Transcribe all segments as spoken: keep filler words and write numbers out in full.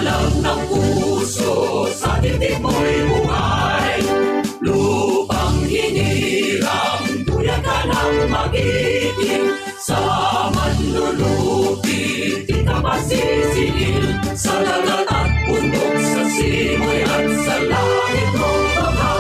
Alam ng puso sa titimoy buhay. Lupang hinirang, tuya ka ng magiting. Sa manlulupi, di ka masisingil. Sa dagat at bundok, sa simoy at sa langit mong baba.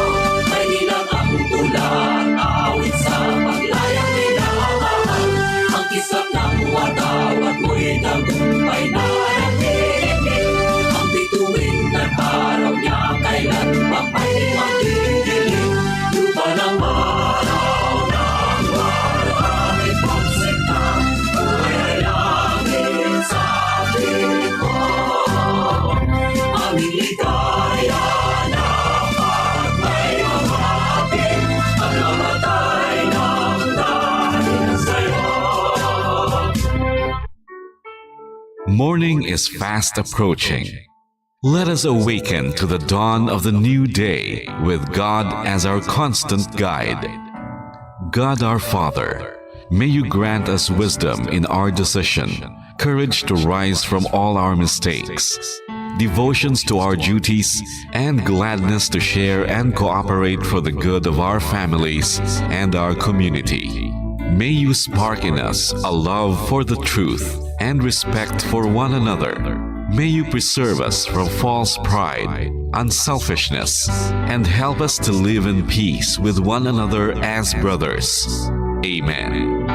May nilang ang tulan, awit sa paglayang minamahal. Ang kisap ng watawat mo'y tagumpay na nagdidilig. Ang bituin at araw niya kailan pa pwede magdidilig. Lupa ng araw, ng araw ay pagsinta, buhay ay langit sa tingin mo. Aming ligaya na pag may mahapin, ang namatay ng dahil sa'yo. Morning is fast approaching. Let us awaken to the dawn of the new day with God as our constant guide. God our Father, may you grant us wisdom in our decision, courage to rise from all our mistakes, devotions to our duties, and gladness to share and cooperate for the good of our families and our community. May you spark in us a love for the truth and respect for one another. May you preserve us from false pride, unselfishness, and help us to live in peace with one another as brothers. Amen.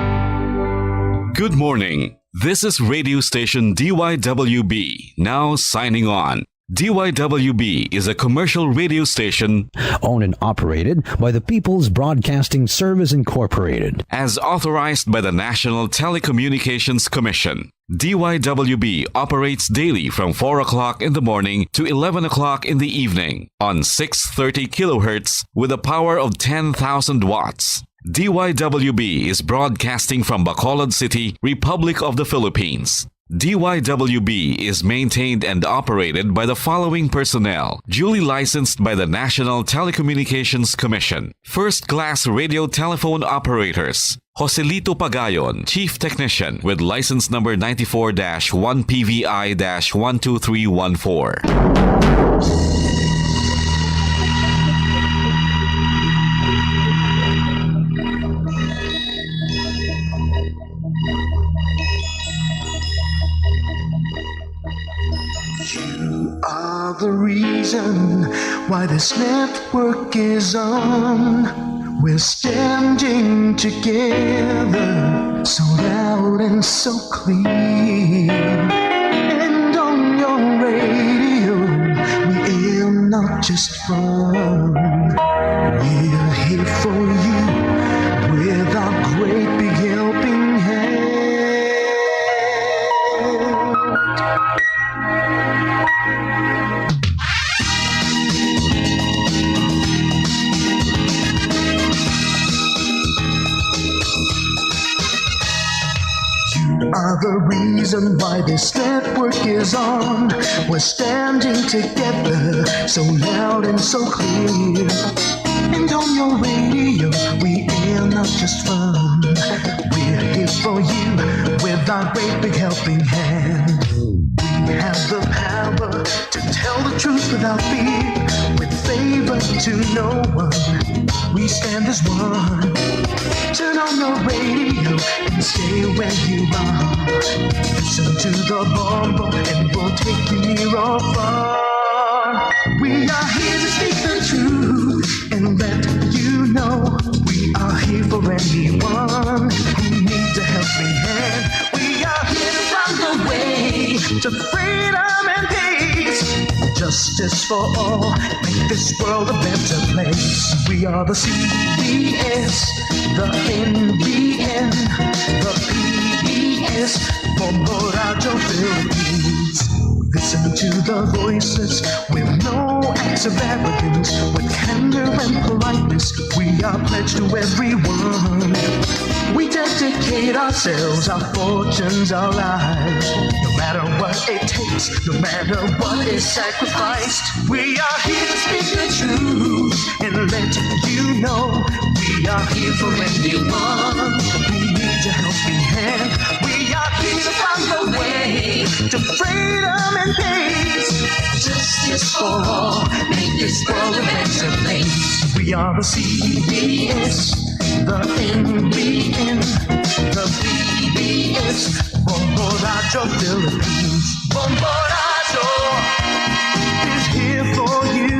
Good morning. This is radio station D Y W B, now signing on. D Y W B is a commercial radio station owned and operated by the People's Broadcasting Service Incorporated. As authorized by the National Telecommunications Commission. D Y W B operates daily from four o'clock in the morning to eleven o'clock in the evening on six thirty kilohertz with a power of ten thousand watts. D Y W B is broadcasting from Bacolod City, Republic of the Philippines. D Y W B is maintained and operated by the following personnel, duly licensed by the National Telecommunications Commission. First class radio telephone operators. Joselito Pagayon, Chief Technician, with license number ninety-four dash one P V I dash one two three one four. You are the reason why this network is on. We're standing together, so loud and so clear. And on your radio, we aim not just fun. We're here for you with our great big helping hand. You are the reason why this network is on. We're standing together, so loud and so clear. And on your radio, we air not just fun. We're here for you with our great big helping hand. We have the power to tell the truth without fear, with favor to no one. We stand as one. Turn on your radio and stay where you are. Listen to the bombo and we'll take you near or far. We are here to speak the truth and let you know we are here for anyone who needs a helping hand. We are here to find the way to freedom and peace. Justice for all, make this world a better place. We are the C B S, the N B N, the P B S, Bombo Radyo Philippines. Listen to the voices with no acts of arrogance, with candor and politeness. We are pledged to everyone. We dedicate ourselves, our fortunes, our lives. No matter what it takes, no matter what is sacrificed, we are here to speak the truth and let you know we are here for anyone who needs a helping hand. We are here to find a way to freedom and peace. Just for all, make this world a better place. We are the C B S, the N B N, the B B S, Bombo Radyo Philippines. Bombo Radyo is here for you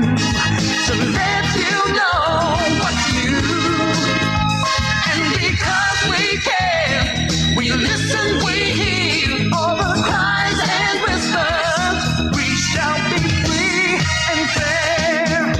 to let you know what's new. And because we care, we listen, we hear all the cries and whispers. We shall be free and fair.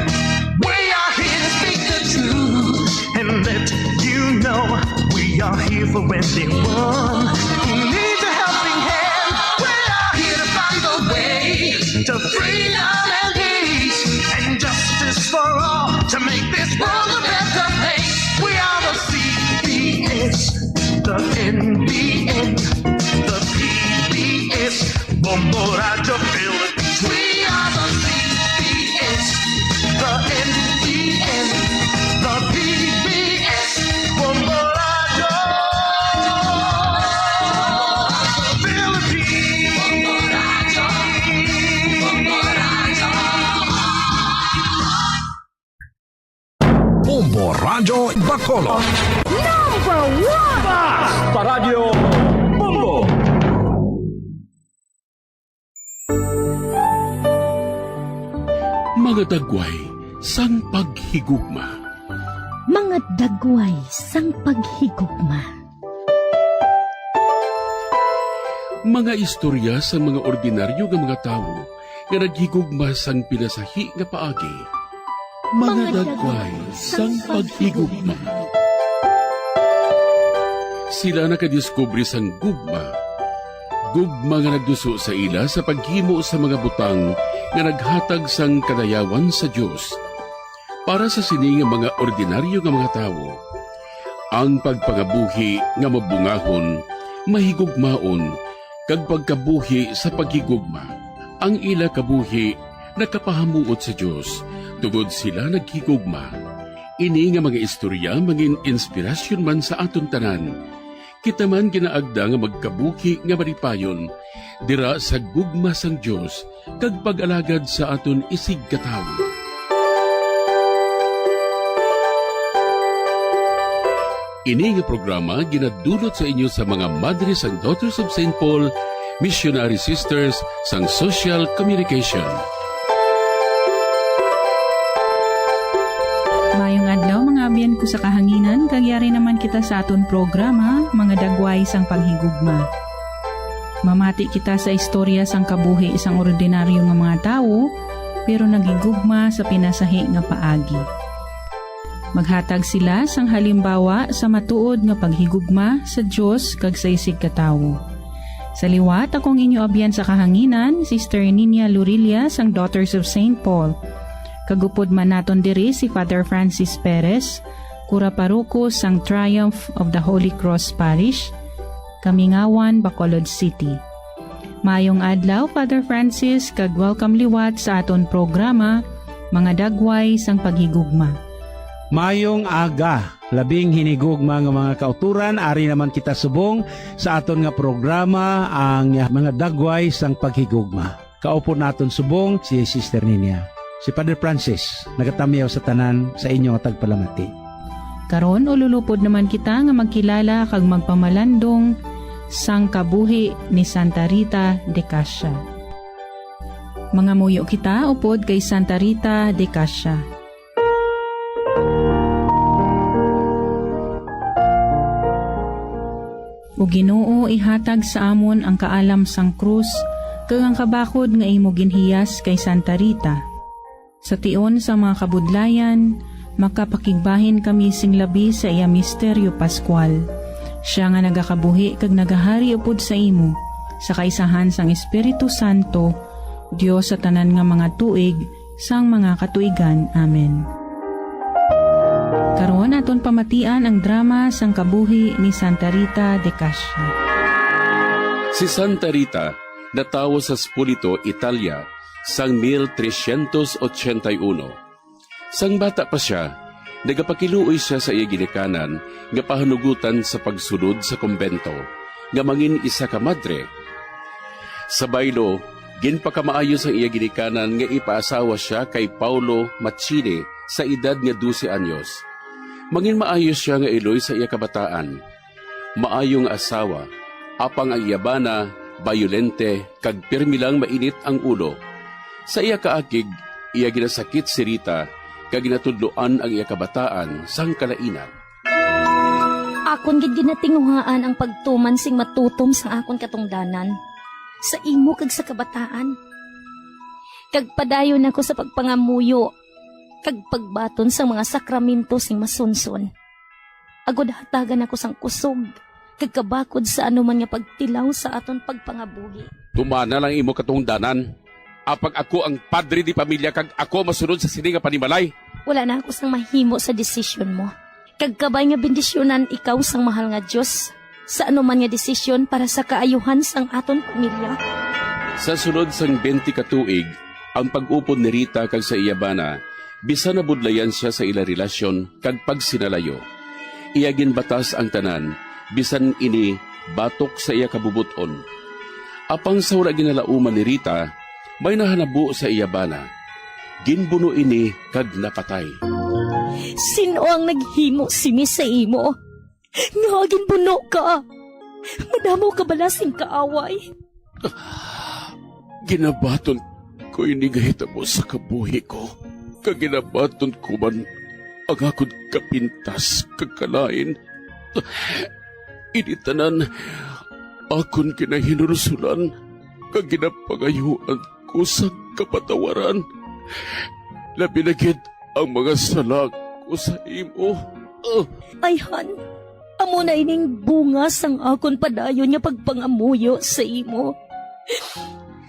We are here to speak the truth and let you know we are here for everyone who needs a helping hand. We are here to find the way to freedom and peace and justice for all to make this world a better place. We are the C B S, the N B N, the B B S, Bombo Radyo Philippines. We are the C B S, the N B N, the B B S, Bombo Radyo Philippines. Bombo Radyo Bacolod. Number one! Basta Radyo Bombo! Mga dagway sang paghigugma. Mga dagway sang paghigugma. Mga istorya sang mga ordinaryo nga mga tawo nga naghigugma sang pinasahi nga paagi. Mga dagway sang paghigugma. Sila nakadiskubre sang gugma. Gugma nga nagduso sa ila sa paghimo sa mga butang nga naghatag sang kadayawan sa Dios. Para sa sini nga mga ordinaryo nga mga tawo, ang pagpangabuhi nga mabungahon, mahigugmaon, kag pagkabuhi sa paghigugma. Ang ila kabuhi nakapahamuot sa Dios, tungod sila naghigugma. Ini nga mga istorya mangin inspirasyon man sa aton tanan. Kita man ginaagda nga magkabuhi nga malipayon dira sa gugma sang Dios kag pag-alagad sa aton isigkatawo. Ini nga programa ginadulot sa inyo sa mga madre sang Daughters of Saint Paul, Missionary Sisters sang Social Communication. Mayong adlaw, mga abyan ko sa kahanginan, kag yari naman kita sa aton programa, Mga Dagway sang Paghigugma. Mamati kita sa istorya sang kabuhi sang ordinaryo nga mga tawo, pero naghigugma sa pinasahi nga paagi. Maghatag sila sang halimbawa sa matuod nga paghigugma sa Dios kag sa isigkatawo. Sa liwat, ako ang inyo abyan sa kahanginan, Sister Ninia Lurilla sang Daughters of Saint Paul. Kag upod man naton diri si Father Francis Perez, kura paroko sang Triumph of the Holy Cross Parish, Kamingawan, Bacolod City. Mayong adlaw, Father Francis, kag welcome liwat sa aton programa, Mga Dagway sang Paghigugma. Mayong aga, labing hinigugma nga mga kauturan, ari naman kita subong sa aton nga programa, ang Mga Dagway sang Paghigugma. Kaupod naton subong si Sister Ninia. Si Father Francis, nagatamyaw sa tanan sa inyo nga tagpalamati. Karon, ululupod naman kita nga magkilala kag magpamalandong sang kabuhi ni Santa Rita de Cascia. Mangamuyo kita upod kay Santa Rita de Cascia. O Ginoo, ihatag sa amon ang kaalam sang krus kag ang kabakod nga imo ginhiyas kay Santa Rita. Sa tion sa mga kabudlayan, makapakigbahin kami sing labi sa iya misteryo pascual. Siya nga nagakabuhi kag nagahari upod sa imo, sa kaisahan sang Espiritu Santo, Dios sa tanan nga mga tuig, sang mga katuigan. Amen. Karon aton pamatian ang drama sang kabuhi ni Santa Rita de Cascia. Si Santa Rita natawo sa Spoleto, Italia, sang mil trescientos ochenta y uno. Sang bata pa sia, nagapakiluoy sia sa iya ginikanan nga pahanugotan sa pagsulod sa kumbento, nga mangin isa ka madre. Sa baylo, Ginpakamaayo sang iya ginikanan nga ipaasawa sia kay Paulo Machine sa edad nga dose anyos. Manginmaayo sia nga iloy sa iya kabataan. Maayo nga asawa, apang ang iya bana bayolente kag pirmi lang mainit ang ulo. Sa iya kaakig, iya ginasakit si Rita kag ginatudloan ang iya kabataan sang kalainan. Akon gid ginatinguhaan ang pagtuman sing matutom sa akon katungdanan, sa imo kag sa kabataan. Kag padayon ako sa pagpangamuyo kag pagbaton sang mga sakramento sing masunson, agod hatagan ako sang kusog kag kabakod sa anuman nga pagtilaw sa aton pagpangabuhi. Tumana lang imo katungdanan. Apag ako ang padre di pamilya kag ako masunod sa sini nga panimalay. Wala na ako sang mahimo sa desisyon mo. Kag kabay nga bendisyonan ikaw sang mahal nga Dios sa anuman nga desisyon para sa kaayuhan sang aton pamilya. Sa sulod sang twenty ka tuig, ang pag-upod ni Rita kag sa iya bana, bisan nabudlayan sia sa ila relasyon kag pagsinalayo. Iya ginbatas ang tanan, bisan ini batok sa iya kabubot-on. Apang sa wala ginalauman ni Rita, may nahanabo sa iya bana. Ginbuno ini kag napatay. Sin-o ang naghimo sini sa imo? Ngaa ginbuno ka? Madamo ka bala sing kaaway? Ginabaton ko ini nga hitabo sa kabuhi ko, kag ginabaton ko man ang akon kapintas kag kalain. Ini tanan akon ginahinulsulan, kag ginapangayuan ko sang kapatawaran, labi na gid ang mga sala ko sa imo. Ah, Ayhan, amo na ining bunga sang akon padayon nga pagpangamuyo sa imo.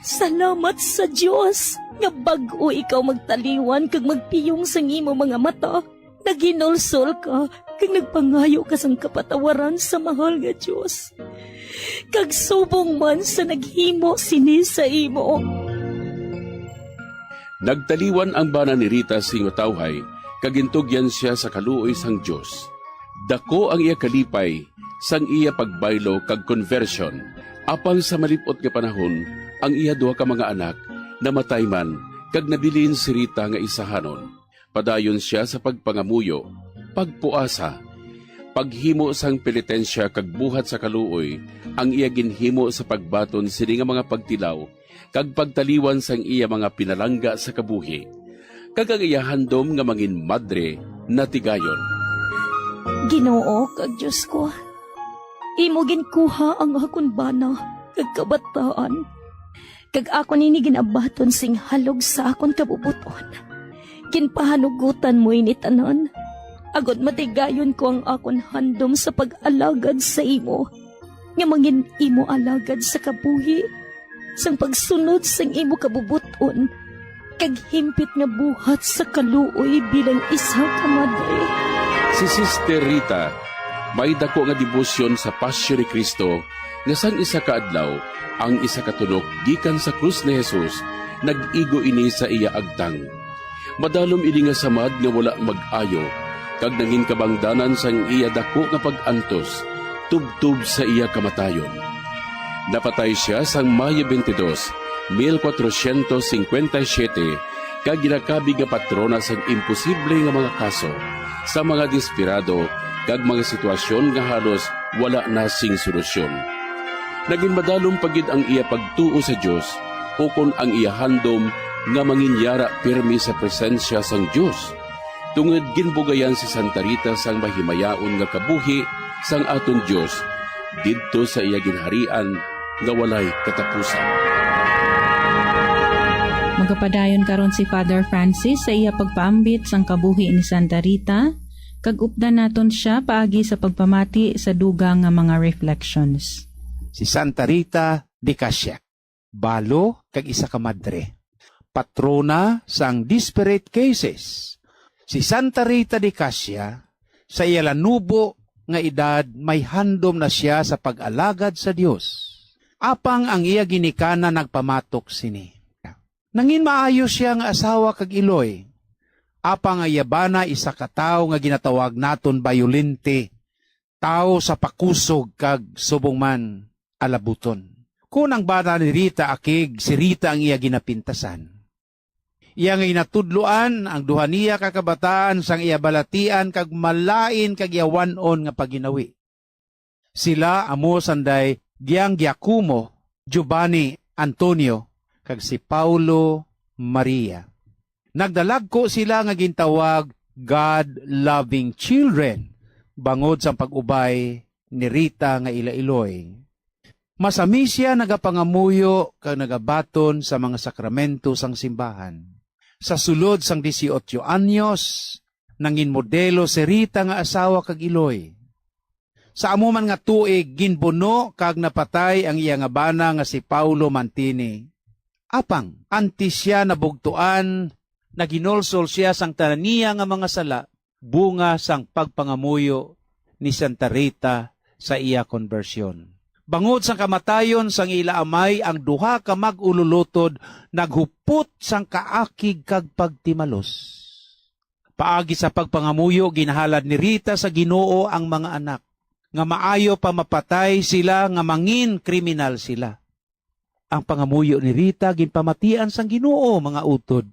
Salamat sa Dios nga bag-o ikaw magtaliwan kag magpiyong sang imo mga mata. Naghinulsol ka kag nagpangayo ka sang kapatawaran sa mahal nga Dios, kag subong man sa naghimo sini sa imo. Nagtaliwan ang bana ni Rita sing matawhay, kag gintugyan sia sa kaluoy sang Dios. Daku ang iya kalipay sang iya pagbaylo kag konbersyon. Apang sa malip-ot nga panahon, ang iya duha ka mga anak namatay man, kag nabilin si Rita nga isahanon. Padayon sia sa pagpangamuyo, pagpuasa, paghimo sang penitensya kag buhat sa kaluoy, ang iya ginhimo sa pagbaton sini nga mga pagtilaw kag pagtaliwan sang iya mga pinalangga sa kabuhi, kag ang iya handom nga mangin madre natigayon. Ginoo kag Dios ko, imo ginkuha ang akon bana kag kabataan, kag akon ini ginabaton sing halog sa akon kabubot-on. Ginpahanugotan mo ini tanan, agod matigayon ko ang akon handom sa pag-alagad sa imo, nga mangin imo alagad sa kabuhi, sang pagsunod sang imo kabubot-on, kag himpit nga buhat sa kaluoy bilang isa ka madre. Si Sister Rita may dako nga debosyon sa Pasyo ni Cristo, nga sang isa ka adlaw, ang isa ka tunok gikan sa krus ni Jesus nag-igo ini sa iya agtang. Madalom ini nga samad nga wala mag-ayo, kag nangin kabangdanan sang iya dako nga pag-antos tubtob sa iya kamatayon. Napatay sia sang Mayo twenty-two, mil kwatrocientos cincuenta y siete, kag ginakabig nga patrona sang imposible nga mga kaso, sa mga desperado, kag mga sitwasyon nga halos wala na sing solusyon. Nagin madalom pa gid ang iya pagtuo sa Dios, ukon ang iya handom nga manginyara pirmi sa presensya sang Dios. Tungod ginbugayan si Santa Rita sang mahimayaon nga kabuhi sang aton Dios didto sa iya ginharian nga walay katapusan. Magapadayon karon si Father Francis sa iya pagpaambit sang kabuhi ni Santa Rita, kag updan naton sia paagi sa pagpamati sa dugang nga mga reflections. Si Santa Rita de Casia, balo kag isa ka madre, patrona sang desperate cases. Si Santa Rita de Casia, sa iya lanubo nga edad, may handom na sia sa pag-alagad sa Dios. Apang ang iya ginikanan nagpamatok sini. Nangin maayo sia nga asawa kag iloy. Apang ang iya bana isa ka tawo nga ginatawag naton bayolente, tawo sa pakusog kag subong man alabuton. Kon ang bana ni Rita akig, si Rita ang iya ginapintasan. Iya nga ginatudloan ang duha niya ka kabataan sang iya balatian kag malain kag yawan-on nga pagginawi. Sila amo sanday Gian Giacomo, Giovanni, Antonio, kag si Paulo Maria. Nagdalagko sila nga gintawag God-loving children bangod sang pag-ubay ni Rita nga ila iloy. Masami sia nagapangamuyo kag nagabaton sa mga sakramento sang simbahan. Sa sulod sang dieciocho anyos, nangin modelo si Rita nga asawa kag iloy. Sa amo man nga tuig, ginbuno kag napatay ang iya nga bana nga si Paulo Mantini. Apang, antes sia nabugtuan, naginulsol sia sang tanan niya nga mga sala, bunga sang pagpangamuyo ni Santa Rita sa iya konbersyon. Bangod sang kamatayon sang ila amay, ang duha ka mag-ululutod naghupot sang kaakig kag pagtimalos. Paagi sa pagpangamuyo, ginhalad ni Rita sa Ginoo ang mga anak, nga maayo pa mapatay sila nga mangin kriminal sila. Ang pangamuyo ni Rita ginpamatian sang Ginoo, mga utod,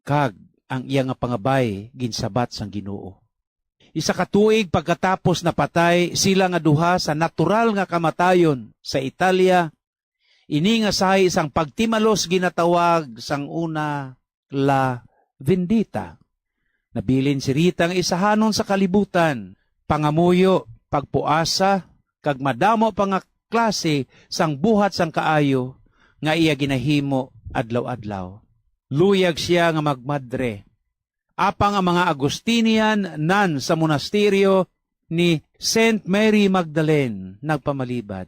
kag ang iya nga pangabay ginsabat sang Ginoo. Isa ka tuig pagkatapos napatay sila nga duha sa natural nga kamatayon sa Italia, ini nga sahi sang pagtimalos ginatawag sang una La Vendita. Nabilin si Rita nga isahanon sa kalibutan, pangamuyo, pagpuasa, kag madamo pa nga klase sang buhat sang kaayo nga iya ginahimo adlaw-adlaw. Luyag sia nga magmadre. Apang ang mga Agustinian nun sa monasteryo ni Saint Mary Magdalene nagpamalibad,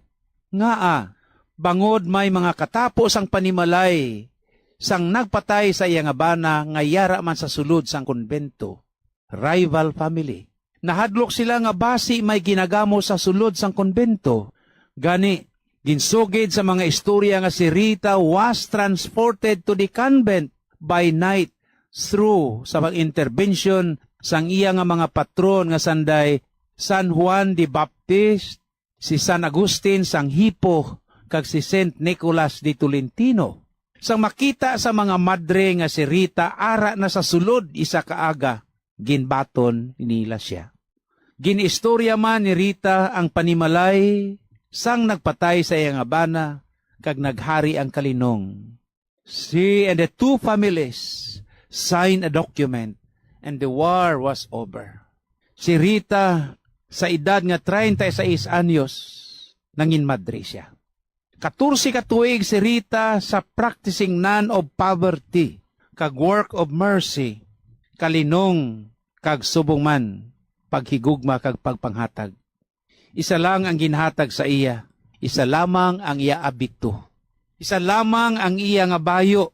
"Ngaa, bangod may mga katapo sang panimalay sang nagpatay sa iya nga bana nga yara man sa sulod sang kumbento, rival family. Nahadlok sila nga basi may ginagamo sa sulod sang kumbento. Gani, ginsugid sa mga istorya nga si Rita was transported to the convent by night through sa pag-intervention sang iya nga mga patron nga sanday San Juan de Baptist, si San Agustin sang Hippo, kag si Saint Nicholas de Tolentino. Sang makita sa mga madre nga si Rita ara na sa sulod isa ka aga, ginbaton nila sia. Ginistorya man ni Rita ang panimalay sang nagpatay sa iya nga bana, kag naghari ang kalinong. She and the two families signed a document, and the war was over. Si Rita, sa edad nga treinta y seis anyos, nangin madre sia. Katorse ka tuig si Rita sa practicing nun of poverty kag work of mercy, kalinong kag subong man paghigugma kag pagpanghatag. Isa lang ang ginhatag sa iya, isa lamang ang iya abito. Isa lamang ang iya nga bayo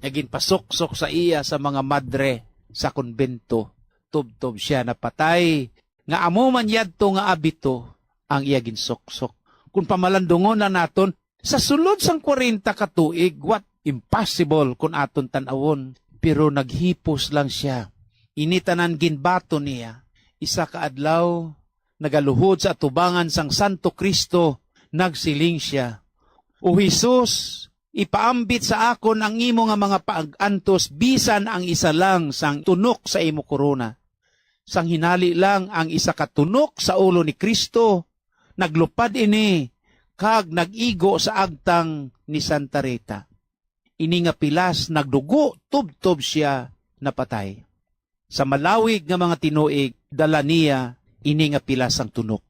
nga ginpasuksok sa iya sa mga madre sa kumbento. Tubtob sia napatay, nga amo man yadto nga abito ang iya ginsuksok. Kung pamalandungon na naton, sa sulod sang kwarenta ka tuig, what impossible kun aton tan-awon, pero naghipos lang sia. Ini tanan ginbaton niya. Isa ka adlaw, nagaluhod sa atubangan sang Santo Cristo, nagsiling sia, "O Jesus, ipaambit sa akon ang imo nga mga pag-antos bisan ang isa lang sang tunok sa imo korona." Sang hinali lang ang isa ka tunok sa ulo ni Cristo, naglupad ini kag nag-igo sa agtang ni Santa Rita. Ini nga pilas nagdugo tubtob sia napatay. Sa malawig nga mga tinuig, dala niya ini nga pilas sang tunok.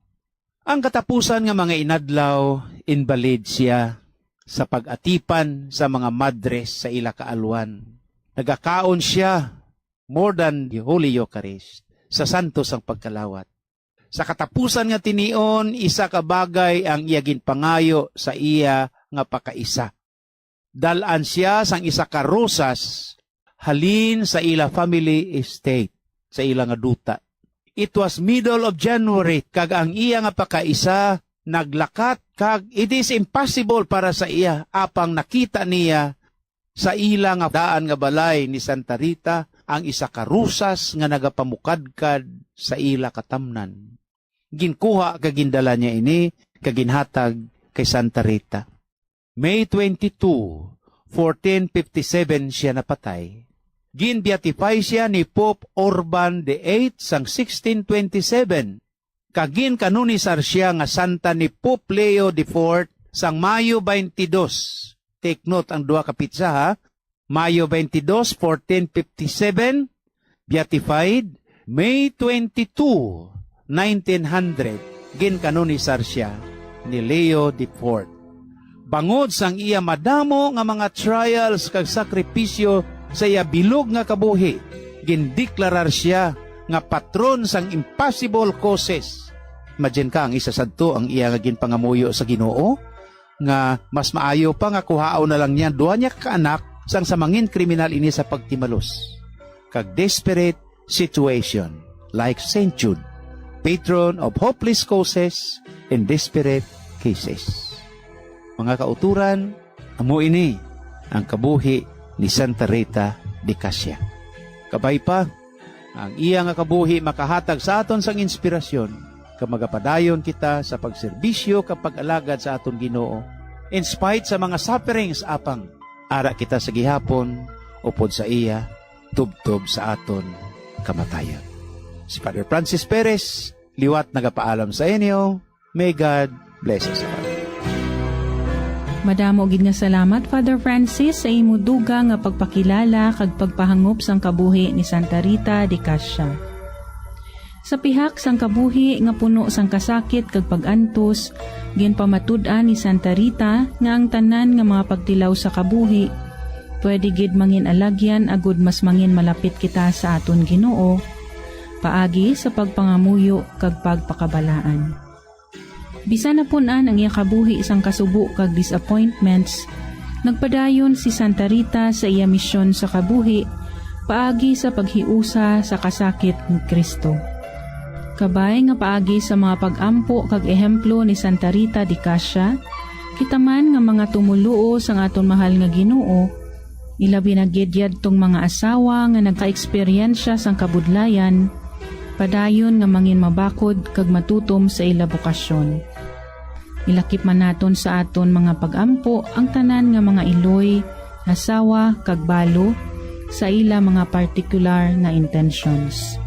Ang katapusan nga mga inadlaw, invalid sia sa pag-atipan sa mga madres sa ila kaalwan. Nagakaon sia more than the Holy Eucharist, sa santos sang pagkalawat. Sa katapusan nga tinion, isa ka bagay ang iya ginpangayo sa iya nga pakaisa. Dal-an sia sang isa ka rosas halin sa ila family estate, sa ila nga duta. It was middle of January, kag ang iya nga pakaisa naglakat, kag it is impossible para sa iya, apang nakita niya sa ila nga daan nga balay ni Santa Rita ang isa ka rosas nga nagapamukadkad sa ila katamnan. Ginkuha kag gindala niya ini kag ginhatag kay Santa Rita. May twenty-two, fourteen fifty-seven siya napatay. Gin-beatify siya ni Pope Urban the eighth sang sixteen twenty-seven, kag ginkanonisar siya nga santa ni Pope Leo the fourth sang Mayo twenty-two. Take note ang duha ka petsa, ha? Mayo twenty-two, fourteen fifty-seven, beatified, May twenty-two, nineteen hundred, ginkanonisar siya ni Leo the fourth. Bangod sang iya madamo nga mga trials kag sakripisyo sa iya bilog nga kabuhi, gindeklarar siya nga patron sang impossible causes. Imagine ka, ang isa sadto ang iya nga ginpangamuyo sa Ginoo, nga mas maayo pa nga kuhaon na lang niya duha niya ka anak sang sa mangin kriminal ini sa pagtimalos. Kag desperate situation, like Saint Jude, patron of hopeless causes and desperate cases. Mga kauturan, amo ini ang kabuhi ni Santa Rita de Cassia. Kabay pa, ang iya nga kabuhi makahatag sa aton sang inspirasyon, kag magapadayon kita sa pagserbisyo kag pag-alagad sa aton Ginoo, in spite sa mga sufferings, apang ara kita sa gihapon upod sa iya, tubtob sa aton kamatayon. Si Father Francis Perez, liwat nagapaalam sa inyo. May God bless us all. Madamo gid nga salamat, Father Francis, sa imo dugang nga pagpakilala kag pagpahangop sang kabuhi ni Santa Rita de Cassia. Sa pihak sang kabuhi nga puno sang kasakit kag pag-antos, ginpamatud-an ni Santa Rita nga ang tanan nga mga pagtilaw sa kabuhi pwede gid mangin alagyan agud mas mangin malapit kita sa aton Ginoo, paagi sa pagpangamuyo kag pagpakabalaan. Bisan napun-an ang iya kabuhi sang kasubo kag disappointments, nagpadayon si Santa Rita sa iya misyon sa kabuhi paagi sa paghiusa sa kasakit ni Cristo. Kabay nga paagi sa mga pag-ampo kag ehemplo ni Santa Rita de Cassia, kita man nga mga tumoluo sang aton mahal nga Ginoo, ilabi na gid yadtong mga asawa nga nagkaeksperyensya sang kabudlayan, padayon nga mangin mabakod kag matutom sa ila bokasyon. Ilakip man naton sa aton mga pag-ampo ang tanan nga mga iloy, asawa, kag balo sa ila mga partikular nga intentions.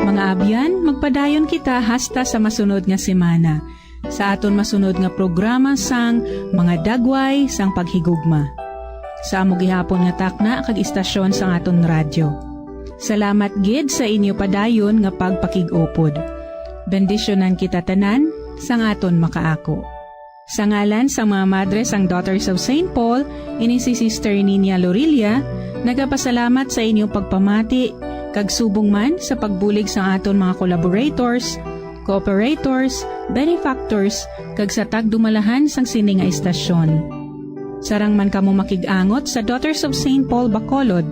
Mga abyan, magpadayon kita hasta sa masunod nga semana, sa aton masunod nga programa sang Mga Dagway sang Paghigugma, sa amo gihapon nga takna kag istasyon sang aton radyo. Salamat gid sa inyo padayon nga pagpakig-upod. Bendisyonan kita tanan sang aton makaako. Sa ngalan sang mga madre sang Daughters of Saint Paul, ini si Sister Nina Lorilla, nagapasalamat sa inyong pagpamati kag subong man sa pagbulig sang aton mga collaborators, cooperators, benefactors, kag sa tagdumalahan sang sini nga istasyon. Sarang man kamo makig-angot sa Daughters of Saint Paul Bacolod,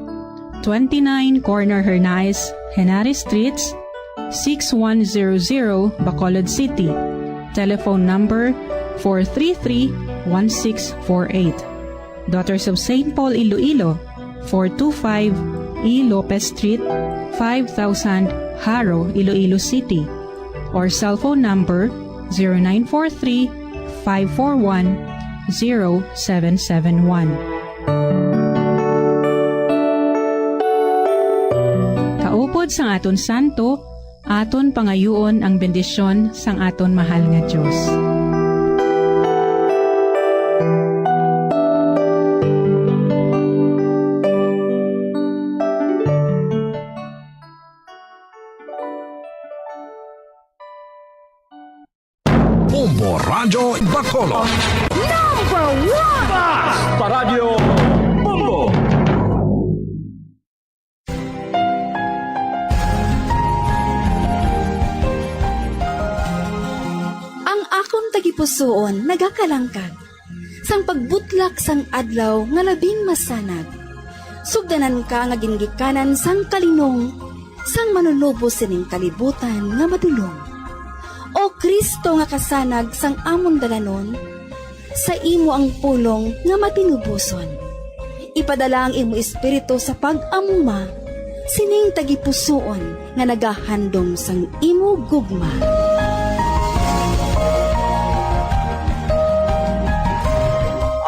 twenty-nine Corner Hernaez, Henares Streets, six one zero zero, Bacolod City. Telephone number four three three, one six four eight. Daughters of Saint Paul Iloilo, four two five E Lopez Street, five thousand, Jaro, Iloilo City, or cell phone number zero nine four three, five four one, zero seven seven one. Kaupod sang aton santo, aton pangayuon ang bendisyon sang aton mahal nga Dios. Bombo Radyo Bacolod. Number one! Paradyo Bombo! Ang akon tagipusoon nagakalangkag sang pagbutlak sang adlaw nga labing masanag. Sugdanan ka nga gingikanan sang kalinong sang Manunubos sining kalibutan nga madulom. O Cristo nga kasanag sang amon dalanon, sa imo ang pulong nga matinuboson. Ipadala ang imo Espiritu sa pag-amuma sining tagipusoon nga nagahandom sang imo gugma.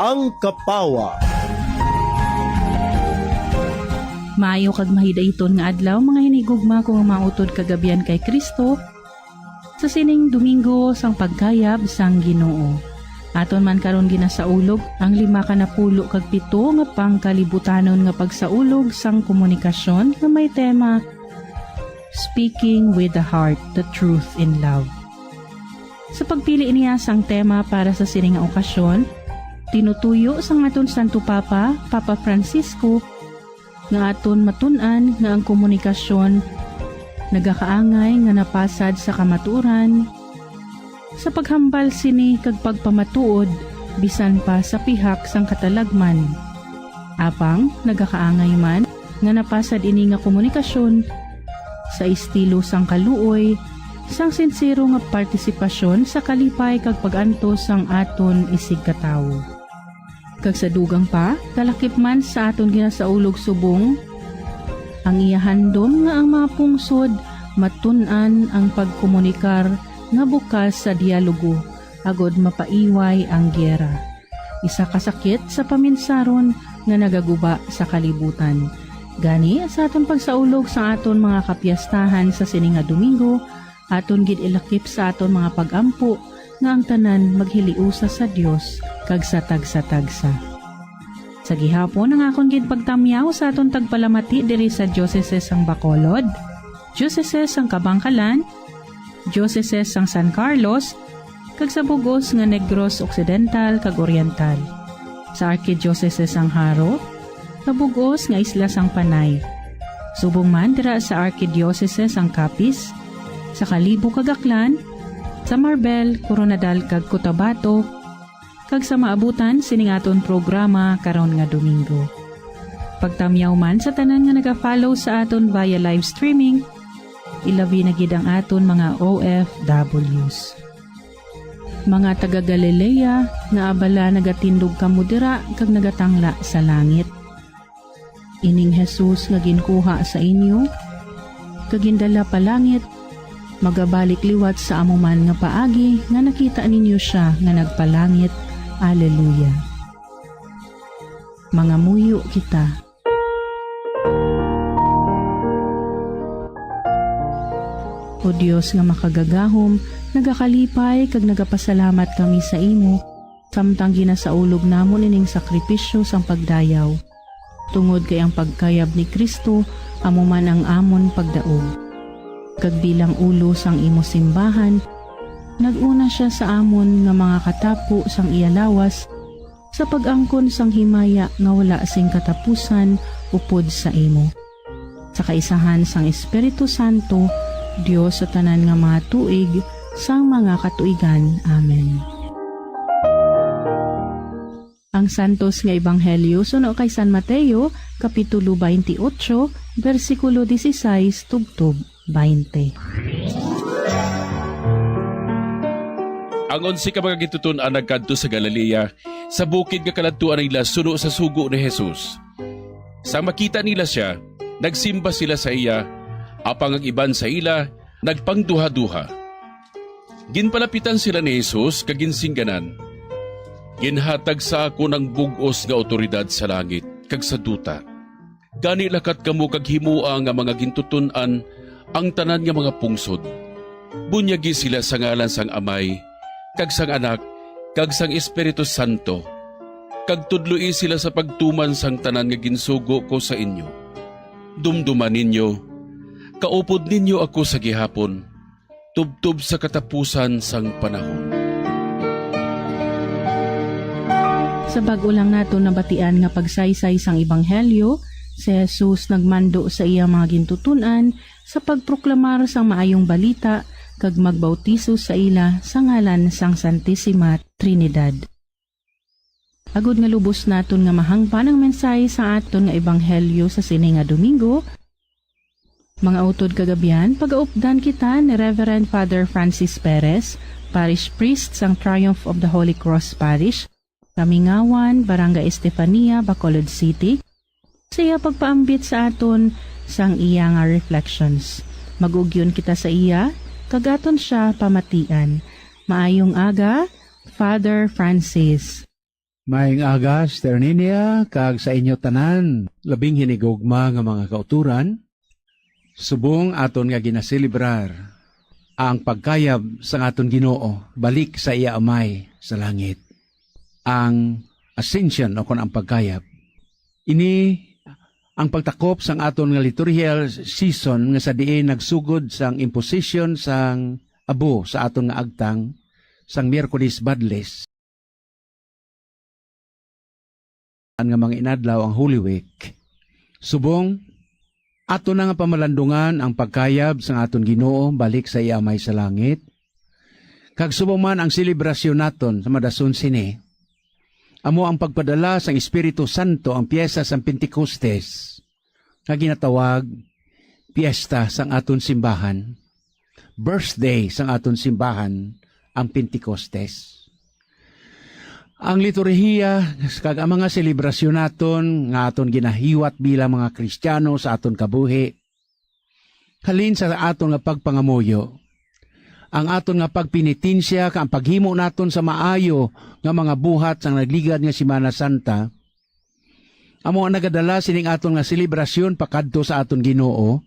ang kapawa. Maayo kag mahidaiton nga adlaw, mga hinigugma ko nga mga utod kag abyan kay Cristo, sa sining Domingo sang Pagkayab sang Ginoo. Aton man karon ginasaulog ang lima ka napulo kag pito nga pangkalibutanon nga pagsaulog sang komunikasyon nga may tema, Speaking with the Heart, the Truth in Love. Sa pagpili niya sang tema para sa sini nga okasyon, tinutuyo sang aton Santo Papa, Papa Francisco, nga aton matun-an nga ang komunikasyon nagakaangay nga napasad sa kamatuoran, sa paghambal sini kag pagpamatuod bisan pa sa pihak sang katalagman. Apang nagakaangay man nga napasad ini nga komunikasyon sa estilo sang kaluoy, sang sinsero nga partisipasyon sa kalipay kag pag-antos sang aton isigkatawo. Kag sa dugang pa, talakip man sa aton ginasaulog subong ang iya handom nga ang mga pungsod matun-an ang pagkomunikar nga bukas sa dialogo agod mapaiway ang giyera, isa ka sakit sa paminsaron nga nagaguba sa kalibutan. Gani, sa aton pagsaulog sa aton mga kapiyastahan sa sini nga Domingo, aton gid ilakip sa aton mga pag-ampo nga ang tanan maghiliusa sa Dios kag sa tagsa-tagsa. Sa gihapon, ang akon gid pagtamyaw sa aton tagpalamati diri sa Diocese sang Bacolod, Diocese sang Kabankalan, Diocese sang San Carlos, kag sa bug-os nga Negros Occidental kag Oriental, sa Arkidiocese sang Jaro, sa bug-os nga isla sang Panay. Subong man dira sa Arkidiocese sang Capiz, sa Kalibo kag Aklan, sa Marbel, Koronadal kag Cotabato, kag sa maabutan sining aton programa karon nga Domingo. Pagtamyaw man sa tanan nga naga-follow sa aton via live streaming, ilabi na gid ang aton mga O F Ws. Mga taga-Galilea, nga abala nagatindog kamo dira kag nagatangla sa langit. Ining Jesus nga ginkuha sa inyo kag gindala pa langit, magabalik liwat sa amo man nga paagi nga nakita ninyo sia nga nagpalangit. Alleluia. Mangamuyo kita. O Dios nga makagagahom, nagakalipay kag nagapasalamat kami sa imo, samtang ginasaulog namon ining sakripisyo sang pagdayaw, tungod kay ang pagkayab ni Cristo amo man ang amon pagdaog. Kag bilang ulo sang imo simbahan, nag-una sia sa amon nga mga katapo sang iya lawas, sa pag-angkon sang himaya nga wala sing katapusan upod sa imo, sa kaisahan sang Espiritu Santo, Dios sa tanan nga mga tuig sang mga katuigan. Amen. Ang Santos nga Ebanghelyo suno kay San Mateo, Kapitulo twenty-eight, bersikulo dieciséis tubtob twenty. Ang onse ka mga gintuton-an nagkadto sa Galilea, sa bukid nga kaladtuan nila suno sa sugo ni Jesus. Sang makita nila sia, nagsimba sila sa iya, apang ang iban sa ila nagpangduhaduha. Ginpalapitan sila ni Jesus kag ginsingganan, "Ginhatag sa akon ang bug-os nga awtoridad sa langit kag sa duta. Gani lakat kamo kag himoa nga mga gintuton-an ang tanan nga mga pungsod. Bunyagi sila sa ngalan sang Amay, kag sang Anak, kag sang Espiritu Santo, kag tudloi sila sa pagtuman sang tanan nga ginsugo ko sa inyo. Dumduma ninyo, kaupod ninyo ako sa gihapon, tubtob sa katapusan sang panahon." Sa bag-o lang naton nabatian nga pagsaysay sang Ebanghelyo, si Jesus nagmando sa iya mga gintuton-an sa pagproklamar sang Maayong Balita kag magbautiso sa ila sa ngalan sang Santisima Trinidad. Agod nga lubos naton nga mahangpan ang mensahe sa aton nga ebanghelyo sa sini nga Domingo, mga utod kag abyan, pagaupdan kita ni Reverend Father Francis Perez, Parish Priest sang Triumph of the Holy Cross Parish, Kamingawan, Barangay Estefania, Bacolod City, sa iya pagpaambit sa aton sang iya nga reflections. Mag-ugyon kita sa iya, kag aton sia pamatian. Maayong aga, Father Francis. Maayong aga, Sister Ninia, kag sa inyo tanan, labing hinigugma nga mga kauturan. Subong aton nga ginaselebrar ang pagkayab sang aton Ginoo balik sa iya Amay sa langit, ang Ascension o kon ang pagkayab. Ini ang pagtakop sang aton nga liturgical season nga sa diin nagsugod sang imposition sang abo sa aton nga agtang sang Miyerkules Badles. Nga mga inadlaw ang Holy Week. Subong, ato na nga pamalandungan ang pagkayab sang aton Ginoo balik sa iya Amay sa langit. Kag subong man ang selebrasyon naton sa madason sini, amo ang pagpadala sang Espiritu Santo, ang piyesta sang Pentecostes, nga ginatawag piyesta sang aton simbahan, birthday sang aton simbahan, ang Pentecostes. Ang liturhiya kag ang mga selebrasyon naton nga aton ginahiwat bilang mga Kristiyano sa aton kabuhi, halin sa aton nga pagpangamuyo, ang aton nga pagpenitensya kag ang paghimo naton sa maayo nga mga buhat sang nagligad nga Semana Santa, amo ang nagadala sining aton nga selebrasyon pakadto sa aton Ginoo,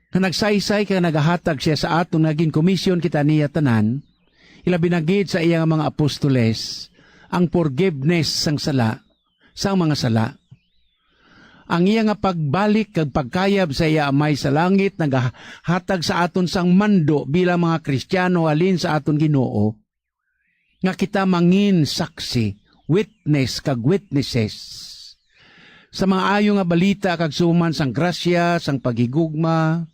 nga nagsaysay kag nagahatag siya sa aton nga ginkomisyon kita niya tanan, ilabi na gid sa iya nga mga apostoles, ang forgiveness sang sala, sang mga sala. Ang iya nga pagbalik kag pagkayab sa iya Amay sa langit nagahatag sa aton sang mando bilang mga Kristiyano halin sa aton Ginoo, nga kita mangin saksi, witness kag witnesses sa mga ayo nga balita kag suman sang grasya sang paghigugma,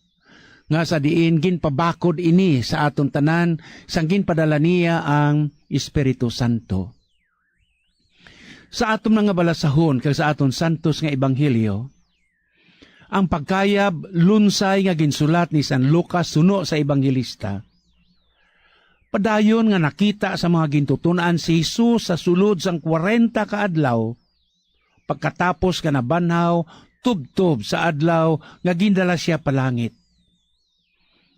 nga sa diin ginpabakod ini sa aton tanan sang ginpadala niya ang Espiritu Santo. Sa aton mga balasahon kag sa aton santos nga ebanghelyo, ang pagkayab lunsay nga ginsulat ni San Lucas suno sa ebanghelista, padayon nga nakita sa mga gintuton-an si Jesus sa sulod sang kwarenta ka adlaw, pagkatapos nga nabanhaw tubtob sa adlaw nga gindala sia palangit.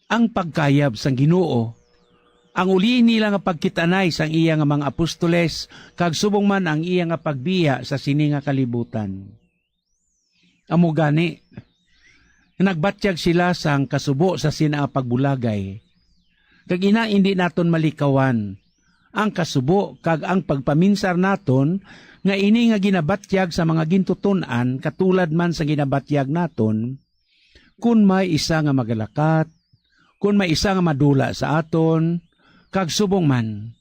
Ang pagkayab sang Ginoo, ang uli nila nga pagkit-anay sang iya nga mga apostoles, kag subong man ang iya nga pagbiya sa sini nga kalibutan. Amo gani, nagbatyag sila sang kasubo sa sina nga pagbulagay. Kag ina, indi naton malikawan ang kasubo kag ang pagpaminsar naton nga ini nga ginabatyag sa mga gintuton-an, katulad man sa ginabatyag naton, kun may isa nga magalakat, kun may isa nga madula sa aton, kag subong man,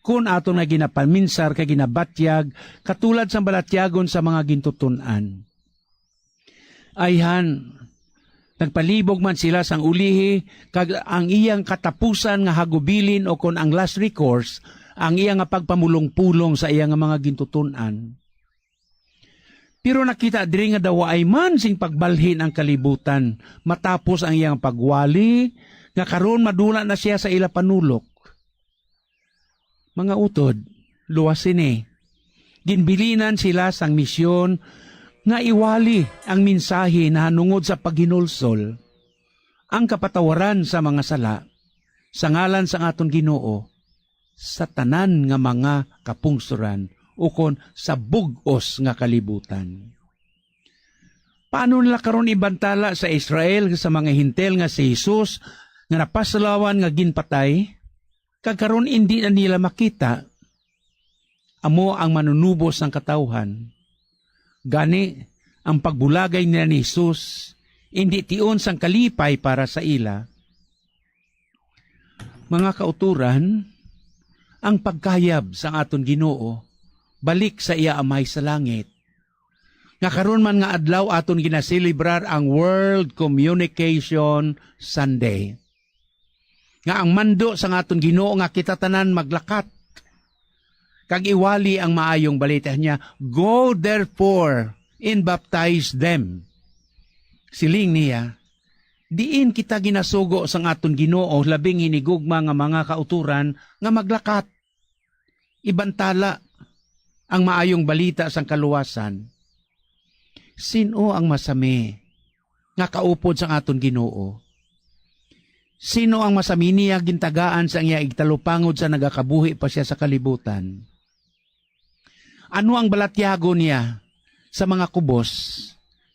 kun aton nga ginapaminsar kag ginabatyag katulad sang balatyagon sa mga gintuton-an. Ayhan, nagpalibog man sila sang ulihi, kag ang iyang katapusan nga hagubilin, o kon ang last recourse, ang iya nga pagpamulongpulong sa iya nga mga gintuton-an. Pero nakita diri nga daw waay man sing pagbalhin ang kalibutan matapos ang iyang pagwali, nga karon madula na sia sa ila panulok. Mga utod, luwas sini, ginbilinan sila sang misyon nga iwali ang mensahe nahanungod sa paghinulsol, ang kapatawaran sa mga sala, sa ngalan sang aton Ginoo, sa tanan nga mga kapungsoran, ukon sa bug-os nga kalibutan. Paano nila karon ibantala sa Israel, sa mga Gentil, nga si Jesus nga napaslawan nga ginpatay, kag karon indi na nila makita? Amo ang manunubos sang katawhan. Gani, ang pagbulagay nila ni Jesus indi tion sang kalipay para sa ila. Mga kauturan, ang pagkayab sang aton Ginoo balik sa iya Amay sa langit, nga karon man nga adlaw aton ginaselebrar ang World Communication Sunday, nga ang mando sang aton Ginoo nga kita tanan maglakat kag iwali ang maayong balita niya. "Go therefore and baptize them." Siling niya, diin kita ginasugo sang aton Ginoo, labing hinigugma nga mga kauturan, nga maglakat, ibantala ang maayong balita sang kaluwasan. Sin-o ang masami nga kaupod sang aton Ginoo? Sin-o ang masami niya gintagaan sang iya igtalupangod sa nagakabuhi pa sia sa kalibutan? Ano ang balatyagon niya sa mga kubos,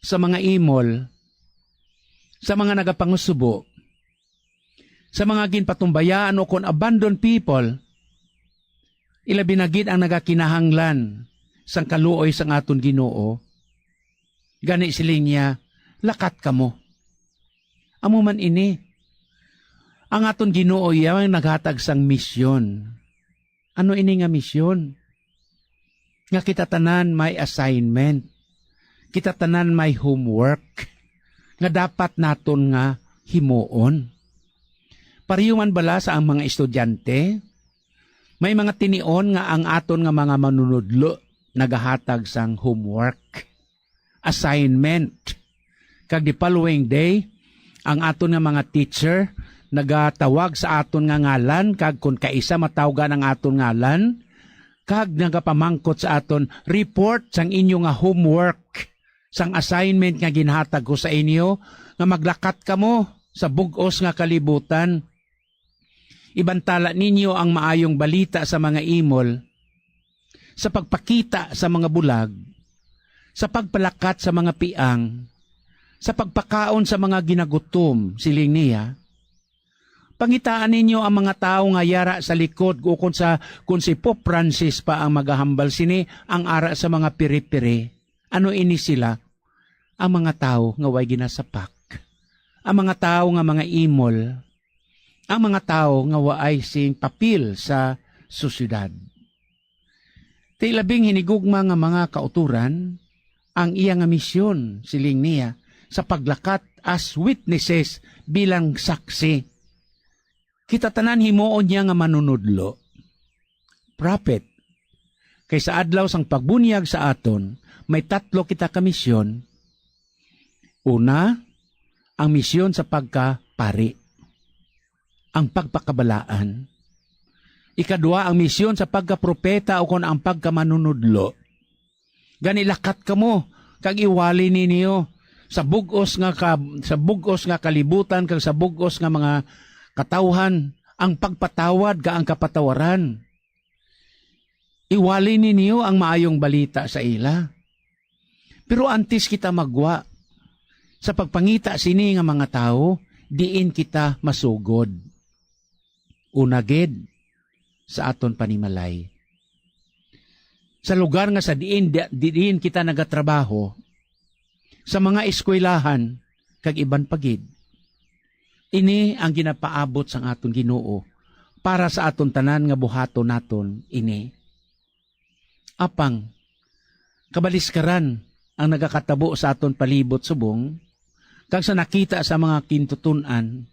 sa mga imol, sa mga nagapangusubo, sa mga ginpatumbayaan o kon abandoned people, ilabi na gid ang nagakinahanglan sang kaluoy sang aton Ginoo? Gani siling niya, "Lakat kamo." Amo man ini. Ang aton Ginoo iya ang naghatag sang misyon. Ano ini nga misyon? Nga kita tanan may assignment. Kita tanan may homework nga dapat naton nga himuon. Pareho man bala sa ang mga estudyante? May mga tinion nga ang aton nga mga manunudlo nagahatag sang homework, assignment, kag the following day, ang aton nga mga teacher nagatawag sa aton nga ngalan, kag kon kaisa matawgan ang aton ngalan, kag nagapamangkot sa aton, "Report sang inyo nga homework, sang assignment nga ginhatag ko sa inyo, nga maglakat kamo sa bug-os nga kalibutan." Ibantala ninyo ang maayong balita sa mga imol, sa pagpakita sa mga bulag, sa pagpalakat sa mga piang, sa pagpakaon sa mga ginagutom, siling niya. Pangitaan ninyo ang mga tawo nga yara sa likod, ukon sa, kon si Pope Francis pa ang magahambal sini, ang ara sa mga piri-piri. Ano ini sila? Ang mga tawo nga way ginasapak, ang mga tawo nga mga imol, ang mga tawo nga waay sing papel sa sosyedad. Ti labing hinigugma nga mga kautoran ang iya nga misyon, siling niya, sa paglakat as witnesses, bilang saksi. Kita tanan himuon niya nga manunudlo, prophet. Kay sa adlaw sang pagbunyag sa aton, may tatlo kita ka misyon. Una, ang misyon sa pagkapari, ang pagpakabalaan. Ikadua, ang misyon sa pagkapropeta ukon ang pagkamanunudlo. Gani, lakat kamo kag iwali ninyo sa bug-os nga ka-, sa bug-os nga kalibutan kag sa bug-os nga mga katawhan ang pagpatawad kag ang kapatawaran. Iwali ninyo ang maayong balita sa ila. Pero antes kita magwa sa pagpangita sini nga mga tawo, diin kita masugod? Una gid, sa aton panimalay. Sa lugar nga sa diin, di-, diin kita nagatrabaho, sa mga eskwelahan, kag iban pa gid. Ini ang ginapaabot sang aton Ginoo para sa aton tanan nga buhaton naton ini. Apang, kabaliskaran ang nagakatabo sa aton palibot subong, kag sa nakita sa mga kintutun-an,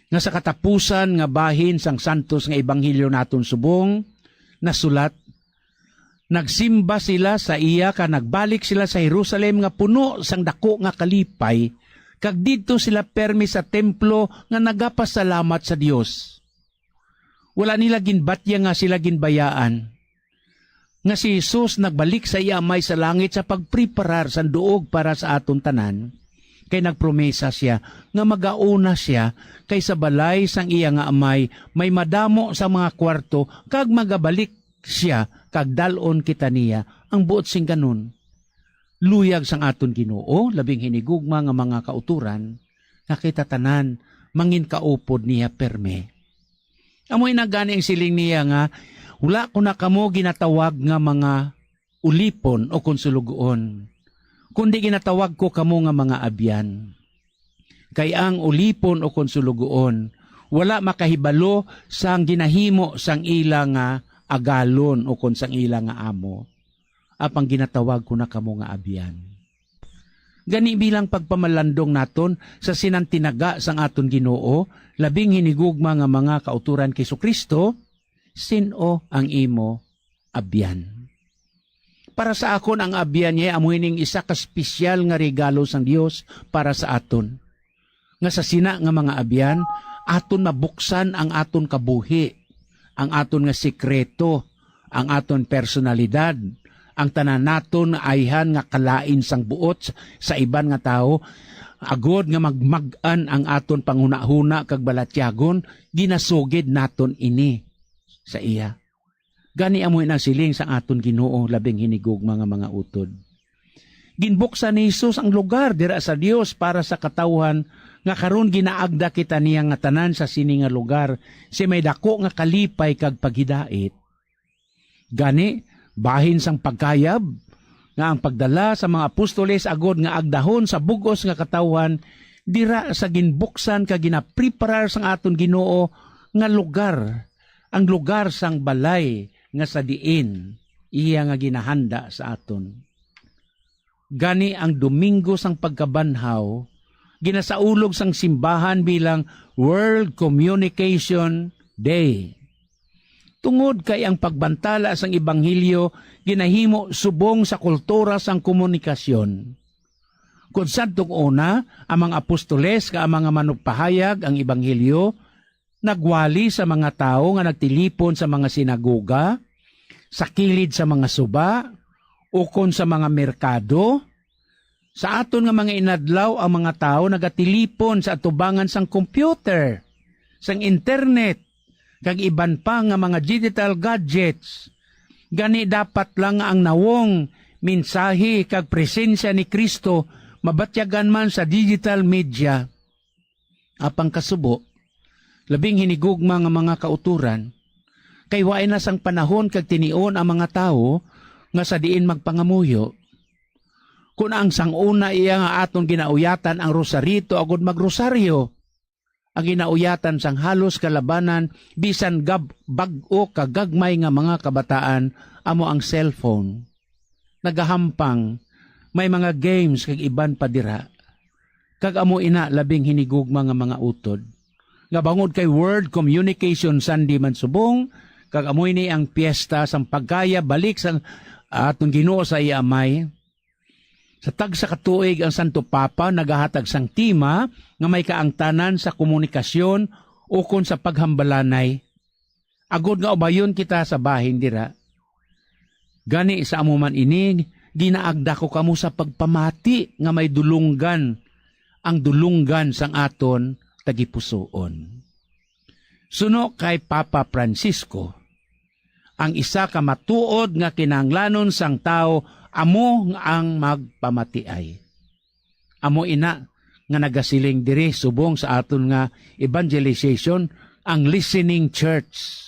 nga sa katapusan nga bahin sang santos nga ebanghelyo naton subong nasulat, "Nagsimba sila sa iya, kag nagbalik sila sa Jerusalem nga puno sang daku nga kalipay, kag didto sila permi sa templo nga nagapasalamat sa Dios." Wala nila ginbatya nga sila ginbayaan nga si Jesus nagbalik sa iya Amay sa langit sa pagpreparar sang duog para sa aton tanan, kay nagpromesa sia nga magauna sia kay sa balay sang iya nga Amay may madamo sa mga kwarto, kag magabalik sia kag dal-on kita niya. Ang buot sing ganon, luyag sang aton Ginoo, labing hinigugma nga mga kautoran, nga kita tanan mangin kaupod niya perme. Amo na gani ang siling niya nga, "Wala ko na kamo ginatawag nga mga ulipon o kon sulugoon, kundi ginatawag ko kamo nga mga abyan." Kay ang ulipon o kon sulugoon wala makahibalo sang ginahimo sang ila nga agalon o kon sang ila nga amo. Apang ginatawag ko na kamo nga abyan. Gani, bilang pagpamalandong naton sa sinantinaga sang aton Ginoo, labing hinigugma nga mga kautoran kay Jesu-Cristo, sin-o ang imo abyan? Para sa akon, ang abyan niya amo ining isa ka espesyal nga regalo sang Dios para sa aton, nga sa sina nga mga abyan, aton mabuksan ang aton kabuhi, ang aton nga sikreto, ang aton personalidad, ang tanan naton nga ayhan nga kalain sang buot sa iban nga tawo, agod nga magmag-an ang aton panghunahuna kag balatyagon, ginasugid naton ini sa iya. Gani amo ina ang siling sang aton Ginoo, labing hinigugma nga mga utod. Ginbuksan ni Jesus ang lugar dira sa Dios para sa katawhan, nga karon ginaagda kita niya nga tanan sa sini nga lugar, si may dako nga kalipay kag paghidait. Gani, bahin sang pagkayab nga ang pagdala sa mga apostoles agod nga agdahon sa bug-os nga katawhan dira sa ginbuksan kag ginapreparar sang aton Ginoo nga lugar, ang lugar sang balay nga sa diin iya nga ginahanda sa aton. Gani ang Domingo sang Pagkabanhaw ginasaulog sang simbahan bilang World Communication Day. Tungod kay ang pagbantala sang ebanghelyo ginahimo subong sa kultura sang komunikasyon. Kon sadtong una, ang mga apostoles kag ang mga manugpahayag ang ebanghelyo nagwali sa mga tawo nga nagtilipon sa mga sinagoga, sa kilid sa mga suba, ukon sa mga merkado. Sa aton nga mga inadlaw, ang mga tawo nagatilipon sa atubangan sang computer, sang internet, kag iban pa nga mga digital gadgets. Gani, dapat lang nga ang nawong, mensahe, kag presensya ni Cristo mabatyagan man sa digital media. Apang kasubo, labing hinigugma nga mga kautoran, kay waay na sang panahon kag tinion ang mga tawo nga sa diin magpangamuyo. Kun ang sang una iya nga aton ginauyatan ang rosarito agud magrosaryo, ang ginauyatan sang halos kalabanan, bisan gab-, bag-o ka gagmay nga mga kabataan, amo ang cellphone. Nagahampang, may mga games kag iban pa dira. Kag amo ina labing hinigugma nga mga utod, nga bangod kay World Communication Sunday man subong, kag amo ini ang piyesta sang pagkaya balik sang aton Ginoo sa iya Amay. Sa tagsa ka tuig, ang Santo Papa nagahatag sang tema nga may kaangtanan sa komunikasyon ukon sa paghambalanay, agod nga ubayon kita sa bahin dira. Gani, sa amo man ini, ginaagda ko kamo sa pagpamati nga may dulonggan, ang dulonggan sang aton tagipusoon. Suno kay Papa Francisco, ang isa ka matuod nga kinahanglanon sang tawo amo nga ang magpamatiay. Amo ina nga nagasiling diri subong sa aton nga evangelization, ang listening church,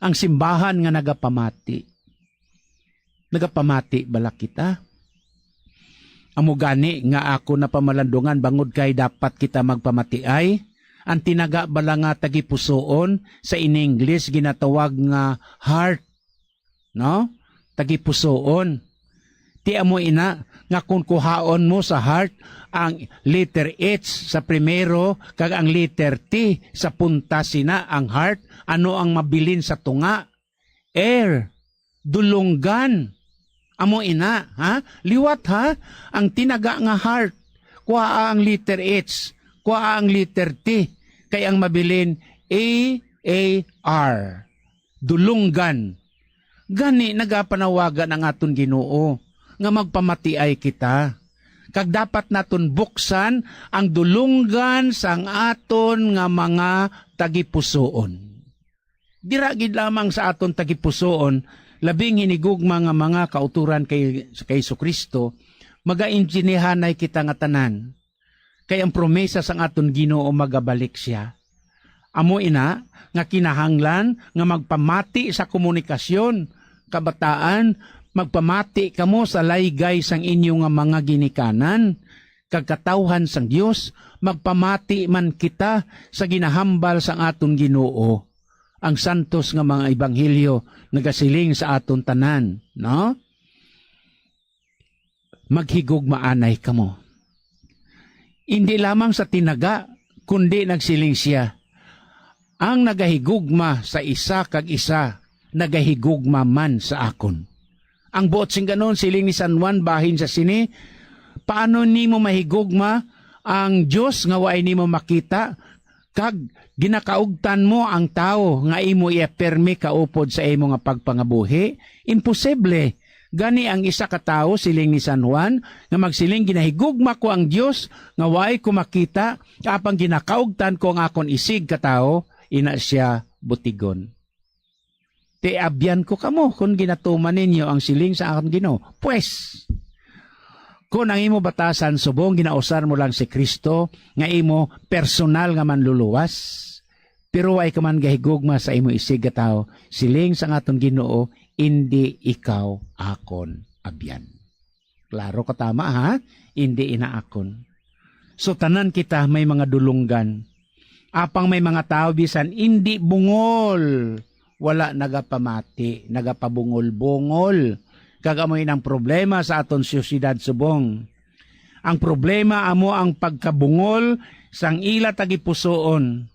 ang simbahan nga nagapamati. Nagapamati bala kita? Amo gani nga ako napamalandungan bangod kay dapat kita magpamatiay. Ang tinaga bala nga tagipusoon, sa in English ginatawag nga heart, no? Tagipusoon. Ti amo ina nga kung kuhaon mo sa heart ang letter H sa primero kag ang letter T sa punta sina ang heart, ano ang mabilin sa tunga? Air. Dulonggan. Amo ina, ha? Liwat, ha? Ang tinaga nga heart, kuhaa ang letter H, kuhaa ang letter T, kay ang mabilin, A A R. Dulonggan. Gani nagapanawagan ang aton Ginoo nga magpamatiay kita. Kag dapat naton buksan ang dulonggan sang aton nga mga tagipusoon. Dira gid lamang sa aton tagipusoon, labing hinigugma nga mga kautoran kay, kay Jesu-Cristo, magaintindihanay kita nga tanan. Kay ang promesa sang aton Ginoo magabalik sia. Amo ina nga kinahanglan nga magpamati sa komunikasyon, kabataan, magpamati kamo sa laygay sang inyo nga mga ginikanan, kag katawhan sang Dios, magpamati man kita sa ginahambal sang aton Ginoo. Ang santos nga mga ebanghelyo nagasiling sa aton tanan, no? Maghigugmaanay kamo. Indi lamang sa tinaga, kundi nagsiling sia, "Ang nagahigugma sa isa kag isa, nagahigugma man sa akon." Ang buot sing ganon, siling ni San Juan bahin sa sini, "Paano nimo mahigugma ang Dios nga waay nimo makita, kag ginakaugtan mo ang tawo nga imo iya pirmi kaupod sa imo nga pagpangabuhi? Imposible! Gani ang isa ka tawo," siling ni San Juan, "nga magsiling, 'Ginahigugma ko ang Dios nga waay ko makita, apang ginakaugtan ko ang akon isig ka tawo,' ina sia butigon." Ti abyan ko kamo kon ginatuman ninyo ang siling sa akon Ginoo. Pwes, kon ang imo batasan subong ginausar mo lang si Cristo nga imo personal nga manluluwas, pero way ka man gahigugma sa imo isig nga tawo, siling sang aton Ginoo, "Indi ikaw akon abyan." Klaro ka, tama, ha? Indi ina akon. So, tanan kita may mga dulunggan. Apang may mga tawo bisan indi bungol, wala nagapamati, nagapabungol-bungol. Kag amo inang problema sa aton siyudad subong. Ang problema amo ang pagkabungol sang ila tagipusoon.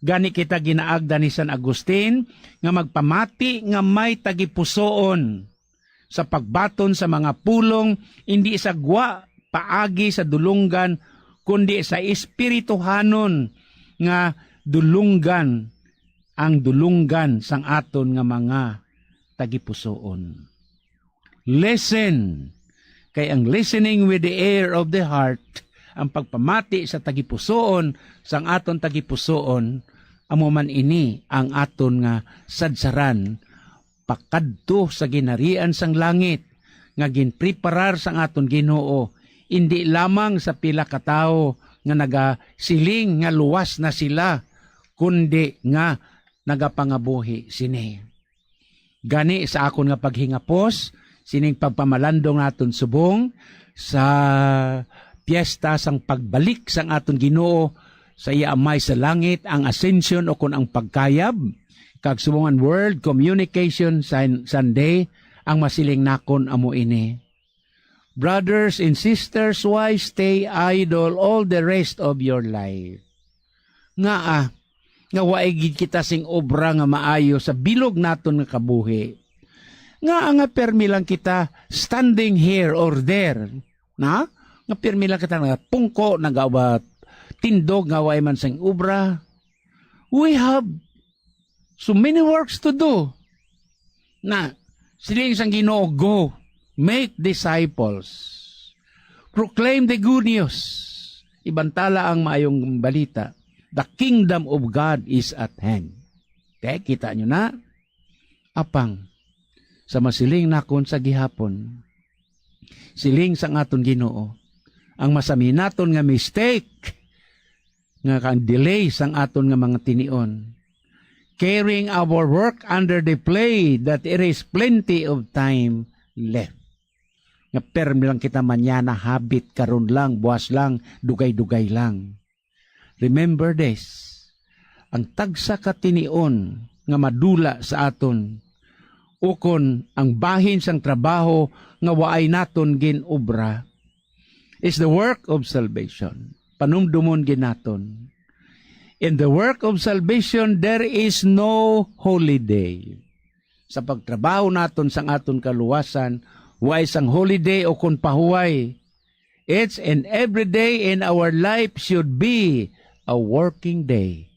Gani kita ginaagda ni San Agustin nga magpamati nga may tagipusoon sa pagbaton sa mga pulong, indi sa gwa paagi sa dulunggan, kundi sa espirituhanon nga dulunggan, ang dulunggan sang aton nga mga tagipusoon. Listen, kay ang listening with the ear of the heart, ang pagpamati sa tagipusoon, sang aton tagipusoon, amo man ini ang aton nga sadsaran pakadto sa ginharian sang langit nga ginpreparar sang aton Ginoo, indi lamang sa pila ka tawo nga nagasiling nga luwas na sila, kundi nga nagapangabuhi sini. Gani, sa akon nga paghingapos, sining pagpamalandong naton subong sa piyesta sang pagbalik sang aton Ginoo sa iya Amay sa langit, ang Ascension ukon ang pagkayab, kag subong ang World Communication Sun-, Sunday, ang masiling nakon amo ini. Brothers and sisters, why stay idle all the rest of your life? Ngaa nga waay gid kita sing obra nga maayo sa bilog naton nga kabuhi? Ngaa nga permi lang kita standing here or there? Na? Nga permi lang kita nagapungko, nagawa tindog nga waay man sing obra? We have so many works to do. Na, siling sang Ginoo, "Go, make disciples. Proclaim the good news. Ibantala ang maayong balita. The kingdom of God is at hand." Okay, kita nyo na? Apang, sa masiling nakon sa gihapon, siling sang aton Ginoo, ang masami naton nga mistake nga kang delay sang aton nga mga tinion. Carrying our work under the plea that there is plenty of time left. Nga permi lang kita mañana, habit, karon lang, buwas lang, dugay-dugay lang. Remember this, ang tagsa ka tinion nga madula sa aton, ukon ang bahin sang trabaho nga waay naton gin-obra, is the work of salvation. Panumdomon gid naton. In the work of salvation, there is no holiday. Sa pagtrabaho naton sang aton kaluwasan, way sang holiday o kon pahuway. Each and every day in our life should be a working day.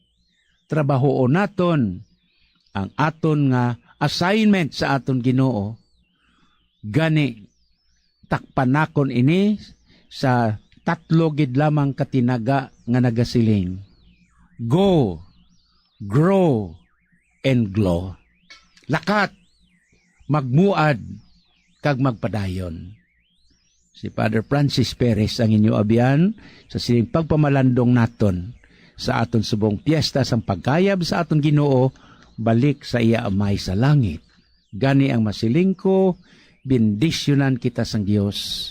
Trabahoon naton ang aton nga assignment sa aton Ginoo. Gani, takpan nakon ini sa tatlo gid lamang ka tinaga nga nagasiling, "Go, grow, and glow." Lakat, magmuad, kag magpadayon. Si Father Francis Perez ang inyo abyan sa sining pagpamalandong naton sa aton subong piyesta sang pagkayab sa aton Ginoo, balik sa iya Amay sa langit. Gani ang masiling ko, bendisyonan kita sang Dios.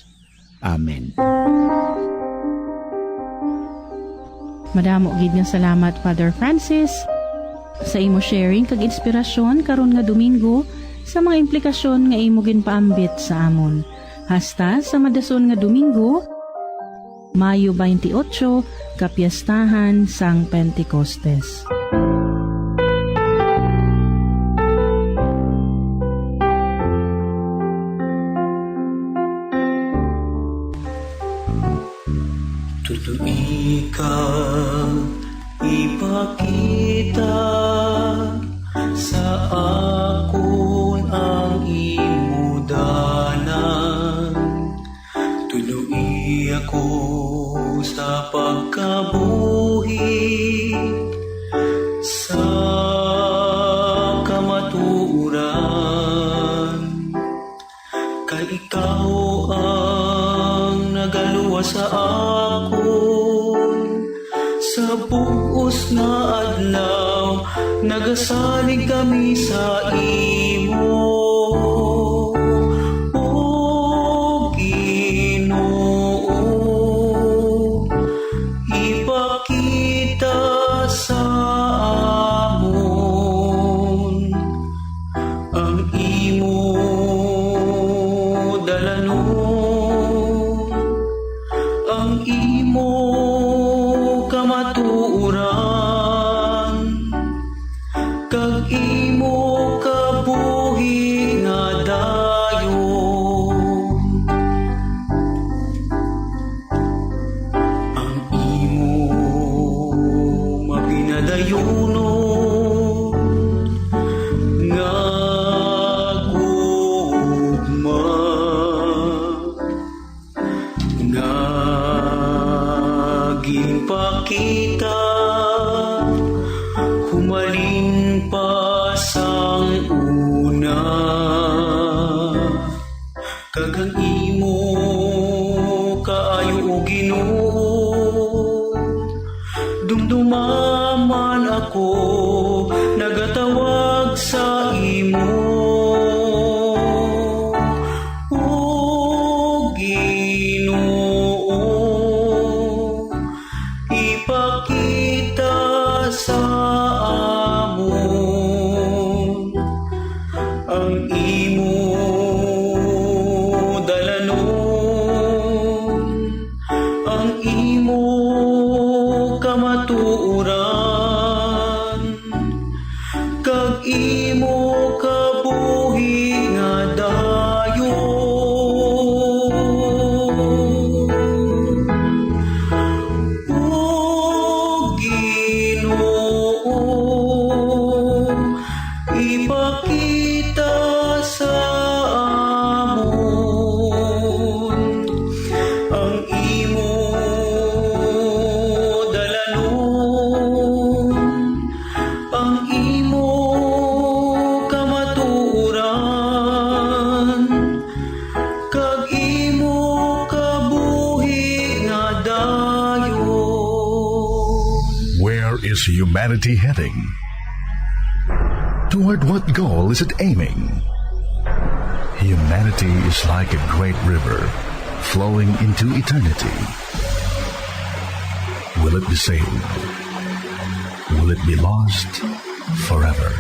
Amen. Madamo gid nga salamat, Father Francis, sa imo sharing kag inspirasyon karon nga Domingo sa mga implikasyon nga imo ginpaambit sa amon. Hasta sa madason nga Domingo, Mayo twenty-eight, kapiestahan sang Pentecostes. Tudloi ka, ipakita sa akon ang imo dalan. Tudloi ako sa pagkabuhi, sa kamatuoran. Kay ikaw ang nagaluwas sa akon. Sa bug-os nga adlaw, nagasalig kami sa imo, O Ginoo. Ipakita sa amon ang imo dalanon, ang imo kamatuoran, kag imo kabuhi nga dayon. Ang imo mapinadayunon nga gugma nga ginpakita humalin pa sang una. Kag ang imo kaayo, O Ginoo, dumduma man ako nagatawag sa imo. O Ginoo, ipakita sa amon ang imo dalanon, ang imo kamatuoran, kag imo kabuhi nga dayon. O Ginoo, ipakita sa amon ang imo dalanon, ang imo kamatuoran, kag imo kabuhi nga dayon. Where is humanity heading? Toward what goal is it aiming? Humanity is like a great river flowing into eternity. Will it be saved? Will it be lost forever?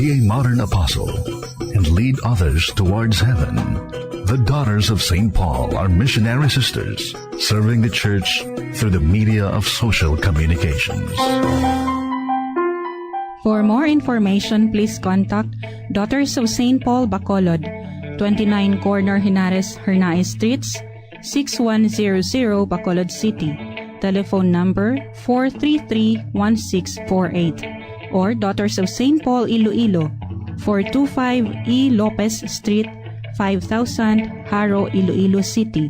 Be a modern apostle and lead others towards heaven. The Daughters of Saint Paul are missionary sisters serving the church through the media of social communications. For more information, please contact Daughters of Saint Paul Bacolod, twenty-nine Corner Henares Hernaez Streets, six one zero zero, Bacolod City. Telephone number four three three one six four eight, or Daughters of Saint Paul Iloilo, four two five E Lopez Street, five thousand, Jaro, Iloilo City.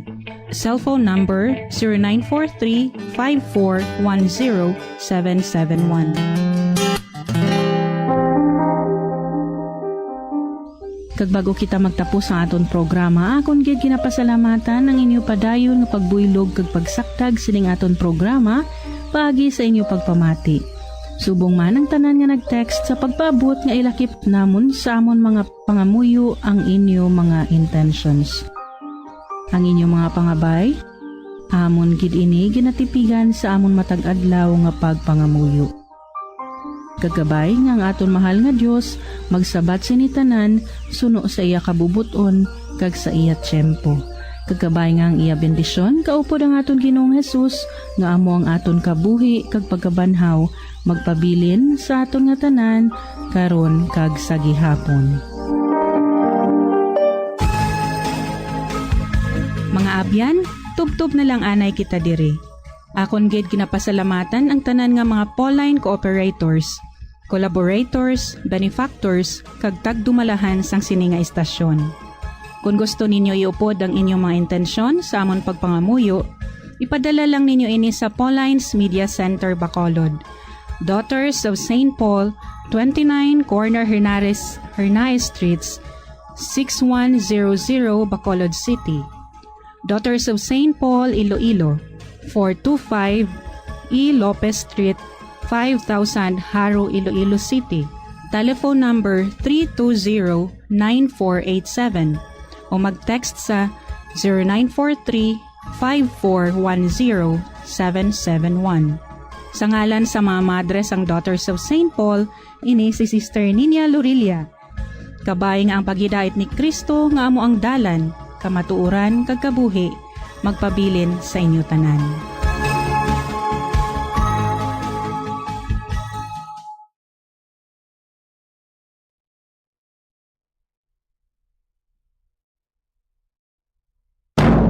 Cellphone number zero nine four three five four one zero seven seven one. Kag bago kita magtapos sa aton programa, akon gid ginapasalamatan ang inyo padayon nga pagbuylog kag pagsakdag sining aton programa paagi sa inyo pagpamati. Subong man ang tanan nga nag-text sa pagpaabot nga ilakip namon sa amon mga pangamuyo ang inyo mga intentions. Ang inyo mga pangabay, amon gid ini ginatipigan sa amon matag adlaw nga pagpangamuyo. Kag kabay nga ang aton mahal nga Dios magsabat sini tanan suno sa iya kabubot-on kag sa iya tiyempo. Kag kabay nga ang iya bendisyon kaupod ang aton Ginoong Jesus, nga amo ang aton kabuhi kag pagkabanhaw, magpabilin sa aton nga tanan, karon kag sa gihapon. Mga abyan, tubtob na lang anay kita diri. Akon gid ginapasalamatan ang tanan nga mga Pauline cooperators, collaborators, benefactors, kag tagdumalahan sang sini nga istasyon. Kon gusto ninyo iupod ang inyong mga intensyon sa amon pagpangamuyo, ipadala lang ninyo ini sa Pauline's Media Center, Bacolod, Daughters of Saint Paul, twenty-nine Corner Hernares, Hernaez Streets, six one zero zero, Bacolod City. Daughters of Saint Paul, Iloilo, four two five E Lopez Street, five thousand, Jaro, Iloilo City. Telephone number three two zero nine four eight seven o mag-text sa zero nine four three five four one zero seven seven one. Sa ngalan sa mga madre sang Daughters of Saint Paul, ini si Sister Ninia Lorilla. Kabay nga ang paghidait ni Cristo nga amo ang dalan, kamatuoran, kag kabuhi, magpabilin sa inyo tanan.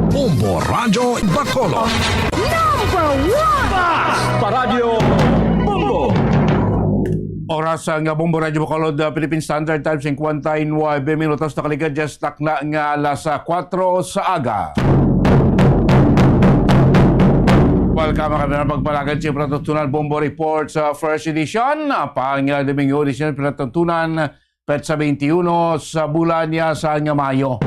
Bombo Radyo Bacolod. Number one! Paradyo Bombo! Oras nga Bombo Radyo Bacolod, uh, Philippine Standard Time, cincuenta y nueve minutos, nakaligad dyan sa takna nga alas, uh, kuwatro sa aga. Welcome kami na pagpalagan sa Pinatuntunan Bombo Report sa first edition, uh, pang, uh, Domingo edition, Pinatuntunan, petsa twenty-one sa bulan niya sa nga Mayo.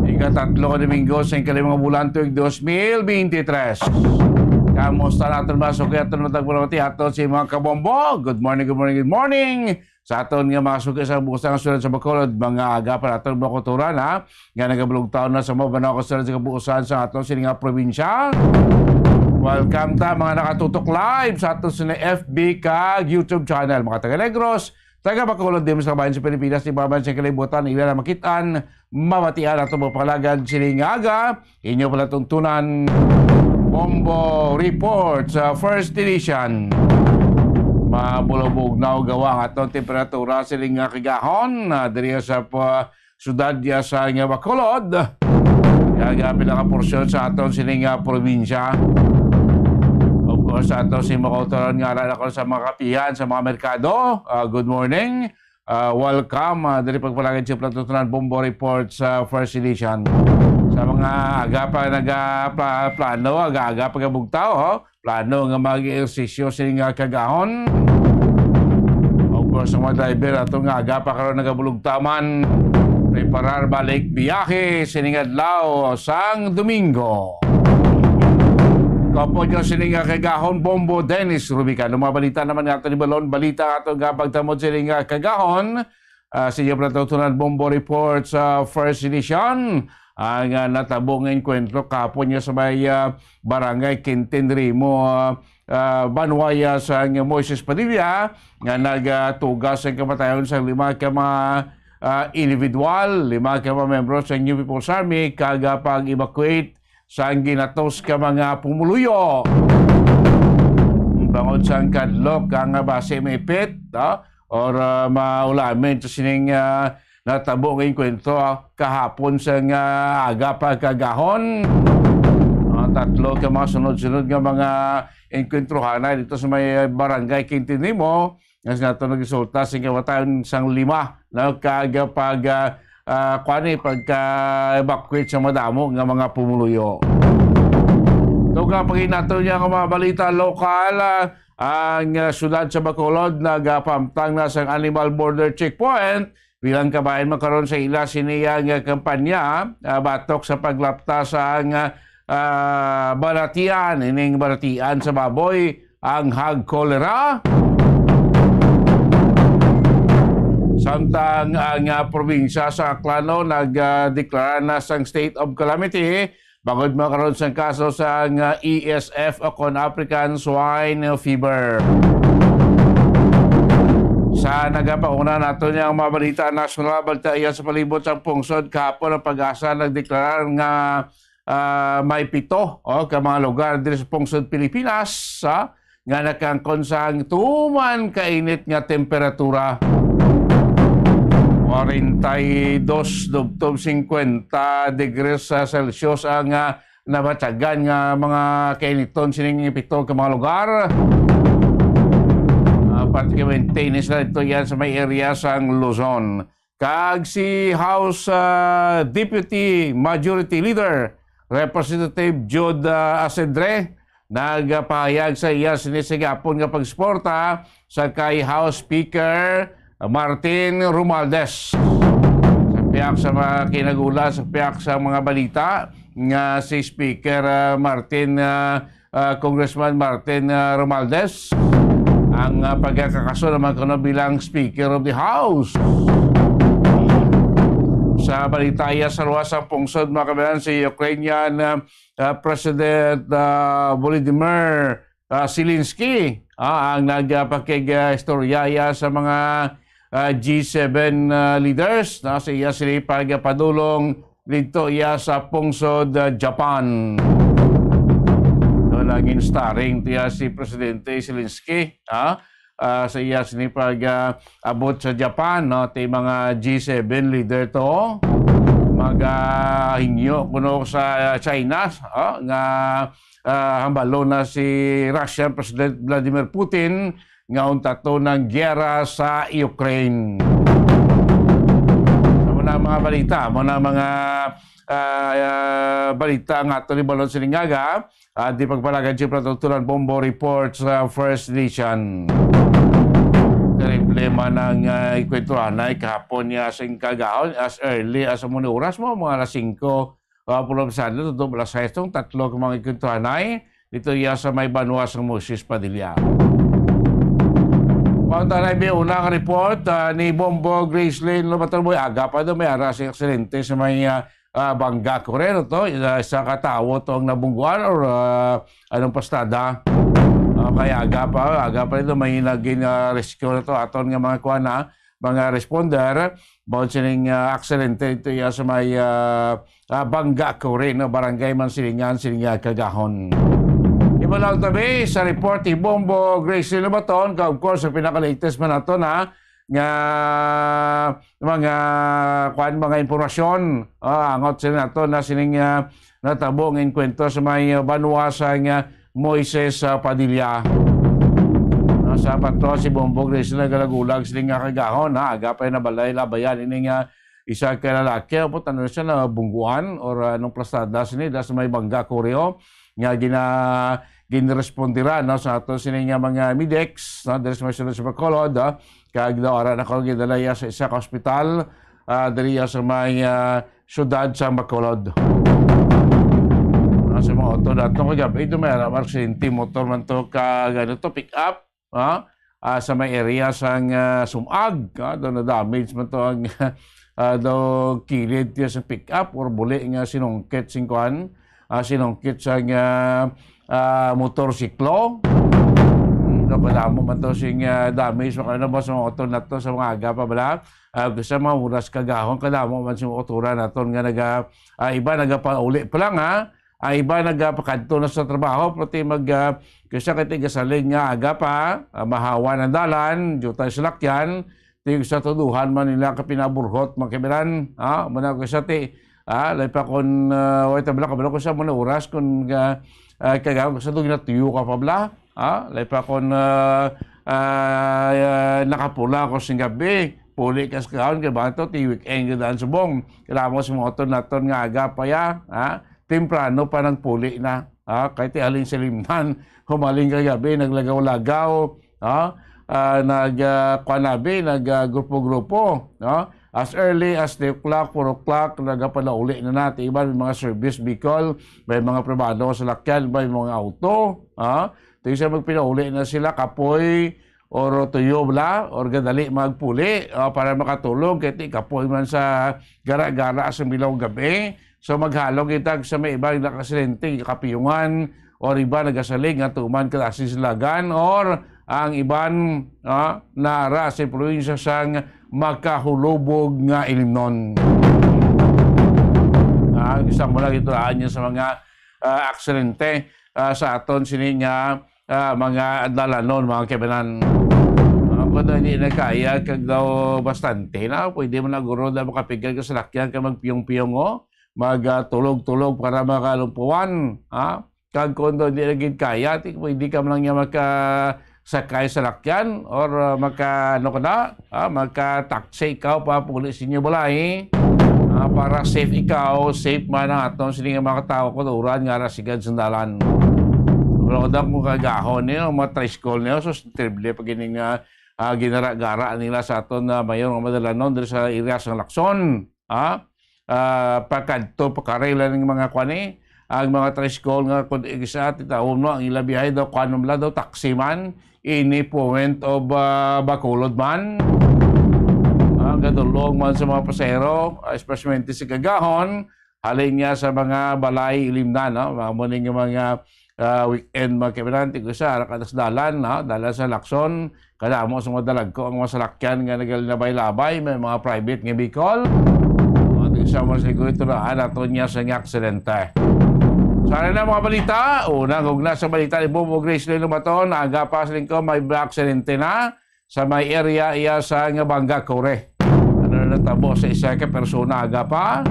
Ikatatlo ka Domingo sa ikalimang bulan tuig dos mil binte tres. Kamusta naton ba? So, kaya aton matagpuan aton si mga kabombo. Good morning, good morning, good morning. Sa aton nga mga suki sa busa nga sulod sa Bacolod, mga aga pa naton mga kulturan, ha? Nga nagabulog taon na sa mga banaw ka sulod sa kabuusan sa aton sini nga probinsya. Welcome ta, mga nakatutok live sa aton sini F B kag YouTube channel, mga taga Negros, taga Bacolod, diri sa kabayan sa Pilipinas, ibabayan sa kalibutan, ila na makitaan, mabatian ato mo palagad sining aga, inyo pala tuntunan, Bombo Report sa first edition. Mabulabog na gawa ang aton temperatura sining nga kagahon, ah, diri sa pa, syudad ya sa nga Bacolod. Kaya nga pinakaporsyon sa aton sining nga probinsya. Of course, sa aton si mga kautoran nga aral ako sa mga kapihan, sa mga merkado. Ah, good morning. Ah, welcome. Ah, diri pagpalagay sa Platutunan Bombo Report sa first edition. Sa mga aga pa nagaplano, aga-aga pagabugtaw, ho? Plano nga mag-ehersisyo sini nga kagahon. Of course, ang mga driver ato nga aga pa karon nagabulugtaman, preparar balik biyahe sini nga adlaw sang Domingo. Kapod nyo sini nga kagahon, Bombo Dennis Rubican. Ang mga balita naman nga ato ni Balon, balita ato nga pagtamod sini nga kagahon. Ah, sa inyo pala tutunan, Bombo Report sa first edition. Ang, ah, natabo nga engkwentro kahapon nga sa may, ah, Barangay Quintin Rimo, ah, ah, Banwaya sa Moises Padilla nga nagatuga sa kamatayon sa lima ka mga, ah, individual, lima ka mga membro sa New People's Army, kag, ah, pag-evacuate sa ginatos ka mga pumuluyo. Bangod sa kadlok ang base maipit, ah, or, ah, maulamin sa sining, ah, natabo nga engkwentro, ah, kahapon sa nga aga pa kagahon. Ah, tatlo ka mga sunod-sunod nga mga engkwentro na dito sa may Barangay Quintin Rimo, nga sa nato nagresulta sa kamatayon sang lima, no, kag pag, ah, ah, kuwan, eh, pagka-evacuate sa madamo nga mga pumuluyo. Tuga pa gid nato niya nga mga balita lokal, ah, ang, ah, siyudad sa Bacolod nagapamtang na sang Animal Border Checkpoint bilang kabahin man karon sa ila sini nga kampanya, ah, batok sa paglapta sa nga, ah, balatian, ining balatian sa baboy, ang hog cholera. Samtang ang, ah, probinsya sa Aklano nag, ah, deklara na sang state of calamity bangod makaron sang kaso sang, ah, E S F o kon African Swine Fever. Sa nagapauna nato niya ang mga balita nasyonal, balita iya sa palibot sang pungsod kahapon ang PAGASA nagdeklarar nga, ah, may pito, oh, ka mga lugar diri sa pungsod Pilipinas, ah, nga nakaangkon sang tuman kainit nga temperatura. Kwarenta y dos tubtob singkwenta degrees Celsius ang, ah, nabatyagan nga mga kainiton sining pito ka mga lugar. Ah, particularmente ini sila dito yan sa may area sang Luzon. Kag si House, ah, Deputy Majority Leader Representative Jude, ah, Asedre, nagapahayag sa iya sini sa gihapon nga pagsuporta sa kay House Speaker Martin Romualdez. Sa pihak sa mga kinag-ulat, sa pihak sa mga balita nga si Speaker, ah, Martin, ah, ah, Congressman Martin, ah, Romualdez, ang, ah, pagkakakaso naman kuno bilang Speaker of the House. Sa balita, iya sa luwas ang pungsod, mga kabayan, si Ukrainian, ah, ah, President, ah, Volodymyr, ah, Zelensky, ah, ang nagpakig-istorya iya sa mga, ah, G seven, ah, leaders, no, sa iya sini pagpadulong didto iya sa pungsod, ah, Japan. Doon naging starring tiya si Presidente Zelensky, ah, ah, sa iya sini pag, ah, abot sa Japan, no, ti mga G seven leader to, magahingyo kuno sa China, ah, nga, ah, hambalon na si Russian President Vladimir Putin nga untaton ang giyera sa Ukraine. Amo na ang mga balita, amo na ang mga, ah, ah, balita nga ato ni balon sining aga. At di pagpalagan, siyempre, tutulan Bombo Report sa First Edition. Terrible man ang, ah, ikwentuhanay kahapon niya sing kagahon, as early as amo ni oras mo, mga alas singko, ah, pulo pasado, tutok alas sais, tong tatlo ka mga ikwentuhanay. Dito iya sa may banwa sa Moises Padilla. Pangtanay, may una nga report, ah, ni Bombo Gracelyn Lobaton. Boy, aga pa daw may ara sing aksidente sa may, ah, ah, Bangga Correro to, isa, isa ka tawo to ang nabungguan or, ah, anong pastada. Ah, kaya aga pa, aga pa ito, may naging, ah, rescue na to. Aton nga mga kuan na, mga responder, about sining, ah, aksidente ito iya sa may, ah, ah, Bangga Correro, Barangay Mansilingan, sining, ah, kagahon. Iba lang tabi sa report ni Bombo Gracie Lobaton, ka, of course, ang pinaka-latest man nato na nga mga, kuan, mga impormasyon, ah, angot sila nato na sining, ah, natabo nga engkwentro sa may, ah, banwa sa nga Moises, ah, Padilla. Ah, sa patro si Bombo Gracie nagalagulag sila nga kagahon, ha, aga pa nabalay labayan ini nga isa ka lalaki, o, ano siya, na bungguan or, ah, anong plastada sini, das may Bangga Correro nga gina ginrespondiran, no, sa ato sini nga mga medics, no, diri sa may siyudad sa Bacolod, ah, kag daw ara na ko gidala iya sa isa ka ospital, ah, diri iya sa may, ah, siyudad sa Bacolod. Ah, sa mga auto nato kagabi, ito may aram aksidente motor man to ka, ano to, pick up, ah, ah, sa may area sang, ah, Sumag, ah, daw na damage man to ang, ah, daw kilid niya sa pick up or buli nga sinungkit sing kuan, ah, sinungkit sang, ah, ah, motorsiklo. Daw kadamo man to sing, ah, damage, makano ba sa mga auto nato sa mga aga pa bala? Ah, sa mga oras kagahon, kadamo man sa mga auto naton nga naga, ah, iba nagapauli pa lang, ha? Ang iba nagapakadto na sa trabaho, pati mag, ah, kaysa kay tigasalig nga aga pa, ah, mahawan ang dalan, jutay salakyan, ti sa tuduhan man nila ka pinaburhot, mga kaibigan, ah, muna ko sa ti, ah, lay pa kon, ah, way tabla kabalo ko sa muna oras, kon, ah, ah, kagaw ko sa dugin na tuyo ka pa bla, ah, lay pa kon, ah, ah, ah, nakapula ko sing gabi, puli ka sa kaon, kay ba to, ti weekend ka daan subong, kailangan mo sa mga auto naton nga aga pa ya, ah, temprano pa nagpuli na, ah, kay ti halin sa limnan, humaling kagabi, naglagaw-lagaw, ah, ah, nag, ah, kuan na bi, nag, ah, grupo-grupo, no? As early as three o'clock, four o'clock, nagapalauli na na. Ti iban may mga service vehicle, may mga pribado nga salakyan, may mga auto, ah. Ti sa magpinauli na sila, kapoy, or tuyo bala, or gadali magpuli, ah, para makatulog, kay ti kapoy man sa gara-gara sa milaw gabi. So, maghalong kita sa may iba nga nakasidente, kapiyungan, or iba nagasalig nga tuman ka sa silagan, or ang iban, ah, nara sa probinsya sang makahulubog nga ilimnon. Ah, isa mo lang ito, ah, niya sa mga, ah, aksidente, ah, sa aton sini nga, ah, mga dalanon, mga kaibanan. Ah, kung daw hindi na kaya, kag daw bastante na, pwede mo na guro daw makapigal ka sa lakyan ka magpiyong-piyong, oh. Mag, ah, tulog-tulog para makalumpuan, ha? Kag kung daw hindi na gid kaya, ti, pwede ka man lang niya makasakay sa lakyan or, ah, maka, ano ka na, ah, maka-taxi ikaw pa puli sa inyo balay. Ah, para safe ikaw, safe man ang aton sini nga mga tawo, katuran nga ara sigad sa dalan. Wala ko daw kung kagahon niyo, mga tricycle niyo, sus, terrible pa gini nga, ah, ginara-gara nila sa aton na mayor nga madalanon diri sa area sa Lacson. Ha? Ah, pakadto, pakarela ning mga kuan, eh, ang mga tricycle nga kung isa, titawon mo, ang ila biyahe daw, kuan man daw, taxi man, ini point of, ah, Bacolod man. Ah, gadulong man sa mga pasahero, ah, especially sa kagahon, halin nga sa mga balay ilimnan, no? Mga muning mga, ah, weekend, mga kaibigan, tig-usa, ara ka sa dalan, no? Dalan sa Lacson, kadamo sa mga dalagko ang mga salakyan nga nagalabay-labay, may mga private nga vehicle. Mga tig-usa man siguro ito na, ah, naton niya sa nga aksidente. Sana na mga balita, una, gugna sa balita ni Bobo Grace Lino Baton, aga pa sa lingkod, may aksidente na sa may area iya sa nga Banga Core. Ano na natabo sa isa ka persona aga pa?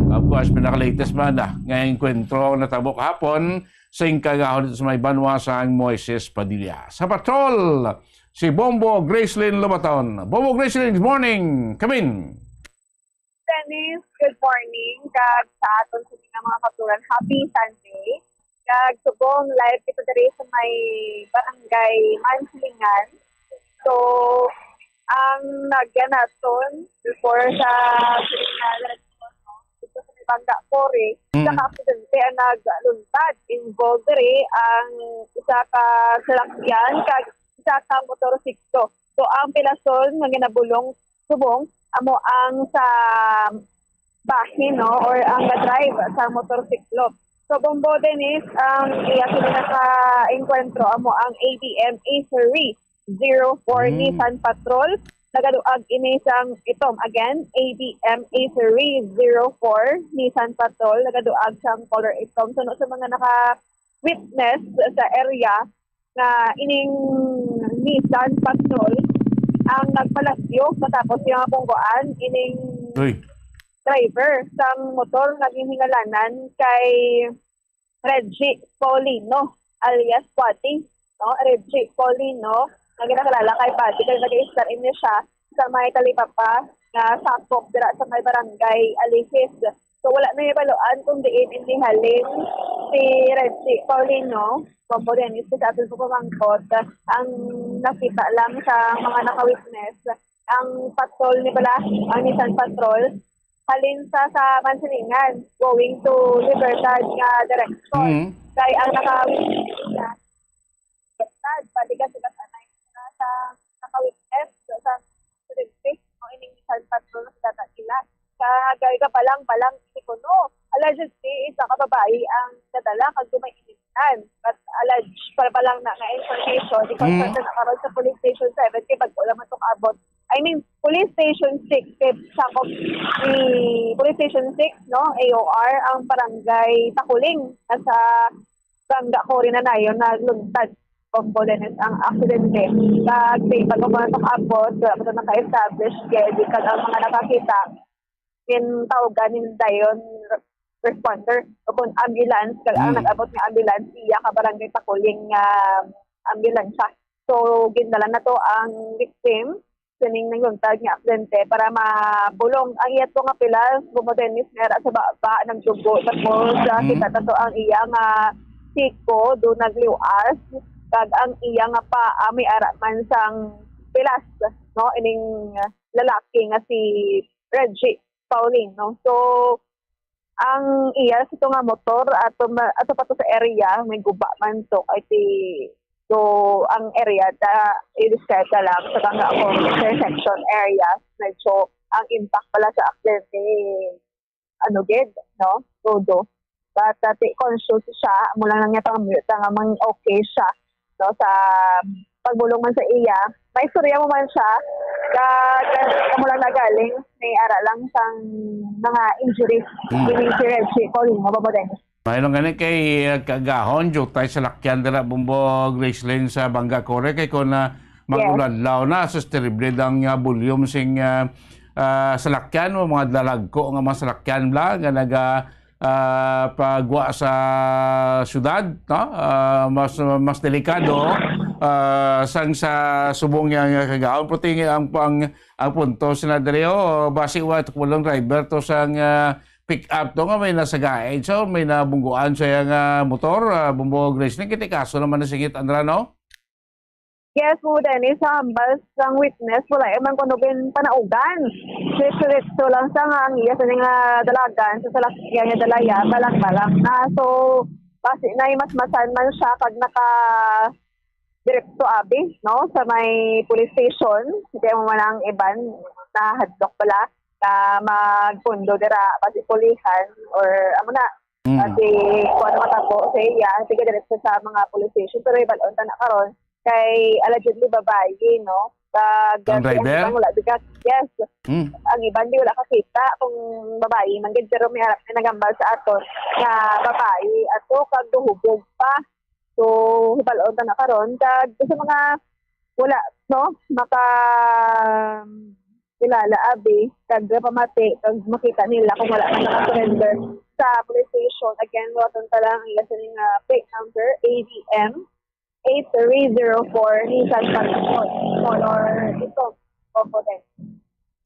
Of course, pinaka-latest man na nga engkwentro natabo kahapon sa ingkagahon sa may banwa sang Moises Padilla. Sa patrol, si Bombo Gracelyn Lobaton. Bombo Gracelyn, good morning. Come in. Dennis, good morning. Kag sa aton sa mga kapaturan, happy Sunday. Kag subong live kita diri sa may barangay Mansilingan. So, ang nagyanaton before sa silingan, dito sa may Banga Core, Mm. sa aksidente ang nagluntad. Involved diri ang isa ka salakyan kag isa ka motorsiklo. So, ang pilason nga ginabulong subong amo ang sa bahin, no, or ang ga-drive sa motorsiklo. So, Bombo Dennis, ang iya sila naka-enkwentro amo ang A D M A three zero four Mm. Nissan Patrol. Nagaduag ini sang itom. Again, A D M A three zero four Nissan Patrol. Nagaduag sang color itom. So, no, sa mga naka-witness sa area nga ining Nissan Patrol ang nagpalagyo matapos yung punggoan ining Uy. driver sang motor nga ginhingalanan kay Reggie Paulino alias Pati, no? Reggie Paulino, nga ginakilala kay Pati, kay nag-istar ini siya sa may talipapa nga sakop dira sa may barangay Alihis. So, wala na ibaluan kung diin ini halin si Reggie Paulino, Bombo Dennis, kasi aton po pamangkot, ang nakita lang sa mga naka-witness, ang patrol ni pala, ang Nissan Patrol, halin sa, sa Mansilingan, going to Libertad nga direction. Mm. Kay ang naka-witness niya, Libertad, balikan sila sa, sa naka-witness sa aksidente, no, ining Nissan Patrol sa data nila. Kay gabalang-balang ini kuno. Allegedly, isa ka babayi ang nadala kag may ilimnan. But alleged pa, pa lang na nga information, di Mm. confirm na karon sa Police Station seven, kay bago lang man itong abot. I mean, Police Station six, kay sakop ni Police Station six, no, A O R, ang barangay Takuling, nasa Banga Core na nayon nagluntad, Bombo Dennis, ang aksidente. Kag di pa ko makakaabot, wala pa to naka-establish kay di kag ang mga nakakita, gintawgan ni dayon re-, responder o kung ambulance, kag ang Hmm. nag-abot nga ambulance, iya ka barangay Takuling nga ambulansya. So, gindala na to ang victim sining nagluntad nga aksidente para mapulong ang iya to nga pilas, Bombo Dennis, nga ara sa baba, nagdugo. Tapos, ah, Mm. kita tato ang iya nga siko, do nagliwas, kag ang iya nga paa may ara man sang pilas, no? Ining lalaki nga si Reggie Paulino. So, ang iya sa ito nga motor, ato ma-, ato pa to sa area, may guba man to, kay ti, so, ang area, ta, i-describe na lang, sa mga akong intersection area, medyo ang impact pala sa aksidente, ano gid, no? Todo. But, uh, ti conscious siya, amo lang niya pang-mute nga mang okay siya, no? Sa pagbulong man sa iya, may istorya mo man siya, kag amo lang nagaling, may ara lang sang mga injuries, Hmm. meaning si Reggie Paulino, Bombo Dennis. May lang gani kay, uh, kagahon, jutay sa lakyan dira, Bombo Gracelyn, sa Banga Core, kay kung na Yes. mag-ulanlaw na, sus, terrible ang, uh, volume sing, uh, uh, salakyan, o mga dalagko nga mga salakyan bla, nga naga, ah, pagwa sa syudad, no? Ah, mas, mas delikado, ah, sang sa subong niya nga kagahon. Pero tingin ang, ang, ang punto, Senador Rio, basi wa ito kulang driver to sang, ah, pick-up to nga may nasagaid siya, may nabungguan siya nga motor, ah, Bombo Gracelyn, kay ti kaso naman na singit, Andra, no? Yes, Kuya Dennis, sa hambal sang witness, wala man kuno gin panaugan. Diretso lang siya nga ang iya sini nga dalagan sa salakyan nga dalaya, balang-balang na. So, basi na mas masan man siya kag naka direkto abi, no, sa may police station. Kaya mo man ang iban nahadlok pala na magpundo dira, basi pulihan or amo na, Mm. basi kung ano matabo sa iya, sige diretso sa mga police station. Pero ibalon ta na karon kay allegedly babayi, no? Kag Ang driver? Iban wala di ka, yes. Mm. Ang iban di wala kakita kung babayi man gid, pero may harap na nagambal sa aton nga babayi ato kag guhubog pa. So, hibalon ta na karon. Kag sa mga wala, no, maka kilala abi kag pamati kag makita nila kung wala man naka-surrender sa police station. Again, waton ta lang ang iya sini nga plate number, A D M eight three zero four, Nissan Patrol, color itom, Bombo Dennis.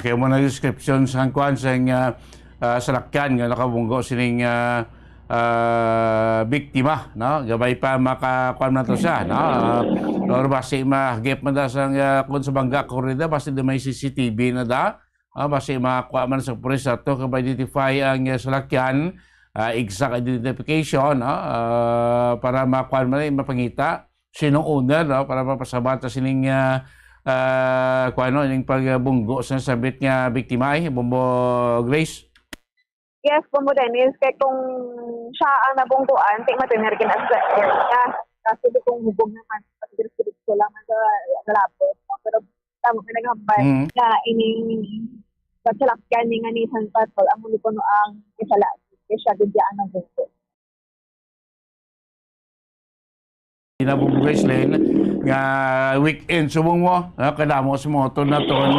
Kaya mo na description sa kuan sa, ah, ah, salakyan nga nakabunggo sining, ah, ah, biktima, no? Gamay pa maka-, kuan man to siya, no? Ah, or basi mahagip man da sa, ah, kung sa bangga korida, basi di may C C T V na da. Ah, basi makuha man sa pulis ato kag ma-identify ang, ah, salakyan, ah, exact identification, no? Ah, para makuha man, mapangita sino owner, no? Para mapasabat sa sining, ah, ah, kuan, no, ining pagbunggo sa sabit nga biktima, eh, Bombo Grace. Yes, Bombo Dennis, kay kung siya ang nabungguan, ti matinir gid as niya. Kasi di kung hubog naman, kasi diretso lang man sa galapos, no? Pero tamo nga naghambal Mm. nga ining pagsalakyan ni nga Nissan Patrol, amo ni kuno ang isala, kay siya gid ang nabunggo. Ina Bombo Gracelyn, nga weekend subong mo, ah, kadamo sa mga utod naton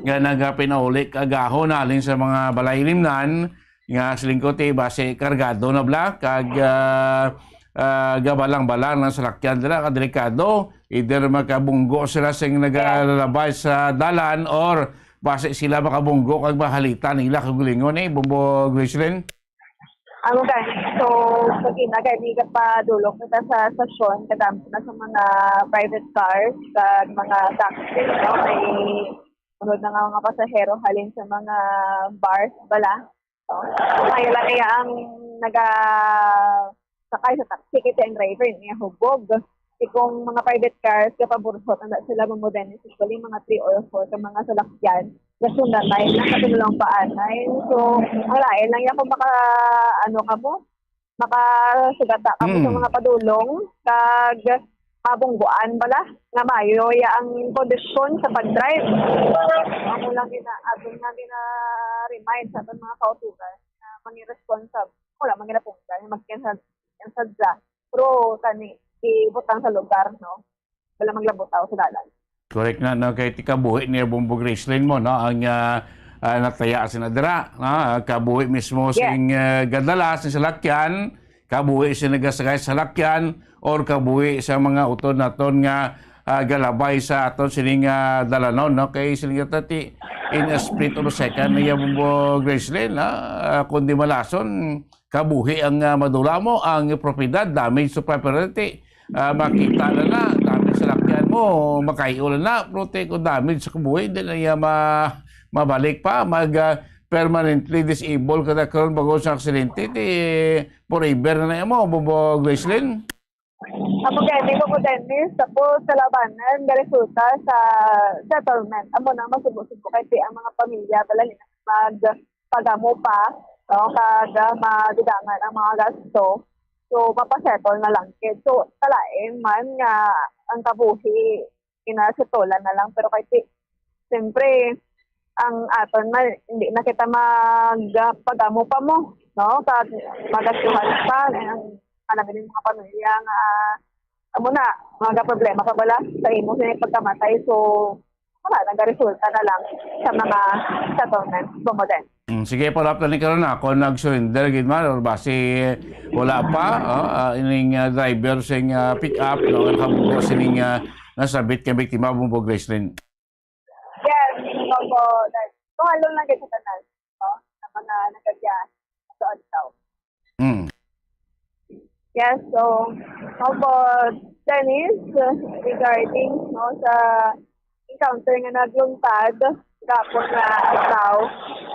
nga nagapinauli kag agahon halin sa mga balay limnan, nga siling ko ti basi kargado na bala kag, ah, ah, gabalang-balang ang salakyan dira, kadelikado. Either makabunggo sila sing nagalalabay sa dalan or basi sila makabunggo kag mahalita nila kaugalingon, eh, Bombo Gracelyn. Amo gani. So, pag ina gani, padulong kita sa estasyon, kadamo na sa mga private cars kag mga taxi, no? May sunod na nga mga pasahero halin sa mga bars bala, no? Maayo lang iya ang naga sakay sa taxi, kay ang driver niya hubog. Di kung mga private cars, kapaburhot na sila, Bombo Dennis, usually mga three or four ka mga salakyan. Nasundan na yun, nasa tinulang paanay. So, ang lain lang yan kung maka, ano ka mo, makasugata ka mo sa Mm. mga padulong, kag mabungguan bala, nga maayo ya ang kondisyon sa pag-drive. Amo lang gina-, aton nga gina-remind sa aton mga kauturan na mangi-responsible, wala, mangi-responsible, mag-cancel, cancel dra. Pero kani, ibutang sa lugar, no? Wala maglabutaw sa dalan. Correct na, no? Kay ti kabuhi ni Bombo Gracelyn mo, no? Ang, ah, ah, nataya sina dira, no? Ah, kabuhi mismo Yes. sing, ah, gadala sa salakyan, kabuhi sa nagasakay sa salakyan, or kabuhi sa mga utod naton nga, ah, galabay sa aton sining, ah, dalanon, no? Kay siling ta ti, in a split of a second na iya Bombo Gracelyn, ah, ah, kung di malason, kabuhi ang, ah, madula mo, ang propiedad, damage to property, ah, makita na na, damage sa lakyan mo, makaiulan na, pero ti kung damage sa kabuhi, di na iya ma-, mabalik pa, mag, ah, permanently disabled ka na karon bago sa aksidente, ti forever na na mo, Bombo Gracelyn. Amo gani, Bombo Dennis, tapos sa labanan, garesulta sa settlement. Amo na, masubo-subo kay ti ang mga pamilya, bala nila magpagamo pa, no? Kag, ah, madugangan ang mga gasto. So, mapasettle na lang gid. So, kalain man nga ang kabuhi, kinasetolan na lang. Pero kay ti, siyempre, ang aton man, hindi na kita mag, ah, pagamo pa mo, no? Kag magastuhan pa, ang, ang mga pamilya nga, amo na, mga problema pa bala sa imo sa pagkamatay. So, wala, nagaresulta na lang sa mga settlement. Bombo Dennis. Mm, sige, follow up na ni karon na kung nag-surrender gid man or basi wala pa, oh, ah, ining, ah, driver sing, ah, pick up, no, nga nakabugo sining, ah, nasabit nga biktima, Bombo Gracelyn. Yes, Bombo Dennis. Tuhalon lang gid sa tanan, no, sa mga nagagya. Hmm. Yes, so, opo, Dennis, regarding, no, sa encounter nga nagluntad gapon nga adlaw.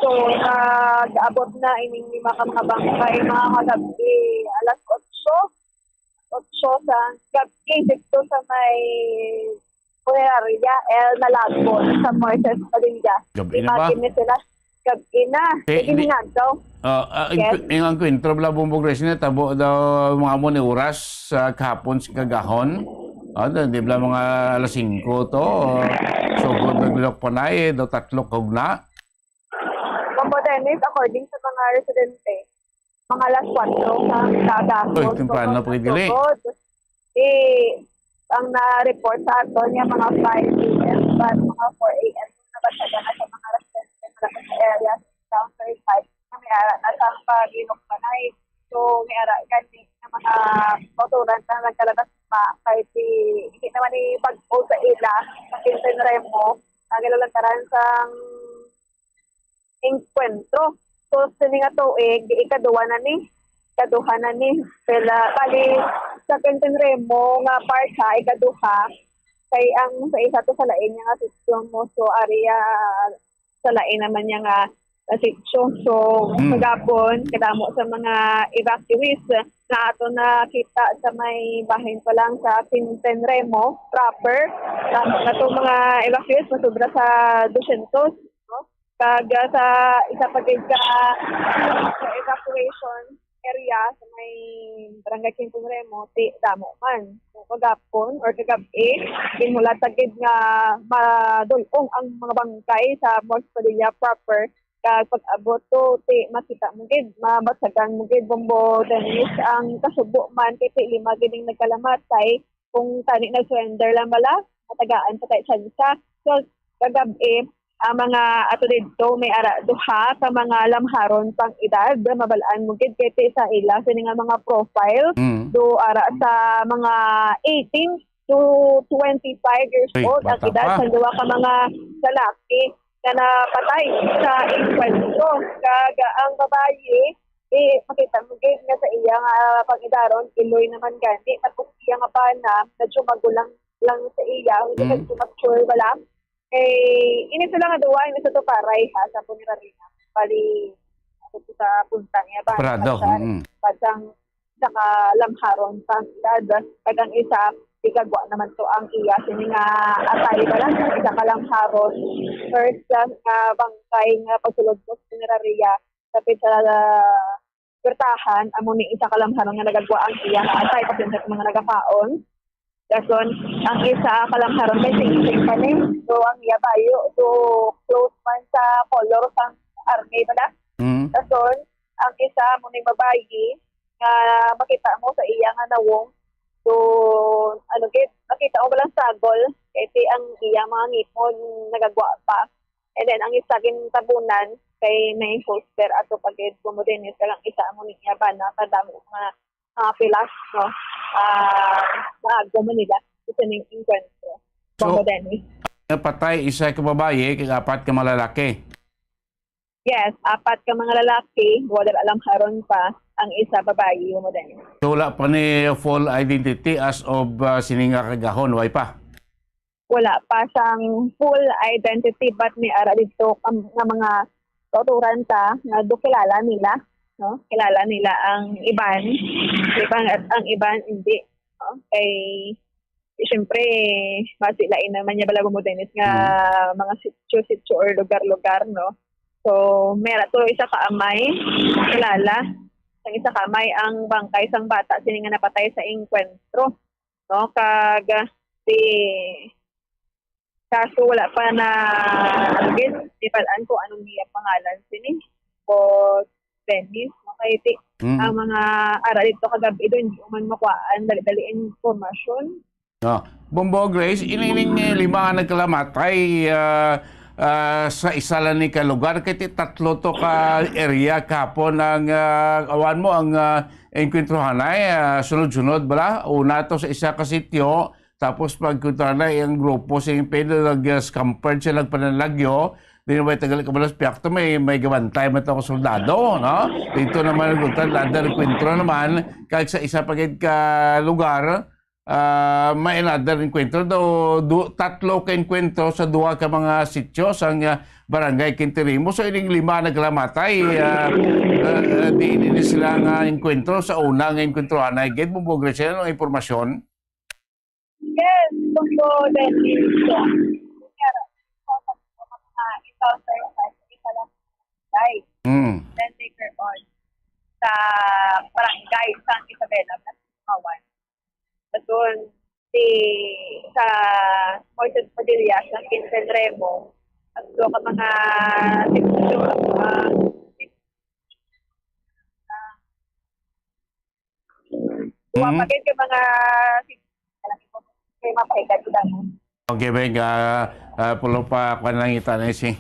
So, nag-abot na ining lima ka mga bangkay, mga kagabi, alas otso, otso sa gabi, dito sa may Funeraria El Nalagon sa Moises Padilla. Gabi na ba? Imagine sila, gabi na. Eh, hindi nga daw. Ah, ah, Yes. Ang enkwentro bala, Bumbog Grace, na tabo daw mga amo ni oras sa kahapon sa kagahon. Ah, di bala mga alas singko to. So, kung naglilok pa na eh, daw tatlo kag na. Mambo Dennis, according sa mga residente, mga alas kwatro sa kagahon. Uy, temprano pa gid dili. Sugod, eh, ang na-report sa ato niya mga five A M, but mga four A M na ba siya na sa mga residente nga sa area down thirty-five na may ara na sa paghinukmanay. So, may ara gani nga mga kauturan na nagkalabas pa kay di, hindi naman ni pag-o sa ila sa Quinta Remo, ang gilalantaran sang enkwentro. So, sini nga tuig, di ikaduha na ni. Ikaduha na ni. Pila, bali, sa Quinta Remo nga part ha, ikaduha. Kay ang sa isa to sa lain niya nga sitio mo. So, area sa lain naman niya nga, nga sitio. So, Hmm. kagapon, kadamo sa mga evacuees na ato nakita sa may bahin pa lang sa Quinta Remo proper. Kadamo na to mga evacuees, masobra sa dosyentos, no? Kag, ah, sa isa pa gid ka, sa evacuation area sa may Barangay Quinta Remo, ti damo man. So, kagapon or kagabi, ginhulat gid nga madul-ong ang mga bangkay sa Moises Padilla proper. Kag pag-abot to, ti makita mo gid, mabatyagan mo gid, Bombo Dennis, ang kasubo man kay ti lima gid ang nagkalamatay. Kung tani nag-surrender lang bala, matagaan pa tayo tsansa. So, kagabi, ang mga ato didto may ara duha ka mga lamharon pang edad, mabal-an mo gid kay ti sa ila sini nga mga profile, Mm. do ara sa mga eighteen to twenty-five years Ay, old ang bata edad pa. Sa duha ka mga lalaki nga napatay sa engkwentro. Kag ang babayi, eh, makita mo gid nga sa iya nga pang-edaron, iloy naman gani, tapos iya nga bana, medyo magulang lang sa iya, hindi Mm. medyo mature wala. Eh, ini sila nga duwa, ini sa to paray, ha, sa punerarya. Bali, ako po sa punta niya ba? Prado, At sa, mm. At sang sa kalamharon sa edad. Kag ang isa, tigagwa naman to ang iya. Sini nga atay ba lang, isa kalamharon. First, ah, nga bangkay nga pagsulod ko sa punerarya, kapit sa kwartahan, amo ni isa kalamharon nga nagagwa ang iya nga atay, pasensya sa mga nagakaon. Dason, ang isa kalamharon kay singsing pa ni. So, ang iya bayo, so, close man sa color sang army ba na? Mm. Dason, ang isa mo ni babayi nga makita mo sa iya nga nawong. So, ano gid, makita mo ba lang sagol? Kay ti ang iya mga ngipon nagagwa pa. And then, ang isa gintabunan kay may holster ato pa gid, Bombo Dennis, kag ang isa amo ni iya bana, kadamo nga, ah, pilas, no? Ah, naago man nila sa sining engkwentro. So, Bombo Dennis. Napatay isa ka babayi, kag apat ka mga lalaki. Yes, apat ka mga lalaki, wala alam haron pa, ang isa babayi, Bombo Dennis. So, wala pa ni full identity as of, ah, sini nga kagahon, way pa? Wala pa sang full identity, but may ara dito kam-, nga mga kauturan ta nga do kilala nila, no? Kilala nila ang iban, iban at ang iban hindi, no? Kay, siyempre, mas ilain naman niya bala, Bombo Dennis, nga Mm. mga sitio-sitio or lugar-lugar, no? So, may ara to isa ka amay, kilala. Ang isa ka amay ang bangkay sang bata sini nga napatay sa engkwentro, no? Kag, ah, si, kaso wala pa na, ano gid, di balaan kung anong iya pangalan sini. O Dennis, no? Kay ti-, Mm. Ang mga ara dito kagabi doon, di man makuhaan, dali-dali ang impormasyon. Ah, Bombo Grace, inining, eh, lima ang nagkalamatay, ah, ah, sa isa lang ni ka lugar, kay ti tatlo to ka area kapon ang, ah, awan mo ang, ah, engkwentrohanay, ah, sunod-sunod bala. Una to sa isa ka sitio, tapos pagkwentrohanay ang grupo sa Impel, nag, ah, scampered sila, nagpanalagyo, Di na ba tagal ka balas piyakto, may, may gabantay man to soldado, no? Dito naman, naglutan, another enkwentro naman, kag sa isa pa gid ka lugar, ah, may another enkwentro. Do, do, tatlo ka enkwentro sa duha ka mga sityo sang, ah, Barangay Quinteremo. So, ining lima naglamatay, ah, ah, ah, di ini sila nga enkwentro sa una nga enkwentro. Anay gid, Bumbo Grisel, ang impormasyon? Yes, Bumbo Dennis. So, mga ikaw sa isa, isa lang. Ay, Mm. Then later on, sa barangay San Isabela, Blas Tumawan. Doon, si, sa Moises Padilla, sa Quinten Remo, at doon ka mga sitwasyon, ah, Wa Mm. pa gid ka mga, kay mapahigat ko lang. Okay, Beng, ah, ah, pulo pa, kwan lang ita na sing,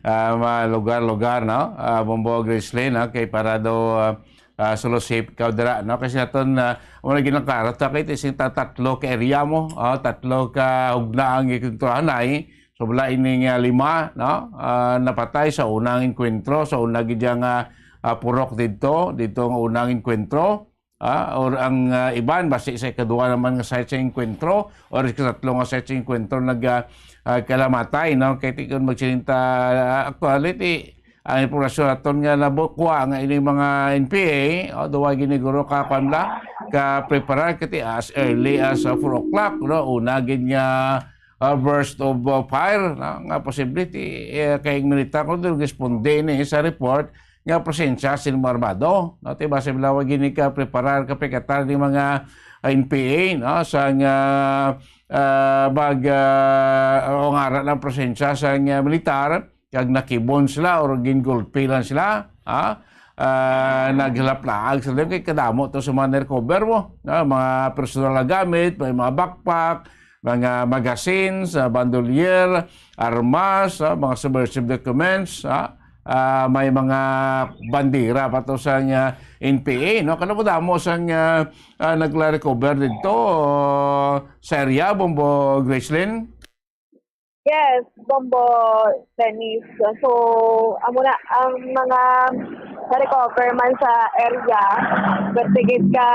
ah, mga lugar-lugar, no? Ah, Bumbo Grislin, no? Kay para daw, ah, ah, solo safe ka dira, no? Kasi naton, ah, wala ginang klaro, ta kay sing ta-, tatlo ka area mo, ah, tatlo ka hugna ang ikintuhanay. So, wala ini nga lima, no? Ah, napatay sa unang enkwentro, sa una gid nga, ah, purok didto, didto nga unang enkwentro. Ah, or ang, ah, iban, basi sa ikaduha naman nga site sa engkwentro, or sa ikatlo nga site sa engkwentro, nag, ah, ah, kalamatay, no? Kay tikon magsilinta, ah, actuality, ang impormasyon naton nga nabukuha nga ini mga N P A, o, duwa giniguro ka, kwan la, ka preparar kiti as early as, ah, four o'clock, no? Una gid nga, ah, burst of, ah, fire, no? Nga posible ti, eh, kay ang militar ko responde ni sa report, nga presensya sin mga armado, no? Ti basi bala wa gini ka preparar, ka pagkatar ni mga, ah, N P A, no? Sa nga, ah, mag, ah, o nga ara ng presensya sa nga militar, kag nakibon sila or gingulpi lang sila, ha? Ah, naghilaplaag sila kay kadamo to sa mga recover mo, no? Mga personal na gamit, may mga backpack, mga magazines, ah, bandolier, armas, ah, mga subversive documents, ah, ah, may mga bandera pa to sa nga N P A, no? Kadamo-damo sa nga, ah, nagla-recover dito, oh, sa area, Bombo Gracelyn? Yes, Bombo Dennis. So, amo na ang mga na-recover man sa area, but sigit ka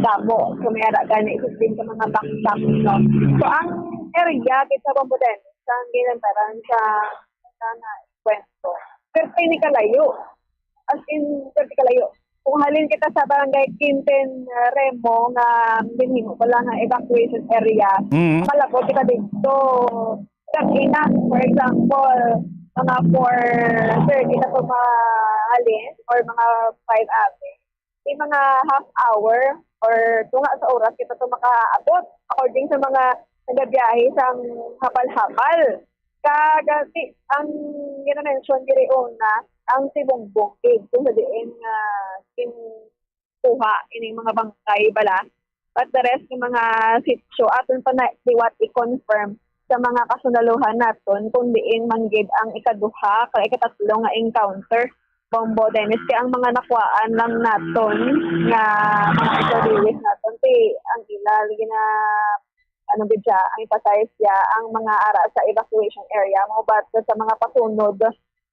damo. So, may ara gani, fifteen ka mga backpack, no? So, ang area, kita Bombo Dennis, ang ginantaran sa, sa na kwento. Pero ini kalayo. As in, pero kalayo. Kung halin kita sa barangay Quinten, uh, Remo, nga ginhimo ko lang nga evacuation area, Mm. makalabot kita dito. Kag ina, for example, mga four thirty na to mahalin or mga five ave. May mga half hour or tunga sa oras kita to makaabot according sa mga nagabiyahe sang hapal-hapal. Kag, ah, ti-, ang gina-mention diri una, ang tibongbong cave, kung sa diin nga ginkuha ining mga bangkay bala. But the rest ng mga sitio, aton pa na liwat i-confirm sa mga kasunaluhan naton kung diin man gid ang ikaduha kag ikatatlo nga encounter, Bombo Dennis. Kay ang mga nakuhaan lang naton nga mga ikaduwis naton, ti ang ila gina-, ano gid siya, ang emphasize siya, ang mga ara sa evacuation area mo, but sa mga pasunod,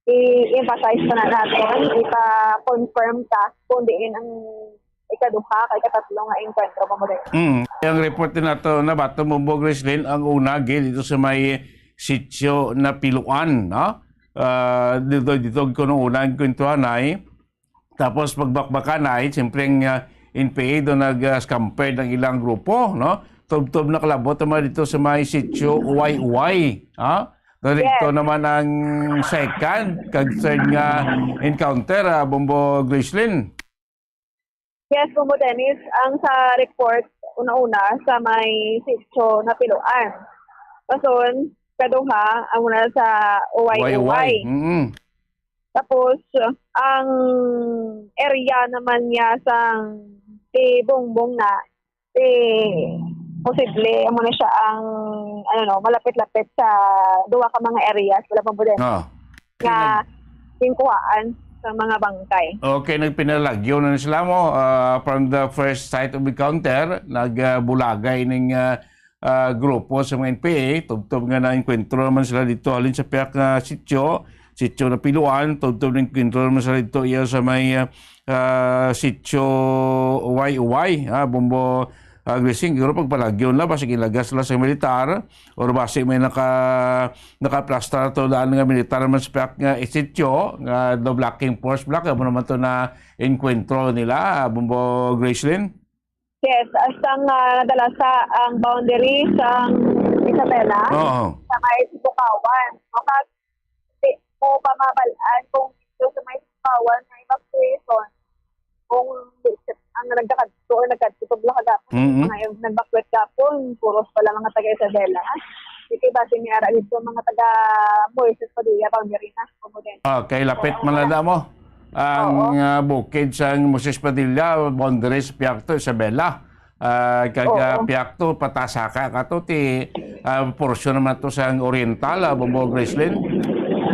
i-emphasize pa na naton, ipa-confirm ta kung diin ang ikaduha kag ikatatlo nga enkwentro mo dito. Mm. Ang report din nato na bato mo, Bo Grislin, ang una gid dito sa may sitio na Piluan, no? Ah, dito, dito ko nung una ang kwentuhan ay, tapos pagbakbakan ay, siyempre ang, ah, N P A doon nag, ah, scampered ang ilang grupo, no? Tubtob nakalabot naman dito sa may sitio Uway-Uway, ha? Dito Yes. naman ang second, kag third nga encounter, ah, Bombo Grislin. Yes, Bombo Dennis, ang sa report, una-una, sa may sitio na Piluan. Pason, kaduha, ang una sa Uway-Uway. Uway-Uway. Mm. Tapos, ang area naman niya sang ti Bongbong na, ti posible, amo na siya ang, ano, no, malapit-lapit sa duha ka mga areas, wala pa budel. Ah. Nga ginkuhaan sa mga bangkay. Okay, nagpinalagyo na sila mo, ah, from the first site of encounter, nag, ah, bulagay ning, ah, ah, grupo sa mga N P A, tubtob nga naengkwentro naman sila dito halin sa piyak nga sitio, sitio na Piluan, tubtob naengkwentro naman sila dito iya sa may, ah, ah, sitio Uway-Uway, ah, Bombo, ah, Grising, siguro pagpalagyon la, basig ilagas sila sa militar, or basig may naka-, nakaplastar to daan nga militar naman sa piyak nga sitio, nga do blocking force block, amo naman to na enkwentro nila, ah, Bombo Gracelyn? Yes, hasta nga nadala sa ang boundary sang Isabela, Oo. sa may Sibukawan. Makag-, di mo pa mabal-an kung dito sa may Sibukawan may evacuation. Kung ang nagkakadto, nagkadto pa bala kagapon, Mm-mm. mga nag-evacuate gapon, puros pala mga taga Isabela. Di kay base ni ara dito, mga taga Moises Padilla, boundary na, kumo din. Okay, lapit man lang mo. Ang, Oo. ah, bukid sa Moses Padilla, boundary sa Piakto, Isabela. Ah, kag, ah, Oo. Piakto, patasaka ka to, ti, ah, porsyon naman to sa oriental, ah, Bombo Gracelyn.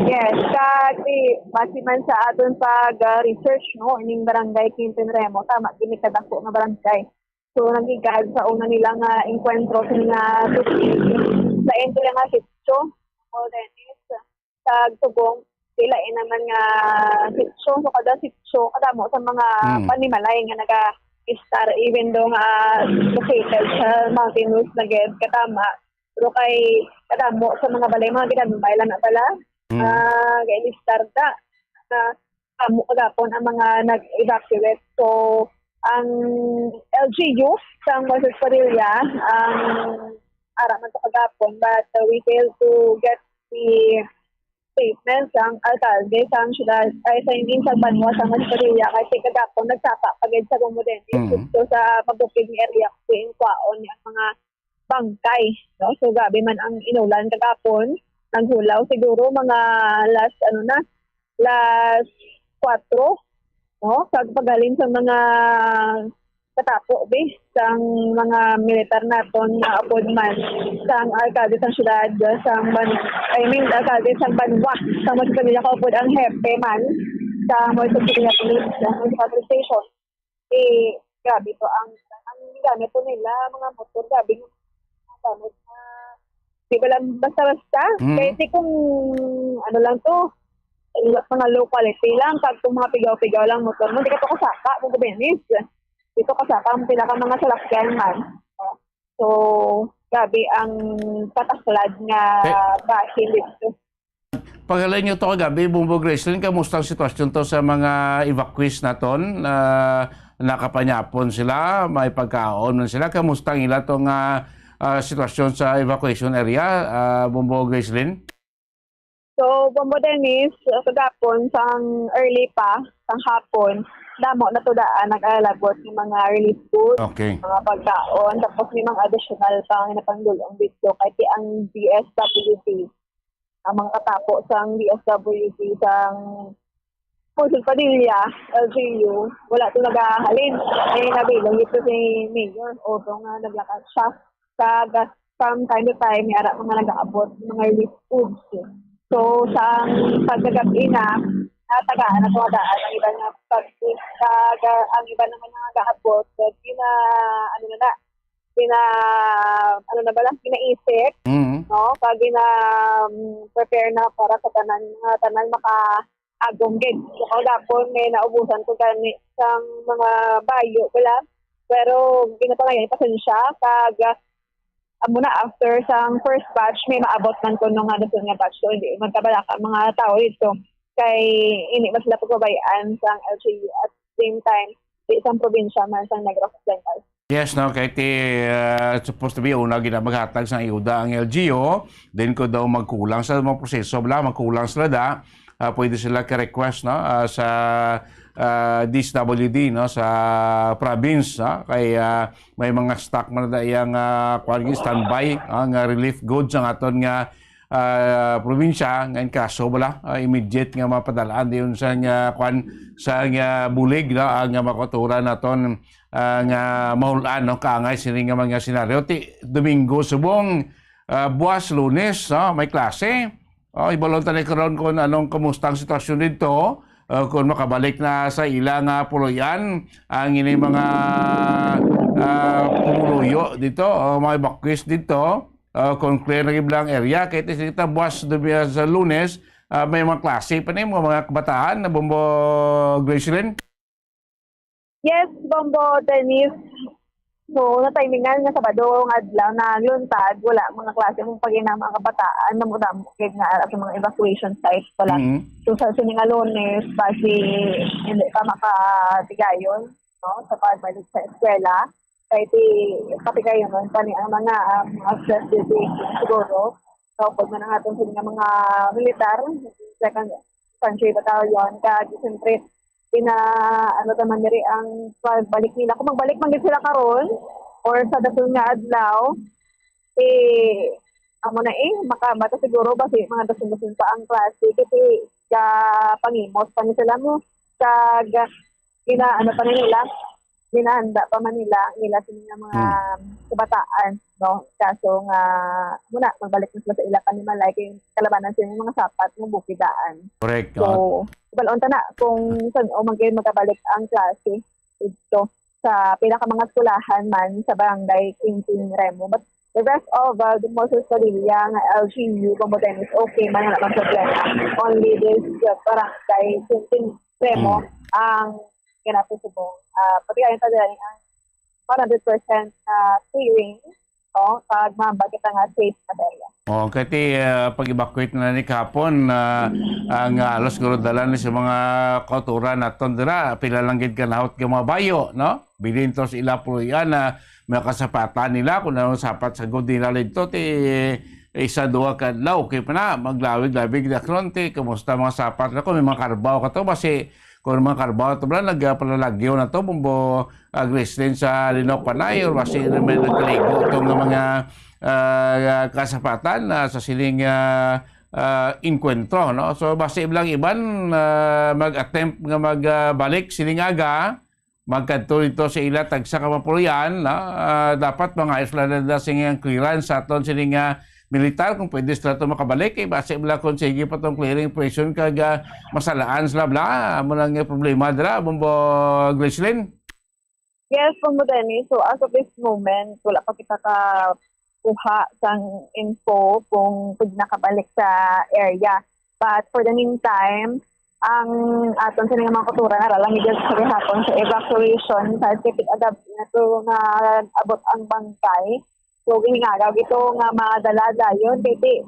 Yes, kag ti, base man sa aton pag, ah, research, no, ining barangay Quintin Remo, tama, gid ni kadako nga barangay. So, nagigad sa una nila nga engkwentro sa mga tubig. Sa ende nga sitio, o Dennis, sa Tugong, sila eh naman nga sitio. So, kada sitio, kadamo sa mga Mm. panimalay nga naga-istar, even though nga located sa mountainous na gid, katama. Pero kay kadamo sa mga balay, mga ginagmay lang na pala. Mm. Ah, kay listar da. Na kamo kagapon ang mga nag-evacuate. So, ang L G U sang Moises Padilla, ang ara man to kagapon, but, uh, we failed to get the statement sang alkalde sang syudad, ay, sa hindi sa banwa sang Moises Padilla, kasi kagapon nagsapa pa gid sa Bombo Dennis, Mm. dito sa mabukid nga area, kung kwaon niya ang mga bangkay, no? So, grabe man ang inulan kagapon. Naghulaw siguro mga last, ano na, last kwatro, no? Sa paghalin sa mga katapo, be, sang mga militar naton nga upod man sang alkalde sang syudad, sang ban-, I mean, alkalde sang banwa, sang Moises Padilla kaupod ang hepe man sa Moises Padilla Police, sa Municipal Police Station. Eh, grabe to ang, ang gamit to nila, mga motor, grabe nga, gamit na, di ba lang basta-basta? Mm. Kahit di kung, ano lang to, mga low quality lang, kag kung mga pigaw-pigaw lang motor mo, di ka to kasaka, kung Dennis. Di to kasaka, ang pinaka mga salakyan man. So, grabe ang pataklad nga Eh, bahin dito. Paghalin nyo to kagabi, Bombo Gracelyn, kamusta ang sitwasyon to sa mga evacuees naton? Ah, nakapanyapon sila, may pagkaon man sila. Kamusta ang ila to nga, ah, sitwasyon sa evacuation area, ah, Bombo Gracelyn? So, Bombo Dennis, kagapon, sang early pa, sang hapon, damo na to daan nag-alabot ng mga relief goods, Okay. mga pagkaon, tapos may mga additional pa nga napangdulong dito. Kay ang D S W D, ang mga katapo sang D S W D sang Jose Padilla, L G U, wala to nagahalin. Eh, nabilog ito si Mayor Oto nga naglakat siya. Kag from time to time, may ara mga nag-aabot, mga relief goods. So, sa pagkagabi na, natagaan na tumadaan ang iba nga pag-, kag ang iba naman nga nag-aabot, kag gina-, ano na na, gina-, ano na ba lang, ginaisip, Mm. no? Kag gina-, um, prepare na para sa tanan, nga tanan makaagom gid. So, kagapon may naubusan ko gani sang mga bayo, wala. Pero ginapangayan, pasensya, kag, ah, amo na, after sang first batch, may maabot man kuno nga nasunod nga batch. So, hindi man kabalaka ang mga tao dito. Kay hindi man sila pagbabayaan sang L G U at same time, di sang probinsya man sang Negros Occidental. Yes, no, kay ti, uh, supposed to be una gina maghatag sang ayuda ang L G U, then ko daw magkulang sa mga proseso, bla, magkulang sila da, ah, pwede sila ka-request, no, ah, sa, ah, D S W D, no, sa province, no, kay, ah, may mga stock man na iyang, ah, kuwan, standby, ah, nga relief goods ang aton nga ah, probinsya, nga in kaso bala, ah, immediate nga mapadalaan diyon sa nga, kwan, sa nga bulig, no, ang nga makuturan naton, ah, nga mahulan, no, kaangay sini nga mga senaryo. Ti Domingo subong, ah, buwas Lunes, no, may klase. Oh, ibalon tani karon kung anong, kumusta ang sitwasyon dito. uh, kung makabalik na sa ila nga puloy-an ang ini mga, uh, pumuluyo dito, uh, mga evacuees dito, uh, kung clear na gid ang area, kay ti sila buwas dubi sa Lunes, uh, may mga klase pa ni mga, mga kabataan na, Bombo Gracelyn? Yes, Bombo Dennis. So, na timingan nga Sabado nga adlaw na luntag, wala mga klase mong pag-inang mga kabataan na mudamo kay nga ara sa mga evacuation sites, wala. Mhm. So, sa sini nga Lunes, basi hindi pa makatigayon, no, sa pagbalik sa eskwela. Kay ti, patigayon pa ni ang mga, ah, mga stress duty siguro. So, pag man ang aton sini nga mga militar, second infantry battalion, kag siyempre, ina-, ano naman diri ang pagbalik nila. Kung magbalik man gid sila karon or sa dason nga adlaw, eh, amo na eh, makabata siguro basi mga dason-dason pa ang klase kasi ka pangimot pa ni sila mo, kag gina-, ano pa ni nila, ginahanda pa man nila ang ila sini nga mga Hmm. kabataan, no? Kaso nga, muna, magbalik na sila sa ila panimalay kay kalabanan sila yung mga sapat nga bukid daan. Correct, So, oh. balon ta na kung saan o mag-, magkabalik ang klase dito sa pila ka mga eskwelahan man sa barangay Quintin Remo. But the rest of, uh, the Moses Padilla nga L G U, Bombo Dennis, okay man, wala man problema. Only this, uh, barangay Quintin Remo Hmm. ang ginapo subong. Ah, pati kayo ta diri ang one hundred percent na clearing, no? Pag maambag kita nga safe na area. Oh, kay ti, ah, pag-evacuate na ni kahapon, ah, ang, ah, halos siguro dala ni sa mga kauturan naton dira, pila lang gid ka nahot nga mga bayo, no? Bilin to sa ila puloy-an na mga kasapatan nila, kung ano sapat sa good nila dito, ti isa, duha ka adlaw, okay pa na, maglawig-lawig na karon, ti, kumusta mga sapat na ko, may mga karbaw ka to, basi, kung mga karbaw to, bala, nagpalalagyo na to, Bombo, ah, Gracelyn, sa Linaw Panay, or basi na may nagkaligo to nga mga, ah, kasapatan, ah, sa sining, ah, ah, inkwentro, no? So, basi lang iban, ah, mag-attempt nga mag, ah, balik sining aga, magkadto dito sa ila tagsa ka mga puloy-an, no? Ah, dapat mga isla na sing clearance sa aton sining, ah, militar kung pwede sila to makabalik. Eh, basi bala kung sige pa tong clearing operation kag, ah, masalaan sila bala. Amo lang yung problema dira, Bombo Gracelyn. Yes, Bombo Dennis. So, as of this moment, wala pa kita ka kuha sang info kung pwede nakabalik sa area. But for the meantime, ang aton sa mga kultura, nara lang gid sa gihapon sa evacuation sa Tipit Adab na to nga abot ang bangkay. So, gihingagaw gito nga madala dayon, kay ti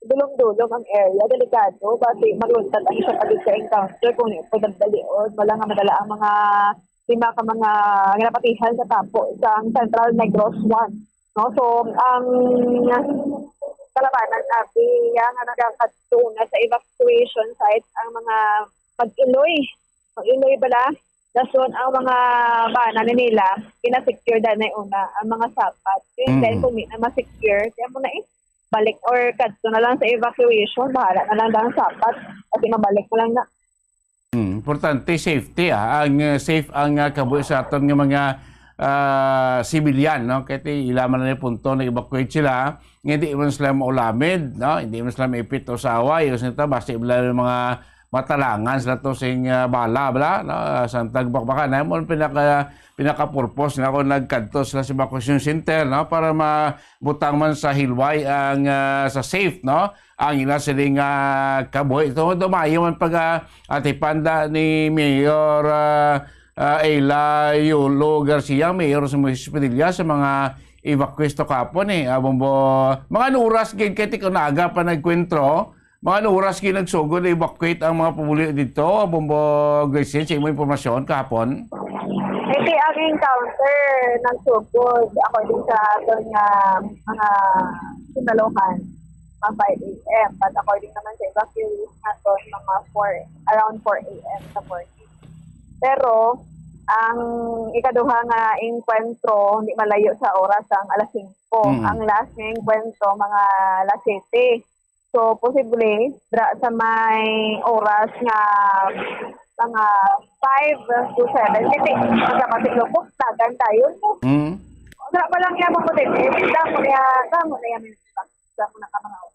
dulom-dulom ang area, delikado, basi maluntad ang isa pa gid sa encounter kung di po nagdalion, wala nga madala ang mga lima ka mga ginapatihan sa tapo sa Central Negros one. No? So, ang kalabanan, abi, ya nga nagakadto na sa evacuation site ang mga mag-iloy. Mag-iloy bala, dason ang mga bana ni nila, ginasecure na na una ang mga sapat. And then, Mm-mm. kung di na ma-secure, kaya mo na eh, balik or kadto na lang sa evacuation, bahala na lang ang sapat, kasi mabalik na lang na. Hmm, importante, safety, ah. Ang, uh, safe ang, uh, kabuhi sa aton nga mga, uh, civilian, no? Kaya ti, ila man ang punto, nag-evacuate sila, nga hindi man sila maulamid, no? Hindi man sila maipit o sa away, o sa nito, basta ila yung mga matalangan sila to sing, uh, bala, bala, no? Uh, sa tagbakbakan, na mo pinaka, pinaka-purpose na ako nagkadto sila sa evacuation center, no? Para mabutang man sa hilway ang, uh, sa safe, no? Ang ila siling, ah, kabuhi. Ito, dumayo man pag, ah, atipanda ni Mayor, ah, ah, Ayla Yolo Garcia, Mayor sa Moises Padilla, sa mga evacuees to kapon, eh. Ah, Bombo, mga ano oras gid kay tiko na aga pa nagkwentro, mga ano oras gid nagsugod na evacuate ang mga pumuluyo dito, Bombo Gracie, sa imong impormasyon kahapon? Iti ang encounter nagsugod according sa aton nga mga sundalohan, mga five A M. But according naman sa evacuees naton, mga four, around four A M sa morning. Pero ang ikaduha nga engkwentro, hindi malayo sa oras ang alas singko. Mm. Ang last nga engkwentro, mga alas siyete. So, posible, dra sa may oras nga mga five to seven. Kasi, magkakasi lukot, dagan tayo, no? Mm. Wala pa lang yan, mga kutete. Damo niya, damo na yan, may nagpapakita mo na kamangao.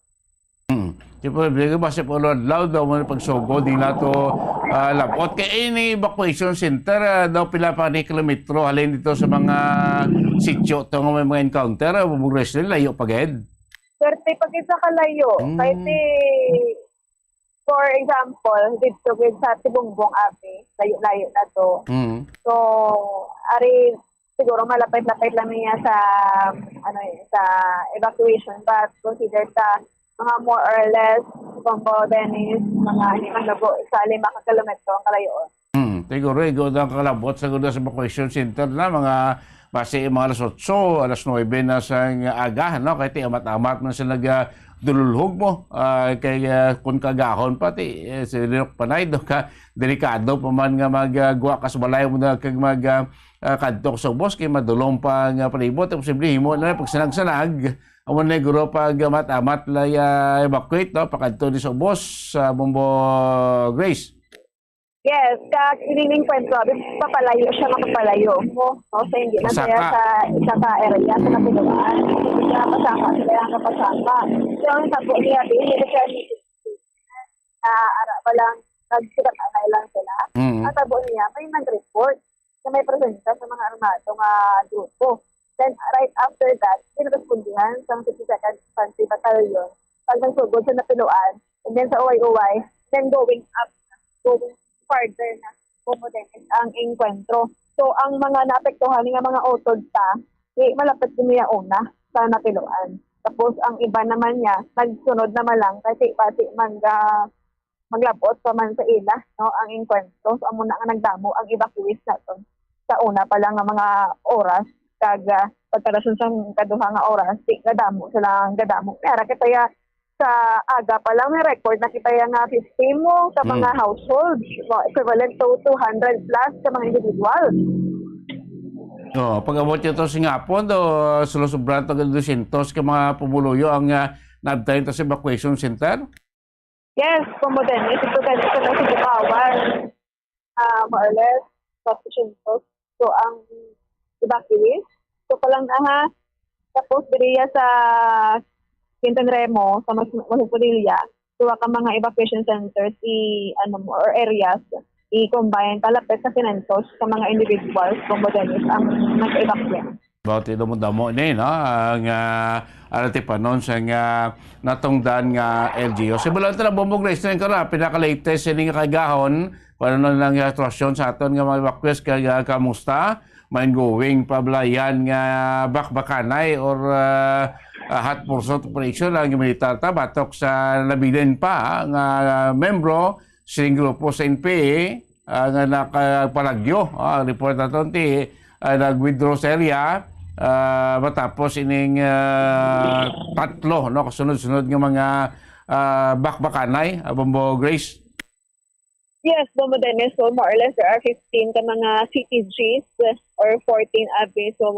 Mm. Siyempre, bigay ba sa pulo adlaw daw mo pagsugod nila to, ah, labot. Kay ini evacuation center, ah, daw pila pa ni kilometro halin dito sa mga sitio to nga may mga encounter, ah, Bubong Resli, layo pa gid. Swerte pa gid sa kalayo. Hmm. Kay si, for example, dito gid sa Tibungbong Abe, layo-layo na to. Hmm. So, ari, siguro malapit-lapit lang niya sa, ano eh, sa evacuation, but consider sa mga more or less, Bombo Dennis, mga hindi man lugo sa lima ka kilometro ang kalayoon. Hmm, siguro, eh, good ang kalabot sa gud sa evacuation center na mga basi mga alas otso, alas nuebe na sa aga, no? Kay ti amat-amat man sila nag, ah, dululhog mo. Ah, kay, ah, kung kagahon pa, ti, eh, si Rinok Panay, do ka, delikado pa man nga mag, ah, guwa ka sa balay mo na kag mag, ah, ah, kadto sa ubos, kay madulom pa nga palibot. Ang posible himo na pagsanag-sanag, amo na guro pag amat-amat la, ah, evacuate, no? Pakadto ni sa ubos, sa Bombo Grace. Yes, kag ining enkwentro, abi, papalayo siya, mapapalayo mo, no? So, hindi lang Pasaka. Kaya sa isa ka area, sa Napiluan. Hindi siya pasaka, sila ang kapasaka. So, ang tabo niya, di, hindi siya na ara ba lang, nagsikat-anay lang sila. Mm. Ang tabo niya, may nag-report na may presensya sa mga armado nga grupo. Then, right after that, ginarespondihan sa fifty-second Infantry Battalion pag nagsugod sa Napiluan, and then sa Uway-Uway, then going up, going further na, Bombo Dennis, ang engkwentro. So, ang mga naapektuhan nga mga utod ta, di malapit din niya una sa Napiluan. Tapos, ang iba naman niya, nagsunod naman lang, kasi pati man ga, maglabot pa man sa ila, no, ang engkwentro. So, amo na nga nagdamo ang evacuees naton sa una pa lang nga mga oras, kag, ah, pagkadason sa kaduha nga oras, di gadamo sila ang gadamo. May ara kita ya, sa aga pa lang, may record na kita ya nga fifty mo sa mga Hmm. households, no, equivalent to two hundred plus ka mga individual. Oh, pag-abot niya to sa hapon, do, sulusubran to dosyentos ka mga pumuluyo ang, ah, naabtan to sa evacuation center? Yes, Bombo Dennis, ito gani sa Sibukawan. Ah, more or less, dosyentos. So, ang evacuees. So, pa lang na, ha. Tapos, diriya sa Quintan Remo, sa Mas-, Masupudilla, duha ka mga evacuation centers, i, ano, or areas, i-combine, palapit sa kinantos sa mga individuals, Bombo Dennis, ang nag-evacuate. Bawat damo-damo ni, no? Ang, ah, ang atipanon sa nga natungdan nga L G U. Sa Balantana, Bombo Grace, na yung kara, pinaka-latest ini nga kagahon, kung ano nang sitwasyon sa aton nga mga evacuees, kag, ah, kamusta? May ongoing pa bala yan nga bakbakanay or, ah, ah, hot pursuit operation ang militar ta batok sa nabilin pa nga membro sing grupo sa N P A, ah, nga nakapalagyo. Ah, ang report naton ti, ah, nag-withdraw sa area, ah, matapos ining, ah, tatlo, no, kasunod-sunod nga mga, ah, bakbakanay, ah, Bombo Grace. Yes, Bombo Dennis. So, more or less, there are fifteen ka mga C T Gs or fourteen abi. So,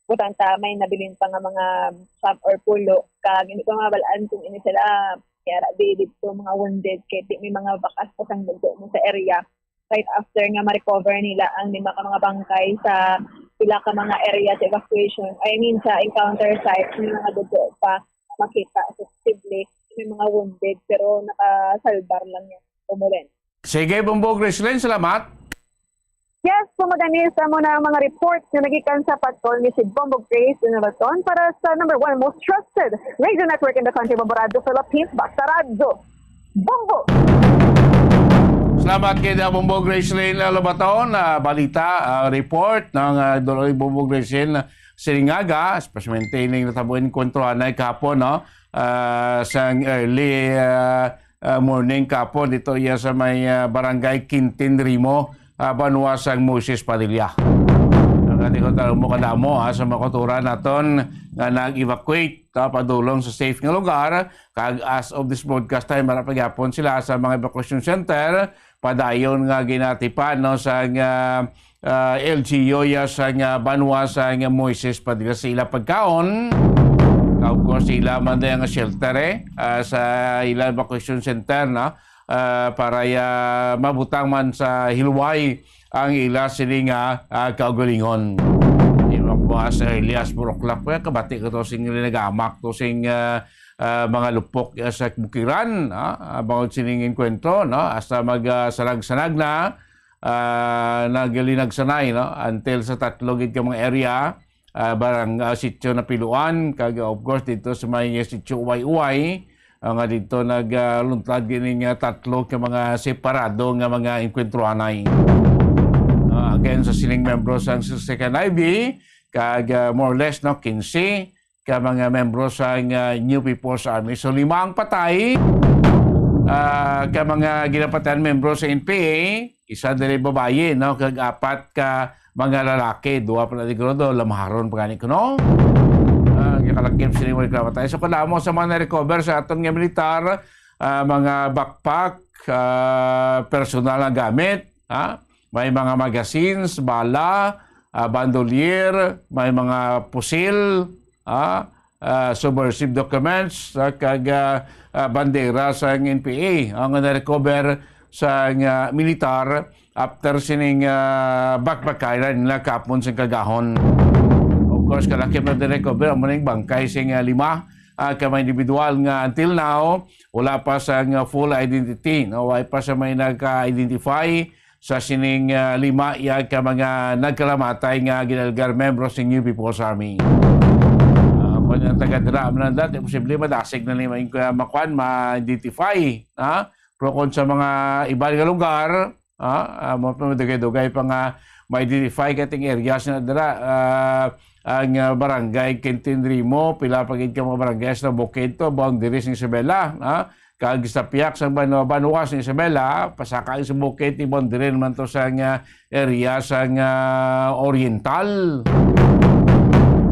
butang ta, may nabilin pa nga mga shop or pulo. Kag hindi pa mabal-an kung ini sila, kaya ra di dito mga wounded. Kaya di may mga bakas pa sang dugo mo sa area. Right after nga ma-recover nila ang lima ka mga bangkay sa pila ka mga area sa evacuation, I mean, sa encounter site, may mga dugo pa makita sa posible, may mga wounded, pero nakasalbar lang yan. Umulan. Sige, Bombo Gracelyn, salamat. Yes, Bombo Dennis, amo na ang mga report na nagikan sa patrol ni si Bombo Grace Innovaton para sa number one most trusted radio network in the country, Bombo Radyo Philippines, Basta Radyo Bombo! Salamat kay Bombo Gracelyn Lobaton. Ah, balita, ah, report ng, ah, Doloy Bombo Gracelyn Silingaga, especially ining natabo enkwentro anay kahapon, no? Ah, sa early, ah, ah, morning kahapon dito iya sa may, ah, Barangay Quintin Rimo, ah, banwa sang Moises Padilla. Ang ating ko mo kadamo, ah, sa mga kultura naton nga nag-evacuate, ah, padulong sa safe nga lugar. Kag as of this broadcast time, ara pa gyapon sila sa mga evacuation center. Padayon nga ginatipan, no, sa nga, ah, L G U ya sa nga banwa sa nga Moises Padilla sa ila pagkaon. Of course, ila man din nga shelter, eh, ah, sa ila evacuation center, no? Ah, para ya mabutang man sa hilway ang ila sini nga, ah, kaugalingon. Di ba po, as early as four o'clock, kaya kabati ko to sing nagamak to sing, ah, ah, mga lupok, ah, sa bukiran, ah, about sining enkwentro, no? Hasta mag, ah, sanag-sanag na, ah, naglinagsanay, no? Until sa tatlo gid ka mga area, ah, barang, ah, sitio na Piluan, kag, of course, dito sa may sitio Uway-Uway, ah, nga dito nag, ah, luntad gini nga tatlo ka mga separado nga mga enkwentro anay. Ah, again, sa sining membro sang Second I B, kag, ah, more or less, no, quince ka mga membro sang, ah, New People's Army. So, lima ang patay, ah, ka mga ginapatayan membro sa N P A, isa diri babayi, no, kag apat ka mga lalaki, duha pa na siguro do, lamharon pa gani kuno. Ah, gikalakip sila mo ikamatay. So, kadamo sa mga na-recover sa aton nga militar, ah, mga backpack, ah, personal nga gamit, ah, may mga magazines, bala, ah, bandolier, may mga pusil, ah, ah, subversive documents, ah, kag, ah, ah, bandera sang N P A ang na-recover sang, ah, militar after sining, ah, bakbakayan nila kapon sing kagahon. Of course, kalakip na din recover amo ning bangkay sing, ah, lima, ah, ka mga individual nga until now wala pa sang, ah, full identity, no? Wala pa sa may nagka-identify sa sining, ah, lima iya ka mga nagkalamatay nga ginalgar membro sa New People's Army. Ah, kung ang taga dira man dati, posible madasig na ni main, ah, makuan, ma-identify, ha? Pero kung sa mga iba nga lugar, ha, ah, mo pa madugay-dugay pa nga ma-identify kating areas na dira, ah, ang, ah, barangay Quintin Rimo, pila pa gid ka mga barangay sa bukid to, boundaries ni Isabela, ha? Kag sa pihak sa Banwa, Banwa sa Isabela, pasaka sa bukid, ibon diri naman to sa nga area sa nga oriental.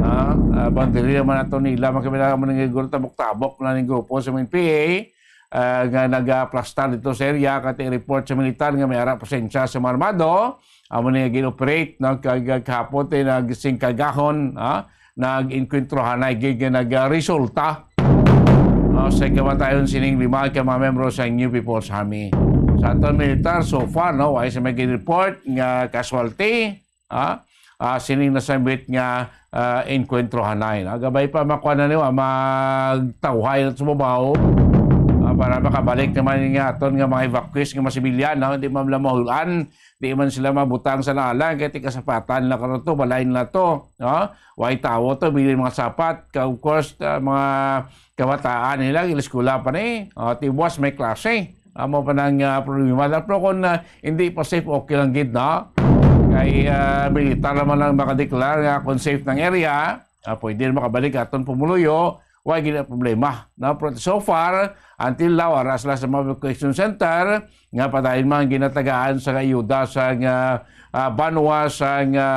Ah, ah, boundary naman ato nila, mga kabilang mo nang tabok-tabok na ning grupo sa N P A, ah, nga nagaplastar dito sa area, kati report sa militar nga may ara presensya sa mga armado, amo ni nga gin-operate, no, kag, kag kahapon, eh, nagsingkagahon, ah, nag-enkwentro hanay gid nga nagresulta, ah, sa kamatayon sining lima ka mga membro sa New People's Army. Sa aton militar, so far, no, wala sa may gin-report nga casualty, ah, ah, sining nasambit nga, ah, enkwentro hanay, no? Gabay pa makuha na niyo, ah, magtawhay na sa babaw, ah, para makabalik naman nga aton nga mga evacuees nga mga sibilyan, no? Hindi man lang mahulan, di man sila mabutang sa nalan, kay tikasapatan na karon to, balay na to, no? Way tawo to, bilin mga sapat, ka, of course, ah, mga kabataan nila, iliskwela pa ni, ah, tibuas may klase. Amo pa nang, ah, problema. Pero kung, ah, hindi pa safe, okay lang gid, no? Kay, ah, militar naman ang makadeklara nga kung safe ng area, ah, pwede na makabalik aton pumuluyo, wa gid ang problema, no? Pero so far, until now, ara sila sa mga evacuation center, nga padayon man ginatagaan sa ayuda sa nga, ah, banwa sa nga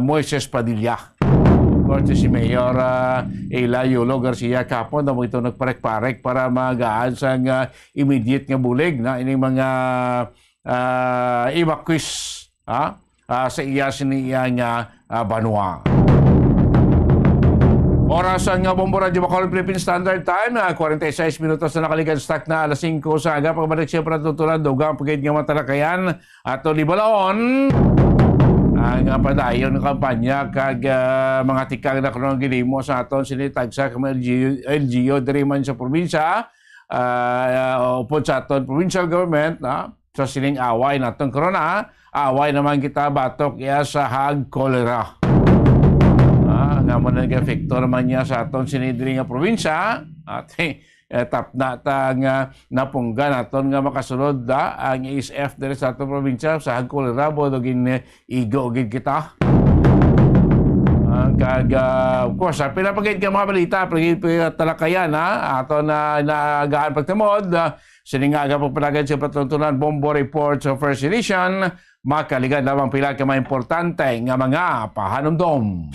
Moises Padilla. Of course, si Mayor, ah, Ela Yolo Garcia kapon na mo ito nagparek-parek para magaan sa nga immediate nga bulig na ining mga, ah, evacuees, ha? Ah, sa iya sini iya nga, ah, banwa. Oras ang, ah, Bombo Radyo Bacolod Philippine Standard Time, ah, forty-six minutos na nakalikan sa takna alas singko sa aga. Pagbalik siya para tutunan, dugang pagid nga matalakayan ato libalaon ang, ah, padayon nga kampanya kag, ah, mga tikang na kuno ginhimo sa aton sini tagsa ka mga L G U, L G U diri man sa probinsya, ah, upod sa aton provincial government, no? Sa sining away naton karon, ah, away naman kita batok iya sa hag kolera. Ah, nga mo nag-epekto naman niya sa aton sini diri nga probinsya. At, eh, tap na ta nga napunggan naton nga makasulod, ah, ang A S F diri sa aton probinsya sa hag kolera, bodo gin, eh, igo gid kita. Ah, kag, ah, of course, ah, pinapagid ka mga balita, pagid, pagid talakayan, ha? Ato na naagaan pagtamod, ah, sining nga aga pagpanagan sa patuntunan, Bombo Report sa First Edition, makaligan lamang pila ka mga importante nga mga pahanumdom.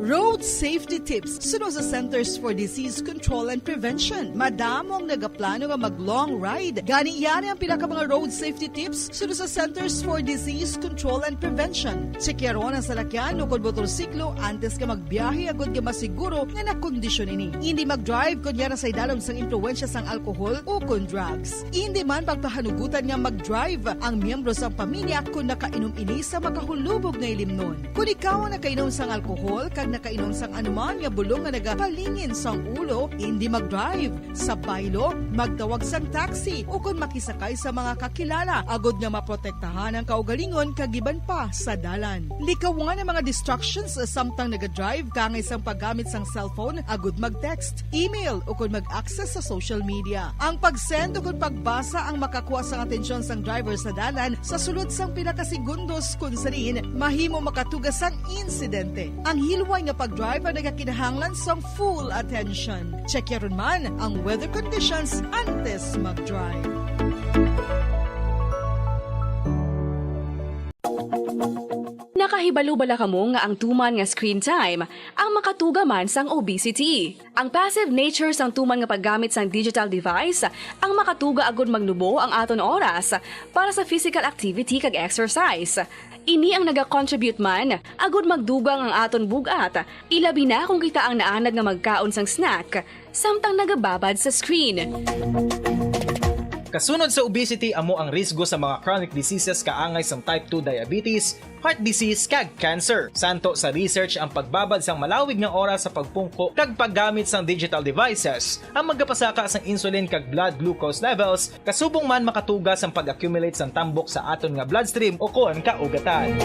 Road Safety tips suno sa Centers for Disease Control and Prevention. Madamo ang nagaplano nga mag-long ride. Gani, yari ang pila ka mga road safety tips suno sa Centers for Disease Control and Prevention. Tsekyaron ang salakyan o kon motorsiklo antes ka magbiyahe agod nga masiguro nga nakondisyon ini. Hindi mag-drive kon yara sa idalom sang impluwensya sang alkohol o kon drugs. Hindi man pagpahanugutan nga mag-drive ang miyembro sang pamilya kon nakainom ini sa makahulubog nga ilimnon. Kon ikaw ang nakainom sang alkohol kag nakainom sang anuman nga bulong nga nagapalingin sang ulo, indi mag-drive. Sa baylo, magtawag sang taxi ukon makisakay sa mga kakilala agod nga maprotektahan ang kaugalingon kag iban pa sa dalan. Likawan ang mga distractions samtang naga-drive, kaangay sang paggamit sang cellphone agud mag-text, email, ukon mag-access sa social media. Ang pag-send ukon pagbasa ang makakuha sang atensyon sang driver sa dalan sa sulod sang pila ka segundos, kun sa diin mahimo makatuga sang insidente. Ang hilway nga pag-drive ang nagakinahanglan sang full attention. Check yaron man ang weather conditions antes mag-drive. Nakahibalo bala kamo nga ang tuman nga screen time ang makatuga man sang obesity? Ang passive nature sang tuman nga paggamit sang digital device ang makatuga agud magnubo ang aton oras para sa physical activity kag exercise. Ini ang nagacontribute man agud magdugang ang aton bug-at, ilabi na kon kita ang naanad nga magkaon sang snack samtang nagababad sa screen. Kasunod sa obesity, amo ang risgo sa mga chronic diseases kaangay sang type two diabetes, heart disease, kag cancer. Santo sa research, ang pagbabad sang malawig nga oras sa pagpungko kag paggamit sang digital devices ang magapasaka sang insulin kag blood glucose levels, kasubong man makatuga sang pag-accumulate sang tambok sa aton nga bloodstream ukon kaugatan.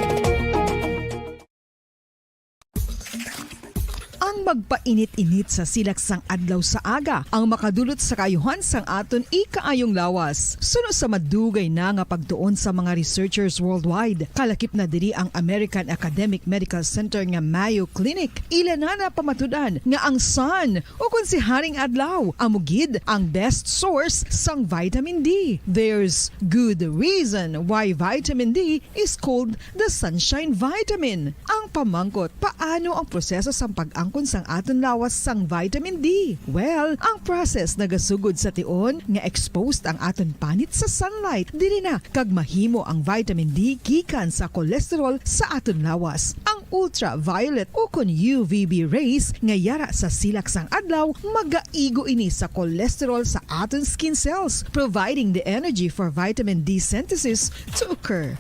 Ang magpainit-init sa silak sang adlaw sa aga ang makadulot sa kaayuhan sang aton ikaayong lawas. Suno sa madugay na nga pagtuon sa mga researchers worldwide, kalakip na diri ang American Academic Medical Center nga Mayo Clinic, ila na napamatud-an nga ang sun, ukon si Haring Adlaw, amo gid ang best source sang vitamin D. There's good reason why vitamin D is called the sunshine vitamin. Ang pamangkot, paano ang proseso sang pag-angkon sang aton lawas sang vitamin D? Well, ang process nagasugod sa tion nga exposed ang aton panit sa sunlight, diri na kag mahimo ang vitamin D gikan sa cholesterol sa aton lawas. Ang ultraviolet ukon U V B rays nga yara sa silak sang adlaw, magaigo ini sa cholesterol sa aton skin cells, providing the energy for vitamin D synthesis to occur.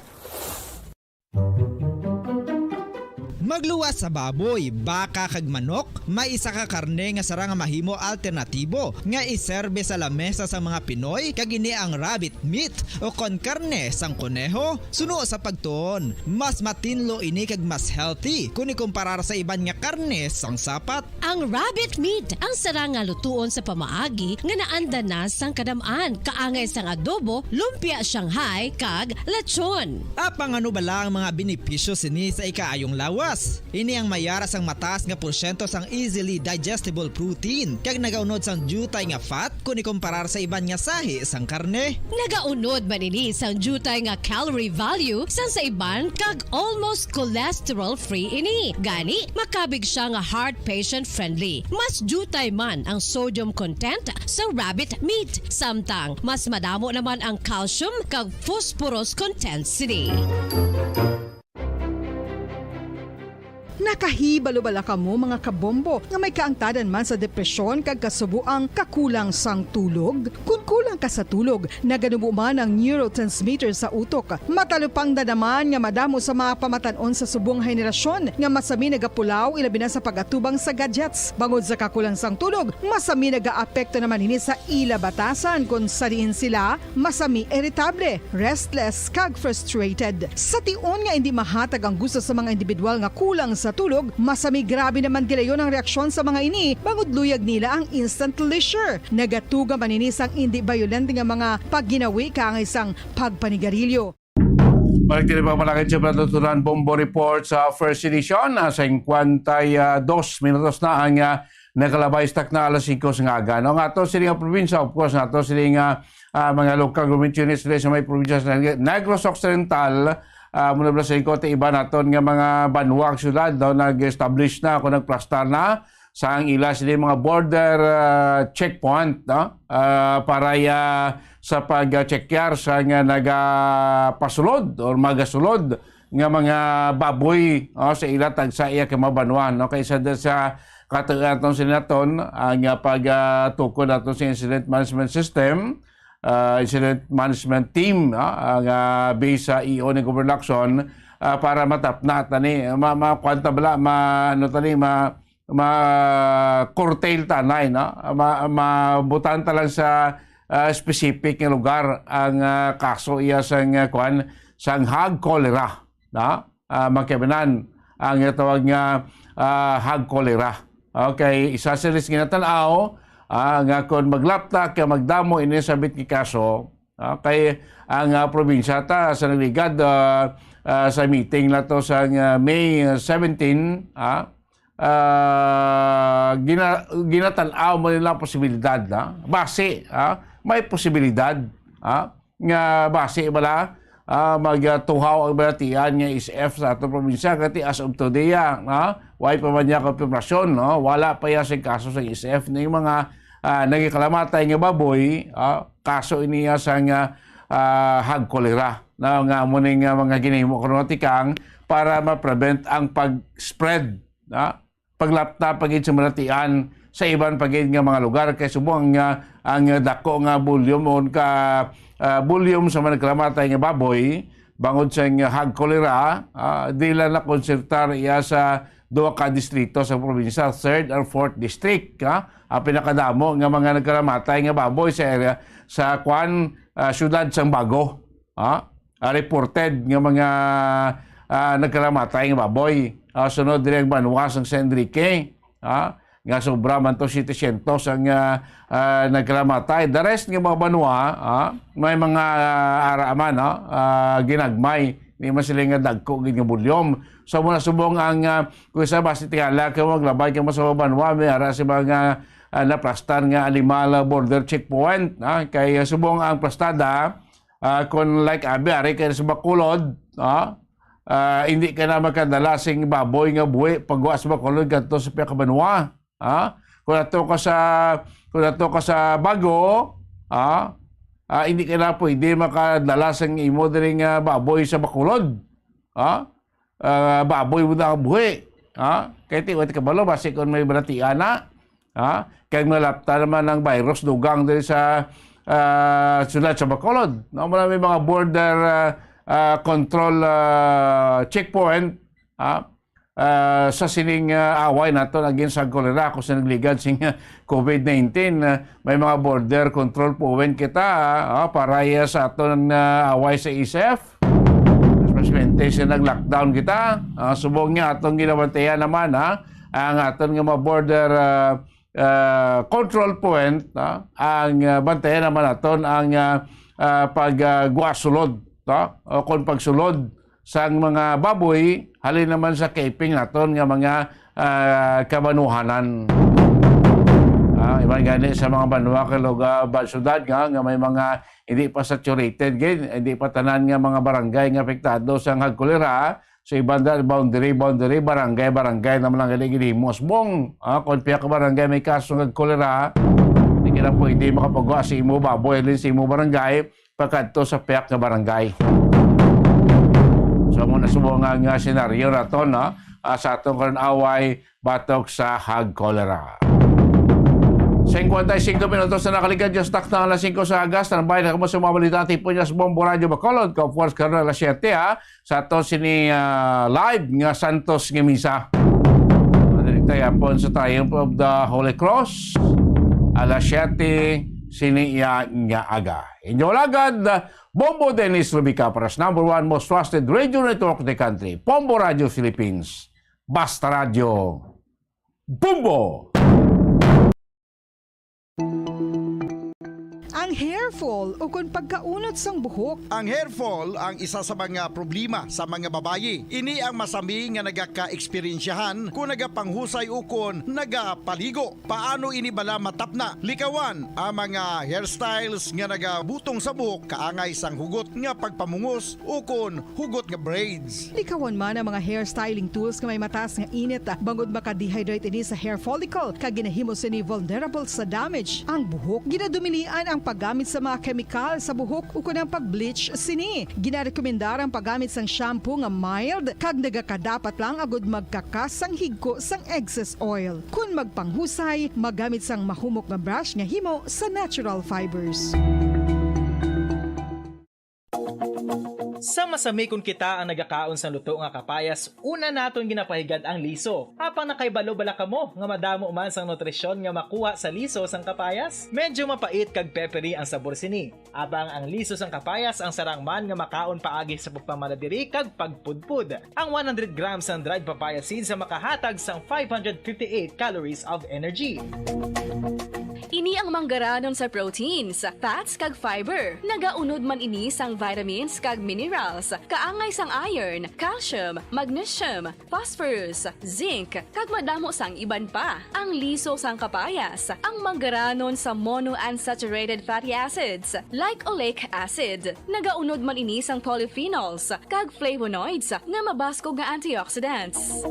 Magluwas sa baboy, baka, kag manok, may isa ka karne nga sarang nga mahimo alternatibo nga iserbe sa lamesa sang mga Pinoy, kag ini ang rabbit meat, ukon karne sang koneho. Suno sa pagtuon, mas matinlo ini kag mas healthy kon ikumparar sa iban nga karne sang sapat. Ang rabbit meat ang sarang nga lutuon sa pamaagi nga naanda na sang kadam-an, kaangay sang adobo, lumpia Shanghai, kag lechon. Apang ano bala ang mga benepisyo sini sa ikaayong lawas? Ini ang mayara sang mataas nga porsyento sang easily digestible protein, kag nagaunod sang diutay nga fat kon ikumparar sa iban nga sahi sang karne. Nagaunod man ini sang diutay nga calorie value sang sa iban, kag almost cholesterol-free ini. Gani, makabig sia nga heart patient-friendly. Mas diutay man ang sodium content sa rabbit meat, samtang mas madamo naman ang calcium kag phosphorus content sini. Nakahibalo bala kamo, mga kabombo, nga may kaangtanan man sa depresyon kag kasubo ang kakulang sang tulog? Kon kulang ka sa tulog, naganubo man ang neurotransmitter sa utok. Matalupangda naman nga madamo sa mga pamatan-on sa subong henerasyon nga masami nagapulaw, ilabi na sa pag-atubang sa gadgets. Bangod sa kakulang sang tulog, masami nagaapekto naman ini sa ila batasan, kon sa diin sila masami iritable, restless, kag frustrated. Sa tion nga indi mahatag ang gusto sa mga individual nga kulang sa tulog, masami grabe naman gilayon ang reaksyon sa mga ini, bangod luyag nila ang instant leisure. Nagatuga man ini sang indi bayolente nga mga pagginawi kaangay sang pagpanigarilyo. Balik diri pa malakit sa Patutunan Bombo Report sa first edition. Ah, singkwenta y dos minutos na ang, ah, nakalabay sa takna alas singko sa aga. No, nga ato sini nga probinsya, of course, nga ato sini nga, ah, mga local government units diri sa may probinsya sa Neg-, Negros Occidental, Ah, muna ba sa ikot, iba naton nga mga banwa, syudad, no, nag-establish na, kung nagplastar na, sa ang ila sila mga border, ah, checkpoint, no? Ah, para, ah, sa pag-checkar sa nga nagapasulod or magasulod nga mga baboy, oh, sa ila tagsa iya ka mga banwa, no? Kaysa da sa katuyan naton sila naton, ang, ah, pag, ah, tukod naton sa incident management system, ah, incident management team, ah, ang, ah, base sa E O ni Governor Lacson, ah, para matapna tani, ma-, ma-, kuwan ta bala, ma-, ano tani, ma-, ma-curtail tanay, no? Ma-, mabutan ta lang sa, ah, specific nga lugar ang, ah, kaso iya sang, ah, kuwan, sang hog cholera, no? Ah, magkaibanan ang tawag nga, ah, hog cholera. Okay, isa sa ginatan-aw, ah, nga kon maglapta kay magdamo ini sabit nga kaso, ah, kay ang, ah, probinsya ta sa nagligad, ah, ah, sa meeting nato sa, ah, May seventeen, ah, ah, gina-, ginatan-aw mo nila posibilidad, ah, basi, ah, may posibilidad, ah, nga basi bala, ah, magtuhaw ang balatian nga S F sa atong probinsya, kati as of today, ah, ah, way pa man niya konfirmasyon, no? Wala pa ya sing kaso sa S F ning mga, ah, nagikalamatay nga baboy, ah, kaso ini ya sang, ah, hog cholera, no? Nga amo ning, ah, mga ginahimo karon nga tikang para ma-prevent ang pag-spread, no? Paglapta pa gid sa balatian sa iban pa gid nga mga lugar, kay subong nga ang dako nga volume o ka, ah, volume sa mga nagkalamatay nga baboy bangod sa nga hog cholera, ah, di lang nakonsentrate iya sa duha ka distrito sa probinsya, third and fourth district, ah. Ang pinakadamo nga mga nagkalamatay nga baboy sa area sa kwan, ah, siyudad sang Bago. Ah, ah, reported nga mga, ah, nagkalamatay nga baboy. Ah, sunod diri ang banwa sang San Enrique, ah, nga sobra man to setecientos ang, ah, ah, nagkalamatay. The rest nga mga banwa, ah, may mga, ah, ara man, no? Ah, ginagmay. Di man sila nga dagko gid nga bulyom. So, muna subong ang, ah, kung isa ba si tingala ka maglabay ka mo sa mga banwa, may ara si mga, ah, naplastar nga animal, ah, border checkpoint, ah, kay, ah, subong ang plastada, ah, kung like abi, ari kayo sa Bacolod, ah, ah, hindi ka na makadala sing baboy nga buhi pagwa sa Bacolod kadto sa pihak banwa, ah. Kung ato ka sa, kung ato ka sa Bago, ah, ah, hindi ka na pwede makadala sing imo diri nga baboy sa Bacolod, ah. Ah, baboy mo na ang buhi, ah. Kay ti, wala kabalo, basi kung may balatian na, ha? Kay malapta naman ang virus dugang diri sa, ah, siyudad sa Bacolod. No, marami mga border, ah, ah, control, ah, checkpoint, ha? Ah, sa sining, ah, away nato against sa cholera, kung sa nagligad sing, ah, covid nineteen, ah, may mga border control point kita, ah, para iya sa aton, ah, away sa S F. Mas, mas maintain siya nag-lockdown kita. Ah, subong niya atong ginabantayan naman, ha, ang aton nga mga border, ah, ah, control point, ha, ang, ah, bantayan naman naton ang, ah, ah, pag, ah, guwa sulod, ha, o kung pagsulod sang mga baboy halin naman sa keeping naton nga mga, ah, kabanuhanan. Ah, iban gani sa mga banwa kay lugar, ba, syudad nga, nga may mga hindi pa saturated gid, hindi pa tanan nga mga barangay nga apektado sa hog cholera. So, iban da, boundary, boundary, barangay, barangay naman ang gali ginhimo. Subong, ah, kung pihak ka barangay may kaso nga cholera, hindi ka na pwede makapagawa sa imo baboy, halin sa imo barangay, pagkadto sa pihak nga barangay. So, amo na subong nga, nga senaryo nato, no? Ah, sa atong karon away, batok sa hog cholera. Singkwenta y singko minutos na nakaligad, just takna alas singko sa aga. Standby na kamo sa mga balita, tipon niya sa Bombo Radyo Bacolod, ka, of course, karon alas siyete, ha, sa ato sini, ah, live nga Santos nga Misa. Madali tayo po sa Triumph of the Holy Cross, alas siyete sini iya nga aga. Inyo lagad, Bombo Dennis Rubica para sa number one most trusted radio network in the country, Bombo Radio Philippines. Basta Radyo. Bombo! Ang Hair fall ukon pagkaunot sang buhok. Ang hair fall ang isa sa mga problema sa mga babayi. Ini ang masami nga nagaka-eksperyensyahan kon nagapangusay ukon nagapaligo. Paano ini bala matapna? Likawan ang mga hairstyles nga nagabutong sa buhok kaangay sang hugot nga pagpamungos ukon hugot nga braids. Likawan man ang mga hair styling tools nga may mataas nga init, bangod maka-dehydrate ini sa hair follicle kag ginahimo sini vulnerable sa damage ang buhok. Ginadumilian ang paggamit sa mga kemikal sa buhok ukon ang pag-bleach sini. Ginarekomendar ang paggamit sang shampoo nga mild kag nagakadapat lang agud magkakas sang higko sang excess oil. Kon magpanghusay, maggamit sang mahumok nga brush nga himo sa natural fibers. Sa masami kon kita ang nagakaon sang luto nga kapayas, una naton ginapahigad ang liso. Apang nakahibalo bala kamo nga madamo man sang nutrisyon nga makuha sa liso sang kapayas? Medyo mapait kag peppery ang sabor sini. Apang ang liso sang kapayas ang sarang man nga makaon paagi sa pagpamanadiri kag pagpudpod. Ang one hundred grams sang dried papaya seeds ang makahatag sang five hundred fifty-eight calories of energy. Ini ang manggaranon sa proteins, fats, kag fiber. Nagaunod man ini sang vitamins kag minerals, kaangay sang iron, calcium, magnesium, phosphorus, zinc, kag madamo sang iban pa. Ang liso sang kapayas, ang manggaranon sa monounsaturated fatty acids, like oleic acid. Nagaunod man ini sang polyphenols kag flavonoids nga mabaskog nga antioxidants.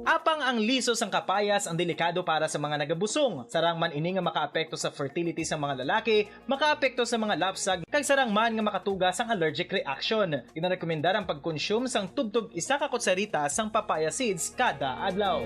Apang ang liso sang kapayas ang delikado para sa mga nagabusong. Sarang man ini nga makaapekto sa fertility sa mga lalaki, makaapekto sa mga lapsag, kag sarang man nga makatuga sang allergic reaction. Ginarekomendar ang pagkonsume sang tubtob isa ka kutsarita sang papaya seeds kada adlaw.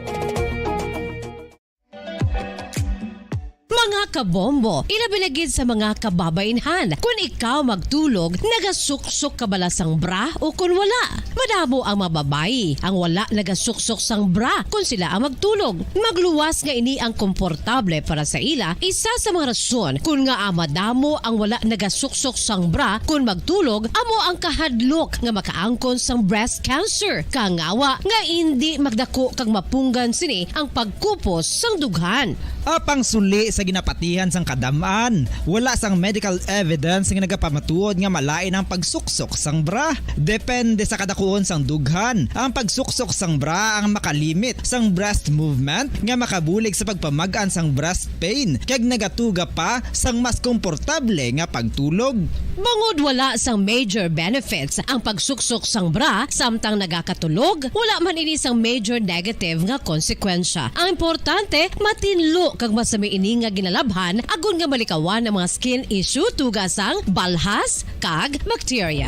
Mga kabombo, ilabi na gid sa mga kababainhan, kun ikaw magtulog, nagasuksok ka bala sang bra o kun wala? Madamo ang mga babayi ang wala nagasuksok sang bra kun sila ang magtulog. Magluwas nga ini ang komportable para sa ila, isa sa mga rason kun ngaa madamo ang wala nagasuksok sang bra kun magtulog amo ang kahadlok nga makaangkon sang breast cancer, kangawa nga indi magdako kag mapunggan sini ang pagkupos sang dughan. Apang suli sa ginapatihan sang kadam-an, wala sang medical evidence nga nagapamatuod nga malain ang pagsuksok sang bra. Depende sa kadakuon sang dughan, ang pagsuksok sang bra ang makalimit sang breast movement nga makabulig sa pagpamag-an sang breast pain kag nagatuga pa sang mas komportable nga pagtulog. Bangod wala sang major benefits ang pagsuksok sang bra samtang nagakatulog, wala man ini sang major negative nga konsekwensya. Ang importante, matinlo kag masami ini nga ginalabhan agod nga malikawan ang mga skin issue tuga sang balhas kag bakterya.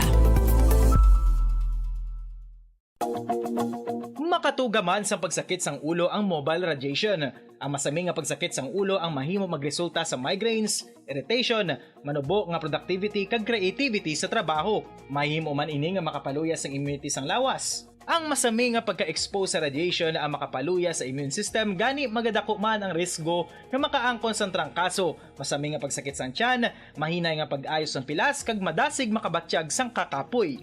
Makatuga man sang pagsakit sang ulo ang mobile radiation. Ang masami nga pagsakit sang ulo ang mahimo magresulta sa migraines, irritation, manubo nga productivity kag creativity sa trabaho. Mahimo man ini nga makapaluya sang immunity sang lawas. Ang masami nga pagka-expose sa radiation ang makapaluya sa immune system, gani magadako man ang risgo nga makaangkon sang trangkaso, masami nga pagsakit sang tiyan, mahinay nga pag-ayo sang pilas, kag madasig makabatyag sang kakapoy.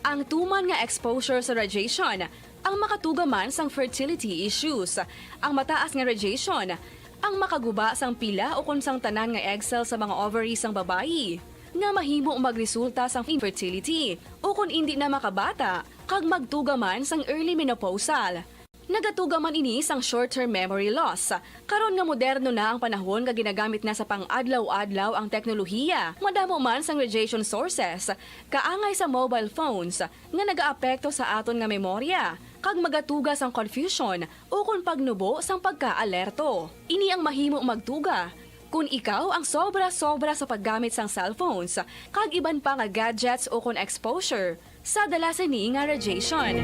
Ang tuman nga exposure sa radiation ang makatuga man sang fertility issues. Ang mataas nga radiation ang makaguba sang pila ukon sang tanan nga egg cell sa mga ovary sang babayi, nga mahimo magresulta sang infertility, ukon indi na makabata, kag magtuga man sang early menopausal. Nagatuga man ini sang short-term memory loss. Karon nga moderno na ang panahon nga ginagamit na sa pang-adlaw-adlaw ang teknolohiya, madamo man sang radiation sources, kaangay sa mobile phones, nga nagaapekto sa aton nga memorya, kag magatuga sang confusion ukon pagnubo sang pagka-alerto. Ini ang mahimo magtuga kon ikaw ang sobra-sobra sa paggamit sang cellphones kag iban pa nga gadgets ukon exposure sa dala sini nga radiation.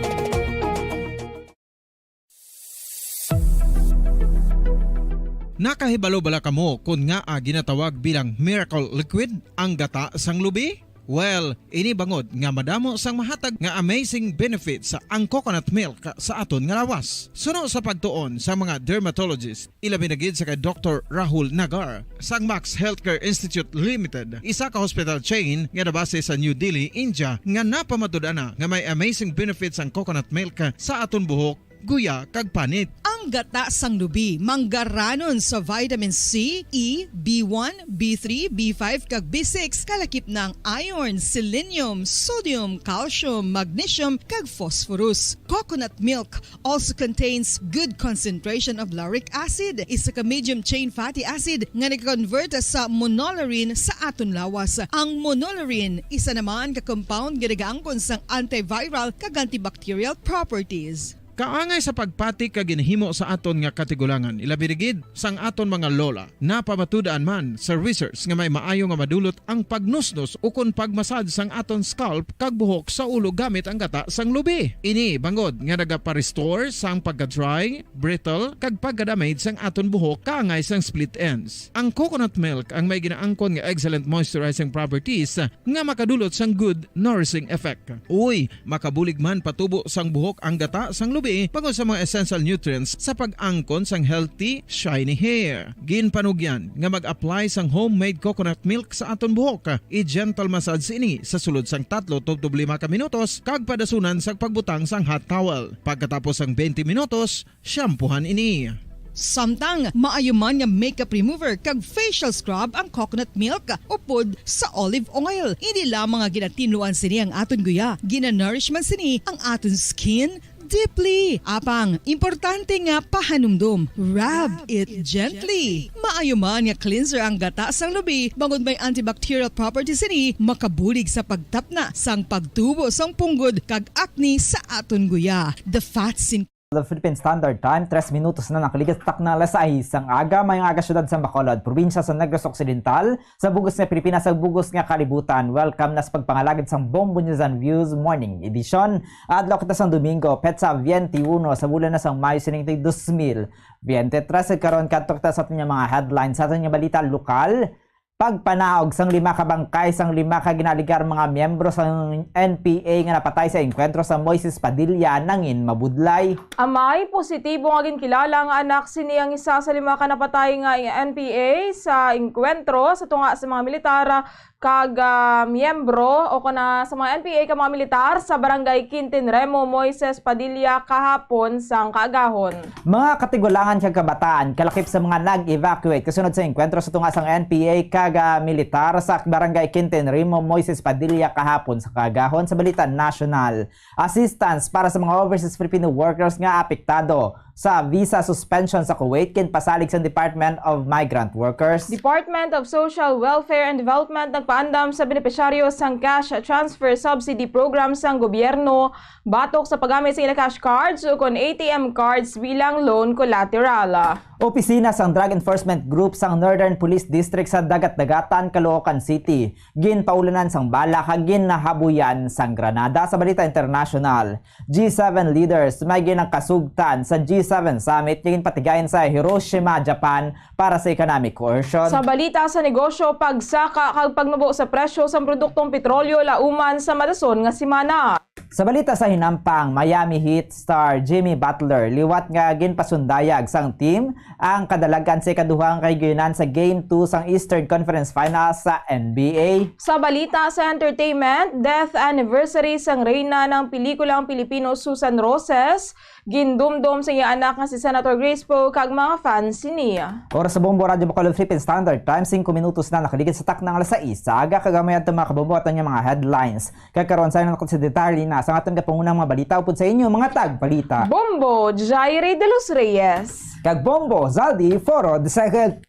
Nakahibalo bala kamo kon ngaa ginatawag bilang miracle liquid ang gata sang lubi? Well, ini bangod nga madamo sang mahatag nga amazing benefits ang coconut milk sa aton nga lawas. Suno sa pagtuon sa mga dermatologist, ilabi na gid sa kay Doktor Rahul Nagar sang Max Healthcare Institute Limited, isa ka hospital chain nga nabase sa New Delhi, India, nga napamatud-an na nga may amazing benefits ang coconut milk sa aton buhok, guya, kag panit. Ang Gata sang lubi, manggaranon sa vitamin C, E, B one, B three, B five, kag B six, kalakip na ang iron, selenium, sodium, calcium, magnesium, kag phosphorus. Coconut milk also contains good concentration of lauric acid, isa ka medium chain fatty acid nga nag-convert sa monolaurin sa aton lawas. Ang monolaurin isa naman ka compound nga nagaangkon sang antiviral kag antibacterial properties. Kaangay sa pagpati ka ginhimo sa aton nga katigulangan, ilabi rigid sang aton mga lola. Napamatud-an man sa research nga may maayo nga madulot ang pagnusnos ukon pagmasad sang aton scalp kag buhok sa ulo gamit ang gata sang lubi. Ini bangod nga nagapa-restore sang pagka-dry, brittle, kag pagka-damage sang aton buhok kaangay sang split ends. Ang coconut milk ang may ginaangkon nga excellent moisturizing properties nga makadulot sang good nourishing effect. Uy, makabulig man patubo sang buhok ang gata sang lubi bangod sa mga essential nutrients sa pag-angkon sang healthy, shiny hair. Ginpanugyan nga mag-apply sang homemade coconut milk sa aton buhok. I-gentle massage ini sa sulod sang tatlo tubtob lima ka minutos kag padasunan sa pagbutang sang hot towel. Pagkatapos sang twenty minutos, shampoohan ini. Samtang maayo man nga makeup remover kag facial scrub ang coconut milk upod sa olive oil. Hindi lamang nga ginatinluan sini ang aton guya, ginanourish man sini ang aton skin deeply. Apang, importante nga pahanumdom, rub it gently. Maayo man nga cleanser ang gata sang lubi, bangod may antibacterial properties sini, makabulig sa pagtapna sang pagtubo sang punggod kag acne sa aton guya. The fats in The Philippine Standard Time, tres minutos na nakaligid sa takna alas sais sang aga. Mayong aga, siyudad sa Bacolod, probinsya sa Negros Occidental, sa bug-os nga Pilipinas, sa bug-os nga kalibutan. Welcome na sa pagpangalagad sang Bombo News and Views Morning Edition. Adlaw kita sang Domingo, petsa twenty-one sa bulan na sang Mayo sining dos mil veintitrés. Karon, kadto kita sa aton nga mga headlines, sa aton nga balita lokal. Pagpanaog sang lima ka bangkay sang lima ka ginaligar mga miyembro sang N P A nga napatay sa engkwentro sa Moises Padilla nangin mabudlay. Amay, positibo nga ginkilala nga anak sini ang isa sa lima ka napatay nga N P A sa engkwentro sa tunga sa mga militar kag, ah, miyembro o kon, ah, sa mga N P A kag mga militar sa Barangay Quintin Remo, Moises Padilla, kahapon sang kaagahon. Mga katigulangan kag kabataan kalakip sa mga nag-evacuate kasunod sa engkwentro sa tunga sang N P A kag, ah, militar sa Barangay Quintin Remo, Moises Padilla, kahapon sa kaagahon. Sa balita nasyonal, assistance para sa mga overseas Filipino workers nga apektado sa visa suspension sa Kuwait ginpasalig sa Department of Migrant Workers. Department of Social Welfare and Development nagpaandam sa benepisyaryo sang Cash Transfer Subsidy Program sang gobyerno batok sa paggamit sa ila cash cards ukon A T M cards bilang loan collateral. Opisina sang Drug Enforcement Group sang Northern Police District sa Dagat-Dagatan, Caloocan City, ginpaulanan sang bala kag ginahabuyan sang granada. Sa balita internasyonal, G seven leaders may ginakasugtan sa G seven summit nga ginpatigayon sa Hiroshima, Japan, para sa economic coercion. Sa balita sa negosyo, pagsaka kag pagnubo sa presyo sang produktong petrolyo lauman sa madason nga semana. Sa balita sa hinampang, Miami Heat star Jimmy Butler liwat nga ginpasundayag sang team ang kadalag-an sa ikaduhang kahigayunan sa Game two sang Eastern Conference Finals sa N B A. Sa balita sa entertainment, death anniversary sang reyna ng pelikulang Pilipino Susan Roses, gindumdom sa iya anak nga si Senator Grace Poe kag mga fans sini. Oras sa Bombo Radyo Bacolod, Philippine Standard Time, singko minutos na nakaligid sa takna nga alas sais sa aga, kag amay adto, mga kabombo, aton nga mga headlines. Kag karon, sa aton sa detalye na sang aton kapangunang mga balita upod sa inyo, mga tagbalita. Bombo, Jaire de los Reyes. Kag Bombo, Zaldi Foro the second.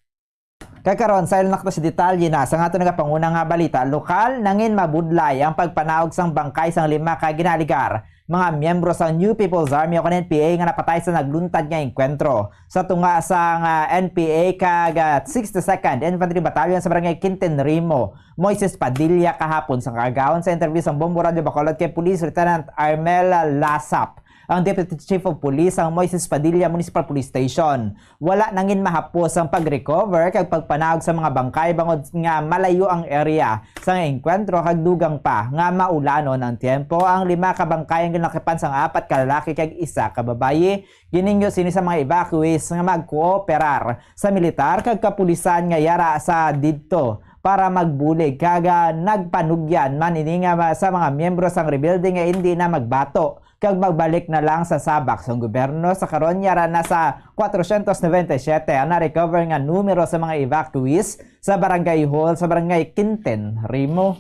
Kag karon, sa aton sa detalye na sang aton nagapanguna nga balita lokal, nangin mabudlay ang pagpanaog sang bangkay sang lima ka ginaligar mga miyembro sang New People's Army o kon N P A nga napatay sa nagluntad nga engkwentro sa tunga sang, ah, N P A kag, ah, sixty-second Infantry Battalion sa Barangay Quintin Rimo, Moises Padilla, kahapon. Sa kaagahon, sa interview sang Bombo Radyo Bacolod kay Police Lieutenant Armel Lasap, ang Deputy Chief of Police sang Moises Padilla Municipal Police Station, wala nangin mahapos ang pag-recover kag pagpanaog sa mga bangkay bangod nga malayo ang area sa engkwentro kag dugang pa nga maulanon ang tiyempo. Ang lima ka bangkay ang ginakipan sang apat ka lalaki kag isa ka babayi. Ginhingyo sini sa mga evacuees nga magkooperar sa militar kag kapulisan nga yara sa didto para magbulig, kag, ah, nagpanugyan man ini nga ma-, sa mga miyembro sang rebelde nga indi na magbato kag magbalik na lang sa sabak sang gobyerno. Sa karon, yara na sa kwatrocientos noventa y siete ang na-recover nga numero sa mga evacuees sa barangay hall sa barangay Quintin Rimo.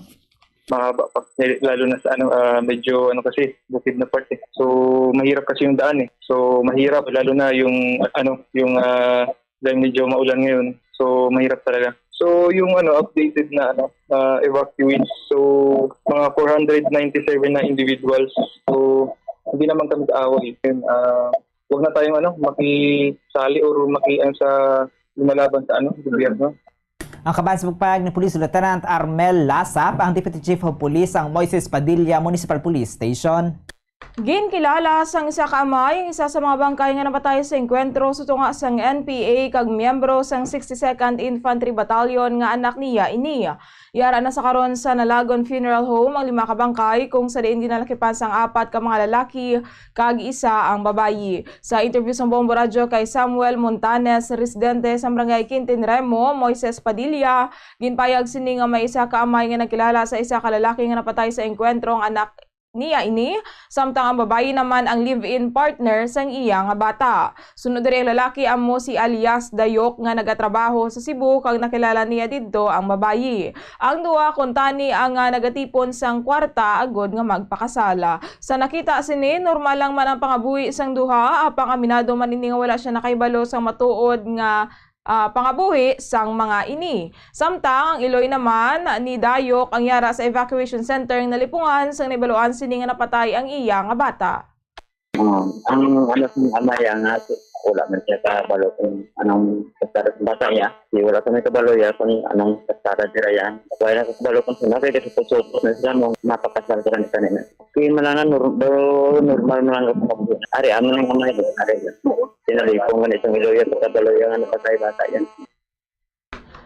Mahaba pa. Eh, lalo na sa ano, ah, medyo ano kasi, bukid na part eh. So, mahirap kasi yung daan eh. So, mahirap lalo na yung ano, yung ah, dahil medyo maulan ngayon. So, mahirap talaga. So, yung ano, updated na ano, ah, evacuees. So, mga four hundred ninety-seven na individuals. So, hindi naman kami kaaway. Yun, ah, wag na tayong ano, makisali or maki-, ano, sa lumalaban sa ano, gobyerno. Ang kaban sa pagpahayag ni Police Lieutenant Armel Lasap, ang Deputy Chief of Police sang Moises Padilla Municipal Police Station. Ginkilala sang isa ka amay ang isa sa mga bangkay nga napatay sa engkwentro sa tunga sang N P A kag miyembro sang sixty-second Infantry Battalion nga anak niya ini. Yara na sa karon sa Nalagon Funeral Home ang lima ka bangkay, kung sa diin ginalakipan sang apat ka mga lalaki kag isa ang babayi. Sa interview sang Bombo Radyo kay Samuel Montanes, residente sa Barangay Quintin Remo, Moises Padilla, ginpayag sini nga may isa ka amay nga nagkilala sa isa ka lalaki nga napatay sa engkwentro ang anak niya ini, samtang ang babayi naman ang live-in partner sang iya nga bata. Sunod diri ang lalaki amo si alias Dayok nga nagatrabaho sa Cebu kag nakilala niya didto ang babayi. Ang duha kuntani ang, ah, nagatipon sang kwarta agod nga magpakasala. Sa nakita sini, normal lang man ang pangabuhi sang duha, apang aminado man ini nga wala siya nakahibalo sang matuod nga ah, pangabuhi sang mga ini. Samtang ang iloy naman ni Dayok ang yara sa evacuation center nga nalipungan sang nahibaluan sini nga napatay ang iya nga bata. Um, ang ano sa amay nga wala man siya kabalo kung anong kasara sa bata niya. Di wala kami kabalo ya kung anong kasara dira ya. Wala na kabalo kung sino kay kasi pagsuot na sila nung napakasal ka na kanina. Kay malana nor-, do-, normal man ang kabuhi. Ari, amo nang amay, ari. Tinalipong man itong iloy ya, pagkabalo ya nga napatay bata yan.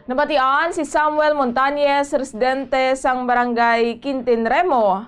Nabatian si Samuel Montañez, residente sang Barangay Quintin Remo,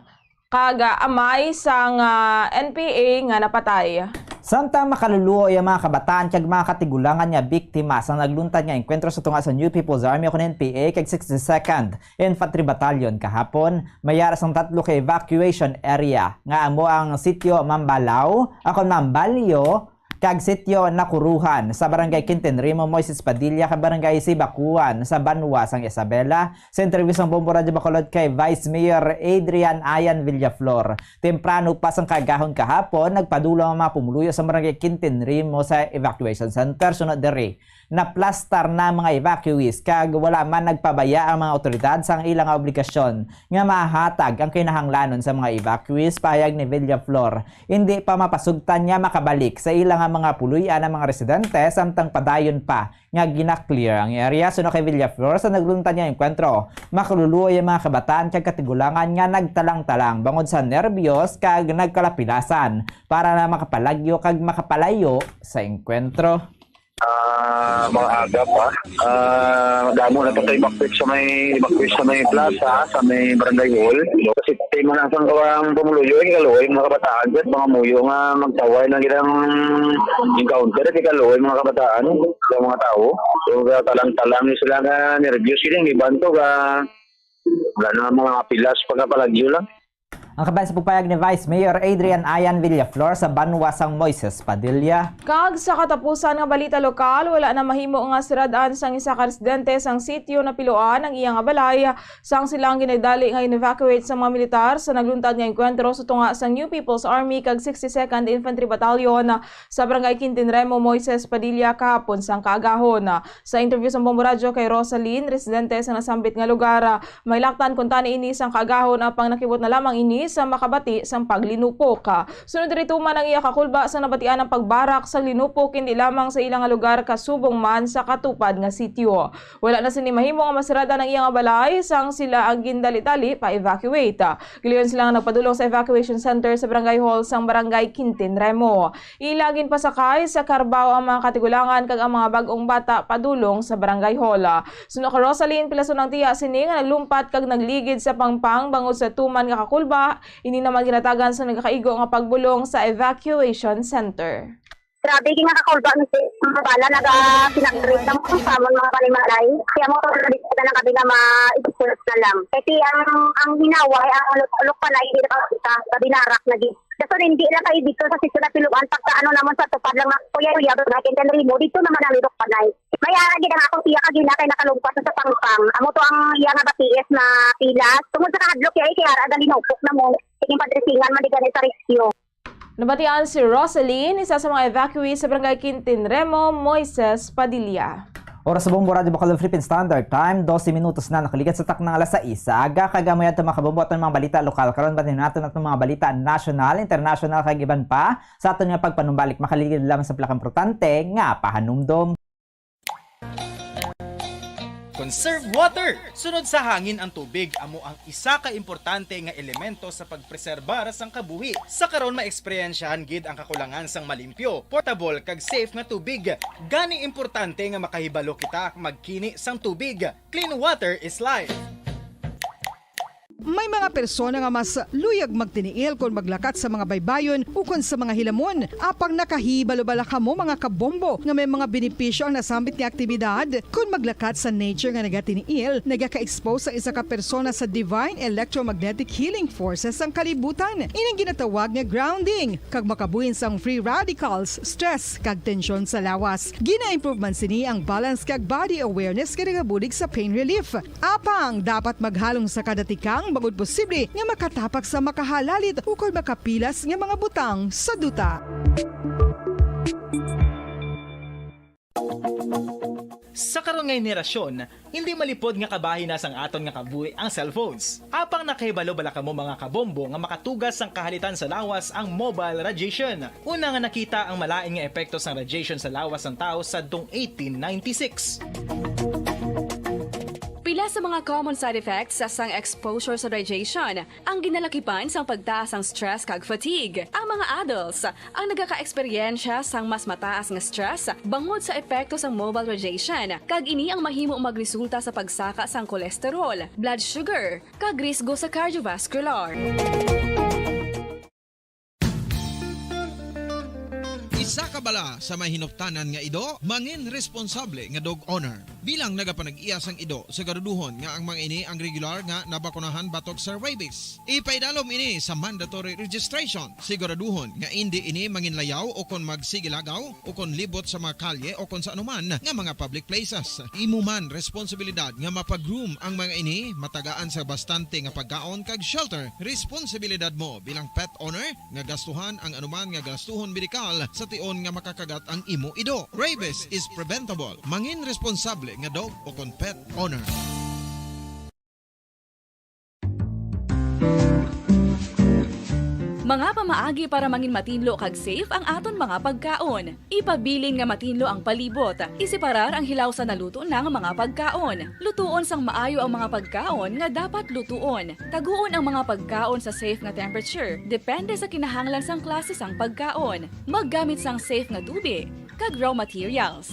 kag, ah, amay sang, ah, N P A nga napatay. Samtang makaluluoy ang mga kabataan kag mga katigulangan nga biktima sang nagluntad nga engkwentro sa tunga sa New People's Army o kon N P A kag sixty-second Infantry Battalion kahapon, may yara sang tatlo ka evacuation area nga amo ang Sitio Mambalao, akon Mambalyo, kag Sitio Nakuruhan sa Barangay Quintin Rimo, Moises Padilla, kag Barangay Sibacuan sa banwa sang Isabela. Sa interview sang Bombo Radyo Bacolod kay Vice Mayor Adrian Ayan Villaflor, temprano pa sang kaagahon kahapon, nagpadulong ang mga pumuluyo sa Barangay Quintin Rimo sa evacuation center. Sunod diri, naplastar na ang mga evacuees kag wala man nagpabaya ang mga awtoridad sang ila nga obligasyon nga mahatag ang kinahanglanon sa mga evacuees, pahayag ni Villaflor. Indi pa mapasugtan nga makabalik sa ila nga mga puloy-an ang mga residente samtang padayon pa nga gina-clear ang area. Suno kay Villaflor, sa nagluntad nga engkwentro, makaluluoy ang mga kabataan kag katigulangan nga nagtalang-talang bangod sa nerbiyos kag nagkalapilasan para na makapalagyo kag makapalayo sa engkwentro. Ah, mga aga pa. Ah, damo na to sa evacuate sa may, evacuate sa may plaza, sa may barangay hall. Kasi tema na sang kawang pumuluyo, yung kaluoy, mga kabataan, dyan, mga muyo nga magtaway na ilang encounter, kay kaluoy, mga kabataan, sa mga tao. So, talang-talang sila nga nervyos, sila yung iban to, ka, wala na mga pilas, pagkapalagyo lang. Ang kaban sa pagpayag ni Vice Mayor Adrian Ayan Villaflor sa banwa sang Moises Padilla. Kag sa katapusan nga balita lokal, wala na mahimo nga sirad-an sang isa ka residente sang sitio Napiloan ang iya nga balay, sang sila ang ginadali nga in-evacuate sa mga militar sa nagluntad nga engkwentro sa tunga sang New People's Army kag sixty-second Infantry Battalion sa Barangay Quintin Remo, Moises Padilla, kahapon sang kaagahon. Sa interview sa Bombo Radyo kay Rosaline, residente sa nasambit nga lugar, may laktan kuntani ini sang kaagahon, apang nakibot na lamang ini sa makabati sang paglinupok. Sunod diri tuman ang iya kakulba sa nabatian ang pagbarak sang linupok, hindi lamang sa ila nga lugar kasubong man sa katupad nga sitio. Wala na sini mahimo nga masirad-an ang iya nga balay, sang sila ang gindali-dali pa-evacuate. Gilayon sila nga nagpadulong sa evacuation center sa barangay hall sang barangay Quintin Remo. Ila ginpasakay sa karabaw ang mga katigulangan kag ang mga bag-ong bata padulong sa barangay hall. Suno ka Rosaline, pila sunang tiya sini nga naglumpat kag nagligid sa pangpang bangod sa tuman nga kakulba, ini naman ginatagan sa nagakaigo nga pagbulong sa evacuation center. Grabe, ginakakulba ni si mga bala, naga-, pinag-break lang po sa amon mga panimalay. Kaya mo, dito na lang kami na ma-export na lang. Kasi ang, ang hinaway, ang ulok, ulok pa na, hindi na pa, sa binarak na gid. Dason hindi lang kayo dito sa Sitio Napiluan, pagka ano naman sa tupad lang nga kuya, kuya, Brad, and then Remo, dito naman ang Lirok Panay. May ara gid ang akong tiya kagina kay nakalumpas na sa pangpang. Amo to ang iya nga batiis na pilas. Tungod sa kahadlok iya, kay ara gali naupok na mo. Sige, padresingan man di gani sa rescue. Nabatian si Rosaline, isa sa mga evacuee sa Barangay Quintin Remo, Moises Padilla. Oras sa Bombo Radyo Bacolod Philippine Standard Time, dose minutos na nakaligad sa taknang alas sais sa aga. Kag amo yadto, mga kabombo, aton mga balita lokal. Karon, batiin naton atong mga balita national, international, kag iban pa. Sa aton nga pagpanumbalik, makaligid lamang sa pila ka importante nga pahanumdom. Conserve water. Sunod sa hangin ang tubig amo ang isa ka importante nga elemento sa pagpreserbar sang kabuhi. Sa karon, maeksperyensyahan gid ang kakulangan sang malimpyo, portable, kag safe nga tubig. Gani importante nga makahibalo kita magkini sang tubig. Clean water is life. May mga persona nga mas luyag magtiniil kon maglakat sa mga baybayon ukon sa mga hilamon. Apang nakahibalo bala kamo, mga kabombo, nga may mga benepisyo ang nasambit nga aktibidad? Kon maglakat sa nature nga nagatiniil, nagaka-expose ang isa ka persona sa divine electromagnetic healing forces sang kalibutan. Ining ginatawag nga grounding, kag makabuhin sang free radicals, stress, kag tensyon sa lawas. Gina-improve man sini ang balance kag body awareness nga nagabulig sa pain relief. Apang dapat maghalong sa kada tikang bangod posible nga makatapak sa makahalalit ukon makapilas nga mga butang sa duta. Sa karon nga henerasyon, hindi malipod nga kabahin na sang aton nga kabuhi ang cellphones. Apang nakahibalo bala kamo, mga kabombo, nga makatuga sang kahalitan sa lawas ang mobile radiation? Una nga nakita ang malain nga epekto sang radiation sa lawas sang tawo sadtong eighteen ninety-six. Pila sa mga common side effects sang exposure sa radiation ang ginalakipan sang pagtaas sang stress kag fatigue. Ang mga adults ang nagaka-eksperyensya sang mas mataas nga stress bangod sa epekto sang mobile radiation, kag ini ang mahimo magresulta sa pagsaka sang cholesterol, blood sugar, kag risgo sa cardiovascular. Isa ka bala sa may hinuptanan nga ido, mangin responsable nga dog owner. Bilang nagapanag-iya sang ido, siguraduhon nga ang mga ini ang regular nga nabakunahan batok sa rabies. Ipaidalom ini sa mandatory registration. Siguraduhon nga indi ini manginlayaw o kon magsigilagaw o kon libot sa mga kalye o kon sa anuman nga mga public places. Imo man responsibilidad nga mapag-groom ang mga ini, matagaan sa bastante nga pagkaon kag shelter. Responsibilidad mo bilang pet owner nga gastuhan ang anuman nga gastuhon medikal sa tion nga makakagat ang imo ido. Rabies is preventable. Mangin responsable nga dog o kon pet owner. Mga pamaagi para mangin matinlo kag safe ang aton mga pagkaon. Ipabilin nga matinlo ang palibot. Iseparar ang hilaw sa naluto na nga mga pagkaon. Lutuon sang maayo ang mga pagkaon nga dapat lutuon. Taguon ang mga pagkaon sa safe nga temperature, depende sa kinahanglan sang klase sang pagkaon. Maggamit sang safe nga tubig kag raw materials.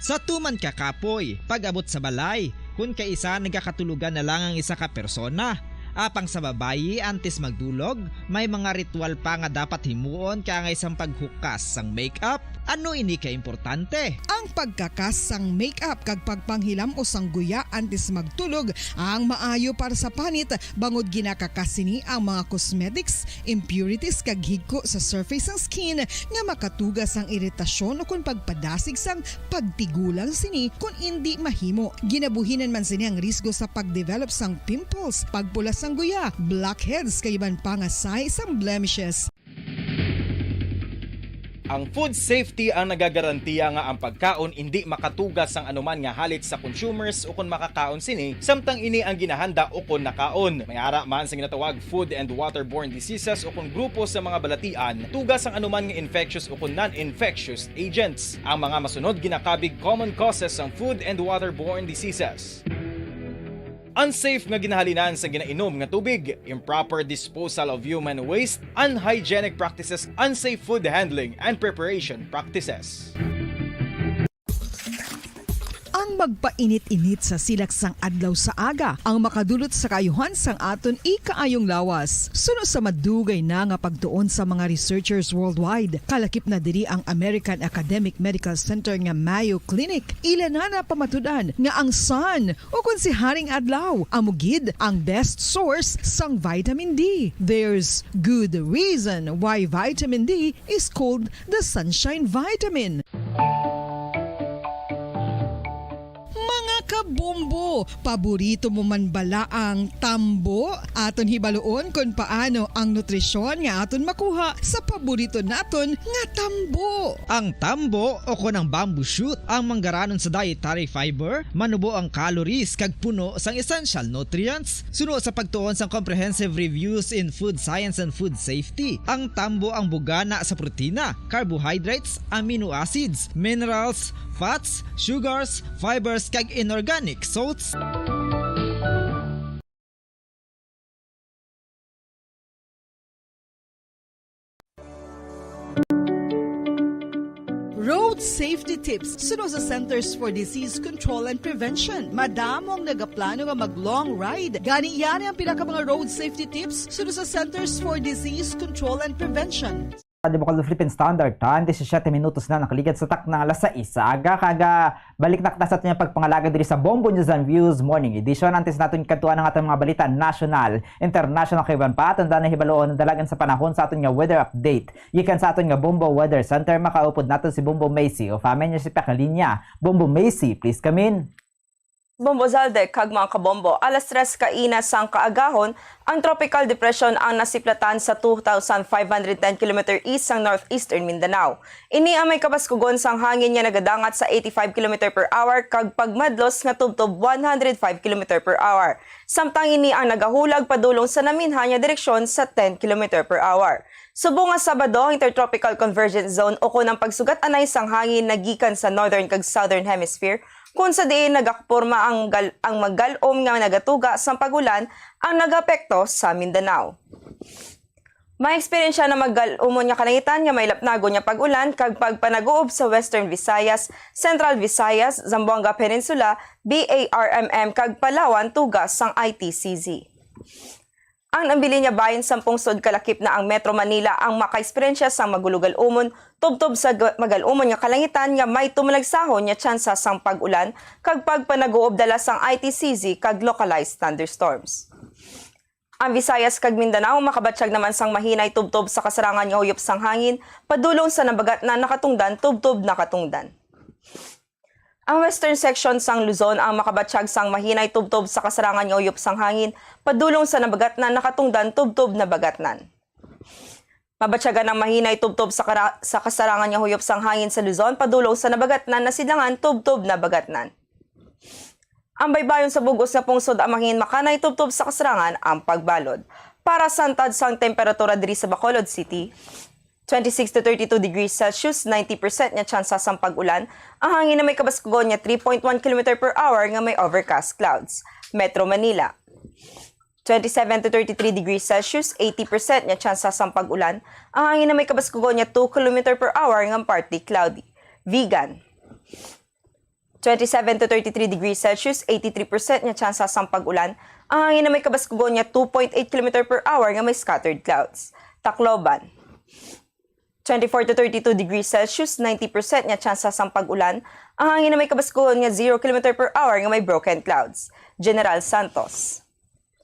Sa tuman ka kapoy, pag-abot sa balay, kun kaisa nagakatulogan na lang ang isa ka persona. Apang sa babayi, antes magdulog, may mga ritual pa nga dapat himuon kaangay sang paghukas sang makeup. Ano ini ka importante? Ang pagkakas sang makeup kag pagpanghilam-os sang guya antes magtulog ang maayo para sa panit, bangod ginakakas sini ang mga cosmetics, impurities, kag higko sa surface sang skin nga makatuga sang iritasyon ukon pagpadasig sang pagtigulang sini kon indi mahimo. Ginabuhinan man sini ang risgo sa pagdevelop sang pimples, pagpula sang guya, blackheads, kag iban pa nga sahi sang blemishes. Ang food safety ang nagagarantiya nga ang pagkaon indi makatuga sang anuman nga halit sa consumers ukon makakaon sini, samtang ini ang ginahanda ukon nakaon. May ara man sa ginatawag food and waterborne diseases ukon grupo sa mga balatian, tuga sang anuman nga infectious ukon non-infectious agents. Ang mga masunod ginakabig common causes sang food and waterborne diseases. Unsafe nga ginahalinan sa ginainom nga tubig, improper disposal of human waste, unhygienic practices, unsafe food handling and preparation practices. Ang magpainit-init sa silak sang adlaw sa aga ang makadulot sa kaayuhan sang aton ikaayong lawas. Suno sa madugay na nga pagtuon sa mga researchers worldwide, kalakip na diri ang American Academic Medical Center nga Mayo Clinic. Ila na napamatud-an nga ang sun, o kon si Haring Adlaw, amo gid ang best source sang vitamin D. There's good reason why vitamin D is called the sunshine vitamin. Mga kabombo, paborito mo man bala ang tambo? Aton hibaluon kon paano ang nutrisyon nga aton makuha sa paborito naton nga tambo. Ang tambo, o kon ang bamboo shoot, ang manggaranon sa dietary fiber, manubo ang calories kag puno sang essential nutrients. Suno sa pagtuon sang Comprehensive Reviews in Food Science and Food Safety, ang tambo ang bugana sa protina, carbohydrates, amino acids, minerals, fats, sugars, fibers, kag inorganic salts. Road safety tips suno sa Centers for Disease Control and Prevention. Madamo ang nagaplano nga mag-long ride. Gani, yari ang pila ka mga road safety tips suno sa Centers for Disease Control and Prevention. Radyo Bacolod Philippine Standard Time, disisiete minutos na nakaligad sa takna nga alas sais sa aga, kag, ah, balik na kita sa aton nga pagpangalagad diri sa Bombo News and Views Morning Edition. Antes naton kadtuan ang aton mga balita nasyonal, international, kag iban pa, aton na hibaluon ang dalagan sa panahon sa aton nga weather update gikan sa aton nga Bombo Weather Center. Makaupod naton si Bombo Macy of Amen, niya si Pekalinya. Bombo Macy, please come in. Bombo Zalde kag mga kabombo, alas tres kaina sang kaagahon, ang tropical depression ang nasiplatan sa two thousand five hundred ten kilometer east sang northeastern Mindanao. Ini ang may kabaskugon sang hangin nga nagadangat sa eighty-five kilometer per hour kag pagmadlos nga tubtob one hundred five kilometer per hour. Samtang ini ang nagahulag padulong sa naminhan nga direksyon sa ten kilometer per hour. Subong nga Sabado, ang Intertropical Convergence Zone o kon ang pagsugat-anay sang hangin nagikan sa Northern kag Southern Hemisphere, kung sa diin nagaporma ang gal-, ang magal-om nga nagatuga sang pag-ulan ang nagaapekto sa Mindanao. May eksperyensya na magal-umon nga kalangitan nga may lapnagon nga pag-ulan kag pagpanaguob sa Western Visayas, Central Visayas, Zamboanga Peninsula, B A R M M, kag Palawan tuga sang I T C Z. Ang nabilin nga bahin sang pungsod kalakip na ang Metro Manila ang makaeksperyensya sang magulogal-umon tubtob sa ga-, magal-umon nga kalangitan nga may tumalagsahon nga tsansa sang pag-ulan kag pagpanaguob dala sang I T C Z kag localized thunderstorms. Ang Visayas kag Mindanao makabatyag naman sang mahinay tubtob sa kasarangan nga huyop sang hangin padulong sa nabagatnan, nakatungdan, tubtob, nakatungdan. Ang western section sang Luzon ang makabatyag sang mahinay tubtob sa kasarangan nga uyop sang hangin padulong sa nabagatnan, nakatungdan, tubtob, nabagatnan. Mabatyagan ang mahinay tubtob sa kara-, sa kasarangan nga huyop sang hangin sa Luzon padulong sa nabagatnan, nasidlangan, tubtob, nabagatnan. Ang baybayon sa bug-os nga pungsod ang mangin makanay tubtob sa kasarangan ang pagbalod. Para sa antad sang temperatura diri sa Bacolod City, twenty-six to thirty-two degrees Celsius, ninety percent nga tsansa sang pag-ulan. Ang hangin na may kabaskugon nga three point one kilometer per hour nga may overcast clouds. Metro Manila, twenty-seven to thirty-three degrees Celsius, eighty percent nga tsansa sang pag-ulan. Ang hangin na may kabaskugon nga two kilometer per hour nga partly cloudy. Vigan, twenty-seven to thirty-three degrees Celsius, eighty-three percent nga tsansa sang pag-ulan. Ang hangin na may kabaskugon nga two point eight kilometer per hour nga may scattered clouds. Tacloban, twenty-four to thirty-two degrees Celsius, ninety percent nga tsansa sang pag-ulan. Ang hangin na may kabaskugon nga zero kilometer per hour nga may broken clouds. General Santos,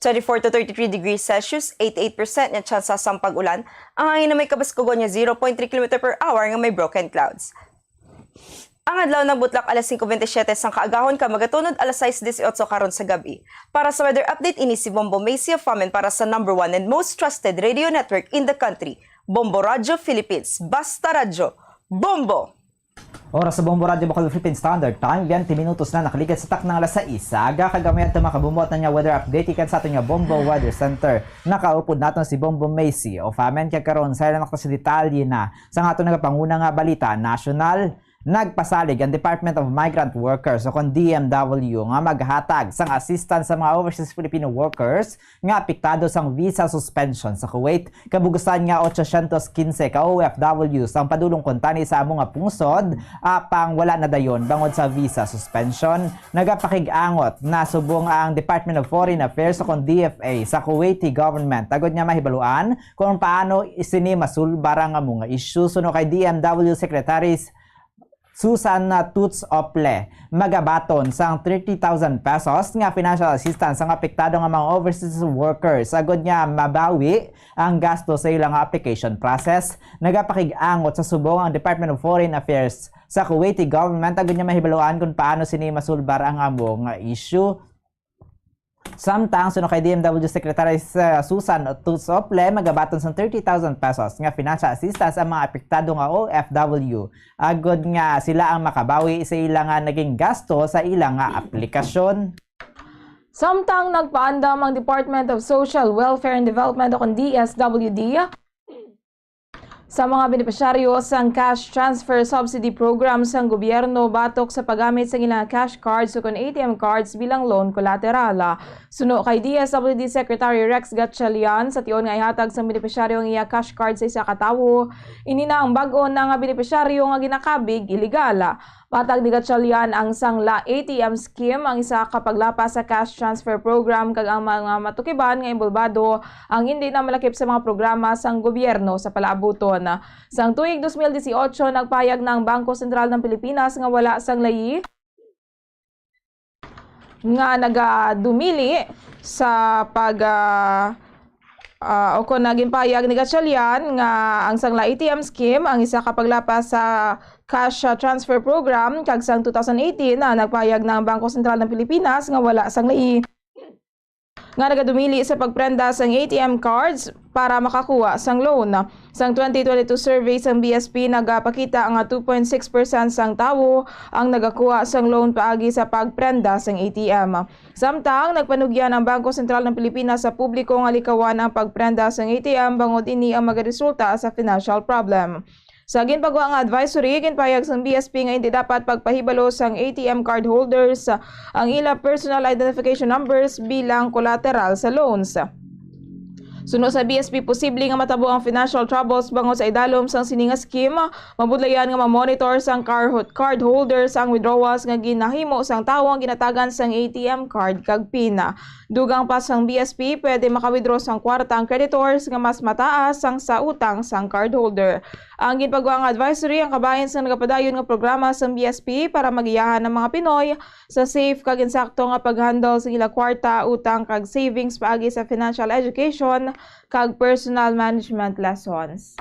twenty-four to thirty-three degrees Celsius, eighty-eight percent nga tsansa sang pag-ulan. Ang hangin na may kabaskugon nga zero point three kilometer per hour nga may broken clouds. Ang adlaw nagbutlak alas singko bente siyete sang kaagahon kag magatunod alas sais disiotso karon sa gab-i. Para sa weather update, ini si Bombo Macy of Amen para sa number one and most trusted radio network in the country, Bombo Radyo Philippines. Basta Radyo, Bombo! Oras sa Bombo Radyo Bacolod Philippine Standard Time, biyente minutos na nakaligad sa takna nga alas sais sa aga, kag amay adto makabumot na nga weather update gikan sa aton nga Bombo Weather Center. Nakaupod naton si Bombo Macy of Amen, kag karon sa ilang sa detalye na sa aton nagapanguna nga balita nasyonal. Nagpasalig ang Department of Migrant Workers o kon D M W nga maghatag sang assistance sa mga overseas Filipino workers nga apektado sang visa suspension sa Kuwait. Kabugusan nga otsosyentos kinse ka O F W sang padulong kuntani sa amo nga pungsod, apang wala na dayon bangod sa visa suspension. Nagapakig-angot na subong ang Department of Foreign Affairs o kon D F A sa Kuwaiti government agud nga mahibaluan kung paano sini masulbar ang amo nga issue. Suno kay D M W Secretary Susan Toots Ople, magabaton sang thirty thousand pesos nga financial assistance ang apektado nga mga overseas workers agud nga mabawi ang gasto sa ilang application process. Nagapakig-angot sa subong ang Department of Foreign Affairs sa Kuwaiti government agud nga mahibaluan kung paano sini masulbar ang amo nga issue. Samtang suno kay D M W Secretary sa Susan Toots Ople, magabaton sang thirty thousand pesos nga financial assistance ang mga apektado nga O F W agud nga sila ang makabawi sa ila nga naging gasto sa ila nga aplikasyon. Samtang nagpaandam ang Department of Social Welfare and Development o kon D S W D sa mga benepisyaryo sang Cash Transfer Subsidy Program sang gobyerno batok sa paggamit sang ilang cash cards o kon A T M cards bilang loan collateral. Suno kay D S W D Secretary Rex Gatchalian, sa tion nga ihatag sang benepisyaryo ang iya cash card sa isa ka tawo, ini na ang bag-o na nga benepisyaryo nga ginakabig iligal. Matag ni Gatchalian, ang Sangla A T M scheme ang isa ka paglapas sa cash transfer program, kag ang mga matukiban nga inbolbado ang indi na malakip sa mga programa sang gobyerno sa palaabuton. Sang tuig dos mil dieciocho, nagpahayag na ang Bangko Sentral ng Pilipinas nga wala sang layi nga nagadumili sa pag, ah, ah, o kon naging pahayag ni Gatchalian nga ang Sangla A T M scheme ang isa ka paglapas sa cash, ah, transfer program, kag sang two thousand eighteen na nagpahayag na ang Bangko Sentral ng Pilipinas nga wala sang layi nga nagadumili sa pagprenda sang A T M cards para makakuha sang loan. Sang twenty twenty-two survey sang B S P nagapakita nga two point six percent sang tawo ang nagakuha sang loan paagi sa pagprenda sang A T M. Samtang nagpanugyan ang Bangko Sentral ng Pilipinas sa publiko nga likawan ang pagprenda sang A T M bangod ini ang magaresulta sa financial problem. Sa ginpagwa nga advisory, ginpahayag sang B S P nga hindi dapat pagpahibalo sang A T M card holders ang ila personal identification numbers bilang collateral sa loans. Suno sa B S P, posible nga matabo ang financial troubles bangod sa idalom sang sini nga scheme. Mabudlayan nga ma-monitor sang car-, card holders ang withdrawals nga ginahimo sang tawo ang ginatagan sang A T M card kag pin. Dugang pa sang B S P, pwede maka-withdraw sang kwarta ang creditors nga mas mataas sang sa utang sang cardholder. Ang ginpagwa nga advisory ang kabahin sang nagapadayon nga programa sang B S P para magiyahan ang mga Pinoy sa safe kag insakto nga pag-handle sa ila kwarta, utang, kag savings paagi sa financial education kag personal management lessons.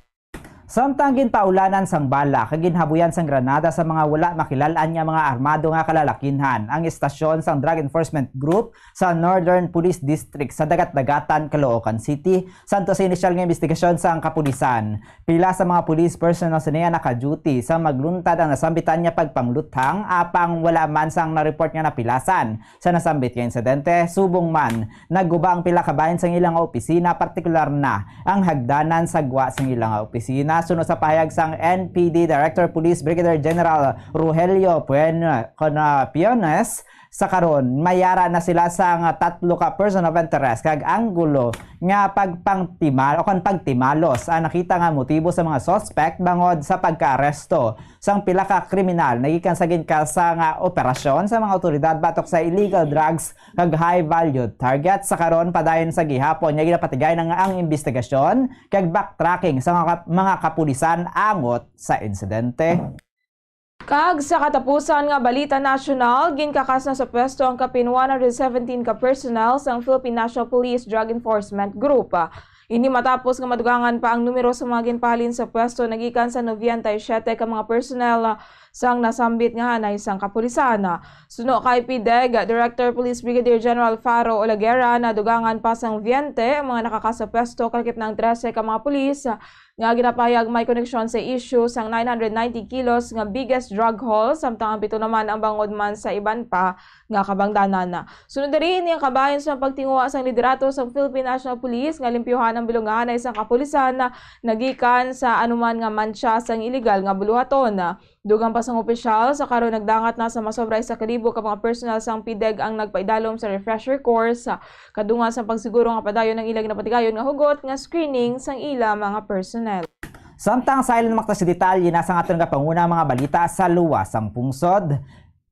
Samtang ginpaulanan sang bala kag ginhabuyan sang granada sa mga wala makilal-an nga mga armado nga kalalakinhan ang estasyon sang Drug Enforcement Group sa Northern Police District sa Dagat-Dagatan, Caloocan City, santo sa inisyal nga imbestigasyon sang kapulisan. Pila sa mga police personnel sini ang naka-duty sa magluntad ang nasambitan nga pagpangluthang, apang wala man sang na-report nga napilasan sa nasambit nga insidente. Subong man, nagguba ang pila ka bahin sang ilang opisina, partikular na ang hagdanan sa gwa sang ilang opisina. Suno sa pahayag sang N P D Director Police Brigadier General Rogelio Puen-, Piones, sa karon, may ara na sila sang tatlo ka person of interest kag anggulo nga pagpangtimal-, o kon pagtimalos ang nakita nga motibo sa mga suspect bangod sa pagkaaresto sang pila ka kriminal nagikan sa ginkasa nga operasyon sa mga awtoridad batok sa illegal drugs kag high-value target. Sa karon, padayon sa gihapon nga ginapatigay na nga ang imbestigasyon kag backtracking sa mga kap-, mga kapulisan angot sa insidente. Kag sa katapusan nga balita nasyonal, ginkakas na sa pwesto ang kapin one hundred seventeen ka personnel sang Philippine National Police Drug Enforcement Group. Ini matapos nga madugangan pa ang numero sa mga ginpahalin sa pwesto nagikan sa noventa y siete ka mga personnel sang nasambit nga hanay sang kapulisan. Suno kay PDEG Director Police Brigadier General Faro Olaguera, nadugangan pa sang veinte ang mga nakakas sa pwesto, kalakip na ang trese ka mga pulis nga ginapahayag may koneksyon sa isyu sang nine hundred ninety kilos nga biggest drug haul, samtang ang pito naman ang bangod man sa iban pa nga kabangdanan. Sunod diri, ini ang kabahin sa pagtinguha sang liderato sang Philippine National Police nga limpyuhan ang bilunganay sang kapulisan nagikan sa anuman nga mantsa sang iligal nga buluhaton. Dugang pa sang opisyal, sa karon nagdangat na sa masobra isa ka libo ka mga personnel sang PDEG ang nagpaidalom sa refresher course, kadungan sang pagsiguro nga padayon ang ila ginapatigayon nga hugot nga screening sang ila mga personnel. Samtang sa ilang maktas detalye na sang aton nga panguna mga balita sa luwas sang pungsod.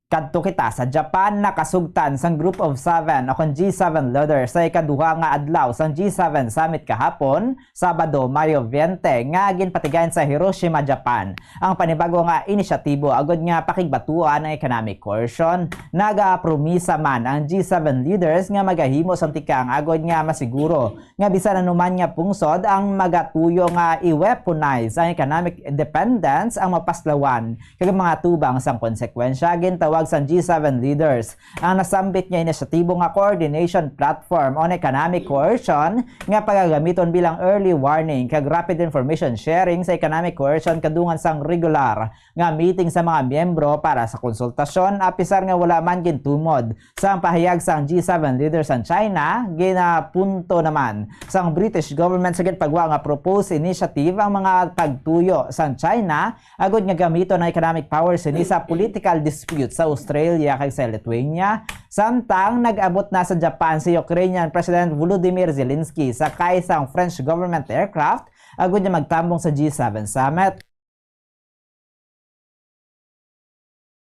Kadto kita sa Japan, nakasugtan sang Group of Seven o kon G seven leaders sa ikaduha nga adlaw sang G seven Summit kahapon, Sabado, Mayo twenty, nga ginpatigayon sa Hiroshima, Japan, ang panibago nga inisyatibo agud nga pakigbatuan ang economic coercion. Nagapromisa man ang G seven leaders nga magahimo sang tikang agud nga masiguro nga bisan ano man nga pungsod ang magatuyo nga i-weaponize ang economic dependence ang mapaslawan kag mga tubang sang konsekwensya. Gintawag sang G seven leaders ang nasambit nga inisyatibo nga coordination platform on economic coercion nga pagagamiton bilang early warning kag rapid information sharing sa economic coercion kadungan sang regular nga meeting sa mga miyembro para sa konsultasyon, apisar nga wala man gintumod. Sa pahayag sang G seven leaders sang China, ginapunto naman sang British government sa ginpagwa nga proposed initiative ang mga pagtuyo sang China agud nga gamiton ang economic power sini sa political dispute sa Australia kag sa Lithuania. Samtang nag-abot na sa Japan si Ukrainian President Volodymyr Zelensky sakay sang French government aircraft agud nga magtambong sa G seven summit.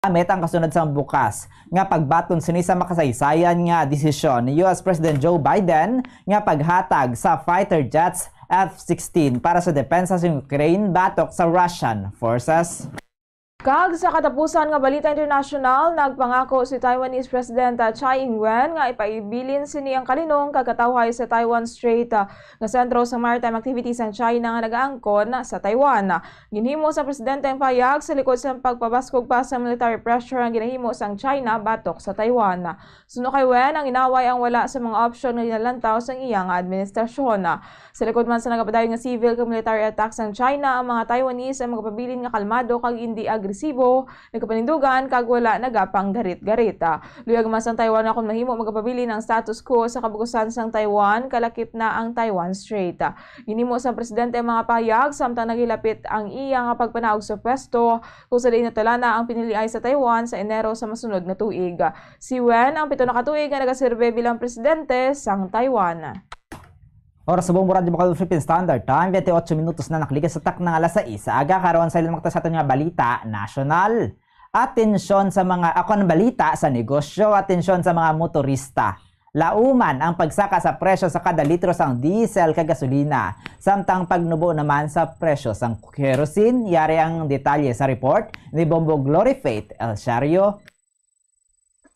Gamit ang kasunod sang bukas nga pagbaton sini sa makasaysayan nga desisyon ni U S President Joe Biden nga paghatag sa fighter jets F sixteen para sa depensa sa Ukraine batok sa Russian forces. Kag sa katapusan nga balita internasyonal, nagpangako si Taiwanese President Tsai Ing-wen nga ipaibilin sini ang kalinong kag katawhay sa Taiwan Strait, ah, nga sentro sa maritime activities sang China nga nagaangkon sa Taiwan. Ginhimo sa presidente ang pahayag sa likod sang pagpabaskog pa sa military pressure ang ginahimo sang China batok sa Taiwan. Suno kay Wen, ang inaway ang wala sa mga opsyon nga ginalantaw sang iya nga administrasyon. Sa likod man sa nagapadayon nga civil kag military attack sang China, ang mga Taiwanese ang magapabilin nga kalmado kag indi agresibo, nagapanindugan kag wala nagapanggarit-garit. Luyag man sang Taiwan nga kon mahimo magapabilin ang status quo sa kabug-usan sang Taiwan, kalakip na ang Taiwan Strait. Ginhimo sang presidente ang mga pahayag samtang naghilapit ang iya nga pagpanaog sa pwesto, kung sa diin natulana ang piniliay sa Taiwan sa Enero sa masunod nga tuig. Si Wen ang pito na ka tuig nga nagasirbe bilang presidente sang Taiwan. Oras sa Bombo Radyo Bukal Philippine Standard Time, twenty-eight minutos na nakaligas sa takna nga alas sais sa aga. Karon sa ilang maktas aton nga balita nasyonal. Atensyon sa mga, akon balita sa negosyo, atensyon sa mga motorista. Lauman ang pagsaka sa presyo sa kada litro sang diesel kag gasolina, samtang pagnubo naman sa presyo sang kerosene. Yari ang detalye sa report ni Bombo Glory Faith El Shario.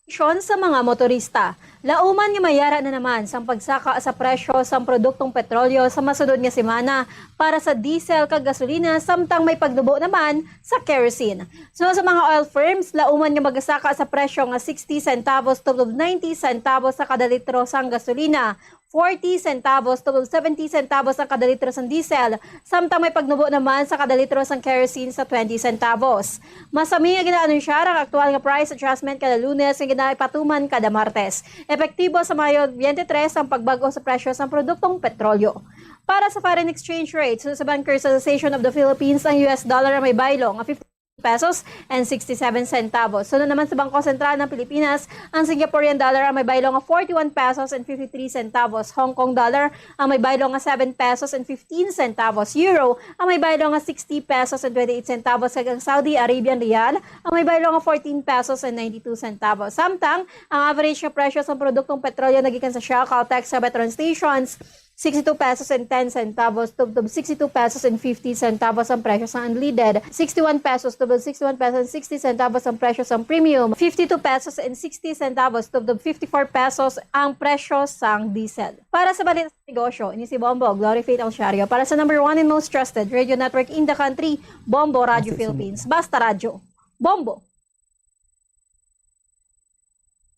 Atensyon sa mga motorista. Lauman nga mayara na naman sang pagsaka sa presyo sang produktong petrolyo sa masunod nga semana para sa diesel kag gasolina, samtang may pagnubo naman sa kerosene. So, sa mga oil firms, lauman nga magasaka sa presyo nga sixty centavos tubtob ninety centavos sa kada litro sang gasolina, forty centavos tubtob seventy centavos ang kada litro sang diesel, samtang may pagnubo naman sa kada litro sang kerosene sa twenty centavos. Masami nga gina-anunsyar ang aktual nga price adjustment kada Lunes nga ginaipatuman kada Martes. Epektibo sa Mayo twenty-three ang pagbag-o sa presyo sang produktong petrolyo. Para sa foreign exchange rate, sa Bankers Association of the Philippines, ang U S dollar ang may baylo nga fifty pesos and sixty-seven centavos. Sunod naman sa Bangko Sentral ng Pilipinas, ang Singaporean dollar ang may baylo nga forty-one pesos and fifty-three centavos. Hong Kong dollar ang may baylo nga seven pesos and fifteen centavos. Euro ang may baylo nga sixty pesos and twenty-eight centavos. Kag ang Saudi Arabian riyal ang may baylo nga fourteen pesos and ninety-two centavos. Samtang ang average nga presyo sa produktong petrolyo nagikan sa Shell, Caltex, sa Petron stations, sixty-two pesos and ten centavos tubtob sixty-two pesos and fifty centavos ang presyo sang unleaded, sixty-one pesos tubtob sixty-one pesos and sixty centavos ang presyo sang premium, fifty-two pesos and sixty centavos tubtob fifty-four pesos ang presyo sang diesel. Para sa balita sa negosyo, ini si Bombo Glory Faith Alciario para sa number one and most trusted radio network in the country, Bombo Radio Philippines. Basta radyo. Bombo!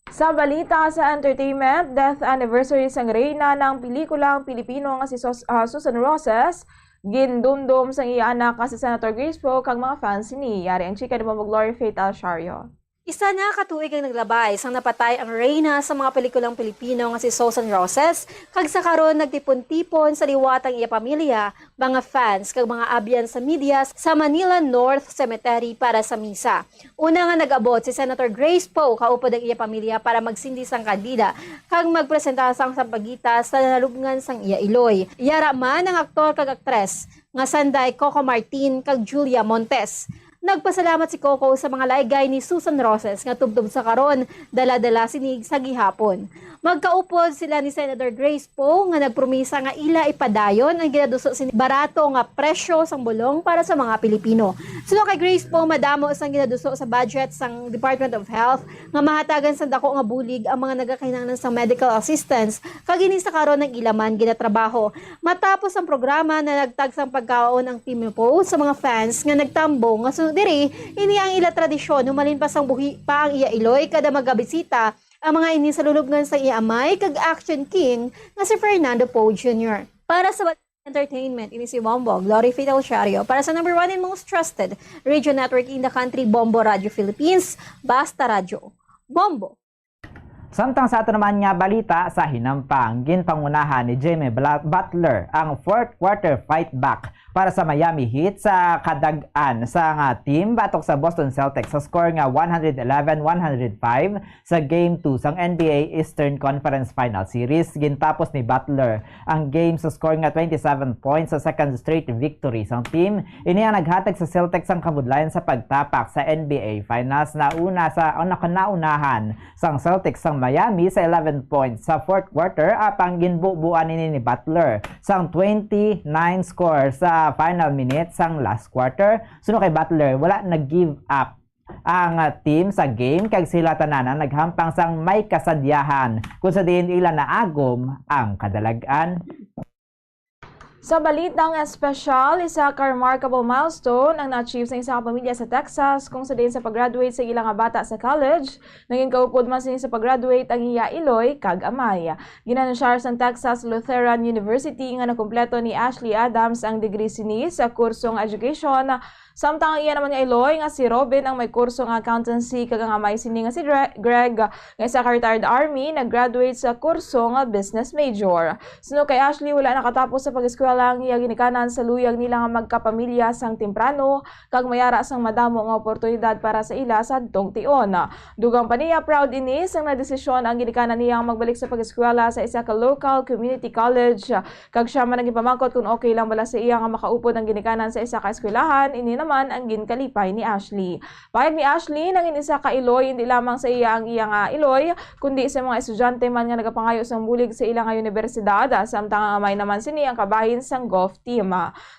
Sa balita sa entertainment, death anniversary sang reyna ng pelikulang Pilipino nga si Sus-, ah, Susan Roses, Gindumdom sang iya anak nga si Senator Grace Poe kag mga fans sini. Yari ang chika ni Bombo Glory Faith Alciario. Isa na ka tuig ang naglabay sang napatay ang reyna sa mga pelikulang Pilipino nga si Susan Roses, kag sa karon nagtipon-tipon sa liwat ang iya pamilya, mga fans, kag mga abyan sa media sa Manila North Cemetery para sa misa. Una nga nag-abot si Senator Grace Poe kaupod ang iya pamilya para magsindi sang kandila kag magpresenta sang sampagita sa nalubngan sang iya iloy. Yara man ang aktor kag aktres nga sanday Coco Martin kag Julia Montes. Nagpasalamat si Coco sa mga laygay ni Susan Roses nga tubtob sa karon, dala-dala sinig sa gihapon. Magkaupod sila ni Senator Grace Poe nga nagpromisa nga ila ipadayon ang ginaduso sini barato nga presyo sang bulong para sa mga Pilipino. Suno kay Grace Poe, madamo sang ginaduso sa budget sang Department of Health nga mahatagan sang dako nga bulig ang mga nagakinahanglan sang medical assistance, kag ini sa karon ang ila man ginatrabaho. Matapos ang programa, nanagtag sang pagkaon ang Team Poe sa mga fans nga nagtambong nga suno diri, ini ang ila tradisyon, humalin pa sang buhi pa ang iya iloy kada magabisita ang mga ini sa lulubngan sang iya amay kag action king nga si Fernando Poe Junior. Para sa Entertainment, ini si Bombo Glory Fidel Shario para sa number one and most trusted radio network in the country, Bombo Radio Philippines, Basta Radyo. Bombo! Samtang sa ato naman nga balita sa hinampang, ginpangunahan ni Jimmy Bla-, Butler ang fourth quarter fight back para sa Miami Heat sa kadag-an sang team batok sa Boston Celtics sa score nga one hundred eleven one hundred five sa Game two sang N B A Eastern Conference Final Series. Gintapos ni Butler ang game sa score nga twenty-seven points sa second straight victory sang team. Ini ang naghatag sa Celtics sang kabudlayan sa pagtapak sa N B A Finals. Nauna sa, o, nakanaunahan sang Celtics sang Miami sa eleven points sa fourth quarter, apang ginbubuan ini ni Butler sang twenty-nine score sa final minutes sang last quarter. Suno kay Butler, wala nag-give up ang, ah, team sa game, kag sila tanan ang naghampang sang may kasadyahan, kung sa diin ila naagom ang kadalag-an. Sa balitang espesyal, isa ka remarkable milestone ang na-achieve sa isa ka pamilya sa Texas, kung sa diin sa pag-graduate sa ila nga bata sa college, naging kaupod man sini sa pag-graduate ang iya iloy kag amay. Ginanunsiyar sang Texas Lutheran University nga nakumpleto ni Ashley Adams ang degree sini sa kurso nga education, samtang ang iya naman nga iloy nga si Robin ang may kurso nga accountancy, kag ang amay sini nga si Dre-, Greg, nga isa ka retired army, nag-graduate sa kurso nga business major. Suno kay Ashley, wala nakatapos sa pag-eskwela ang iya ginikanan sa luyag nila nga magkapamilya sang temprano, kag mayara sang madamo nga oportunidad para sa ila sadtong tion. Dugang pa niya, proud ini sang nadesisyon ang ginikanan niya nga magbalik sa pag-eskwela sa isa ka local community college, kag sia man ang ginpamangkot kon okay lang bala sa iya nga makaupod ang ginikanan sa isa ka eskwelahan. Ini naman ang ginkalipay ni Ashley. Pahayag ni Ashley, nangin isa ka iloy indi lamang sa iya ang iya nga iloy, kundi sa mga estudyante man nga nagapangayo sang bulig sa ila nga unibersidad, samtang ang amay naman sini ang kabahin sang golf team.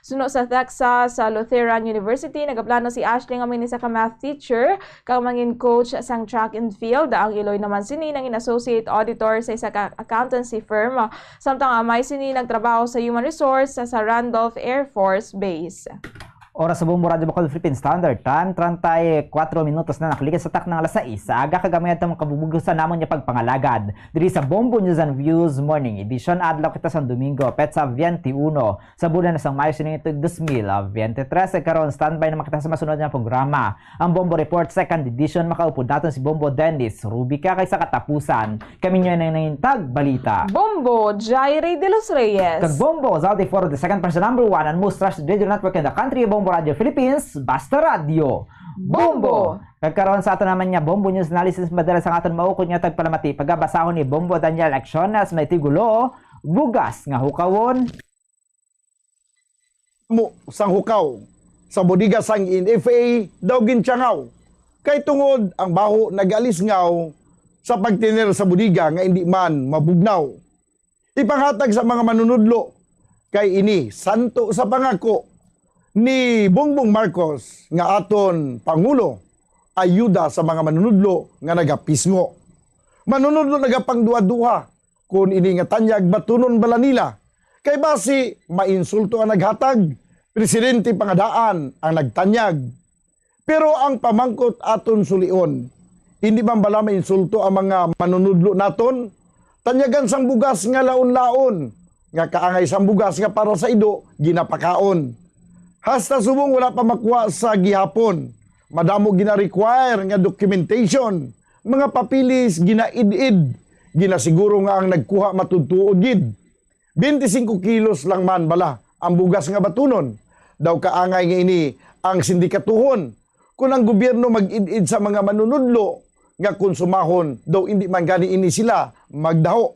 Suno sa Texas, sa Lutheran University, nagaplano si Ashley nga maging isa ka math teacher kag mangin coach sang track and field. Ang iloy naman sini nangin associate auditor sa isa ka accountancy firm, samtang ang amay sini nagtrabaho sa human resource sa, sa Randolph Air Force Base. Oras sa Bombo Radyo Bacol Philippine Standard Time, treinta y cuatro minutos na nakaligid sa takna nga alas sais sa aga, kag amay adto ang kabubugusan namon nga pagpangalagad diri sa Bombo News and Views Morning Edition. Adlaw kita sang Domingo, petsa twenty-one sa bulan na sang Mayo sining tuig dos mil veintitrés. Karon, standby naman kita sa masunod nga programa, ang Bombo Report Second Edition. Makaupod naton si Bombo Dennis Rubica, kag sa katapusan, kami niya na nangintag balita. Bombo Jairi de los Reyes. Kag Bombo Zaldi Foro the second person number one and most trusted radio network in the country, Bombo Radio Philippines, Basta Radio. Bombo! Kag karon sa ato naman nga Bombo News Analysis, madala sa aton maukod nga tagpalamati, pagabasahon ni Bombo Daniel Acciones, may tigulo, Bugas nga Hukawon. Mo sang hukaw sa bodega sang N F A daw gintyangaw kay tungod ang baho nagalisngaw sa pagtiner sa bodega nga indi man mabugnaw. Ipanghatag sa mga manunudlo kay ini santo sa pangako ni Bongbong Marcos nga aton pangulo, ayuda sa mga manunudlo nga nagapisngo. Manunudlo nagapangduha-duha kon ini nga tanyag batunon bala nila, kay basi mainsulto ang naghatag, presidente pa nga daan ang nagtanyag. Pero ang pamangkot aton sulion, indi man bala mainsulto ang mga manunudlo naton? Tanyagan sang bugas nga laon-laon, nga kaangay sang bugas nga para sa ido ginapakaon. Hasta subong wala pa makuha sa gihapon, madamo gina-require nga documentation, mga papeles ginaid-id, ginasiguro nga ang nagkuha matuod-tuod gid. Twenty-five kilos lang man bala ang bugas nga batunon. Daw kaangay nga ini ang sindikatuhon, kun ang gobyerno mag-id-id sa mga manunudlo nga konsumahon, daw indi man gani ini sila magdaho.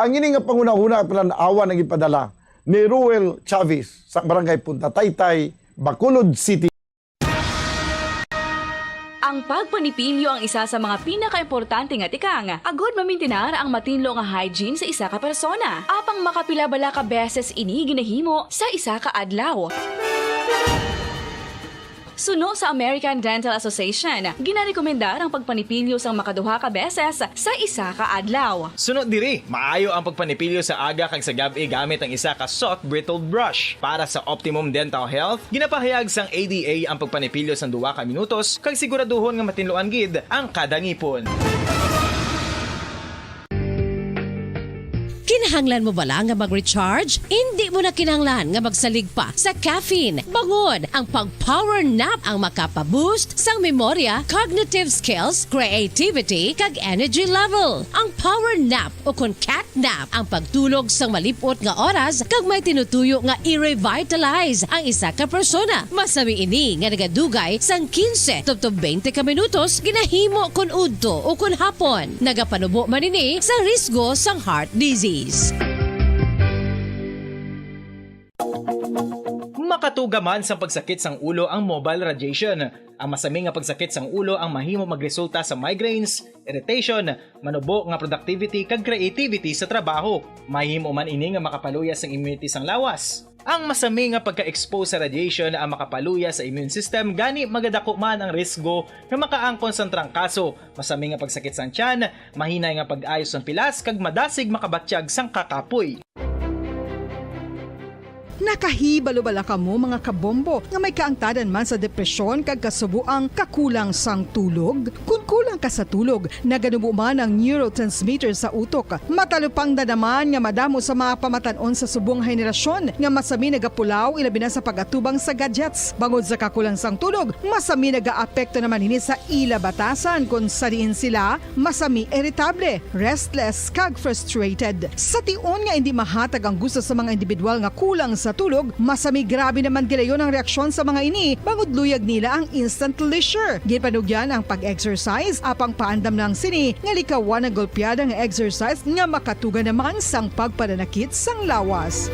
Ang ini nga panghunahuna panan-awan ang ipadala ni Ruel Chavez sa Barangay Punta Taytay, Bacolod City. Ang pagpanipilyo ang isa sa mga pinakaimportante nga tikang agud mamintinar ang matinlo nga hygiene sa isa ka persona. Apang makapila bala ka beses ini ginahimo sa isa ka adlaw? Suno sa American Dental Association, ginarekomendar ang pagpanipilyo sang makaduha ka beses sa isa ka adlaw. Suno diri, maayo ang pagpanipilyo sa aga kag sa gab-i gamit ang isa ka soft bristled brush. Para sa optimum dental health, ginapahayag sang A D A ang pagpanipilyo sang duha ka minutos kag siguraduhon nga matinluan gid ang kada ngipon. Kinahanglan mo bala nga mag-recharge? Indi mo na kinahanglan nga magsalig pa sa caffeine. Bangod ang pag-power nap ang makapa-boost sang memorya, cognitive skills, creativity, kag energy level. Ang power nap o kon cat nap ang pagtulog sang malip-ot nga oras kag may tinutuyo nga i-revitalize ang isa ka persona. Masami ini nga nagadugay sang kinse tubtob twenty ka minutos ginahimo kon udto o kon hapon. Nagapanubo man ini sa risgo sang heart disease. Makatuga man sang pagsakit sang ulo ang mobile radiation. Ang masami nga pagsakit sang ulo ang mahimo magresulta sa migraines, irritation, manubo nga productivity kag creativity sa trabaho. Mahimo man ini nga makapaluya sang immunity sang lawas. Ang masami nga pagka-expose sa radiation ang makapaluya sa immune system, gani magadako man ang risgo nga makaangkon sang trangkaso, masami nga pagsakit sang tiyan, mahinay nga pag-ayo sang pilas kag madasig makabatyag sang kakapoy. Nakahibalo bala kamo, mga kabombo, nga may kaangtadan man sa depresyon kag kasubo ang kakulang sang tulog? Kon kulang ka sa tulog, naganubo man ang neurotransmitter sa utok. Matalupangdan naman nga madamo sa mga pamatan-on sa subong henerasyon nga masami nagapulaw, ilabi na sa pag-atubang sa gadgets. Bangod sa kakulang sang tulog, masami nagaapekto naman ini sa ila batasan, kon sa diin sila masami iritable, restless, kag frustrated. Sa tion nga indi mahatag ang gusto sa mga individual nga kulang sa tulog, masami grabe naman gilayon ang reaksyon sa mga ini, bangod luyag nila ang instant leisure. Ginpanugyan ang pag-exercise, apang paandam lang sini nga likawan ang golpeada nga exercise nga makatuga naman sang pagpananakit sang lawas.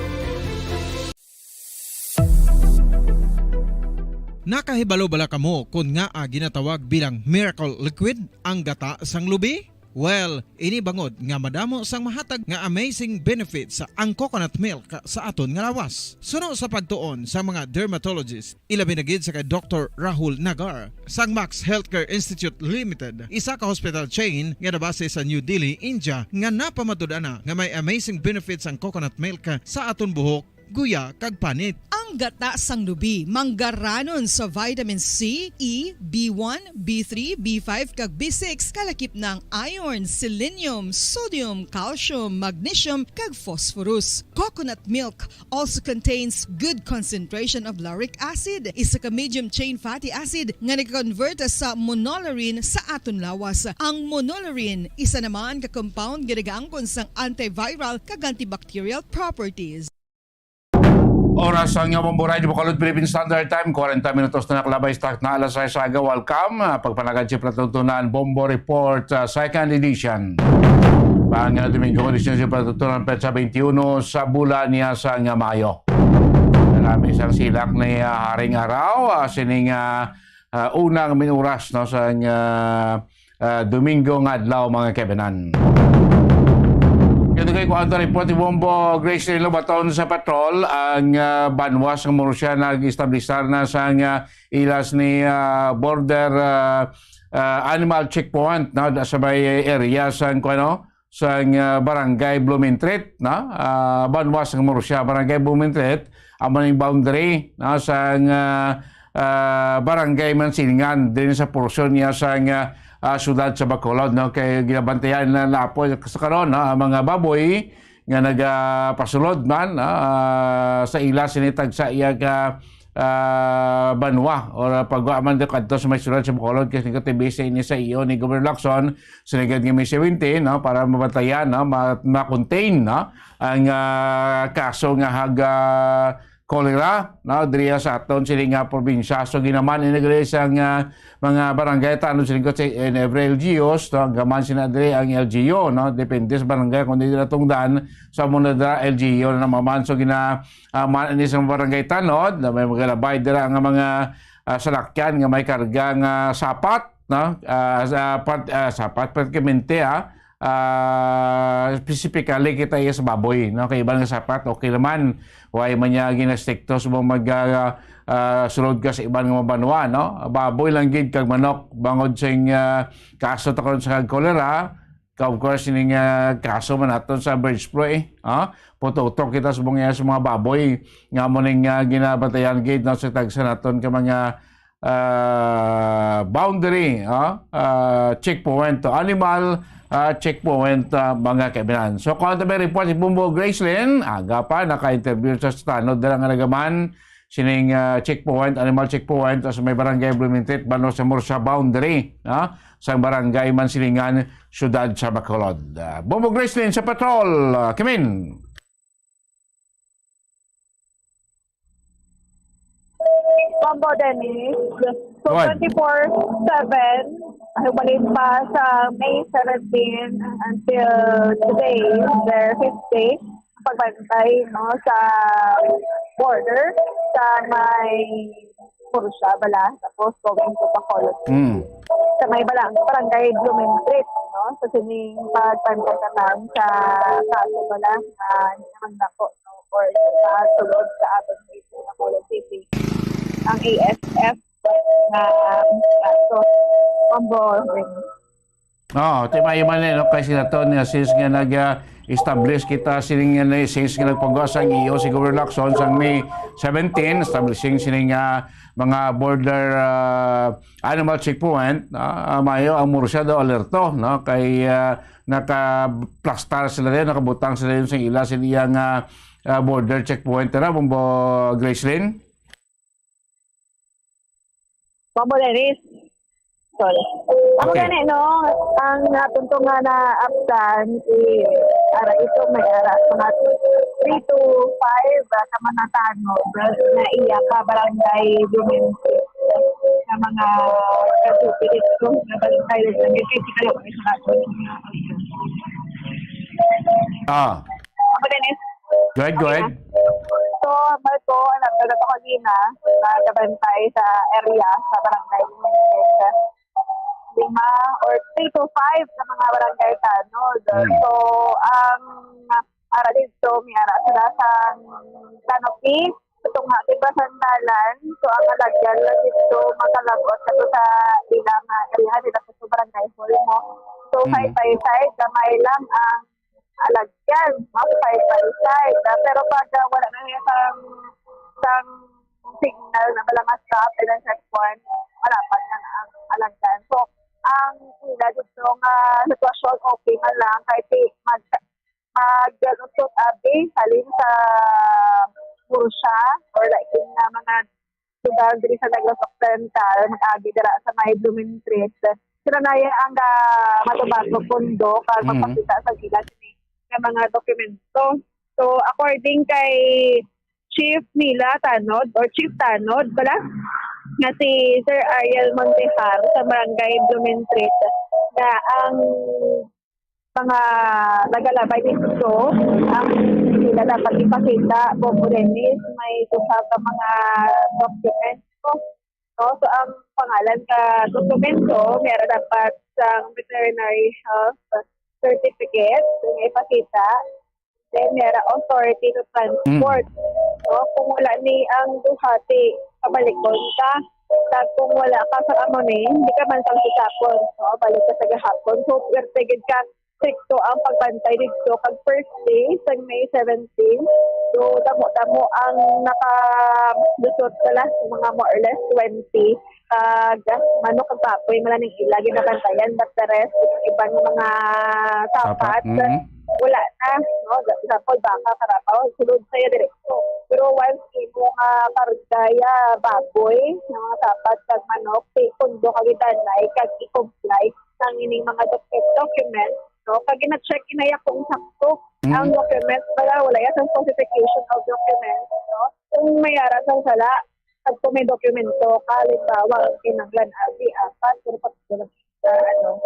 Nakahibalo bala kamo kon ngaa ginatawag bilang miracle liquid ang gata sang lubi? Well, ini bangod nga madamo sang mahatag nga amazing benefits ang coconut milk sa aton nga lawas. Suno sa pagtuon sa mga dermatologist, ilabi na gid sa kay Doktor Rahul Nagar sang Max Healthcare Institute Limited, isa ka hospital chain nga nabase sa New Delhi, India, nga napamatud-an na nga may amazing benefits ang coconut milk sa aton buhok, guya, kag panit. Ang gata sang lubi manggaranon sa vitamin C, E, B one, B three, B five, kag B six, kalakip na ang iron, selenium, sodium, calcium, magnesium, kag phosphorus. Coconut milk also contains good concentration of lauric acid, isa ka medium chain fatty acid nga nag-convert sa monolaurin sa aton lawas. Ang monolaurin isa naman ka compound nga nagaangkon sang antiviral kag antibacterial properties. Oras ang Bombo Radio Bacolod, Philippine Standard Time, kwarenta minutos na nakalabay sa takna alas sais sa aga. Welcome. Ah, pagpanagad sa palatuntunan, Bombo Report, ah, second edition. Pang, ah, Domingo, edisyon sa palatuntunan, petsa twenty-one sa bulan niya sa nga Mayo. Marami sang silak ni, ah, Haring Araw, ah, sining, ah, ah, unang minuras, no, sa nga, ah, Domingo nga adlaw, mga kaibanan. Kaya kay kuan ta report ni Bombo Grace Lilo baton sa patrol ang, ah, banwa sa Murcia nag-establisar na sa nga ilas ni, ah, border, ah, ah, animal checkpoint, no, da sa may area sa kuan, no, sang, ah, Barangay Blumentritt, no? Ah, banwa sang Murcia, Barangay Blumentritt, amo ning boundary, no, sang, ah, ah, Barangay Mansingan, din sa portion niya sang, ah, ah, siyudad sa Bacolod, no? Kay ginabantayan na napo sa karon, no, ang mga baboy nga nagapasulod man, ah, sa ila sini tagsa iya ka, ah, banwa or pagwa man dito kadto sa may syudad sa Bacolod, kasi ko T V C ini sa iyo ni Governor Lacson, sa ligad nga May seventeen, no, para mabatayan, no, ma-, ma-contain, no, ang, ah, kaso nga hag, ah, cholera, no, diri sa aton sini nga probinsya. So, ginaman ini diri sa nga mga barangay tanod sini ko sa in every L G Us, no, gaman sina diri ang L G U, no, depende sa barangay kung dili natungdan. So, amo na dira L G U na naman. So, gina, ah, man ini sa barangay tanod, na may magalabay dira nga mga, ah, salakyan nga may karga nga sapat, no, ah, sa part-, ah, sapat, pratikamente, ah, ah, specifically kita iya sa baboy, no? Kay iban nga sapat, okay naman. Way man niya ginastrikto sa mga mag, ah, ah, sulod ka sa iban nga mga banwa, no? Baboy lang gid kag manok, bangod sing, ah, kaso ta karon sa cholera, ka, of course, ining, ah, kaso man naton sa bird flu, eh, ha? Pututok kita sa mga, sa mga baboy, nga mo ning, ah, ginabantayan gid, no, sa tagsa naton ka mga, ah, boundary, ah, ah, checkpoint to animal, ah, checkpoint, ah, mga kaibigan. So, kung may report si Bumbo Gracelyn, aga pa, naka-interview sa tanod dira nga nagaman sining, ah, checkpoint, animal checkpoint, sa may barangay Blumentritt, bano sa Murcia boundary, ah, sa barangay Mansilingan, siyudad sa Bacolod. Ah, Bumbo Gracelyn sa patrol, ah, Kimin. Bumbo Dennis. So, Go ahead. Twenty-four seven, humalik pa sa May seventeen until today, their fifth day, pagbantay, no, sa border sa may Murcia bala, tapos going to Bacolod. Mm. Sa may bala, barangay Blumentritt, no? Sa sining pagpantay naman sa kaso bala na naman nako, no? Or sa sulod sa aton sa Bacolod City, ang A S F na kaso. Bumbo. Oo, timayo man, eh, no? Kay sila to, niya, since nga nag, ah, establish kita sining, ah, since nga nagpagawa sang iyo si Governor Lacson sang May seventeen, establishing sining, ah, mga border, ah, animal checkpoint, ah, ah, mayo ang Murcia daw alerto, no? Kay, ah, nakaplastar sila din, nakabutang sila yun sa ila, sa iyang, ah, ah, border checkpoint. Tara, Bumbo Gracelyn? Bumbo Dennis. Sorry. Ako Okay. gani, no, ang natunto nga naaptan, eh, ara, ito may ara, mga three to five, ah, sa mga tanod na iya ka barangay Blumentritt, sa mga kasupilit ko na barangay, sa mga kaya sa aton. Ah. Ako din, eh. Go ahead, go Okay ahead. na. So, Marco, ang nagdagat ako kanina, nagabantay sa area, sa barangay Blumentritt. Lima or three to five sa mga barangay tanod. Mm. So, ang ara dito, may ara sila sa canopy, tunga, di ba, sa dalan. So, ang alagyan lang dito, makalagot na to sa ilang, ah, area nila sa barangay hall mo. So, Mm. side by side, gamay lang ang alagyan, no? Side by side. Ah, pero pag, ah, wala na niya sang, sang signal na wala nga stop, and then checkpoint, malapad na ang alagyan. So, ang ila dito nga sitwasyon, okay na lang, kahit di mag-, maglusot abi, halin sa Murcia, or like, yung nga mga lugar diri sa Negros Occidental, mag-agi dira sa may Blumentritt. Sila na yung ang, ah, matubato pundo kag Mm. magpakita sa gila sini nga mga dokumento. So, according kay Chief nila Tanod or Chief Tanod pala, nga si Sir Ariel Montehar sa Barangay Blumentritt, na ang mga nagalabay dito, ang sila dapat ipakita, Bumbo Dennis, may duha ka mga documents ko. No? So, ang pangalan ka dokumento, may ara dapat sa veterinary health certificate, nga ipakita. Then, may ara authority to transport. Mm. No? Kung wala ni ang duha, ti kabalikon ka. Kag kung wala ka sa amo ni, hindi ka man pagkitapon. No? Balik ka sa gahapon. So, pwerte gid ka strikto ang pagbantay dito kag first day sa May seventeen. So, damo-damo ang nakalusot pala sa mga more or less twenty. Kag manok kag baboy man lang ila ginabantayan, but the rest, iban nga mga Sapat, sapat, mm. Wala na, no? Example, baka, karabaw, sulod sa iya diretso. Pero once imo nga karga ya baboy, nga mga sapat kag manok, sa pundo kag idanay, kag i-comply sang ining mga doc-, documents, no? Kag gina-check inaya kung sakto Mm. ang documents, wala, wala ya sang falsification of documents, no? Kung may ara sang sala, kag kung may dokumento ka, halimbawa, ang kinahanglan, abi, apat, pero pag wala sa, ano,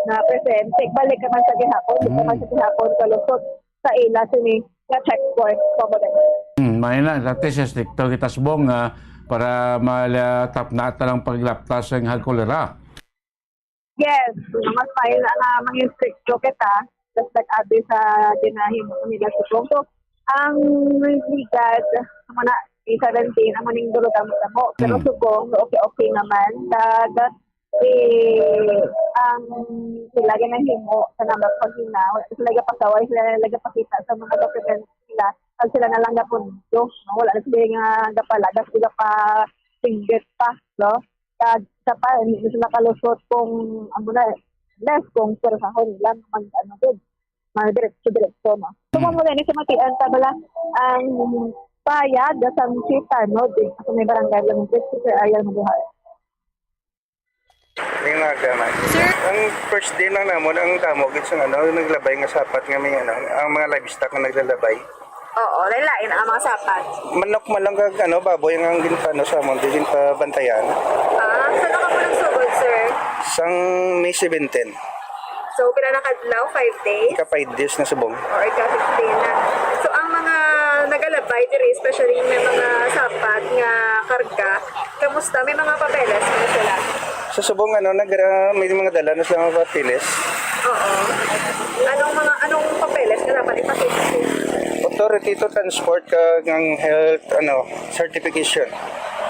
na present, check balik ka man sa gihapon, di ka man Mm. sa gihapon kalusot sa ila sini nga checkpoint, kumbaga. Hmm, may na, dati siya stricto kita subong nga para malatap na talang paglaptas sa hal kolera. Yes, mas may na nga mga stricto kita, tas nag-abi sa ginahimo nila subong. So, ang legal, muna, P seventeen, amo ning dulot-damo. Pero Mm. subong, okay, okay naman. Kag, eh, ang sila ginahimo sa nambak pag-ina, wala sila gapasaway, sila lang gapakita sa mga documents nila. Kag sila na lang gapundo, no? Wala na sila nga gapalagas, sila pa singgit pa, no? Kag sa pa, hindi na sila kalusot kung, amo na, less kung persahon nila, mag, ano, gid, mga diretso-diretso, no? So, Mm. kung wala ni sa matian, ta bala, ang payag sa Chief Tanod, eh, sa may barangay lang, Sir Ariel Maduhal. May mga gaman. Sir? Ang first day lang namon, ang damo gid sang, ano, naglabay nga sapat nga may, ano, ang mga livestock nga naglalabay. Oo, lain-lain ang mga sapat. Manok man lang kag, ano, baboy ang, ang ginpaano sa amon, di ginpabantayan. Ah, sa ano ka po nagsugod, sir? Sang May seventeen. So, pila na kadlaw? Five days? Ika five days na subong. Or ika fifteen na. So, ang mga nagalabay diri, especially yung may mga sapat nga karga, kamusta? May mga papeles mo sila? Sa subong, ano, nag-, ah, may mga dala na sila mga papeles. Oo. Anong mga, anong papeles nga dapat ipakita? Authority to transport kag ang health, ano, certification.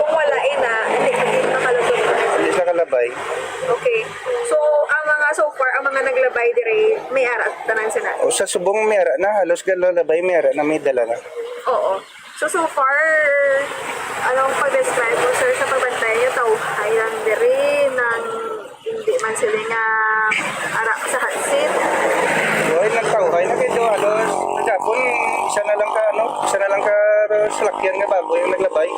Kung wala, ina, hindi, hindi makalusot. Hindi sila kalabay. Okay. So, ang mga, so far, ang mga naglabay dire, may ara tanan sila? O, sa subong may ara na, halos galalabay, may ara na, may dala na. Oo. So, so far, anong pag-describe mo, sir, sa pagbantay niyo? Tawhay lang diri, nang hindi man sila nga ara sa hot seat? Uy, nagtawhay na kayo, halos, nagapon, isa na lang ka, ano, isa na lang ka salakyan nga baboy ang naglabay.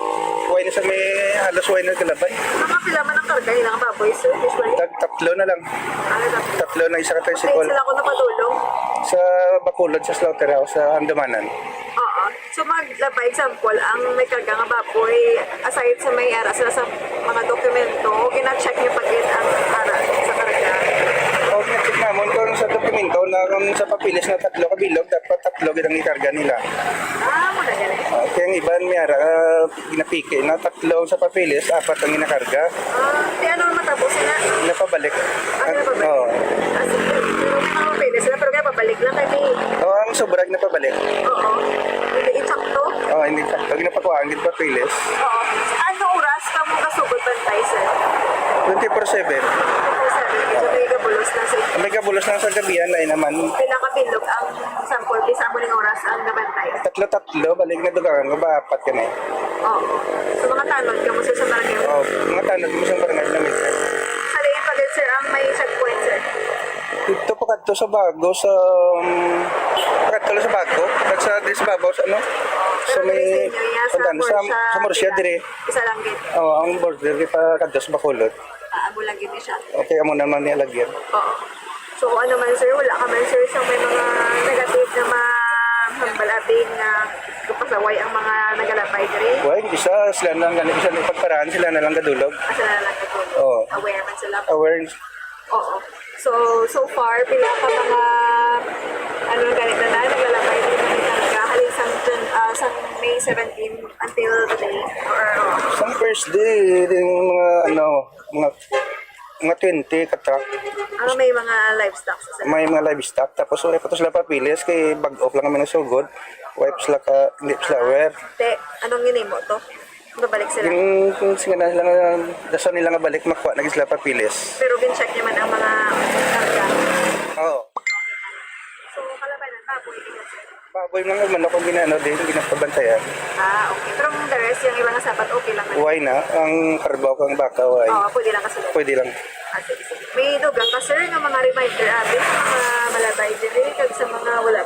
Uy, na sa may, halos, uy, nagkalabay. Mga pila man ang karga nila nga baboy, sir, usually? Tag tatlo na lang. Ah, tatlo. Tatlo na, isa ka tricycle. Sila ko napadulong? Sa Bacolod, sa slaughterhouse, sa Andumanan. Oo. So, maglabay, example, ang may karga nga baboy, aside sa may ara sila sa mga dokumento, gina-check niyo pa gid ang ara sa karga? O, gina-check namon kung sa dokumento na kung sa papeles na tatlo ka bilog, dapat tatlo gid ang ikarga nila. Ah, mo na gani. Ah, kaya ang iban may ara, ah, ginapiki na tatlo sa papeles, apat ang ginakarga. Ah, di ano ang matabo sila? Napabalik. Ah, napabalik. Oo. Ah, sige. Pero may mga papeles sila, pero kaya pabalik lang kay may Oo, ang sobra ginapabalik. Oo. Hindi insakto. Oo, hindi sakto. Ginapakuhaan gid papeles. Oo. Ano oras ka mo kasugod bantay, sir? Twenty-four seven. Twenty-four seven. Medyo may gabulos na sa May gabulos lang sa gabi, yan, lain naman. Pila ka bilog ang sample, kaysa mo ning oras ang nabantay? Tatlo-tatlo, balik nga dugangan ko, ba, apat kami. Oo. So, mga tanod ka mo, sir, sa barangay? Oo, mga tanod mo sa barangay namin. Sa lain pa gid, sir, ang may checkpoint, sir? Dito pa kadto sa Bago, sa, um, pa kadto lang sa Bago, kag sa, di sa babaw, sa ano? Pero Sa may, diri sa inyo, ya, sa Pandan, sa, Murcia, sa Murcia, Pilar. Dire. Isa lang gid. Oo, ang border, di pa kadto sa Bacolod. Ah, amo lang gid ni siya. Okay, amo naman ni Alagyan. Oo. So, kung ano man, sir, wala ka man, sir, sa may mga negative na mahambal abi nga gapasaway ang mga nagalabay diri? Well, isa sila na lang gani, isa na pagparahan, sila na lang gadulog. Ah, sila na lang gadulog. Oo. Aware man sila. Aware. Oo. So, so far, pila ka mga, ano, ganito na, naglalabay diri nga may karga halin sang Jun-, ah, sang May seventeen until today? Or, oh. Sang first day, yung mga, ano, mga, mga twenty ka truck. Ah, may mga livestock sa sila? May mga livestock. Tapos, wala pa to sila papeles, kay bag-o pa lang kami nasugod. Wala pa sila ka, hindi pa sila aware. Te, anong ginimo to? Babalik sila? Yung, yung singa na sila nga, dason nila nga balik, makuha na gid sila papeles. Pero gin-check niya man ang mga karga? Oo. So, kalabanan, baboy, ito, sir? Baboy lang, manok ang ginaano din, ginapabantayan. Ah, okay. Pero ang the rest, yung iba nga sapat, okay lang na? Why na? Ang karbaw kang baka, why? Oo, pwede lang kasunod. Pwede lang. Ah, sige, sige. May dugang ka, sir, nga mga reminder, abi, sa mga malabay diri, kag sa mga wala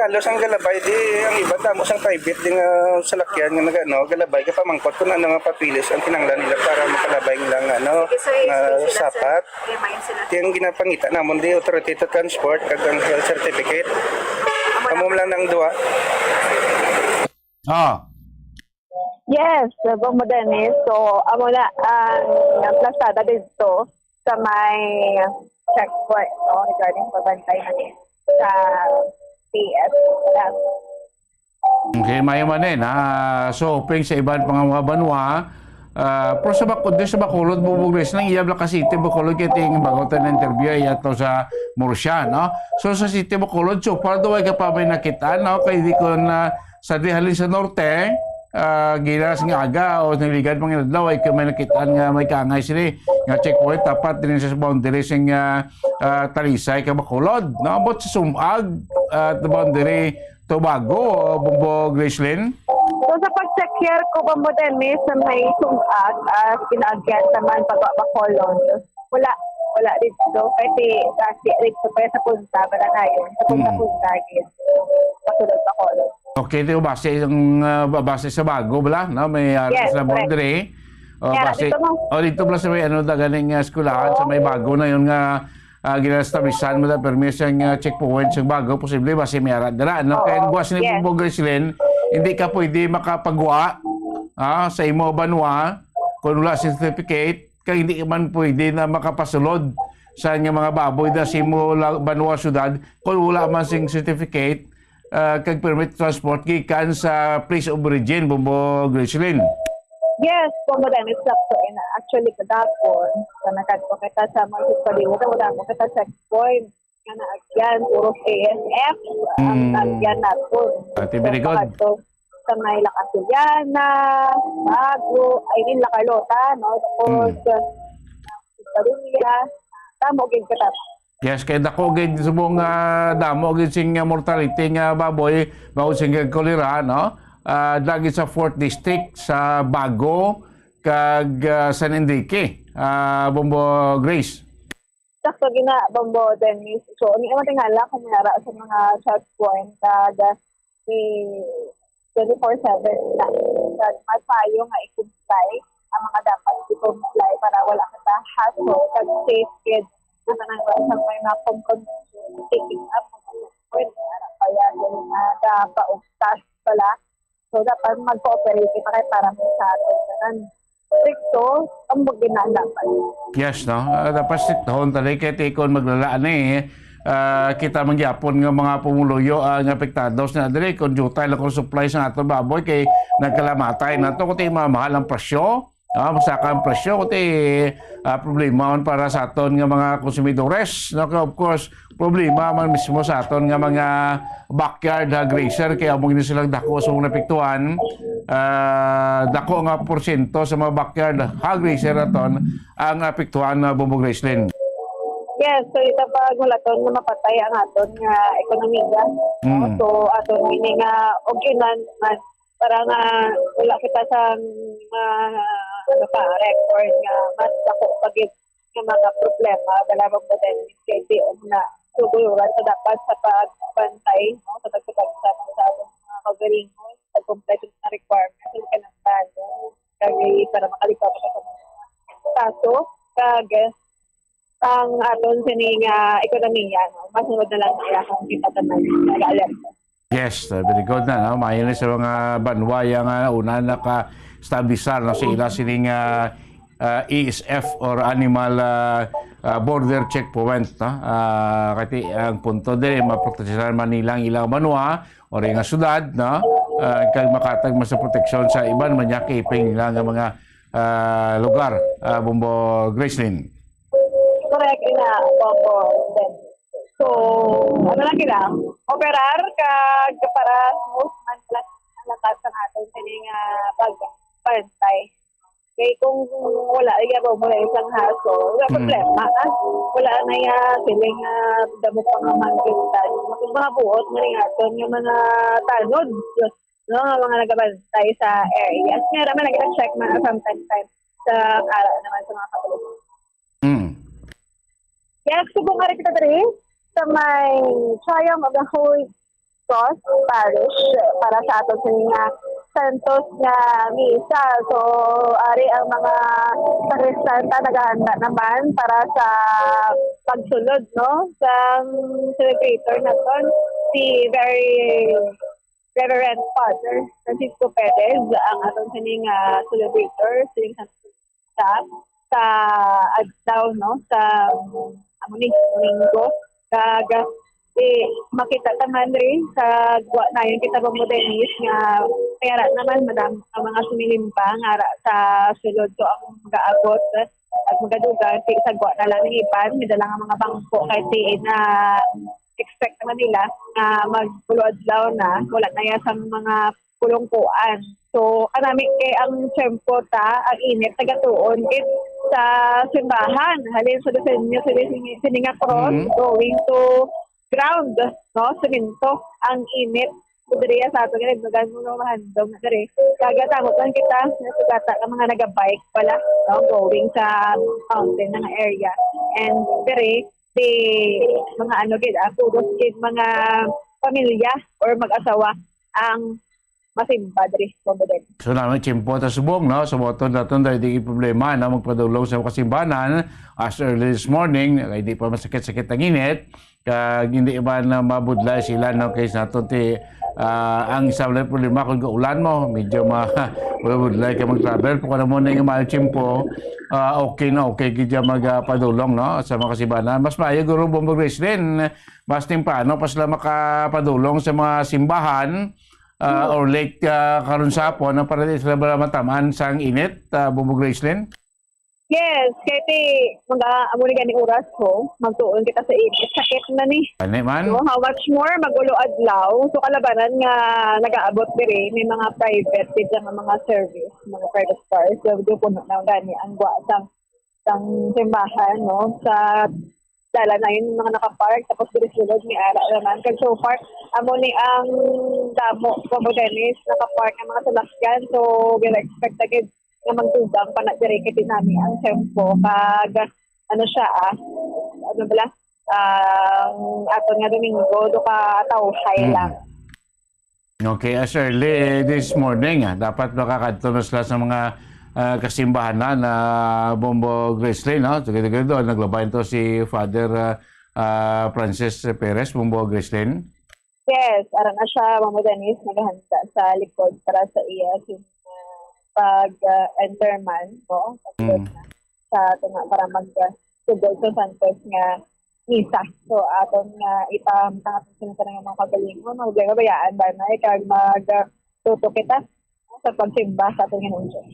Halos ang galabay, di ang iba damo sang private di nga salakyan nga nagano, galabay ka pamangkot kung ano nga papeles ang kinahanglan nila para makalabay nila nga ano, Sige, sir, nga explain sila, sir. Sapat. Remind sila. Di ang ginapangita namon di authority to transport kag ang health certificate. Amo lang nang duha. Ah. Yes, Bombo Dennis. So, amo na ang, ang plasada dito sa may checkpoint, no, regarding sa bantay na sa P S. Okay, mayo man eh, na so open sa iban pa nga mga banwa. Ah, pero sa Bacolod, sa Bacolod, Bombo Grace, nang iyab lang ka City Bacolod, kaya ting bago tayo na interview, ay ato sa Murcia, no? So, sa City Bacolod, so far, daw ay ka pa may nakita, no? Kaya di ko na, sa di halin sa norte, ah, gilas nga aga o niligan pang adlaw, ay ka may nakita nga may kaangay sila, nga checkpoint, tapat din sa boundary sing, ah, ah, Talisay, ka Bacolod, no? But sa Sumag, at boundary, Tobago, Bombo Gracelyn? So, sa pag-check here ko, Bombo Dennis, sa may Sumag, ah, Sinaagyan naman, Pagwa, Bacolod. Wala, wala dito. Kasi, kasi dito pa sa punta, barangay. Sa punta, Hmm. punta, gid. Bacolod, Bacolod. Okay, di ba, base yung, ah, ba-, base sa bago, bala, no? May, ah, Yes, sa correct. Boundary. O, Kaya base, dito mo. O, dito pala sa may, ano, daganing, ah, eskwelahan, sa may bago na yun nga, ah, ginastablisan mo na permi sa, ah, checkpoint sa bago, posible ba si Miara dira, no? Oo. Kaya ang buwas ni Yes. Bombo Gracelyn, hindi ka pwede makapagwa, ah, sa imo banwa kung wala certificate, kaya hindi man pwede na makapasulod sa nga mga baboy na sa imo la-, banwa, syudad, kung wala man sing certificate, ah, kag permit transport gikan sa place of origin, Bombo Gracelyn. Yes, Bombo Dennis, sakto. And actually, kagapon, sa nakadto kita sa Municipal Paliwad, wala mo kita checkpoint. Nga naagyan, puro A S F, ang Mm. agyan naton. Ate, very So, good. Sa may La Castellana, Bago, I mean, La Carlota, no? Tapos, Mm. sa Padilla, tamo, gid ka tamo. Yes, kay dako gid subong, ah, damo gid sing, ah, mortality nga baboy, mao sing cholera, no? Ah, lagi sa fourth district, sa Bago, kag, ah, San Enrique, ah, Bombo Grace. Sakto gina, Bombo Dennis. So, ni ang tingala kung may ara sa mga checkpoint, kag, ah, ni twenty-four seven na. Kag mas maayo nga i-comply ang mga dapat i-comply para wala kita hassle kag safe gid ang tanang sa may mga component picking up. Pwede na lang kaya yung, ah, dapat og task pala. So, dapat mag-cooperate kita kay para mo sa aton tanan. Stricto ang magginaan dapat. Yes, no? Ah, dapat striktohon tali kay tikon maglala ni, ah, kita mangyapon nga mga pumuluyo ang apektado sa diri kung jutay lang kung supply sa aton baboy kay nagkalamatay na to, kundi mamahal ang presyo. Ah, masaka ang presyo, kundi, ah, problema man para sa aton nga mga konsumidores, no? Kay, of course, problema man mismo sa aton nga mga backyard hog raiser, kay amo gini silang dako sa mga napiktuhan. Ah, dako nga porsyento sa mga backyard hog raiser naton ang apektuhan na, Bombo Gracelyn. Yes, so ito pa gulaton nga mapatay ang aton nga ekonomiya. Mm. So, aton ini nga og inan man para nga wala kita sa, ah, ano pa, record nga mas dako pa gid nga mga problema, wala bang potential kay di na suguluran sa dapat sa pagbantay, no, sa pagkabagsa sa atong mga kaugalingon, sa kompleto nga requirements sa kanang tanong, kag para makalikaw pa sa mga kaso, kag ang aton sini nga ekonomiya, no, masunod na lang nila kung kita tanan nag-alert. Yes, uh, very good na, no? Maayo ni sa mga banwa ya nga una naka-establisar, no, sa ila sining, ah, ah, A S F or animal, ah, ah, border checkpoint, no? Ah, kay ang punto diri, maproteksyonan man nila ang ilang banwa or nga syudad, no? Ah, kag makatag man sa proteksyon sa iban man niya kaiping nila nga mga, ah, lugar, ah, Bombo Gracelyn. Correct, ina, Bombo. So, ano lang kita, operar kag para smooth man lang ang lakas sa aton kini nga pagbantay. Kay kung wala, iya ba mo na isang haso, wala Hmm. problema, ah. Wala na iya siling nga damo pa nga manggitan. Kung mga buot, maningaton nga mga tanod, no, nga mga nagabantay sa areas. Meron man nag-check man from time to time sa ara naman sa mga kapulisan. Mm. Yes, subong nga rin kita diri sa may Triumph of the Holy Cross Parish para sa aton sini nga Santos nga Misa. So, ari ang mga sakristanta nagahanda naman para sa pagsulod, no, sang celebrator naton, si very Reverend Father Francisco Perez, ang aton sini nga celebrator, sining Santos sa, sa adlaw, no, sa amo ni Domingo. Kag, eh, makita ta man ri sa gwa nayon kita, Bombo Dennis, nga kaya ra naman madam ang mga sumilimbang ara sa sulod. So ang mag-aabot at magadugang, ti sa gwa na lang ni Iban, may dala nga mga bangko kay ti na expect naman nila nga magpulo adlaw na wala na ya sang mga pulong kuan. So, kanami kay ang tiyempo ta, ang init nagatuon gid sa simbahan. Halin sa Luceño, sa Luceño, sini nga cross, Mhm. going to ground, no? Semento ang init. So, diri sa ato, ganun, ganun mo mahandom na diri. Kag tamo lang kita, nasugata ang mga nagabike pala, no? Going sa mountain nga area. And diri, di mga ano gid, ah, puros gid mga pamilya or mag-asawa ang masimba diri, Bombo Dennis. So, nami tiyempo ta subong, no? So, moto naton dahil di problema, no? Magpadulong sa kasimbanan as early this morning, kay di pa masakit-sakit ang init, kag hindi man na mabudlay sila, no? Kay sa aton ti, ah, ang isa lang problema kung gaulan mo, medyo ma-, mabudlay ka mag-travel. Kung ano mo na yung mahal tiyempo, ah, okay na okay gid siya magpadulong, no? Sa mga kasimbanan. Mas maayo, Guro Bombo Gracelyn, mas temprano pa sila makapadulong sa mga simbahan, ah, Oo. or late, ah, karon sa hapon, no, para di sila bala matamaan sang init, ah, Bombo Gracelyn? Yes, kay ti, mga, amo ni gani oras ko, magtuon kita sa init. Sakit na ni. Ani man? So, how much more, mag-ulo adlaw. So, kalabanan nga nagaabot diri, may mga private, gid nga mga service, mga private cars. So, do puno na gani ang gwa sang, sang simbahan, no? Sa dalan na yun, mga nakapark, tapos diri sulod, may ara naman. Kag so far, amo ni ang damo, Bombo Dennis, nakapark ang mga salakyan. So, we expect na gid nga magdugang pa na diri kay ti nami ang tiyempo. Kag, ano siya, ah, ano bala, ang aton nga Domingo, do ka tawhay Mm. lang. Okay, as early this morning, ah, dapat makakadto na sila sa mga, ah, kasimbahanan na Bombo Gracelyn, no? Sige, sige, doon, naglabay to si Father, ah, ah, Francis Perez, Bombo Gracelyn. Yes, ara na siya, Bombo Dennis, naghahanda sa likod para sa iya sin-, ah, pag, ah, enter man, no? Pag-, Mm. na sa ato nga para mag, ah, sugod sa Santos nga misa. So, aton nga ipamangkot sa mga kagalingon, mga problema, bayaan ba na, kag mag, ah, tutok kita sa pagsimba sa aton nga Diyos.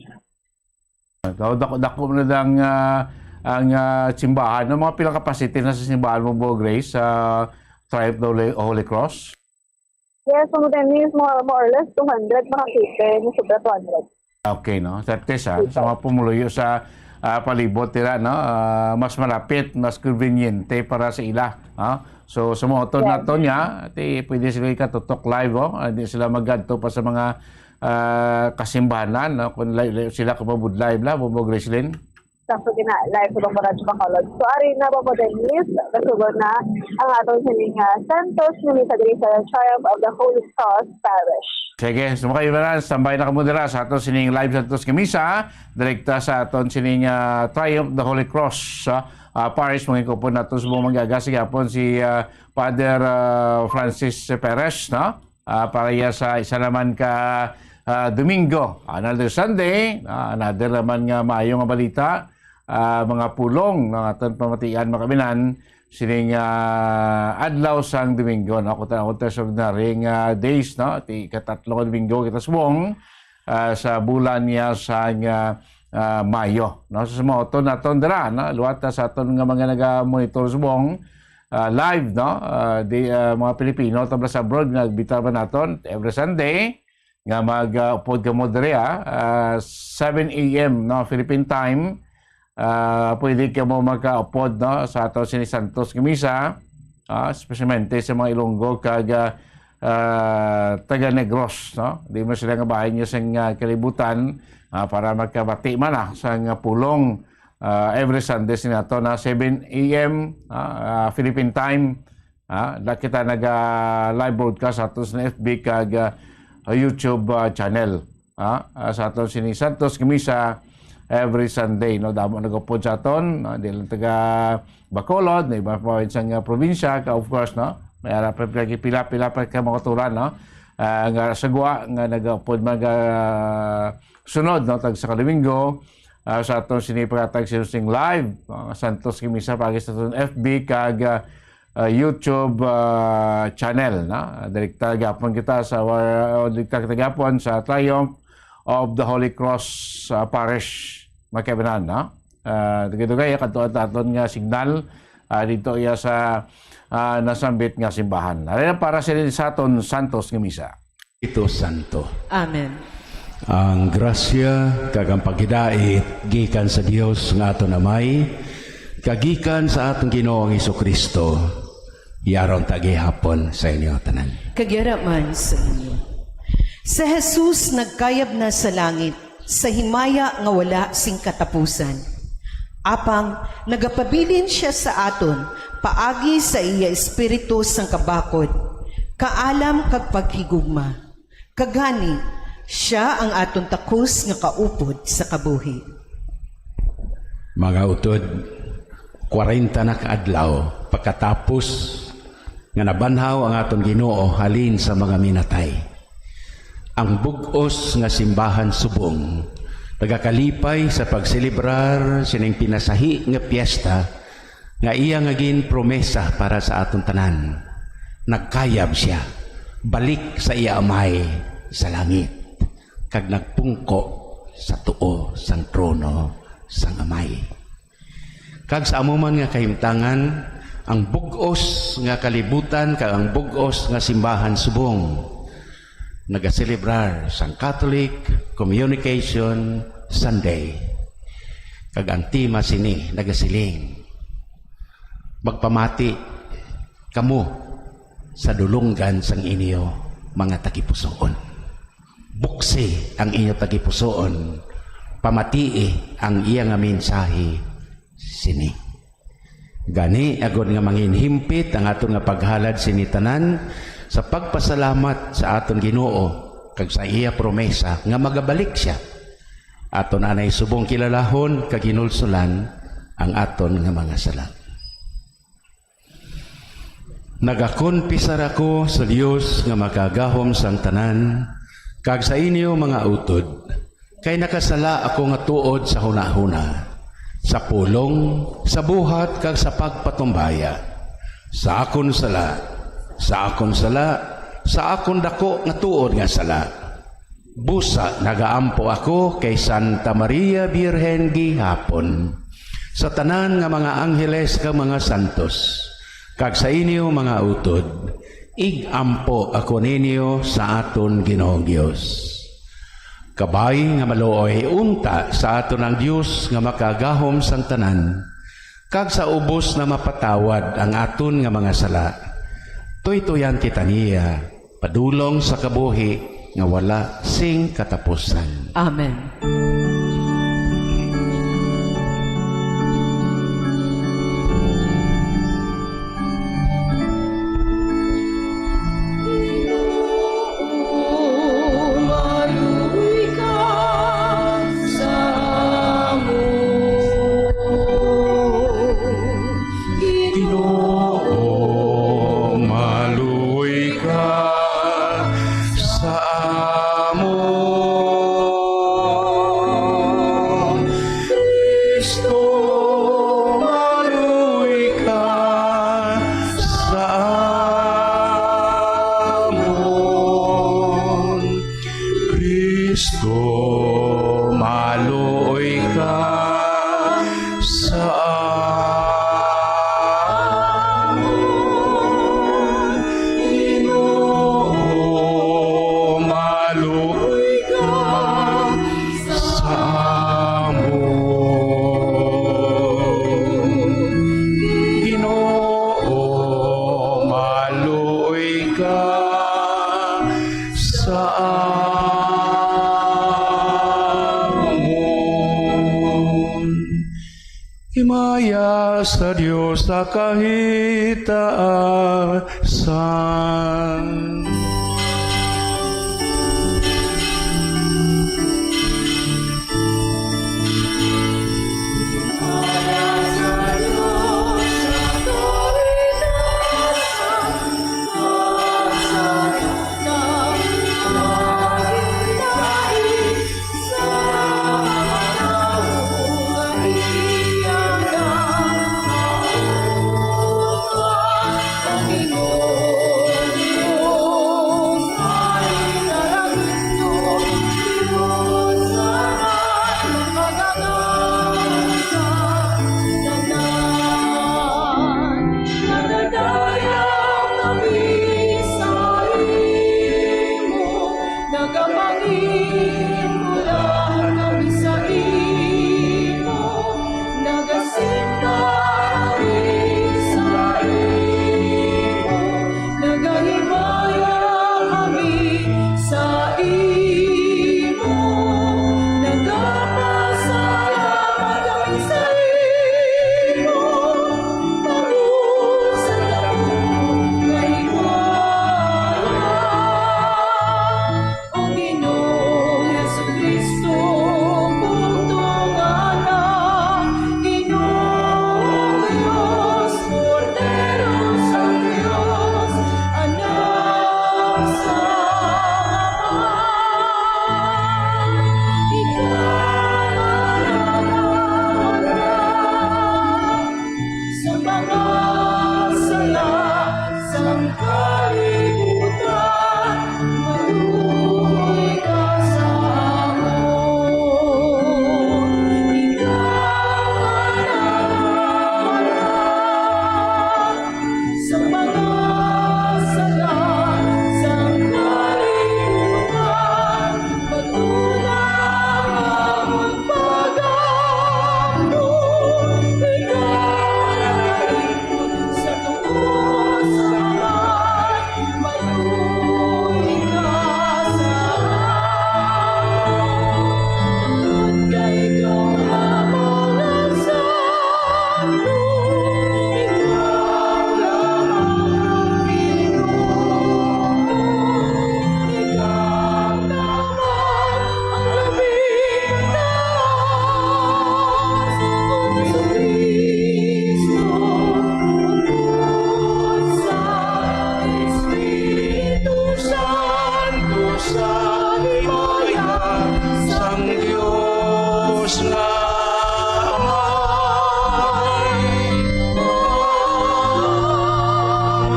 So, dako, dako na lang, ah, ang, ah, simbahan. Ano mga pila capacity na sa simbahan mo, Bo Grace, sa Triumph of the Holy, Holy Cross? Yes, Bombo Dennis, more, more or less two hundred, makakita ni sobra two hundred. Okay, no? Sa test, ah, sa mga pumuluyo sa, ah, palibot nila, no? Ah, mas malapit, mas konbinyente para sa ila, ah. So, sa mga auto Yes. nato niya, ti, pwede sila ikatutok live, oh. Ah, di sila magadto pa sa mga, ah, kasimbahanan, no? Kung li-, li-, sila kapabudlay, bla, Bombo Gracelyn. Sa pag-ina-, live sa Bombo Radyo Bacolod. So, ari na, Bombo Dennis, kasugo na ang atong sining, ah, Santos nga misa diri sa Triumph of the Holy Cross Parish. Sige, so, mga kaibigan, standby na kamo dira sa ato sining live Santos nga misa, direkta sa aton sining, ah, Triumph of the Holy Cross, ah, ah, Parish. Mga kupon nato sa mga mag-aga sa gihapon si, ah, Father, ah, Francis Perez, no? Ah, para iya sa isa naman ka, ah, Domingo, another Sunday, ah, another naman nga maayo nga balita, ah, mga pulong nga aton pamatian, mga kaminan, sining, ah, adlaw sang Domingo, no? Kung tanaw, extraordinary nga days, no? Ti ikatatlo nga Domingo kita subong, ah, sa bulan niya sang, ah, ah, Mayo, no? So, sa mga aton, aton dira, no? Luwat ta sa aton nga mga naga-monitor subong, ah, live, no? Ah, di, ah, mga Pilipino tabla sa abroad nga nagbitaw ba naton every Sunday nga mag, ah, upod kamo diri, ah, ah, seven A M, no, Philippine time. Ah, pwede kamo makaupod, no, sa ato sini Santos nga Misa, ah, especialmente sa mga Ilonggo kag, ah, ah, taga Negros, no? Di mo sila nga bahin niyo sa, ah, kalibutan, ah, para magkabati man, ah, sa nga pulong ah, every Sunday sini ato na seven A M, ah, ah, Philippine time, Ha? Da kita naga live broadcast sa aton sa F B kag, ah, YouTube, ah, channel. Ha? Ah, sa aton sini Santos nga Misa every Sunday, no? Damo nagupod sa aton, no? Di lang taga Bacolod, na iba pa sa nga probinsya, ka, of course, no? May ara pa pila, pila, pila pa ka mga turan, no? Ah, nga sa gwa, nga nagaupod mag, ah, sunod, no? Tag sa Kalawingo, ah, sa aton sini pagkatag sing live, ah, Santos nga Misa, pagi sa aton F B kag, ah, ah, YouTube, ah, channel, no? Direkta gapon kita sa, wa-, o direkta kita gapon sa Triumph of the Holy Cross, ah, Parish, Makibanan, no? Ah, dugay-dugay, kadto ang aton nga signal, ah, dito iya sa, ah, nasambit nga simbahan. Ari na para sa, sa aton Santos nga Misa. Espiritu Santo. Amen. Ang grasya kag ang paghidait gikan sa Dios nga aton Amay, kag gikan sa aton Ginoong Jesu-Cristo, yaron ta gihapon sa inyo tanan. Kag yara man sa inyo. Si Jesus nagkayab na sa langit, sa himaya nga wala sing katapusan. Apang nagapabilin sia sa aton paagi sa iya Espiritu sang kabakod, kaalam kag paghigugma. Kag gani, sia ang aton takos nga kaupod sa kabuhi. Mga utod, kwarenta na ka adlaw pagkatapos nga nabanhaw ang aton Ginoo halin sa mga minatay. Ang bug-os nga simbahan subong nagakalipay sa pagselebrar sining pinasahi nga piyesta nga iya nga ginpromesa para sa aton tanan. Nagkayab sia balik sa iya Amay sa langit, kag nagpungko sa tuo sang trono sang Amay. Kag sa amo man nga kahimtangan, ang bug-os nga kalibutan kag ang bug-os nga simbahan subong nagaselebrar sang Catholic Communication Sunday. Kag ang tema sini nagasiling, "Magpamati kamo sa dulonggan sang inyo mga tagipusoon." Buksi ang inyo tagipusoon, pamatii ang iya nga mensahe sini. Gani, agod nga manginhimpit ang aton nga paghalad sini tanan sa pagpasalamat sa aton Ginoo kag sa iya promesa nga magabalik sia, aton anay subong kilalahon kag hinulsolan ang aton nga mga sala. Nagakonpisar ako sa Dios nga Makagagahom sang Tanan, kag sa inyo, mga utod, kay nakasala ako nga tuod sa hunahuna, sa pulong, sa buhat, kag sa pagpatumbaya. Sa akon sala, sa akon sala, sa akon daku nga tuod nga sala. Busa nagaampo ako kay Santa Maria Birhen gihapon, sa tanan nga mga angheles kag mga santos, kag sa inyo, mga utod, ig-ampo ako ninyo sa aton Ginoong Dios. Kabay nga maluoy unta sa aton ang Dios nga Makagagahom sang Tanan, kag sa ubos na mapatawad ang aton nga mga sala. Tuytuyan kita niya padulong sa kabuhi nga wala sing katapusan. Amen. Ginoo, maluoy ka sa amon. sa Dios sa kahitaasan. Nagadayaw kami sa imo, nagamangin mula kami sa imo, nagasimba kami sa imo, nagahimaya kami sa imo, nagapasalamat kami sa imo. Palusa na po kay Wala. O Ginoong Jesu-Cristo, bugtong Anak, Ginoong Dios, Kordero sang Dios, Anak sang Ama, ikaw ang nagawad sa mga sala sang kalibutan, maluoy ka sa amon. Ikaw ang nagawad sa mga sala sang kalibutan, pag-unahan ang pag-ampo. Ikaw ang nalipod sa tuo sa kamay, maluoy ka sa amon. Kay ikaw lamang ang Santo, ikaw lamang ang Ginoo, ikaw lamang ang labing taas, O Jesu-Cristo, upod sa Espiritu Santo, sa himaya sang Dios nga Amay.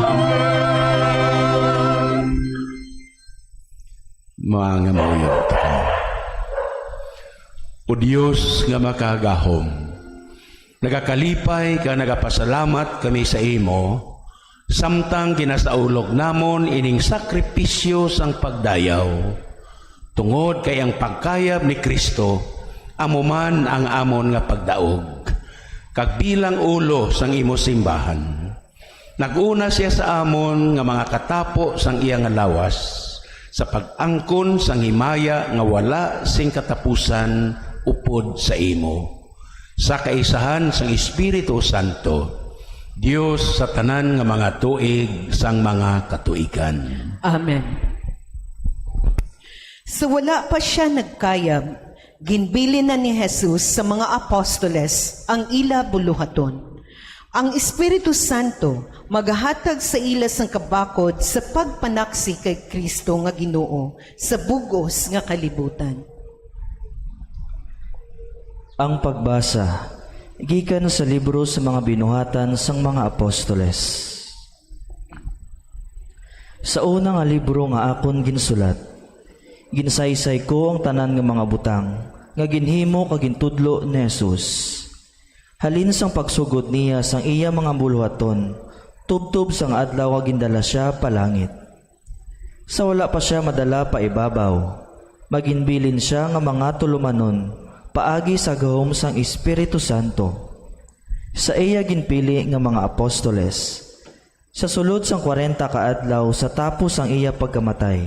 Amen. Mga mauyong tanan. O Dios nga makagahom, nagakalipay kag nagapasalamat kami sa imo, samtang ginasaulog namon ining sakripisyo sang pagdayaw, tungod kay ang pagkayab ni Cristo amo man ang amon nga pagdaog, kag bilang ulo sang imo simbahan. Nag-una sia sa amon nga mga katapo sang iya nga lawas, sa pag-angkon sang himaya nga wala sing katapusan upod sa imo, sa kaisahan sang Espiritu Santo, Dios sa tanan nga mga tuig sang mga katuigan. Amen. Sa wala pa sia nagkayab, ginbilin na ni Jesus sa mga apostoles ang ila buluhaton. Ang Espiritu Santo magahatag sa ila sang kabakod sa pagpanaksi kay Cristo nga Ginoo sa bug-os nga kalibutan. Ang pagbasa gikan sa libro sa mga binuhatan sang mga apostoles. Sa una nga libro nga akon ginsulat, ginsaysay ko ang tanan nga mga butang nga ginhimo kag gintudlo ni Jesus, halin sang pagsugod niya sang iya mga buluhaton, tubtob sang adlaw nga gindala sia pa langit. Sa wala pa sia madala pa ibabaw, maginbilin sia nga mga tulumanon paagi sa gahom sang Espiritu Santo, sa iya ginpili nga mga apostoles. Sa sulod sang kwarenta ka adlaw sa tapos sang iya pagkamatay,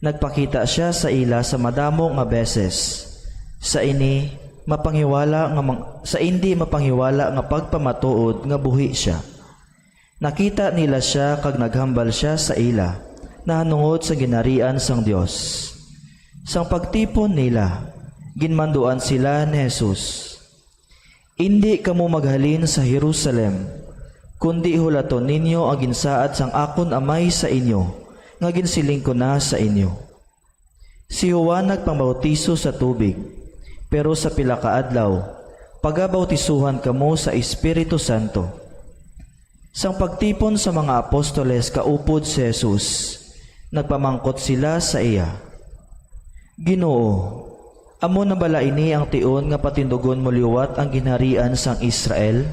nagpakita sia sa ila sa madamo nga beses. Sa ini, mapanghiwala nga mang-, sa indi mapanghiwala nga pagpamatuod nga buhi sia. Nakita nila sia kag naghambal sia sa ila nahanungod sa ginharian sang Dios. Sang pagtipon nila, ginmanduan sila ni Jesus, "Indi kamo maghalin sa Jerusalem, kundi hulaton ninyo ang ginsaad sang akon Amay sa inyo, nga ginsiling ko na sa inyo." Si Juan nagpambautiso sa tubig, pero sa pila ka adlaw, pagabautisuhan kamo sa Espiritu Santo. Sang pagtipon sa mga apostoles kaupod si Jesus, nagpamangkot sila sa iya, "Ginoo, amo na bala ini ang tion nga patindugon mo liwat ang ginharian sang Israel?"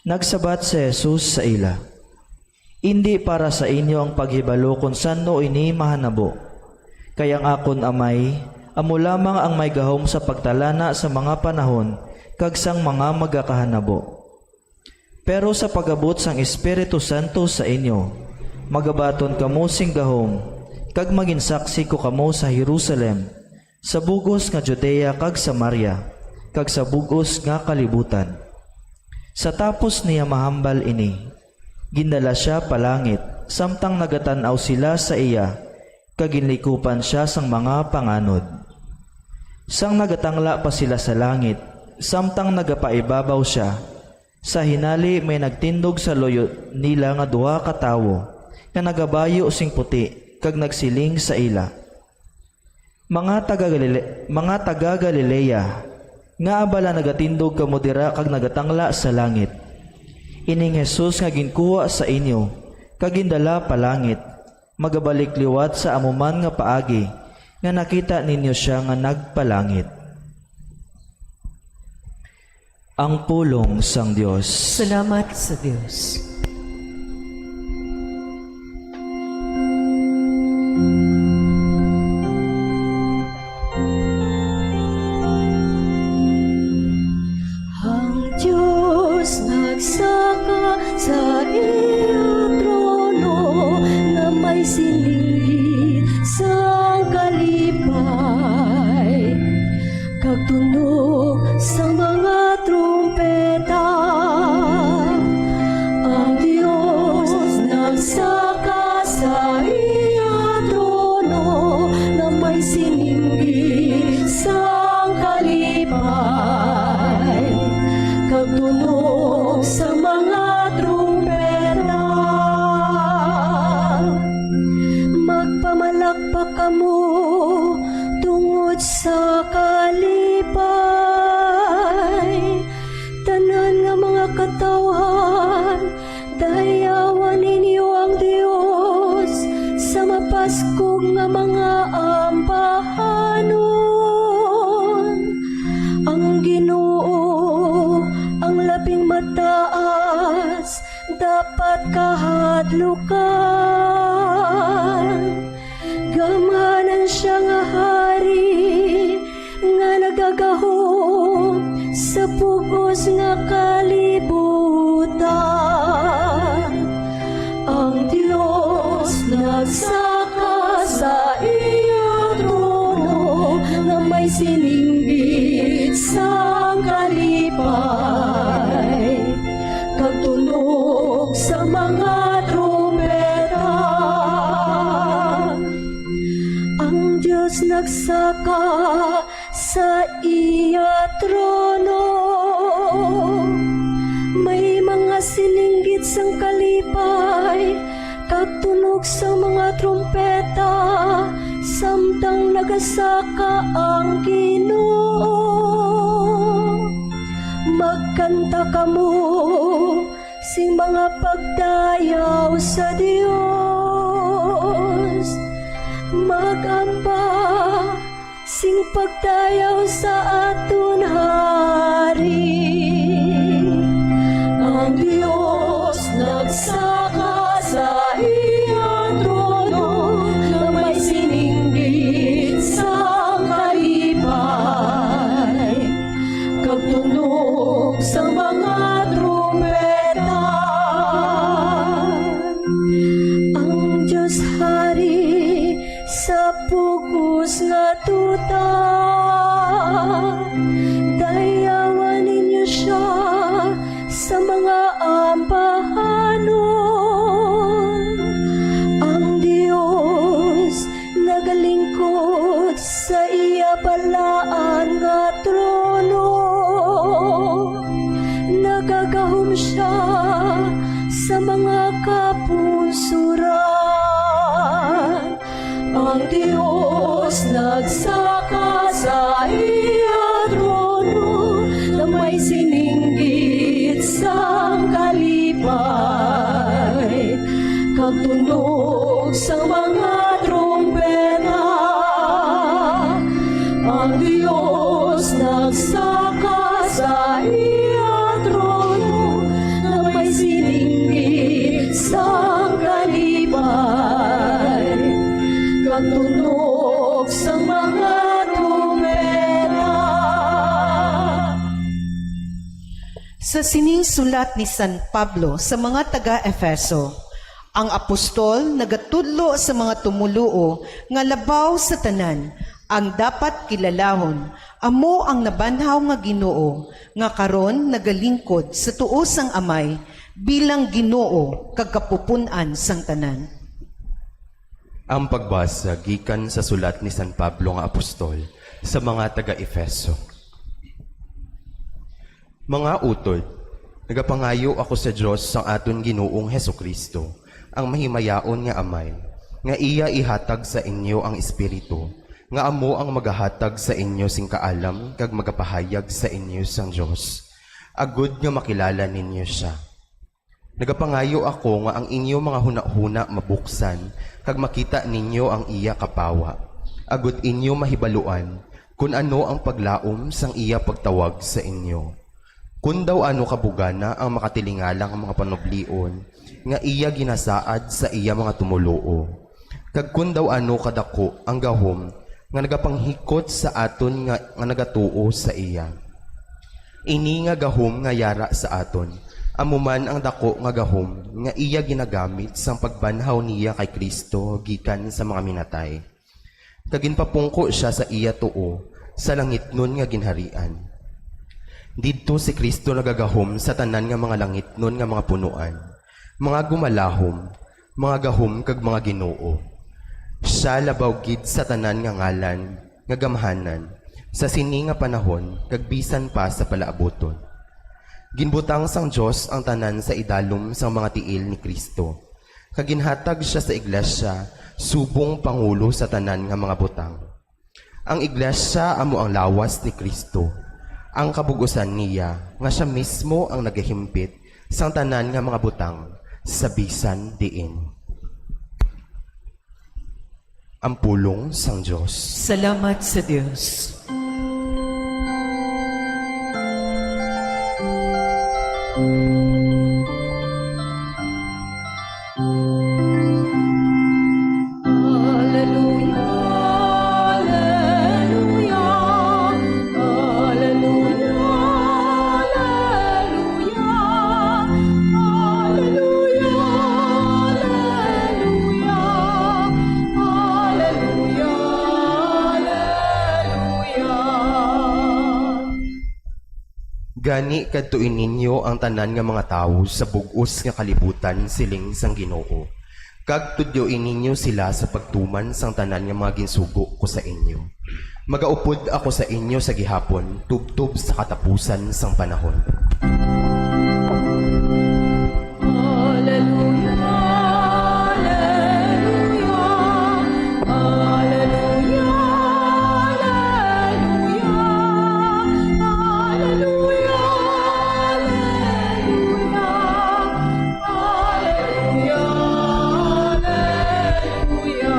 Nagsabat si Jesus sa ila, "Indi para sa inyo ang paghibalo kon san-o ini mahanabo, kay ang akon Amay amo lamang ang may gahom sa pagtalana sa mga panahon kag sang mga magakahanabo. Pero sa pag-abot sang Espiritu Santo sa inyo, magabaton kamo sing gahom, kag magin saksi ko kamo sa Jerusalem, sa bug-os nga Judea kag Samaria, kag sa bug-os nga kalibutan." Sa tapos niya mahambal ini, gindala sia palangit, samtang nagatan-aw sila sa iya, kag ginlikupan sia sang mga panganod. Sang nagatangla pa sila sa langit, samtang nagapaibabaw sia, sa hinali may nagtindog sa luyo nila nga duha ka tawo nga nagabayo sing puti, kag nagsiling sa ila, "Mga taga Galile-, mga taga Galilea, ngaa bala nagatindog kamo dira kag nagatangla sa langit? Ining Jesus nga ginkuha sa inyo kag gindala pa langit, magabalik liwat sa amo man nga paagi nga nakita ninyo sia nga nagpalangit." Ang pulong sang Dios. Salamat sa Dios. Ang Dios nagsaka sa iya trono nga may silinggit sang kalipay, kag tunog sa mga trumpeta. Ang Dios nagsaka sa iya trono nga may silinggit sang kalipay, kag tunog sa mga trumpeta. Magpamalakpak kamo tungod sa kalipay. Tanan nga mga katawuhan, dayawan ninyo ang Dios sa mapaskog nga mga ambahanon. Ang Ginoo ang labing mataas dapat kahadlukan. Gamhanan sia nga hari nga nagagahom sa bug-os nga kalibutan. Ang Dios nagsaka sa iya trono nga may silinggit sang kalipay, kag tunog sa mga trumpeta. Ang Dios nagsaka sa iya trono. May mga silinggit sang kalipay, kag tunog sang mga trumpeta, samtang nagasaka ang Ginoo. Magkanta kamo sing mga pagdayaw sa Dios. Mag-amba sing pagdayaw sa aton Hari. Ang Dios nagsaka sa iya trono nga may silinggit sang kalipay, kag tunog sa mga trumpeta. Ang Dios Hari sa bug-os nga duta. Iya trono nga may sininggi sang kalipay, kag tunog sang mga trumpeta. Sa sining sulat ni San Pablo sa mga taga-Efeso, ang apostol nagatudlo sa mga tumoluo nga labaw sa tanan, ang dapat kilalahon amo ang nabanhaw nga Ginoo, nga karon nagalingkod sa tuo sang Amay bilang Ginoo kag Kapupun-an sang tanan. Ang pagbasa gikan sa sulat ni San Pablo nga apostol sa mga taga-Efeso. Mga utod, nagapangayo ako sa Dios sang aton Ginoong Jesu-Cristo, ang mahimayaon nga Amay, nga iya ihatag sa inyo ang Espiritu, nga amo ang magahatag sa inyo sing kaalam kag magapahayag sa inyo sang Dios, agud nga makilala ninyo sia. Nagapangayo ako nga ang inyo mga hunahuna mabuksan, kag makita ninyo ang iya kapawa, agud inyo mahibaluan kun ano ang paglaom sang iya pagtawag sa inyo, kun daw ano kabugana ang makatilingala nga mga panublion nga iya ginasaad sa iya mga tumoluo, kag kun daw ano kadako ang gahom nga nagapanghikot sa aton nga, nga nagatuo sa iya. Ini nga gahom nga yara sa aton, amo man ang dako nga gahom nga iya ginagamit sang pagbanhaw niya kay Cristo gikan sa mga minatay, kag ginpapungko sia sa iya tuo sa langitnon nga ginharian. Didto si Cristo nagagahom sa tanan nga mga langitnon nga mga punoan, mga gumalahom, mga gahom kag mga ginoo. Sia labaw gid sa tanan nga ngalan nga gamhanan sa sini nga panahon kag bisan pa sa palaabuton. Ginbutang sang Dios ang tanan sa idalom sang mga tiil ni Cristo, kag ginhatag sia sa iglesia subong pangulo sa tanan nga mga butang. Ang iglesia amo ang lawas ni Cristo, ang kabug-usan niya, nga sia mismo ang nagahimpit sang tanan nga mga butang sa bisan diin. Ang pulong sang Dios. Salamat sa Dios. Alleluia, alleluia, alleluia, alleluia, alleluia, alleluia, alleluia, alleluia. Gani, kadtoi ninyo ang tanan nga mga tawo sa bug-os nga kalibutan, siling sang Ginoo, kag tudyoi ninyo sila sa pagtuman sang tanan nga mga ginsugo ko sa inyo. Magaupod ako sa inyo sa gihapon, tubtob sa katapusan sang panahon. Alleluia, alleluia, alleluia, alleluia, alleluia, alleluia, alleluia.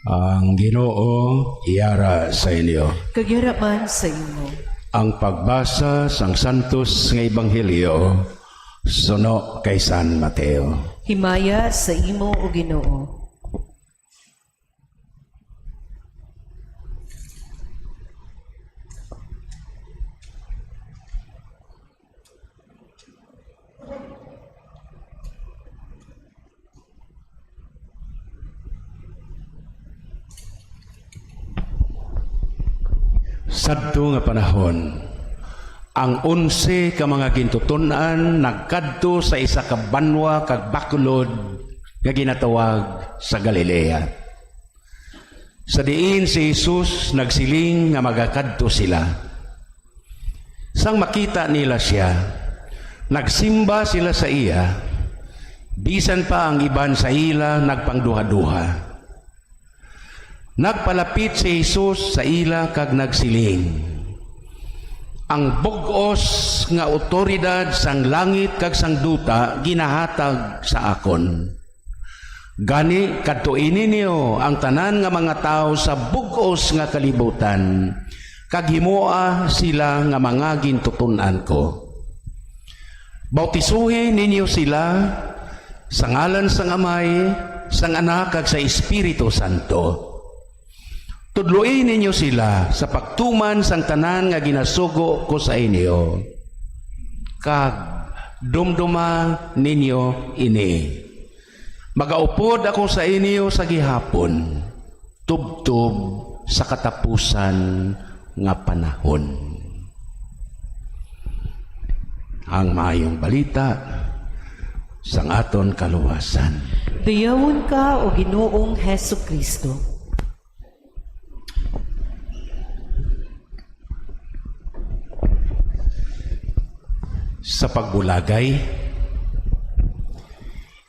Ang Ginoo yara sa inyo. Kag yara man sa imo. Ang pagbasa sang santos nga ebanghelyo suno kay San Mateo. Himaya sa imo, O Ginoo. Sadto nga panahon, ang onse ka mga gintuton-an nagkadto sa isa ka banwa kag bakulod nga ginatawag sa Galilea, sa diin si Jesus nagsiling nga magakadto sila. Sang makita nila sia, nagsimba sila sa iya, bisan pa ang iban sa ila nagpangduhaduha. Nagpalapit si Jesus sa ila kag nagsiling, "Ang bug-os nga awtoridad sang langit kag sang duta ginahatag sa akon. Gani, kadtoi ninyo ang tanan nga mga tawo sa bug-os nga kalibutan, kag himoa sila nga mga gintuton-an ko. Bautisuhi ninyo sila sa ngalan sang Amay, sang Anak, kag sa Espiritu Santo. Tudloi ninyo sila sa pagtuman sang tanan nga ginasugo ko sa inyo, kag dumduma ninyo ini: magaupod ako sa inyo sa gihapon, tubtob sa katapusan nga panahon. Ang Maayong Balita sang aton kaluwasan. Dayawon ka, O Ginoong Jesu-Cristo. Sa pagbulagay,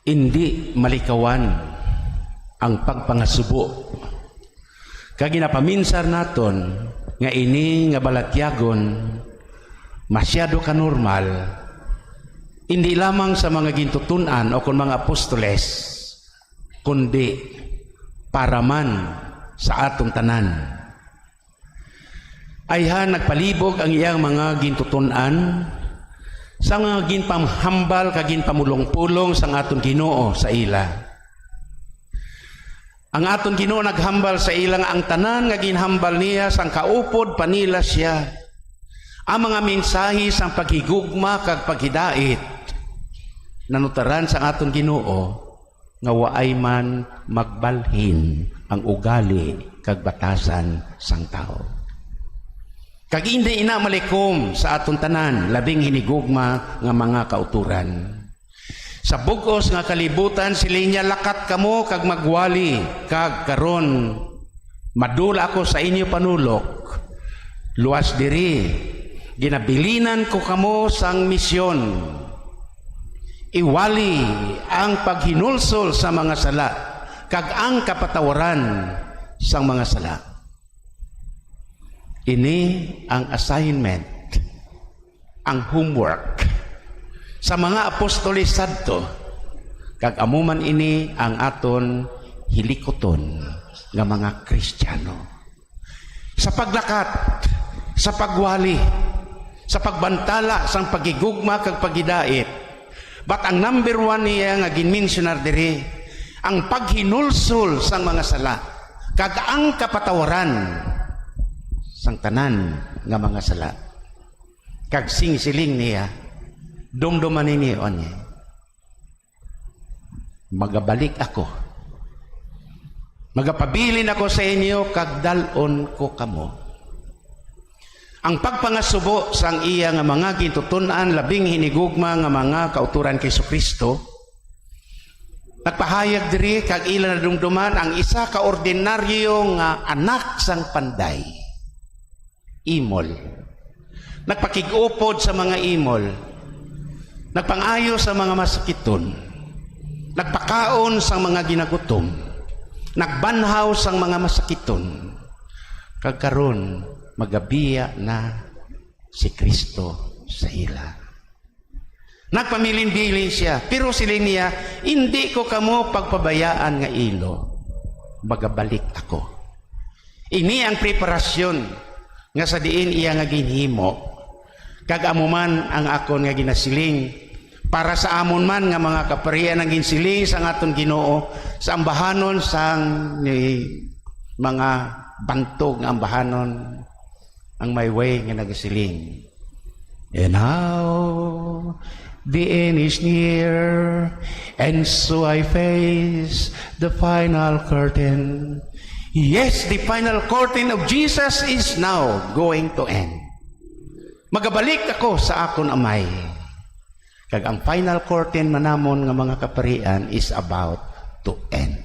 indi malikawan ang pagpangasubo, kag ginapaminsar naton nga ini nga balatyagon masyado ka normal, indi lamang sa mga gintuton-an o kon mga apostoles, kundi para man sa aton tanan. Ayhan nagpalibog ang iyang mga gintuton-an sa mga ginpamhambal kag ginpamulong-pulong sang aton Ginoo sa ila. Ang aton Ginoo naghambal sa ila nga ang tanan nga ginhambal niya sang kaupod pa nila sia, ang mga mensahe sang paghigugma kag paghidait, nanutaran sang aton Ginoo nga waay man magbalhin ang ugali kag batasan sang tawo. Kag indi ina malikom sa aton tanan, labing hinigugma nga mga kautoran. Sa bug-os nga kalibutan, siling niya, "Lakat kamo kag magwali, kag karon madula ako sa inyo panulok. Luas diri, ginabilinan ko kamo sang misyon. Iwali ang paghinulsol sa mga sala kag ang kapatawaran sang mga sala." Ini ang assignment, ang homework sa mga apostoles sadto, kag amo man ini ang aton hilikuton nga mga Kristiyano. Sa paglakat, sa pagwali, sa pagbantala sang paghigugma kag paghidait, but ang number one niya nga ginmensyonar diri, ang paghinulsol sang mga sala kag ang kapatawaran sang tanan nga mga sala. Kag sing siling niya, "Dumduma ninyo ini, magabalik ako. Magapabilin ako sa inyo kag dal-on ko kamo." Ang pagpangasubo sang iya nga mga gintuton-an, labing hinigugma nga mga kautoran kay Jesu-Cristo, nagpahayag diri kag ila nadumduman ang isa ka ordinaryo nga anak sang panday. Imol. Nagpakig-upod sa mga imol. Nagpang-ayo sa mga masakiton. Nagpakaon sa mga ginagutom. Nagbanhaw sa mga masakiton. Kag karon, magabiya na si Cristo sa ila. Nagpamilinbilin sia, pero siling niya, "Indi ko kamo pagpabayaan nga ilo. Magabalik ako." Ini ang preparasyon nga sa diin iya nga ginhimo, kag amo man ang akon nga ginasiling para sa amon man nga mga kaparian, ang ginsiling sang aton Ginoo sa ambahanon sang ni mga bantog nga ambahanon, ang may way nga nagasiling, "And now the end is near, and so I face the final curtain." Yes, the final curtain of Jesus is now going to end. Magabalik ako sa akon Amay. Kag ang final curtain man namon nga mga kaparian is about to end.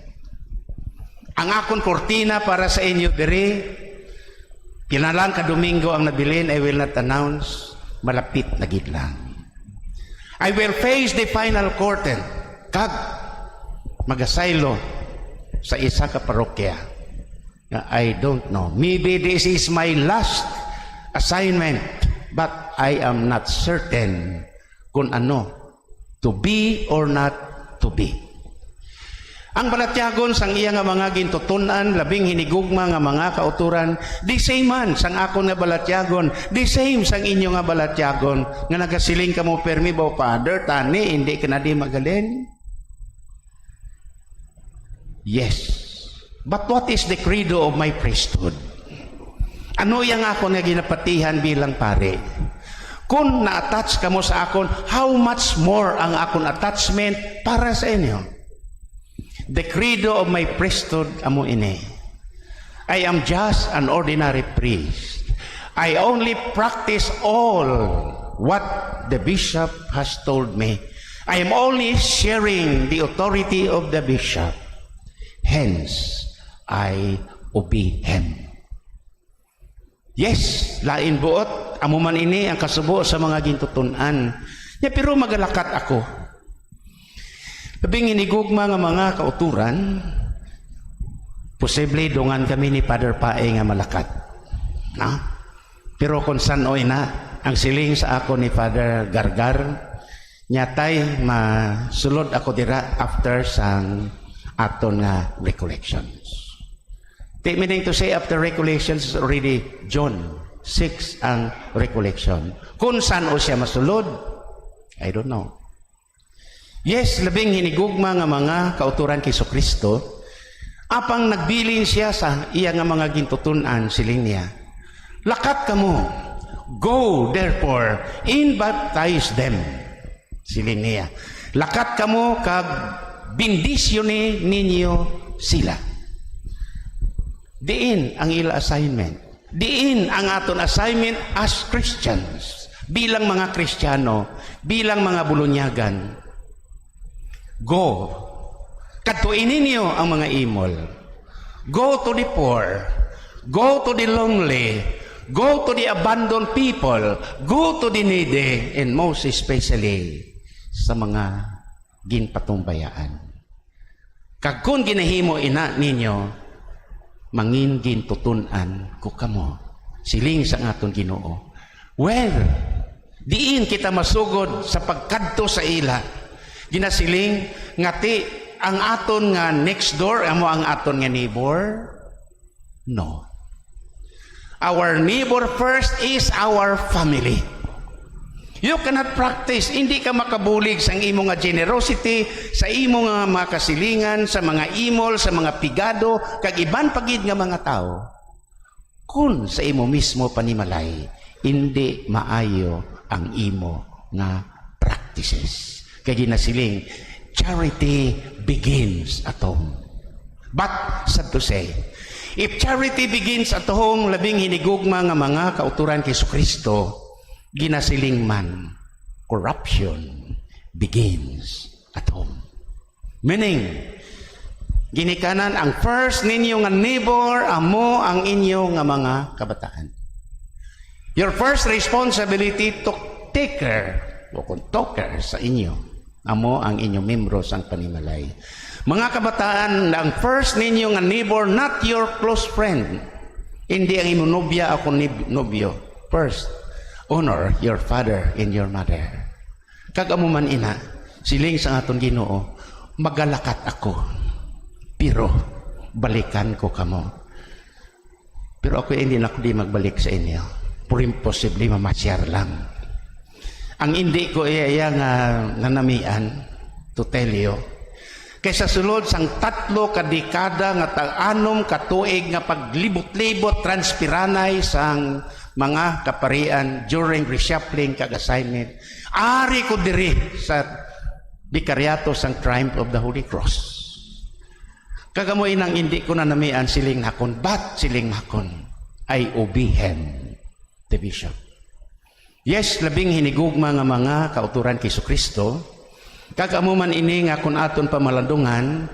Ang akon kurtina para sa inyo diri, pinalang ka Domingo ang nabilin, I will not announce, malapit na gid lang. I will face the final curtain, kag magasaylo sa isa ka parokya nga I don't know. Maybe this is my last assignment, but I am not certain kung ano to be or not to be. Ang balatyagon sang iya nga mga gintuton-an, labing hinigugma nga mga kautoran, the same man sang akon nga balatyagon, the same sang inyo nga balatyagon, nga nagasiling kamo, "Permi ba, Father, tani hindi ka na di magalin?" Yes. But what is the credo of my priesthood? Ano yang akon nga ginapatihan bilang pari? Kung na-attach kamo sa akon, how much more ang akon attachment para sa inyo? The credo of my priesthood amo ini. I am just an ordinary priest. I only practice all what the bishop has told me. I am only sharing the authority of the bishop. Hence, I obey him. Yes, lain buot, amo man ini ang kasubo sa mga gintuton-an. Nya, pero magalakat ako. Labing hinigugma nga mga kauturan, posible dungan kami ni Father Pae nga malakat. Na? Pero kung san-o ina, ang siling sa ako ni Father Gargar, nya, "Tay, masulod ako dira after sang aton nga recollections." Di, meaning to say, after recollections is already June six ang recollection. Kung san-o siya masulod, I don't know. Yes, labing hinigugma nga mga kauturan kay Jesu-Cristo, apang nagbilin siya sa iya nga mga gintuton-an, siling niya, "Lakat kamo, go, therefore, and baptize them." Siling niya, "Lakat kamo kag bendisyoni ninyo sila." Diin ang ila assignment? Diin ang aton assignment as Christians, bilang mga Kristiyano, bilang mga bulunyagan? Go. Kadtoi ninyo ang mga imol. Go to the poor. Go to the lonely. Go to the abandoned people. Go to the needy. And most especially sa mga ginpatumbayaan. Kag kon ginahimo ina ninyo, mangin gintuton-an ko kamo, siling sang aton Ginoo. Well, diin kita masugod sa pagkadto sa ila? Ginasiling nga ti ang aton nga next door amo ang aton nga neighbor? No. Our neighbor first is our family. You cannot practice, hindi ka makabulig sang imo nga generosity sa imo nga mga kasilingan, sa mga imol, sa mga pigado, kag iban pa gid nga mga tawo, kun sa imo mismo panimalay hindi maayo ang imo nga practices. Kay ginasiling, "Charity begins at home." But, sad to say, if charity begins at home, labing hinigugma nga mga kauturan kay Jesu-Cristo, ginasiling man, "Corruption begins at home." Meaning, ginikanan, ang first ninyo nga neighbor amo ang inyo nga mga kabataan. Your first responsibility to take care o kung talker sa inyo amo ang inyo membro sang panimalay. Mga kabataan, ang first ninyo nga neighbor, not your close friend. Hindi ang imo nobya o kung nib-, nobyo. First, honor your father and your mother. Kag amo man ina, siling sang aton Ginoo, "Magalakat ako, pero balikan ko kamo." Pero ako, hindi na ako di magbalik sa inyo. Pero imposible, mamasyar lang. Ang hindi ko iya, iya nga nanamian, to tell you, kay sa sulod sang tatlo ka dekada nga tag-anom ka tuig nga paglibot-libot, transpiranay sang mga kaparian during reshuffling kag assignment, ari ko diri sa Bikaryato sang Triumph of the Holy Cross. Kag amo inang hindi ko nanamian, siling nakon, but siling nakon, "I obey him, the bishop." Yes, labing hinigugma nga mga kauturan kay Jesu-Cristo, kag amo man ini nga kon aton pamalandungan,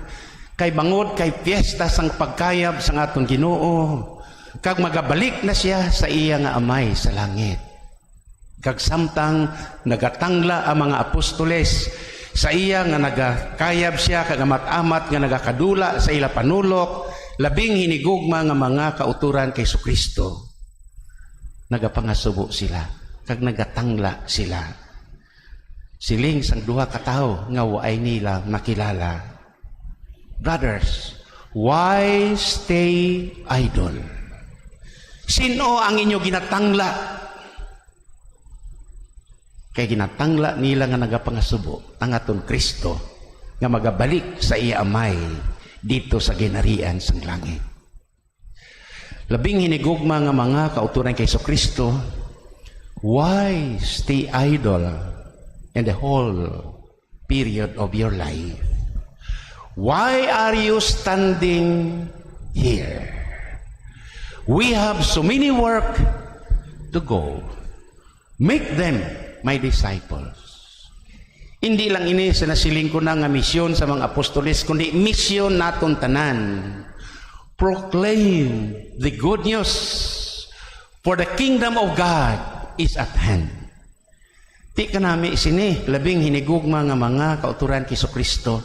kay bangod kay fiesta sang pagkayab sang aton Ginoo, kag magabalik na siya sa iya nga Amay sa langit. Kag samtang nagatangla ang mga apostoles sa iya nga nagakayab siya kag amat-amat nga nagakadula sa ila panulok, labing hinigugma nga mga kauturan kay Jesu-Cristo, nagapangasubo sila kag nagatangla sila. Siling sang duha ka tawo nga waay nila makilala. Brothers, why stay idle? Sin-o ang inyo ginatangla? Kay ginatangla nila nga nagapangasubo ang aton Kristo nga magabalik sa iya Amay dito sa ginharian sang langit. Labing hinigugma nga mga kauturan kay Jesu-Cristo, why stay idle in the whole period of your life? Why are you standing here? We have so many work to go. Make them my disciples. Hindi lang ini sa nasiling ko na nga misyon sa mga apostoles, kundi misyon naton tanan. Proclaim the good news, for the kingdom of God is at hand. Ti kanami sini, labing hinigugma nga mga kauturan kay Jesu-Cristo.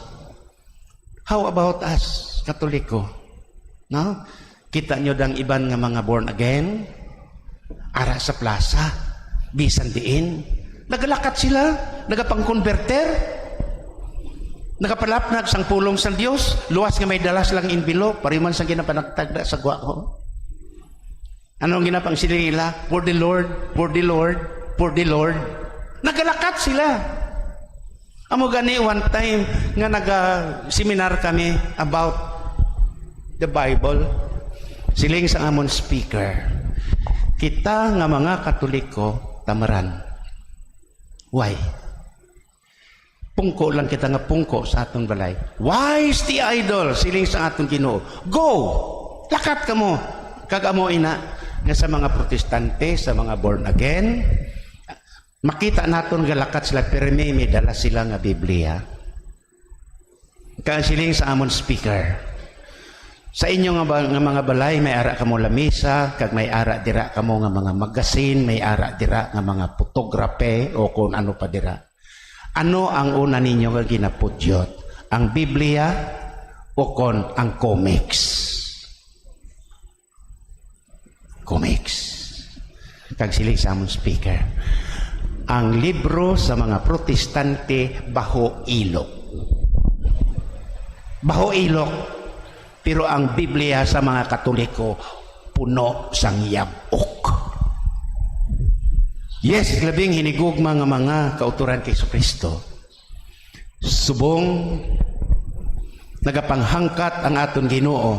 How about us, Katoliko? No? Kita nyo dang iban nga mga born again? Ara sa plaza, bisan diin. Nagalakat sila, nagapangkonberter, nagapalapnag sang pulong sang Dios, luwas nga may dalas lang envelope, pareho man sang ginapanagtagda sa gwa ko. Ano ang ginapangsiling nila? "For the Lord, for the Lord, for the Lord." Nagalakat sila. Amo gani, one time nga naga-seminar kami about the Bible, siling sa amon speaker, "Kita nga mga Katoliko, tamaran." Why? Pungko lang kita nga pungko sa aton balay. "Why stay idle?" siling sa aton Ginoo. "Go! Lakat kamo!" Kag amo ina nga sa mga protestante, sa mga born again, makita naton galakat sila, pirmi may dala sila nga Biblia. Kag siling sa amon speaker, "Sa inyo nga, ba, nga mga balay, may ara kamo lamisa, kag may ara dira kamo nga mga magasin, may ara dira nga mga photography, o kung ano pa dira. Ano ang una ninyo nga ginapudyot? Ang Biblia o kon ang comics?" Comics. Kag siling sa amon speaker, "Ang libro sa mga protestante baho ilok." Baho ilok. Pero ang Biblia sa mga Katoliko puno sang yab-ok. Yes, labing hinigugma nga mga kauturan kay Jesu-Cristo. Subong nagapanghangkat ang aton Ginoo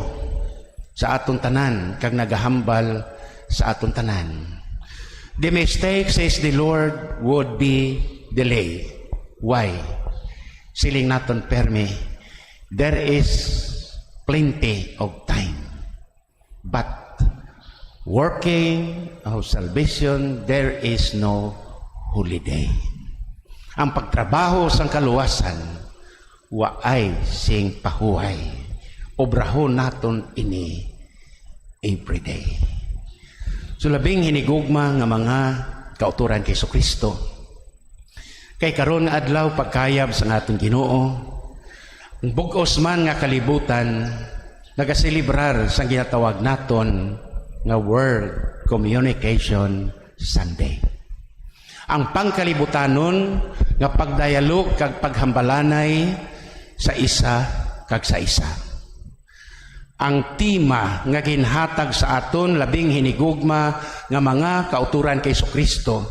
sa aton tanan kag nagahambal sa aton tanan. The mistake, says the Lord, would be delay. Why? Siling naton permi, there is plenty of time. But working of salvation, there is no holiday. Ang pagtrabaho sang kaluwasan, waay sing pahuway. Obrahon naton ini everyday. So, labing hinigugma nga mga kauturan kay Jesu-Cristo, kay karon nga adlaw, pagkayab sang aton Ginoo, ang bug-os man nga kalibutan nagaselebrar sang ginatawag naton nga World Communication Sunday. Ang pangkalibutanon nga pagdayalog kag paghambalanay sa isa kag sa isa. Ang tema nga ginhatag sa aton labing hinigugma nga mga kauturan kay Jesu-Cristo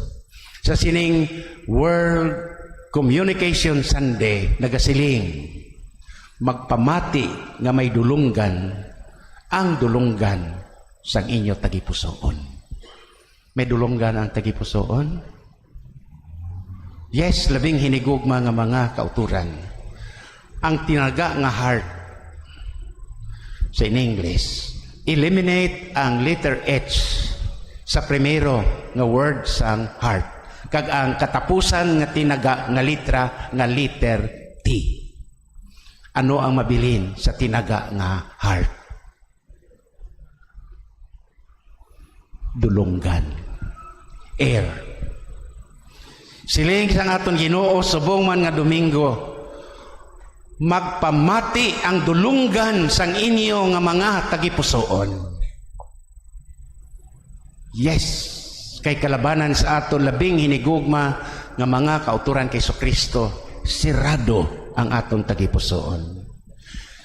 sa sining World Communication Sunday nagasiling, "Magpamati nga may dulonggan ang dulonggan sang inyo tagipusoon." May dulonggan ang tagipusoon? Yes, labing hinigugma nga mga kauturan. Ang tinaga nga heart, sa in English, eliminate ang letter H sa primero nga word sang heart, kag ang katapusan nga tinaga nga litra nga letter T. Ano ang mabilin sa tinaga nga heart? Dulonggan. Air. Siling sang aton Ginoo, subong man nga Domingo, "Magpamati ang dulonggan sang inyo nga mga tagipusoon." Yes, kay kalabanan sa aton labing hinigugma nga mga kauturan kay Jesu-Cristo, sirado ang aton tagipusoon.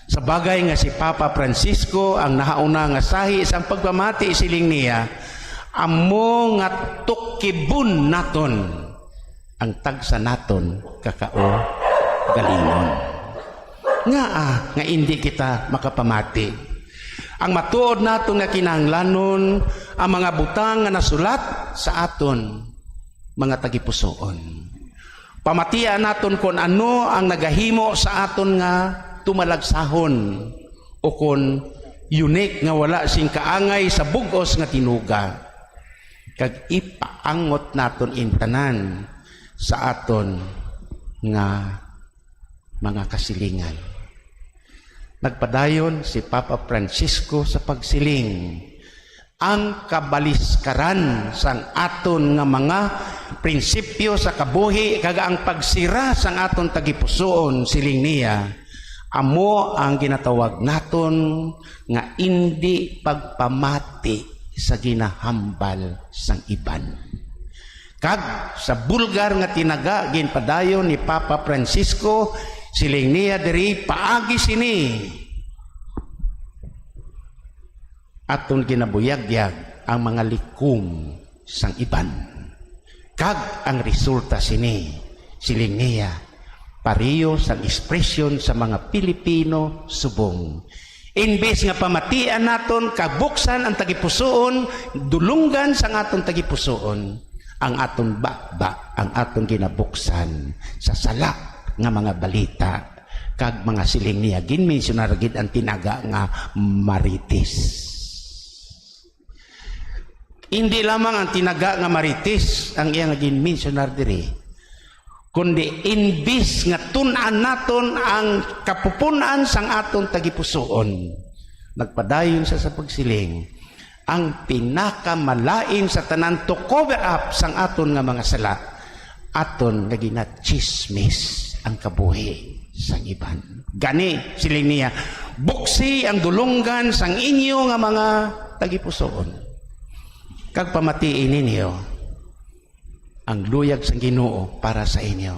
Sa bagay nga si Papa Francisco ang nahauna nga sahi sang pagpamati, siling niya, amo nga tukibon naton ang tagsa naton ka kaugalingon. Ngaa nga indi kita makapamati? Ang matuod naton nga kinahanglanon ang mga butang nga nasulat sa aton mga tagipusoon. Pamatia naton kon ano ang nagahimo sa aton nga tumalagsahon, o kon unique nga wala sing kaangay sa bug-os nga tinuga, kag ipaangot naton in tanan sa aton nga mga kasilingan. Nagpadayon si Papa Francisco sa pagsiling, ang kabaliskaran sang aton nga mga prinsipyo sa kabuhi kag ang pagsira sang aton tagipusoon, siling niya, amo ang ginatawag naton nga indi pagpamati sa ginahambal sang iban. Kag sa bulgar nga tinaga, ginpadayon ni Papa Francisco, siling niya diri, paagi sini aton ginabuyagyag ang mga likom sang iban. Kag ang resulta sini, siling niya, pareho sang ekspresyon sa mga Pilipino subong. Imbes nga pamatian naton kag buksan ang tagipusoon, dulunggan sang aton tagipusoon ang aton baba, ang aton ginabuksan sa sala nga mga balita, kag mga siling niya, ginmensyonar gid ang tinaga nga marites. Hindi lamang ang tinaga nga marites ang iya nga ginmensyonar diri, kundi imbis nga tun-an naton ang kapupun-an sang aton tagipusoon, nagpadayon siya sa pagsiling, ang pinakamalain sa tanan to cover up sang aton nga mga sala, aton nga ginachismis ang kabuhi sang iban. Gani, siling niya, buksi ang dulonggan sang inyo nga mga tagipusoon, kag pamatii ninyo ang luyag sang Ginoo para sa inyo.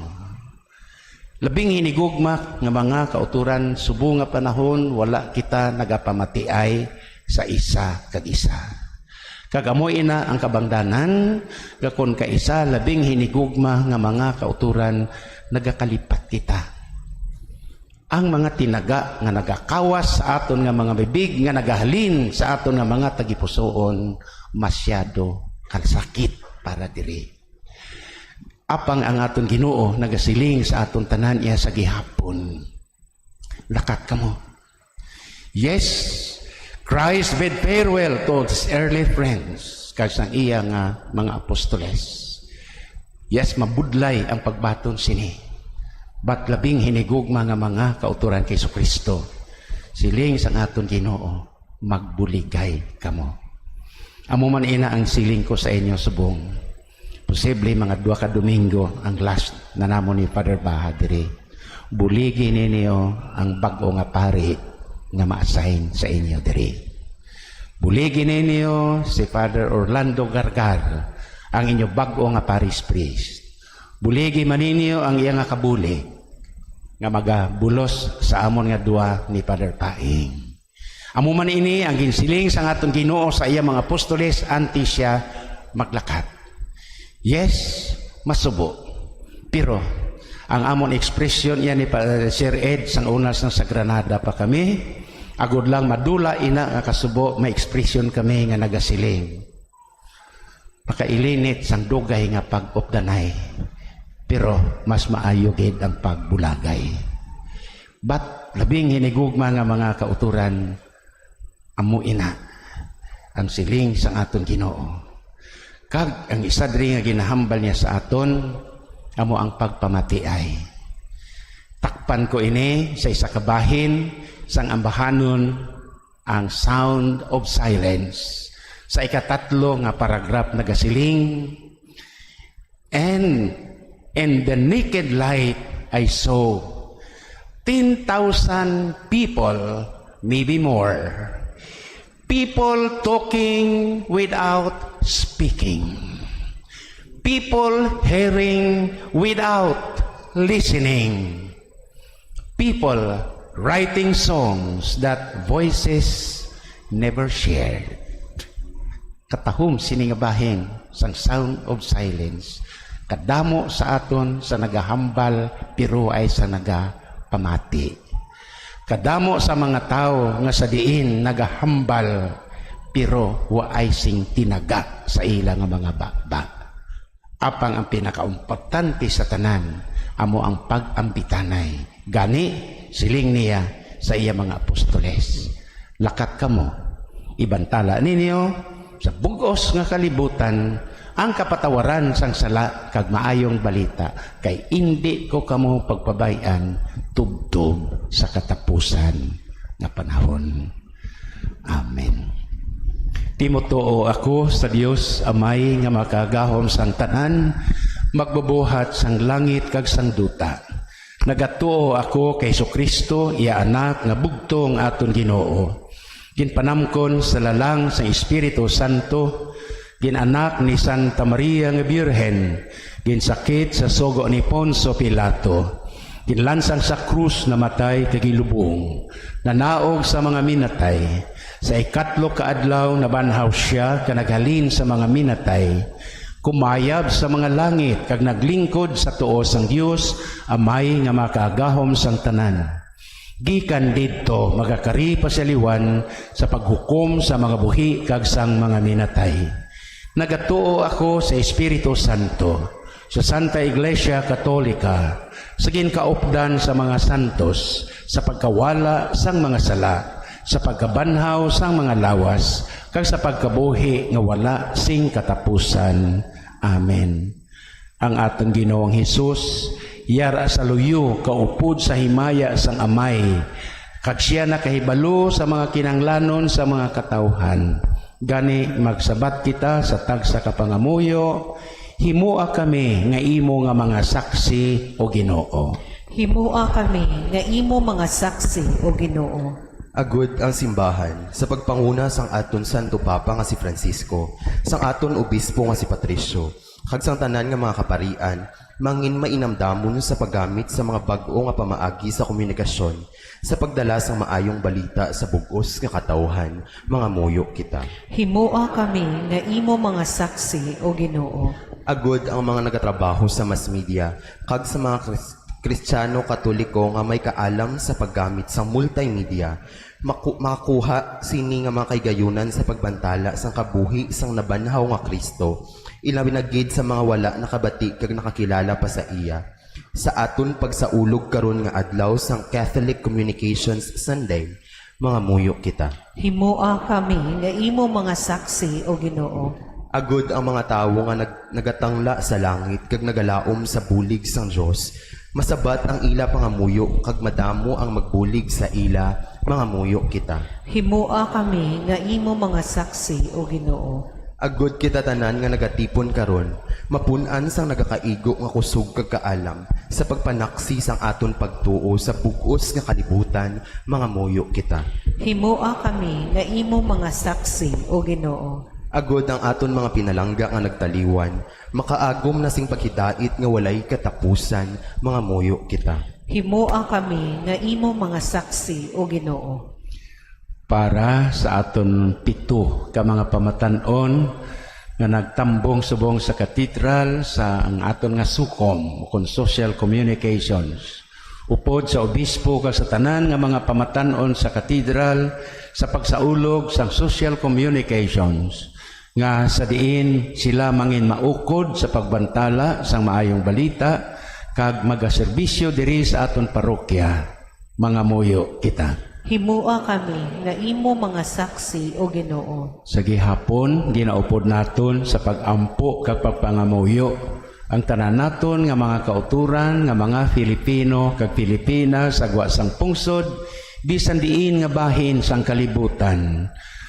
Labing hinigugma nga mga kauturan, subong nga panahon wala kita nagapamatiay sa isa kag isa. Kag amo ina ang kabangdanan, nga kon kaisa labing hinigugma nga mga kauturan, nagakalipat kita. Ang mga tinaga nga nagakawas sa aton nga mga bibig, nga nagahalin sa aton nga mga tagipusoon, masyado kasakit para diri. Apang ang aton Ginoo nagasiling sa aton tanan iya sa gihapon, lakat kamo. Yes, Christ bid farewell to his early friends, kag sang iya nga mga apostoles. Yes, mabudlay ang pagbaton sini. But labing hinigugma nga mga kauturan kay Jesu-Cristo, siling sang aton Ginoo, magbuligay kamo. Amo man ina ang siling ko sa inyo subong. Posible mga duha ka Domingo ang last na namon ni Father Baha diri. Buligi ninyo ang bag-o nga pari nga ma-assign sa inyo diri. Buligi ninyo si Father Orlando Gargar, ang inyo bag-o nga parish priest. Buligi man ninyo ang iya nga kabulig nga magabulos sa amon nga duwa ni Father Paing. Amo man ini ang ginsiling sang aton Ginoo sa iya mga apostoles antes siya maglakat. Yes, masubo. Pero ang amon ekspresyon iya ni Pa-, Sir Ed sang una sang sa Granada pa kami, agod lang madula ina nga kasubo, may ekspresyon kami nga nagasiling, pakailinit sang dugay nga pag-updanay, pero mas maayo gid ang pagbulagay. But labing hinigugma nga mga kauturan, amo ina ang siling sang aton Ginoo. Kag ang isa diri nga ginahambal niya sa aton, amo ang pagpamatiay. Takpan ko ini sa isa ka bahin sang ambahanon, ang Sound of Silence. Sa ikatatlo nga paragraph nagasiling, "And in the naked light I saw ten thousand people, maybe more, people talking without speaking, people hearing without listening, people Writing songs that voices never shared. Katahom sini nga bahin sang Sound of Silence. Kadamo sa aton sa nagahambal pero ay sa nagapamati. Kadamo sa mga tawo nga sa diin nagahambal pero waay sing tinaga sa ila nga mga baba. Apang ang pinakaimportante sa tanan amo ang pag-ambitanay. Gani, siling niya sa iya mga apostoles, "Lakat kamo, ibantala ninyo sa bug-os nga kalibutan ang kapatawaran sang sala kag maayong balita, kay indi ko kamo pagpabay-an tubtob sa katapusan nga panahon." Amen. Timutuo ako sa Dios Amay nga makagahom sang tanan, magbubuhat sang langit kag sang duta. Nagatuo ako kay Jesu-Cristo, iya Anak nga bugtong aton Ginoo. Ginpanamkon sa lalang sang Espiritu Santo, gin-anak ni Santa Maria nga Birhen, ginsakit sa sugo ni Poncio Pilato, ginlansang sa krus, namatay kag gilubong, nanaog sa mga minatay, sa ikatlo ka adlaw nabanhaw sia kag naghalin sa mga minatay, kumayab sa mga langit kag naglingkod sa tuo sang Dios Amay nga makagahom sang tanan. Gikan didto magakari pa sa liwan sa paghukom sa mga buhi kag sang mga minatay. Nagatuo ako sa Espiritu Santo, sa Santa Iglesia Katolika, sa ginkaupdan sa mga santos, sa pagkawala sang mga sala, sa pagkabanhaw sang mga lawas, kag sa pagkabuhi nga wala sing katapusan. Amen. Ang aton Ginoong Hesus yara sa luyo kaupod sa himaya sang Amay, kag sia nakahibalo sa mga kinahanglanon sa mga katawuhan. Gani, magsabat kita sa tagsa ka pangamuyo: "Himoa kami nga imo nga mga saksi, O Ginoo." Himoa kami nga imo mga saksi, O Ginoo. Agud ang simbahan, sa pagpanguna sang aton Santo Papa nga si Francisco, sang aton Obispo nga si Patricio, kag sang tanan nga mga kaparian, mangin mainamdamon sa paggamit sa mga bag-o nga pamaagi sa komunikasyon, sa pagdala sang maayong balita sa bug-os nga katawuhan, mangamuyo kita. Himoa kami nga imo mga saksi, O Ginoo. Agud ang mga nagatrabaho sa mass media kag sa mga Kris-, Kristiyano Katoliko nga may kaalam sa paggamit sang multimedia, maku-, makakuha sini nga mga kahigayonan sa pagbantala sang kabuhi sang nabanhaw nga Cristo, ilabi na gid sa mga wala nakabati kag nakakilala pa sa iya. Sa aton pagsaulog karon nga adlaw sang Catholic Communications Sunday, mangamuyo kita. Himoa kami nga imo mga saksi, O Ginoo. Agud ang mga tawo nga nag-, nagatangla sa langit kag nagalaom sa bulig sang Dios, masabat ang ila pangamuyo kag madamo ang magbulig sa ila, mangamuyo kita. Himoa kami nga imo mga saksi, O Ginoo. Agud kita tanan nga nagatipon karon, mapun-an sang nagakaigo nga kusog kag kaalam sa pagpanaksi sang aton pagtuo sa bug-os nga kalibutan, mangamuyo kita. Himoa kami nga imo mga saksi, O Ginoo. Agud ang aton mga pinalangga nga nagtaliwan makaagom na sing paghidait nga walay katapusan, mangamuyo kita. Himoa kami nga imo mga saksi, O Ginoo. Para sa aton pito ka mga pamatan-on nga nagtambong subong sa katedral sa ang aton nga sukom, ukon social communications, upod sa obispo kag sa tanan nga mga pamatan-on sa katedral sa pagsaulog sang social communications, nga sa diin sila mangin maukod sa pagbantala sang Maayong Balita kag magaserbisyo diri sa aton parokya. Mangamuyo kita. Himoa kami nga imo mga saksi, O Ginoo. Sa gihapon, ginaupod naton sa pag-ampo kag pagpangamuyo ang tanan naton nga mga kautoran nga mga Filipino kag Filipinas sa gwa sang pungsod, bisan diin nga bahin sang kalibutan,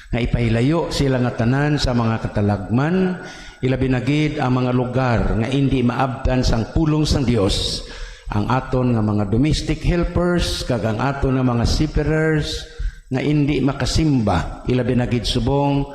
nga ipahilayo sila nga tanan sa mga katalagman, ilabi na gid ang mga lugar nga indi maabtan sang pulong sang Dios, ang aton nga mga domestic helpers kag ang aton nga mga seafarers nga indi makasimba, ilabi na gid subong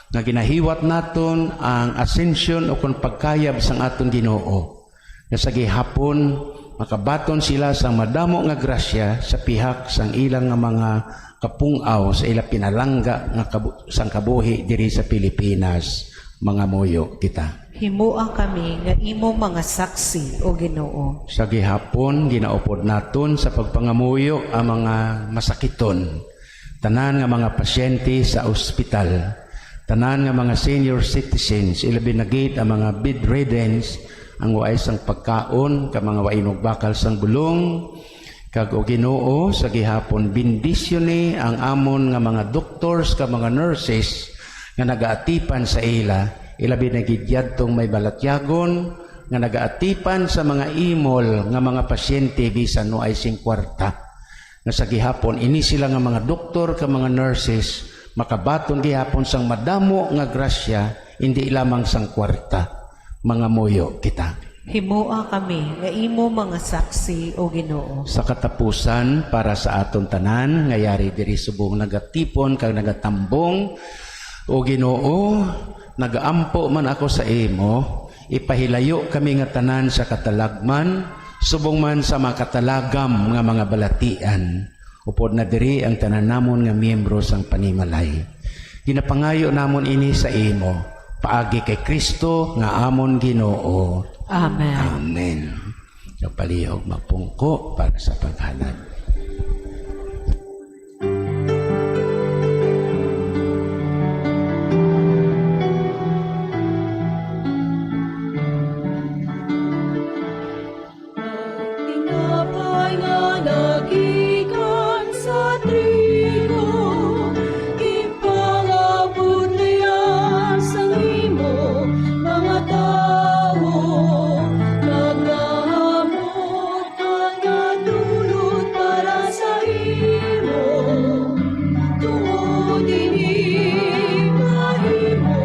nga ginahiwat naton ang ascension ukon pagkayab sang aton Ginoo, nga sa gihapon makabaton sila sang madamo nga grasya sa pihak sang ila nga mga kapung-aw sa ila pinalangga nga kabu-, sang kabuhi diri sa Pilipinas, mangamuyo kita. Himoa kami nga imo mga saksi, O Ginoo. Sa gihapon, ginaupod naton sa pagpangamuyo ang mga masakiton, tanan nga mga pasyente sa ospital, tanan nga mga senior citizens, ilabi na gid ang mga bedriddens, ang waay sang pagkaon, kag mga waay inugbakal sang bulong. Kag, O Ginoo, sa gihapon, bendisyoni ang amon nga mga doctors kag mga nurses nga nagaatipan sa ila, ilabi na gid yadtong may balatyagon nga nagaatipan sa mga imol nga mga pasyente bisan waay sing kwarta. Nga sa gihapon, ini sila nga mga doktor kag mga nurses makabaton gihapon sang madamo nga grasya, indi lamang sang kwarta. Mangamuyo kita. Himoa kami nga imo mga saksi, O Ginoo. Sa katapusan, para sa aton tanan nga yari diri subong nagatipon kag nagatambong, O Ginoo, nagaampo man ako sa imo, ipahilayo kami nga tanan sa katalagman, subong man sa makatalagam nga mga balatian. Upod na diri ang tanan namon nga miyembro sang panimalay. Ginapangayo namon ini sa imo, paagi kay Cristo nga amon Ginoo. Amen. Amen. Sa palihog, mapungko para sa paghalad. Tinapay nga nagikan sa trigo, ginpangabudlayan sang imo mga tawo, kag nahamot ang nadulot para sa imo. Tungod ini mahimo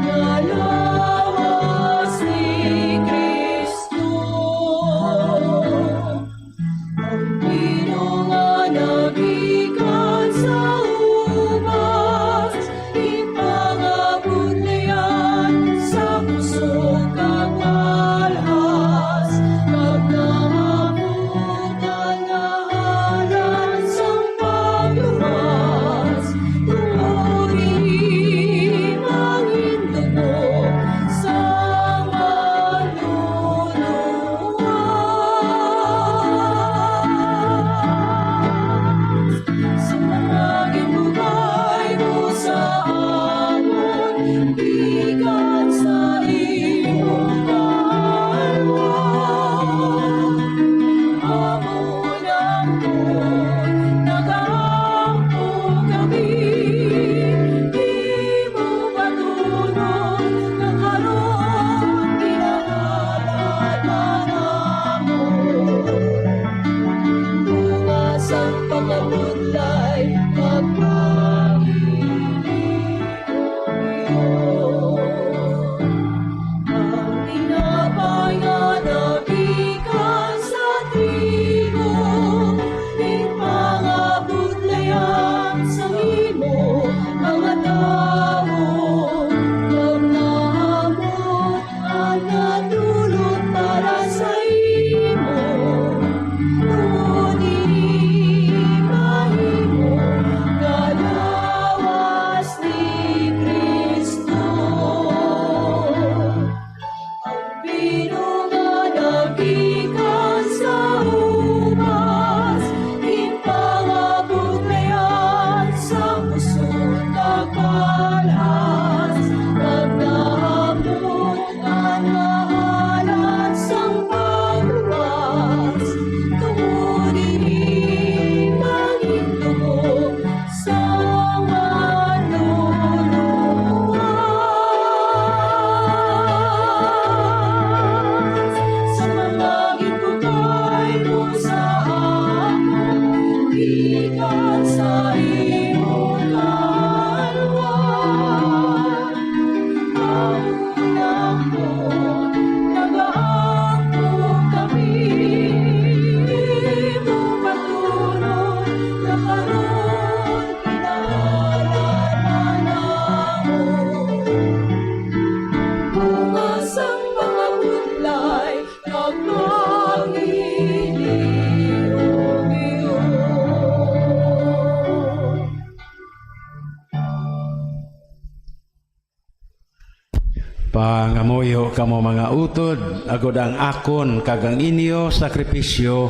nga lawas ni Cristo. Ang vino nga nagikan sa ubas, ginpangabudlayan sa kusog kag palhas, kag nahamutan nga halad sang pagluwas. Tungod ini mangin dugo sang manluluwas. Sa mga ginbugay mo sa amon, gikan sa imong kalwa. Amo nang nagaampo kami, imo patunon nga karon ginahalad na namon. Bunga sang pagkabudlay kag paghinigugma. Ang tinapay nga nagikan sa trigo, ginpangabudlayan sa imo mga tawo, kag nahamot ang nadulot para sa imo. Tungod ini mahimo nga lawas ni Cristo. Ang vino nga nagikan sa ubas, ginpangabudlayan sa kusog kag palhas, kag nahamot ang halad sang pagluwas. Tungod ini mangin dugo sang manluluwas. Sa mga ginbugay mo sa amon, gikan sa imo kalwa. Ang unang mo, nagaampo kami, imo patunon nga karon pinalad na namon. Bunga sang mga budlay kag pangin Yo kamo mga utod, agod ang akon kag ang inyo sakripisyo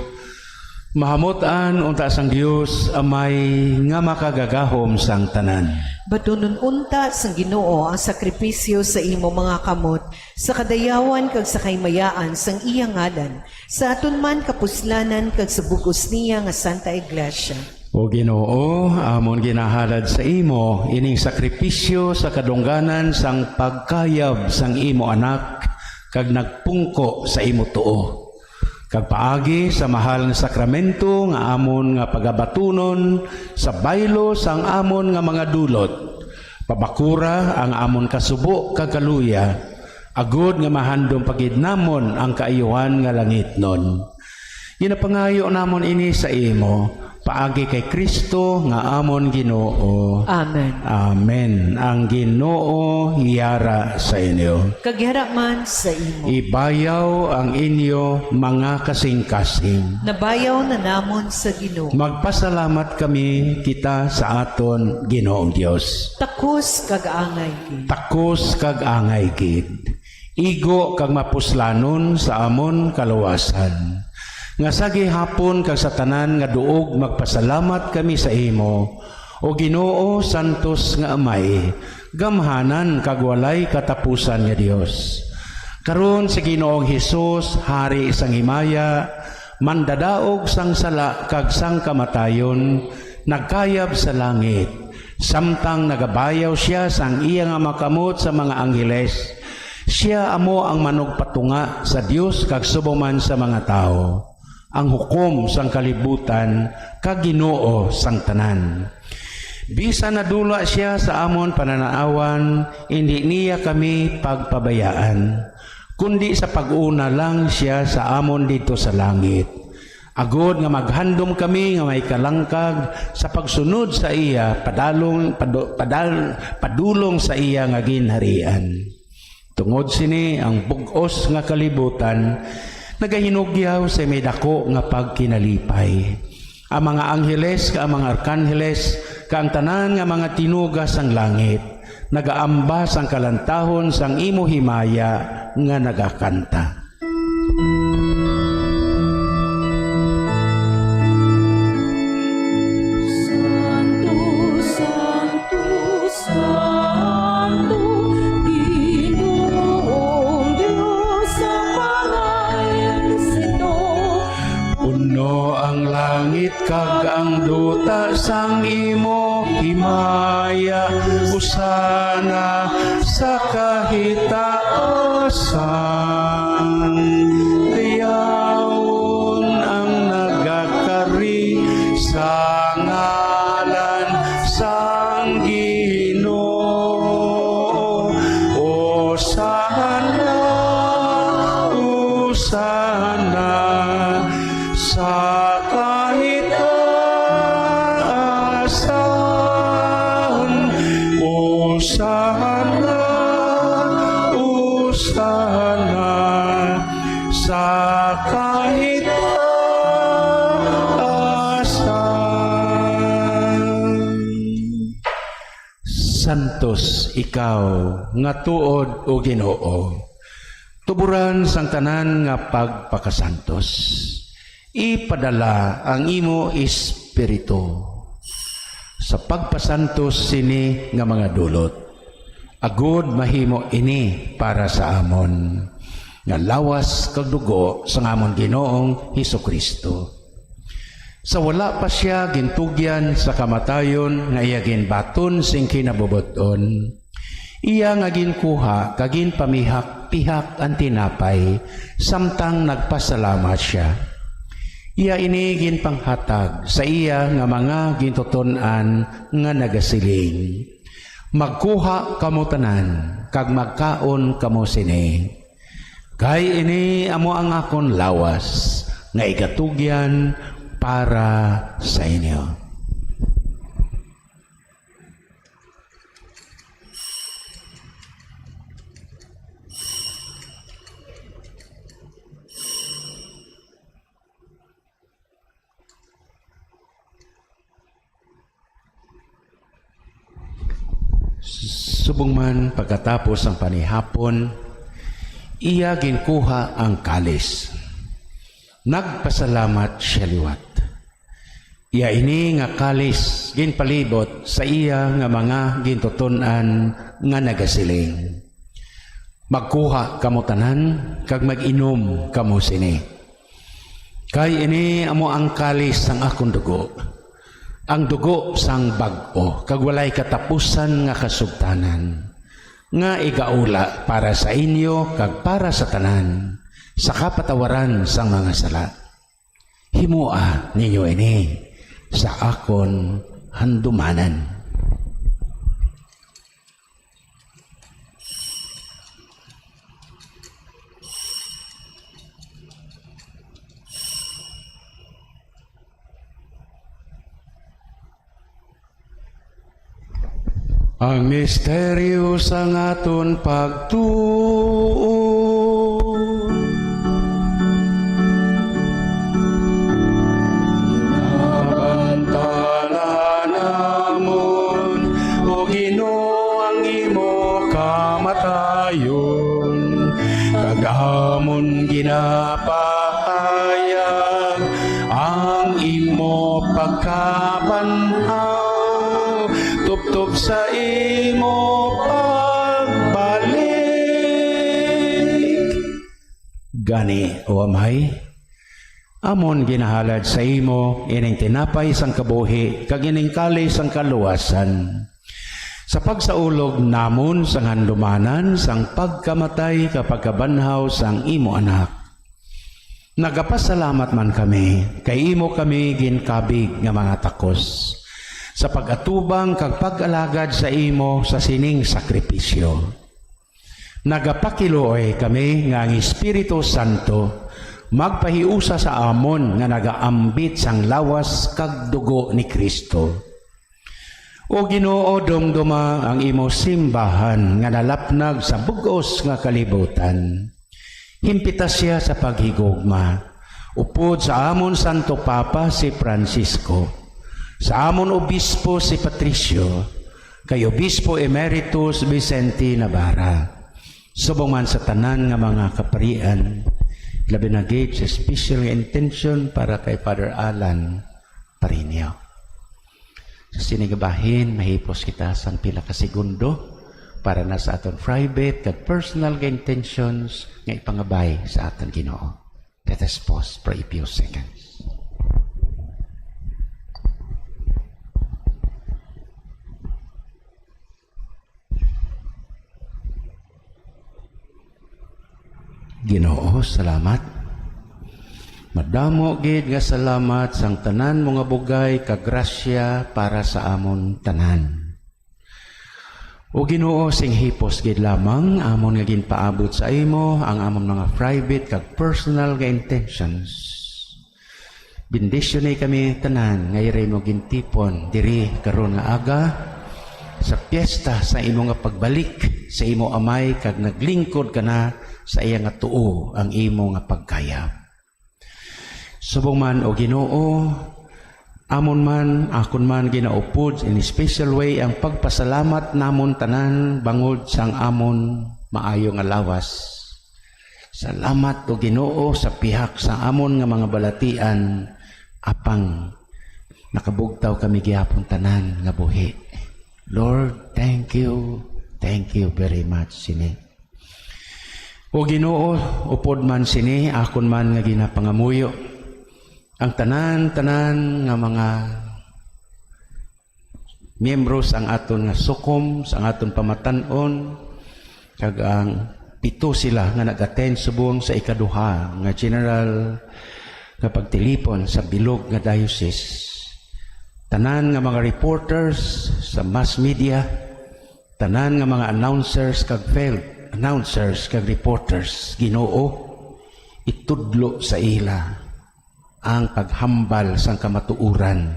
mahamut-an unta sang Dios Amay nga makagagahom sang tanan. Batunon unta sang Ginoo ang sakripisyo sa imo mga kamot, sa kadayawan kag sa kaymayaan sang iya ngalan, sa aton man kapuslanan kag sa bug-os niya nga Santa Iglesia. O Ginoo, amon ginahalad sa imo ining sakripisyo sa kadungganan sang pagkayab sang imo Anak kag nagpungko sa imo tuo. Kag paagi sa mahal nga sakramento nga amon nga pagabatunon sa baylo sang amon nga mga dulot, pabakura ang amon kasubo kag kaluya, agod nga mahandom pa gid namon ang kaayuhan nga langitnon. Ginapangayo namon ini sa imo, paagi kay Cristo nga amon Ginoo. Amen. Amen. Ang Ginoo yara sa inyo. Kag yara man sa imo. Ibayaw ang inyo mga kasingkasing. Nabayaw na namon sa Ginoo. Magpasalamat kami kita sa aton Ginoong Dios. Takos kag angay gid. Takos kag angay gid. Igo kag mapuslanon sa amon kaluwasan, nga sa gihapon kag sa tanan nga duog magpasalamat kami sa imo, O Ginoo, santos nga Amay, gamhanan kag walay katapusan nga Dios. Karon si Ginoong Hesus, Hari sang himaya, Mandadaog sang sala kag sang kamatayon, nagkayab sa langit, samtang nagabayaw sia sang iya nga makamot sa mga angheles. Sia amo ang manugpatunga sa Dios kag subong man sa mga tawo, ang hukom sang kalibutan kag Ginoo sang tanan. Bisan nadula sia sa amon panan-awan, indi niya kami pagpabayaan, kundi sa pag-una lang sia sa amon didto sa langit, agod nga maghandom kami nga may kalangkag sa pagsunod sa iya padalong, padu-, padal-, padulong sa iya nga ginharian. Tungod sini, ang bug-os nga kalibutan nagahinugyaw sa may dako nga pagkinalipay. Ang mga angheles kag ang mga arkanheles kag ang tanan nga mga tinuga sang langit nagaamba sang kalantahon sang imo himaya nga nagakanta. Santo, santo, santo, Ginoong Dios sa mga ehersito. Puno ang langit kag ang duta sang imo himaya. Hosana sa kahitaasan. Dayawon ang nagakari sa ngalan sang Ginoo. Hosana, Hosana sa kahitaasan. Hosana, Hosana sa kahitaasan. Santos ikaw nga tuod, O Ginoo, tuboran sang tanan nga pagpakasantos. Ipadala ang imo Espiritu sa pagpasantos sini nga mga dulot, agod mahimo ini para sa amon nga lawas kag dugo sang amon Ginoong Jesu-Cristo. Sa wala pa sia gintugyan sa kamatayon nga iya ginbaton sing kinabubot-on, iya nga ginkuha kag ginpamihak-pihak ang tinapay, samtang nagpasalamat sia. Iya ini ginpanghatag sa iya nga mga gintuton-an nga nagasiling, "Magkuha kamo tanan kag magkaon kamo sini. Kay ini amo ang akon lawas nga igatugyan para sa inyo." Subong man pagkatapos sang panihapon, Iya ginkuha ang kalis. Nagpasalamat sia liwat. Iya ini nga kalis ginpalibot sa iya nga mga gintuton-an nga nagasiling, "Magkuha kamo tanan kag mag-inom kamo sini. Kay ini amo ang kalis sang akon dugo, ang dugo sang bag-o kag walay katapusan nga kasugtanan, nga igaula para sa inyo kag para sa tanan sa kapatawaran sang mga sala. Himoa ninyo ini sa akon handumanan." Ang misteryo sang aton pagtuo. Nabantala namon, O Ginoo, ang imo kamatayon, kag amon ginapahayag ang imo pagkabanhaw tubtob sa imo pagbalik. Gani, O Amay, amon ginahalad sa imo ining tinapay sang kabuhi kag ining kalis sang kaluwasan, sa pagsaulog namon sang handumanan sang pagkamatay kag pagkabanhaw sang imo Anak. Nagapasalamat man kami kay imo kami ginkabig nga mga takos sa pag-atubang kag pag-alagad sa imo sa sining sakripisyo. Nagapakiluoy kami nga ang Espiritu Santo magpahiusa sa amon nga nagaambit sang lawas kag dugo ni Cristo. O Ginoo, dumduma ang imo simbahan nga nalapnag sa bug-os nga kalibutan. Himpita sia sa paghigugma, upod sa amon Santo Papa si Francisco, sa amon Obispo si Patricio, kay Obispo Emeritus Vicente Navarra, subong man sa tanan nga mga kaparian, labi na gid sa special nga intention para kay Father Alan Parinio. Sa sini nga bahin, mahipos kita sang pila ka segundo para na sa aton private kag personal nga intentions nga ipangabay sa aton Ginoo. Let us pause for a few seconds. Ginoo, salamat. Madamo gid nga salamat sang tanan mo nga bugay kag grasya para sa amon tanan. O Ginoo, sing hipos gid lamang amon nga ginpaabot sa imo ang amon mga private kag personal nga intentions. Bendisyoni kami tanan nga iri mo gintipon diri karon nga aga sa piyesta sa imo nga pagbalik sa imo Amay, kag naglingkod ka na sa iya nga tuo ang imo nga pagkayab. Subong man, O Ginoo, amon man, akon man ginaupod in a special way ang pagpasalamat namon tanan bangod sang amon maayo nga lawas. Salamat, O Ginoo, sa pihak sa amon nga mga balatian, apang nakabugtaw kami gihapon tanan nga buhi. Lord, thank you. Thank you very much sini. O Ginoo, upod man sini, akon man nga ginapangamuyo ang tanan-tanan nga mga miyembro sang aton nga sukom, sang aton pamatan-on, kag ang pito sila nga nag-attend subong sa ikaduha nga general nga pagtilipon sa bilog nga diocese. Tanan nga mga reporters sa mass media, tanan nga mga announcers kag field announcers kag reporters, Ginoo, itudlo sa ila ang paghambal sang kamatuoran,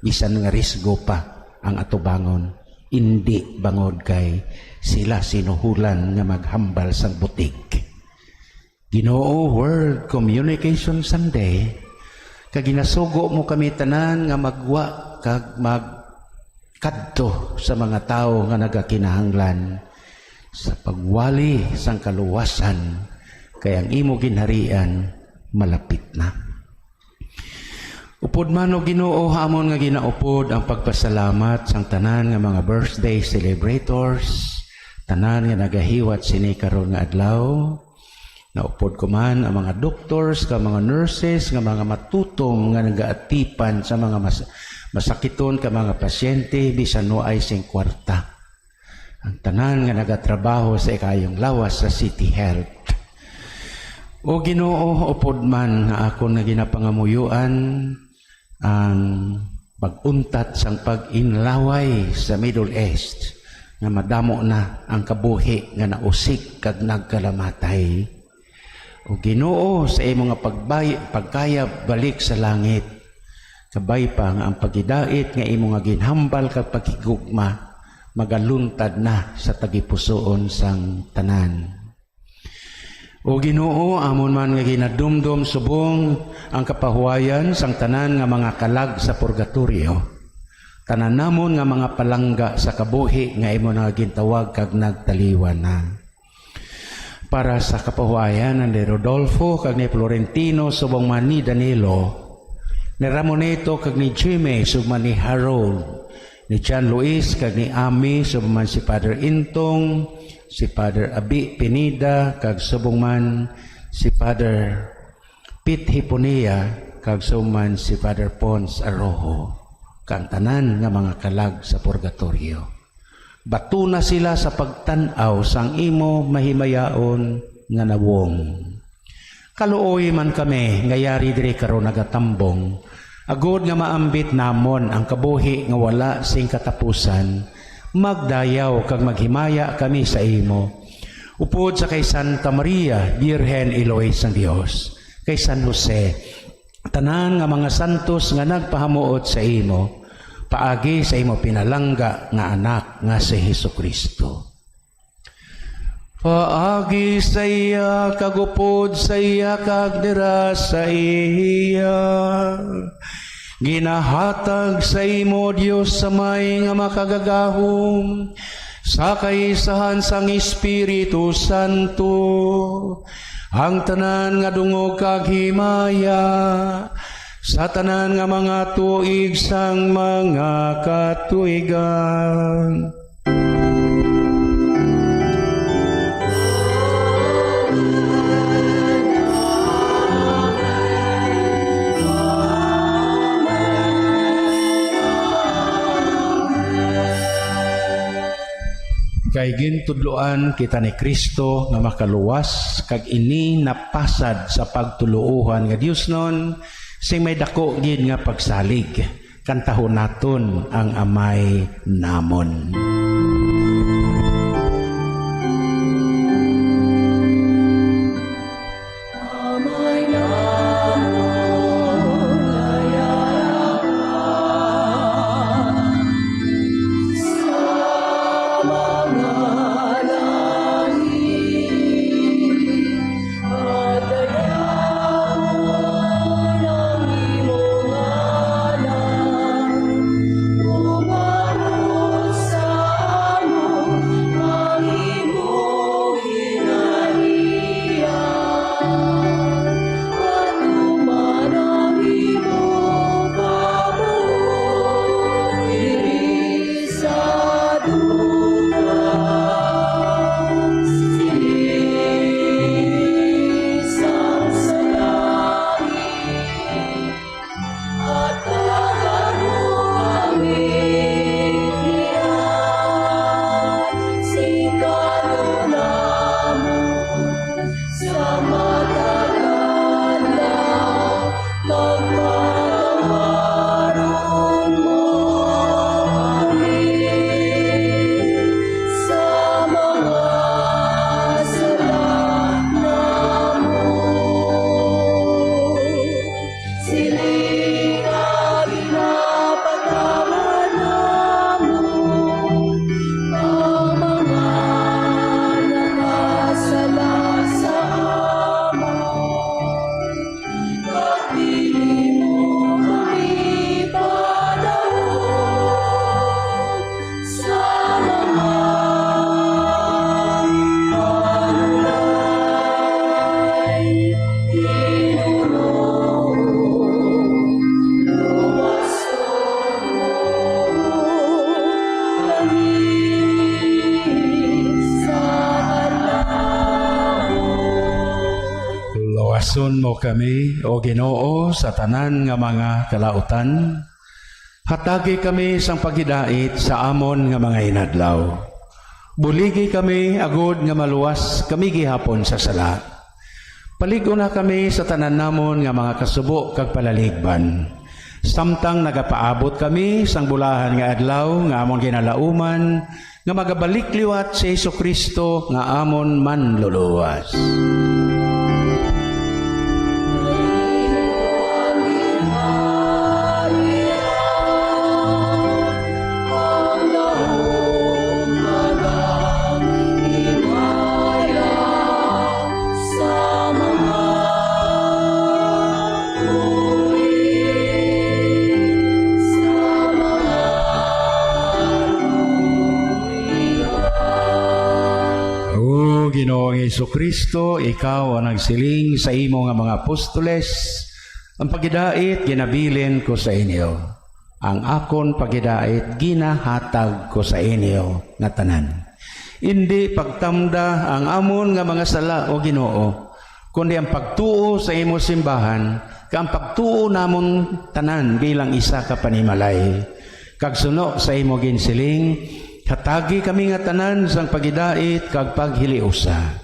bisan nga risgo pa ang atubangon, indi bangod kay sila sinuhulan nga maghambal sang butig. Ginoo, World Communication Sunday, kag ginasugo mo kami tanan nga magwa kag magkadto sa mga tawo nga nagakinahanglan. sa pagwali sang kaluwasan, kay ang imo ginharian malapit na. Upod man, O Ginoo, amon nga ginaupod ang pagpasalamat sang tanan nga mga birthday celebrators, tanan nga nagahiwat sini karon nga adlaw. Naupod ko man ang mga doctors, ka mga nurses, nga mga matutom nga nagaatipan sa mga mas-, masakiton ka mga pasyente, bisan waay sing kwarta. Ang tanan nga nagatrabaho sa ikayong lawas sa City Health. O Ginoo, upod man nga akon nga ginapangamuyoan ang pag-untat sang pag-inlaway sa Middle East, nga madamo na ang kabuhi nga nausik kag nagkalamatay. O Ginoo, sa imo nga pagbay-, pagkayab balik sa langit, kabay pa nga ang paghidait nga imo nga ginhambal kag paghigugma magaluntad na sa tagipusoon sang tanan. O Ginoo, amon man nga ginadumdom subong ang kapahuwayan sang tanan nga mga kalag sa purgatoryo, tanan namon nga mga palangga sa kabuhi nga imo na gintawag kag nagtaliwan na. Para sa kapahuwayan ni Rodolfo kag ni Florentino subong man ni Danilo, ni Ramonito kag ni Jimmy subong man ni Harold, ni John Luis kag ni Ami subong man si Father Intong, si Father Abi Pineda kag subong man si Father Pete Hiponia kag subong man si Father Pons Arrojo, kang tanan nga mga kalag sa purgatoryo. Batuna sila sa pagtan-aw sang imo mahimayaon nga nawong. Kaluoy man kami nga yari diri karon nagatambong, agod nga maambit namon ang kabuhi nga wala sing katapusan. Magdayaw kag maghimaya kami sa imo, upod sa kay Santa Maria, Birhen Iloy sang Dios, kay San Jose, tanan nga mga santos nga nagpahamuot sa imo, paagi sa imo pinalangga nga Anak nga si Jesu-Cristo. Paagi sa iya, kag upod sa iya, kag dira sa iya, ginahatag sa imo, Dios Amay nga Makagagahom, sa kaisahan sang Espiritu Santo, ang tanan nga dungog kag himaya sa tanan nga mga tuig sang mga katuigan. Kay gintudloan kita ni Cristo nga makaluwas, kag ini napasad sa pagtuluohan nga diosnon sing may daku gid nga pagsalig. Kantahon naton ang Amay namon. Sun mo kami, O Ginoo, sa tanan nga mga kalautan. Hatagi kami sang paghidait sa amon nga mga inadlaw. Buligi kami agod nga maluwas kami gihapon sa sala. Palig-on na kami sa tanan namon nga mga kasubo kag palaligban, samtang nagapaabot kami sang bulahan nga adlaw nga amon ginalauman, nga magabalik liwat si Jesu-Cristo nga amon Manluluwas. O Ginoong Jesu-Cristo, ikaw ang nagsiling sa imo nga mga apostoles, "Ang paghidait ginabilin ko sa inyo, ang akon paghidait ginahatag ko sa inyo nga tanan." Indi pagtamda ang amon nga mga sala, O Ginoo, kundi ang pagtuo sa imo simbahan, kag ang pagtuo namon tanan bilang isa ka panimalay. Kag suno sa imo ginsiling, hatagi kami nga tanan sang paghidait kag paghiliusa.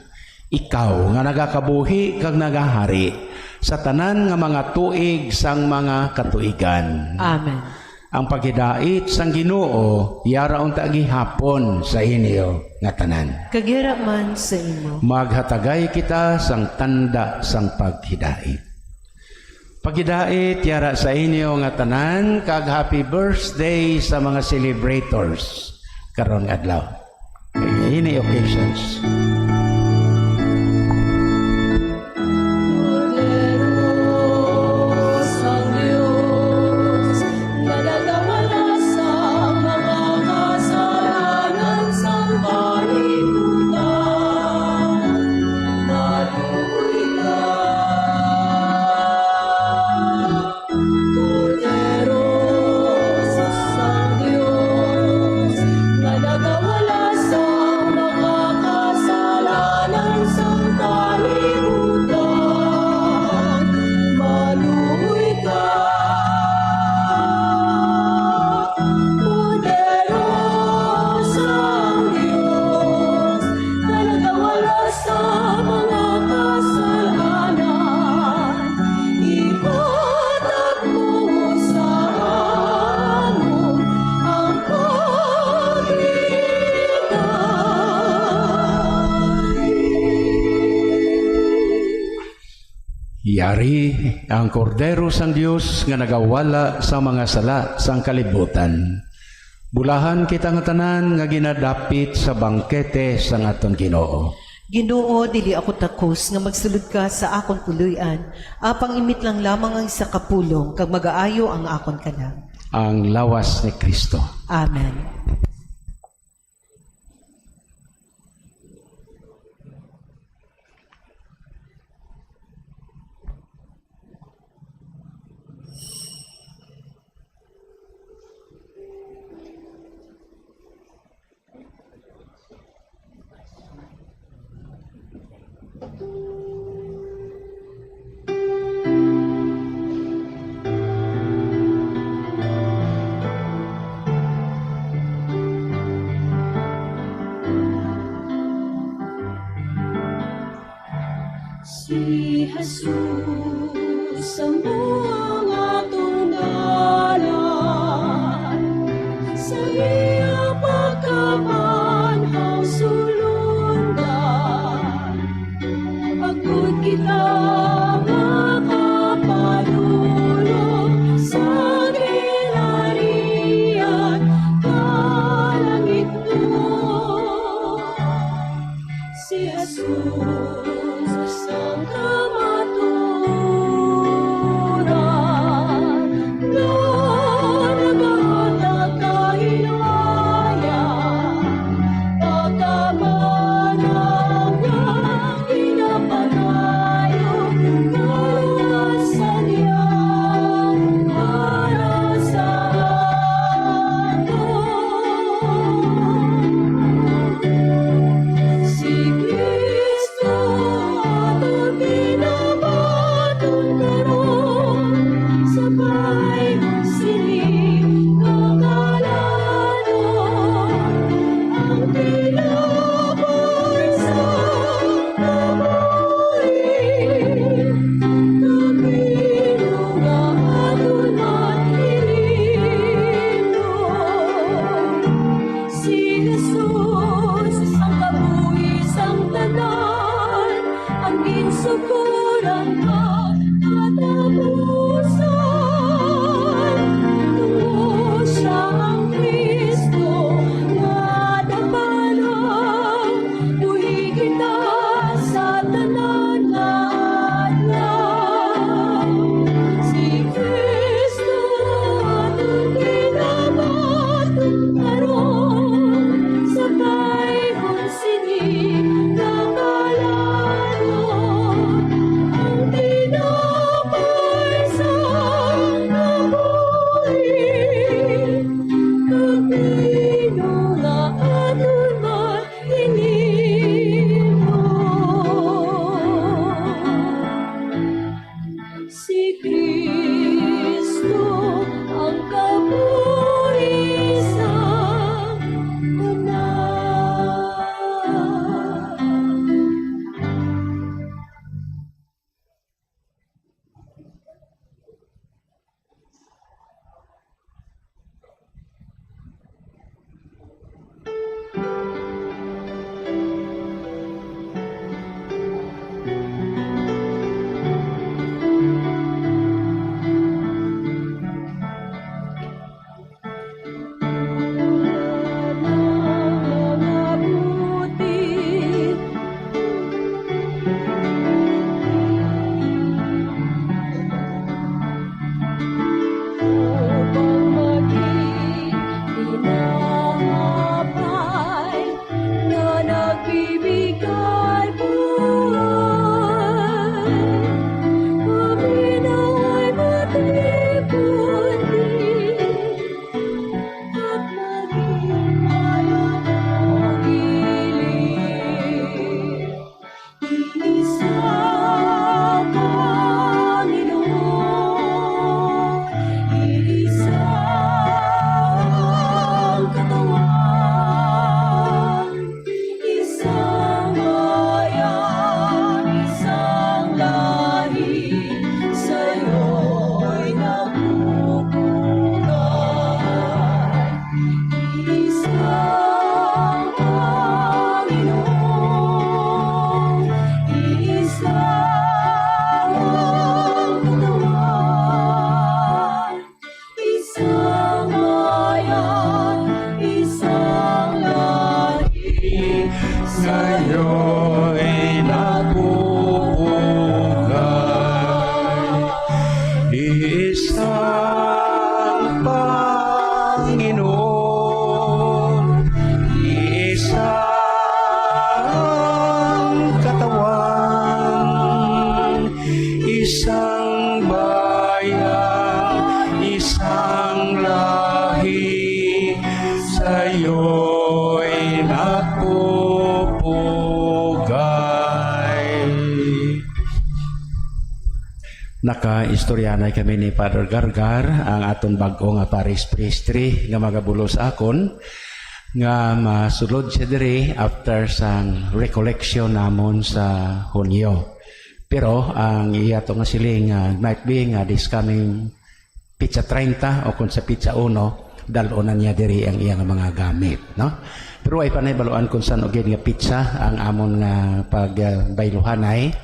Ikaw nga nagakabuhi kag nagahari sa tanan nga mga tuig sang mga katuigan. Amen. Ang paghidait sang Ginoo yara unta gihapon sa inyo nga tanan. Kag yara man sa imo. Maghatagay kita sang tanda sang paghidait. Paghidait yara sa inyo nga tanan, kag happy birthday sa mga celebrators karon adlaw. Any occasions. Kordero sang Dios, nga nagawala sa mga kasalanan sang kalibutan, maluoy ka. Kordero sang Dios, nga nagawala sa mga kasalanan sang kalibutan, maluoy ka. Kordero sang Dios, nga nagawala sa mga kasalanan, ihatag mo sa amon ang paghidait. Yari ang Kordero sang Dios nga nagawala sa mga sala sang kalibutan. Bulahan kita nga tanan nga ginadapit sa bangkete sang aton Ginoo. Ginoo, dili ako takos nga magsulod ka sa akon puloy-an, apang imit lang lamang ang isa ka pulong, kag magaayo ang akon kalag. Ang lawas ni Cristo. Amen. Si Jesus sa mga tunggalan, sa iya pagkabanhaw sulundan, agud kita makapadulong sa ginharian kalangitnon. Si Jesus ang kamatuoran nga nagahatag kahilaya, pagkabanhaw nga ginapalayo. Sukuran ka katapusan, tungo siya ang Cristo nga dapalan. Buhi kita sa tanan nga adlaw. Si Cristo aton kinabaton karon sa kay sini nga kalanon ang tinapay sa kabuhi, kag bino nga aton man ininom. Si Cristo ang kabuhi sa tanan. Isa Panginoon, isa ang Katawan, isang bayan, isang lahi, sa'yo'y nagpupugay. Isang Panginoon, isang Katawan, isang bayan, isang lahi, sa'yo'y nagpupugay. Isang Panginoon, isang Katawan, isang bayan, isang lahi, sa'yo'y nagpupugay. Nakaistoryanay kami ni Father Gargar, ang aton bag-o nga parish priestry nga magabulos akon, nga masulod siya diri after sang recollection namon sa Hunyo. Pero ang iya to nga siling, ah, might be nga this coming pitsa treinta o kung sa pitsa uno, dal-on na niya diri ang iya nga mga gamit, no? Pero ay panay baluan kung san-o gid nga pitsa ang amon nga pag, ah, bayluhanay.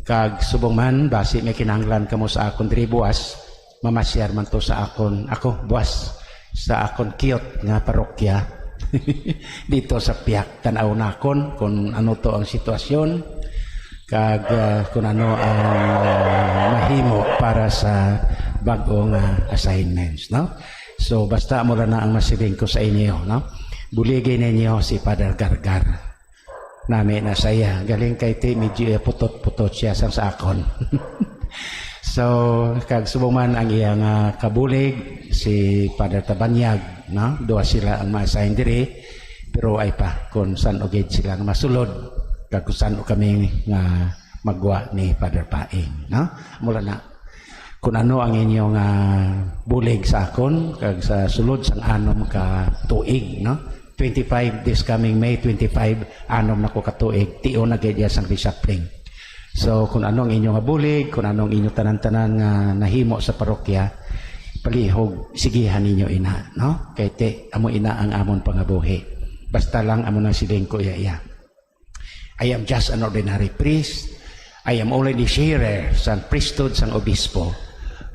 Kag subong man, basi may kinahanglan kamo sa akon diri buwas, mamasyar man to sa akon, ako, buwas, sa akon cute nga parokya. Dito sa Piak, tan-aw nakon kung ano to ang sitwasyon, kag, ah, kung ano ang, ah, mahimo para sa bag-o nga assignments, no? So, basta amo ra na ang masiling ko sa inyo, no? Buligi ninyo si Father Gargar. Nami na sa iya. Galing kay ti, medyo iya putot-putot siya sang sa akon. So, kag subong man ang iya nga kabulig, si Father Tabanyag, no? Duha sila ang ma-assign diri, pero ay pa kung san-o gid sila nga masulod, kag kung san-o kami nga magwa ni Father Paing, no? Mula na, kung ano ang inyong, ah, bulig sa akon, kag sa sulod sang anom ka tuig, no? Twenty-five, this coming May twenty-five, anom na ko ka tuig, tion na gid iya sang reshuffling. So, kung ano ang inyo nga bulig, kung ano ang inyo tanan-tanan nga nahimo sa parokya, palihog, sigihan ninyo ina, no? Kay ti, amo ina ang amon pangabuhi. Basta lang amo nang siling ko iya, iya. I am just an ordinary priest. I am only the sharer sang priesthood sang obispo.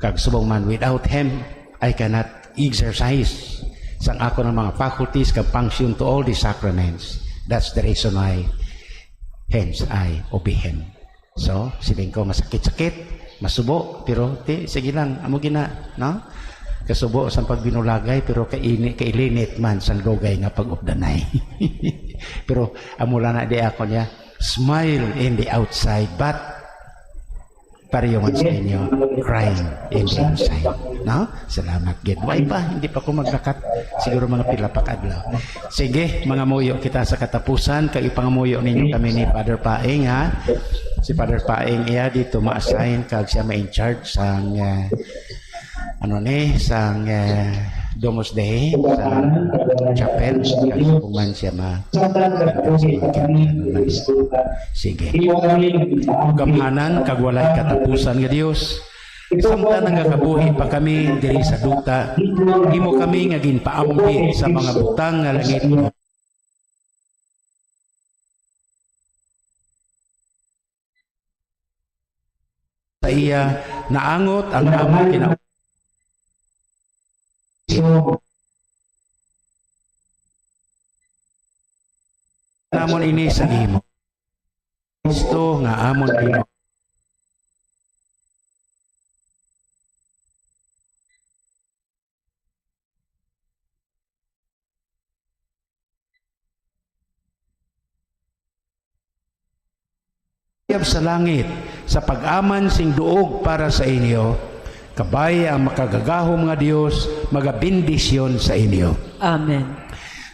Kag subong man, without him, I cannot exercise sang ako ng mga faculties kag function to all the sacraments. That's the reason why, hence, I obey him. So, siling ko, masakit-sakit, masubo, pero ti, sige lang, amo gina, no? Kasubo sang pagbinulagay, pero kaini, kailinit man sang dugay nga pag-updanay. Pero amo lang na di ako niya, smile in the outside, but pareho man sa inyo, crying in the inside. No? Salamat gid. Way pa, hindi pa ko maglakat. Siguro mga pila pa ka adlaw. Sige, mangamuyo kita sa katapusan. Kag ipangamuyo ninyo kami ni Father Paing, ha? Si Father Paing, iya dito ma-assign kag siya ma-in charge sang, eh, ano ni, sang, eh, Domus Dei, sa chapel, kag kung man siya ma-, sige. Gamhanan kag walay katapusan nga Dios, samtang nagakabuhi pa kami diri sa duta, imo kami nga ginpaambi sa mga butang nga langit. Sa iya naangot ang amon kina-, namon ini sa imo. Kristo nga amon ginoo. Sa langit, sa pag-aman sing duog para sa inyo, kabay ang makagagahom nga Dios magabendisyon sa inyo. Amen.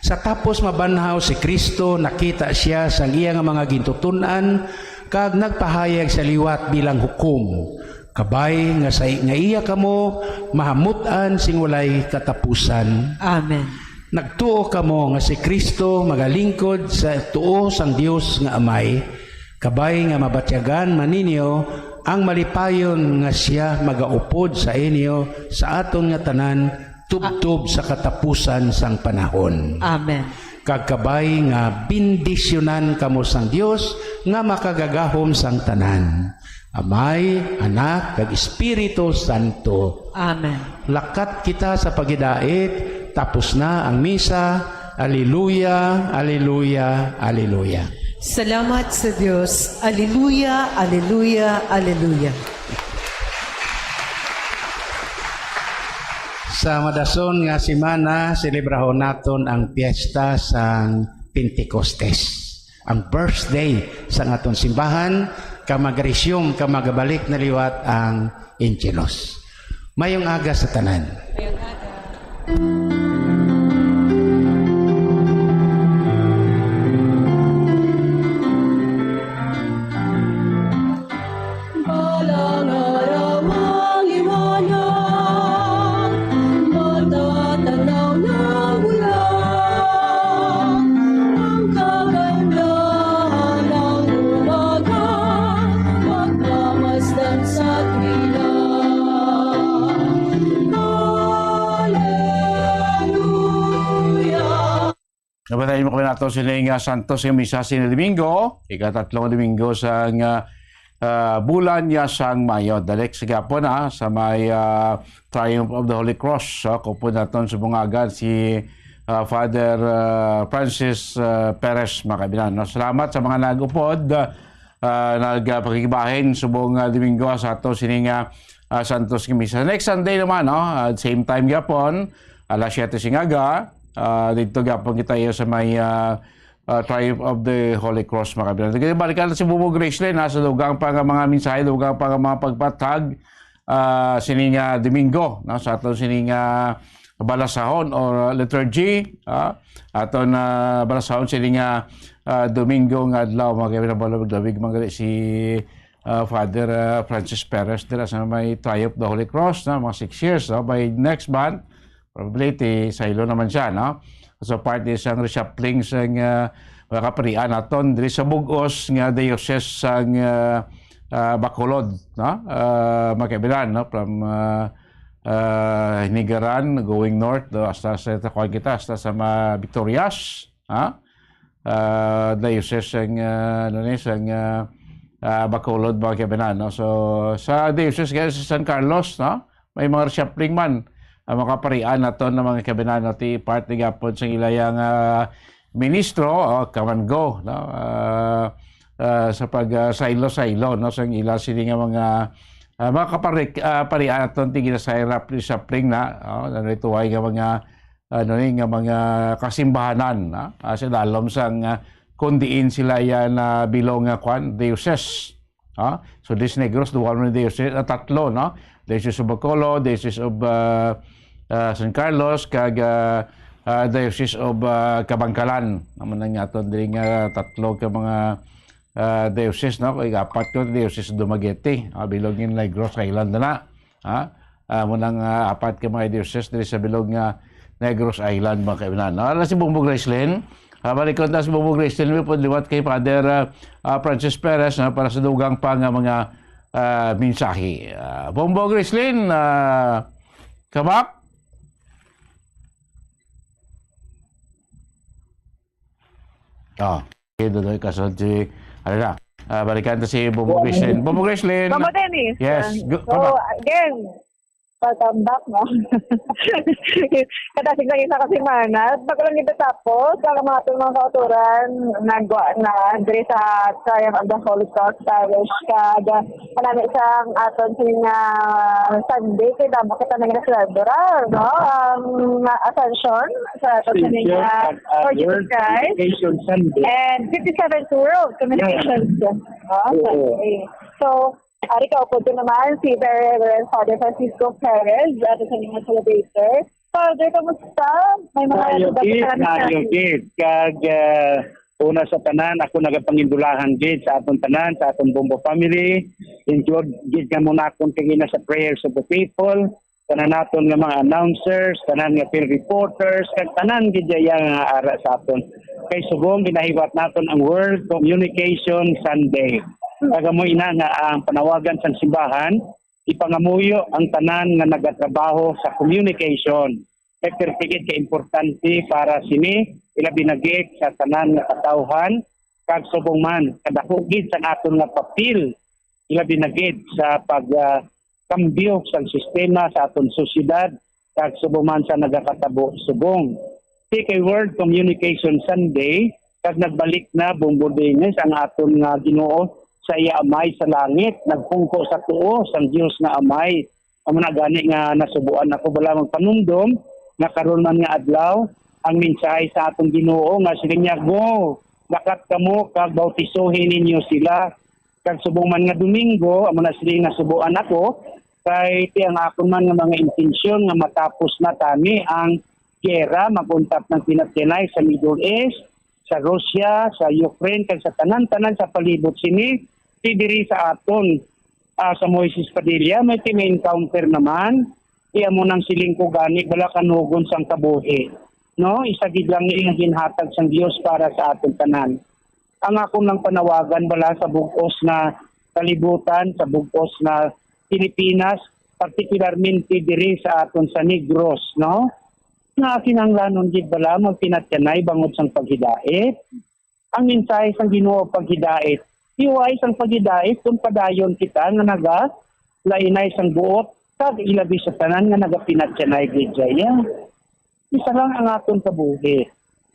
Sa tapos mabanhaw si Cristo, nakita siya sang iya nga mga gintuton-an kag nagpahayag sa liwat bilang hukom. Kabay nga sa, nga iya kamo mahamut-an sing walay katapusan. Amen. Nagtuo kamo nga si Cristo magalingkod sa tuo sang Dios nga Amay, kabay nga mabatyagan man ninyo ang malipayon nga sia magaupod sa inyo sa aton nga tanan tubtob sa katapusan sang panahon. Amen. Kag kabay nga bendisyonan kamo sang Dios nga makagagahom sang tanan, Amay, Anak, kag Espiritu Santo. Amen. Lakat kita sa paghidait. Tapos na ang misa. Aleluya, aleluya, aleluya. Salamat sa Dios. Aleluya, aleluya, aleluya. Sa madason nga semana, selebrahon naton ang piyesta sang Pentecostes, ang birthday sang aton simbahan, kag mag-resume kag magabalik na liwat ang Angelus. Mayong aga sa tanan. Balang araw ang liwanag, matatanaw ng bulan. Ang kagandahan ng umaga, magmamasdan sa dila. Hallelujah. Nabatayin mo kami nato sini nga Santos nga Misa sini Domingo, ikatatlo nga Domingo sa nga, ah, bulan niya sang Mayo. Dalik sa gapon, ah, sa may, ah, Triumph of the Holy Cross. So, kupon naton sa bungagan si, ah, Father, ah, Francis, ah, Perez, mga kaibigan. No? Salamat sa mga nag-upod, ah, ah, nagpakibahin subong, ah, Domingo sa ato sini nga, ah, Santos nga Misa. Next Sunday naman, no? Ah, same time gyapon, alas siyete sing aga, ah, dito gyapon kita iya sa may, ah, ah, Triumph of the Holy Cross, mga kaibigan. Sige, balikan na si Bubo Gracelyn, ha, sa dugang pa nga mga mensahe, dugang pa nga mga pagpatag, ah, sini nga Domingo, no? Sa ato sini nga balasahon or liturgy, ah, ato na balasahon sini nga, ah, Domingo nga adlaw, mga kaibigan, nabalo maglabig man gali si, ah, Father, ah, Francis Perez dira sa may Triumph the Holy Cross, no? Mga six years, no? By next month, probably, ti, saylo naman siya, no? So, part ni isang reshuffling sa, ah, mga kaparian naton diri sa bug-os nga diocese sang, ah, ah, Bacolod, no? Ah, mga kaibigan, no? From, ah, ah, Hinigaran, going north, do, hasta sa, sa, kuwan kita, hasta sa mga Victorias, ha? Ah, diocese sang, ah, ano ni, sang, ah, ah, Bacolod, mga kabinan, no? So, sa diocese nga sa San Carlos, no? May mga reshuffling man ang mga kaparian naton na mga kabinan, no? Ti part ni gapon sa ilayang, ah, ministro, oh, come and go, no? Ah, ah, sa pag, ah, saylo-saylo, no? Sa ila sini nga mga, ah, mga kapari-, ah, parian naton ti ginasayra reshuffling na, oh, na ituway nga mga ano ni nga mga kasimbahanan, ah, ah, sa dalom sang, ah, kun diin sila yan, ah, bilog nga kwan, diocese. Ah, so, this Negros, duha man diocese, ah, tatlo, no? Diocese of Bacolod, Diocese of, ah, ah, San Carlos, kag, ah, ah, Diocese of, ah, Kabankalan. Amo na nga aton diri nga tatlo ka mga, ah, diocese, no? Kay apat ko diocese of Dumaguete, ah, bilog ni Negros Island na. Ha? Ah, mo nang, ah, apat ka mga diocese diri sa bilog nga Negros Island, mga kaibigan. No? Ara si Bongbong Gracelyn. Ah, balikon ta si Bongbong Gracelyn, may pud liwat kay Father, ah, ah, Francis Perez, no, para sa dugang pa nga mga, ah, mensahe. Ah, Bongbong Gracelyn, ah, kabak? Oh, okay, Dodoy, kasunod si, ano na, ah, balikan ta si Bongbong Gracelyn. Bongbong Gracelyn. Bongbong Dennis. Yes, ah, gu-, so, kabak? Again, welcome back, no? Kadasig lang isa ka semana. Bago lang ito tapos, ang mga atong mga kauturan, nagwa na diri sa Triumph of the Holy Cross Parish. Kag, ah, manami sa aton sining, ah, Sunday, kay damo kita nagreserva, no? Ang, ah, Ascension, sa aton sining, ah, Lord Jesus Christ. Communication Sunday. And fifty-seventh World Communications. Yes. No? Oo. Sunday. So, ari ka, upod ko naman si Very Reverend Father Francisco Perez, ato sa mga celebrator. Father, kamusta? May mga Maayo gid, maayo gid. Kag, ah, una sa tanan, ako nagapangindulahan gid sa aton tanan, sa aton Bombo family. Enjoy gid kamo nakon kag ina sa prayers of the faithful. Tanan naton nga mga announcers, tanan nga field reporters, kag tanan gid iya nga ara sa aton. Kay subong ginahiwat naton ang World Communication Sunday. Kag amo ina nga ang panawagan sang simbahan, ipangamuyo ang tanan nga nagatrabaho sa communication. Kay perti gid ka importante para sini, ilabi na gid sa tanan nga katawhan, kag subong man, kadako gid sang aton nga papel, ilabi na gid sa pag, ah, kambyo sang sistema sa aton sosyedad, kag subong man sa nagakatabo subong. Ti kay World Communication Sunday, kag nagbalik na, Bombo Dennis, ang aton nga Ginoo sa iya Amay sa langit, nagpungko sa tuo sang Dios nga Amay. Amo na gani nga nasubuan ako bala magpanumdom nga karon man nga adlaw ang mensahe sa aton Ginoo nga siling niya, "Go, lakat kamo kag bautisohi ninyo sila." Kag subong man nga Domingo, amo na sini nasubuan ako, kay ti ang akon man nga mga intensyon nga matapos na tani ang giyera, maguntat ng pinatyanay sa Middle East, sa Russia, sa Ukraine, kag sa tanan-tanan sa palibot sini, ti diri sa aton, ah, sa Moises Padilla, may ti may encounter naman, ti amo nang siling ko gani, bala kanugon sang kabuhi. No? Isa gid lang ni nga ginhatag sang Dios para sa aton tanan. Ang akon lang panawagan bala sa bug-os nga kalibutan, sa bug-os nga Pilipinas, partikularmente diri sa aton sa Negros, no? Nga kinahanglanon gid bala magpinatyanay bangod sang paghidait. Ang mensahe sang Ginoo paghidait. Iway sang paghidait kung padayon kita nga naga lainay sang buot kag ilabi sa tanan nga nagapinatyanay gid daya. Isa lang ang aton kabuhi.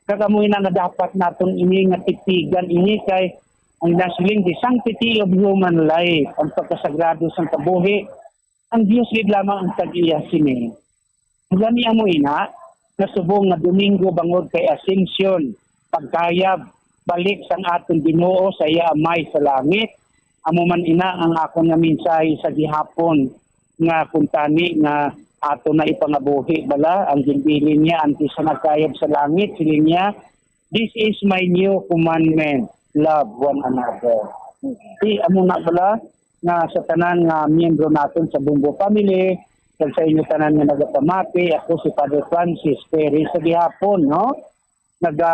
Kag amo ina nga dapat naton ini nga titigan ini kay ang nasiling, "The sanctity of human life," ang pagkasagrado sang kabuhi, ang Dios gid lamang ang tag-iya sini. Gani amo ina, nga subong nga Domingo bangod kay Ascension, pagkayab, balik sang aton Ginoo sa iya Amay sa langit. Amo man ina ang akon nga mensahe sa gihapon, nga kuntani nga ato na ipangabuhi bala ang ginbilin niya antes sa nagkayab sa langit, siling niya, "This is my new commandment, love one another." Di amo na bala nga sa tanan nga miyembro naton sa Bumbo Family, kag sa inyo tanan nga nagapamati, ako si Father Francis Perez sa gihapon, no? Naga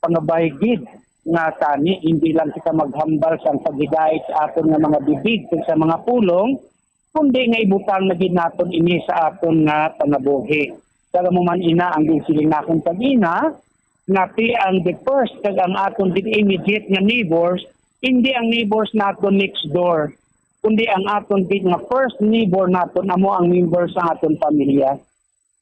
pangabay gid nga tani, hindi lang kita maghambal sa paghidait sa aton nga mga bibig kag sa mga pulong, kundi nga ibutang na gid naton ini sa aton nga pangabuhi. Kag amo man ina ang ginsiling nakon kagina, nga ti ang the first kag ang aton gid immediate nga neighbors, Hindi ang neighbors naton next door, kundi ang aton gid nga first neighbor naton amo ang member sa aton pamilya.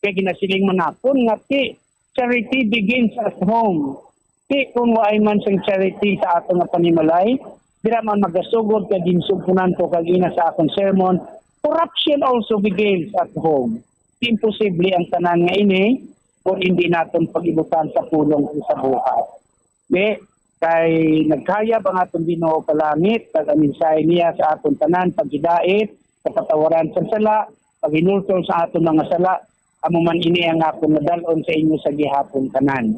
Kay ginasiling man naton nga, "Ti, charity begins at home." Ti, kung waay man sing charity sa aton nga panimalay, dira man magasugod kag ginsugpunan ko kag ina sa akon sermon, "Corruption also begins at home." Imposible ang tanan nga ini kung hindi naton pag-ibutan sa pulong sa buhat. Di, kay nagkayab ang aton Ginoo palangit, kag ang mensahe niya sa aton tanan, paghidait, kapatawaran sa sala, paghinulsol sa aton mga sala, amo man ini ang akon nadal-on sa inyo sa gihapon tanan.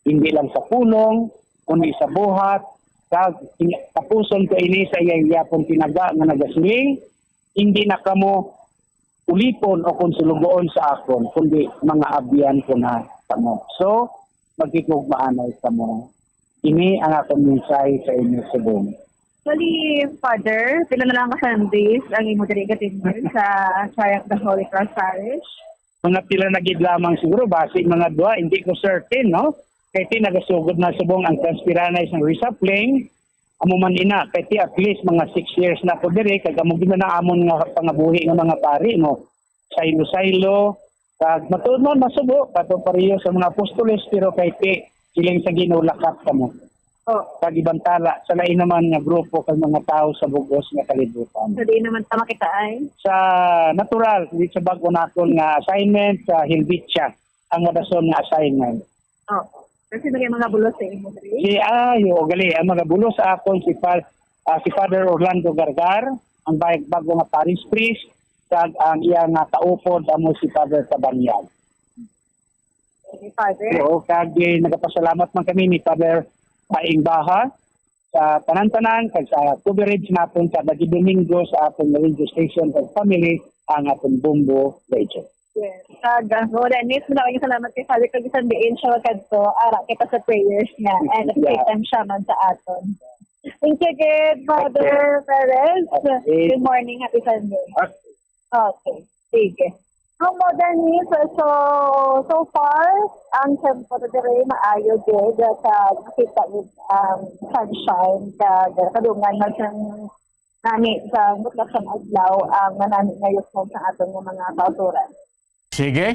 Hindi lang sa pulong, kundi sa buhat, kag tapuson ko ini sa iyang gihapon tinaga nga nagasiling, "Hindi na kamo ulipon o kon sulugoon sa akon, kundi mga abyan ko na kamo." So, magkikugmaanay kamo. Ini ang akon mensahe sa inyo subong. Actually, Father, pila na lang ka Sundays ang imo diri ka-tenure sa Triumph the Holy Cross Parish? Mga pila na gid lamang siguro, basi mga duha, hindi ko certain, no? Kay ti nagasugod na subong ang transferanay sang reshuffling, amo man ina, kay ti at least mga six years na ko diri, kag amo gid na amon nga pangabuhi nga mga pari, no? Saylo-saylo, kag matuod man masubo, kato pareho sa mga apostoles, pero kay ti siling sa Ginoo lakat kamo. Oh. Kag ibantala sa lain naman nga grupo kag mga tawo sa bug-os nga kalibutan. So, di naman ta makita ay? Sa natural, di sa bag-o naton nga assignment, sa Helvetia, ang madason nga assignment. Oh. Kasi may mga bulos sa imo, diri? Si, ayo, gali, ang mga bulos sa akon, si Fa-, ah, si Father Orlando Gargar, ang bag-, bag-o nga parish priest, kag ang iya nga kaupod amo si Father Tabanyag. Sige, Father. Oo, kag, eh, nagapasalamat man kami ni Father Paing Baha sa tanan-tanan kag sa coverage naton kada Domingo sa aton radio station kag family, ang aton Bombo Radio. Yes. Kag, ah, wala ni, maraming salamat kay Father kag bisan diin siya magkadto, ara kita sa prayers niya. And at the same time, siya man sa aton. Thank you again, Father Perez. Okay. Good morning, happy Sunday. Okay. Okay. Sige. Ang modern news, so, so far, ang tempo na dire maayo gid sa nakita gid ang sunshine, kag kadungan na siyang nani sa butlakan adlaw ang manani nga yusmon sa aton nga mga kauturan. Sige.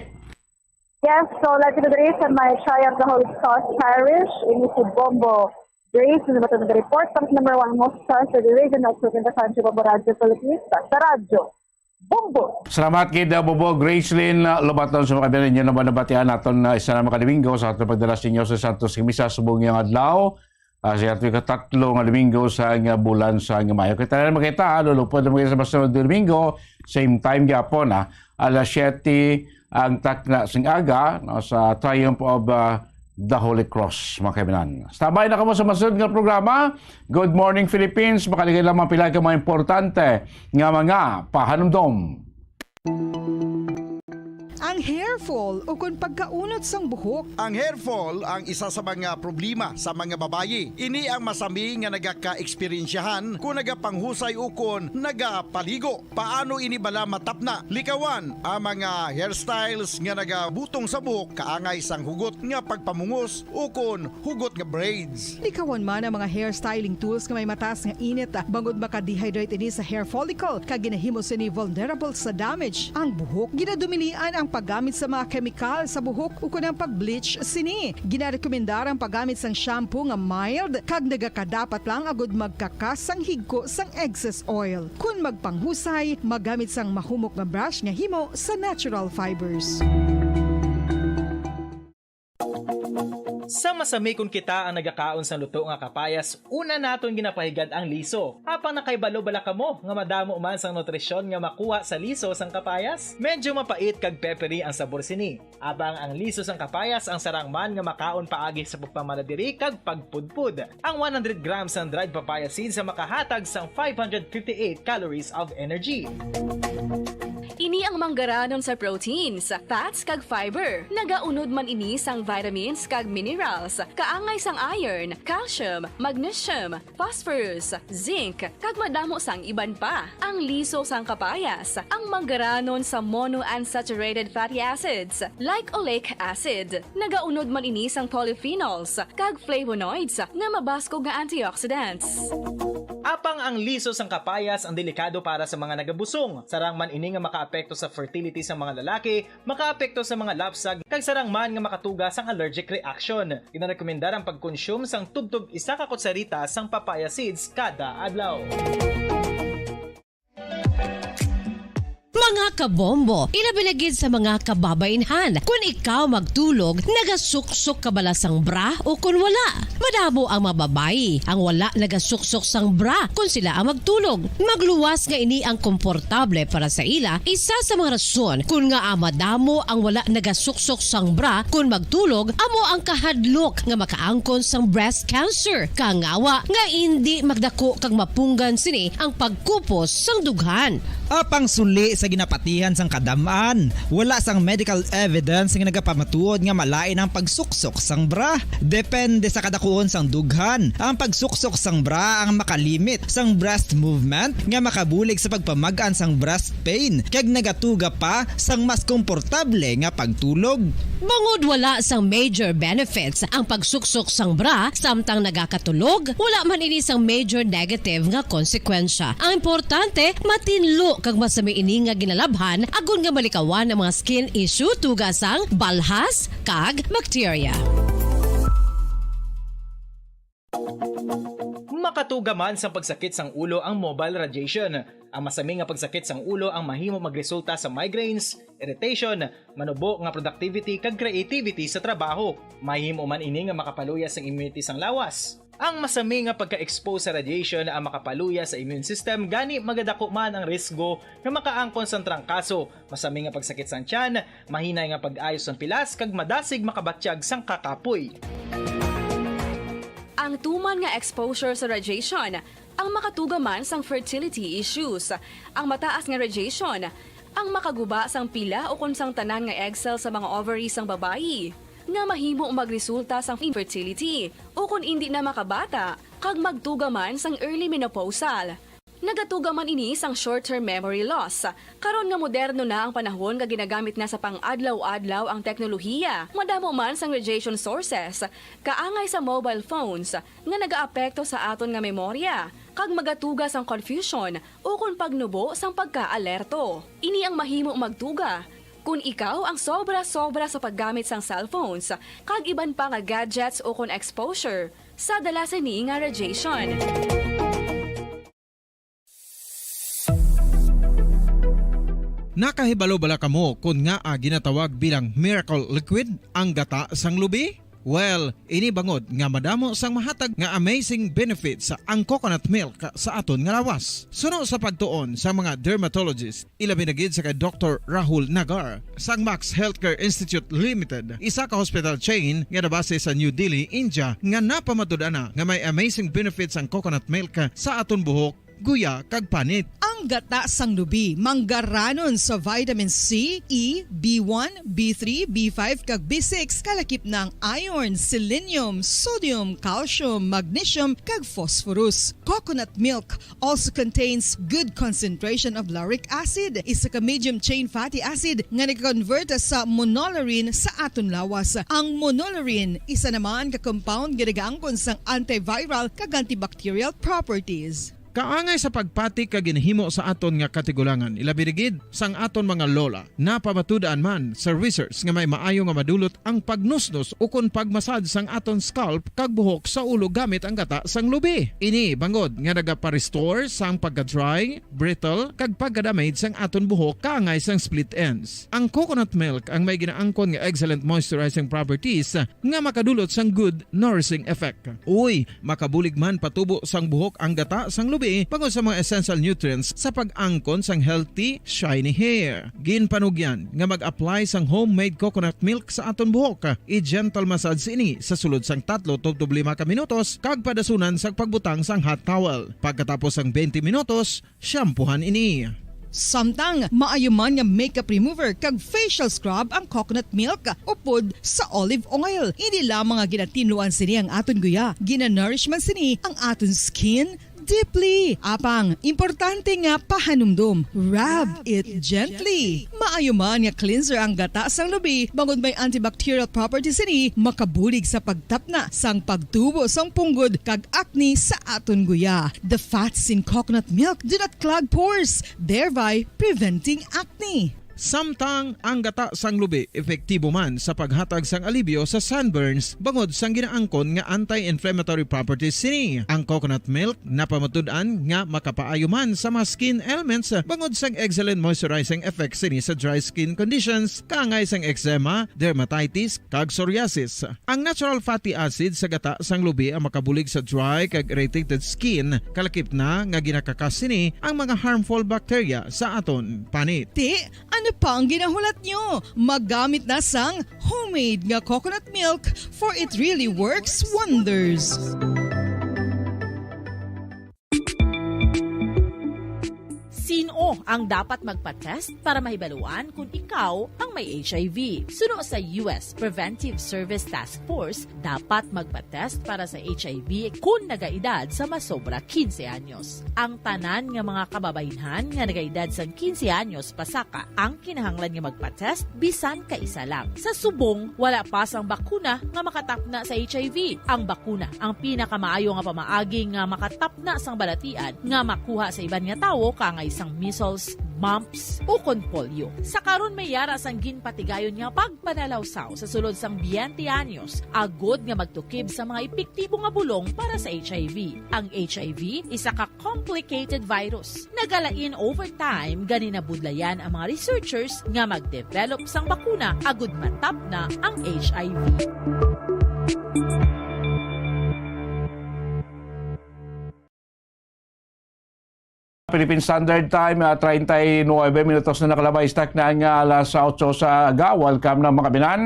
Yes, so live kita diri sa may Triumph the Holy Cross Parish, ini si Bombo Grace, na ito nag-report sa number one most trusted radio network in the country, Bombo Radyo Philippines, sa Radyo Bombo. Salamat kid, uh, Bombo Gracelyn, uh, Lobaton, sa mga kabiyanan ninyo naman nabatian naton, uh, isa na mga Domingo sa aton pagdala sa inyo sa Santos nga Misa subong nga adlaw. Ah, sa ato ikatatlo nga Domingo sa nga bulan sa nga Mayo. Kita na makita, ah, lulupod na makita sa masunod nga Domingo, same time gyapon, ah, alas siyete ang takna sing aga, no, sa Triumph of, ah, the Holy Cross, mga kaibigan. Standby na kamo sa masunod nga programa. Good morning, Philippines. Makaligay lamang pila ka mga importante nga mga pahanumdom. Ang hair fall ukon pagkaunot sang buhok. Ang hair fall ang isa sa mga problema sa mga babayi. Ini ang masami nga nagaka-eksperyensyahan kon nagapanghusay ukon nagapaligo. Paano ini bala matapna? Likawan ang mga hairstyles nga nagabutong sa buhok kaangay sang hugot nga pagpamungos ukon hugot nga braids. Likawan man ang mga hair styling tools nga may mataas nga init, ah, bangod maka-dehydrate ini sa hair follicle, kag ginahimo sini vulnerable sa damage. Ang buhok, ginadumilian ang paggamit sa mga kemikal sa buhok ukon ang pag-bleach sini. Ginarekomendar ang paggamit sang shampoo nga mild kag nagakadapat lang agud magkakas sang higko sang excess oil. Kon magpanghusay, magamit sang mahumok nga brush nga himo sa natural fibers. Sa masami kon kita ang nagakaon sang luto nga kapayas, una naton ginapahigad ang liso. Apang nakahibalo bala kamo nga madamo man sang nutrisyon nga makuha sa liso sang kapayas? Medyo mapait kag peppery ang sabor sini. Apang ang liso sang kapayas ang sarang man nga makaon paagi sa pagpamaladiri kag pagpudpod. Ang one hundred grams sang dried papaya seeds ang makahatag sang five hundred fifty-eight calories of energy. Ini ang manggaranon sa proteins, fats, kag fiber. Nagaunod man ini sang vitamins kag minerals, kaangay sang iron, calcium, magnesium, phosphorus, zinc, kag madamo sang iban pa. Ang liso sang kapayas, ang manggaranon sa monounsaturated fatty acids, like oleic acid. Nagaunod man ini sang polyphenols kag flavonoids nga mabaskog nga antioxidants. Apang ang liso sang kapayas ang delikado para sa mga nagabusong. Sarang man ini nga makaapekto sa fertility sa mga lalaki, makaapekto sa mga lapsag, kag sarang man nga makatuga sang allergic reaction. Ginarekomendar ang pagkonsume sang tubtob isa ka kutsarita sang papaya seeds kada adlaw. Mga kabombo, ilabi na gid sa mga kababainhan, kun ikaw magtulog, nagasuksok ka bala sang bra o kun wala? Madamo ang mga babayi ang wala nagasuksok sang bra kun sila ang magtulog. Magluwas nga ini ang komportable para sa ila, isa sa mga rason kun ngaa madamo ang wala nagasuksok sang bra kun magtulog amo ang kahadlok nga makaangkon sang breast cancer, kangawa nga indi magdako kag mapunggan sini ang pagkupos sang dughan. Apang suli sa ginapatihan sang kadam-an, wala sang medical evidence nga nagapamatuod nga malain ang pagsuksok sang bra. Depende sa kadakuon sang dughan, ang pagsuksok sang bra ang makalimit sang breast movement nga makabulig sa pagpamag-an sang breast pain kag nagatuga pa sang mas komportable nga pagtulog. Bangod wala sang major benefits ang pagsuksok sang bra samtang nagakatulog, wala man ini sang major negative nga konsekwensya. Ang importante, matinlo kag masami ini nga ginalabhan agod nga malikawan ang mga skin issue tuga sang balhas kag bakterya. Makatuga man sang pagsakit sang ulo ang mobile radiation. Ang masami nga pagsakit sang ulo ang mahimo magresulta sa migraines, irritation, manubo nga productivity kag creativity sa trabaho. Mahimo man ini nga makapaluya sang immunity sang lawas. Ang masami nga pagka-expose sa radiation ang makapaluya sa immune system, gani magadako man ang risgo nga makaangkon sang trangkaso, masami nga pagsakit sang tiyan, mahinay nga pag-ayo sang pilas, kag madasig makabatyag sang kakapoy. Ang tuman nga exposure sa radiation ang makatuga man sang fertility issues. Ang mataas nga radiation ang makaguba sang pila ukon sang tanan nga egg cell sa mga ovary sang babayi, nga mahimo magresulta sang infertility ukon indi na makabata, kag magtuga man sang early menopausal. Nagatuga man ini sang short-term memory loss. Karon nga moderno na ang panahon nga ginagamit na sa pang-adlaw-adlaw ang teknolohiya, madamo man sang radiation sources, kaangay sa mobile phones, nga nagaapekto sa aton nga memorya, kag magatuga sang confusion ukon pagnubo sang pagkaalerto. Ini ang mahimo magtuga kon ikaw ang sobra-sobra sa paggamit sang cellphones kag iban pa nga gadgets ukon exposure sa dala sini nga radiation. Nakahibalo bala kamo kon ngaa ginatawag bilang miracle liquid ang gata sang lubi? Well, ini bangod nga madamo sang mahatag nga amazing benefits ang coconut milk sa aton nga lawas. Suno sa pagtuon sa mga dermatologist, ilabi na gid sa kay Doktor Rahul Nagar sang Max Healthcare Institute Limited, isa ka hospital chain nga nabase sa New Delhi, India, nga napamatud-an na nga may amazing benefits ang coconut milk sa aton buhok, guya, kag panit. Ang gata sang lubi manggaranon sa vitamin C, E, B one, B three, B five, kag B six, kalakip na ang iron, selenium, sodium, calcium, magnesium, kag phosphorus. Coconut milk also contains good concentration of lauric acid, isa ka medium chain fatty acid nga nag-convert sa monolaurin sa aton lawas. Ang monolaurin, isa naman ka compound nga nagaangkon sang antiviral kag antibacterial properties. Kaangay sa pagpati kag ginhimo sa aton nga katigulangan, ilabi na gid sang aton mga lola. Napamatud-an man sa research nga may maayo nga madulot ang pagnusnos ukon pagmasad sang aton scalp kag buhok sa ulo gamit ang gata sang lubi. Ini bangod nga nagapa-restore sang pagka-dry, brittle, kag pagka-damage sang aton buhok kaangay sang split ends. Ang coconut milk ang may ginaangkon nga excellent moisturizing properties nga makadulot sang good nourishing effect. Uy, makabulig man patubo sang buhok ang gata sang lubi bangod sa mga essential nutrients sa pag-angkon sang healthy, shiny hair. Ginpanugyan nga mag-apply sang homemade coconut milk sa aton buhok. I-gentle massage ini sa sulod sang tatlo tubtob lima ka minutos kag padasunan sa pagbutang sang hot towel. Pagkatapos sang twenty minutos, shampoohan ini. Samtang maayo man nga makeup remover kag facial scrub ang coconut milk upod sa olive oil. Hindi lamang nga ginatinluan sini ang aton guya, ginanourish man sini ang aton skin deeply. Apang, importante nga pahanumdom, rub it gently. Maayo man nga cleanser ang gata sang lubi, bangod may antibacterial properties sini, makabulig sa pagtapna sang pagtubo sang punggod kag acne sa aton guya. The fats in coconut milk do not clog pores, thereby preventing acne. Samtang ang gata sang lubi epektibo man sa paghatag sang alibyo sa sunburns bangod sang ginaangkon nga anti-inflammatory properties sini. Ang coconut milk napamatud-an nga makapaayo man sa mga skin ailments bangod sang excellent moisturizing effect sini sa dry skin conditions, kaangay sang eczema, dermatitis, kag psoriasis. Ang natural fatty acid sa gata sang lubi ang makabulig sa dry kag irritated skin, kalakip na nga ginakakas sini ang mga harmful bacteria sa aton panit. Ti, ano pa ang ginahulat nyo? Magamit na sang homemade nga coconut milk, for it really works wonders. Sino ang dapat magpa-test para mahibaluan kung ikaw ang may H I V? Suno sa U S Preventive Service Task Force, dapat magpa-test para sa H I V kung nagaedad sa masobra quince anyos. Ang tanan nga mga kababaynhan nga nagaedad sang quince anyos pasaka ang kinahanglan nga magpa-test bisan kaisa lang. Sa subong, wala pa sang bakuna nga makatapna sa H I V. Ang bakuna, ang pinakamaayo nga pamaagi nga makatapna sang balatian nga makuha sa iban nga tawo, kaangay sang measles, mumps, ukon polio. Sa karon, may yara sang ginpatigayon nga pagpanalawsaw sa sulod sang twenty anyos, agod nga magtukib sa mga epektibo nga bulong para sa H I V. Ang H I V, isa ka complicated virus. Nagalain over time, gani nabudlayan ang mga researchers nga mag-develop sang bakuna agud matapna ang H I V. Philippine Standard Time, ah, treinta y nueve minutos na nakalabay sa takna nga alas otso sa aga. Welcome na, mga kabinan.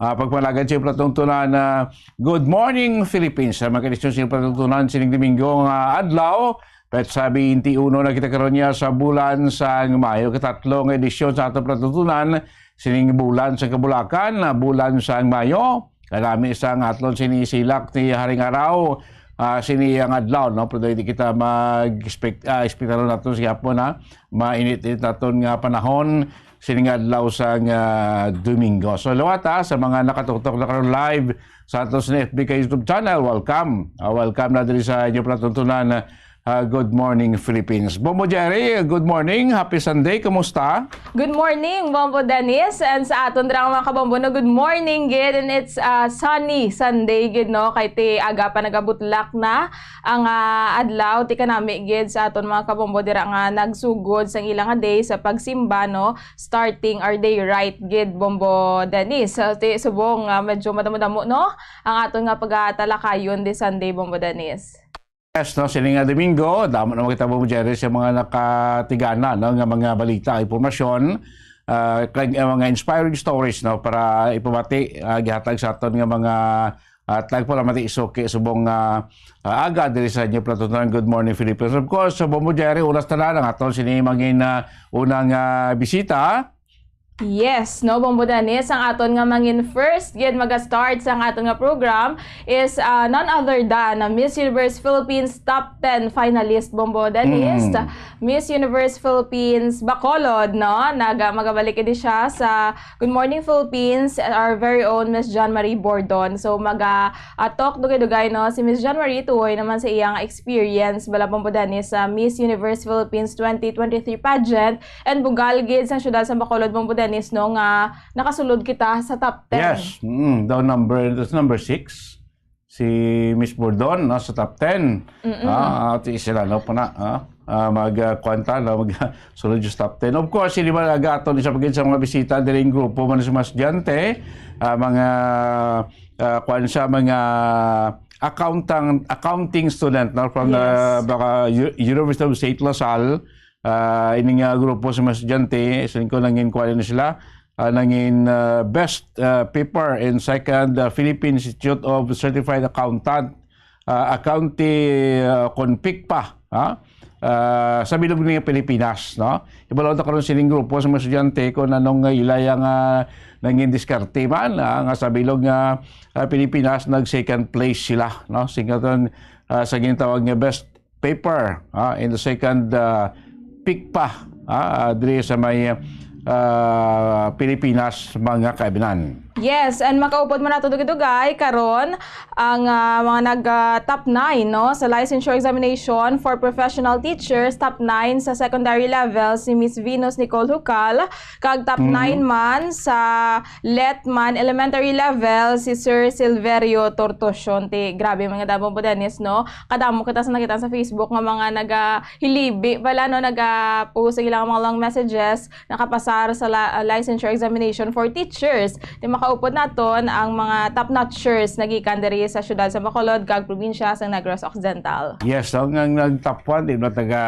Ah, pagpalagad sa patuntunan, ah, Good Morning Philippines. Sa mga edisyon sa patuntunan sining Domingo nga adlaw, petsa twenty-one na kita karon niya sa bulan sang Mayo. Katatlo nga edisyon sa atong patuntunan sining bulan sa kabulakan, ah, bulan sang Mayo. Kanami sa nga atlon sini silak ni Haring Araw, ah, sini ang adlaw, no? Pero hindi kita mag-expect, ah, expectaron nato sa gihapon, ha? Mainit-init naton nga panahon sining adlaw sang, ah, Domingo. So, liwat, ha, sa mga nakatuktok na karon live sa aton sa F B K YouTube channel, welcome. Ah, welcome na diri sa inyo palatuntunan, ah, Good Morning Philippines. Bombo Jerry, good morning. Happy Sunday. Kumusta? Good morning, Bombo Dennis. And sa aton dira nga mga kabombo, no, good morning gid. And it's, ah, sunny Sunday gid, no? Kay ti aga pa nagabutlak na ang, ah, adlaw. Ti kanami gid sa aton mga kabombo dira nga nagsugod sang ila nga day sa pagsimba, no? Starting our day right gid, Bombo Dennis. So, ti subong nga medyo madamo-damo, no? Ang aton nga pagatalakayon this Sunday, Bombo Dennis. Yes, no, sini nga Domingo, damo na makita mo, Jerry, sa mga nakatigana, no, nga mga balita, impormasyon, ah, kag, ah, mga inspiring stories, no, para ipamati, ah, gihatag sa aton nga mga, ah, tagpalamati suki subong nga, ah, aga diri sa inyo palatuntunan. Good morning, Philippines. Of course, sa Bombo Jerry, unas tanan ang aton sini mangin, ah, unang, ah, bisita. Yes, no, Bombo Dennis, ang aton nga mangin first gid maga-start sa aton nga program is, ah, none other than, ah, Miss Universe Philippines Top ten finalist, Bombo Dennis. Mm. Miss Universe Philippines Bacolod, no? Naga-, magabalik ini siya sa Good Morning Philippines, our very own Miss John Marie Bordon. So, maga-, ah, talk dugay-dugay, no? Si Miss John Marie, tuoy naman sa iyang experience, bala, Bombo Dennis, sa Miss Universe Philippines twenty twenty-three pageant. And bugal gid sa siyudad sa Bacolod, Bombo Dennis, no, nga nakasulod kita sa top ten. Yes. Mm, daw number, that's number six. Si Miss Bordon, no, sa top ten. Mm-mm. Ah, ati sila, no, po na, ah, ah, mag, ah, kwanta, no, mag, sulod sa top ten. Of course, hindi ba nagato ni sa pagin sa mga bisita, diri ang grupo man sa mga estudyante, ah, mga, ah, kwan sa mga accountant, accounting student, no, from the, yes, baka U-, University of Saint La Salle, ah, ini nga grupo sa mga estudyante, sa ko nangin kuha na sila, ah, nangin, ah, best, ah, paper and second, ah, Philippine Institute of Certified Accountant, ah, Accounti, ah, kon PICPA, ha? ah, sa bilog nga Pilipinas, no? Ibalaw ta karon sining grupo sa mga estudyante kung anong, ah, ila yang, ah, nangin diskarte man, ah, nga sa bilog nga, ah, Pilipinas, nag second place sila, no? Sing aton, ah, sa ginatawag nga best paper, ah, in the second, ah, PICPA, ah, diri sa may, ah, Pilipinas, mga kaibinan. Yes, and makaupod man nato dugay-dugay karon ang, ah, mga nag, ah, top nine, no, sa licensure examination for professional teachers, top nine sa secondary level si Miss Venus Nicole Hucal, kag top Mhm. nine man sa Letman Elementary Level, si Sir Silverio Tortosion. Ti, grabe man nga damo po, Dennis, no? Kadamo kita sa nakita sa Facebook nga mga nagahilibi pala, no? Naga-post sa ilang mga long messages, nakapasar sa la-, licensure examination for teachers. Ti, makaupod naton ang mga top notchers nagikan diri sa siyudad sa Bacolod kag probinsya sa Negros Occidental. Yes, ang, ang nag-top one, di ba, taga,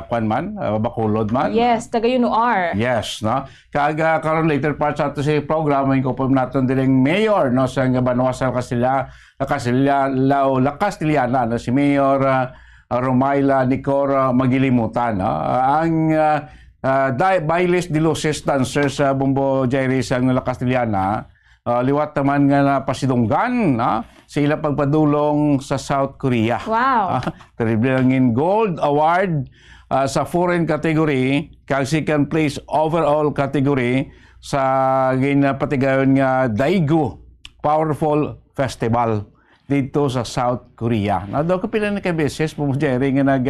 kwan man, ah, Bacolod man? Yes, taga U N O R. Yes, no? Kag, ah, karon later part sa ato si program, ang kupon naton diri ang mayor, no, sa nga banwa sa Castilla, Castilla, La, La Castellana, no, si Mayor, ah, Romaila Nicor, ah, Magilimutan, no? Ah, ang, ah, ah, Di-, Bailes de Luces Dancer sa Bombo Jerry sa La Castellana, ah, liwat naman nga napasidunggan, no, sa ila pagpadulong sa South Korea. Wow. Ah, terrible ang in gold award, ah, sa foreign category, kag second place overall category sa ginapatigayon nga Daegu Powerful Festival dito sa South Korea. Na daw ka pila na ka beses po, Jerry, nga nag,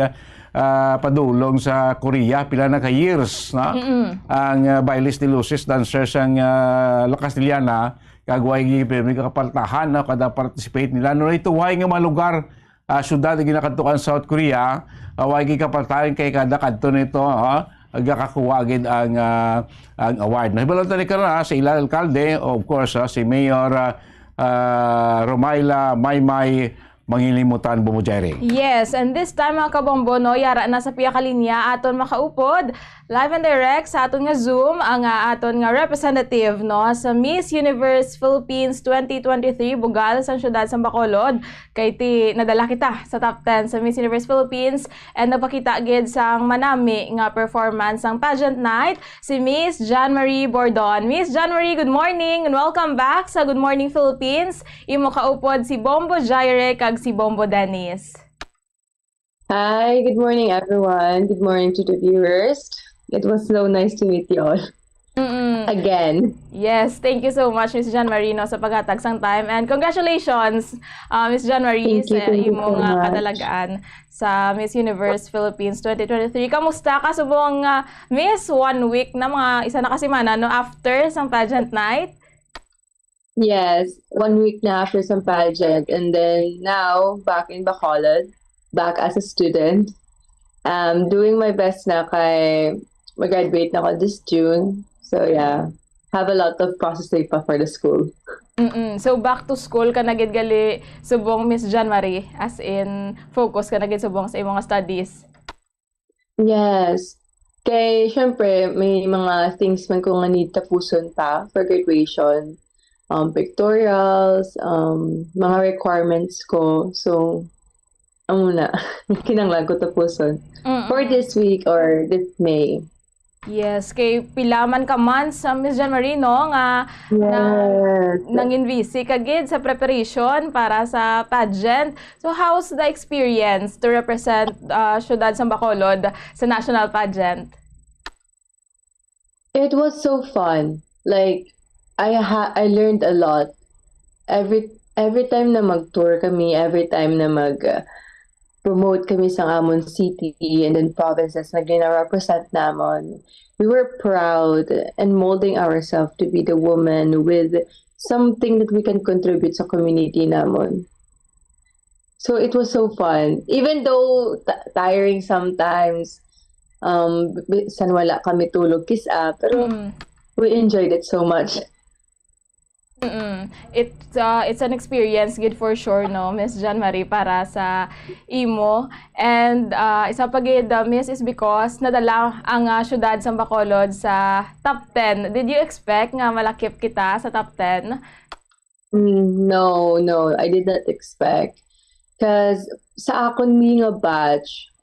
ah, padulong sa Korea, pila na ka years, no? Mm-mm. Ang, ah, Bailes de Luces Dancers ang, ah, La Castellana, kag way gid pirmi kapaltahan, no, kada participate nila. No, ito way nga mga lugar, ah, syudad nga ginakadtuan sa South Korea, ah, way gid kapaltahan kay kada kadto nito, ah, gakakuha gid ang, ah, ang award. Nahibaluan ta ni karon, ah, sa ila alkalde, of course, ah, si Mayor, ah, ah, Romaila Maymay Mangilimutan Bumujere. Yes, and this time, mga kabombo, no, yara na sa piyakalinya aton makaupod live and direct sa aton nga Zoom, ang, ah, aton nga representative, no, sa Miss Universe Philippines twenty twenty-three, bugal sa siyudad sa Bacolod, kay ti nadala kita sa top ten sa Miss Universe Philippines, and nagpakita gid sang manami nga performance sang pageant night, si Miss John Marie Bordon. Miss John Marie, good morning and welcome back sa Good Morning Philippines. Imo kaupod si Bombo Jaire kag si Bombo Dennis. Hi, good morning, everyone. Good morning to the viewers. It was so nice to meet you all Mm-mm. again. Yes, thank you so much, Miss John Marie, no, sa paghatag sang time. And congratulations, uh, Miss John Marie, Thank you, sa thank you imo so nga much. kadalagaan sa Miss Universe Philippines twenty twenty-three. Kamusta ka subong, uh, Miss? One week na, mga isa na ka semana, no, after sang pageant night? Yes, one week na after sa pageant. And then now, back in Bacolod, back as a student. Um, doing my best na kay mag-graduate na ako this June. So, yeah, have a lot of processing pa for the school. Mm-mm. So, back to school ka na gid gali subong, Miss John Marie, as in, focus ka na gid subong sa imong studies? Yes. Kay, syempre, may mga things man ko nga need tapuson pa for graduation. Um, pictorials, um, mga requirements ko. So, amo na. Kinahanglan ko tapuson. Mm-mm. For this week or this May. Yes, kay pila man ka months, uh, Miss John Marie, no, nga na-, Yes. nangin busy ka gid sa preparation para sa pageant. So, how's the experience to represent, uh, Siyudad sang Bacolod sa national pageant? It was so fun. Like, I ha-, I learned a lot. Every, every time na mag-tour kami, every time na mag, uh, promote kami sa amon city and then provinces na gina-represent namon, we were proud and molding ourselves to be the woman with something that we can contribute sa community namon. So it was so fun. Even though t-, tiring sometimes, um, b-, bisan wala kami tulog kis-a, pero Mm. we enjoyed it so much. Mm-mm. It's, uh, it's an experience gid for sure, no, Miss John Marie, para sa imo. And, uh, isa pa gid, uh, Miss, is because nadala ang, uh, siyudad sang Bacolod sa top ten. Did you expect nga malakip kita sa top ten? Mm, no, no, I did not expect. 'Cause sa akon mi nga batch,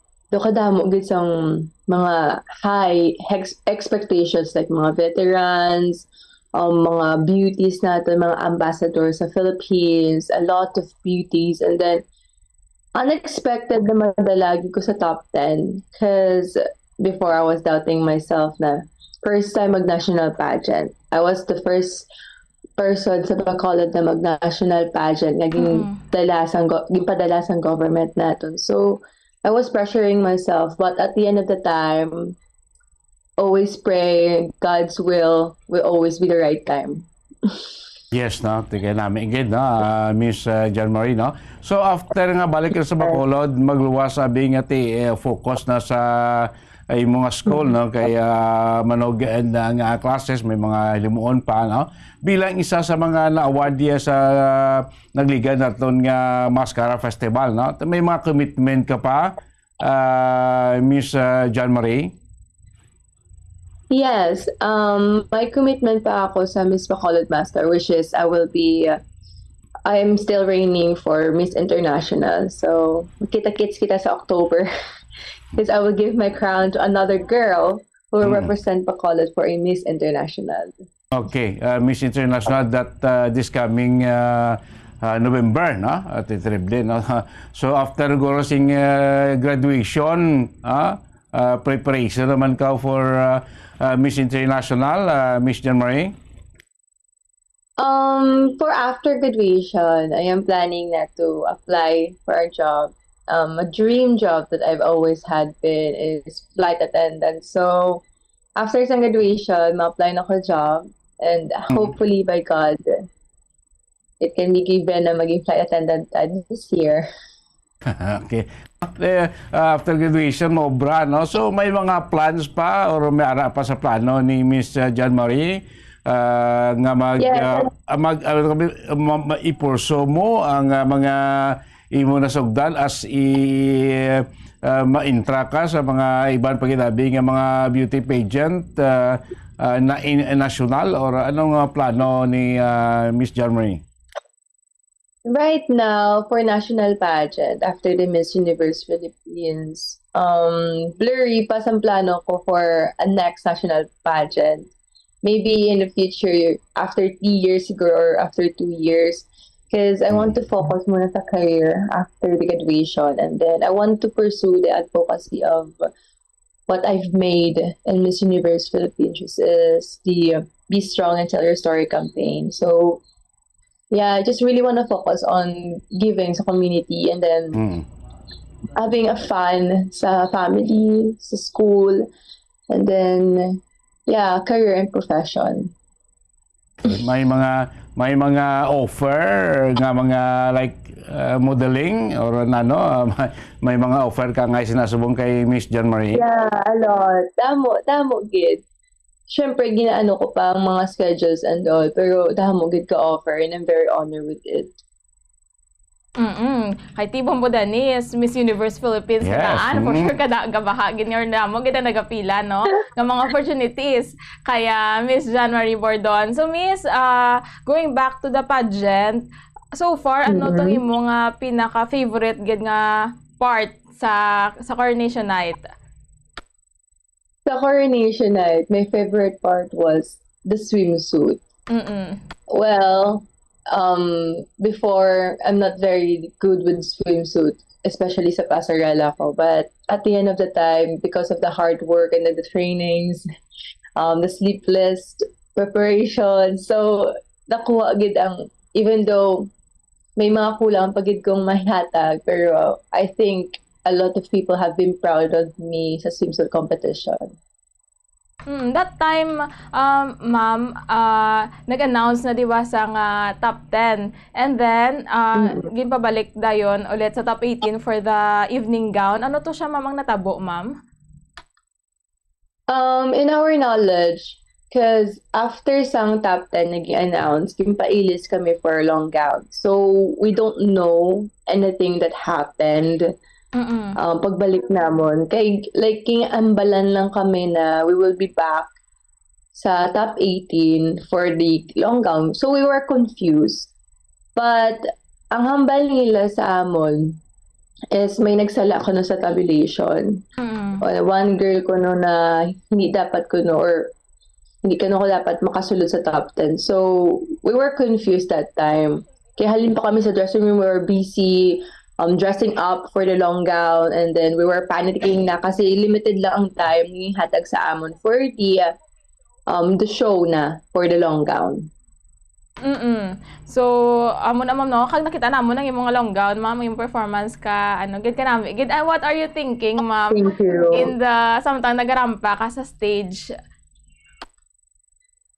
kadamo gid sang mga high ex-, expectations, like mga veterans, um, mga beauties naton, mga ambassadors sa Philippines, a lot of beauties. And then, unexpected na madala gid ko sa top ten, 'cause before, I was doubting myself na first time mag national pageant. I was the first person sa Bacolod na mag national pageant nga Mm. gindala sang go-, ginpadala sang government naton. So, I was pressuring myself, but at the end of the time, always pray God's will will always be the right time. Yes, no? Tigay namin gid, no? Ah, Miss, ah, John Marie, no? So, after nga balik ka sa Bacolod, magluwas abi nga ti, eh, focus na sa, ah, imo nga school, no? Kay, ah, manog and, ah, nga classes, may mga himuon pa, no? Bilang isa sa mga na-award diya sa, ah, nagligad naton nga Mascara Festival, no? May mga commitment ka pa, ah, Miss, ah, John Marie? Yes, um, may commitment pa ako sa Miss Bacolod Master, which is I will be, uh, I'm still reigning for Miss International. So, kita-kits kita sa October. 'Cause I will give my crown to another girl who will Mm. represent Bacolod for a Miss International. Okay, uh, Miss International that, uh, this coming, uh, uh, November, no? At terrible, no? So after guro sing, uh, graduation, ah, uh, preparation naman ka for, uh, uh, Miss International, uh, Miss John Marie? Um, for after graduation, I am planning na to apply for a job. Um, a dream job that I've always had been is flight attendant. So, after sa graduation, ma-apply na ko job. And hopefully, by God, it can be given na maging flight attendant tayo this year. Okay. After, uh, after graduation, maobra, no? So, may mga plans pa or may ara pa sa plano ni Miss, uh, John Marie, uh, nga mag, Yes. uh, mag, uh, ma-, ma-, ipurso mo ang, uh, mga imo nasugdan as i, uh, ma-intra ka sa mga iban pa ginabi nga mga beauty pageant, uh, uh, na in, national, or anong, uh, plano ni, uh, Miss John Marie? Right now, for national pageant, after the Miss Universe Philippines, um, blurry pa sang plano ko for a next national pageant. Maybe in the future, after three years siguro or after two years. 'Cause I want to focus muna sa career after the graduation. And then I want to pursue the advocacy of what I've made in Miss Universe Philippines, which is the Be Strong and Tell Your Story campaign. So, yeah, I just really want to focus on giving sa community and then Mm. having a fun sa family, sa school, and then, yeah, career and profession. May mga, may mga offer nga mga, like, uh, modeling or ano, uh, may, may mga offer ka nga sinasubong kay Miss John Marie? Yeah, a lot. Damo, damo gid. Siyempre, ginaano ko pa ang mga schedules and all, pero damo gid ka offer and I'm very honored with it. Mm-mm. Kay tibon po, Denise, Miss Universe Philippines Yes, ka daan. For mm. Sure, kada gabaha gid nga damo gid ang nagapila, no, nga mga opportunities. Kaya, Miss John Marie Bordon. So, Miss, uh, going back to the pageant, so far, ano tong Mm-hmm. imo nga pinaka-favorite gid nga part sa sa coronation night? Sa coronation night, my favorite part was the swimsuit. Mm-mm. Well, um, before, I'm not very good with swimsuit, especially sa pasarela ko. But at the end of the time, because of the hard work and the trainings, um, the sleepless preparation, so nakuha gid ang, even though may mga kulang pa gid kong mahatag, pero I think a lot of people have been proud of me sa swimsuit competition. Mm, that time, um, ma'am, uh, nag-announce na, di ba, sa nga top ten. And then, uh, Mm. ginpabalik dayon ulit sa top eighteen for the evening gown. Ano to siya, ma'am, ang natabo, ma'am? Um, in our knowledge, because after sang top ten nag-announce, ginpailis kami for long gown. So, we don't know anything that happened Mm-mm. um, pagbalik namon. Kay, like, kinambalan lang kami na we will be back sa top eighteen for the long gown. So, we were confused. But, ang hambal nila sa amon, is may nagsala kuno sa tabulation. Mm. Uh, one girl kuno na hindi dapat kuno, or hindi kuno ko dapat makasulod sa top ten. So, we were confused that time. Kaya halin pa kami sa dressing room, we were busy um, dressing up for the long gown, and then we were panicking na kasi limited lang ang time nga hatag sa amon for the um, the show na for the long gown. Mm-mm. So, amo na, ma'am, no? Kag nakita namon ang imong long gown, ma'am, yung performance ka, ano, gid ka nami. Gid, ah, what are you thinking, ma'am? Thank you. In the, samtang nagarampa ka sa stage?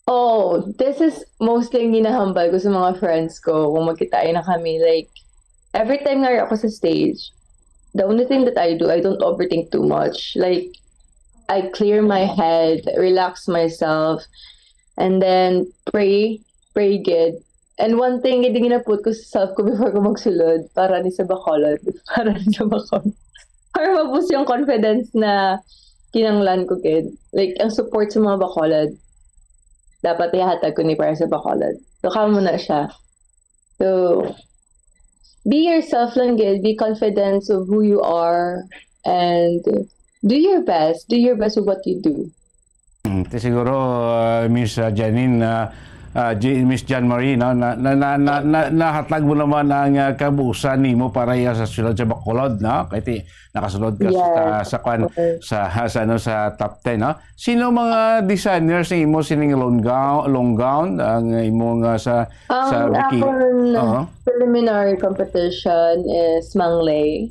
Oh, this is mostly ang ginahambal ko sa mga friends ko kung magkita na kami. Like, every time nga ako sa stage, the only thing that I do, I don't overthink too much. Like, I clear my head, relax myself, and then pray, pray good. And one thing, hindi ginaput ko sa self ko before ko magsulod, para ni sa Bacolod. Para ni sa Bacolod. Para mabus yung confidence na kinanglan ko, kid. Like, ang support sa mga Bacolod, dapat ihatag ko ni para sa Bacolod. So, kamo na siya. So, be yourself lang, gid. Be confident of who you are. And do your best. Do your best of what you do. Mm, ti siguro, uh, Miss uh, Janine, uh, uh, J- Miss Jan Marie, no, na, na, na, na, na, nahatag mo naman ang uh, kabuusan nimo para iya sa sulod sa Bacolod, no? Kay ti nakasulod ka Yes, sa sa kwan of course. sa sa ano sa top ten, no? Sino mga designers ang imo sining long gown, long gown ang imo nga sa sa Ang Vicky? akon Oo. preliminary competition is Manglay.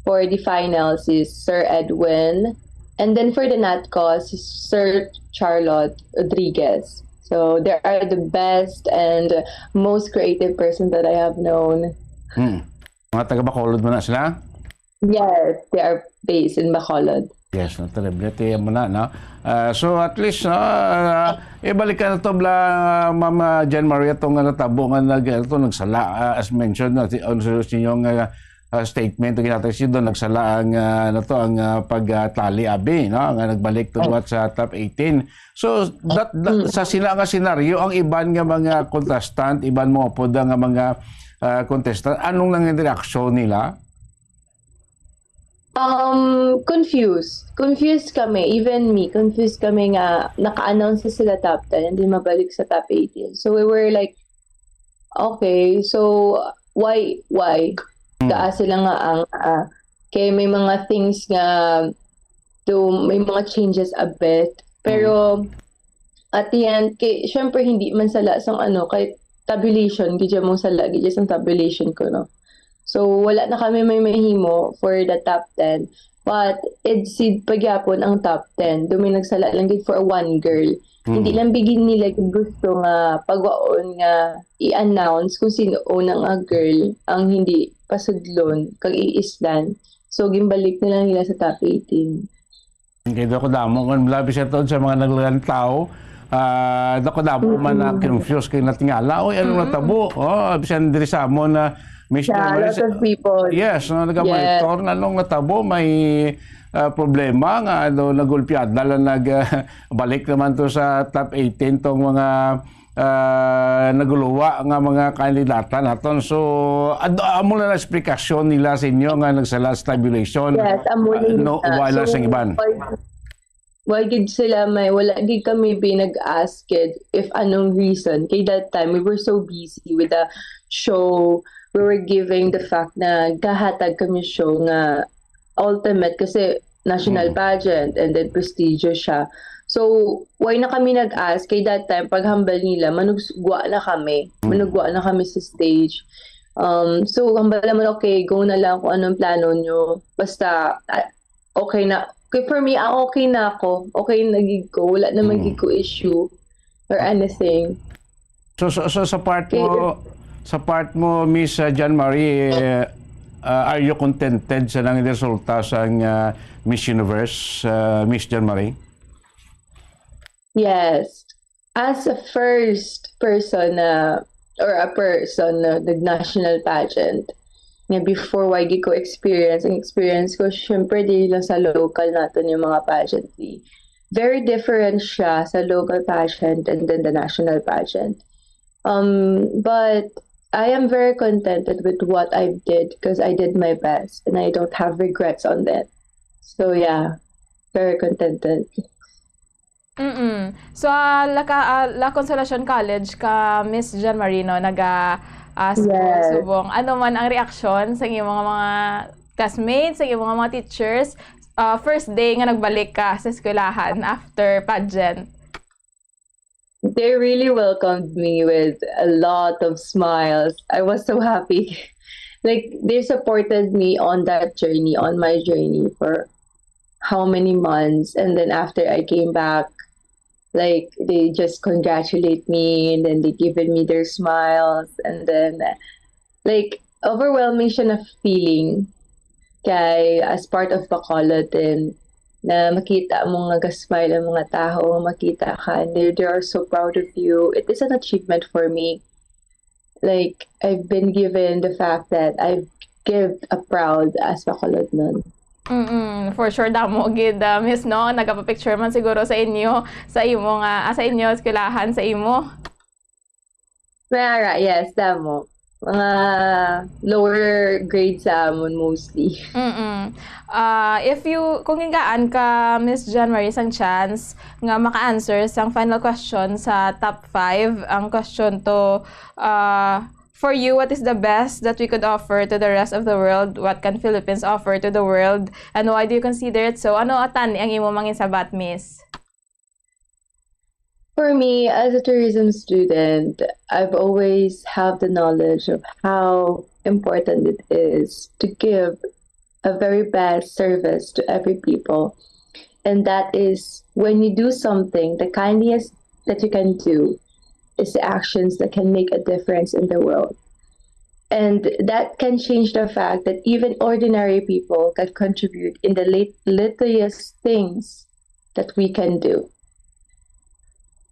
For the finals is Sir Edwin. And then for the natcos is Sir Charlotte Rodriguez. So they are the best and most creative person that I have known. Hmm. Mga taga Bacolod man na sila? Yes, they are based in Bacolod. Yes, no, terrible. Ito yung muna, no? Ah, so at least, no, ah, ibalik ka na to, bla, Ma'am ah, Jan Maria, itong nga natabo nga nag, ito, nagsala, ah, as mentioned, no, si, on, sa inyong ah, ah, statement, ang ginatag siya doon, nagsala ang, ah, ano to, ang ah, pagtali, abi, no? Nga nagbalik to what sa top eighteen. So, that, that- sa sila nga senaryo, ang iban nga mga contestant, iban mo po nga mga ah, contestant, anong nang reaksyon nila? Um, confused. Confused kami. Even me, confused kami nga naka-announce na sila top ten and then mabalik sa top eighteen. So we were like, okay, so why, why? Gaa sila nga ang, ah, kay may mga things nga, do may mga changes a bit. Pero, at the end, kay, syempre, hindi man sala sang ano, kay tabulation, gidya mong sala, gidya sang tabulation ko, no? So, wala na kami may mahimo for the top ten. But, EDSID pagyapon ang top ten. Do may nagsala lang gid for one girl. Hindi lang bigin nila gid gusto nga pagwaon nga i-announce kung sino una nga girl ang hindi pasudlon kag iislan. So, gimbalik na lang nila sa top eighteen. Kay dako damo man labi sa tuod sa mga naglantaw, ah, dako damo man na confused kay natingala, oy, ano natabo? Oh, bisan diri sa amon na Miss Yeah, a lot Joyce, of people. Yes, no, nagamonitor na nung natabo may ah, problema nga ano nagulpiada lang nag ah, balik naman to sa top eighteen tong mga ah, naguluwa nga mga kandidata naton. So ad- amo na explanation nila sa inyo nga nagsala sa tabulation. Yes, amo Ah, yun no, na. wala So, sa iban. why, why gid sila may, wala gid kami binag-ask gid if anong reason. Kay that time, we were so busy with the show. We were giving the fact na gahatag kami show nga ultimate kasi national pageant and then prestigious siya. So, why na kami nag-ask? Kay that time, paghambal nila, manugwa na kami. Manugwa na kami sa stage. Um, so, hambal naman, okay, go na lang kung anong plano nyo. Basta, ah, okay na. Kay for me, ah, okay na ako. Okay na gid ko. Wala naman gid ko issue or anything. So, so, so sa part mo, sa part mo, Miss uh, Jan Marie, uh, uh, are you contented sa nang resulta sa uh, Miss Universe, uh, Miss Jan Marie? Yes. As a first person na, or a person na nag-national pageant, nga before why gid ko experience, ang experience ko, syempre, di lang sa local natin yung mga pageantry. Very different siya sa local pageant and then the national pageant. Um, but I am very contented with what I did because I did my best and I don't have regrets on that. So yeah, very contented. Mm-mm. So, ah, la, ka, ah, La Consolacion College ka, Miss Jan Marino, naga ah, school, Yes. Subong. Ano man ang reaksyon sa iyong mga, mga classmates, sa iyong mga, mga teachers, ah, first day nga nagbalik ka sa eskwelahan after pageant? They really welcomed me with a lot of smiles. I was so happy. Like, they supported me on that journey, on my journey for how many months. And then after I came back, like, they just congratulate me and then they given me their smiles. And then, like, overwhelming siya na feeling kay as part of Bacolod din na makita mo nga ga-smile ang mga tao, makita ka, and they, they are so proud of you. It is an achievement for me. Like, I've been given the fact that I've give a proud as Bacolodnon. Mm, for sure, damo gid, ah, Miss, no? Nagapapicture man siguro sa inyo, sa imo nga, ah, sa inyo, eskwelahan, sa imo. Mayara, yes, damo. Mga lower grade sa amon mostly. Mm-mm. Ah, if you, kung gingaan ka, Miss Jan Marie, sang chance nga maka-answer sang final question sa top five, ang question to, ah, for you, what is the best that we could offer to the rest of the world? What can Philippines offer to the world? And why do you consider it so? Ano atan ang imo manginsabat, Miss? For me, as a tourism student, I've always have the knowledge of how important it is to give a very best service to every people. And that is when you do something, the kindest that you can do is the actions that can make a difference in the world. And that can change the fact that even ordinary people can contribute in the lit- littlest things that we can do.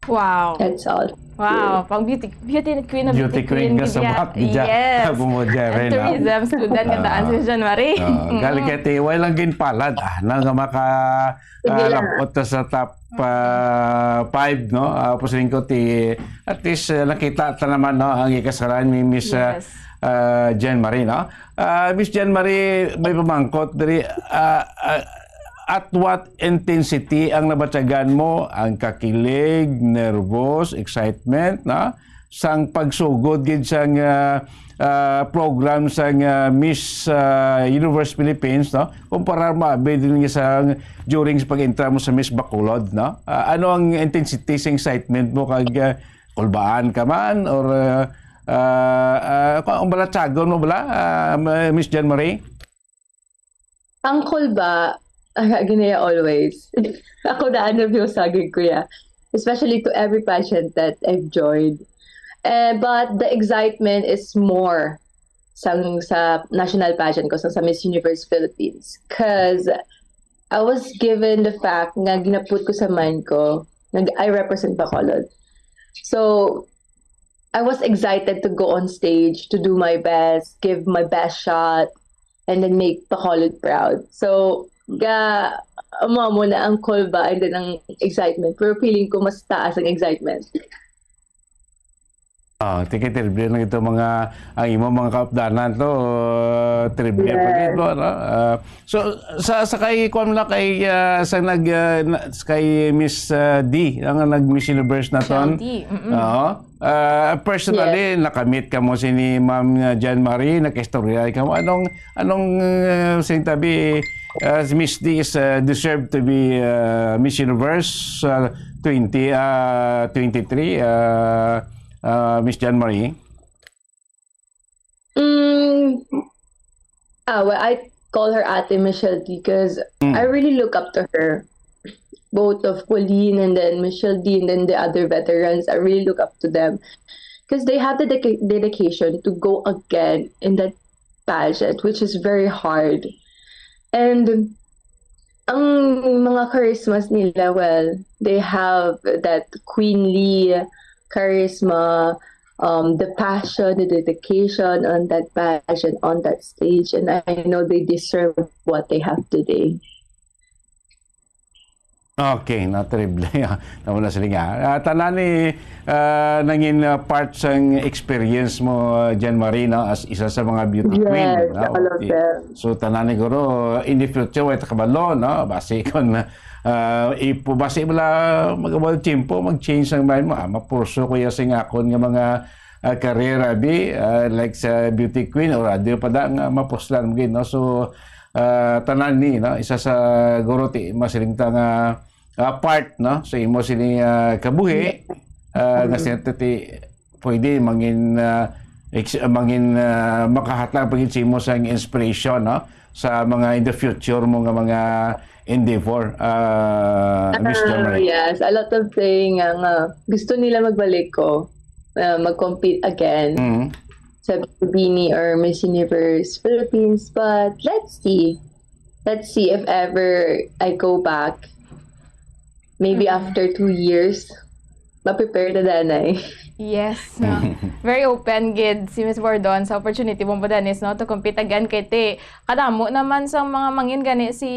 Wow. That's all. Wow, pang beauty beauty queen of Beauty queen ka sa gid ya. Bat, di dyan. Yes. Kamo dyan, And Ren, ah. Tourism student nga daan si Jan Marie. Ah, galing kay Tiway lang ginpalad, ah, na nga maka Sige ah, lang. Labot ta sa top ah, five, no? Ah, pusiling ko ti at least ah, nakita ta naman, no, ang ikasaran ni Miss ah, Yes. ah, Jan Marie, no? Ah, Miss Jan Marie, may pamangkot diri, ah, ah, at what intensity ang nabatyagan mo, ang kakilig, nervous, excitement, no? Sang pagsugod gid sang ah, ah, program sang ah, Miss ah, Universe Philippines, no? Kumpara mo abi din sa during sa pag-entra mo sa Miss Bacolod, no? Ah, ano ang intensity sa excitement mo kag ah, kulbaan ka man or ah, ah, ah, kung ang balatsagon mo bala, ah, Miss Jan Marie? Ang kulba, ah, ginaya always. Ako na nervyosa gid ko ya. Especially to every pageant that I've joined. Eh, but the excitement is more sang sa national pageant ko, sang sa Miss Universe Philippines. Because I was given the fact nga ginaput ko sa mind ko, nga I represent Bacolod. So, I was excited to go on stage, to do my best, give my best shot, and then make Bacolod proud. So, ga, amo mo na ang kulba and then ang excitement. Pero feeling ko mas taas ang excitement. Ah, tiki terrible lang ito mga ang imo mga kaupdanan to, uh, terrible pa Yes. gid, no? Ah, so sa sa kay kuan lang kay ah, sa nag ah, na- sa kay Miss ah, D ang nag Miss Universe na ton. Michelle D, mm-mm. Oo. Ah, personally nakamit ka mo si ni Ma'am ah, Jan Marie, nakaistorya ka mo. Anong anong uh, sing tabi uh, Miss D is uh, deserved to be uh, Miss Universe uh, twenty uh, twenty-three uh, uh, Miss Jan Marie? Mm, ah, well, I call her Ate Michelle D because Mm. I really look up to her. Both of Pauline and then Michelle D and then the other veterans, I really look up to them because they have the dedica- dedication to go again in that pageant, which is very hard. And ang mga charismas nila, well, they have that queenly charisma, um, the passion, the dedication on that pageant, on that stage, and I know they deserve what they have today. Okay, na terrible. Tama na sila nga. Ah, tanan ni, ah, nangin, ah, part sang experience mo, Jan Marie, no, as isa sa mga beauty queen, Yes, no? all of Okay. them. So, tanan ni guro, in the future, way ta kabalo, no? Basi kon, ah, ipo, basi wala mag-abot tiempo, mag-change ang mind mo. Ah, mapurso ko ya sing akon nga mga, ah, career, abi, ah, like sa beauty queen or radio pa da nga mapuslan mo gid, no? So, ah, tanan ni, no? Isa sa guro ti masiling ta nga, ah, part, no? Sa imo sini, ah, kabuhi, ah, nga Mm. siyempre ti pwede mangin, ah, ex-, mangin, ah, makahatag pa gid sa imo sang inspiration, no? Sa mga in the future mo nga mga endeavor, ah, Miss Ah, Jan Marie. yes. A lot of saying nga, nga gusto nila magbalik ko, ah, mag-compete again Mm. sa Bini or Miss Universe Philippines. But let's see. Let's see if ever I go back. Maybe Mm. after two years, ma-prepare na danay. Yes, no? Very open gid si Miss Bordon sa opportunity mo, Danis, no, to compete again kay ti kadamo naman sa mga mangin gani si,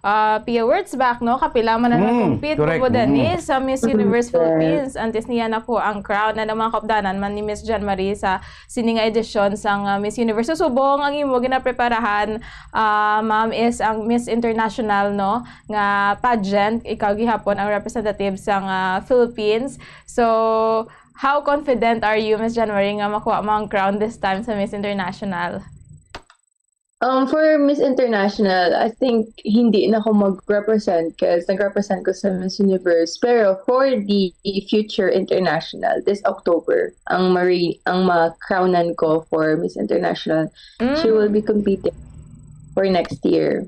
ah, Pia Wurtzbach, no? Kapila man ang Mm, nag-compete, correct. Bobo Mm. Danis, sa Miss Mm, Universe yes. Philippines. Antes niya na ko ang crown na mga kaupdanan man ni Miss Jan Marie sa sini nga edisyon sang, ah, Miss Universe. So, subong ang imo ginapreparahan, ah, ma'am, is ang Miss International, no, nga pageant. Ikaw gihapon ang representative sang, ah, Philippines. So, how confident are you, Miss Jan Marie, nga makuha mo ang crown this time sa Miss International? Um, for Miss International, I think hindi na ako mag-represent 'cause nag-represent ko sa Miss Universe. Pero for the future international, this October, ang mari-, ang ma-crownan ko for Miss International, she Mm. will be competing for next year.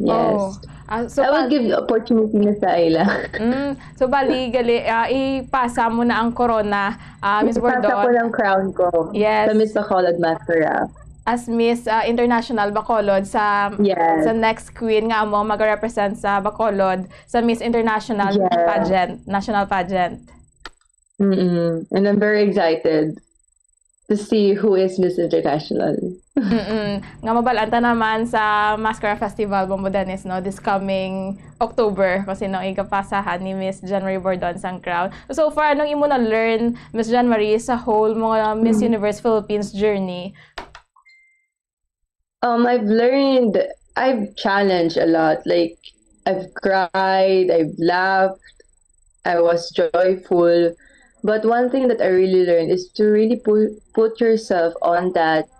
Yes. Oh. Ah, so I will pa- give opportunity na sa ila. Mm. So, bali, gali, ah, ipasa mo na ang corona, ah, Miss Ipasa Bordon. ko ng crown ko Yes. sa Miss Bacolod Mascara. As Miss, ah, International Bacolod sa, Yes. sa next queen nga amo mag-represent sa Bacolod sa Miss International Yes. pageant, national pageant. Mm-mm. And I'm very excited to see who is Miss International. Mm-mm. Nga mabalaan ta naman sa Mascara Festival, Bombo Dennis, no? This coming October, kung sino ang igapasahan ni Miss Jan Marie Bordon sang crown. So far, anong imo na-learn, Miss Jan Marie, sa whole mga Miss Mm. Universe Philippines journey? Um, I've learned, I've challenged a lot. Like, I've cried, I've laughed, I was joyful. But one thing that I really learned is to really put, put yourself on that,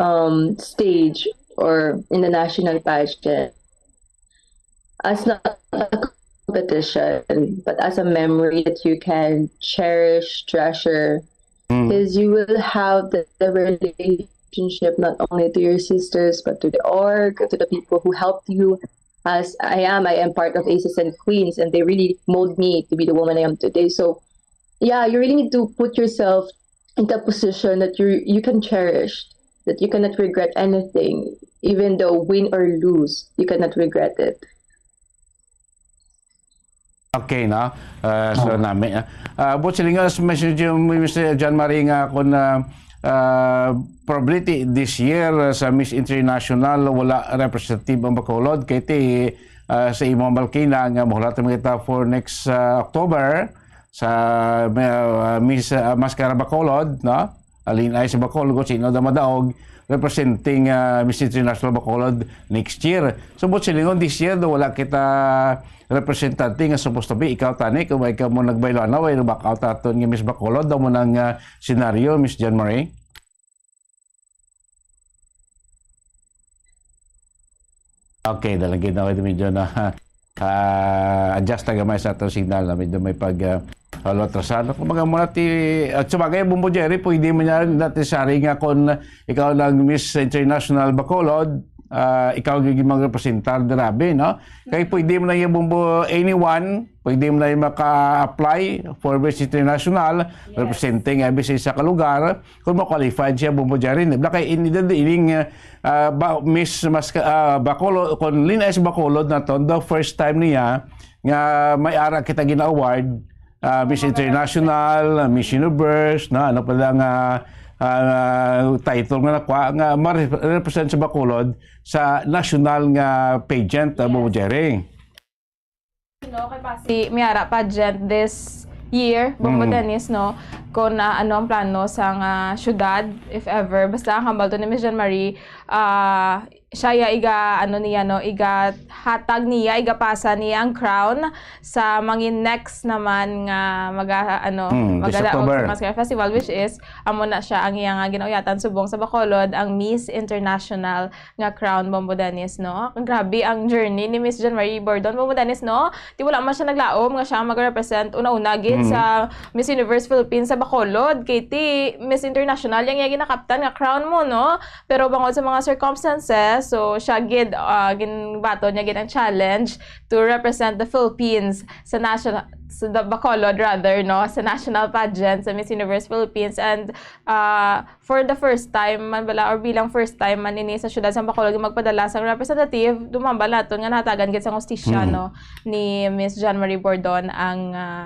um, stage or in the national pageant as not a competition, but as a memory that you can cherish, treasure, Mm. 'cause you will have the, the relationship not only to your sisters, but to the org, to the people who helped you. As I am, I am part of Aces and Queens, and they really mold me to be the woman I am today. So, yeah, you really need to put yourself into a position that you, you can cherish, that you cannot regret anything, even though win or lose, you cannot regret it. Okay, no? Ah, so, Oh. nami, ah. Ah, but silingon sa message mo, Mister Jan Marie, nga kung, ah, ah, probably ti-, this year, ah, sa Miss International, wala representative ang Bacolod. Kay ti, ah, sa imong balkina nga mahulat naman kita for next, ah, October, sa, ah, Miss, ah, Mascara Bacolod, no? Alin ay sa Bacolod, kung sino daw madaog, representing, ah, Miss International Bacolod next year. So, but silingon this year, daw wala kita representante nga supposed to be, ikaw tani, kung may ka mo nagbaylo, ano, way back out aton nga Miss Bacolod, daw mo nang, ah, senaryo, Miss Jan Marie? Okay, dalagid na ako medyo na, ah, adjust na gamay sa atong signal na medyo may pag, ah, halo atrasado. Kung baga muna ti, at sabagay, Bumbo Jerry, pwede mo niya natin sari nga kung ikaw lang Miss International Bacolod, ah, ikaw gigi magrepresentar, grabe, no? Kay pwede mo lang yung Bumbo anyone, pwede mo lang yung maka-apply for Miss International, Yes. representing, ah, sa isa ka lugar. Kung ma-qualified siya, Bumbo Jerry, di ba? Kay in, in, in, ah, ba, Miss Mas-, ah, Bacolod, kung Lina S. Bacolod na to, the first time niya nga may ara kita gina-award, ah, Miss International, Miss Universe, na ano pa lang, ah, ah, title nga nakuha, nga ma-represent sa Bacolod sa national nga pageant, ah, Bumbo Jerry. No, kay pa si Miara pageant this year, Bombo Mm. Dennis, no? Kung, ah, ano ang plano sa nga syudad, if ever. Basta ang hambal to ni Miss Jean Marie, ah, siya ya iga, ano niya, no? Iga hatag niya, iga pasa niya ang crown sa mga next naman nga maga, ano, Mm, this magalaog October. Sa Maskara Festival, which is, amo na siya ang iya nga ginauyatan subong sa Bacolod, ang Miss International nga crown, Bombo Dennis, no? Grabe ang journey ni Miss Jean Marie Bordon, Bombo Dennis, no? Ti wala man siya naglaom nga siya ang mag-represent una-una gid Mm. sa Miss Universe Philippines sa Bacolod, kay ti Miss International yang iya ginakaptan nga crown mo, no? Pero bangod sa mga circumstances, so siya gid, ah, ginbaton niya gid ang challenge to represent the Philippines sa national, sa the Bacolod rather, no? Sa national pageant sa Miss Universe Philippines, and, ah, for the first time man bala, or bilang first time man ini sa siyudad sa Bacolod nga magpadala sang representative, dumambal naton nga nahatagan gid sang hustisya, Hmm. no, ni Miss Jean Marie Bordon ang, ah,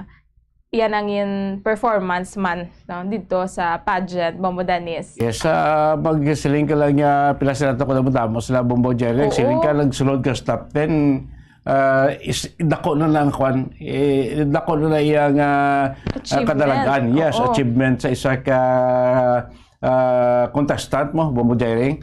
iya nangin performance man, no, didto sa pageant, Bombo Dennis. Yes, ah, magsiling ka lang niya, pila sila to, kadamo-damo sila, Bombo Jerry. Oo. Siling ka, nagsulod ka sa top ten, ah, is, dako na lang, kwan, eh, dako na lang iyang, ah, ah, Achievement. kadalagan. Yes, Oo. achievement sa isa ka, ah, contestant mo, Bombo Jerry.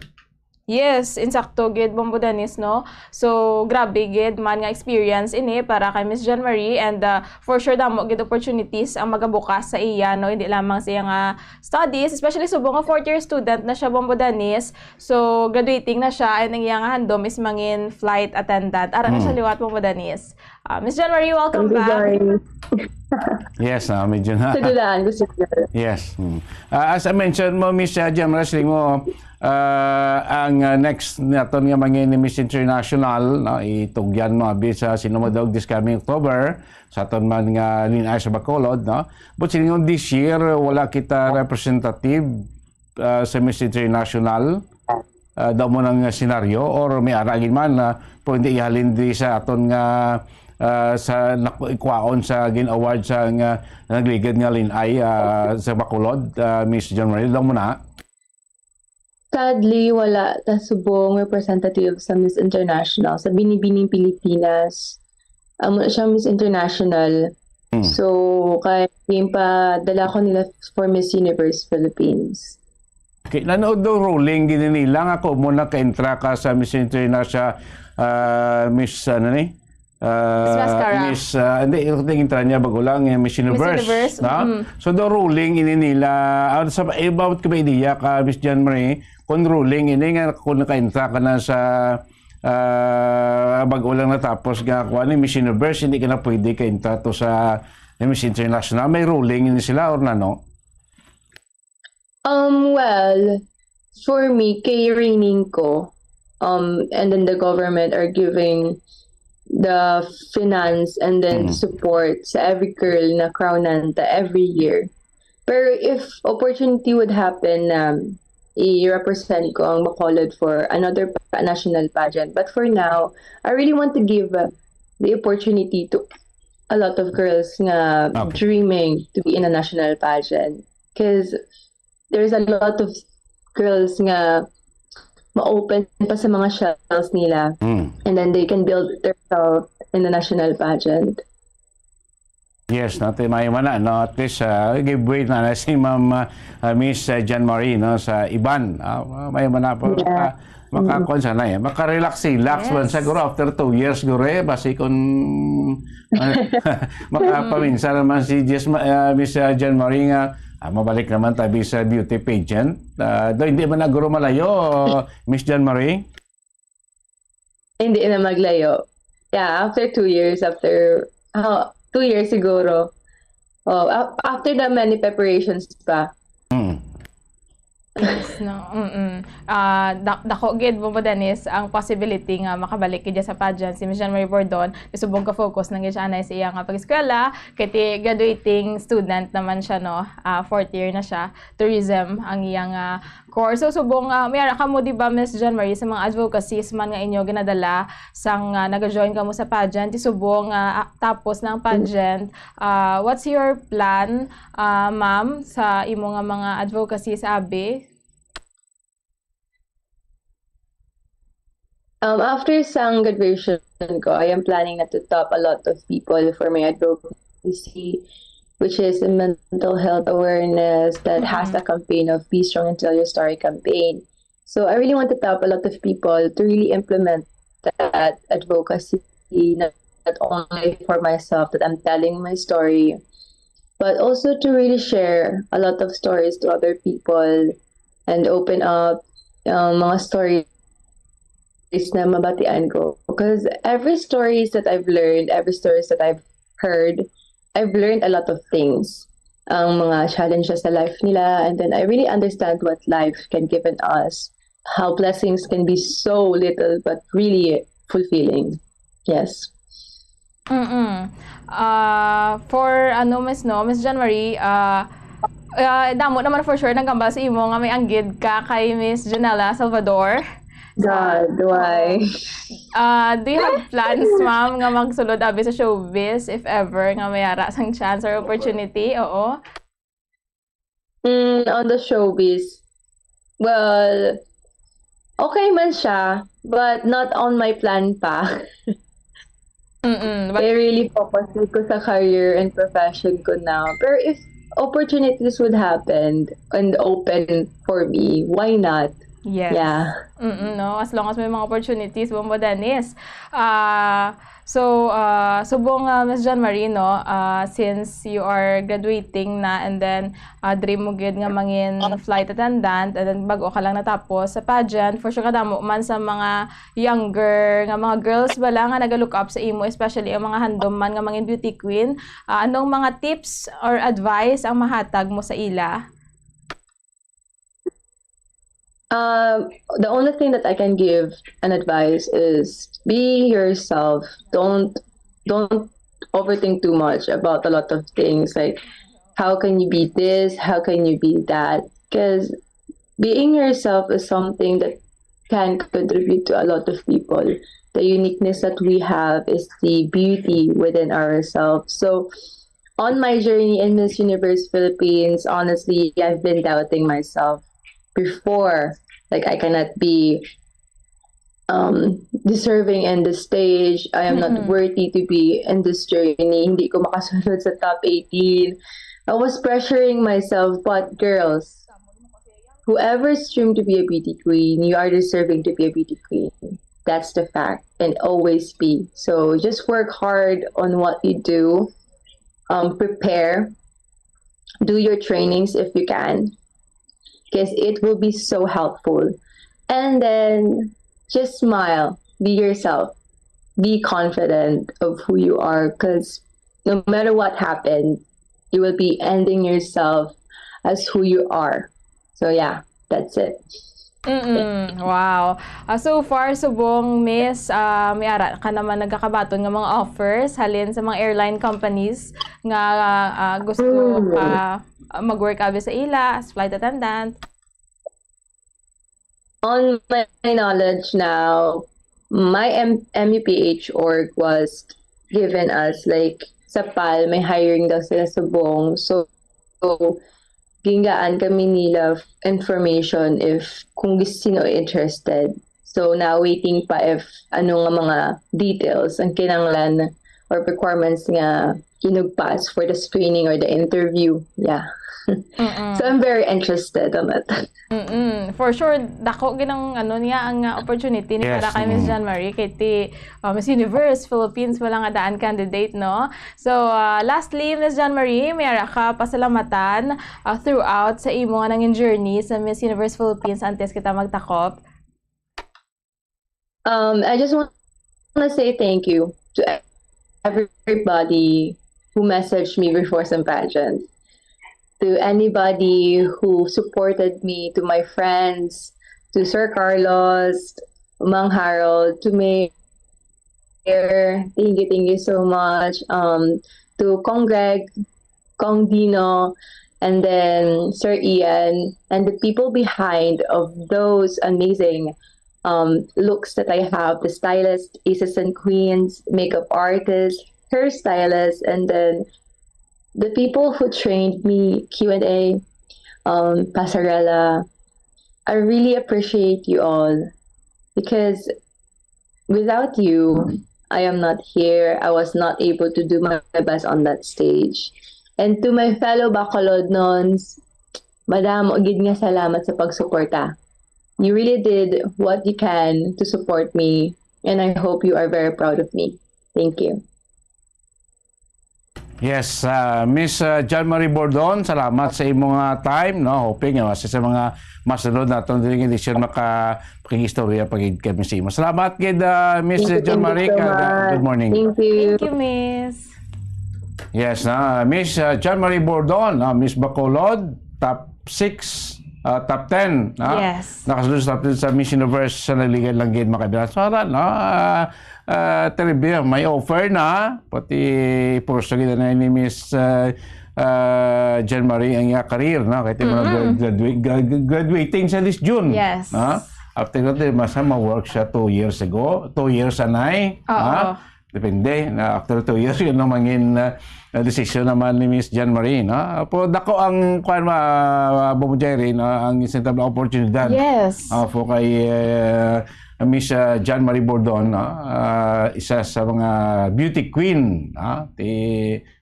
Yes, insakto gid, Bombo Dennis, no? So, grabe gid man nga experience ini para kay Miss Jean Marie, and, ah, for sure, damo gid opportunities ang magabukas sa iya, no? Hindi lamang sa iya nga studies, especially subong nga fourth year student na siya, Bombo Dennis. So, graduating na siya, and ang iya nga handom is mangin flight attendant. Ara na siya Hmm. liwat, Bombo Dennis. Ah, Miss Jean Marie, welcome Thank you, back. Joy. Yes, ah, medyo na. Sa dulaan ko, sir. Yes. Mm. Ah, as I mentioned mo, Miss, ah, Jean Marie, siling mo, ah, ang, ah, next naton nga mangin ni Miss International, no, itugyan mo abi sa Sinumodog this coming October, sa aton man nga Line-ay sa Bacolod, no? But siling mo, this year, wala kita representative, ah, sa Miss International. Ah, daw mo nang, ah, senaryo, or may ara gid man, ah, pwede ihalin di sa aton nga, ah, sa naku-, ikwaon sa gin-award sa nga nagligad nga Line-ay, ah, sa Bacolod, ah, Miss Jean Marie, daw mo na? Sadly, wala ta subong representative sa Miss International, sa Binibining Pilipinas. Amo na siya, Miss International. Mm. So, kay ginpadala ko nila for Miss Universe Philippines. Okay, nano daw ruling gini nila nga common na ka-entra ka sa Miss International, ah, Miss, ano ni? Ah, Miss Mascara. Miss, ah, hindi, yung tingin niya bago lang, eh, Miss Miss Universe, Universe, na? Mm. So, daw ruling ini nila, ah, sa, eh, about ka ba idea ka, Miss Jean Marie, kung ruling ini nga kung naka-entra ka na sa, ah, bago lang natapos nga kuha ni Miss Universe, hindi ka na pwede ka-entra to sa Miss International. May ruling ini sila or nano? Um, well, for me, kay raining ko, um, and then the government are giving the finance and then Mm. support sa every girl na crownan ta every year. Pero if opportunity would happen na i-represent ko ang Bacolod for another pa-, national pageant, but for now, I really want to give, uh, the opportunity to a lot of girls nga Okay. dreaming to be in a national pageant. 'Cause there's a lot of girls nga ma-open pa sa mga shells nila. Mm. And then they can build themselves in the national pageant. Yes, no, ti may mana, no? At least, ah, give way na na si Ma'am, ah, ah, Miss, ah, Jean Marie, no, sa iban. Ah, may mana po, Yeah. maka-, maka-, Mm. kuwan sana, eh. Maka-relax-relax man Yes. siguro after two years, siguro, eh. Basi kung, ah, makapaminsan naman si Jess Ma-, ah, Miss, ah, Jean Marie nga, ah, mabalik naman tabi sa beauty pageant. Ah, do, hindi man na guro malayo, Miss Jean Marie? Hindi na maglayo. Yeah, after two years, after, ah, two years siguro. Oh, a-, after the many preparations pa. Mm. Yes, no. Mm-mm. Ah, da-, dako gid, Bombo Dennis, ang possibility nga makabalik gid sa pageant si Miss Jean Marie Bordon. Subong ka focus na gid siya anay sa iya nga pag-eskwela. Kay ti graduating student naman siya, no? Ah, fourth year na siya. Tourism ang iyang, ah, course. So, subong, ah, may ara kamo, di ba, Miss Jean Marie, sa mga advocacies man nga inyo ginadala sang, ah, naga-join kamo sa pageant, ti subong, ah, ah, tapos ng pageant, ah, what's your plan, ah, ma'am, sa imo nga mga advocacies abi? Um, after sang graduation ko, I am planning na to top a lot of people for my advocacy, which is a mental health awareness that has a campaign of Be Strong and Tell Your Story campaign. So I really want to top a lot of people to really implement that advocacy, not only for myself that I'm telling my story, but also to really share a lot of stories to other people and open up um, mga stories na mabatian ko. Because every stories that I've learned, every stories that I've heard, I've learned a lot of things. Ang mga challenges sa life nila, and then I really understand what life can give us, how blessings can be so little but really fulfilling. Yes. Mm-mm. Ah, for ano, Miss, no, Miss Jean Marie, ah, ah, damo naman for sure nagkambal sa imo nga may anggid ka kay Miss Janela Salvador. God, why? Ah, do you have plans, ma'am, nga magsulod abi sa showbiz if ever nga may ara sang chance or opportunity? Oo. Mm, on the showbiz. Well, okay man siya, but not on my plan pa. Mm-mm. I really focus ko sa career and profession ko now. Pero if opportunities would happen and open for me, why not? Yes. Yeah. Mm-mm, no? As long as may mga opportunities, Bombo Dennis. Ah, so, ah, subong, ah, Miss Jean Marie, no? Ah, since you are graduating na and then ah, dream mo gyud nga mangin flight attendant, and then bag-o ka lang natapos sa pageant, for sure kadamo man sa mga younger nga mga girls bala nga naga-look up sa imo, especially ang mga handom man nga mangin beauty queen. Ah, anong mga tips or advice ang mahatag mo sa ila? Um, the only thing that I can give an advice is be yourself. Don't don't overthink too much about a lot of things. Like, how can you be this? How can you be that? Because being yourself is something that can contribute to a lot of people. The uniqueness that we have is the beauty within ourselves. So, on my journey in Miss Universe Philippines, honestly, I've been doubting myself before. Like, I cannot be um, deserving in this stage. I am not Mm-mm. worthy to be in this journey. Hindi ko makasunod sa top eighteen. I was pressuring myself, but girls, whoever dream to be a beauty queen, you are deserving to be a beauty queen. That's the fact, and always be. So just work hard on what you do. Um, prepare. Do your trainings if you can, because it will be so helpful. And then just smile, be yourself, be confident of who you are, because no matter what happened, you will be ending yourself as who you are. So yeah, that's it. Mm-mm. Wow. Ah, so far, subong, Miss, ah, may ara ka naman nagkakabaton nga mga offers halin sa mga airline companies nga ah, gusto Mm. ka ah, mag-work abi sa ila as flight attendant. On my knowledge now, my M- MUPH org was given us, like, sa PAL, may hiring daw sila subong. So, so gingaan kami nila f- information if kung gis- sino interested. So, now waiting pa if ano nga mga details ang kinahanglan or requirements nga inugpas for the screening or the interview. Yeah. Mm-mm. So, I'm very interested on it. Mm-mm. For sure, dako gyud ang ano niya, ang ah, opportunity ni Yes, para kay Miss mm. Jean Marie, kay ti ah, Miss Universe Philippines wala nga daan candidate, no? So, ah, lastly, Miss Jean Marie, may ara ka pasalamatan ah, throughout sa imo nga nangin journey sa Miss Universe Philippines antes kita magtakop. Um, I just want to say thank you to everybody who messaged me before some pageant, to anybody who supported me, to my friends, to Sir Carlos, Mang Harold, to Mayor. Thank you, thank you so much. Um, to Kong Greg, Kong Dino, and then Sir Ian, and the people behind of those amazing um, looks that I have, the stylist, aces and queens, makeup artist, hairstylist, and then the people who trained me, Q and A, um, Pasarela. I really appreciate you all because without you, I am not here. I was not able to do my best on that stage. And to my fellow Bacolodnons, madamo gid nga salamat sa pagsuporta. You really did what you can to support me, and I hope you are very proud of me. Thank you. Yes, ah, Miss, ah, John Marie Bordon, salamat sa imong, ah, time, no? Hoping nga sa, sa mga masunod naton diri nga edisyon maka pakig-istorya pa gid kami sa imo. Salamat gid, ah, Miss Thank you, John thank you Marie, so kag, ah, much. Good morning. Thank you. Thank you, Miss. Yes, na Miss, ah, John Marie Bordon, ah, Miss Bacolod, top six, ah, top ten, ah. Yes. Nakasulod sa top ten sa Miss Universe sa Naligan lang gid, mga kaibigan. So, ara, no? Ah, ah, terrible, may offer na, pati puso gid na ni Miss, ah, ah, John Marie ang iya career, no? Kaya mm graduate, gra- gra- graduating siya this June. Yes. No? After that, eh, masa ma-work siya two years ago, two years anay. Oo. Ha? Depende na after two years, yun ang mangin, uh, decision naman ni Miss John Marie, no? Pero dako ang, kuwan, ma-, Bobo Jerry, no? Ang isang tabla oportunidad. Yes. Ah, po kay, uh, Miss, uh, John Marie Bordon, no? Ah, isa sa mga beauty queen, no? Ti,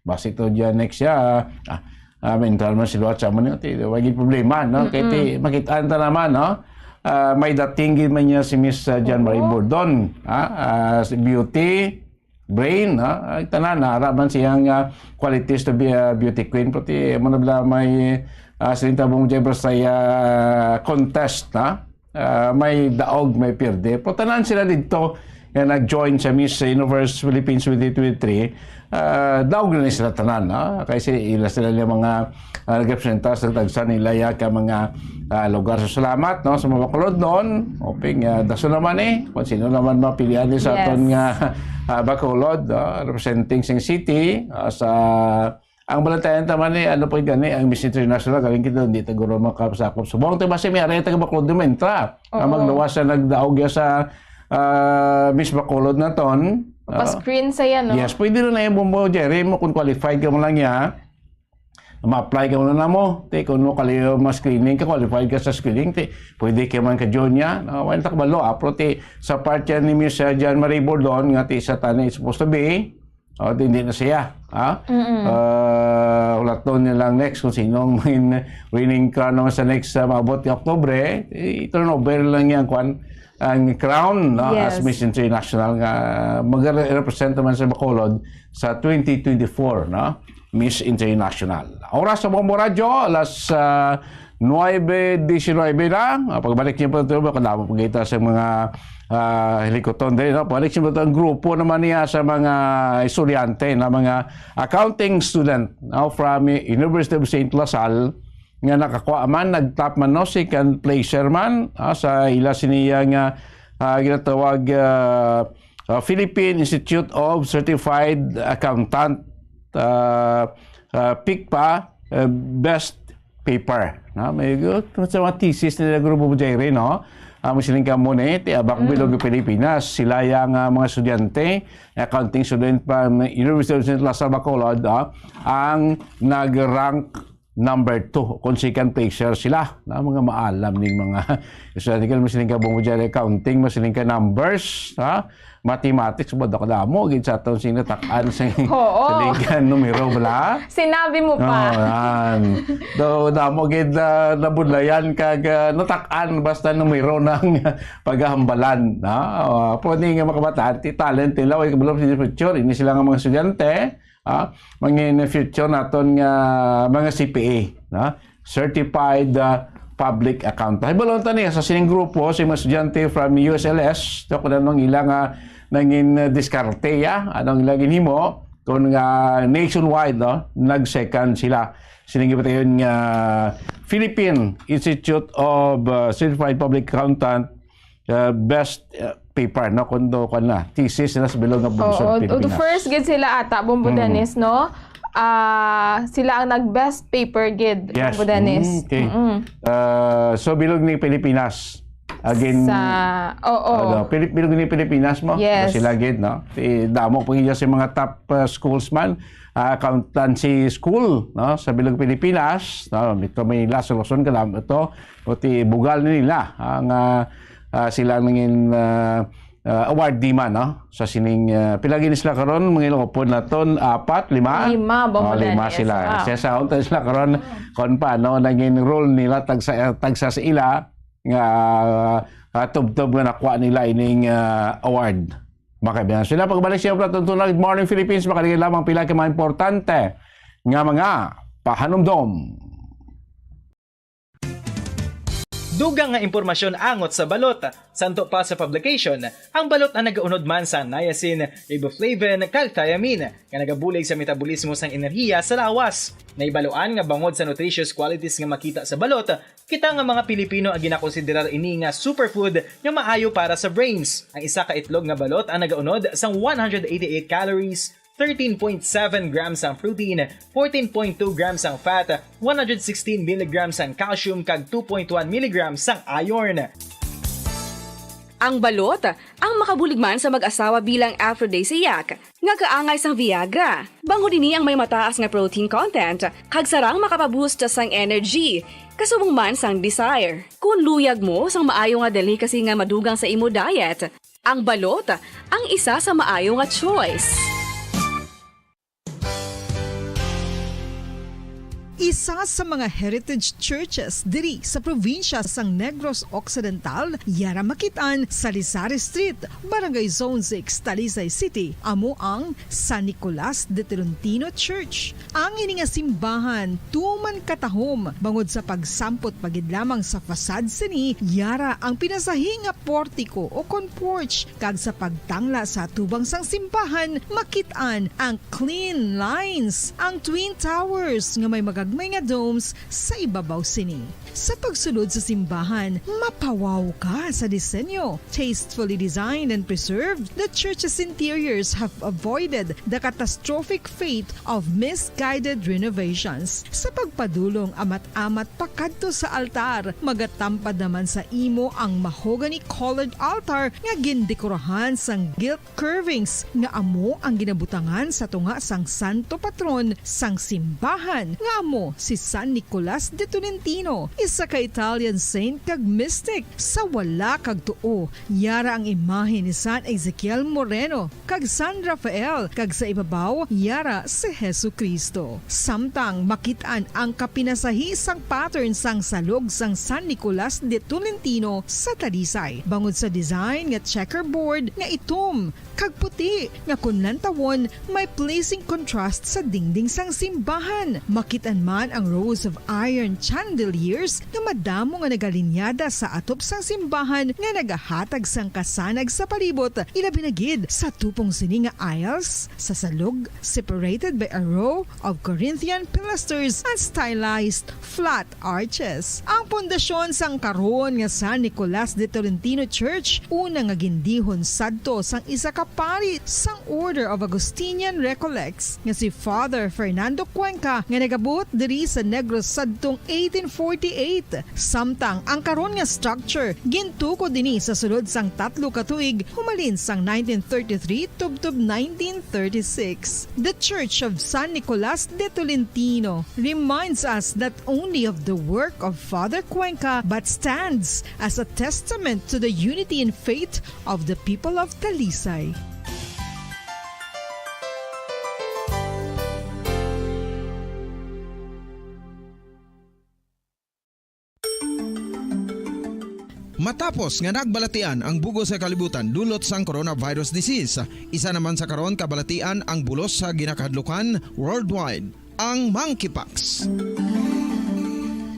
basi to dyan next year, ah, ah, mental man si Luat sa mo, ti, wagi problema, no? Kaya ti, makita ta naman, no? Ah, may dating gid man niya si Miss, uh, John Marie Bordon, ah, ah, si beauty, brain, ah, ang tanan, nara man siyang, ah, qualities to be a beauty queen. Pati, mo na bala may, ah, siling tabong Jay Brasaya contest, ha? Ah, may daog, may pierde. Pero tanan sila dito nga nag-join sa Miss Universe Philippines twenty twenty-three, ah, daog na ni sila tanan, ha? Kasi ila sila yung mga, ah, nagrepresenta sa tagsa nila ya ka mga, ah, lugar. So, salamat, no, sa mga Bacolodnon. Hoping, ah, daso naman eh, kung sino naman mapilian ni sa Yes. aton nga, ah, Bacolod, ah, representing sing city, ah, sa ang balantayan ta man eh, ano pa gani, ang Miss International, galing kita, hindi ta guro makasakop. Subong ta basi may area taga Bacolod na entra. Ang Oo. magluwas sa nagdaog ya sa, ah, Miss Bacolod naton. Ah, Pa-screen sa yan, no? Yes, pwede rin na yung Bombo Jerry mo kung qualified ka mo lang niya. Ma-apply ka mo na mo. Te, kung mo kaliyo ma-screening ka, qualified ka sa screening, te, pwede ka man ka-join niya. No? Wala ta kabalo, ah, pero te, sa part yan ni Miss, uh, John Marie Bordon, nga te, sa tani, it's supposed to be, oh, hindi na siya. Ha? Uh, hulaton niya lang next kung sino ang main winning crown naman sa next, uh, maabot nga Oktubre. I-turnover lang niya ang kwan, ang crown, no, Yes. as Miss International nga mag-represent naman sa Bacolod sa twenty twenty-four, no? Miss International. Oras sa Bombo Radyo, alas, ah, nuebe diecinuebe na. Ah, pagbalik niyo po ito, makadamo po kita sa mga, ah, hilikoton din, no? Pagbalik niyo po ito, ang grupo naman niya sa mga estudyante na mga accounting student, no? From University of Saint La Salle, nga nakakuha man, nagtap man, no, second placer man, ah, sa ila siniya nga, ah, ginatawag, ah, ah, Philippine Institute of Certified Accountant, ah, ah, PICPA, ah, best paper. Na, may gu-, sa mga thesis nila, Grupo Jaire, no? Ang siling kamo ni, ti abak bilog ng Pilipinas, sila yung, ah, mga estudyante, accounting student pa, University of Saint Lazaro Bacolod, ah, ang nag-rank number two, kung second placer sila, na mga maalam ning mga estudyante, kaya masiling ka Bombo Jaire, accounting, masiling ka numbers, ha? Mathematics, ba, dako damo gid sa aton sing natakan sa Oo. siling ka numero, bala? Sinabi mo Oh, pa. Yan. Do, damo gid, ah, nabudlayan kag, ah, natakan basta numero ng paghahambalan, ha? Oh, pwede nga makabataan, ti talent nila, way kabalo sa future, ini sila nga mga estudyante, ah, mga in the future naton nga mga C P A, no? Certified, ah, Public Accountant. Hibalon ta niya sa sining grupo, sa mga estudyante from U S L S, to kung anong ila nga nangin, ah, diskarte, ya, anong ila ginhimo, kung nga nationwide, no, nag-second sila. Sining gipatayon nga Philippine Institute of, ah, Certified Public Accountant, uh, best, uh, paper, no? Kundo, kuwan na, thesis na sa bilog nga bunsod Oo, Pilipinas. the first gid sila ata, Bombo Mm. Dennis, no? Ah, sila ang nag-best paper gid, Yes. Bombo Dennis. Mm, okay. Mm-mm. Uh, so, bilog ni Pilipinas. Again, Sa, oo. ano, Pilip-, bilog ni Pilipinas mo? Yes. Sila gid, no? Ti damo pa gid sa mga top, uh, schools man. Ah, accountancy school, no? Sa bilog Pilipinas, no? Metro Manila, Sorsogon, kadamo ito. O ti bugal nila ang, ah, ah, sila nangin, ah, ah, awardee man, no? Sa sining, ah, pila gini sila karon, mga ilong upod naton, apat, lima? Lima ba Oh, man lima yan? Yes, sila. ah. Siya sa unta sila karon, kung paano naging role nila tagsa, tagsa sa ila nga, ah, tubtob nga nakuha nila ining, ah, award. Makaibigan sila. Pagbalik siya, Platon Tunag, Good Morning Philippines, makaligay lamang pila ka mga importante nga mga pahanumdom. Dugang nga impormasyon angot sa balot. Santo pa sa publication, ang balot ang nagaunod man sa niacin, riboflavin, kag thiamine, nga nagabulig sa metabolismo sang enerhiya sa lawas. Naibaluan nga bangod sa nutritious qualities nga makita sa balot, kita nga mga Pilipino ang ginakonsiderar ini nga superfood nga maayo para sa brains. Ang isa ka itlog nga balot ang nagaunod sang one hundred eighty-eight calories, thirteen point seven grams ang protein, fourteen point two grams ang fat, one hundred sixteen milligrams ang calcium, kag two point one milligrams ang iron. Ang balot ang makabulig man sa mag-asawa bilang aphrodisiac nga kaangay sang Viagra. Bangod ini ang may mataas nga protein content kag sarang makapaboost sang energy, kasubong man sang desire. Kung luyag mo sang maayo nga delicacy nga madugang sa imo diet, ang balot ang isa sa maayo nga choice. Isa sa mga heritage churches diri sa probinsya sang Negros Occidental, yara makit-an sa Lisari Street, Barangay Zone six, Talisay City, amo ang San Nicolas de Tolentino Church. Ang ini nga simbahan tuman katahom bangod sa pagsampot pa gid lamang sa facade sini, yara ang pinasahi nga portiko o kon porch, kag sa pagtangla sa atubang sang simbahan, makit-an ang clean lines, ang twin towers nga may magagmay nga domes sa ibabaw sini. Sa pagsulod sa simbahan, mapawaw ka sa disenyo. Tastefully designed and preserved, the church's interiors have avoided the catastrophic fate of misguided renovations. Sa pagpadulong amat-amat pakadto sa altar, magatampad naman sa imo ang mahogany-colored altar nga gindekorahan sang gilt curvings nga amo ang ginabutangan sa tunga sang santo patron sang simbahan, nga amo si San Nicolas de Tolentino, isa ka Italian saint kag mystic. Sa wala kag tuo, yara ang imahe ni San Ezekiel Moreno kag San Rafael, kag sa ibabaw, yara si Jesu-Cristo. Samtang makit-an ang kapinasahi sang pattern sang salog sang San Nicolas de Tolentino sa Talisay, bangod sa design nga checkerboard nga itom kag puti nga kon lantawon may pleasing contrast sa dingding sang simbahan. Makit-an man ang rows of iron chandeliers nga madamo nga nagalinyada sa atop sang simbahan nga nagahatag sang kasanag sa palibot, ilabi na gid sa tupong sini nga aisles sa salog, separated by a row of Corinthian pilasters and stylized flat arches. Ang pundasyon sang karon nga San Nicolas de Tolentino Church, una nga gindihon sadto sang isa ka pari sang Order of Augustinian Recollects nga si Father Fernando Cuenca, nga nagabuot diri sa Negros sadtong eighteen forty-eight. Samtang ang karon nga structure gintukod ini sa sulod sang tatlo ka tuig, humalin sang nineteen thirty-three tubtob nineteen thirty-six. The Church of San Nicolas de Tolentino reminds us not only of the work of Father Cuenca but stands as a testament to the unity in faith of the people of Talisay. Matapos nga nagbalatian ang bug-os nga kalibutan dulot sang coronavirus disease, isa naman sa karon kabalatian ang bulos sa ginakahadlukan worldwide, ang monkeypox.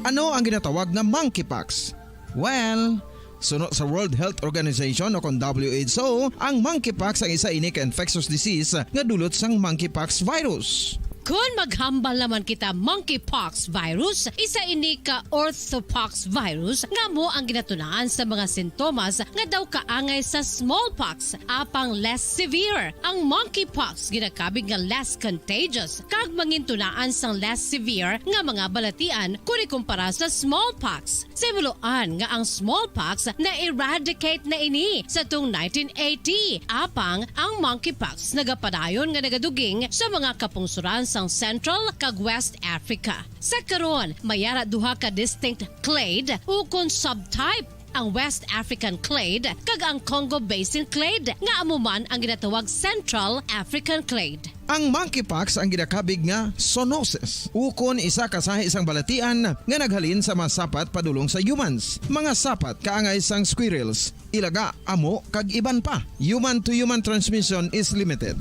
Ano ang ginatawag nga monkeypox? Well, suno sa World Health Organization o kon W H O, ang monkeypox ang isa ini ka infectious disease nga dulot sang monkeypox virus. Kon maghambal naman kita monkeypox virus, isa ini ka orthopox virus nga amo ang ginatunaan sa mga sintomas nga daw kaangay sa smallpox, apang less severe. Ang monkeypox ginakabig nga less contagious kag mangintunaan sang less severe nga mga balatian kon ikumpara sa smallpox. Sa ibuloan nga ang smallpox na-eradicate na ini sa tung nineteen eighty, apang ang monkeypox nagapadayon nga nagaduging sa mga kapungsoran sang Central kag West Africa. Sa karon, may ara duha ka distinct clade ukon subtype ang West African clade, kag ang Congo Basin clade, nga amo man ang ginatawag Central African clade. Ang monkeypox ang ginakabig nga zoonosis, ukon isa ka sahi sang balatian nga naghalin sa mga sapat padulong sa humans, mga sapat kaangay sang squirrels, ilaga, amo, kag iban pa. Human to human transmission is limited.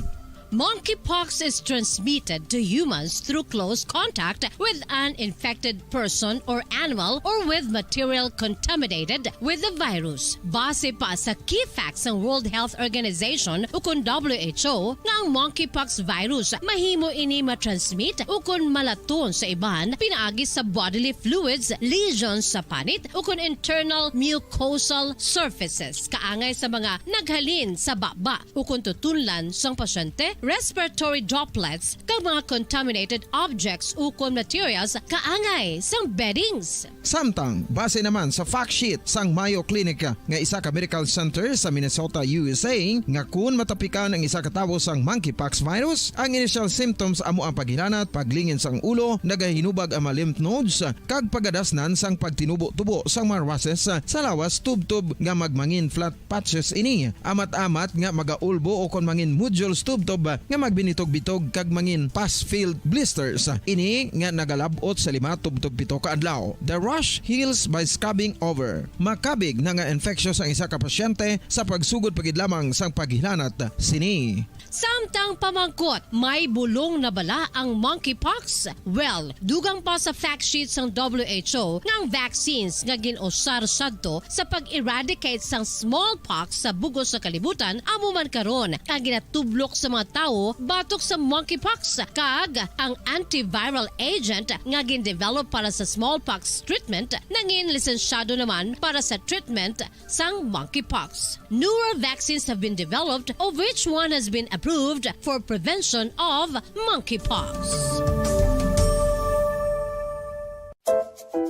Monkeypox is transmitted to humans through close contact with an infected person or animal or with material contaminated with the virus. Base pa sa key facts sang World Health Organization ukon W H O nga ang monkeypox virus mahimo ini matransmit ukon malaton sa iban pinaagi sa bodily fluids, lesions sa panit ukon internal mucosal surfaces kaangay sa mga naghalin sa baba ukon tutunlan sang pasyente, respiratory droplets, kag mga contaminated objects ukon materials kaangay sang beddings. Samtang, base naman sa fact sheet sang Mayo Clinic nga isa ka medical center sa Minnesota, U S A, nga kun matapikan ang isa ka tawo sang monkeypox virus, ang initial symptoms amo ang paghilanat, paglingin sang ulo, nagahinubag ang mga lymph nodes, kag pagadasnan sang pagtinubo-tubo sang mga rushes sa lawas tubtob nga magmangin flat patches ini, amat-amat nga magaulbo ukon mangin nodules tubtob nga magbinitog-bitog kag mangin pus-filled blisters ini nga nagalab-ot sa lima tubtob pito ka adlaw. The rash heals by scabbing over. Makabig na nga infectious ang isa ka pasyente sa pagsugod pa gid lamang sang paghilanat sini. Samtang pamangkot, may bulong na bala ang monkeypox? Well, dugang pa sa fact sheet sang W H O nga ang vaccines nga gin-usar sadto sa pag-eradicate sang smallpox sa bug-os nga kalibutan amo man karon ang ginatublok sa mga tawo batok sa monkeypox, kag ang antiviral agent nga gin-develop para sa smallpox treatment nangin lisensyado naman para sa treatment sang monkeypox. Newer vaccines have been developed, of which one has been approved for prevention of monkeypox.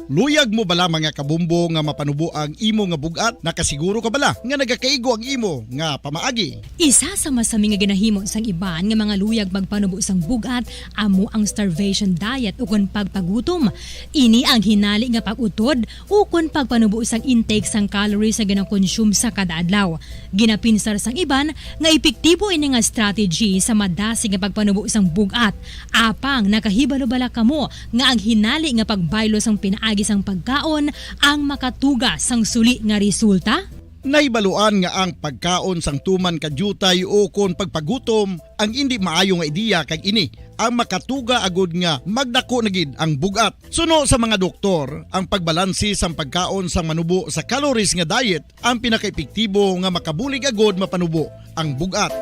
Luyag mo bala, mga kabumbo, nga mapanubo ang imo nga bug-at? Nakasiguro ka bala nga nagakaigo ang imo nga pamaagi? Isa sa masami nga ginahimo sang iban nga mga luyag magpanubo sang bug-at amo ang starvation diet ukon pagpagutom. Ini ang hinali nga pag-utod ukon pagpanubo sang intake sang calories nga ginakonsume sa kada adlaw. Ginapinsar sang iban nga epektibo ini nga strategy sa madasig nga pagpanubo sang bug-at. Apang nakahibalo bala kamo nga ang hinali nga pagbaylo sang pinaagi sang pagkaon ang makatuga sang suli nga resulta? Nahibaluan nga ang pagkaon sang tuman ka diutay ukon pagpagutom ang indi maayo nga ideya, kag ini ang makatuga agud nga magdako na gid ang bug-at. Suno sa mga doktor, ang pagbalanse sang pagkaon sang manubo sa calories nga diet ang pinakaepektibo nga makabulig agud mapanubo ang bug-at.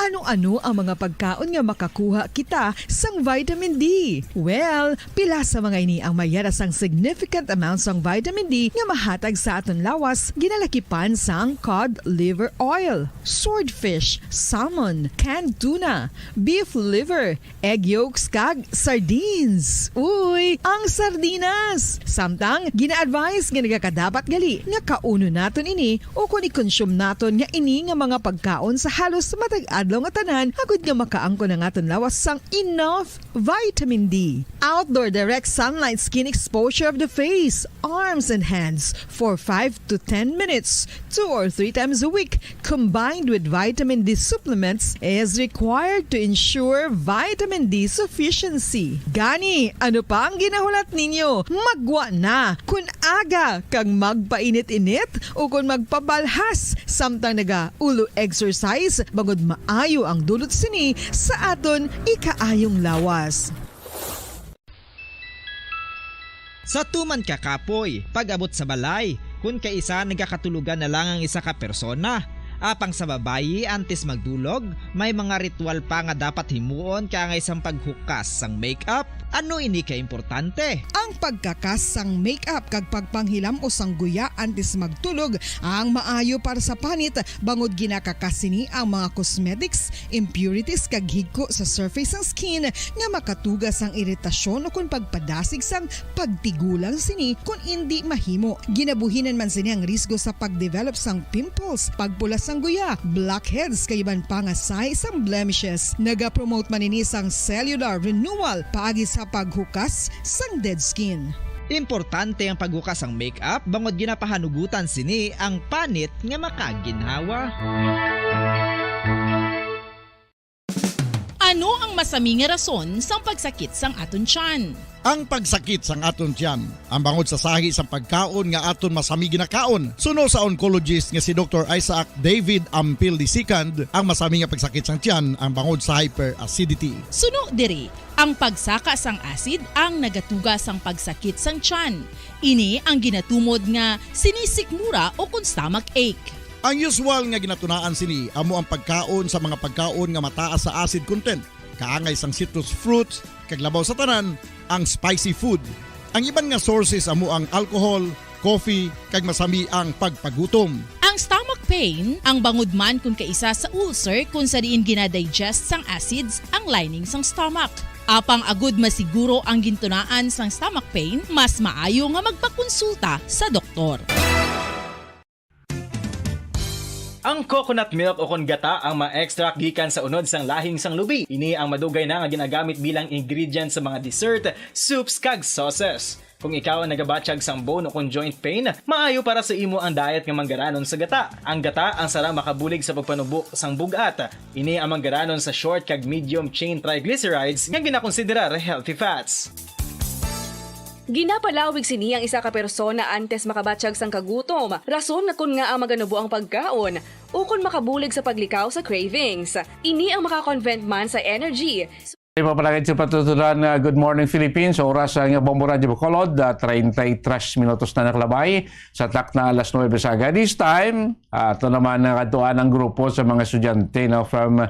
Ano-ano ang mga pagkaon nga makakuha kita sang vitamin D? Well, pila sa mga ini ang mayara sang significant amount sang vitamin D nga mahatag sa aton lawas, ginalakipan sang cod liver oil, swordfish, salmon, canned tuna, beef liver, egg yolks, kag sardines. Uy, ang sardinas! Samtang, gina-advise nga nagakadapat gali nga kaunon naton ini ukon i-consume naton nga ini nga mga pagkaon sa halos matag adlaw nga tanan, agud nga makaangkon ang aton lawas sang enough vitamin D. Outdoor direct sunlight skin exposure of the face, arms, and hands for five to ten minutes, two or three times a week, combined with vitamin D supplements, is required to ensure vitamin D sufficiency. Gani, ano pa ang ginahulat ninyo? Maggwa na! Kun aga kag magpainit-init ukon magpabalhas samtang nagaulo exercise, bangod maayo ang dulot sini sa aton ikaayong lawas. Sa tuman ka kapoy, pag-abot sa balay, kun kaisa nagakatulogan na lang ang isa ka persona. Apang sa babayi, antes magdulog, may mga ritual pa nga dapat himuon kaangay sang paghukas sang makeup. Ano ini ka importante? Ang pagkakas sang makeup kag pagpanghilam-os sang guya antes magtulog ang maayo para sa panit, bangod ginakakas sini ang mga cosmetics, impurities, kag higko sa surface sang skin nga makatuga sang iritasyon ukon pagpadasig sang pagtigulang sini kon indi mahimo. Ginabuhinan man sini ang risgo sa pag-develop sang pimples, pagpula sang guya, blackheads, kag iban pa nga sahi sang blemishes. Nagapromote man ini sang cellular renewal paagi sa paghukas sang dead skin. Importante ang paghukas sang makeup bangod ginapahanugutan sini ang panit nga makaginhawa. Ano ang masami nga rason sang pagsakit sang aton tiyan? Ang pagsakit sang aton tiyan, ang bangod sa sahi sang pagkaon nga aton masami ginakaon. Suno sa oncologist nga si Doktor Isaac David Ampil the second, ang masami nga pagsakit sang tiyan ang bangod sa hyperacidity. Suno diri, ang pagsaka sang acid ang nagatuga sang pagsakit sang tiyan. Ini ang ginatumod nga sinisikmura o kon stomach ache. Ang usual nga ginatunaan sini amo ang pagkaon sa mga pagkaon nga mataas sa acid content, kaangay sang citrus fruits, kag labaw sa tanan, ang spicy food. Ang iban nga sources amo ang alcohol, coffee, kag masami ang pagpagutom. Ang stomach pain, ang bangod man kon kaisa sa ulcer kung sa diin ginadigest sang acids ang lining sang stomach. Apang agud masiguro ang gintunaan sang stomach pain, mas maayo nga magpakonsulta sa doktor. Ang coconut milk o kon gata ang ma-extract gikan sa unod sang lahing sang lubi. Ini ang madugay na nga ginagamit bilang ingredient sa mga dessert, soups, kag sauces. Kung ikaw ang nagabatyag sang bone o kon joint pain, maayo para sa imo ang diet nga manggaranon sa gata. Ang gata ang sara makabulig sa pagpanubo sang bug-at. Ini ang manggaranon sa short kag medium chain triglycerides nga ginakonsiderar healthy fats. Ginapalawig sini ang isa ka persona antes makabatyag sang kagutom, rason nga kon ngaa maganubo ang pagkaon, ukon makabulig sa paglikaw sa cravings. Ini ang makakonvert man sa energy. Ipapalagay sa patutunan nga Good Morning Philippines, sa oras nga Bombo Radyo Bacolod, ah, treinta y tres minutos na nakalabay sa takna alas nuebe sa aga. This time, ah, ato naman nakadtuan ang grupo sa mga estudyante, no, from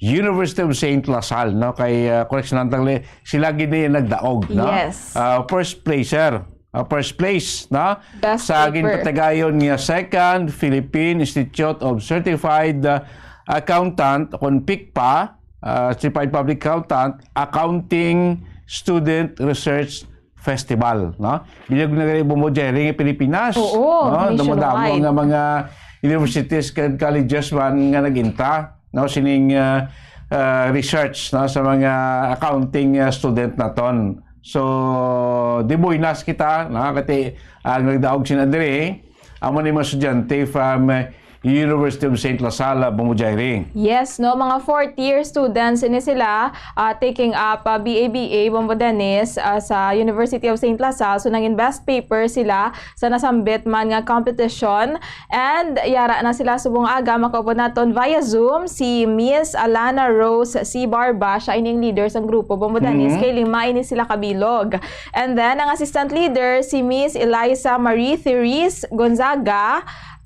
University of Saint La Salle, no, kay, ah, correction lang tagli, sila gid ni nagdaog, no? Yes. Ah, first placer, ah, first place, no? Best Sa paper. ginpatigayon nga Second Philippine Institute of Certified, ah, Accountant, kon PICPA, ah, Certified Public Accountant, Accounting Student Research Festival, no? Bilang na gani mo diri nga Pilipinas, Oo, no? Nationwide. Damo-damo nga mga universities and colleges man nga nag-intra, no, sining, ah, ah, research, no, sa mga accounting, ah, student naton. So, de buenas kita, no, kati ang nagdaog sina diri, amo ni mga estudyante from, ah, University of Saint La Salle, Bombo Jairi. Yes, no, mga fourth year students ini sila, ah, taking up, ah, B A B A, Bombo Dennis, ah, sa University of Saint La Salle. So, nangin best paper sila sa nasambit man nga competition. And yara na sila subong aga, makaupod naton via Zoom si Miss Alana Rose C. Barba, siya ining leader sang grupo Bombo Dennis, Mhm. kay lima ini sila kabilog. And then, ang assistant leader, si Miss Eliza Marie Therese Gonzaga.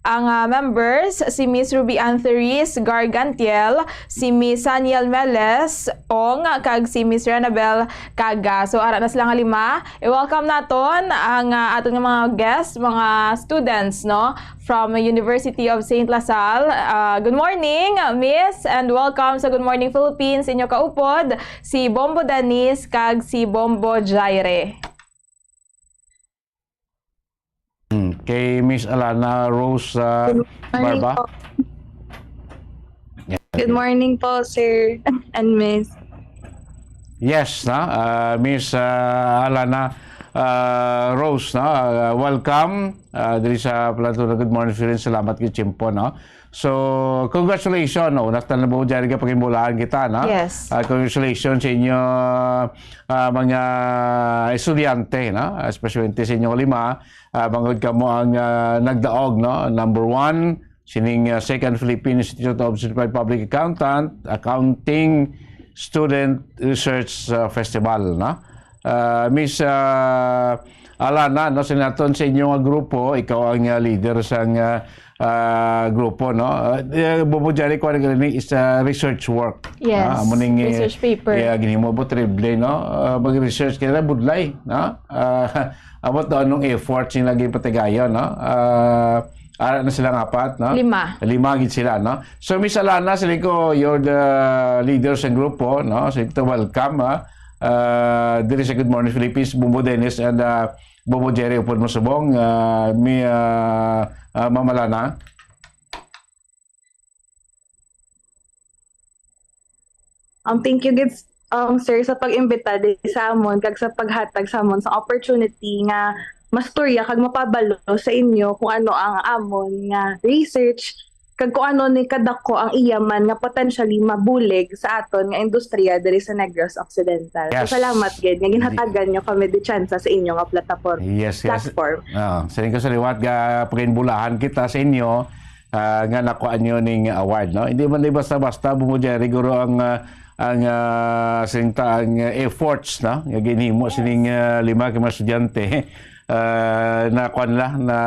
Ang, ah, members, si Miss Ruby Ann Therese Gargantiel, si Miss Saniel Meles Ong, kag si Miss Renabel Caga. So, ara na sila nga lima. I-welcome naton ang, ah, aton nga mga guests, mga students, no, from University of Saint La Salle. Ah, good morning, Miss, and welcome sa Good Morning Philippines. Inyo kaupod, si Bombo Dennis kag si Bombo Jaire. Hmm, kay Miss Alana Rose, ah, Good morning Barba. po. Yeah. Good morning po, sir and miss. Yes, no? Ah, Miss, ah, Alana, ah, Rose, no? Ah, welcome, ah, diri sa Plato. Good morning, Philippines. Salamat kay Chimpo, no? So, congratulations, no? Una sa tanan, Bombo Jaire, nga paghimulaan kita, no? Yes. Ah, congratulations sa inyo, ah, mga estudyante, no? Especially sa inyong lima, ah, bangod kamo ang, ah, nagdaog, no? Number one, sining, ah, Second Philippine Institute of Certified Public Accountant, Accounting Student Research, ah, Festival, no? Ah, Miss, ah, Alana, no, sa naton sa inyong grupo, ikaw ang, ah, leader sang, ah, ah, grupo, no? Ah, eh, Bombo Jaire, kuwan gani is, ah, research work. Yes, Ah, amo ning, eh, research paper. Yeah, ginhimo mo, terrible, no? Ah, mag-research kaya budlay, no? Ah, amo to anong effort sing lagi patigayon, no? Ah, ara na sila nga apat, no? Lima. Lima gid sila, no? So, Miss Alana, sila ko, you're the leader sa grupo, no? So, ito, welcome, ha? Ah, diri sa Good Morning Philippines, Bombo Dennis and, ah, Bombo Jaire, upod mo subong, ah, mi, ah, ah, Ma'am Alana. Um, thank you, gid, um, sir, sa pag-imbita di sa amon kag sa paghatag sa amon sa opportunity nga mastorya kag mapabalo sa inyo kung ano ang amon nga research kag kung ano ni kadako ang iya man nga potentially mabulig sa aton nga industriya diri sa Negros Occidental. Yes. So, salamat gid nga ginhatagan nyo kami di tsansa sa inyo nga plataform. Yes, yes. Platform. Oo. Sa inyo sa liwat, ga-, pagainbulahan kita sa inyo, ah, nga nakuha nyo ning award, no? Hindi man di basta-basta, Bungo Jerry, guro ang, ah, ang, ah, sinta ang, ah, efforts, no? Nga ginhimo sining, ah, lima ka mga estudyante. Ah, na kuwan la, na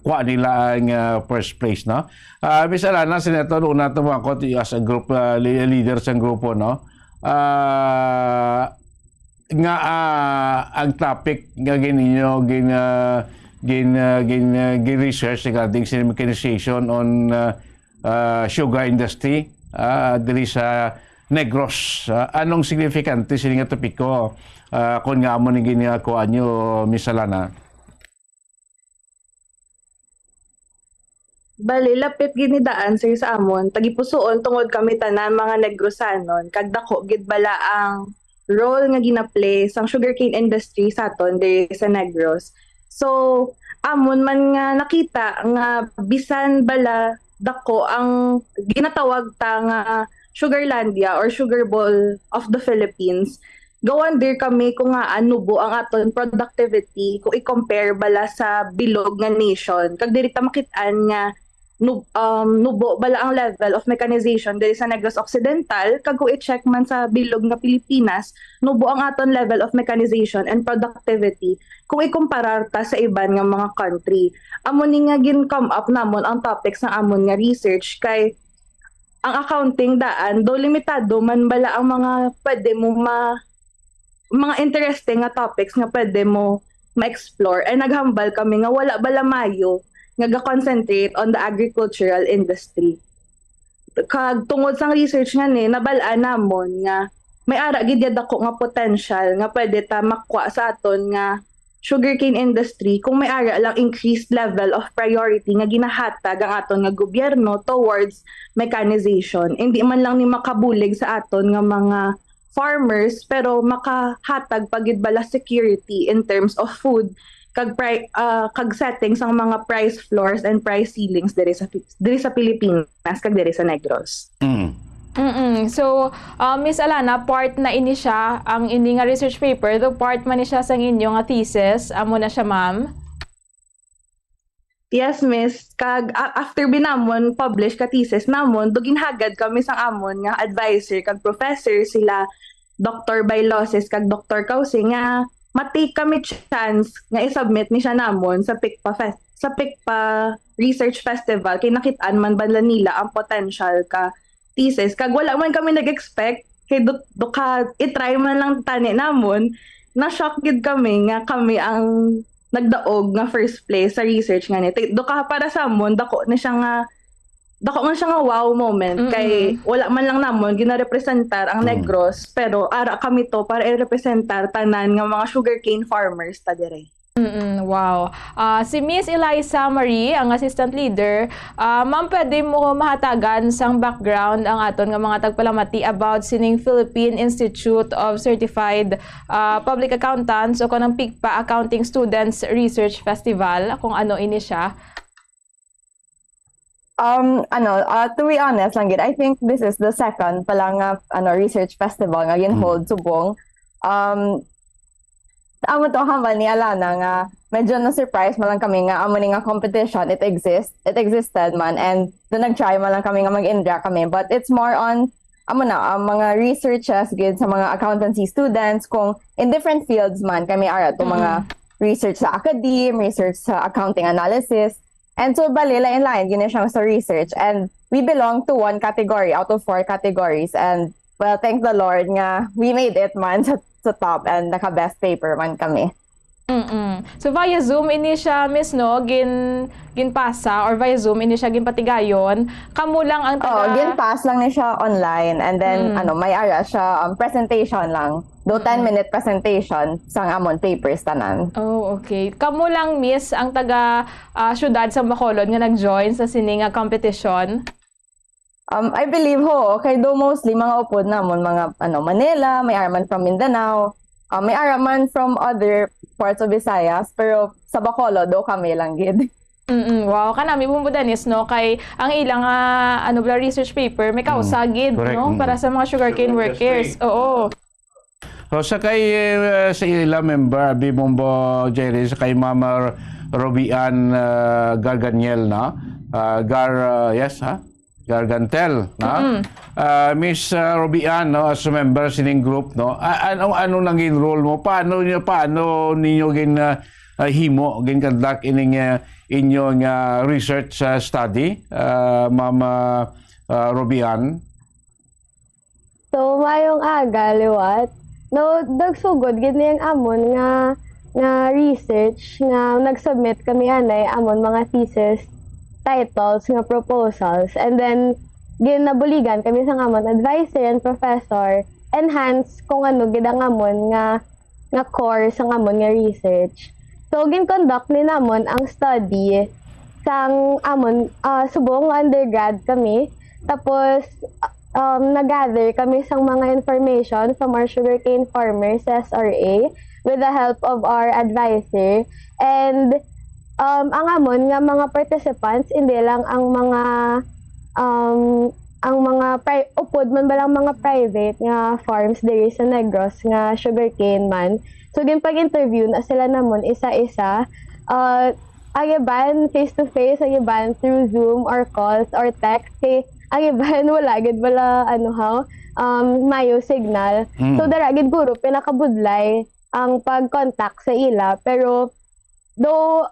kuha nila ang, ah, first place, no? Ah, Miss Alana, Senator, una to mo ako as a group, ah, li-, leader sa grupo, no? Ah, nga, ah, ang topic nga gin-, inyo gin-, ah, gin-, ah, gin-, ah, gin-research regarding sa mechanization on, ah, ah, sugar industry, ah, diri sa Negros. Ah, anong signifikante sini nga topiko, ah, kung nga amo ni ginakuha nyo, Miss Alana? Bali, lapit gid ni daan, sir, sa amon. Tagipusoon tungod kami tanan mga Negrosanon, kag dako gid bala ang role nga ginaplay sang sugarcane industry sa aton diri sa Negros. So, amon man nga nakita nga bisan bala dako ang ginatawag ta nga Sugarlandia or Sugar Bowl of the Philippines, ga-wonder kami kung ngaa nubo ang aton productivity kung i-compare bala sa bilog nga nation. Kag diri ta makit-an nga nub-, um, nubo bala ang level of mechanization diri sa Negros Occidental, kag kung i-check man sa bilog nga Pilipinas, nubo ang aton level of mechanization and productivity kung ikumparar ta sa iban nga mga country. Amo ni nga gin-come up namon ang topic sang amon nga research, kay ang accounting daan, daw limitado man bala ang mga pwede mo ma-, mga interesting nga topics nga pwede mo ma-explore, ay naghambal kami nga wala bala maayo nga ga-concentrate on the agricultural industry. Kag tungod sang research nga ni, nabal-an namon nga may ara gid ya dako nga potential nga pwede ta makuha sa aton nga sugarcane industry kung may ara lang increased level of priority nga ginahatag ang aton nga gobyerno towards mechanization. Hindi man lang ni makabulig sa aton nga mga farmers, pero makahatag pa gid bala security in terms of food kag pri-, ah, kag setting sang mga price floors and price ceilings diri sa Pi-, diri sa Pilipinas kag diri sa Negros. Mm. Mm-mm. So, ah, Miss Alana, part na ini siya, ang ini nga research paper, do part man ni siya sang inyo nga thesis, amo na siya, ma'am? Yes, miss. Kag, a-, after bi namon publish ka thesis namon, do ginhagad kami sang amon nga advisor kag professor, sila Doktor Bailosis kag Doktor Causi, nga ma-take kami chance nga i-submit ni siya namon sa PICPA Fest-, sa PICPA Research Festival, kay nakit-an man bala nila ang potential ka thesis. Kag wala man kami nag-expect, kay du-, duka, i-try man lang tani namon, na-shock gid kami nga kami ang nagdaog nga first place sa research nga ni. Ti-, duka para sa amon, dako na siya nga, dako man siya nga wow moment, Mm-mm. kay wala man lang namon ginarepresentar ang Mm. Negros, pero ara kami to para i-representar tanan nga mga sugarcane farmers ta dire. Mm-mm, wow. Ah, si Miss Eliza Marie, ang assistant leader. Ah, ma'am, pwede mo mahatagan sang background ang aton nga mga tagpalamati about sining Philippine Institute of Certified, ah, Public Accountants o kanang PICPA Accounting Students Research Festival, kung ano ini siya? Um, ano, uh, to be honest lang gid, I think this is the second pa lang nga, ano, research festival nga Mm. gin-hold subong. Um, amo to hambal ni Alana nga medyo na-surprise man lang kami nga amo ni nga competition, it exists, it existed man, and do nag-try man lang kami nga mag-india kami. But it's more on, amo na, ang mga researches gid sa mga accountancy students, kung in different fields man, kami ara to mga Mm. research sa academe, research sa accounting analysis. And so, bali, lain-lain gid na siya sa research. And we belong to one category out of four categories. And, well, thank the Lord nga we made it man sa, sa top and naka-best paper man kami. Mm-mm. So, via Zoom ini siya, miss, no? Gin-, ginpasa or via Zoom ini siya ginpatigayon. Kamo lang ang Oo, taga- ginpass lang ni siya online. And then, Mm. ano, may ara siya, um, presentation lang. Do ten Mm. minute presentation sang amon papers tanan. Oh, okay. Kamo lang, miss, ang taga, ah, syudad sa Bacolod nga nag-join sa sini nga competition? Um, I believe, ho, kay do mostly mga upod namon, mga, ano, Manila, may ara man from Mindanao, ah, may ara man from other parts of Visayas, pero sa Bacolod, do kami lang gid. Mm, wow, kanami mo, Danis, no? Kay ang ilang, ah, ano bala, research paper, may kausa gid, correct, no? Mm. Para sa mga sugarcane workers. Oo. So, sa kay, eh, sa ila member, abi, Bombo Jerry, sa kay Mama Robian, ah, Garganiel, no? Ah, Gar, ah, yes, ha? Gargantel, no? Mm-mm. Ah, Miss, ah, Robian, no, as a member sining group, no? A-, ano, ano nang enroll mo? Paano niyo, paano ninyo gin, ah, ah, himo, gin conduct ining, ah, inyong, ah, research, ah, study, ah, Ma'am, ah, ah, Robian? So, mayong aga, liwat. No, nagsugod gid ni ang amon nga, nga research nga nag-submit kami anay amon mga thesis titles nga proposals. And then, ginabuligan kami sa amon advisor and professor, enhance kung ano gid ang amon nga, nga core sa amon nga research. So, gin-conduct ni namon ang study sang amon, ah, subong nga undergrad kami. Tapos, um, nag-gather kami sang mga information from our sugarcane farmers sa S R A with the help of our advisor. And, um, ang amon nga mga participants, hindi lang ang mga, um, ang mga pri-, upod man ba lang mga private nga farms diri sa Negros nga sugarcane man. So, ginpag-interview na sila namon isa-isa. Ah, ang iban face to face, ang iban through Zoom or calls or text. Kay ang iban wala gid bala, ano, ha, um, mayo signal. Mm. So, dara gid guro pinakabudlay ang pag-contact sa ila. Pero, though,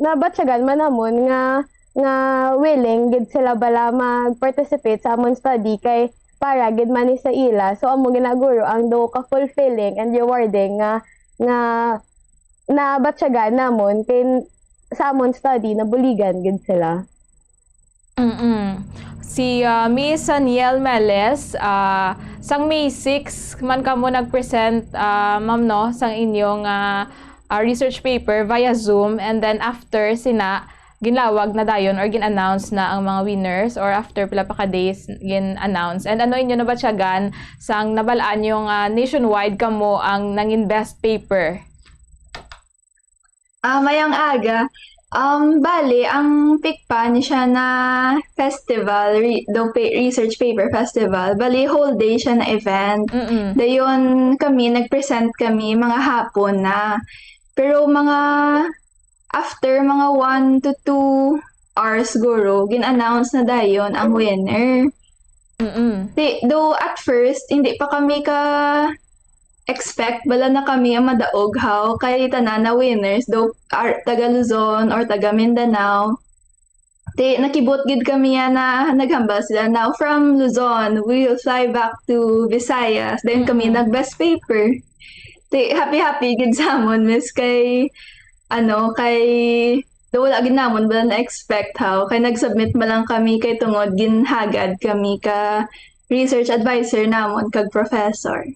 nabatyagan man namon nga, nga willing gid sila bala mag-participate sa amon study kay para gid man ni sa ila. So, amo gid na guro ang daw ka-fulfilling and rewarding nga, nga nabatyagan namon kay sa amon study, nabuligan gid sila. Mm-mm. Si, ah, Miss Saniel Meles, ah, sang May six man kamo nag-present, ah, ma'am, no, sang inyong, ah, ah, research paper via Zoom, and then after sina, ginlawag na dayon or gin-announce na ang mga winners, or after pila pa ka days gin-announce? And ano inyo nabatyagan sang nabal-an yung, ah, nationwide kamo ang nangin best paper? Ah, mayang aga. Um, bali, ang PICPA ni siya na festival, re-, daw pa-, research paper festival. Bali, whole day siya na event. Mm-mm. Dayon kami, nag-present kami, mga hapon na. Pero mga, after mga one to two hours siguro, gin-announce na dayon ang winner. Mm-mm. Di, though at first, hindi pa kami ka expect bala na kami ang madaog, haw, kay tanan na winners, do, ar-, taga Luzon or taga Mindanao. Ti, nakibot gid kami yan na naghambal sila, "Now from Luzon, we will fly back to Visayas." Then kami Mm. nag-best paper. Ti, happy-happy gid sa amon, miss, kay, ano, kay, do wala gid namon bala na-expect, haw, kay nag-submit man lang kami kay tungod ginhagad kami ka research advisor namon kag professor.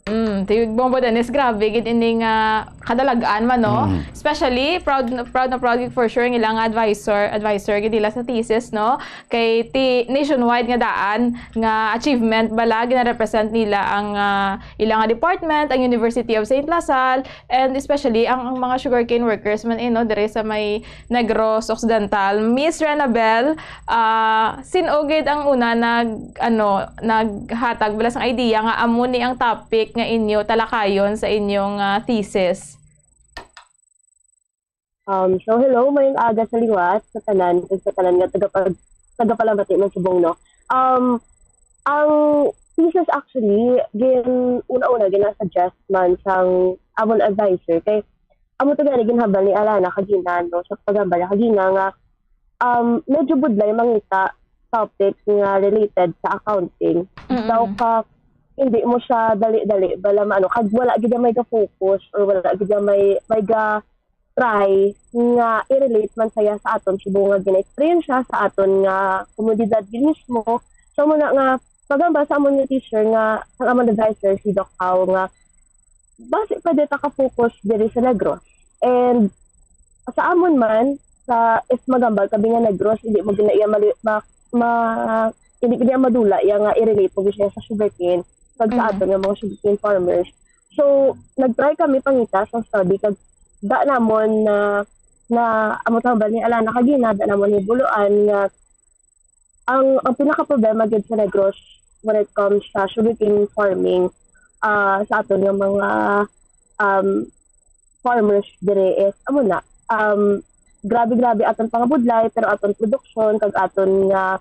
Mm, ti Bombo Dennis, grabe gid ini nga kadalag-an man, no? Mm. Especially, proud, proud na proud gid for sure ang ilang advisor, advisor gid nila sa thesis, no? Kay ti nationwide nga daan nga achievement bala, gina-represent nila ang, ah, ilang nga department, ang University of Saint La Salle, and especially ang, ang mga sugarcane workers man, eh, no, dire sa may Negros Occidental. Miss Renabel, ah, sin-o gid ang una nag, ano, naghatag bala sang idea nga amo ni ang topic nga inyo talakayon sa inyong, ah, thesis? Um, so hello, mayong aga sa liwat, sa tanan, ug sa tanan nga tagapag-, tagapalamati man subong, no? Um, ang thesis actually, gin-, una-una, gina-suggest man sang amon advisor, kay amo to gani ginhambal ni Alana kagina, no, sa paghambal niya kagina nga, um, medyo budlay mangita topics nga related sa accounting. Mm-mm. Daw ka, hindi mo siya dali-dali bala maano, kag wala gid may ga-focus or wala gid may, may ga-try nga i-relate man saya sa aton subong nga gina-experience siya sa aton nga komunidad gid mismo. So, muna nga, paghambal sa amon nga teacher nga, ang amon advisor, si Doc Pao, nga basi pwede ta ka-focus diri sa Negros. And sa amon man, sa, if maghambal kami nga Negros, hindi mo gina iya mali-, ma-, ma-, hindi ko niya madula iya nga i-relate ko siya sa sugarcane kag sa Mhm. aton nga mga sugarcane farmers. So, nag-try kami pangita sa study kag da namon na, na amo tawag ni Alana kagina, da namon ni Buluan nga ang, ang pinaka-problema gid sa Negros when it comes sa sugarcane farming, ah, sa aton nga mga, um, farmers dire is, amo na, um, grabe-grabe aton pangabudlay, pero aton produksyon kag aton nga,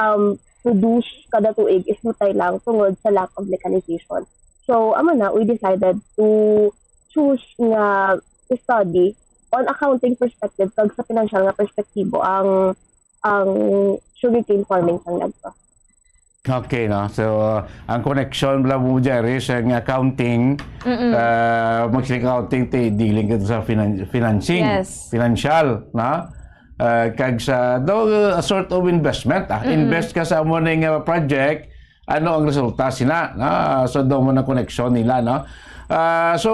um, produce kada tuig is lutay lang tungod sa lack of mechanization. So, amo na, we decided to choose nga study on accounting perspective kag sa financial nga perspektibo ang, ang sugarcane farming sang Negros. Okay, no? So, uh, ang connection pala mo, Jerry, sa nga accounting, Mm-mm. uh, mag-accounting, ti-, dealing ka sa finan-, financing, Yes. financial, no? Uh, kag sa, do, uh, sort of investment, ah. Mm-mm. Invest ka sa amo ning, uh, project, ano ang resulta sina, no? So, do mo na connection nila, no? Uh, so,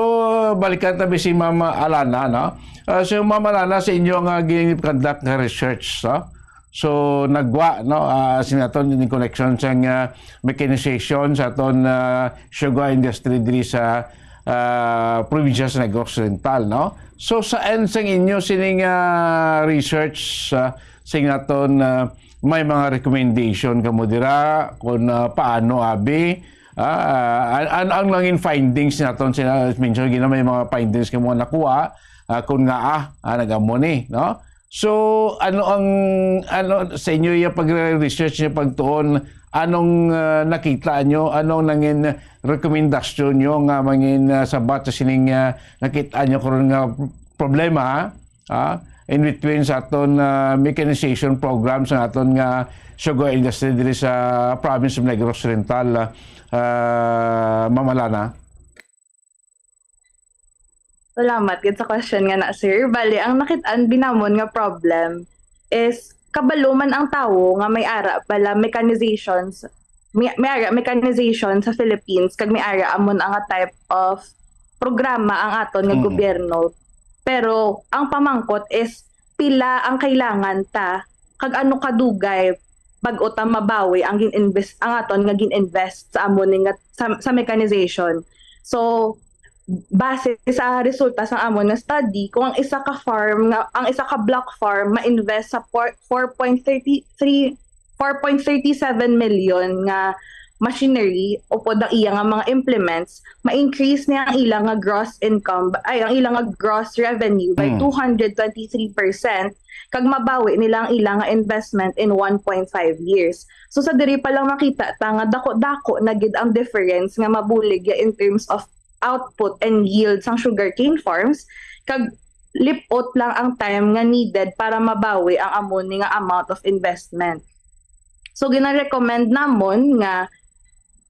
balikan tabi si Ma'am Alana, no? Uh, so, Ma'am Alana, sa inyo nga gin-conduct nga research, no? So, nagwa, no, ah, sinaton in connection sang, ah, mechanization sa aton, ah, sugar industry diri sa, ah, probinsya sa Negros Oriental, no? So, saan sang inyo sining, ah, research, ah, sing aton, ah, may mga recommendation kamo dira kung, ah, paano abi, ah, an-, an-, ang nangin findings naton sina mention gina may mga findings kamo nakuha, ah, kung nga, ah, ah, nag-amo ni, no? So, ano ang, ano, sa inyo yung pag-research niyo pagtuon, anong, ah, nakita nyo? Anong nangin rekomendasyon nyo nga mangin, ah, sabat sa sining, ah, nakita nyo karon nga problema, ah, in between sa aton, ah, mechanization program sa aton nga sugar industry diri sa province of Negros Oriental, ah, ah, Ma'am Alana? Salamat gid sa question nga na, sir. Bali, ang nakit-an binamon nga problem is kabalo man ang tawo nga may ara bala mechanizations, may, may ara mechanization sa Philippines, kag may ara amon ang nga type of programa ang aton nga Mm. gobyerno. Pero ang pamangkot is pila ang kailangan ta, kag ano kadugay bag-o ta mabawi ang gin-invest, ang aton nga gin-invest sa amon nga, sa, sa mechanization. So, base sa resulta sa amon nga study, kung ang isa ka farm nga, ang isa ka block farm ma-invest sa four, four point thirty-three, four point thirty-seven million nga machinery upod ang iya nga mga implements, ma-increase niya ang ilang nga gross income, ay, ang ilang nga gross revenue by Mm. two hundred twenty-three percent, kag mabawi nila ang ilang nga investment in one point five years. So, sa diri pa lang makita ta nga dako-dako na gid ang difference nga mabulig ya in terms of output and yield sang sugarcane farms, kag lip-ot lang ang time nga needed para mabawi ang amo ni nga amount of investment. So, gina-recommend namon nga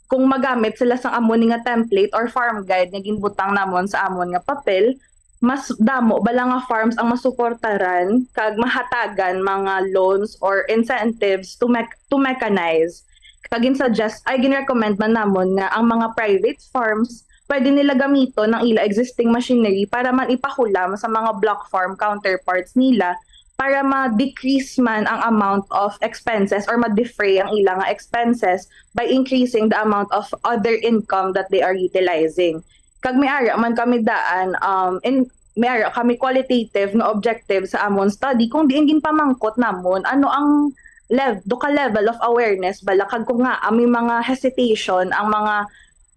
kung magamit sila sang amo ni nga template or farm guide nga ginbutang namon sa amon nga papel, mas damo bala nga farms ang masuportaran kag mahatagan mga loans or incentives to mech-, to mechanize. Kag gin-suggest, ay, gin-recommend man namon nga ang mga private farms, pwede nila gamiton ang ila existing machinery para man ipahulam sa mga block farm counterparts nila para ma-decrease man ang amount of expenses or ma-defray ang ilang expenses by increasing the amount of other income that they are utilizing. Kag may ara man kami daan, um, in, may ara kami qualitative nga objective sa amon study, kung diin ginpamangkot namon ano ang lev-, do ka level of awareness bala, kag kung nga, ah, may mga hesitation ang mga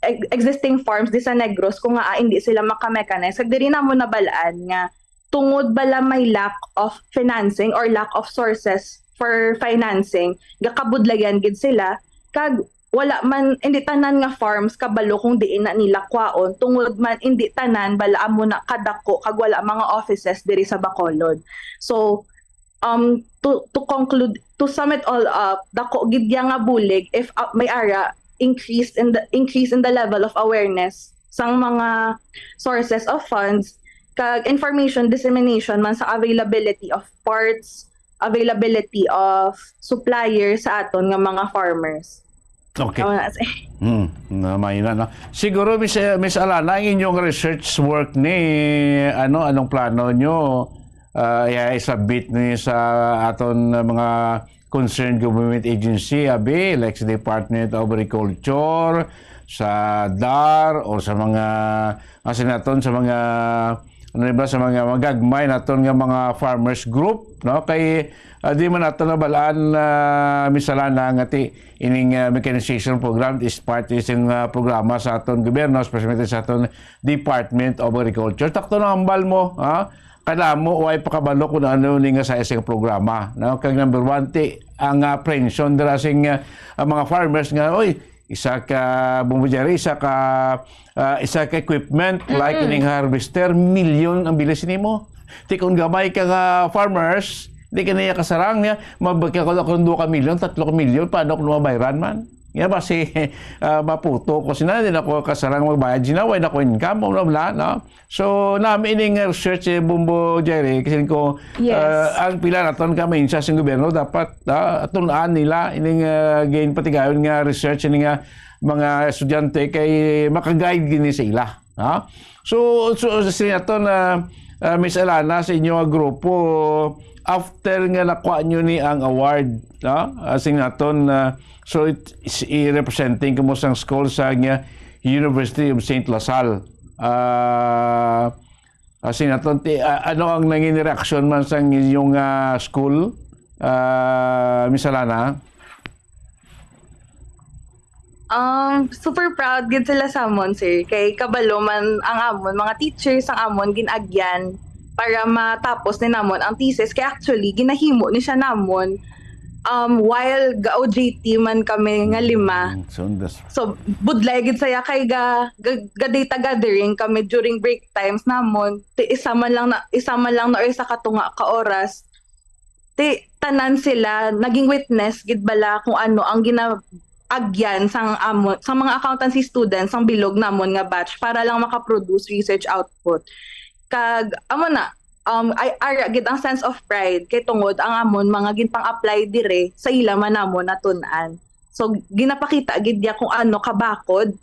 ex-, existing farms di sa Negros, kung nga, ah, hindi sila makamechanize. Kag diri namon nabalaan nga tungod bala may lack of financing or lack of sources for financing, gakabudlayan gid sila, kag wala man, hindi tanan nga farms kabalo kung diin na nila kwaon, tungod man hindi tanan bala amo na kadako kag wala mga offices diri sa Bacolod. So, um, to, to conclude, to sum it all up, dako gid ya nga bulig if, uh, may ara increase in the, increase in the level of awareness sang mga sources of funds kag information dissemination man sa availability of parts, availability of suppliers sa aton nga mga farmers. Okay. Tama na, sir. Hmm, na, may na, no? Siguro, Miss, eh, Miss Alana, ang inyong research work ni, ano, anong plano nyo? Ah, i-, i-submit ni sa aton, uh, mga concerned government agency, abi, like sa Department of Agriculture, sa dar, o sa mga, asa naton, sa mga, ano ba, sa mga magagmay naton nga mga farmers group, no? Kay, ah, di man naton nabalaan, ah, Miss Alana, nga ti, ining, ah, mechanization program is part isang, ah, programa sa aton gobyerno, especially sa aton Department of Agriculture. Takto na hambal mo, ha? Kadamo, way pakabalo kung ano ni nga sa isang programa, no? Kag number one, ti, ang, ah, apprehension dira sing, ah, ang mga farmers nga, "Oy, isa ka Bombo Jerry, isa ka, ah, isa ka equipment, like Mm-mm. ining harvester, milyon ang bilis nimo." Ti kung gamay ka nga farmers, di ka niya kasarang niya, mabakil ko ako ng dua ka milyon, tatlo ka milyon, paano kung mabayran man? Nga ba si, ah, maputo ko sina, di na ko kasarang magbayad sina, way na ko income, bla, bla, no? So, nami ining research, eh, Bombo Jerry, kasi ko, Yes. ah, ang pila naton ka minsan sa gobyerno, dapat, ah, tun-an nila ining, ah, gain patigayon nga research ini nga mga estudyante kay makaguide gini sa ila, ha? So, so, sa naton, ah, ah, Miss Alana, sa inyo nga grupo, after nga nakuha nyo ni ang award, no? Ah, sa naton, ah, so, it, is, i-representing kamo sang school sa nga University of Saint La Salle. Ah, ah, sa naton, ti, ah, ano ang nangin reaksyon man sa inyong, ah, school, ah, Miss Alana? Um, super proud gid sila sa amon, sir. Kay kabalo man ang amon, mga teachers, ang amon gin-agyan para matapos ni namon ang thesis. Kay actually, ginahimo ni siya namon, um, while ga-O J T man kami nga lima. Mm, so, das- So, budlay gid saya kay ga, ga, ga data gathering kami during break times namon. Ti isa man lang na, isa man lang na or isa ka tunga ka oras. Ti tanan sila naging witness gid bala kung ano ang ginaagyan sang amo, sang mga accountancy students sang bilog namon nga batch para lang makaproduce research output. Kag amo na, um, ay ara gid ang sense of pride kay tungod ang amon mga ginpang-apply dire sa ila man namon natun-an. So ginapakita gid niya kung ano kabakod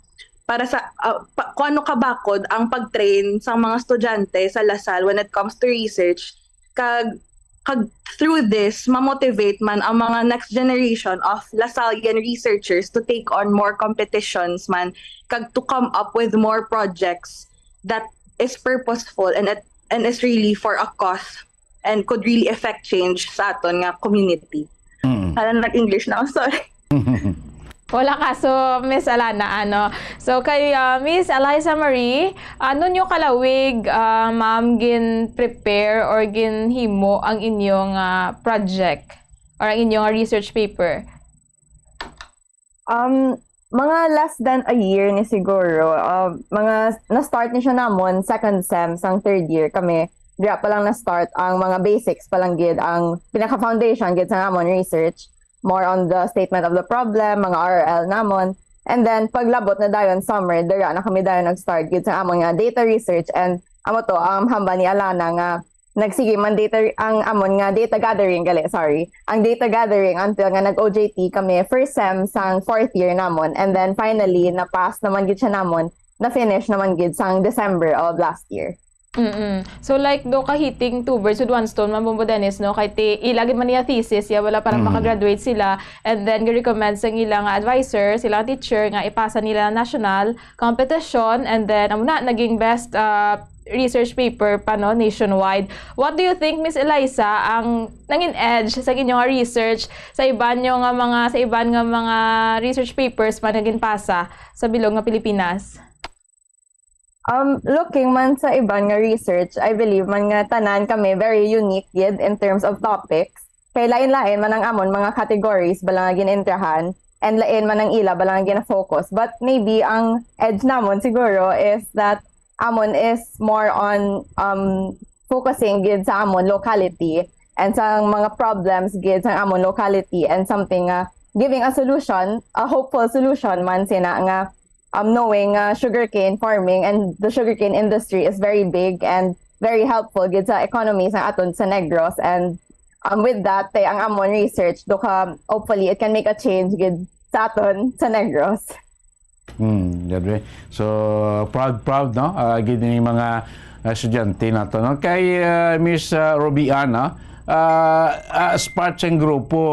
para sa ah, pa, kung ano kabakod ang pag-train sang mga estudyante sa La Salle when it comes to research. Kag kag through this, ma-motivate man ang mga next generation of Lasallian researchers to take on more competitions man kag to come up with more projects that is purposeful and it, and is really for a cause and could really affect change sa aton nga community. Mm. Parang nag-English na ako, sorry. Wala kaso, Miss Alana, ano. So, kay ah, Miss Eliza Marie, ano nyo kalawig, ah, ma'am, gin-prepare or ginhimo ang inyong ah, project or ang inyong research paper? Um, mga less than a year ni siguro. Uh, mga na-start ni siya namon second sem sang third year kami. Dira pa lang na-start ang mga basics pa lang gid, ang pinaka-foundation gid sa namon research, more on the statement of the problem, mga R R L namon. And then paglabot na dayon summer, dira na kami dayon nag-start gid sa amon nga data research, and amo to ang hambal ni Alana nga nagsige man data ang amon nga data gathering gali, sorry. Ang data gathering until nga nag-O J T kami first sem sang fourth year namon, and then finally na-pass naman gid siya namon, na-finish naman gid sang December of last year. Mm-mm. So like do kahiting two birds with one stone, Ma'am Bombo Dennis, no? Kay ti ila gid man niya thesis, ya wala para Mm. makagraduate sila, and then gi-recommend sang ila nga advisor, sila nga teacher nga ipasa nila national competition, and then amo na naging best uh, research paper pa, no, nationwide. What do you think, Miss Eliza, ang nangin edge sa inyong research sa iban nyo nga mga sa iban nga mga research papers pa naging pasa sa bilog nga Pilipinas? Um, looking man sa iban nga research, I believe man nga tanan kami very unique gid in terms of topics. Kay lain-lain man ang amon mga categories bala nga gin-entrahan, and lain man ang ila bala nga gina-focus. But maybe ang edge namon siguro is that amon is more on um, focusing gid sa amon locality and sa mga problems gid sa amon locality, and something nga giving a solution, a hopeful solution man sina nga um, knowing uh, sugarcane farming and the sugarcane industry is very big and very helpful gid sa economy sa aton sa Negros. And um, with that, te, ang amon research, do ka, hopefully, it can make a change gid sa aton sa Negros. Hmm, grabe. So, proud, proud, no? Ah, gid ni mga ah, estudyante nato, no? Kay ah, Miss ah, Robiana, Ah, as part sang grupo,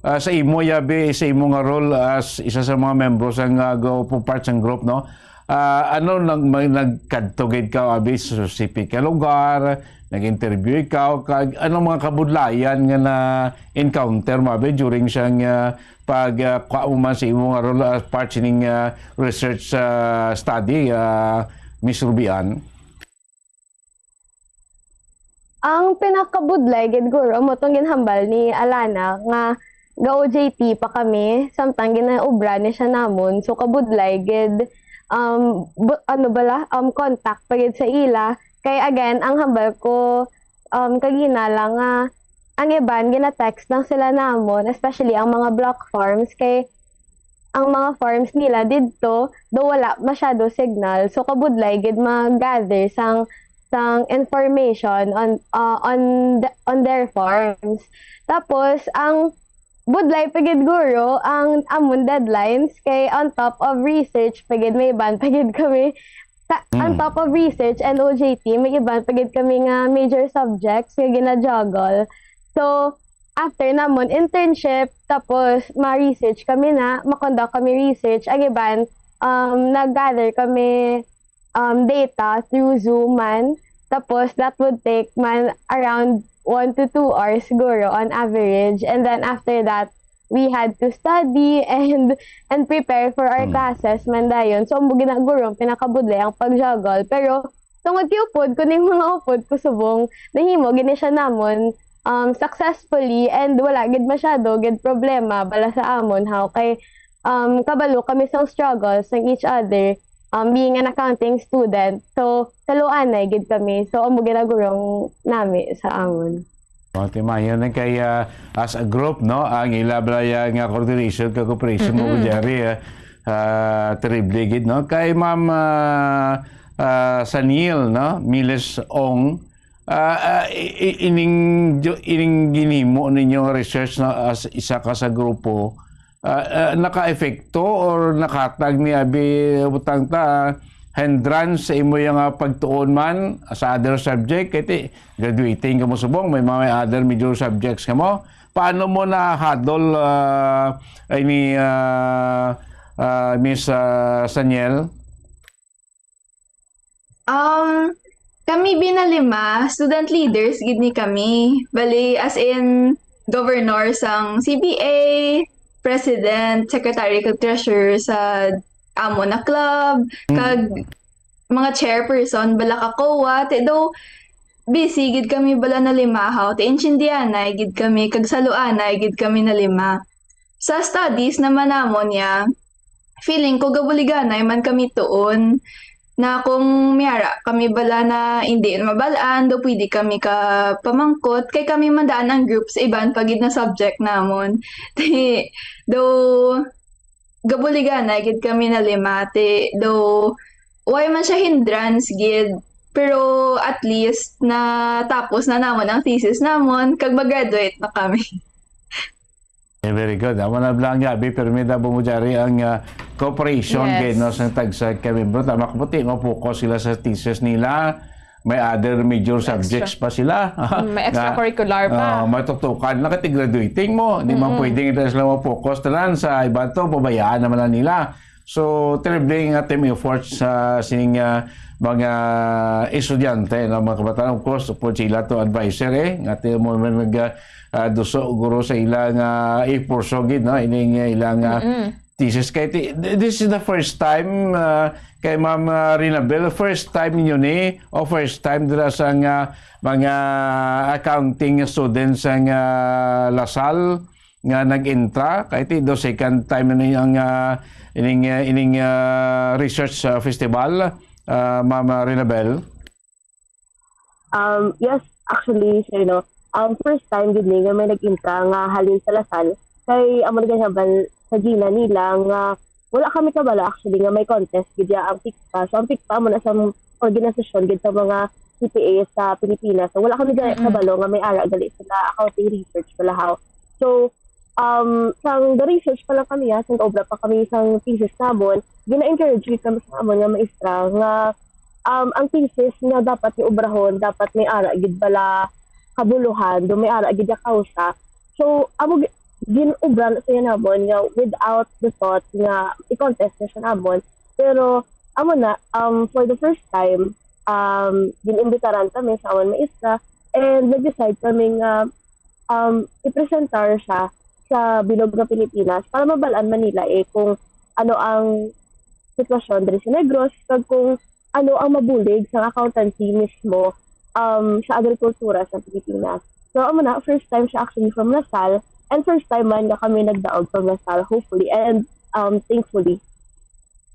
ah, sa imo, Yabi, sa imo nga role as isa sa mga membro sang, ah, grupo, part sang group, no? Ah, ano, nag-, may, nagkadto gid ka, abi, sa specific nga lugar, nag-interview ikaw, kag anong mga kabudlayan nga na-encounter mo, abi, during sang, ah, pag, ah, kuha mo man sa imo nga role as part sining, ah, research, ah, study, ah, Miss Rubian? Ang pinakabudlay gid, guro, amo tong ginhambal ni Alana nga ga-O J T pa kami, samtang ginaobra ni siya namon. So, kabudlay gid, um, bu-, ano bala, um, contact pa gid sa ila. Kay again, ang hambal ko, um, kagina lang nga ang iban gina-text lang sila namon, especially ang mga block farms, kay ang mga farms nila didto, do wala masyado signal. So, kabudlay gid mag-gather sang, sang information on, ah, on the, on their farms. Tapos, ang budlay pa gid, guro, ang amon deadlines, kay on top of research pa gid, may iban pa gid kami. Sa, on Mm. top of research and O J T, may iban pa gid kami nga major subjects nga gina-juggle. So, after namon internship, tapos ma-research kami na, ma-conduct kami research. Ang iban, um, nag-gather kami, um, data through Zoom man. Tapos, that would take man around one to two hours siguro on average. And then after that, we had to study and, and prepare for our Mm. classes man dayon. So, amo gid na, guro, ang pinakabudlay ang pag-juggle. Pero, tungod kay upod ko ning mga upod ko subong, nahimo gid ni siya namon, um, successfully, and wala gid masyado gid problema bala sa amon, haw, kay, um, kabalo kami sa struggles ng each other, um, being an accounting student. So, kaluanay gid kami. So, amo gid ang gurong nami sa amon. Oh, timayon na kay, ah, as a group, no? Ang ila bala ya nga coordination, ka cooperation mo, Mm-mm. Jerry, ah, ah, terrible gid, no? Kay Ma'am, ah, ah, Saniel, no? Miles Ong, ah, ah, i-, i-, ining jo-, ining ginhimo ninyo nga research, no, as isa ka sa grupo, ah, ah, naka-epekto or nakahatag ni abi, butang ta, hindrance sa imo nga pagtuon man sa other subject? Kay ti, graduating ka mo subong, may mga other major subjects ka mo. Paano mo na-handle, ah, ini, ah, ah, Miss, ah, Saniel? Um, kami binalima, student leaders gid ni kami. Bali, as in, governor sang C B A, president, secretary, kag treasurer sa amo na club, Mm. kag mga chairperson, bala ka COA. Ti, though, busy gid kami bala na lima, haw. Ti, intindihanay gid kami, kag saluanay gid kami na lima. Sa studies naman namon niya, feeling ko gabuliganay man kami tuon na kung may ara kami bala na hindi mabal-an, do pwede kami ka pamangkot, kay kami man daan ang group sa iban pa gid na subject namon. Ti, do gabuliganay gid kami na lima, ti, do way man siya hindrance gid, pero at least natapos na namon ang thesis namon, kag mag-graduate na kami. Eh, very good. Amo na lang, Yabi, pero may dabo mo diyari ang, ah, cooperation Yes. kay, no, sa tagsa ka membro. Tama ko, puti, ma-focus sila sa thesis nila. May other major Extra. subjects pa sila. Mm, may Nga, extracurricular pa. ah, matutukan na kati graduating mo. Di man Mm-mm. pwedeng ito sila ma-focus tanan sa iba to, pabayaan naman na nila. So, terrible nga team effort sa sining, ah, mga estudyante, no, mga kabataan. Of course, po sila to advisor, eh. Nga ti mo man nag, ah, ah, duso, guro, sa ilang, ah, ipurso gid, no, ining, ah, ilang, ah, Mm-mm. thesis. Kay ti-, th-, this is the first time, ah, kay Ma'am, ah, Rinabel, first time ninyo ni, o first time dira sa nga mga accounting students sa nga La Salle nga nag-entra? Kay ti, do second time na ni ang, ah, ining, ah, ining, ah, research, ah, festival, ah, Ma'am, ah, Rinabel? Um, yes, actually, sir, no. Um, first time gid ni nga may nag-entra nga halin sa La Salle. Kay amo na ginhambal sa gina nila nga wala kami kabalo actually nga may contest gid ya ang PICTA. So, ang PICTA amo na sa organisasyon gid sa mga C P A sa Pilipinas. So, wala kami gani Mm-mm. kabalo nga may ara gali sila accounting research bala, haw. So, um, sang the research pa lang kami, ah, sang obra pa kami sang thesis namon, gina-encourage gid kami sa amon nga maestra nga, um, ang thesis nga dapat ni obrahon, dapat may ara gid bala kabuluhan, do may ara gid nga kausa. So, amo gi-, gin-ubra na siya namon nga without the thought nga i-contest na siya namon. Pero, amo na, um, for the first time, um, gin-imbitaran kami sa amon maestra, and nag-decide kami nga, um, i-presentar siya sa bilog nga Pilipinas para mabalaan man nila, eh, kung ano ang sitwasyon diri sa Negros, kag kung ano ang mabulig sa accountancy mismo, um, sa agrikultura sa Pilipinas. So, amo na, first time siya actually from LaSalle, and first time man nga kami nagdaog from LaSalle, hopefully, and, um, thankfully.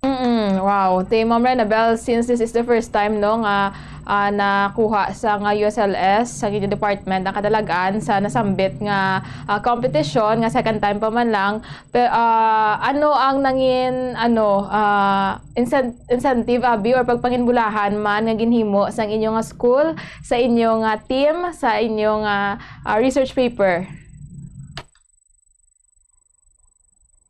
Mm, wow. Ti Ma'am Renabel, since this is the first time, no, nga ah, nakuha sa nga U S L S, sa inyo department, ang kadalagan sa nasambit nga ah, competition, nga second time pa man lang. Pe, ah, ano ang nangin, ano, ah, incen-, incentive, abi, or pagpanginbulahan man nga ginhimo sang inyo nga school, sa inyo nga team, sa inyo nga ah, research paper?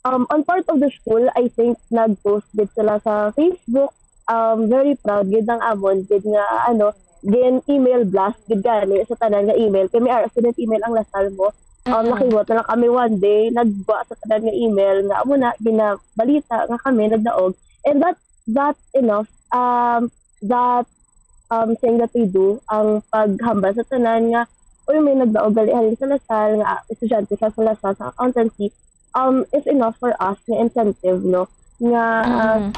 Um, on part of the school, I think nag-post gid sila sa Facebook. Um, very proud gid ang amon gid nga, ano, gin email blast gid gani sa tanan nga email. Kay may ara student email ang LaSalle mo. Um, Mm-mm. Nakibot na lang kami one day, nagba sa tanan nga email nga amo na ginabalita nga kami nagdaog. And that, that enough, um, that um, thing that we do, ang paghambal sa tanan nga, uy, may nagdaog gali halin sa LaSalle, nga ah, estudyante ka sa LaSalle sa accountancy, um, is enough for us nga incentive, no? Nga, ah, Mm.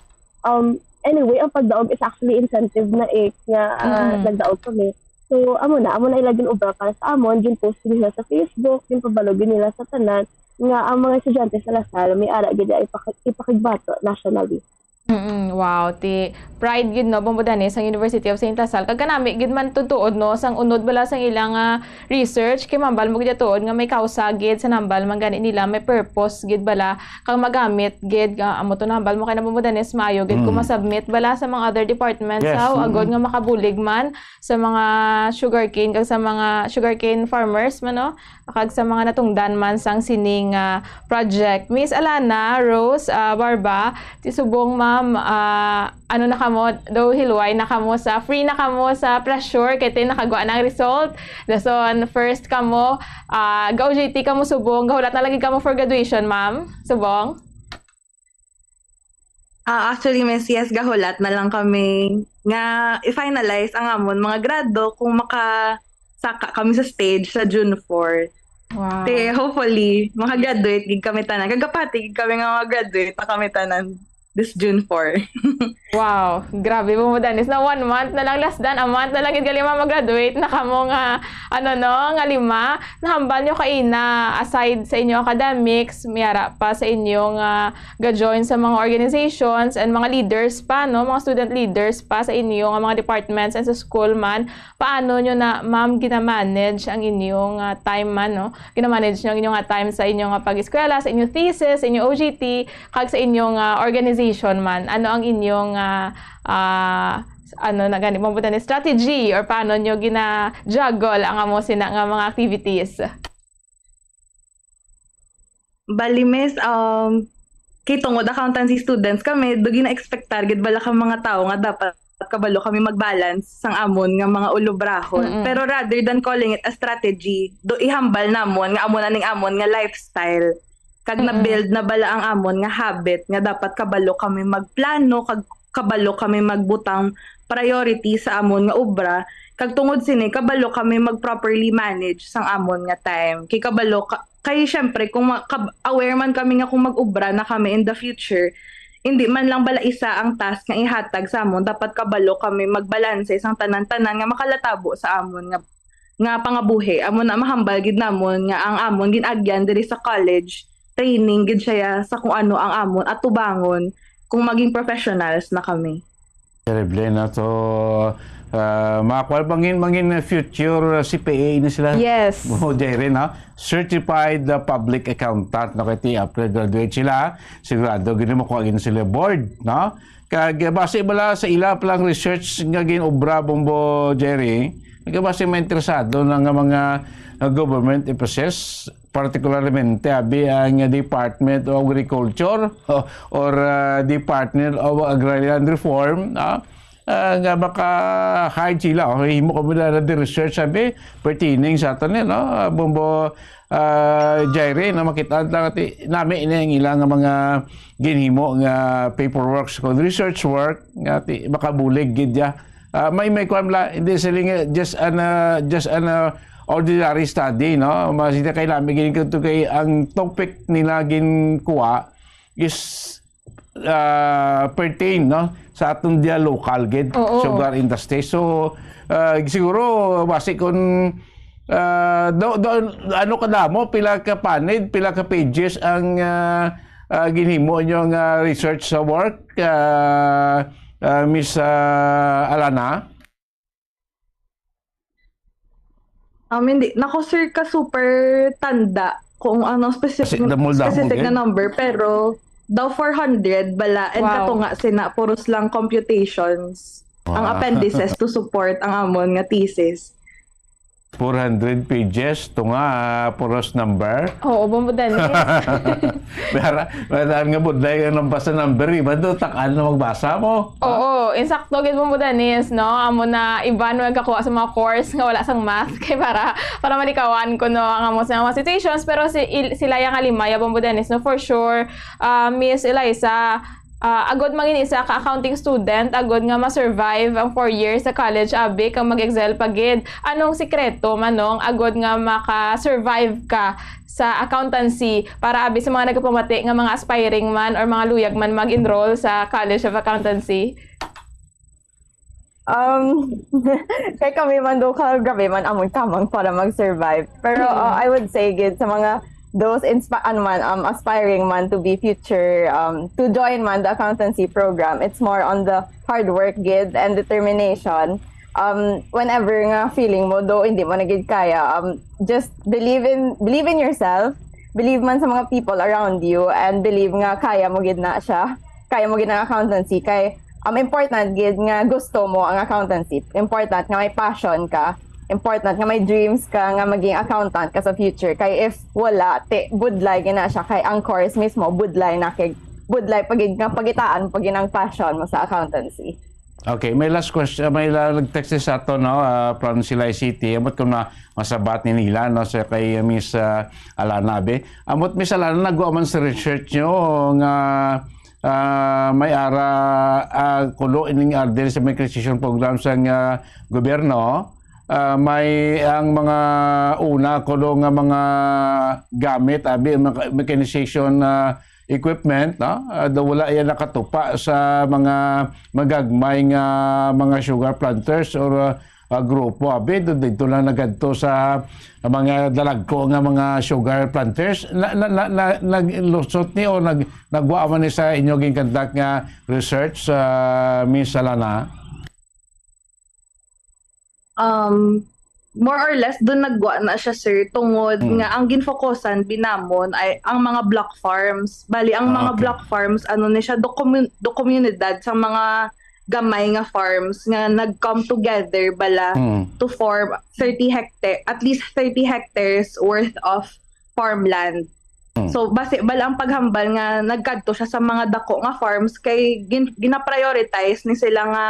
um, anyway, ang pagdaog is actually incentive na eh, nga ah, Mm. nagdaog kami. So, amo na, amo na ila gin-ubra para sa amon, gin-post nila sa Facebook, ginpabalo gid nila sa tanan, nga ang mga estudyante sa LaSalle, may ara gid ay ipaki-, ipakigbato nationally. Mm, wow, ti pride gid, no, Bombo Danis, sang University of Saint LaSalle. Kag kanami gid man tutuod, no, sang unod bala sang ilang ah, research, kay mambal mo gid tuod nga may kausa gid sa nambal man gani nila, may purpose gid bala kang magamit gid nga amo to nambal mo kay na, Bombo Danis, maayo gid kung Mm. ma-submit bala sa mga other departments, Yes, how mm. agod nga makabulig man sa mga sugarcane kag sa mga sugarcane farmers man, no, kag sa mga natungdan man sang sining ah, project. Miss Alana Rose ah, Barba, ti subong, ma'am, ah, ano na kamo, do hilway na kamo sa, free na kamo sa pressure kay ti nakagwa na ang result. Dason first kamo, ah, ga-O J T kamo subong, gahulat na lagi kamo for graduation, ma'am. Subong? Ah, actually, Miss, yes, gahulat na lang kami nga i-finalize ang amon mga grado kung makasaka kami sa stage sa June four. Wow. Te, hopefully, makagraduate gid kami tanan. Kagapati gid kami nga makagraduate na kami tanan this June four. Wow, grabe, Bombo Danis. Na one month na lang, less than a month na lang gid gali ma-graduate na kamo nga, ano, no, nga lima. Nahambal nyo kaina, aside sa inyo academics, may ara pa sa inyo nga ga-join sa mga organizations and mga leaders pa, no, mga student leaders pa sa inyo nga mga departments and sa school man. Paano nyo na, ma'am, gina-manage ang inyong ah, time man, no? Gina-manage nyo ang inyong ah, time sa inyong ah, pag-eskwela, sa inyong thesis, sa inyong O G T, kag sa inyong ah, organization man? Ano ang inyong ah, ah, ano na gani, mabutan ni strategy, or paano nyo gina-juggle ang amo sina nga mga activities? Bali, Miss, um, kay tungod accountancy students kami, do gina-expectar gid bala ka mga tawo nga dapat kabalo kami mag-balance sang amon nga mga ulubrahon. Mm-mm. Pero rather than calling it a strategy, do ihambal namon nga amo na ning amon nga lifestyle. Kag Mm-mm. na-build na bala ang amon nga habit nga dapat kabalo kami magplano, kag kabalo kami magbutang priority sa amon nga obra, kag tungod sini kabalo kami mag-properly manage sang amon nga time. Kay kabalo ka, kay syempre kung ma-, kab-, aware man kami nga kung mag-obra na kami in the future, hindi man lang bala isa ang task nga ihatag sa amon, dapat kabalo kami magbalanse sang tanan-tanan nga makalatabo sa amon nga, nga pangabuhi. Amo na mahambal gid namon nga ang amon gin-agyan diri sa college, training gid siya sa kung ano ang amon atubangon kung maging professionals na kami. Terrible na to. Ah, mga kwal, mangin, mangin future C P A ini sila. Yes. Mo, Jerry, no? Certified uh, public accountant, no? Kay ti after graduate sila, sigurado gini makuha gini sila board, no? Kag eh, base bala sa ila palang research nga ginobra, Bombo Jerry, nagabase may interesado na nga mga uh, government offices, particularmente abi ang Department of Agriculture or uh, Department of Agrarian Reform, no? ah, nga maka-hide sila. O, himo kamo na, na research, sabi, pertaining sa aton, eh, no? Ah, Bombo, ah, Jaire, no? Makita lang ati, nami na ang ilang mga ginhimo nga paperwork, so research work, nga ti, makabulig gid ya. Ah, may, may kwan la, hindi sila nga just an, ah, just an, ah, ordinary study, no? Mas hindi kay nami gid to kay ang topic nila ginkuha is, ah, pertain, no, sa aton dia local gid, Oo. sugar industry. So, ah, siguro, basi kung, ah, do, do, ano kadamo, pila ka panid, pila ka pages ang, ah, ah, ginhimo nyo nga research sa work, ah, ah, Miss, ah, Alana? Um, hindi. Nako, sir, ka super tanda kung ano specific, Kasi damol-damol specific na gid. number, pero daw four hundred bala, and Wow. katunga sina, puros lang computations ang Wow. appendices to support ang amon nga thesis. Four hundred pages, tunga, puros number. Oo, Bombo Dennis. Pero, madaan nga budlay ang nabasa number, iba do, tak-an na magbasa mo. Oo, insakto gid mo, Danis, no? Amo na, iban mo nagkakuha sa mga course nga wala sang math, kay para, para malikawan ko, no, ang amo sa mga situations. Pero si, il, sila yang halimaya, Bombo Danis, no? For sure, ah, Miss Eliza, ah, agod mangin isa ka accounting student, agod nga ma-survive ang four years sa college, abi, kang mag-excel pa gid. Anong sikreto, Manong, agod nga maka-survive ka sa accountancy para abi sa mga nagapamati nga mga aspiring man or mga luyag man mag-enroll sa College of Accountancy? Um, kay kami man do ka, grabe man amon kamang para mag-survive. Pero, Mm. uh, I would say gid sa mga those inspi-, ano man, um, aspiring man to be future, um, to join man the accountancy program, it's more on the hard work gid and determination. Um, whenever nga feeling mo do hindi mo na gid kaya, um, just believe in, believe in yourself, believe man sa mga people around you, and believe nga kaya mo gid na siya, kaya mo gid ang accountancy. Kay, um, important gid nga gusto mo ang accountancy. Important nga may passion ka. Important nga may dreams ka nga maging accountant ka sa future. Kay if wala, ti, budlay gid na siya. Kay ang course mismo, budlay na kay, budlay pa gid nga pagitaan pa gid ang passion mo sa accountancy. Okay, may last question, may la-, nag-text sa ato, no, ah, from Silay City. Ambot kung na masabat ni nila, no, sa kay Miss, ah, Alana, abi. Ambot, Miss Alana, nagwa man sa research nyo nga, ah, may ara, ah, kulo ining ardil sa mechanization program sa nga gobyerno. Ah, may ang mga una kulo nga mga gamit, abi, mga mechanization, ah, equipment, no? Ah, daw wala yan nakatupa sa mga magagmay nga mga sugar planters or, ah, ah, grupo. Abi, do dito lang nagadto sa mga dalagko nga mga sugar planters. Na, na, na, na, naglusot ni o nag, nagwa man ni sa inyo ginkandak nga research, ah, Miss Alana? Um, more or less, dun nagwa na siya, sir, tungod Mm. nga ang ginfokusan binamon ay ang mga block farms. Bali, ang Ah, mga okay. block farms, ano ni siya, do komun-, do komunidad sa mga gamay nga farms nga nag-come together bala Mm. to form thirty hectare, at least thirty hectares worth of farmland. Mm. So, basi, bala ang paghambal nga nagkadto siya sa mga dako nga farms kay gin-, ginaprioritize ni sila nga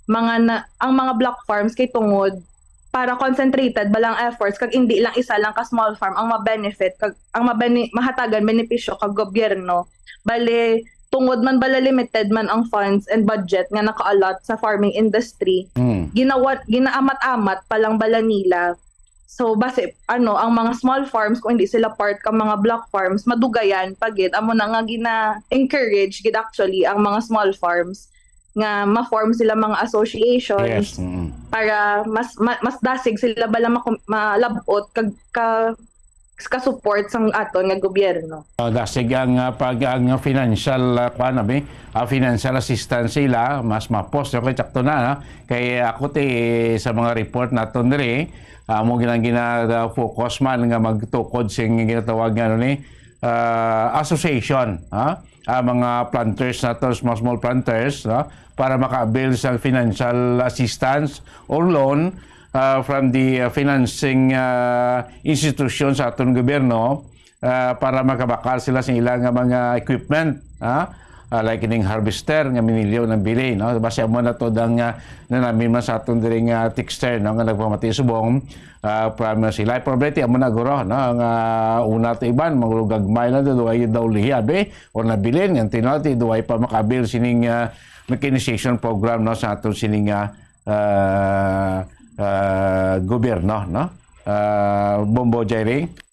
mga na, ang mga block farms kay tungod para concentrated ba lang efforts kag hindi lang isa lang ka small farm ang ma-benefit kag ang mabene-, mahatagan benepisyo kag gobyerno. Bali, tungod man bala limited man ang funds and budget nga naka-allot sa farming industry, Mm. ginawa, ginaamat-amat pa lang bala nila. So, basi, ano, ang mga small farms, kung hindi sila part ka mga block farms, madugayan pa gid. Amo na nga gina-encourage gid actually ang mga small farms nga ma-form sila mga associations Yes, mm. para mas ma-, mas dasig sila bala makum-, malabot kag ka, ka-support sang aton nga gobyerno. Ah, dasig ang, ah, pag, ang financial, ah, kuwan, abi, ah, financial assistance sila, mas mapos, okay, sakto na, no? Kay ako ti sa mga report naton diri, ah, mo ginang gina-, ah, focus man nga magtukod sing ginatawag nga, ano ni, ah, association, ha? Ah, mga planters nato, small, small planters, no? Para maka-avail sa financial assistance or loan, ah, from the, ah, financing, ah, institution sa aton gobyerno, ah, para makabakal sila sa ilang nga mga equipment, ha? ah, like ining harvester nga minilyo ng bili, no? Basi amo na to dang, ah, na namin man sa aton diri nga texter, no, nga nagpamati subong, ah, from, ah, sila. Probably, amo na, guro, no? Ang, ah, una to iban, mga gagmay na, duway daw lihi, abi, or nabilin, nga tinati, duway pa makabil sining, ah, mechanization program, no, sa aton sining, ah, ah, ah, gobyerno, no? Ah, Bombo Jerry?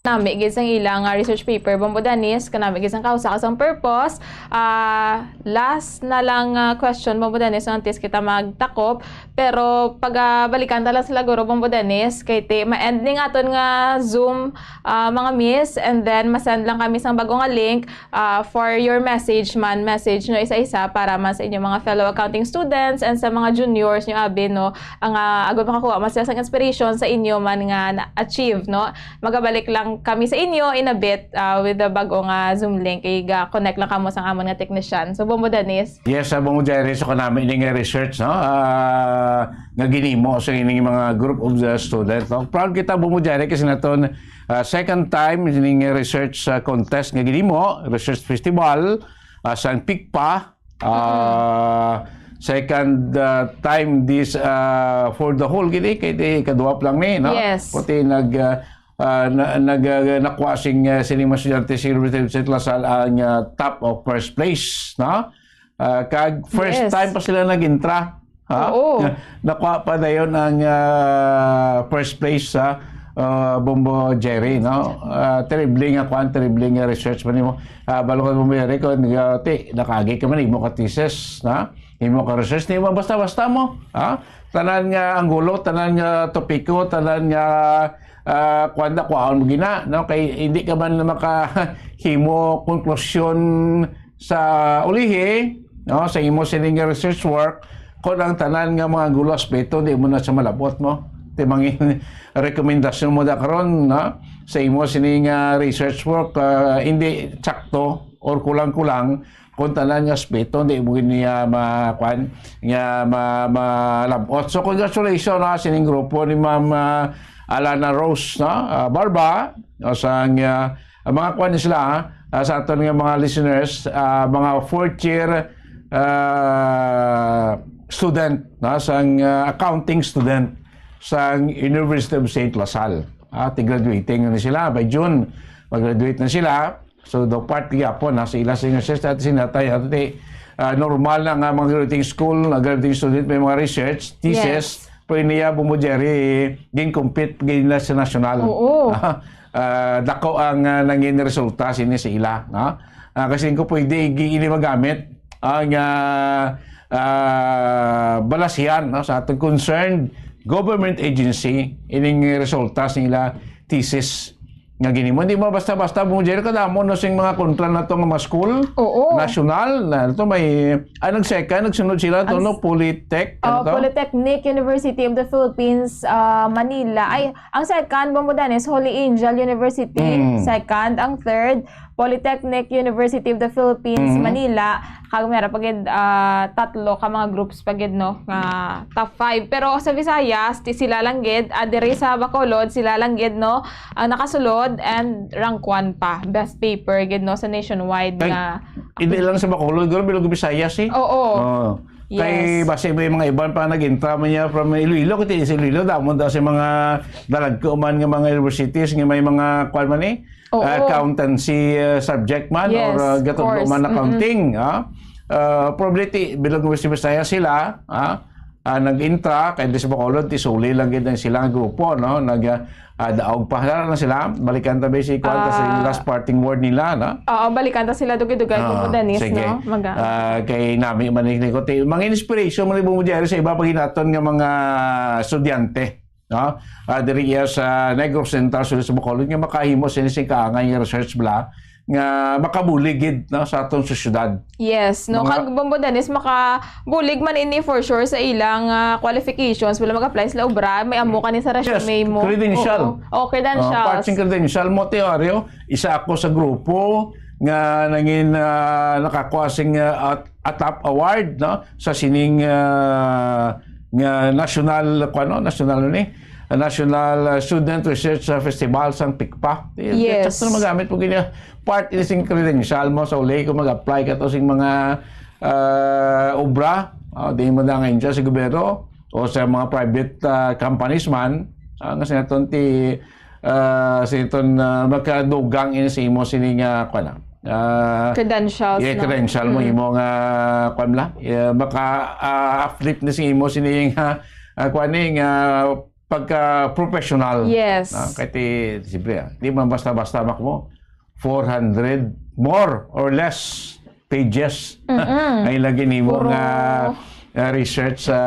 Nami gid sang ila nga research paper, Bombo Dennis, kanami gid sang kausa ka sang purpose. Ah, last na lang nga question, Bombo Dennis, antes kita magtakop. Pero pagabalikan ta lang sila, guro, Bombo Dennis, kay ti ma-end ning aton nga Zoom, ah, mga miss, and then masend lang kami sang bago nga link, ah, for your message man, message nyo isa-isa para man sa inyong mga fellow accounting students and sa mga juniors nyo, abi, no, ang, ah, agud makakuha man sila sang inspiration sa inyo man nga na-achieve, no? Magabalik lang kami sa inyo in a bit, ah, with the bago nga Zoom link. Iga-connect lang kamo sang amon nga technician. So, Bombo Dennis. Yes, sa Bombo Jerry, so kanami ini nga research, no? Ah, nga ginimo sa ining mga group of the students, no? Proud kita, Bombo Jerry, kasi naton, ah, second time ining research, ah, contest nga ginimo, research festival, ah, sa Pigpa, ah, second, ah, time this, ah, for the whole gini, kay di kadua pa lang ni, no? Yes. Pati nag, ah, ah, na, nag, ah, nakuha sing, ah, sining mga estudyante sa University of Saint La Salle ang, ah, top of first place, no? Ah, kag first Yes. time pa sila nag-intra. Ha? Oo. Nakuha pa dayon ang, ah, first place sa, ah, Bombo Jerry, no? Ah, terrible nga kwan, terrible nga research man nimo. Ah, balo ka, Bombo Jerry, kung, ah, ti, nakagi ka man, imo ka thesis, na? Imo ka research, di mo basta-basta mo, ha? Tanan nga anggulo, tanan nga topiko, tanan nga, ah, kwan na, kwaon mo gina, no? Kay hindi ka man makahimo konklusyon sa ulihi, no, sa imo sining nga research work, kung ang tanan nga mga gulo aspeto, di mo na sa malabot mo. Ti mangin rekomendasyon mo da karon, no, sa imo sining nga research work, ah, hindi sakto or kulang-kulang kung tanan nga aspeto, di mo niya ma-, kwan, nga ma-, malabot. So, congratulations, no, sining grupo ni Ma'am, ah, Alana Rose, no, ah, Barba, no, sang, ah, ang mga kwan ni sila, ah, sa aton nga mga listeners, ah, mga fourth year, ah, student, no, sang, ah, accounting student sang University of Saint La Salle. Ah, ti-graduating na sila by June. Mag-graduate na sila. So, daw part gyapon, ha, sa ila sa university, at sinatay, at ti, ah, normal na nga mga graduating school, ah, graduating student, may mga research, thesis, Yes. Pero niya, Bombo Jerry, gin-compete gid na sa national. Oo. Ah, dako ang, ah, nangin resulta sini sa ila, no? Ah, kasi ko pwede gi-, ini magamit ang, ah, ah, balasihan, no, sa atong concerned government agency, ining resulta sa ila thesis nga ginimo. Hindi mo basta-basta, Bombo Jerry, kadamo no sing mga kontra na to nga mga school, Oo. national, na to may, ah, nag-second, nagsunod sila to, Ang no, Polytech, ano Oh, to? Polytechnic University of the Philippines, ah, Manila. Ay, ang second, Bombo Dennis, Holy Angel University. Mm. Second. Ang third, Polytechnic University of the Philippines, Mm. Manila. Kag meron pa gid, ah, tatlo ka mga groups pa gid, no, nga top five. Pero sa Visayas, ti sila lang gid, ah, diri sa Bacolod, sila lang gid, no, ang nakasulod and rank one pa. Best paper gid, no, sa nationwide Kay, nga hindi lang sa Bacolod, guro, bilog Visayas, eh. Oo. Oo. Kay Yes. basi may mga iban pa nag-intra man niya from Iloilo, kasi sa Iloilo, damon daw sa mga dalagko man nga mga universities, nga may mga, kwan man, eh, Oo. accountancy, uh, subject man, Yes, or, uh, of gatudlo course. man Mm-mm. accounting, ha? Uh, probably ti, bilog mo si Bisaya sila, ha? Ah, nag-intra, kay di sa Bacolod, ti suli lang gid ang silang grupo, no? Nag, ah, ah, daog pa. Dara na sila, balikan ta ba si Kwan, tas yung Ah. last parting word nila, no? Oo, balikan ta sila, dugay-dugay, Ah, Bombo Dennis, sige. no? Maga- Ah, kay nami man ni ko, ti, mga inspiration man ni Bombo Jerry sa iba pag hinaton nga mga estudyante, no? Ah, diri iya sa Negros Central, sulod sa Bacolod, nga makahimo sini sing kaangay nga research bala, nga makabulig gid, no, sa aton sosyedad. Yes, no? Mga Kag Bombo Dennis, makabulig man ini for sure sa ilang, ah, qualifications. Wala mag-apply sila obra, may amo ka ni sa Yes, resume mo. credential. Oo. Oh, credentials. Oh, part sing credential mo, Teorio, isa ako sa grupo nga nangin, ah, nakakuha sing, ah, at-, atap award, no, sa sining, ah, nga national, kuwan, no, national ni, National, uh, Student Research, uh, Festival sang PICPA. Eh, Yes. sakto na magamit mo gini, part ini sing credential mo sa uli kung mag-apply ka to sing mga, uh, obra, uh, di mo na nga sa gobyerno o sa mga private, uh, companies man, uh, nga sinaton ti, uh, sinaton, uh, makadugang ini sa imo sini nga, kuwan na, uh, Credentials, yeah, no? credential mo, Mm. imo nga, kuwan la, yeah, maka, uh, uplift ni sa imo sini nga, uh, kuwan ni nga pagka-professional. Yes. Ah, kay ti, siyempre, ah, di man basta-basta makmo. Four hundred, more or less, pages. Mm-mm. Ay lagi nimo Puro nga, ah, research sa,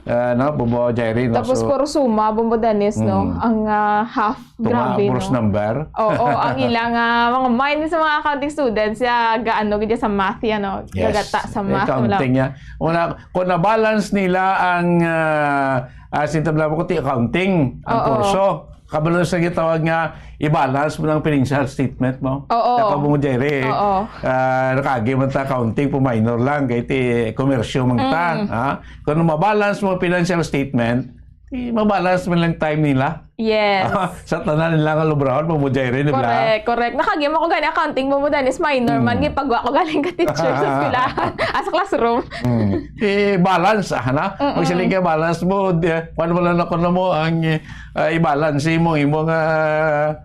ah, no, Bobo Jairi, no? Tapos So, puro suma, Bombo Dennis, no? mm. Ang, ah, half, Tunga, grabe, gross no? number. Oo, ang ilang, ah, mga mind sa mga accounting students, ya, gaano gid sa math, yan, no? Yes. Gagata sa Eh, math, wala. counting, ya. Una, kung na-balance nila ang, ah, ah, sintabla mo, kuti accounting, ang Oo. kurso. Kabalo sa gitawag nga i-balance mo ng financial statement mo. Oo. Kaya mo, Jerry, Oo. ah, nakagi man ta accounting po minor lang, kay ti komersyo man ta, Mm. ha? Kung mabalance mo ang financial statement, ti mabalance man lang time nila. Yes. Sa tanan nila nga lubrahon, mo, Jerry, di ba? Correct, correct. Nakagi mo ko gani accounting mo, mo, Dennis, minor man, Mm. gipagwa ko galing ka teacher sa eskwelahan, ah, sa classroom. Mm. Eh, balance, ah, na? Mm-mm. Magsiling ka, balance mo, di, kuwan mo lang ako na mo, ang, ah, i-balance mo, imo nga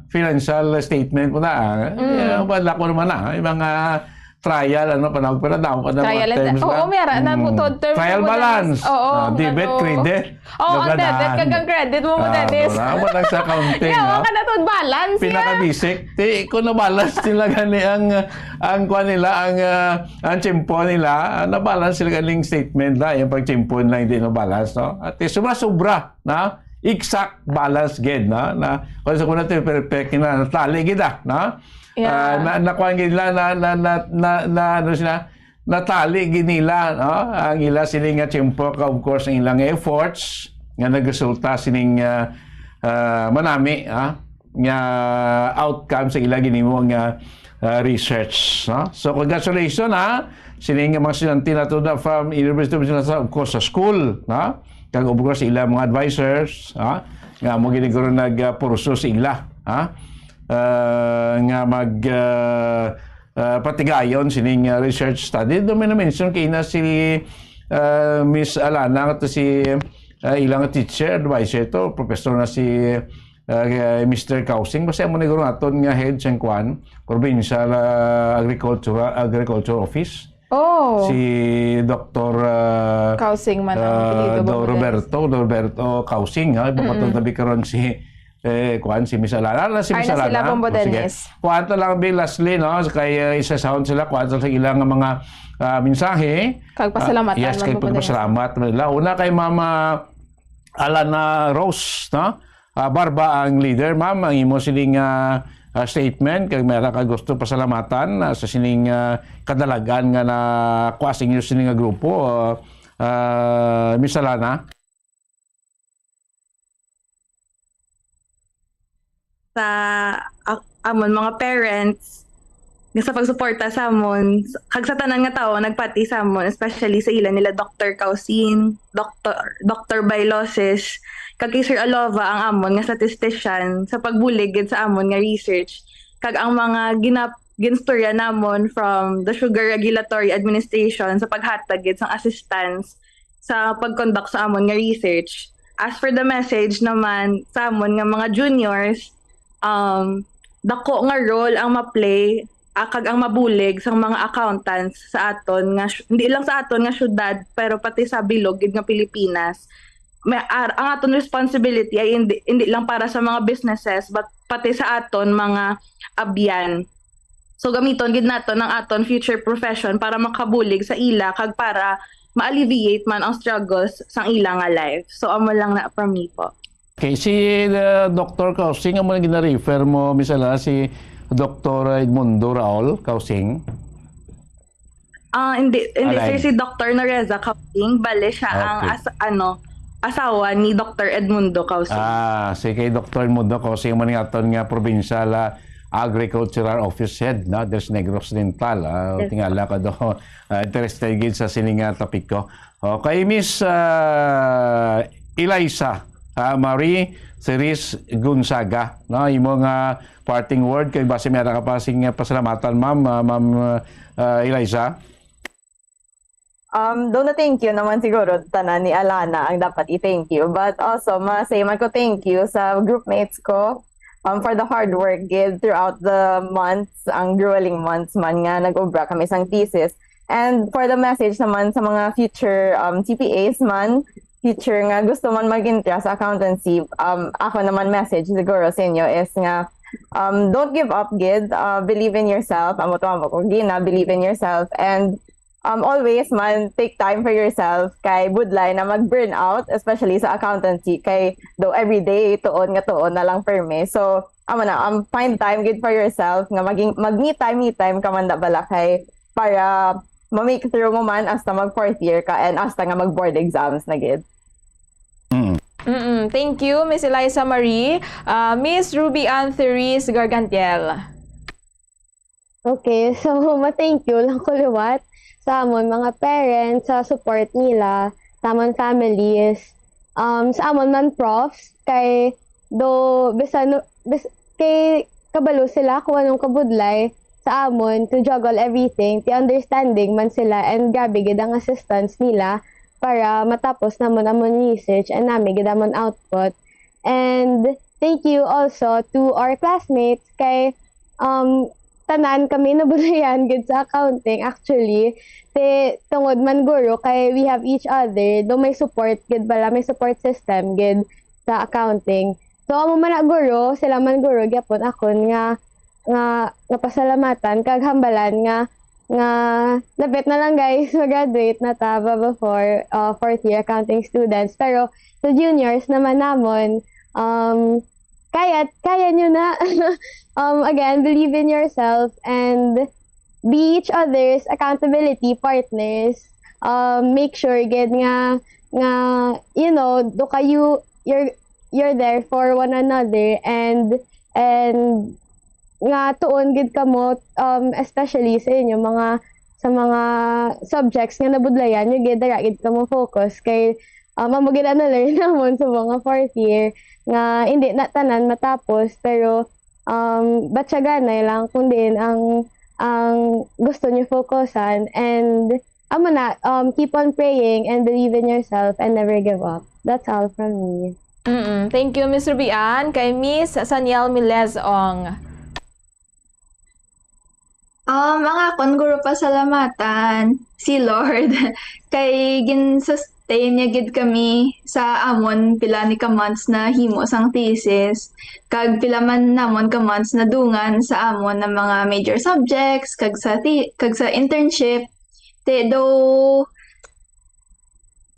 financial statement mo na, ah. Mm. Eh, wala ko naman na, yung mga trial, ano, panawag pa na, daw pa na Trial mga and terms te-, oo, na. may ara na mo, Mm. third term Trial mo na balance. is, oo, Ah, debit, ano. credit. Oo, ang Gaganahan. debit, kag ang credit mo, mo, Ah, Dennis. wala, wala sa accounting, Yeah, no? wala ka na to balance, yeah. Pinaka-basic. Ti, kung na-balance nila gani ang, ang kuwan nila, ang, ah, ang tiyempo nila, ah, na-balance sila ganing statement na, yung pagtiyempo nila hindi na-balance, no? At ti, sobra-sobra, na? Exact balance gid, no? Na, kung sa kuna, ti, perfect na, natali gid, ah, no? Yeah. Ah, na, nakuha gid nila, na, na, na, na, na, ano sila, natali gid nila, no? Ang ila sini nga tiyempo, ka, of course, ang ilang efforts nga nagresulta sining, ah, ah, manami, ah, nga outcome sa ila ginimo nga, ah, research, no? So, congratulations, ha, sining mga estudyante nato na from University of Mindanao, of course, sa school, no? Kag, of course, ila mga advisors, ha? Nga mo giniguro nagpurso sa ila, ha? Ah, nga mag, ah, ah, patigayon sining, ah, research study. Do may na-mention kay na si, ah, Miss Alana, to si, ah, ilang teacher, advisor to, professor na si, ah, Mister Kausing. Basta mo nagro aton nga head sang kwan, Provincial, ah, Agricultural, Agriculture Office. Oh. Si Doktor, ah, Kausing man ang ah, apelyido, Do Bangladesh. Roberto, Do Roberto Kausing, ha? Iba pa Mm-mm. to tabi karon si, eh, kuan, si Miss Alana. Ala, si Ay, Miss na sila, Alana. Bombo O, sige. Dennis. Kuan to lang, Bill, lastly, no? Kay, eh, isa sound sila, kuan to sa ilang mga, ah, mensahe. Kag pasalamatan Ah, yes, man, kay Bombo Dennis. pagpasalamat nila. Una kay Mama Alana Rose, no? Ah, Barba ang leader, ma'am, ang imo sining, ah, ah, statement, kag may ara ka gusto pasalamatan, ah, sa sining, ah, kadalagan nga na kuha sa inyo sining nga grupo, ah, ah, Miss Alana? Sa, ah, amon mga parents, nga sa pagsuporta sa amon, s-, kag sa tanan nga tawo nagpati sa amon, especially sa ila nila Doktor Kausing, Doktor, Doktor Bailosis, kag kay Sir Alova ang amon nga statistician sa pagbulig gid sa amon nga research, kag ang mga ginap-, ginstorya namon from the Sugar Regulatory Administration sa paghatag gid sang assistance sa pag-conduct sa amon nga research. As for the message naman sa amon nga mga juniors, um, dako nga role ang ma-play, ah, kag ang mabulig sang mga accountants sa aton nga sy-, hindi lang sa aton nga syudad, pero pati sa bilog gid nga Pilipinas. May, ar-, ang aton responsibility ay hindi, hindi lang para sa mga businesses, but pati sa aton mga abyan. So, gamiton gid naton ang aton future profession para makabulig sa ila kag para ma-alleviate man ang struggles sang ila nga life. So, amo lang na from me po. Okay, si, uh, Doktor Kausing, amo na gina-refer mo, Miss Alana, si Doktor Edmundo Raul Kausing? Ah, hindi, hindi, Alay. sir, si Doktor Noreza Kausing, bale siya ang Okay. as-, ano, asawa ni Doktor Edmundo Kausing. Ah, si kay Doktor Edmundo Kausing, man nga aton nga provincial, ah, agricultural office head, no? There's Negros Oriental, ah, Yes, tingala ka do, ah, interested gid sa sining nga topiko. Okay, Miss, ah, Eliza, Ah, Marie Ceres Gonzaga, no, imo nga parting word kay basi may ara ka pa sing pasalamatan, ma'am, ah, ma'am, ah, Eliza. Um, though na thank you naman siguro tanan ni Alana ang dapat i-thank you. But also, ma-say man ko thank you sa groupmates ko, um, for the hard work gid throughout the months, ang grueling months man nga nag-obra kami sang thesis. And for the message naman sa mga future, um, C P As man, future nga gusto man mag-entra sa accountancy, um, ako naman message siguro sa inyo is nga, um, don't give up gid, uh, believe in yourself, amo to amo ko gina, believe in yourself, and um, always man, take time for yourself kay budlay na mag-burnout, especially sa accountancy, kay do everyday, tuon nga tuon na lang perme. So, amo na, um, find time gid for yourself nga maging, mag-me time, me time ka man da bala kay para ma-make through mo man hasta mag fourth year ka and hasta nga mag-board exams na gid. Mm. Mm-mm. Thank you, Miss Eliza Marie. Ah, Miss Ruby Ann Therese Gargantiel. Okay, so ma-thank you lang ko liwat sa amon mga parents, sa support nila, sa amon families, um, sa amon man profs, kay do bisan bis, kay kabalo sila kung anong kabudlay sa amon to juggle everything, ti understanding man sila, and grabe gid ang assistance nila para matapos namon amon research and nami gid amon output. And thank you also to our classmates kay um, tanan kami nabudlayan gid sa accounting actually. Ti tungod man guro kay we have each other, do may support gid bala, may support system gid sa accounting. So amo man na guro, sila man guro gyapon akon nga nga napasalamatan kag hambalan nga nga lapit na lang guys, mag-graduate na ta ba before uh, fourth year accounting students. Pero sa juniors naman namon, um, kaya, kaya nyo na. Um, again, believe in yourself and be each other's accountability partners. Um, make sure gid nga nga you know do kayo you're you're there for one another and and nga tuon gid kamo, um, especially sa inyo mga sa mga subjects nga nabudlayan nyo gid, dara gid kamo focus kay um, amo gid ang na-learn namon sa mga fourth year nga hindi na tanan matapos pero um, batyaganay lang kung diin ang ang gusto nyo focusan and amo na, um, keep on praying and believe in yourself and never give up. That's all from me. Mm-mm. Thank you, Miss Ruby Ann. Kay Miss Saniel Milezong. Um, ang akon guro pasalamatan si Lord kay gin-sustain niya gid kami sa amon pila ni ka months na himo sang thesis kag pila man namon ka months na dungan sa amon na mga major subjects kag sa thi- kag sa internship. Te do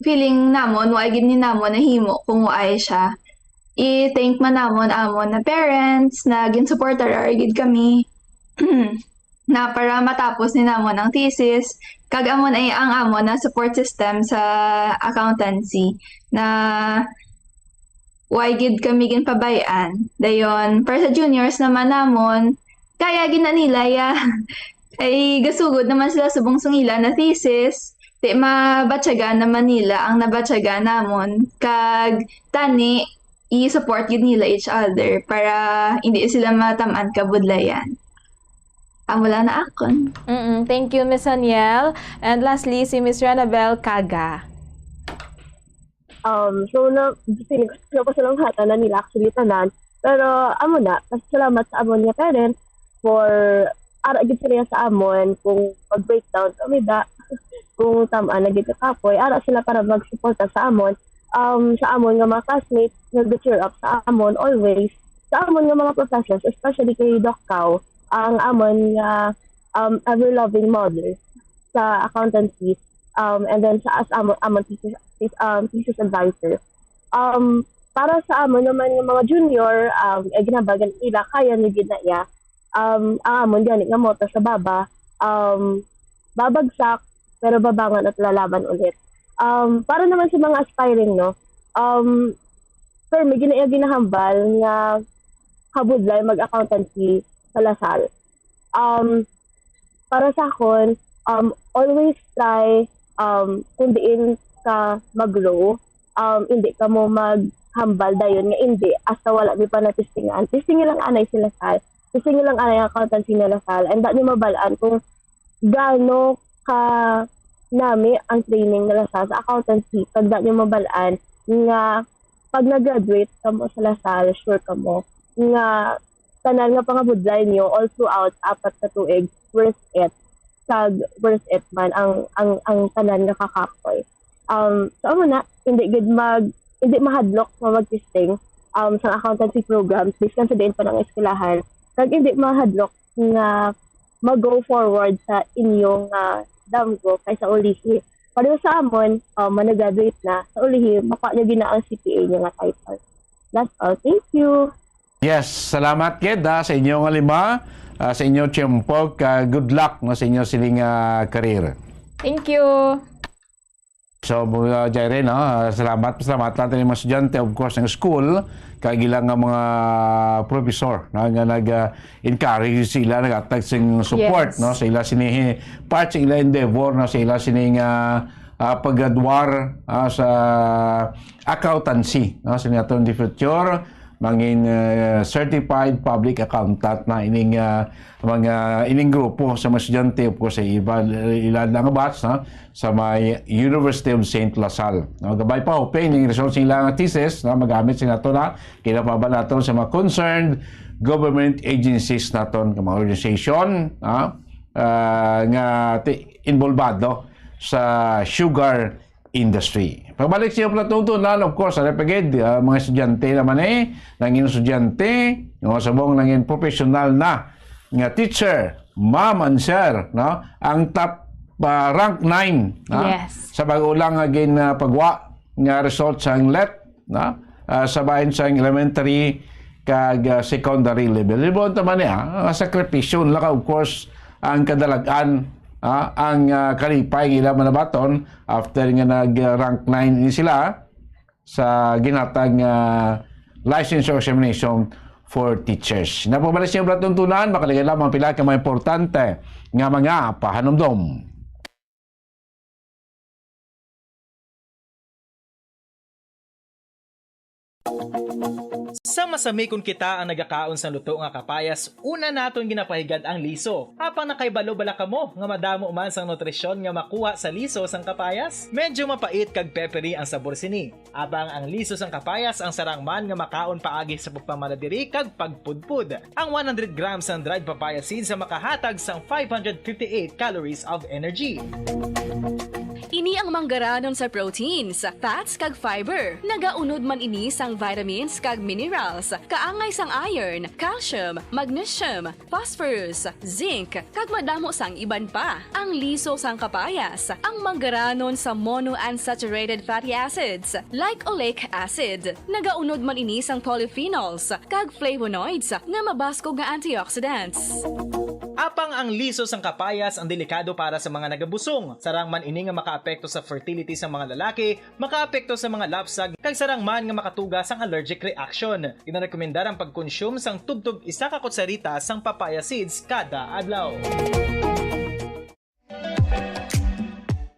feeling namon wa gid ni namon nahimo kung wa ay siya. I-thank man namon amon na parents na ginsuportar gid kami na para matapos ni namon ang thesis kag amon ay ang amon na support system sa accountancy na way gid kami ginpabay-an. Dayon, para sa juniors naman namon, kaya gid na nila ya. Ay gasugod naman sila subong sang ila na thesis. Di mabatyagan naman nila ang nabatyagan namon. Kag tani, i-support gid nila each other para hindi sila matamaan kabudlayan. Amo lang na akon. Mm-mm. Thank you, Miss Aniel. And lastly, si Miss Ranabel Kaga. Um, so, na, feeling ko sila pasalamatan na nila actually tanan. Pero, amo na, pasalamat sa amon nga parents for ara gid sila sa amon kung mag-breakdown kami ba, kung tamaan na gid ka kapoy, ara sila para magsuporta sa amon. Um, sa amon nga mga classmates, nag-cheer up sa amon always. Sa amon nga mga professors, especially kay Doc Cao, ang amon nga um, ever-loving mother sa accountancy, um, and then sa as amon, amon thesis, thesis, um, thesis advisor. Um, para sa amon naman nga mga junior, um, ay ginabagan nila, kaya ni gid na iya. Um, ang amon gani nga motto sa baba, um, babagsak, pero babangon at lalaban ulit. Um, para naman sa mga aspiring, no, um, for me, gina, ginahambal nga kabudlay mag-accountancy sa La Salle. Um, para sa akon, um, always try, um, kung diin ka mag-grow, um, hindi ka mo mag, hambal dayon nga hindi, hasta wala niyo pa natistingan. Testingi lang anay si La Salle. Testingi lang anay ang accountancy ni La Salle. And di niyo mabal-an kung gaano ka nami ang training ni La Salle sa accountancy. Kag di niyo mabal-an nga pag nag-graduate kamo sa La Salle, sure kamo nga tanan nga pangabudlay niyo all throughout apat ka tuig, worth it. Kag worth it man ang, ang, ang tanan nga kakapoy. Um, so, amo na, hindi gid mag, hindi mahadlok nga mag-testing, um, sa accountancy programs, bisan sa diin pa ang eskwelahan. Kag hindi mahadlok nga mag-go forward sa inyong, ah, damgo kaysa ulihi. Pareho sa amon, um, managraduate na, sa ulihi, makuha niyo gina ang C P A niyo nga title. That's all. Thank you. Yes, salamat gid, ah, sa inyo nga lima, ah, sa inyo tiyempo, ka good luck, no, sa inyo sining, ah, career. Thank you. So, uh, Jaire, no, ah, salamat, salamat lang taning mga estudyante, of course, ng school, kag ila nga mga professor, no, nga nag, ah, encourage sila, naghatag sing support, Yes. no, sa ila sini, part sa ila endeavor, no, sa ila sining, ah, ah, paggraduar, ah, sa accountancy, no, sa naton the future, mangin, eh, certified public accountant na ining, ah, mga ining grupo sa mga estudyante, of course, sa iba, ila lang batch, no, sa may University of Saint La Salle. No, gabay pa, hoping ning result sa ilang thesis, no, magamit sa nato na, kinapaban nato sa mga concerned government agencies naton, nga mga organization, no, ah, nga ti-, involvado sa sugar industry. Pagbalik sa iyang palatuntunan, of course, ari pa gid, ah, mga estudyante naman eh, nangin estudyante, nga subong nangin professional na nga teacher, ma'am and sir, no? Ang top, ah, rank nine, no? Yes. Sa bag-o lang nga gin, ah, pagwa nga result sa let, no? Ah, sa bahin sa elementary kag, ah, secondary level. Libon ta man niya, ah, sakripisyo nila ka, of course, ang kadalag-an, ah, ang, ah, kalipay nga ila manabaton after nga nag-rank nine ni sila sa ginatag nga licensure examination for teachers. Napabalik sa iyang palatuntunan, makaligay lamang pila ka mga importante nga mga pahanumdom. Sa masami kon kita ang nagakaon sang luto nga kapayas, una naton ginapahigad ang liso. Apang nakahibalo bala kamo nga madamo man sang nutrisyon nga makuha sa liso sang kapayas? Medyo mapait kag peppery ang sabor sini. Apang ang liso sang kapayas ang sarang man nga makaon paagi sa pagpamala diri kag pagpudpod. Ang one hundred grams sang dried papaya seeds ang makahatag sang five hundred fifty-eight calories of energy. Ini ang manggaranon sa proteins, fats, kag fiber. Nagaunod man ini sang vitamins kag minerals, kaangay sang iron, calcium, magnesium, phosphorus, zinc, kag madamo sang iban pa. Ang liso sang kapayas, ang manggaranon sa monounsaturated fatty acids, like oleic acid. Nagaunod man ini sang polyphenols kag flavonoids nga mabaskog nga antioxidants. Apang ang liso sang kapayas ang delikado para sa mga nagabusong. Sarang man ini nga makaapekto sa fertility sa mga lalaki, makaapekto sa mga lapsag, kag sarang man nga makatuga sang allergic reaction. Ginarekomendar ang pagkonsume sang tubtob isa ka kutsarita sang papaya seeds kada adlaw.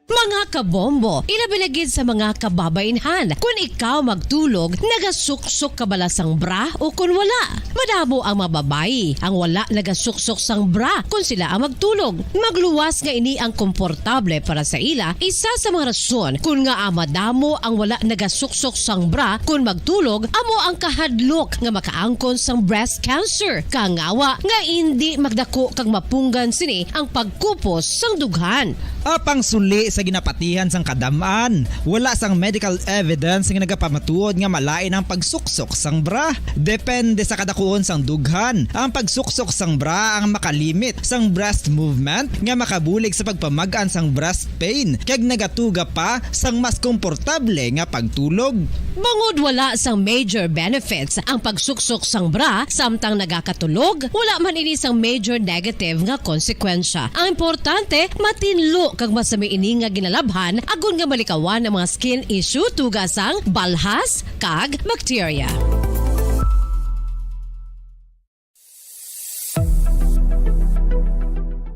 Mga kabombo, ilabi na gid sa mga kababainhan. Kun ikaw magtulog, nagasuksok ka bala sang bra o kun wala? Madamo ang mga babayi ang wala nagasuksok sang bra kun sila ang magtulog. Magluwas nga ini ang komportable para sa ila, isa sa mga rason kun ngaa madamo ang wala nagasuksok sang bra kun magtulog, amo ang kahadlok nga makaangkon sang breast cancer. Kangawa nga indi magdako kag mapunggan sini ang pagkupos sang dughan. Apang suli sa ginapatihan sang kadam-an, wala sang medical evidence nga nagapamatuod nga malain ang pagsuksok sang bra. Depende sa kadakuon sang dughan, ang pagsuksok sang bra ang makalimit sang breast movement nga makabulig sa pagpamag-an sang breast pain, kag nagatuga pa sang mas komportable nga pagtulog. Bangod wala sang major benefits ang pagsuksok sang bra samtang nagakatulog, wala man ini sang major negative nga konsekwensya. Ang importante, matinlo kag masami ini nga ginalabhan agod nga malikawan ang mga skin issue tuga sang balhas kag bakterya.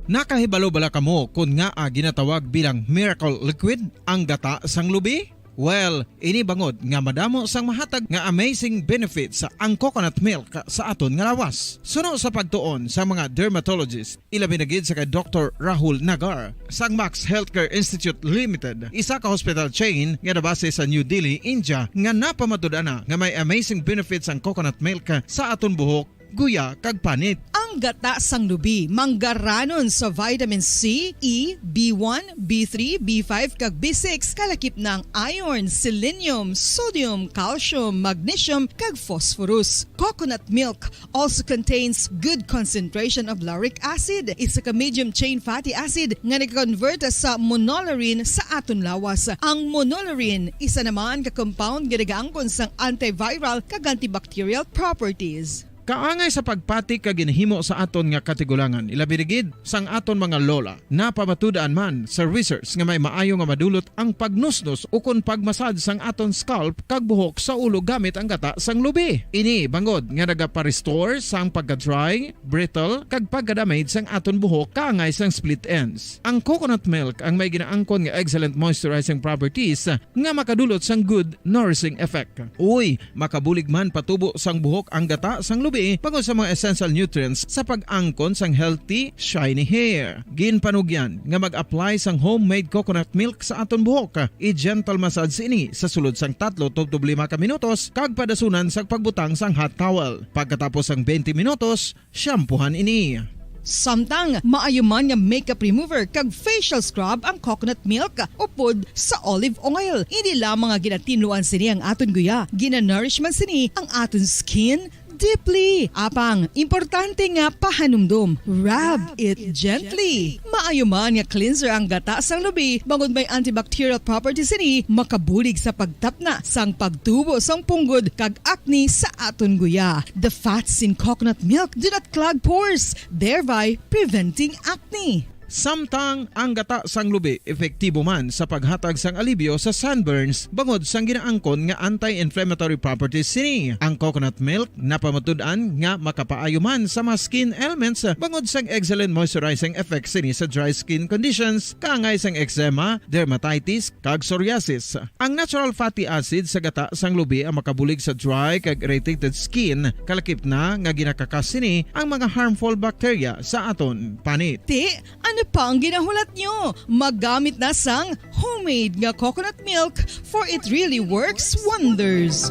Nakahibalo bala kamo kon ngaa ginatawag bilang miracle liquid ang gata sang lubi? Well, ini bangod nga madamo sang mahatag nga amazing benefits ang coconut milk sa aton nga lawas. Suno sa pagtuon sa mga dermatologist, ilabi na gid sa kay Doktor Rahul Nagar sang Max Healthcare Institute Limited, isa ka hospital chain nga nabase sa New Delhi, India, nga napamatud-an na nga may amazing benefits ang coconut milk sa aton buhok, guya, kag panit. Ang gata sang lubi manggaranon sa vitamin C, E, B one, B three, B five, kag B six, kalakip na ang iron, selenium, sodium, calcium, magnesium, kag phosphorus. Coconut milk also contains good concentration of lauric acid, isa ka medium chain fatty acid nga nag-convert sa monolaurin sa aton lawas. Ang monolaurin isa naman ka compound nga nagaangkon sang antiviral kag antibacterial properties. Kaangay sa pagpati kag ginhimo sa aton nga katigulangan, ilabi na gid sang aton mga lola. Napamatud-an man sa research nga may maayo nga madulot ang pagnusnos ukon pagmasad sang aton scalp kag buhok sa ulo gamit ang gata sang lubi. Ini bangod nga nagapa-restore sang pagka-dry, brittle, kag pagka-damage sang aton buhok kaangay sang split ends. Ang coconut milk ang may ginaangkon nga excellent moisturizing properties nga makadulot sang good nourishing effect. Uy, makabulig man patubo sang buhok ang gata sang lubi bangod sa mga essential nutrients sa pag-angkon sang healthy, shiny hair. Ginpanugyan nga mag-apply sang homemade coconut milk sa aton buhok. I-gentle massage ini sa sulod sang tatlo tubtob lima ka minutos kag padasunan sang pagbutang sang hot towel. Pagkatapos sang twenty minutos, shampoohan ini. Samtang maayo man nga makeup remover kag facial scrub ang coconut milk upod sa olive oil. Hindi lamang nga ginatinluan sini ang aton guya, ginanourish man sini ang aton skin deeply. Apang, importante nga pahanumdom, rub it gently. Maayo man nga cleanser ang gata sang lubi, bangod may antibacterial properties sini, makabulig sa pagtapna sang pagtubo sang punggod kag acne sa aton guya. The fats in coconut milk do not clog pores, thereby preventing acne. Samtang ang gata sang lubi epektibo man sa paghatag sang alibyo sa sunburns bangod sang ginaangkon nga anti-inflammatory properties sini. Ang coconut milk napamatud-an nga makapaayo man sa mga skin ailments bangod sang excellent moisturizing effects sini sa dry skin conditions, kaangay sang eczema, dermatitis, kag psoriasis. Ang natural fatty acid sa gata sang lubi ang makabulig sa dry kag irritated skin, kalakip na nga ginakakas sini ang mga harmful bacteria sa aton panit. Ti, ano pa ang ginahulat nyo? Maggamit na sang homemade nga coconut milk, for it really works wonders.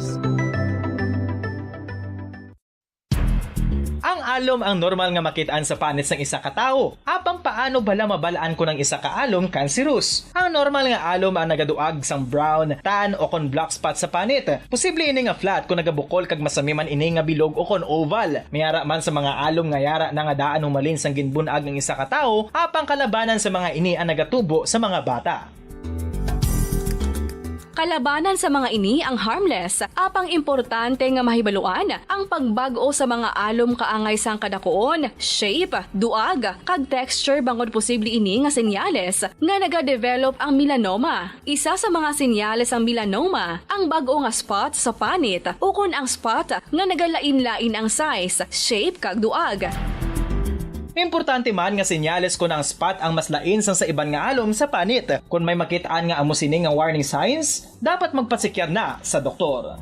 Ang alom ang normal nga makit-an sa panit sang isa ka tawo. Apang paano bala mabal-an kon ang isa ka alom kanserus? Ang normal nga alom ang nagaduag sang brown, tan, o kon black spot sa panit. Posible ini nga flat kon nagabukol kag masami man ini nga bilog o kon oval. May ara man sa mga alom nga yara na nga daan humalin sang ginbun-ag ang isa ka tawo, apang kalabanan sa mga ini ang nagatubo sa mga bata. Kalabanan sa mga ini ang harmless, apang importante nga mahibaluan ang pagbag-o sa mga alom kaangay sang kadakuon, shape, duag, kag texture, bangod posible ini nga senyales nga nagadevelop ang melanoma. Isa sa mga senyales sang melanoma ang bag-o nga spot sa panit ukon ang spot nga nagalain-lain ang size, shape, kag duag. Importante man nga senyales kon ang spot ang mas lain sang sa iban nga alom sa panit. Kon may makit-an nga amo sini nga warning signs, dapat magpasikyar na sa doktor.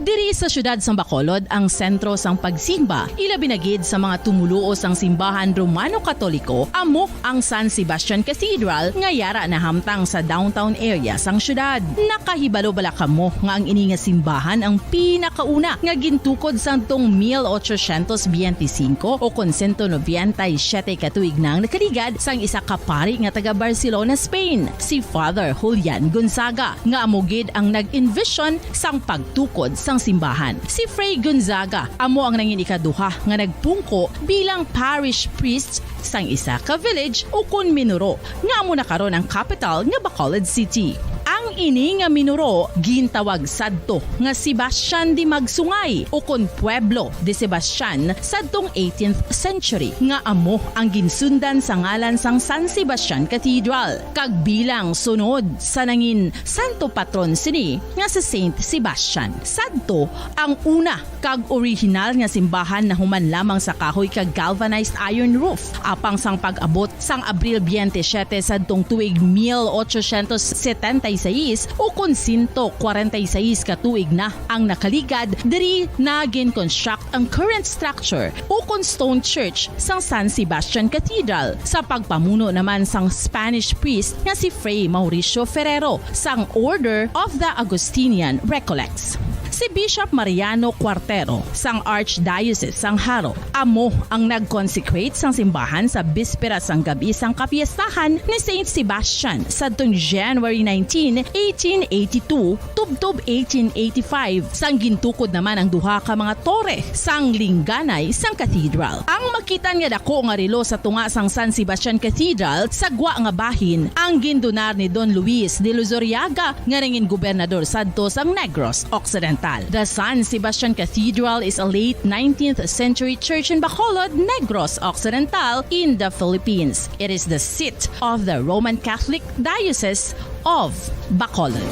Diri sa siyudad sang Bacolod ang sentro sang pagsimba, ilabi na gid sa mga tumoluo sang simbahan Romano Katoliko, amo ang San Sebastian Cathedral nga yara nahamtang sa downtown area sang siyudad. Nakahibalo bala kamo nga ang ini nga simbahan ang pinakauna nga gintukod sang tong mil ochocientos biyente singko o kon sento nobenta y siyete ka tuig nang nakaligad sang isa ka pari nga taga Barcelona, Spain, si Father Julian Gonzaga, nga amo gid ang nag-envision sang pagtukod sang simbahan. Si Fray Gonzaga amo ang nangin ikaduha nga nagpungko bilang parish priest sang isa ka village ukon minuro nga amo na karon ang kapital nga Bacolod City. Ang Ang ini nga minuro gintawag sadto nga Sebastian de Magsungay, ukon Pueblo de Sebastian, sadtong eighteenth century, nga amo ang ginsundan sa ngalan sang San Sebastian Cathedral, kag bilang sunod sa nangin santo patron sini nga si Saint Sebastian. Sadto ang una kag orihinal nga simbahan nahuman lamang sa kahoy kag galvanized iron roof, apang sang pag-abot sang Abril twenty-seven sadtong tuig mil ochocientos setenta y seis, ukon sento kwarenta y seis ka tuig na ang nakaligad, diri na gin-construct ang current structure, ukon stone church, sang San Sebastian Cathedral, sa pagpamuno naman sang Spanish priest nga si Fray Mauricio Ferrero sang Order of the Augustinian Recollects. Si Bishop Mariano Cuartero sang Archdiocese sang Jaro amo ang nag-consecrate sang simbahan sa bispera sang gab-i sang kapiestahan ni Saint Sebastian sadtong January nineteen, eighteen eighty-two, tubtob eighteen eighty-five, sang gintukod naman ang duha ka mga tore sang lingganay sang cathedral. Ang makitan nga dako nga relo sa tunga sang San Sebastian Cathedral sa gwa nga bahin ang gindunar ni Don Luis de Luzuriaga, nga nangin gobernador sadto sang Negros Occidental. The San Sebastian Cathedral is a late nineteenth century church in Bacolod, Negros Occidental, in the Philippines. It is the seat of the Roman Catholic Diocese of Bacolod.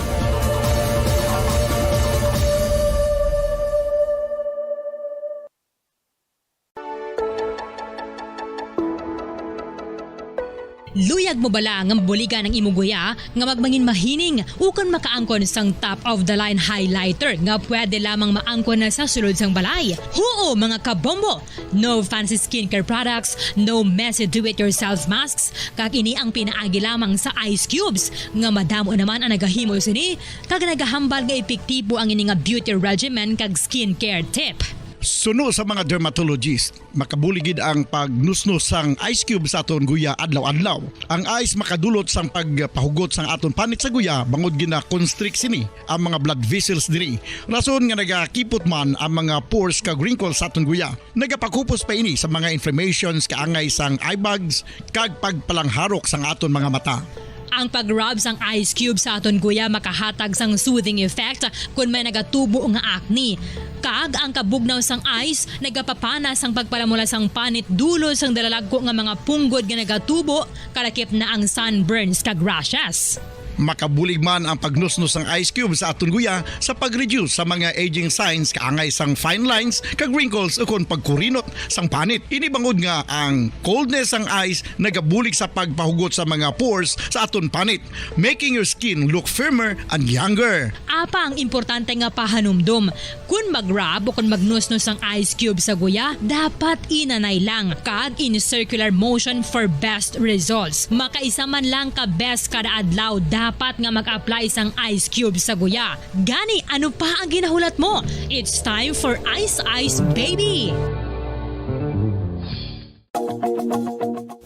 Luyag mo bala nga mabuligan ang imo guya nga magmangin mahining ukon makaangkon sang top-of-the-line highlighter nga pwede lamang maangkon na sa sulod sang balay? Huo, mga kabombo! No fancy skincare products, no messy do-it-yourself masks, kag ini ang pinaagi lamang sa ice cubes nga madamo naman ang nagahimo sini kag nagahambal nga epektibo ang ini nga beauty regimen kag skincare tip. Suno sa mga dermatologist, makabulig gid ang pagnusnos sang ice cube sa aton guya adlaw-adlaw. Ang ice makadulot sang pagpahugot sang aton panit sa guya bangod gina-constrict sini ang mga blood vessels diri. Rason nga nagakipot man ang mga pores kag wrinkles sa aton guya. Nagapakupos pa ini sa mga inflammations kaangay sang eye bags kag pagpalangharok sang aton mga mata. Ang pag-rub sang ice cube sa aton guya makahatag sang soothing effect kon may nagatubo nga acne. Kag ang kabugnaw sang ice nagapapana sang pagpalamula sang panit dulot sang dalalagko nga mga punggod nga nagatubo, kalakip na ang sunburns kag rashes. Makabulig man ang pagnusnos sang ice cube sa aton guya sa pag-reduce sa mga aging signs kaangay sang fine lines kag wrinkles ukon pagkurinot sang panit. Ini bangod nga ang coldness sang ice nagabulig sa pagpahugot sa mga pores sa aton panit, making your skin look firmer and younger. Apang importante nga pahanumdom, kon mag-rub o kon magnusnos ang ice cube sa guya, dapat inanay lang kag in circular motion for best results. Makaisa man lang ka beses kada adlaw dapat nga mag-apply sang ice cube sa guya. Gani, ano pa ang ginahulat mo? It's time for Ice Ice Baby!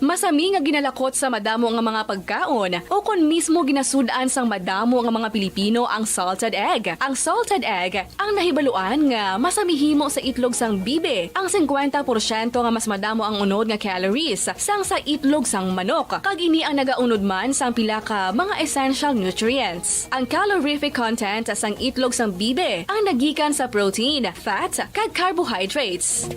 Masami nga ginalakot sa madamo nga mga pagkaon o kon mismo ginasud-an sang madamo nga mga Pilipino ang salted egg. Ang salted egg ang nahibaluan nga masami himo sa itlog sang bibi. Ang singkwenta porsyento nga mas madamo ang unod nga calories sang sa itlog sang manok, kag ini ang nagaunod man sang pila ka mga essential nutrients. Ang calorific content sang itlog sang bibi ang nagikan sa protein, fat, kag carbohydrates.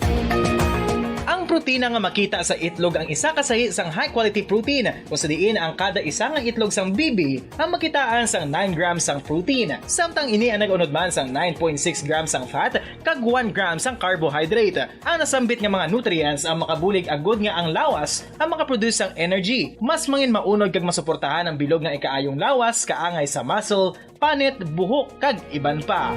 Ang protina nga makita sa itlog ang isa ka sahi sang high-quality protein, kung sa diin ang kada isa nga itlog sang bibi ang makitaan sang nine grams sang protein, samtang ini ang nag-unod man sang nine point six grams sang fat kag one gram sang carbohydrate. Ang nasambit nga mga nutrients ang makabulig agud nga ang lawas ang makaproduce sang energy, mas mangin maunod kag masuportahan ang bilog nga ikaayong lawas kaangay sa muscle, panit, buhok, kag iban pa.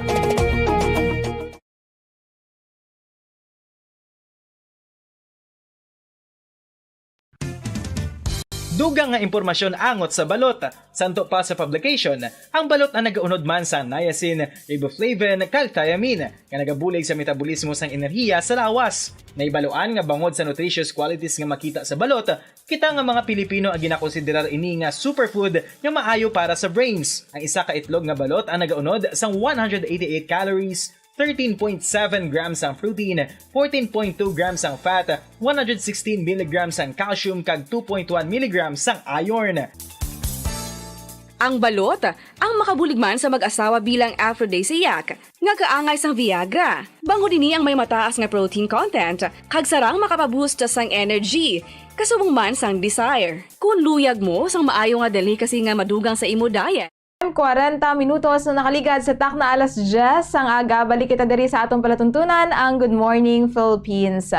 Dugang nga impormasyon angot sa balot. Santo pa sa publication, ang balot ang nagaunod man sa niacin, riboflavin, kag thiamine, nga nagabulig sa metabolismo sang enerhiya sa lawas. Nahibaluan nga bangod sa nutritious qualities nga makita sa balot, kita nga mga Pilipino ang ginakonsiderar ini nga superfood nga maayo para sa brains. Ang isa ka itlog nga balot ang nagaunod sang one hundred eighty-eight calories, thirteen point seven grams ang protein, fourteen point two grams ang fat, one hundred sixteen milligrams ang calcium, kag two point one milligrams ang iron. Ang balot, ang makabulig man sa mag-asawa bilang aphrodisiac, nga kaangay sang Viagra. Bangod ini ang may mataas nga protein content, kag sarang makapaboost sang energy, kasubong man sang desire. Kung luyag mo sang maayo nga delicacy nga madugang sa imo diet, kwarenta minutos na nakaligad sa takna alas diyes sang aga, balik kita diri sa aton palatuntunan, ang Good Morning Philippines.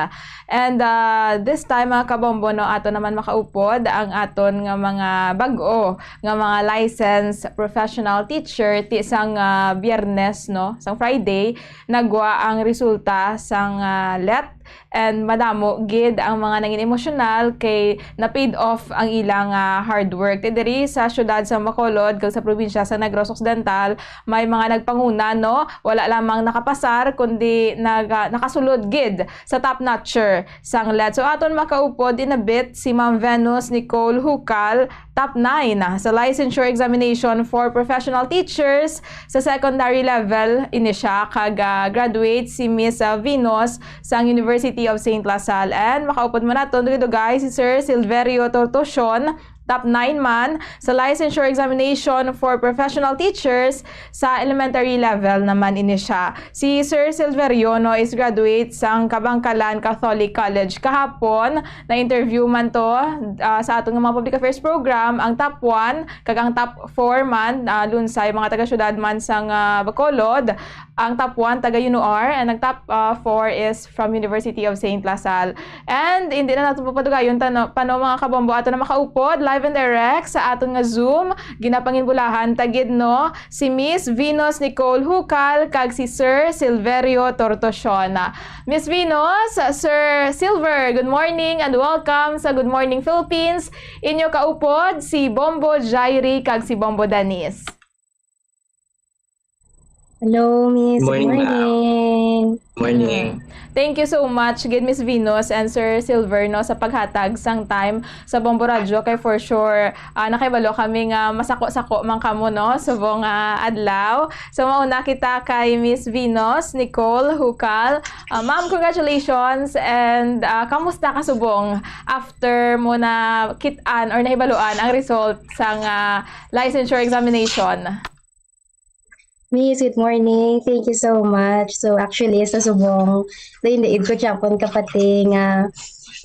And, ah, this time, mga kabombo, no, ato naman makaupod ang aton nga mga bag-o nga mga licensed professional teacher ti sang, ah, Biyernes, no, sang Friday, nagwa ang resulta sang, ah, let, and madamo gid ang mga nangin emosyonal kay na-paid off ang ilang, ah, hard work. Ti diri sa siyudad sa Bacolod kag sa probinsya sa Negros Occidental, may mga nagpanguna, no? Wala lamang nakapasar, kundi nag-, ah, nakasulod gid sa top notcher sang let. So, aton makaupod inabit si Ma'am Venus Nicole Hucal, top nine sa licensure examination for professional teachers sa secondary level. Ini siya kag, ah, graduate si Miss, ah, Venus sang University of Saint La Salle. And makaupod man naton dugay-dugay si Sir Silverio Tortosion, top nine man sa licensure examination for professional teachers sa elementary level naman ini siya. Si Sir Silverio, no, is graduate sang Kabangkalan Catholic College. Kahapon, na-interview man to, ah, sa aton nga mga public affairs program, ang top one kag ang top four man, ah, lunsay mga taga-syudad man sang, ah, Bacolod. Ang top one, taga UNOR, and ang top, ah, four is from University of Saint La Salle. And hindi na nato papadugayon tano, pano, mga kabombo, ato na makaupod live and direct sa aton nga Zoom. Ginapanginbulahan ta gid, no, si Miss Venus Nicole Hucal kag si Sir Silverio Tortosiona. Miss Venus, Sir Silver, good morning and welcome sa Good Morning Philippines. Inyo kaupod si Bombo Jairi kag si Bombo Danis. Hello, Miss. Good Morning, ma'am. Morning. Morning. Mm. Thank you so much gid, Miss Venus and Sir Silver, no, sa paghatag sang time sa Bombo Radyo, kay for sure, ah, nakahibalo kami nga masako-sako man kamo, no, subong, ah, adlaw. So, mauna kita kay Miss Venus Nicole Hucal. Ah, ma'am, congratulations, and, ah, kamusta ka subong after mo na kit-an or nahibaluan ang result sang, ah, licensure examination? Miss, good morning. Thank you so much. So, actually, sa subong, lain-lain ko gyapon kapati nga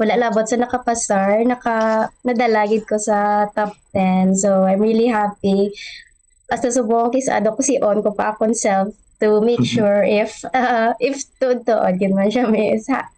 wala labot sa nakapasar, naka-, nadala gid ko sa top ten. So, I'm really happy. Hasta subong, kis-a daw kusion ko pa akon self to make sure if, uh, if tuod-tuod gid man siya, Miss. Ha-,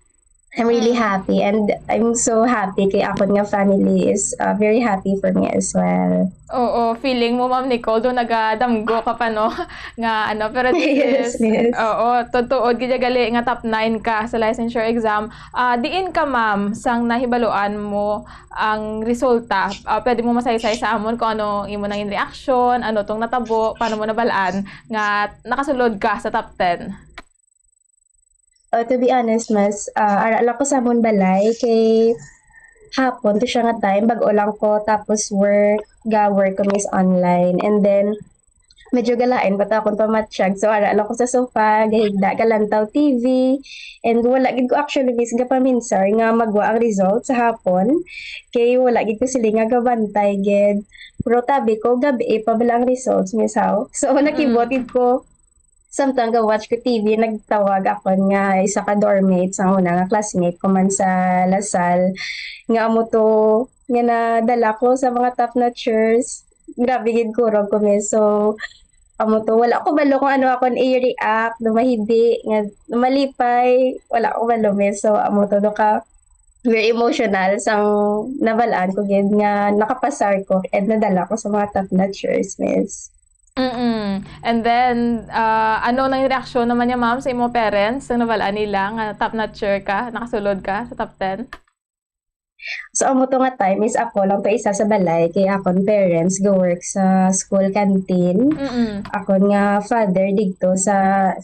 I'm really Mm. happy, and I'm so happy kay akon nga family is, uh, very happy for me as well. Oo, feeling mo, Ma'am Nicole, do nagadamgo ka pa, no? Nga ano, pero this Yes, is, yes. oo, tuod-tuod gid gali nga top nine ka sa licensure exam. Ah, diin ka, ma'am, sang nahibaluan mo ang resulta? Ah, pwede mo masaysay sa amon kung ano imo nangin reaksyon, ano tong natabo, paano mo nabalaan nga nakasulod ka sa top ten? Oh, to be honest, mas, ah, ara lang ko sa amon balay kay hapon to siya nga time, bag-o lang ko, tapos work, ga-work ko, Miss, online. And then, medyo galain pa to akong pamatyag. So, ara lang ko sa sofa, gahigda, galantaw T V. And wala gid ko actually, Miss, gapaminsar nga magwa ang result sa hapon. Kay wala gid ko sila nga gabantay gid. Pero tabi ko, gabi pa bala ang results, Miss, how? So, Mm. nakibot gid ko, samtang ga-watch ko T V, nagtawag akon nga isa ka dormmate sa una nga classmate ko man sa La Salle, nga amo to nga nadala ko sa mga top notchers. Grabe gid kurog ko, Miss. So, amo to, wala ko balo kung ano akon i-react, no, mahibi, nga malipay, wala ko balo, Miss. So, amo to, do ka very emotional sang nabalaan ko gid nga nakapasar ko and nadala ko sa mga top notchers, Miss. Mm. And then, ah, ano nang reaksyon naman niya, ma'am, sa imo parents nang nabalaan nila nga top notcher ka, nakasulod ka sa top ten? So, amo to nga time is ako lang to isa sa balay kay akon parents go work sa school canteen. Mm-mm. Akon nga father digto sa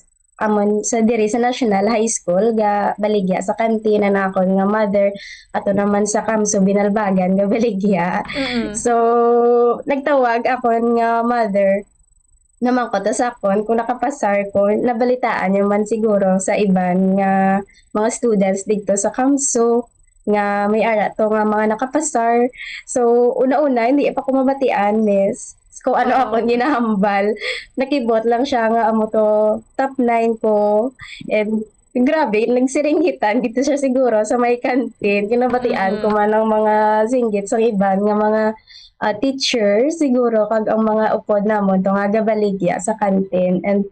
amon sa diri sa National High School ga baligya sa canteen, ang akon nga mother ato naman sa Kamso Binalbagan ga baligya. Mm-mm. So, nagtawag akon nga mother, namangkot sa akon kung nakapasar ko. Nabalitaan niya man siguro sa iban nga mga students didto sa Kamso nga may ara to nga mga nakapasar. So, una-una, hindi pa ko mabatian, Miss. kung ano Oo. akong ginahambal. Nakibot lang siya nga amo to, top nine ko. And grabe, nagsiringhitan gid siya siguro sa may canteen. Kinabatian ko Mm. man ang mga singgit sang iban nga mga, ah, teacher siguro, kag ang mga upod namon to nga gabaligya sa canteen. And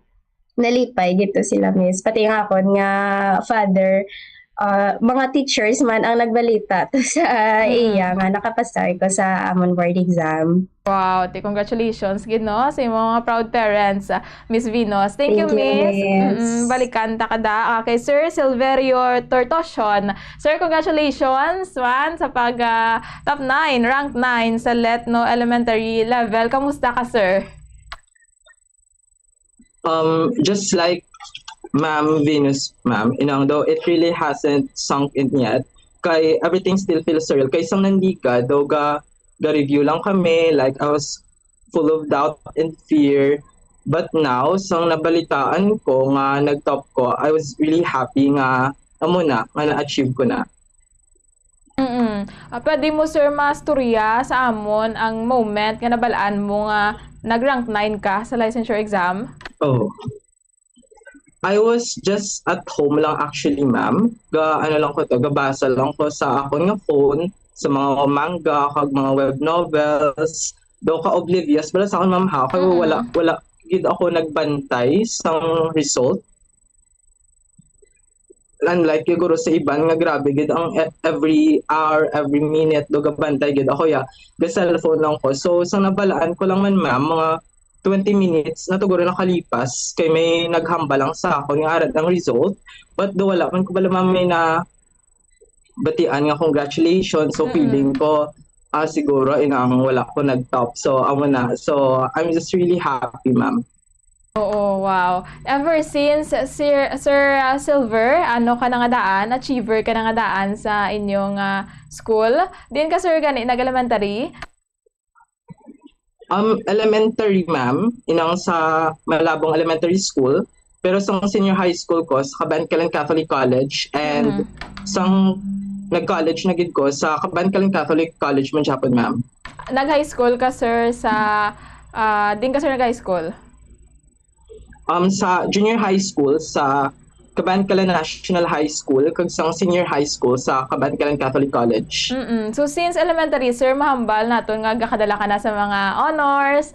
nalipay gid to sila, miss. Pati nga akon nga father, ah, mga teachers man ang nagbalita to sa Mm. iya nga nakapasar ko sa amon board exam. Wow, ti congratulations gid, no, sa imong mga proud parents, ah, Miss Venus. Thank you, Thank you, miss. Miss. Mm-mm, balikan ta kada. Ah, kay Sir Silverio Tortosion. Sir, congratulations man sa pag, ah, top nine, rank nine sa Letno Elementary level. Kamusta ka, sir? Um, just like Ma'am Venus, ma'am, you know, though it really hasn't sunk in yet, kay everything still feels surreal. Kay sang nandiga, though ga, ga-review lang kami, like, I was full of doubt and fear. But now, sang nabalitaan ko nga nag-top ko, I was really happy nga amo na, nga na-achieve ko na. Mm. Ah, pwede mo, sir, mastorya sa amon ang moment nga nabalaan mo nga nag-rank nine ka sa licensure exam? Oh. I was just at home lang actually, ma'am. Ga, ano lang ko to, gabasa lang ko sa akon nga phone, sa mga manga, kag mga web novels. Daw ka-oblivious bala sa akon, ma'am, ha? Kay Mm. wala, wala gid ako nagbantay sang result. Unlike siguro sa iban nga grabe gid ang e-, every hour, every minute, do gabantay gid ako, ya. Ga-cellphone lang ko. So, sa nabalaan ko lang man, ma'am, mga twenty minutes na to guro nakalipas kay may naghambal lang sa akon nga ara ang result. But do wala man ko bala, ma'am, may nabatian nga congratulations. So, Mm. feeling ko, ah, siguro inang wala ko nag-top. So, amo na. So, I'm just really happy, ma'am. Oo, wow. Ever since, Sir, Sir, ah, Silver, ano ka na nga daan, achiever ka na nga daan sa inyong, ah, school? Diin ka, sir, gani nag-elementary? Um, elementary, ma'am, inang sa Malabong Elementary School. Pero sang senior high school ko sa Kabankalan Catholic College, and Mm. sang nag-college na gid ko sa Kabankalan Catholic College man gihapon, ma'am. Nag-high school ka, sir, sa, ah, diin ka, sir, nag-high school? Um, sa junior high school sa Kabankalan National High School, kag sang senior high school sa Kabankalan Catholic College. Mm-mm. So, since elementary, sir, mahambal naton nga gakadala ka na sa mga honors.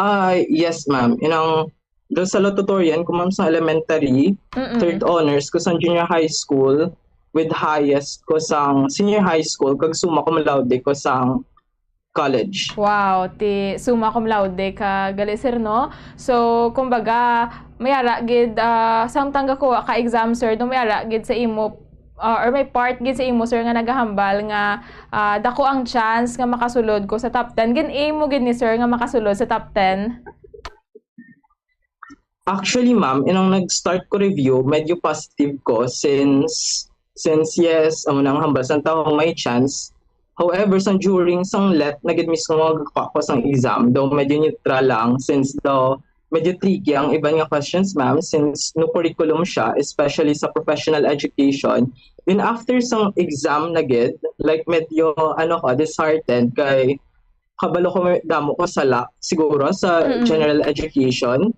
Ah, yes, ma'am. Inang, do salutatorian ko, ma'am, sa elementary, Mm-mm. third honors ko sa junior high school, with highest ko sa senior high school, kag summa cum laude ko sa college. Wow, ti summa cum laude ka gali, sir, no? So, kumbaga, may ara gid, ah, samtang gakuha ka exam, sir, no, may ara gid sa imo, ah, or may part gid sa imo, sir, nga nagahambal nga, ah, dako ang chance nga makasulod ko sa top ten. Gin-aim mo gid ni, sir, nga makasulod sa top ten? Actually, ma'am, inang nag-start ko review, medyo positive ko since, since yes, amo nang hambal sang tawo may chance. However, sang during sang let na gid mismo nga gakuha ko sang exam, daw medyo neutral lang since daw medyo tricky ang iban nga questions, ma'am, since new curriculum siya, especially sa professional education. Then after sang exam na gid, like, medyo, ano ko, disheartened kay kabalo ko may damo ko sala siguro sa Mm-mm. general education.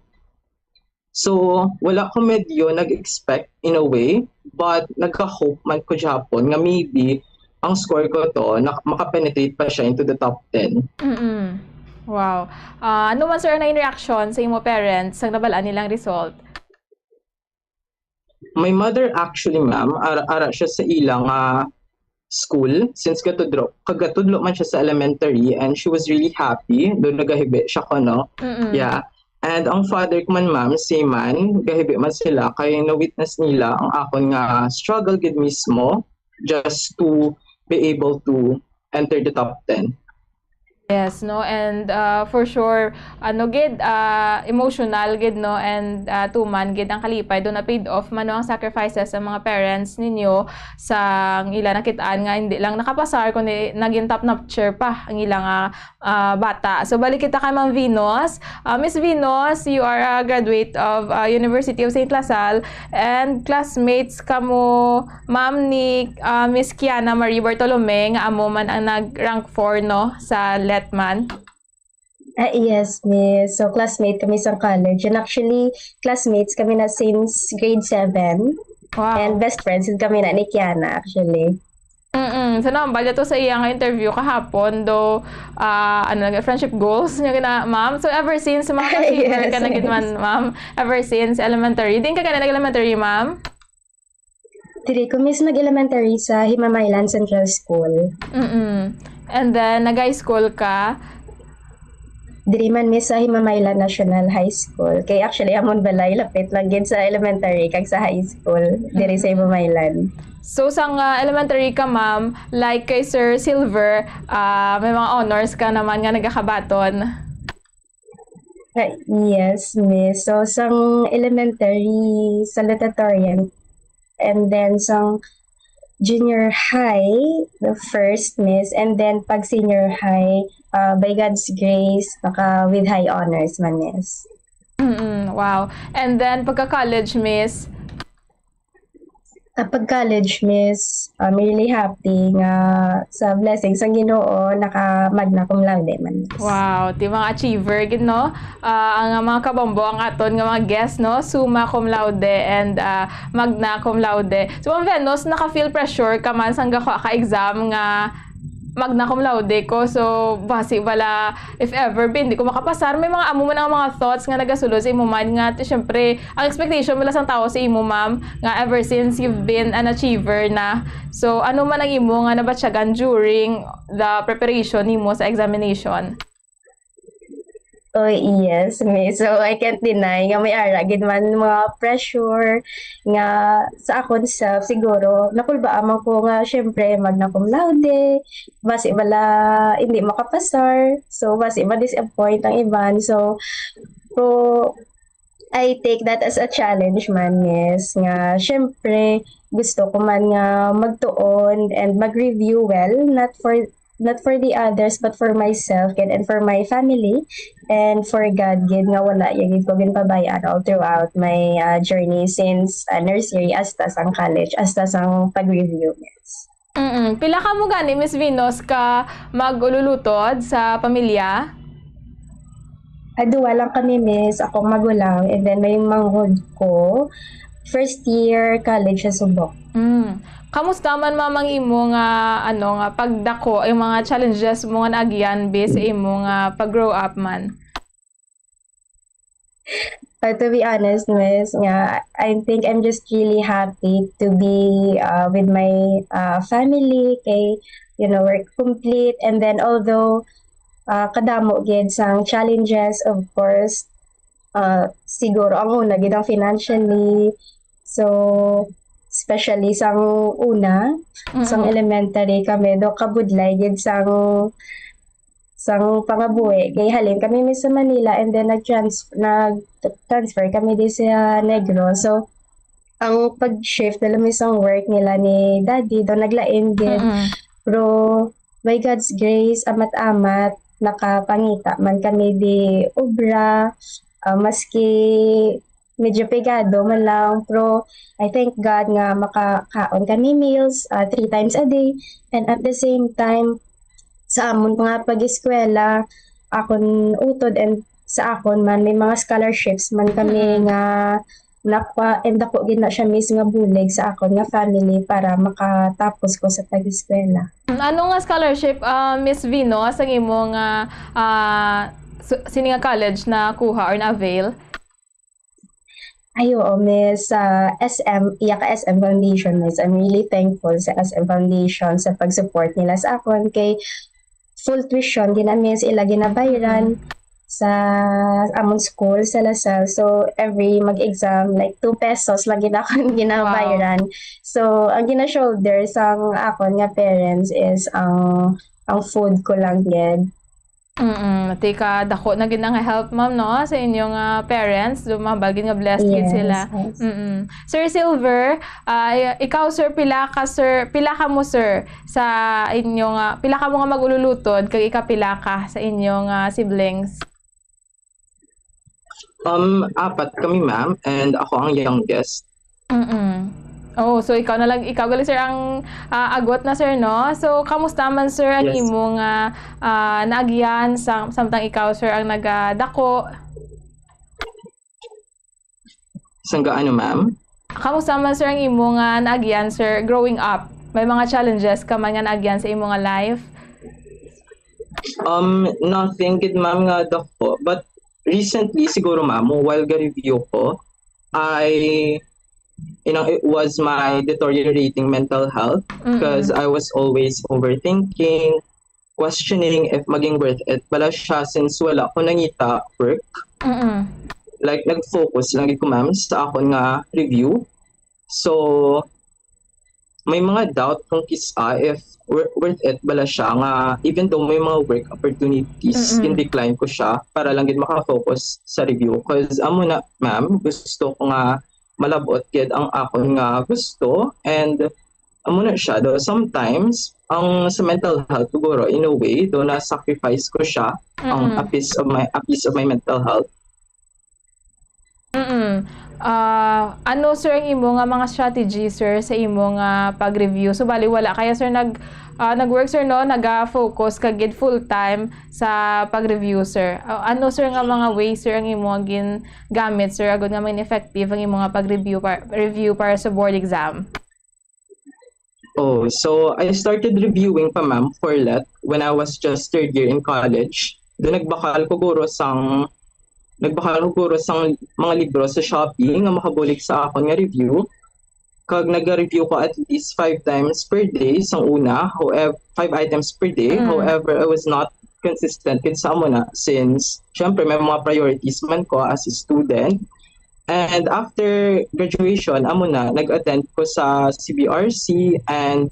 So, wala ko medyo nag-expect in a way, but nagka-hope man ko gihapon nga maybe ang score ko to, na, makapenetrate pa siya into the top ten. Mm-mm. Wow. Ah, ano man, sir, na in reaction sa imo parents sang nabalaan nilang result? My mother actually, ma'am, ara, ara siya sa ila nga school since gatudlo, kagatudlo man siya sa elementary, and she was really happy. Doon nagahibi siya ko, no? Mm-mm. Yeah. And ang father ko man, ma'am, same man, gahibi man sila kay na-witness nila ang akon nga struggle gid mismo just to be able to enter the top ten. Yes, no? And, ah, for sure, ano gid, ah, emotional gid, no? And, ah, tuman gid ang kalipay. Doon na paid off man, no, ang sacrifices sa mga parents ninyo sa ila nakitaan nga hindi lang nakapasar, kundi naging top notcher pa ang ilang, ah, ah, bata. So, balik kita kay Ma'am Venus. Ah, Miss Venus, you are a graduate of, ah, University of Saint La Salle, and classmates kamo, ma'am, ni, ah, Miss Kiana Marie Bartolome, nga amo man ang nag-rank four, no, sa let man. Ah, yes, miss. So, classmate kami sa college. And actually, classmates kami na since grade seven. Wow. And best friends kami na ni Kiana, actually. Mm-mm. So, nahambal to sa iya nga interview kahapon, do, ah, ano, nag-, friendship goals niya gina, ma'am. So, ever since, mga achiever ka na gid man, ma'am. Ever since elementary. Diin ka gani nag-elementary, ma'am? Diri ko mismo nag-elementary sa Himamaylan Central School. Mm-mm. And then, nag-high school ka? Diri man mi sa Himamaylan National High School. Kay actually, amon balay lapit lang gid sa elementary kag sa high school diri sa Himamaylan. So, sang, ah, elementary ka, ma'am, like kay Sir Silver, ah, may mga honors ka naman nga nagakabaton? Ah, yes, miss. So, sang elementary, salutatorian, and then sang junior high, the first, miss, and then pag senior high, ah, by God's grace, naka with high honors man, miss. Mm-mm, wow. And then pagka-college, miss? Ah, pag college, miss, I'm really happy nga sa blessing sang Ginoo, naka magna cum laude man, miss. Wow, ti mga achiever gid, no? Ah, ang mga kabombo, ang aton nga mga guest, no? Summa cum laude and, ah, magna cum laude. So, Ma'am Venus, naka-feel pressure ka man sang gakuha ka exam nga magna cum laude ko. So, basi bala, if ever, bi, hindi ko makapasar, may mga amo man ang mga thoughts nga nagasulod sa imo mind nga, ti, syempre, ang expectation bala sang tawo sa imo, ma'am, nga ever since you've been an achiever na. So, ano man ang imo nga nabatyagan during the preparation nimo sa examination? Oh, yes, miss. So, I can't deny nga may ara gid man mga pressure nga sa akon self, siguro, nakulbaan man ko nga, syempre, magna cum laude, basi bala hindi makapasar. So, basi ma-disappoint ang iban. So, so, I take that as a challenge man, miss, nga, syempre, gusto ko man nga magtuon and mag-review well, not for not for the others, but for myself gid and for my family and for God gid nga wala ya gid ko ginpabay-an all throughout my, ah, journey since, ah, nursery hasta sang college, hasta sang pag-review, miss. Mm-mm. Pila kamo gani, Miss Venus, ka mag-ululutod sa pamilya? Ah, duwa lang kami, miss. Akong magulang, and then may manghod ko. First year college sa Subok. Mm. Kamusta man, ma'am, ang imo nga, ano, nga pagdako, yung mga challenges mo nga naagian, bi, sa imo nga pag-grow up man? Uh, to be honest, miss, nga, I think I'm just really happy to be, uh, with my, uh, family, kay, you know, we're complete. And then, although, uh, kadamo gid sang challenges, of course, uh, siguro ang una gid ang financially. So, especially sang una, sang Mm-mm. elementary kami, do kabudlay gid sang, sang pangabuhi. Kay halin kami mi sa Manila and then nag-trans-, nag-transfer kami di sa Negros. So, ang pag-shift nila mi sang work nila ni Daddy, do naglain gid. Mm-mm. Pero by God's grace, amat-amat, nakapangita man kami di obra, ah, maski medyo pegado man lang, pero I thank God nga makakaon kami meals, ah, three times a day. And at the same time, sa amon nga pag-eskwela, akon utod and sa akon man, may mga scholarships man kami Mm. nga nakuha, and dako gid na siya, miss, nga bulig sa akon nga family para makatapos ko sa pag-eskwela. Ano nga scholarship, ah, Miss Vino, sa imo nga, ah, s-, sini nga college na kuha or na-avail? Ay, oo, miss, sa S M, iya ka S M Foundation, miss. I'm really thankful sa S M Foundation sa pag-support nila sa akon kay full tuition gid na, miss, ila ginabayaran Mm. sa amon school sa La Salle. So, every mag-exam, like, two pesos lang gid akon ginabayaran. Wow. So, ang gina-shoulder sang akon nga parents is ang, ang food ko lang gid. Mm, tika, dako na gid ang help, ma'am, no, sa inyong, ah, parents. So, mahambal gid nga blessed gid Yes, sila. Yes. Mm-mm. Sir Silver, ah, ikaw, sir, pila ka, sir, pila ka mo, sir, sa inyong, ah, pila ka mo nga mag-ululutod, kag ikapila ka sa inyong, ah, siblings? Um, apat kami, ma'am, and ako ang youngest. Mm-mm. Oh, so ikaw na lang, ikaw gali, sir, ang, ah, agot na, sir, no? So, kamusta man, sir, ang Yes. imo nga, ah, naagyan sa, samtang ikaw, sir, ang nagadako? Sangga ano, ma'am? Kamusta man, sir, ang imo nga naagyan, sir, growing up? May mga challenges ka man nga naagyan sa imo nga life? Um, nothing gid, ma'am, nga dako. But recently, siguro, ma'am, while ga-review ko, I, you know, it was my deteriorating mental health Mm-mm. because I was always overthinking, questioning if maging worth it bala siya since wala ko nangita work. Mm-mm. Like, nag-focus lang gid ko, ma'am, sa akon nga review. So, may mga doubt kung kis-a if wor-, worth it bala siya nga even though may mga work opportunities, Mm-mm. gin-decline ko siya para lang gid maka-focus sa review. 'Cause amo na, ma'am, gusto ko nga malab-ot gid ang akon nga gusto and amo na siya. Though sometimes, ang sa mental health, siguro, in a way, though na-sacrifice ko siya, ang Mm-mm. a piece of my, a piece of my mental health. Mm-mm. Ah, ano, sir, ang imo nga mga strategy, sir, sa imo nga pag-review? So, bali, wala kaya, sir, nag, ah, nag-work, sir, no? Naga-focus ka gid full-time sa pag-review, sir. Ah, ano, sir, nga mga way, sir, ang imo nga gingamit, sir, agud nga maging effective ang imo nga pag-review par-, review para sa board exam? Oh, so I started reviewing pa, ma'am, for let when I was just third year in college. Then nagbakal ko guro sang, nagbakal ko guro sang mga libro sa Shopee nga makabulig sa akon nga review. Kag naga-review ko at least five times per day sang una, however, five items per day. Mm. However, I was not consistent gid sa amo na since, syempre, may mga priorities man ko as a student. And after graduation, amo na, nag-attend ko sa C B R C and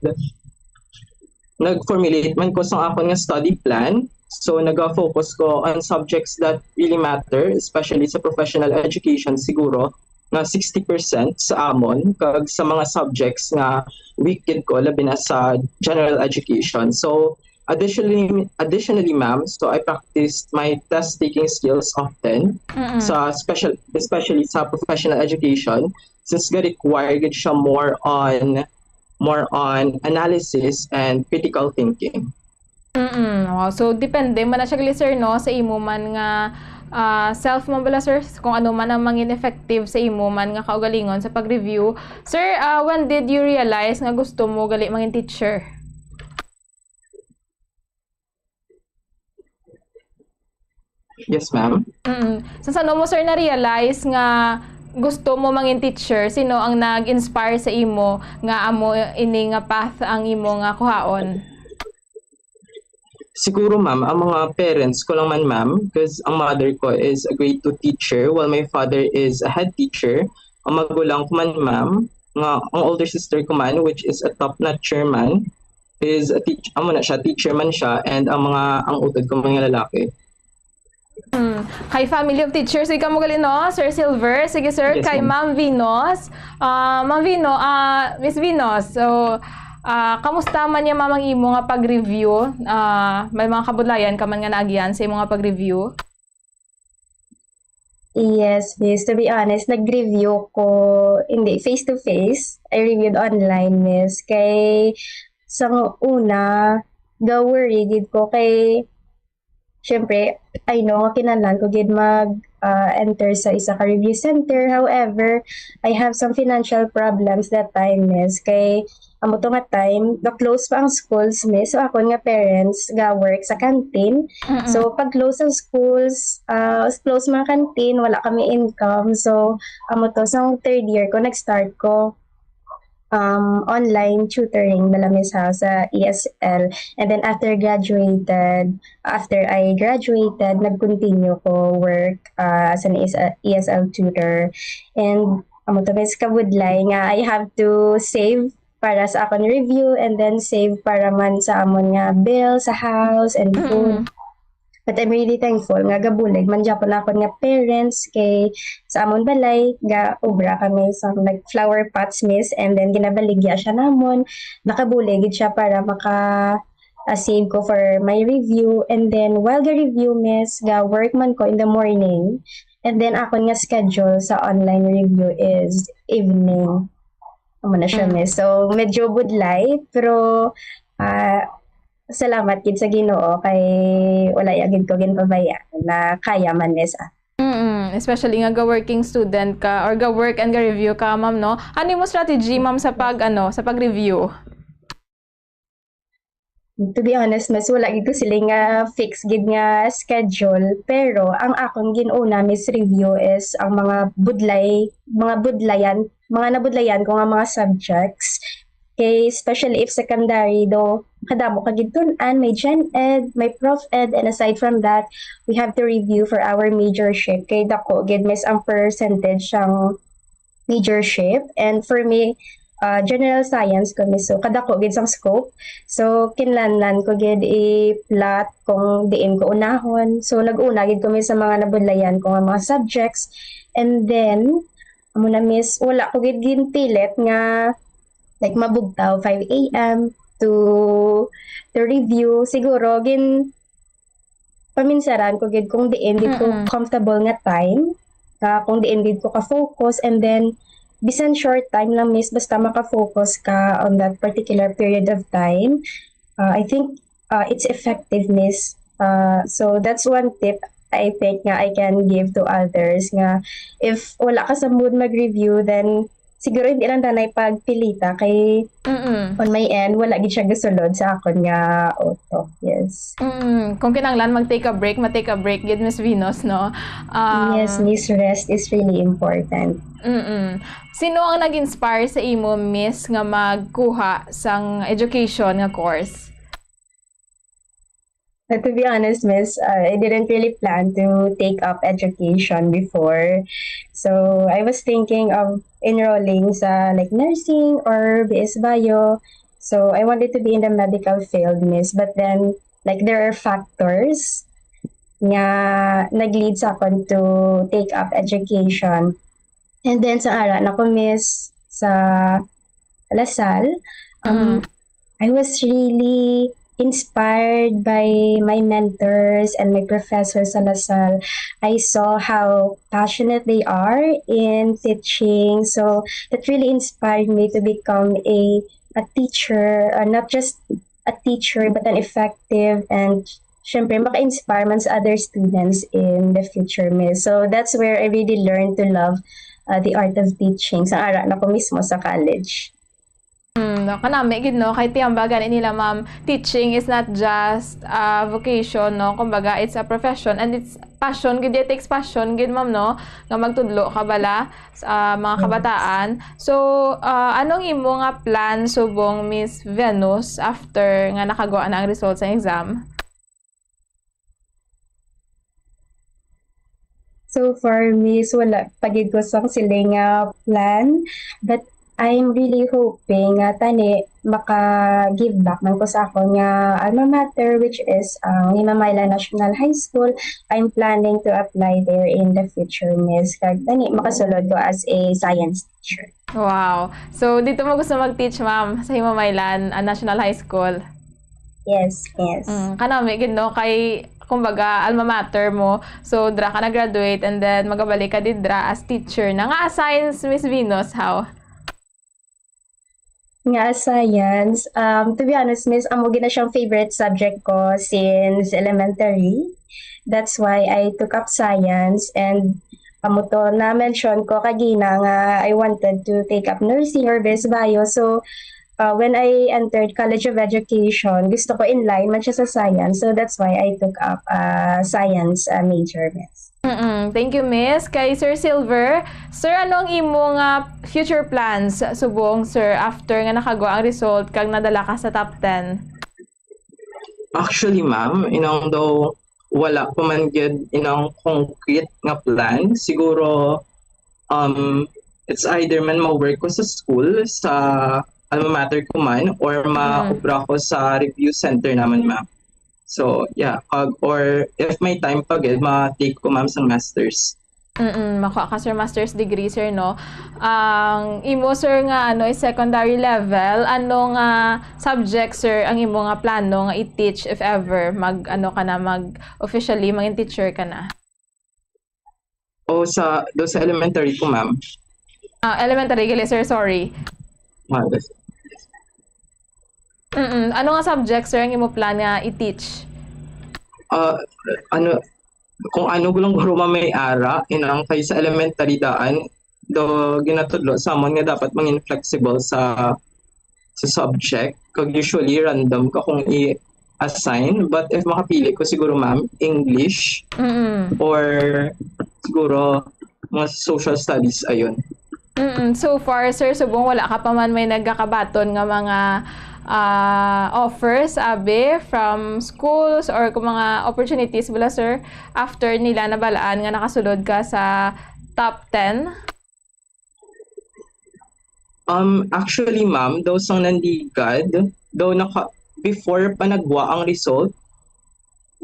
nag-formulate man ko sang akon nga study plan. So, naga-focus ko on subjects that really matter, especially sa professional education siguro, nga sixty percent sa amon, kag sa mga subjects nga weak gid ko, labi na sa general education. So, additionally, additionally, ma'am, so I practiced my test-taking skills often Mm-mm. sa special, especially sa professional education, since ga-require gid siya more on, more on analysis and critical thinking. Mm-mm. Wow. So, depende man na siya, gali, sir, no, sa imo man nga, ah, self man bala, sir, kung ano man ang mangin effective sa imo man nga kaugalingon sa pag-review. Sir, ah, when did you realize nga gusto mo gali mangin teacher? Yes, ma'am. Mm. So, saan mo, sir, na-realize nga gusto mo mangin teacher? Sino ang nag-inspire sa imo nga amo ini nga path ang imo nga kuhaon? Siguro, ma'am, ang mga parents ko lang man, ma'am, 'cause ang mother ko is a grade two teacher, while my father is a head teacher. Ang magulang ko man, ma'am, nga ang older sister ko man, which is a top notcher man, is a teach-, amo na siya, teacher man siya, and ang mga, ang utod ko, mga lalaki. Hmm. Kay family of teachers, ikaw mo gali, no, Sir Silver? Sige, sir, Yes, kay ma'am. Ma'am Venus. Ah, Ma'am Vino-, ah, Miss Venus, so, ah, kamusta man ya, ma'am, ang imo nga pag-review? Ah, may mga kabudlayan ka man nga naagian sa imo nga pag-review? Yes, miss. To be honest, nag-review ko, hindi, face to face. I reviewed online, miss. Kay, sa una, ga-worry gid ko kay, syempre, I know nga kinahanglan ko gid mag, ah, enter sa isa ka review center. However, I have some financial problems that time, miss. Kay, amo to nga time, ga-close pa ang schools, miss. So, akon nga parents ga-work sa canteen. Mm-mm. So, pag close ang schools, ah, close mga canteen, wala kami income. So, amo to, sa third year ko, nag-start ko, um, online tutoring, bala, miss, ha, sa E S L. And then, after graduated, after I graduated, nag-continue ko work, ah, as an E S L, E S L tutor. And, amo to, miss, kabudlay nga I have to save para sa akon review and then save para man sa amon nga bill sa house and food. Mm-mm. But I'm really thankful nga gabulig man gyapon akon nga parents kay sa amon balay ga-obra kami sa, like, flower pots, miss, and then ginabaligya siya namon. Nakabulig gid siya para maka, ah, save ko for my review. And then while ga-review, miss, ga-work man ko in the morning. And then akon nga schedule sa online review is evening. Amo na siya, Mm. miss. So, medyo budlay, pero ah, salamat gid sa Ginoo kay wala ya gid ko ginpabayaan na kaya man, miss. Ah. Mm, especially nga ga-working student ka or ga-work and ga-review ka, ma'am, no? Ano mo strategy, ma'am, sa pag, ano, sa pag-review? To be honest, miss, wala gid ko sila nga fix gid nga schedule, pero ang akong gin-una, miss, review is ang mga budlay, mga budlayan, mga nabudlayan ko nga mga subjects. Kay especially if secondary, do kadamo ka gid tun-an, may Gen Ed, may Prof Ed, and aside from that, we have to review for our majorship. Kay dako gid, miss, ang percentage sang majorship. And for me, uh, general science ko, miss. So, kadako gid sang scope. So, kinlanlan ko gid i-plot kung diin ko unahon. So, nag-una gid ko, miss, sa mga nabudlayan ko nga mga subjects. And then, amo na, miss, wala ko gid ginpilit nga, like, mabugtaw five a m to to review. Siguro, gin paminsaran ko gid kung diin gid ko Mm-mm. comfortable nga time, ah, kung diin gid ko ka-focus, and then bisan short time lang, miss, basta maka-focus ka on that particular period of time, ah, I think uh, it's effective, miss. Uh, so that's one tip I think nga I can give to others nga if wala ka sa mood mag-review, then siguro hindi lang tanay pagpilita kay Mm-mm. on my end, wala gid siya gasulod sa akon nga auto. Yes. Mm, kung kinahanglan mag-take a break, ma-take a break gid, Miss Venus, no? Um, Yes, miss, rest is really important. Mm-mm. Sino ang nag-inspire sa imo, Miss, nga magkuha sang education nga course? But to be honest, miss, uh, I didn't really plan to take up education before. So I was thinking of enrolling sa like nursing or B S Bio. So I wanted to be in the medical field, miss. But then, like, there are factors nga nag-lead sa akon to take up education. And then, sa ara na ko, miss, sa La Salle, um, Mm. I was really inspired by my mentors and my professors sa La Salle. I saw how passionate they are in teaching. So that really inspired me to become a a teacher, uh, not just a teacher, but an effective and syempre maka-inspire man sa other students in the future, miss. So that's where I really learned to love uh, the art of teaching. Sa ara na ko mismo sa college. Mm, no, kanami gid, no, kay tiyamba gani nila, ma'am, teaching is not just a vocation, no, kumbaga it's a profession and it's passion gid, it takes passion gid, ma'am, no, nga magtudlo ka bala sa mga Yes. kabataan. So, ah, anong imo nga plan subong, Miss Venus, after nga nakagwa na ang result sa exam? So far, miss, wala pa gid ko sang siling nga plan, but I'm really hoping nga tani maka-give back man ko sa akon nga alma mater, which is ang Himamaylan National High School. I'm planning to apply there in the future, miss. Kag tani makasulod ko as a science teacher. Wow. So, dito mo gusto mag-teach, ma'am, sa Himamaylan, ah, National High School? Yes, yes. Mm, kanami gid, no, kay kumbaga alma mater mo. So, dra ka na-graduate and then magabalik ka didra as teacher na. Nga science, Miss Venus, how? Nga science, um, to be honest, miss, amo gid na siyang favorite subject ko since elementary. That's why I took up science and amo to na-mention ko kagina nga I wanted to take up nursing or B S Bio. So, uh, when I entered College of Education, gusto ko in line man siya sa science. So that's why I took up uh, science uh, major, miss. Mm-mm. Thank you, Miss. Kay Sir Silver, Sir, ano ang imo nga future plans subong, Sir, after nga nakagwa ang result kag nadala ka sa top ten? Actually, ma'am, inang daw wala pa man gid inang concrete nga plan. Siguro, um, it's either man ma-work ko sa school, sa alma mater ko man, or Mm. ma-obra ko sa review center naman, ma'am. So, yeah. Pag, or if may time pa gid, ma-take ko, ma'am, sang masters. Mm, makuha ka, Sir, master's degree, Sir, no? Ang imo, Sir, nga ano is secondary level, ano nga subject, Sir, ang imo nga plano nga i-teach if ever mag ano ka na, mag officially maging teacher ka na? O sa, do sa elementary ko, ma'am. Ah, elementary, gali, Sir, sorry. Halos. Mm-mm. Ano nga subject, sir, ang imo plan nga i-teach? Ah, ano, kung ano ko lang guro mamayara, inang kay sa elementary daan, do ginatudlo sa amon nga dapat mangin flexible sa sa subject. Kag usually random ka kung i-assign. But if makapili ko, siguro, ma'am, English Mm-mm. or siguro mga social studies, ayun. Mm-mm. So far, sir, subong wala ka pa man may nagkakabaton nga mga ah, offers, abi, from schools or kung mga opportunities bala, sir, after nila nabalaan nga nakasulod ka sa top ten? Um, actually, ma'am, daw sang nandigad, daw naka, before pa nagwa ang result,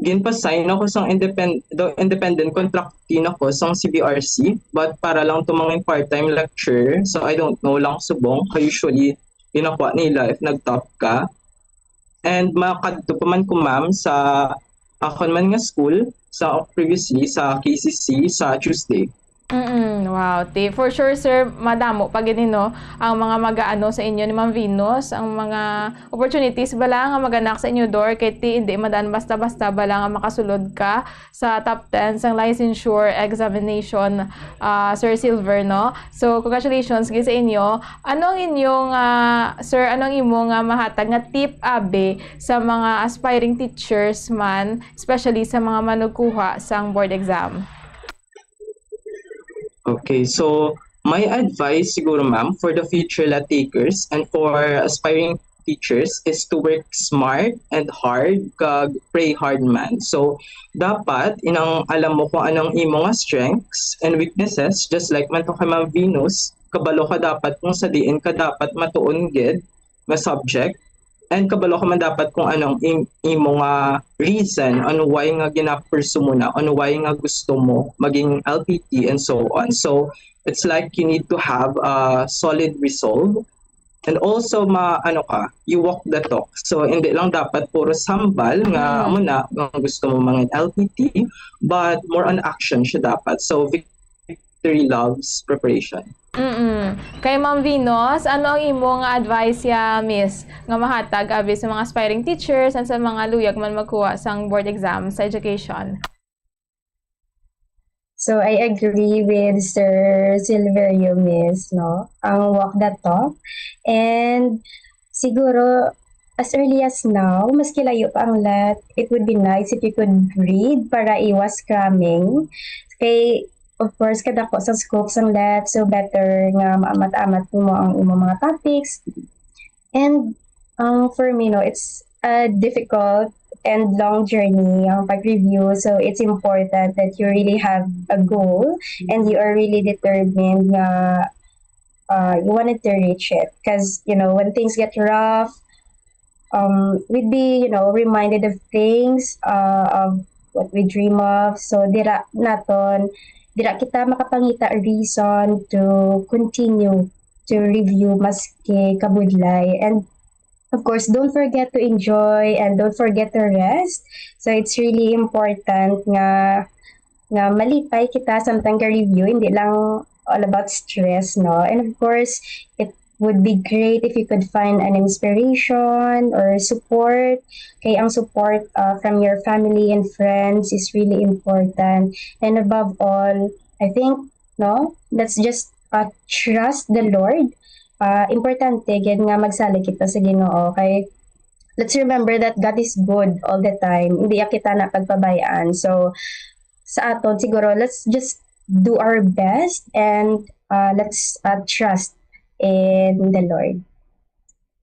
ginpa-sign ako sang independ, daw independent contractee nako sang C B R C, but para lang to mga part-time lecturer, so I don't know lang subong, kay usually ginakuha nila if nag-top ka. And makadto pa man ko, ma'am, sa akon man nga school, sa previously sa K C C sa Tuesday. Mm, wow. Ti, for sure, sir, madamo pa gid, no, ang mga mag-aano sa inyo ni Ma'am Venus, ang mga opportunities bala nga maganak sa inyo door, kay ti hindi madaan basta-basta bala nga makasulod ka sa top ten sang licensure examination, ah, Sir Silver, no? So, congratulations gid sa inyo. Ano ang inyong, ah, sir, ano ang imo nga mahatag nga tip, abi, sa mga aspiring teachers man, especially sa mga manugkuha sang board exam? Okay, so my advice siguro, ma'am, for the future la takers and for aspiring teachers is to work smart and hard kag pray hard man. So dapat inang alam mo kung anong imo nga strengths and weaknesses, just like man to kay Ma'am Venus, kabalo ka dapat kung sa diin ka dapat matuon gid nga subject, and kabalo ka man dapat kung anong im- imo nga reason on why nga ginapursue mo na, on why nga gusto mo maging L P T and so on. So it's like you need to have a solid resolve, and also ma ano ka, you walk the talk. So hindi lang dapat puro sambal nga Mm. amo na nga gusto mo mga L P T, but more on action siya dapat. So victory loves preparation. Mm. Kay Ma'am Venus, ano ang imo nga advice ya, Miss, nga mahatag abi sa mga aspiring teachers and sa mga luyag man magkuha sang board exam sa education? So I agree with Sir Silverio, Miss, no? Ang walk the talk. And siguro, as early as now, maski layo pa ang lat, it would be nice if you could read para iwas cramming. Kay, of course, kadako sa scope sang lat, so better nga maamat-amat mo ang imong mga topics. And um, for me, no, it's a difficult and long journey ang pag-review. So it's important that you really have a goal and you are really determined nga uh, you wanted to reach it. Because, you know, when things get rough, um, we'd be, you know, reminded of things, uh, of what we dream of. So dira naton, dira kita makapangita reason to continue to review maski kabudlay. And of course, don't forget to enjoy and don't forget to rest. So it's really important nga nga malipay kita samtang ga-review, hindi lang all about stress, no? And of course, it would be great if you could find an inspiration or support. Kay ang support uh, from your family and friends is really important. And above all, I think, no, let's just uh, trust the Lord. Uh, importante gid nga magsalig kita sa Ginoo, kay let's remember that God is good all the time. Hindi ya kita na pagpabayaan. So sa aton siguro, let's just do our best and uh, let's uh, trust in the Lord.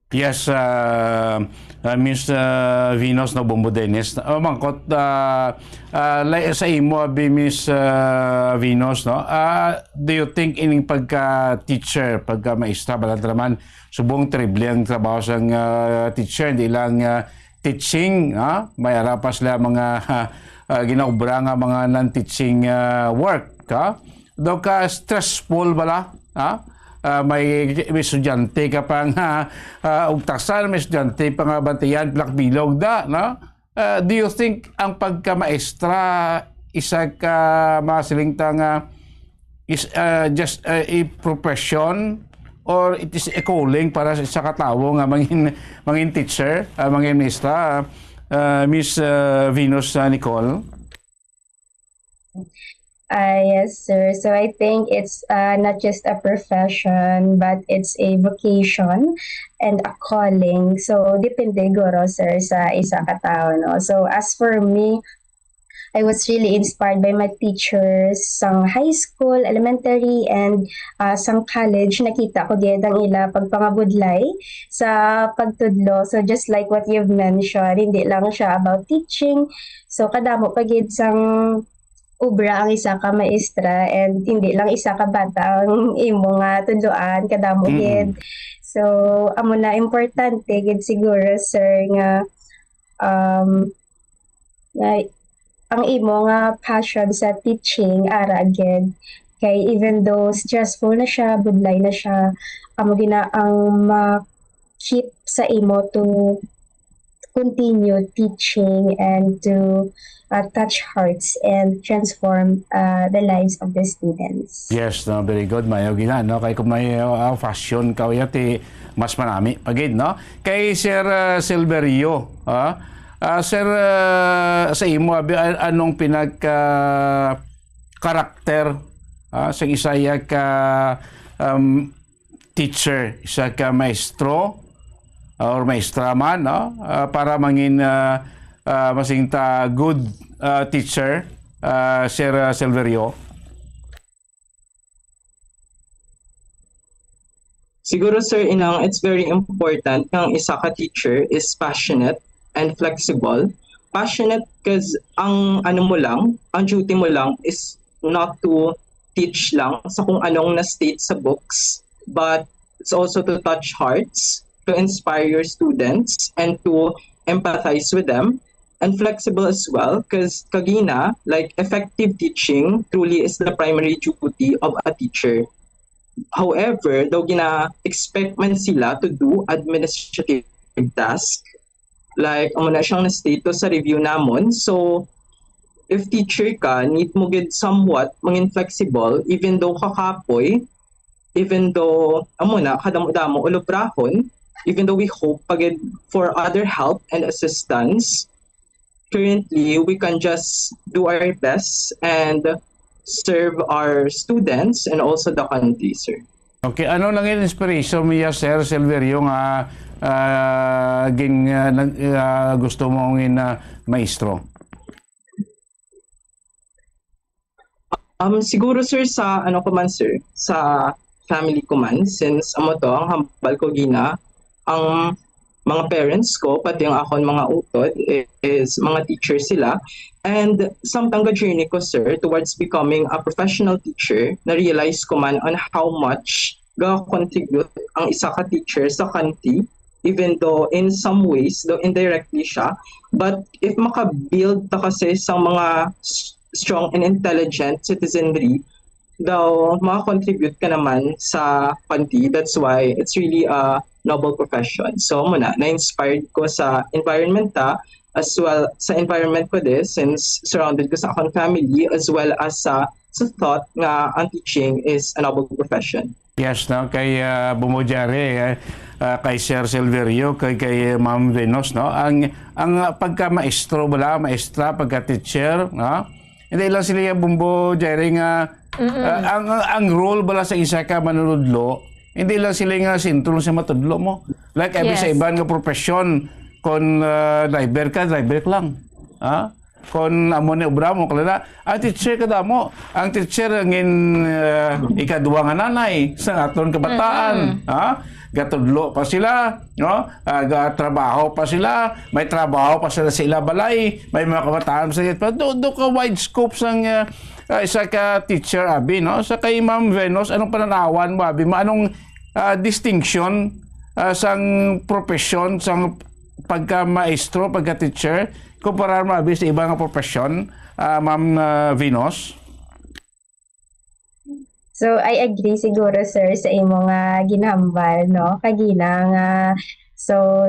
Yes, uh, uh, Miss uh, Venus, no, Bombo Dennis. Uh, mangkot, uh, uh, sa imo, abi, Miss uh, Venus, no? Uh, do you think ining pagka-teacher, pagka-maestra, balanta naman, subong terrible ang trabaho sang uh, teacher, hindi lang uh, teaching, ha? May ara pa sila mga uh, uh, ginaobra nga mga non-teaching uh, work, ha? Daw ka stressful bala, ha? Uh, may, may estudyante ka pa nga uh, ugtasan, may estudyante pa nga bantayan, pilak bilog da, no? Uh, do you think ang pagkamaestra isa ka masiling ta nga is uh, just uh, a profession or it is a calling para sa isa ka tawo nga mangin, mangin teacher, ah, mangin maestra, ah, Miss, ah, Venus, ah, Nicole? Ah, yes, sir. So I think it's, uh, not just a profession, but it's a vocation and a calling. So depende guro, sir, sa isa ka tawo, no? So as for me, I was really inspired by my teachers sang high school, elementary, and, ah, sang college. Nakita ko gid ang ila pagpangabudlay sa pagtudlo. So just like what you've mentioned, hindi lang siya about teaching. So kadamo pa gid sang obra ang isa ka maestra, and hindi lang isa ka bata ang imo nga tudloan, kadamo Mm-mm. gid. So amo na, importante gid siguro, sir, nga, um, nga ang imo nga passion sa teaching ara gid. Kay even though stressful na siya, budlay na siya, amo gina ang ma-keep sa imo to continue teaching and to, uh, touch hearts and transform, uh, the lives of the students. Yes, no, very good. Mayo gina, no? Kay kung may, uh, fashion ka, uyat, eh, mas manami pa gid, no? Kay Sir, uh, Silverio, ah, ah, Sir, uh, sa imo, abi, an- anong pinagka karakter, ah, sa isa ya ka, um, teacher, isa ka maestro, ah, or maestra man, no? Ah, para mangin, ah, ah, masing ta good, ah, teacher, ah, Sir, ah, Silverio? Siguro, Sir Inang, it's very important nga ang isa ka teacher is passionate and flexible. Passionate because ang ano mo lang, ang duty mo lang is not to teach lang sa kung anong na-state sa books, but it's also to touch hearts, to inspire your students, and to empathize with them. And flexible as well, because kagina, like, effective teaching truly is the primary duty of a teacher. However, daw gina-expect man sila to do administrative task, like, amo na siyang na-state to sa review namon. So, if teacher ka, need mo gid somewhat mangin flexible, even though kakapoy, even though, amo na, kadamo-damo, ulubrahon, even though we hope pa gid for other help and assistance, currently, we can just do our best and serve our students and also the country, sir. Okay, ano nang inspiration mo ya, Sir Silverio, nga, ah, gin, ah, nag, ah, gusto mo ngin, ah, maestro? Um, siguro, sir, sa ano ko man, sir, sa family ko man, since amo to, ang hambal ko gina, ang mga parents ko, pati ang akon mga utod, i- is mga teacher sila. And samtang ga-journey ko, sir, towards becoming a professional teacher, na-realize ko man on how much ga-contribute ang isa ka teacher sa country, even though in some ways, though indirectly siya, but if maka-build ta kasi sa mga s- strong and intelligent citizenry, daw maka-contribute ka naman sa country. That's why it's really a noble profession. So, muna, na-inspired ko sa environment ta, as well sa environment ko din, since surrounded ko sa akong family, as well as sa, sa thought nga ang teaching is a noble profession. Yes, no, kay, ah, Bumbo Jare, eh, ah, kay Sir Silverio, kay, kay Ma'am Venus, no, ang, ang pagka maestro bala, maestra, pagka teacher, no, hindi lang sila yung Bumbo Jare nga, ah, ang, ang role bala sa isa ka manunudlo, hindi lang sila nga sentro sa matudlo mo. Like, abi sa Yes. iban nga profesyon, kung, ah, driver ka, driver ka lang. Ha? Kon amo ni obra mo, kalala, ang teacher kadamo. Ang teacher ang in, uh, ikadwa nga nanay sa aton kabataan. Ha? Gatudlo pa sila, no? Ah, gatrabaho pa sila, may trabaho pa sila sa ila balay, may mga kabataan pa sila. Pero do, do ka wide scope sang, uh, uh, isa ka teacher, abi, no? Sa kay Ma'am Venus, anong pananawan mo, abi? Ma-, anong, uh, distinction, uh, sang profesyon, sang pagka maestro, pagka teacher, kumparar mo, abi, sa iba nga profesyon, ah, Ma'am, ah, Venus? So, I agree siguro, sir, sa imo nga ginhambal, no? Kagina nga, so,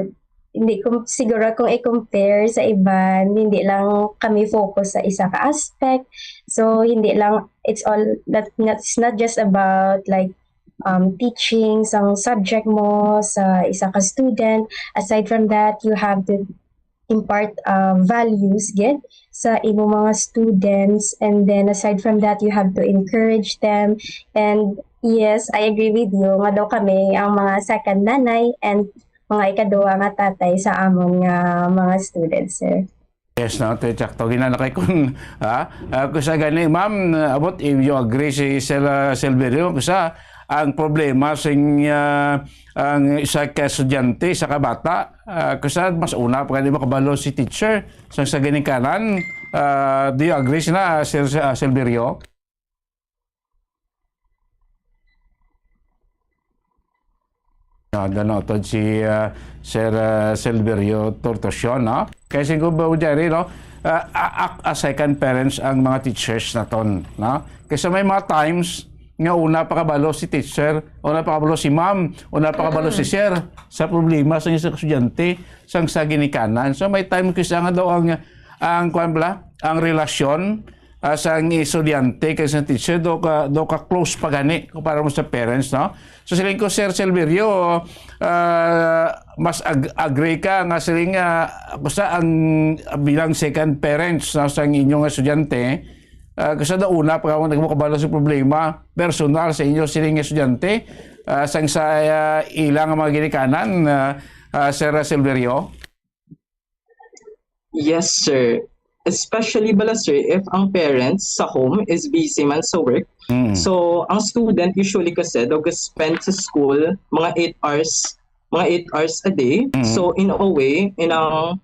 hindi ko siguro kung i-compare sa iban, hindi lang kami focus sa isa ka aspect. So, hindi lang, it's all, that, it's not just about, like, um, teaching sang subject mo sa isa ka student. Aside from that, you have to impart, uh, values gid sa imo mga students, and then aside from that, you have to encourage them. And yes, I agree with you nga daw kami ang mga second nanay and mga ikaduha nga tatay sa amon nga mga students, sir. Yes, no, to, sakto gina na kay kun, ha? Ah, kusa gani, ma'am, abot, if you agree si Sel-, ah, Silverio, kusa ang problema sing, ah, ang isa ka estudyante, isa ka bata, ah, kusa mas una pa gani makabalo si teacher sang sa ginikanan. Ah, do you agree sina, Sir, ah, Silverio? Ah, ano, to si, ah, Sir, ah, Silverio Tortosion, no? Kay singko ba, Jerry, no? Ah, a-, a-, a second parents ang mga teachers naton, no? Kaysa may mga times nga una pa kabalo si teacher, una pa kabalo si ma'am, una pa kabalo si sir sa problema sa isang estudyante, sang sa ginikanan. So, may time kaysa nga daw ang, ang, kuwan bala, ang relasyon ah, sang estudyante kag sa teacher, do ka, do ka close pa gani kumpara mo sa parents, no? So, siling ko, Sir Silverio, ah, mas ag-, agree ka nga siling, ah, basta ang bilang second parents, no, sang inyong estudyante, ah, kasi daw una pa ka nagmakabalo sa problema personal sa inyo siling estudyante, ah, sang sa, ah, ilang mga ginikanan, ah, ah, Sir Silverio? Yes, sir. Especially bala, sir, if ang parents sa home is busy man sa work. Mm. So, ang student usually kasi daw spend sa school mga eight hours, mga eight hours a day. Mm. So, in a way, inang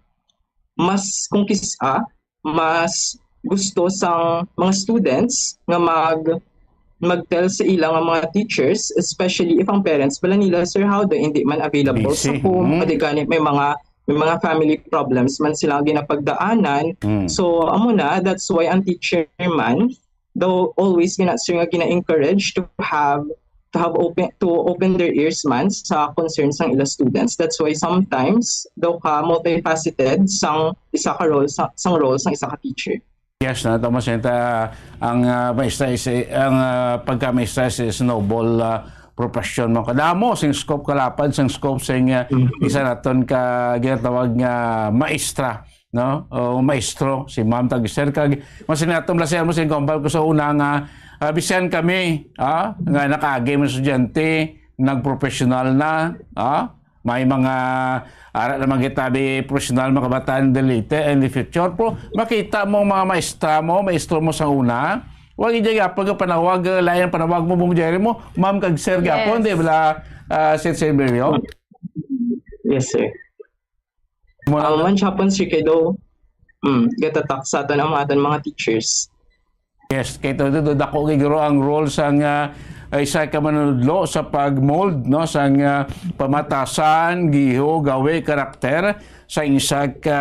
mas kung kisa, mas gusto sang mga students nga mag mag-tell sa ila nga mga teachers, especially if ang parents bala nila, sir, how the hindi man available sa Busy. Home, Mm. o di gani may mga may mga family problems man sila nga ginapagdaanan. Mm. So, amo na, that's why ang teacher man daw always gina, sir, nga gina-encourage to have to have open to open their ears man sa concerns sang ila students. That's why sometimes daw ka multifaceted sang isa ka role sa sang role sang isa ka teacher. Yes, na tama siya. Ta, ang, ah, maestra is, ang, ah, pagka-maestra is, is snowball, ah, profession mo. Kadamo sing scope, kalapad sing scope sing, ah, Mhm. isa naton ka ginatawag nga maestra, no? O maestro, si ma'am tag sir kag mas naton lang siya mo sing kumpal ko sa una nga, ah, bisan kami, ah, nga nakaagi mo estudyante, nagprofessional na, ah, may mga ara naman kita bi professional, mga kabataan in the later and the future. Pero makita mo ang mga maestra mo, maestro mo sa una, wag iya gyapon nga panawag, eh, lain ang panawag mo, Bong Jerry mo, ma'am kag sir gyapon, Yes. di ba, ah, Sir Silverio? Yes, sir. Mo na Ang man siya pon, sir, kay daw, mm, gatatak sa aton ang aton mga teachers. Yes, kay to, to, to, dako gid guro ang role sang, ah, isa ka manunodlo sa pag-mold, no, sang, ah, pamatasan, giho, gawi, karakter sa isa ka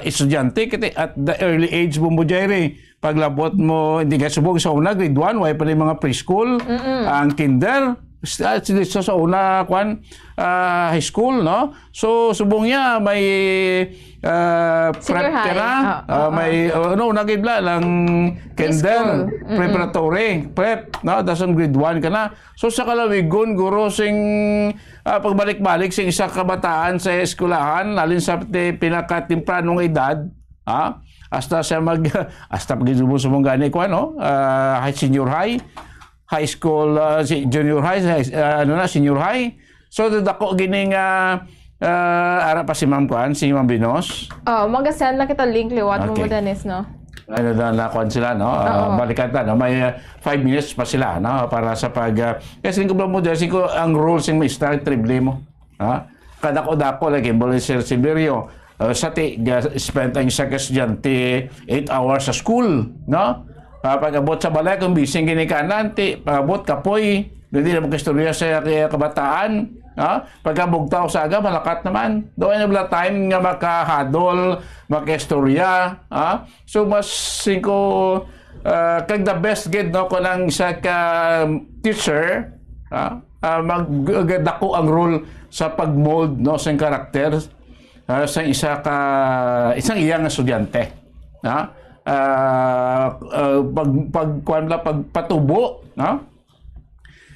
estudyante. Kay at the early age mo mo, Jerry, paglabot mo, hindi ka subong sa una, grade one, way pa ni mga preschool, Mm-mm. ang kinder, sa, sa, sa una, kwan, ah, high school, no? So, subong niya, may, ah, Senior prep ka high. na, Ah, ah, ah. may, oh, no, nagibla lang kinder, Preschool. Mm-mm. preparatory, prep, no? Dason grade one ka na. So, sa kalawigon, guro, sing, ah, pagbalik-balik sing isa ka kabataan sa eskwelahan, alin sa ti-, pinakatempranong edad, ha? Hasta siya mag, hasta pag-, subong gani ko, ano? Ah, high, senior high, high school, ah, si junior high, high, ah, ano na, senior high. So, dako gini nga, ah, ara pa si Ma'am Kuan, si Ma'am Binos. Oh, mag-send lang kita link liwat mo Okay. mo, Dennis, no? Ano na, na kuan sila, no? Ah, Oo. balikan ta, no? May, ah, five minutes pa sila, no? Para sa pag, ah, kasi ko mo, kasi ko ang rules ng maestra, triple mo. Ha? Kadako-dako lagi mo, Sir Silverio. Uh, sa ti, ga-, spend ang isa ka estudyante eight hours sa school, no? Ah, pag-abot sa balay, kung busy ang ginikanan, ti, pag-abot, kapoy, hindi na magkaistorya sa kaya kabataan, ha? Pagkabugtaw sa aga, malakat naman. Doon na wala time nga makahadol, makaistorya, ha? So, mas singko, ah, kag the best gid, no, kung ang isa ka teacher, ha? Ah, mag-, dako ang role sa pag-mold, no, sa karakter. Ah, sa isa ka, isang iya nga estudyante, no? Ah, ah, pag, pag, kuwan lang, pagpatubo, no?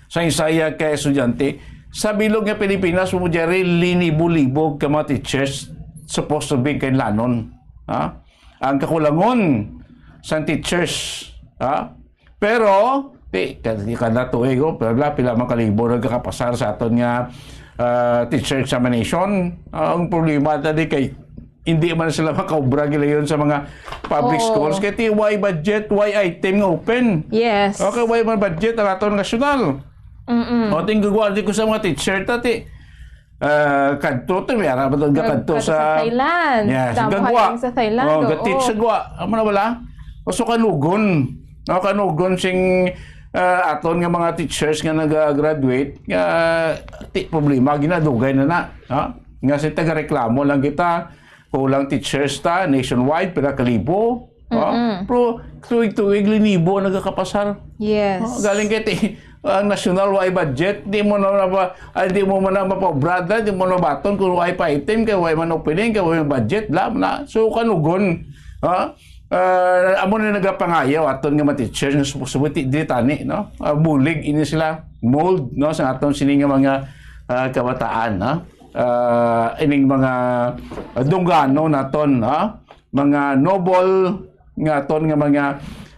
Sa isa iya ka estudyante, sa bilog nga Pilipinas, mo diri linibo-libo ka mga teachers supposed to be kinlanon. Ha? Ang kakulangon sang teachers, ha? Pero, di, ka-, di kada tuig, oh, pila, pila man ka libo nagkakapasar sa aton nga, ah, teacher examination. Ang problema ta di kay hindi man sila makaobra gilayon sa mga public Oo. schools. Kay ti, why budget, why item nga open? Yes. Okay, why man budget ang aton nasyonal? Mm-mm. O, ting gugwa, di ko sa mga teacher, tati. Ah, kadto, ti, may ara ba doon ka Nag-, kadto kadto sa sa Thailand. Yes, Damo gagwa. Kayo sa Thailand, Oh, oo. Ga-teach sa gwa. Amo na wala? O, so, kanugon. No, kanugon sing, ah, aton nga mga teachers nga nag-graduate, nga, ti, problema, ginadugay na na. Ha? Nga si taga-reklamo lang kita, kulang teachers ta, nationwide, pila ka libo. Oh, Mm-mm. Pero tuig-tuig, linibo ang nagakapasar. Yes. Oh, galing kay ti-, ang national, why budget? Di mo na, na ay, di mo man na mapaobrada, di mo na baton kung why pa item, kay why man opening, kay why man budget, bla, bla. So, kanugon. Ha? Ah, amo na nagapangayaw aton nga mga teachers nga subo-subo, ti-, di tani, no? Ah, bulig ini sila, mold, no, sa aton sini nga mga, ah, kabataan, no? Ah, ining mga, ah, dunggano naton, no? Mga noble nga aton nga mga,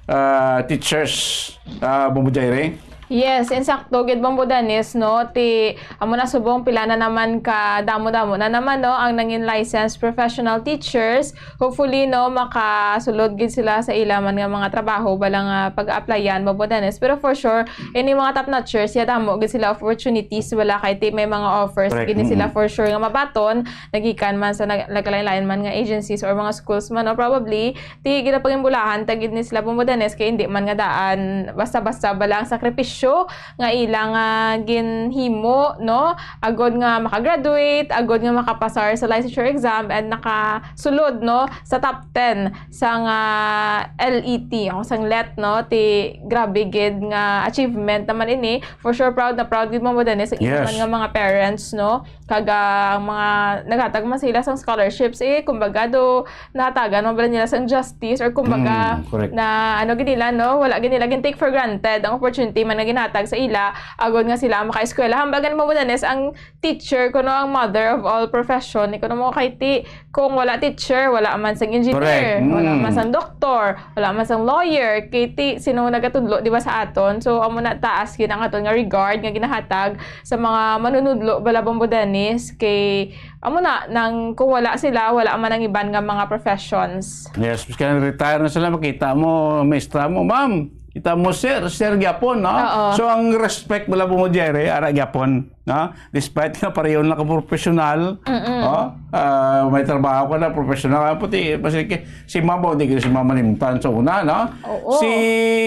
ah, teachers, ah, Bombo Jaire. Yes, insakto gid, Bombo Dennis, no? Ti, amo na subong pila na naman ka damo-damo na naman, no, ang nangin licensed professional teachers. Hopefully, no, makasulod gid sila sa ila man nga mga trabaho, bala nga pag-applyan, Bombo Dennis. Pero for sure, ini mga top notchers, ya damo gid sila opportunities, wala kay ti may mga offers Correct. Gid ni sila Mm-mm. for sure nga mabaton, nagikan man sa nag-, nagkalain-lain man nga agencies or mga schools man, no? Probably, ti ginapangimbulahan ta gid ni sila, Bombo Dennis, kay hindi man nga daan basta-basta bala ang sakripisyo nga ilang, ah, ginhimo, no? Agod nga makagraduate, agod nga makapasar sa licensure exam and nakasulod, no, sa top ten sang, ah, L E T, o sang let, no? Ti grabe gid nga achievement naman ini. For sure, proud na proud gid mo, Bombo Dennis, ang Yes. ilang nga mga parents, no? Kag ang mga naghatag man sa ila sang scholarships, eh, kumbaga, do nahatagan man bala nila sang justice or kumbaga Mm, correct. na ano gid nila, no? Wala gid nila gin take for granted ang opportunity man nga ginhatag sa ila agod nga sila makaeskwela. Hambagan mo, Bombo Dennis, ang teacher kuno ang mother of all profession. Kuno mo kay ti, kung wala teacher, wala man sang engineer, Correct. wala Mm. man sang doktor, wala man sang lawyer. Kay ti, sino nagatudlo, di ba, sa aton? So, amo na taas gid ang aton nga regard nga ginahatag sa mga manunudlo bala, Bombo Dennis, kay amo na, nang kung wala sila, wala man ang iban nga mga professions. Yes, kaya retire na sila, makita mo, maestra mo, ma'am. Kita mo, sir, sir gyapon, no? Oo. So, ang respect bala, Bombo Jaire, ara gyapon, no? Despite nga pareho na ka professional, Mm-mm. oh, ah, may trabaho ka na, professional ka, puti, kasi ki-, si ma'am, di ka si ma'am malimtan sa una, no? Oo. Si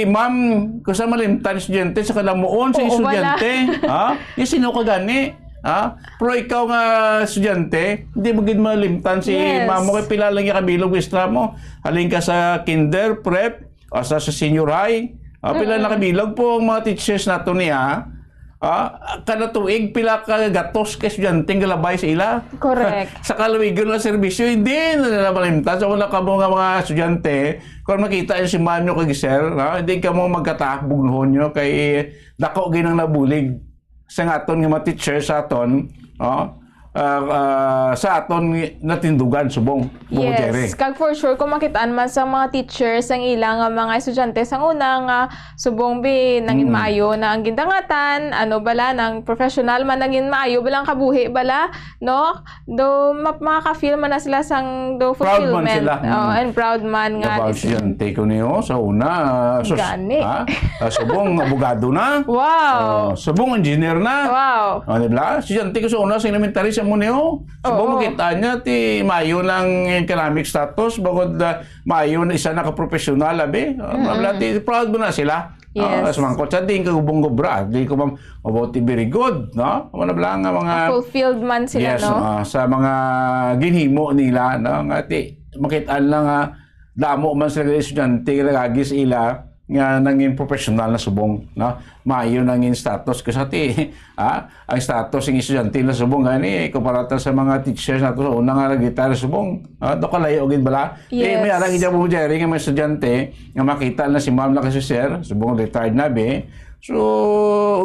ma'am, kung sa malimtan, estudyante, sa kalamuon, sa Oo, wala. estudyante, ha? Yung sino ka gani? Ha? Pero ikaw nga estudyante, hindi mo gid malimtan si Yes. ma'am mo, kay pila lang yung kabilog, maestra mo. Halin ka sa kinder, prep, o sa, sa senior high. Ah, pila Mm. na kabilog po ang mga teachers nato niya. Ah, kada tuig, pila ka gatos ka estudyante ang galabay sa ila. Correct. Sa kalawigon nga serbisyo, hindi na nila malimtan. So, wala ka mo nga mga estudyante, kung makita yung si ma'am nyo kag sir, ha? Hindi ka mo magkatahak, bugnuhon nyo, kay dako ginang nabulig sa aton nga mga teacher sa aton, oh, ah, ah, sa aton natindugan subong, Bombo Jaire. Yes. Kag for sure, kung makitaan man sa mga teachers ang ilang, ah, mga estudyante sang una nga subong bi, nangin Mm. maayo na ang gindangatan, ano bala, nang professional man, nangin maayo bala ang kabuhi bala, no? Do, ma-, makaka-feel man na sila sang do Proud man fulfillment. sila. Oh, Mm. and proud man nga Nga ba ni sila. Estudyante ko niyo sa una, ah, sus-, Gani. ha? Ah, subong abogado na. Wow. Oh, subong engineer na. Wow. Oh, di ba? Estudyante ko sa una sa elementary sa Muneo. Subong Oo. makita niya, ti maayo ng economic status, bukod, ah, maayo na isa na ka-professional, abi. Oh, Mm-mm. bla-, ti proud mo na sila. Yes. Oh, sumangkot sa di ko gubong gubra, di ko mam-, about very good, no? Wala bla nga mga Fulfilled man sila, Yes, no? ah, sa mga ginhimo nila, no? Nga ti, makita lang nga damo man sila estudyante, nagagi sa ila nga nangin professional na subong, no? Maayo nangin status ko sa ti, ha? Ang status ng estudyante na subong gani, kumpara ta sa mga teachers nato sa una nga retire subong, ha? Do kalayo gid bala. Eh, may Yes. arang ija mo, Jerry, nga mga estudyante nga makita na si ma'am na kasi sir, subong retired na, be. So,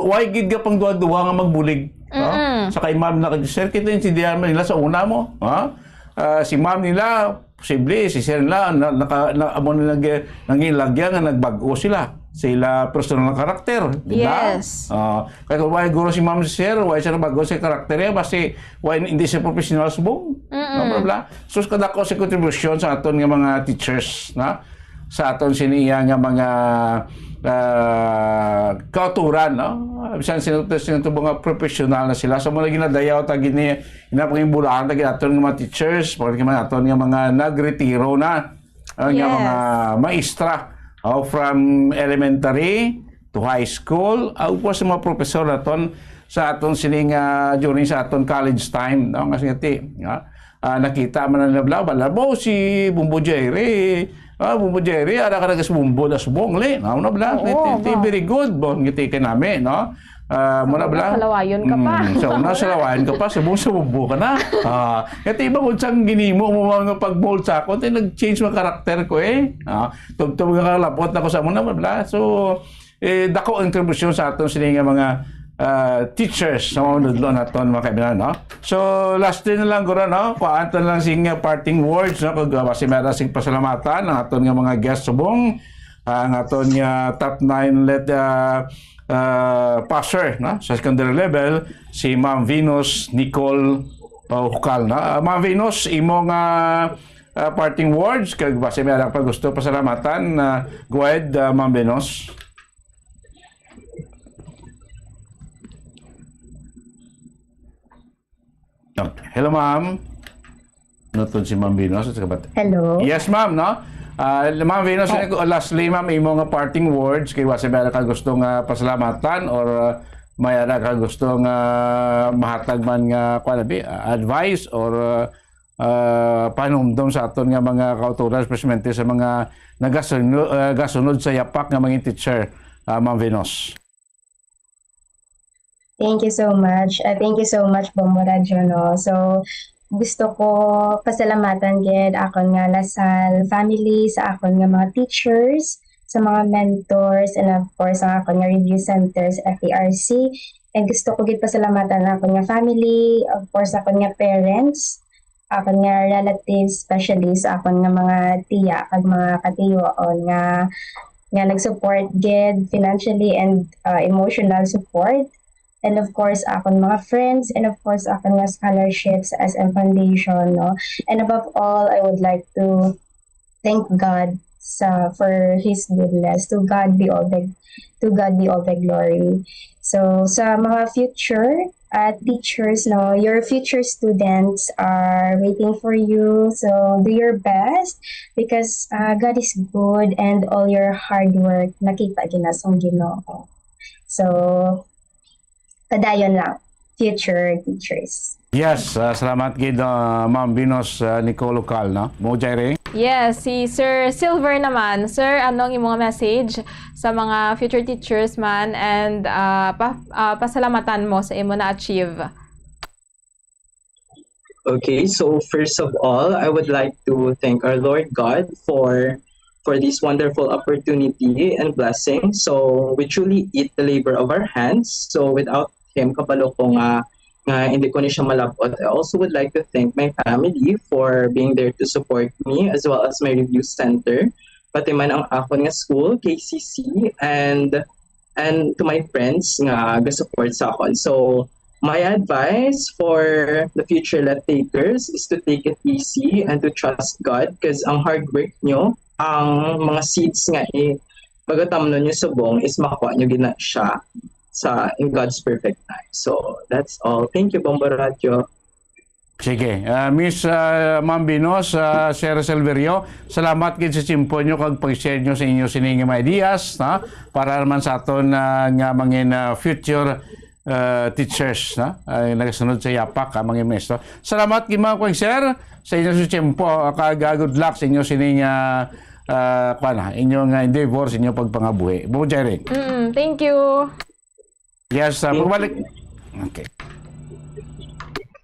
why gid ka pang duha-duha nga magbulig, no? Mm-mm. Sa kay ma'am na kay sir, kita yung sindihan man nila sa una mo, ha? Ah, si ma'am nila, posible, si sir nila, na, naka, na, amo na nag-, nangilagya nga nagbag-o sila. Sila personal nga karakter, di ba? Yes. Ah, kaya kung why guro si ma'am si sir, why siya nabag-o sa karakter niya, basi why hindi siya professional subong? Mm-mm. No, bla, bla. So, kadako si kontribusyon sa aton nga mga teachers, na? Sa aton siniya nga mga, ah, kauturan, no? Bisan sino, sino to mga professional na sila. So, muna ginadayaw ta gini, ina pangimbulaan ta gid aton nga mga teachers, pag mga aton nga mga nagretiro na, ah, nga Yes. mga maestra, oh, from elementary to high school, ah, ug sa mga professor naton sa aton sining, ah, during sa aton college time, no? Nga singati, nga, ah, nakita man na nila, bala mo si Bumbo Jerry. Ah, Bumbo Jerry, ara ka nagasbumbo na subong, li. Ano na bala? Oo, Ti-, ti-, wow. Very good, bon, ngiti kay nami, no? Ah, Sa muna una, bala? Salawayon ka pa. Mm, sa una, salawayon ka pa, subong-subong ka na. Ah, ngati iba mo sang ginimo mo nga pag-mold sa akon, ti nag-change mo karakter ko eh. Ah, tubtob nga kalapot na ko sa muna, bala. So, eh, dako ang kontribusyon sa aton sini nga mga, ah, teachers sa mga nudlo naton, mga kaibigan, no? So, last din na lang, guro, no? Kuhaan ta lang sing, ah, parting words, no? Kag, ah, basi may sing pasalamatan ang aton nga mga guest subong, ah, ang aton nga top nine let, ah, ah, passer, no? Sa secondary level, si Ma'am Venus Nicole, ah, Hukal, no? Ah, Ma'am Venus, imo nga, ah, parting words, kag basi may ara pa gusto pasalamatan, ah, go ahead, ah, Ma'am Venus. Okay. Hello, ma'am. Nutod si Ma'am Venus, sa kabat-, Hello. Yes, ma'am, no? Ah, Ma'am Venus, Oh. lastly, ma'am, imo nga parting words, kay wa sa meron ka gusto nga pasalamatan or, ah, may ara ka gusto nga mahatag man nga, kuwan, abi, ah, advice or, ah, ah, panumdom sa aton nga mga kautoran, especially sa mga nagasunod, ah, gasunod sa yapak nga mga teacher, ah, Ma'am Venus. Thank you so much. Ah, thank you so much, Bombo Radyo, no? So, gusto ko pasalamatan gid akon nga La Salle family, sa akon nga mga teachers, sa mga mentors, and of course, ang akon nga review centers, F E R C. And gusto ko gid pasalamatan ang akon nga family, of course, akon nga parents, akon nga relatives, especially sa akon nga mga tiya kag mga katiyoon nga, nga nag-support gid financially and, uh, emotional support. And of course, akon mga friends, and of course, akon nga scholarship sa S M Foundation, no? And above all, I would like to thank God sa, for His goodness. To God be all the, to God be all the glory. So, sa mga future, uh, teachers, no, your future students are waiting for you. So, do your best because, uh, God is good and all your hard work nakita gid na sang Ginoo. So, padayon lang, future teachers. Yes, ah, salamat gid, ah, Ma'am Venus, ah, Nicole Ucal, no? Mo, Jaire? Yes, si Sir Silver naman. Sir, ano ang imong message sa mga future teachers man and, ah, pa-, ah, pasalamatan mo sa imo na-achieve? Okay, so first of all, I would like to thank our Lord God for, for this wonderful opportunity and blessing. So we truly eat the labor of our hands. So without Him, kabalo ko nga, nga hindi ko ni siya malab-ot. I also would like to thank my family for being there to support me, as well as my review center, pati man ang akon nga school, K C C, and, and to my friends nga ga-support sa akon. So, my advice for the future let takers is to take it easy and to trust God, 'cause ang hard work nyo, ang mga seeds nga i-, pagatamnon nyo subong is makuha nyo gina siya sa, in God's perfect time. So, that's all. Thank you, Bombo Radyo. Sige. Ah, Miss, ah, Ma'am Venus, ah, Sir Silverio, salamat gid sa tiyempo nyo kag pag-share nyo sa inyo sining mga ideas, ha? Para naman sa aton, ah, nga mangin, ah, future, ah, teachers, ha? Ay, nagasunod sa yapak, ha, mga maestro. Salamat gid, mga kuwang sir, sa inyo sa tiyempo, ah, kag, ah, good luck sa inyo sining, ah, ah, kuwan, ha, inyong, ah, endeavor sa inyong pagpangabuhi. Buko Jerry. Mm, thank you. Yes, ah, Thank pagbalik. you. Okay.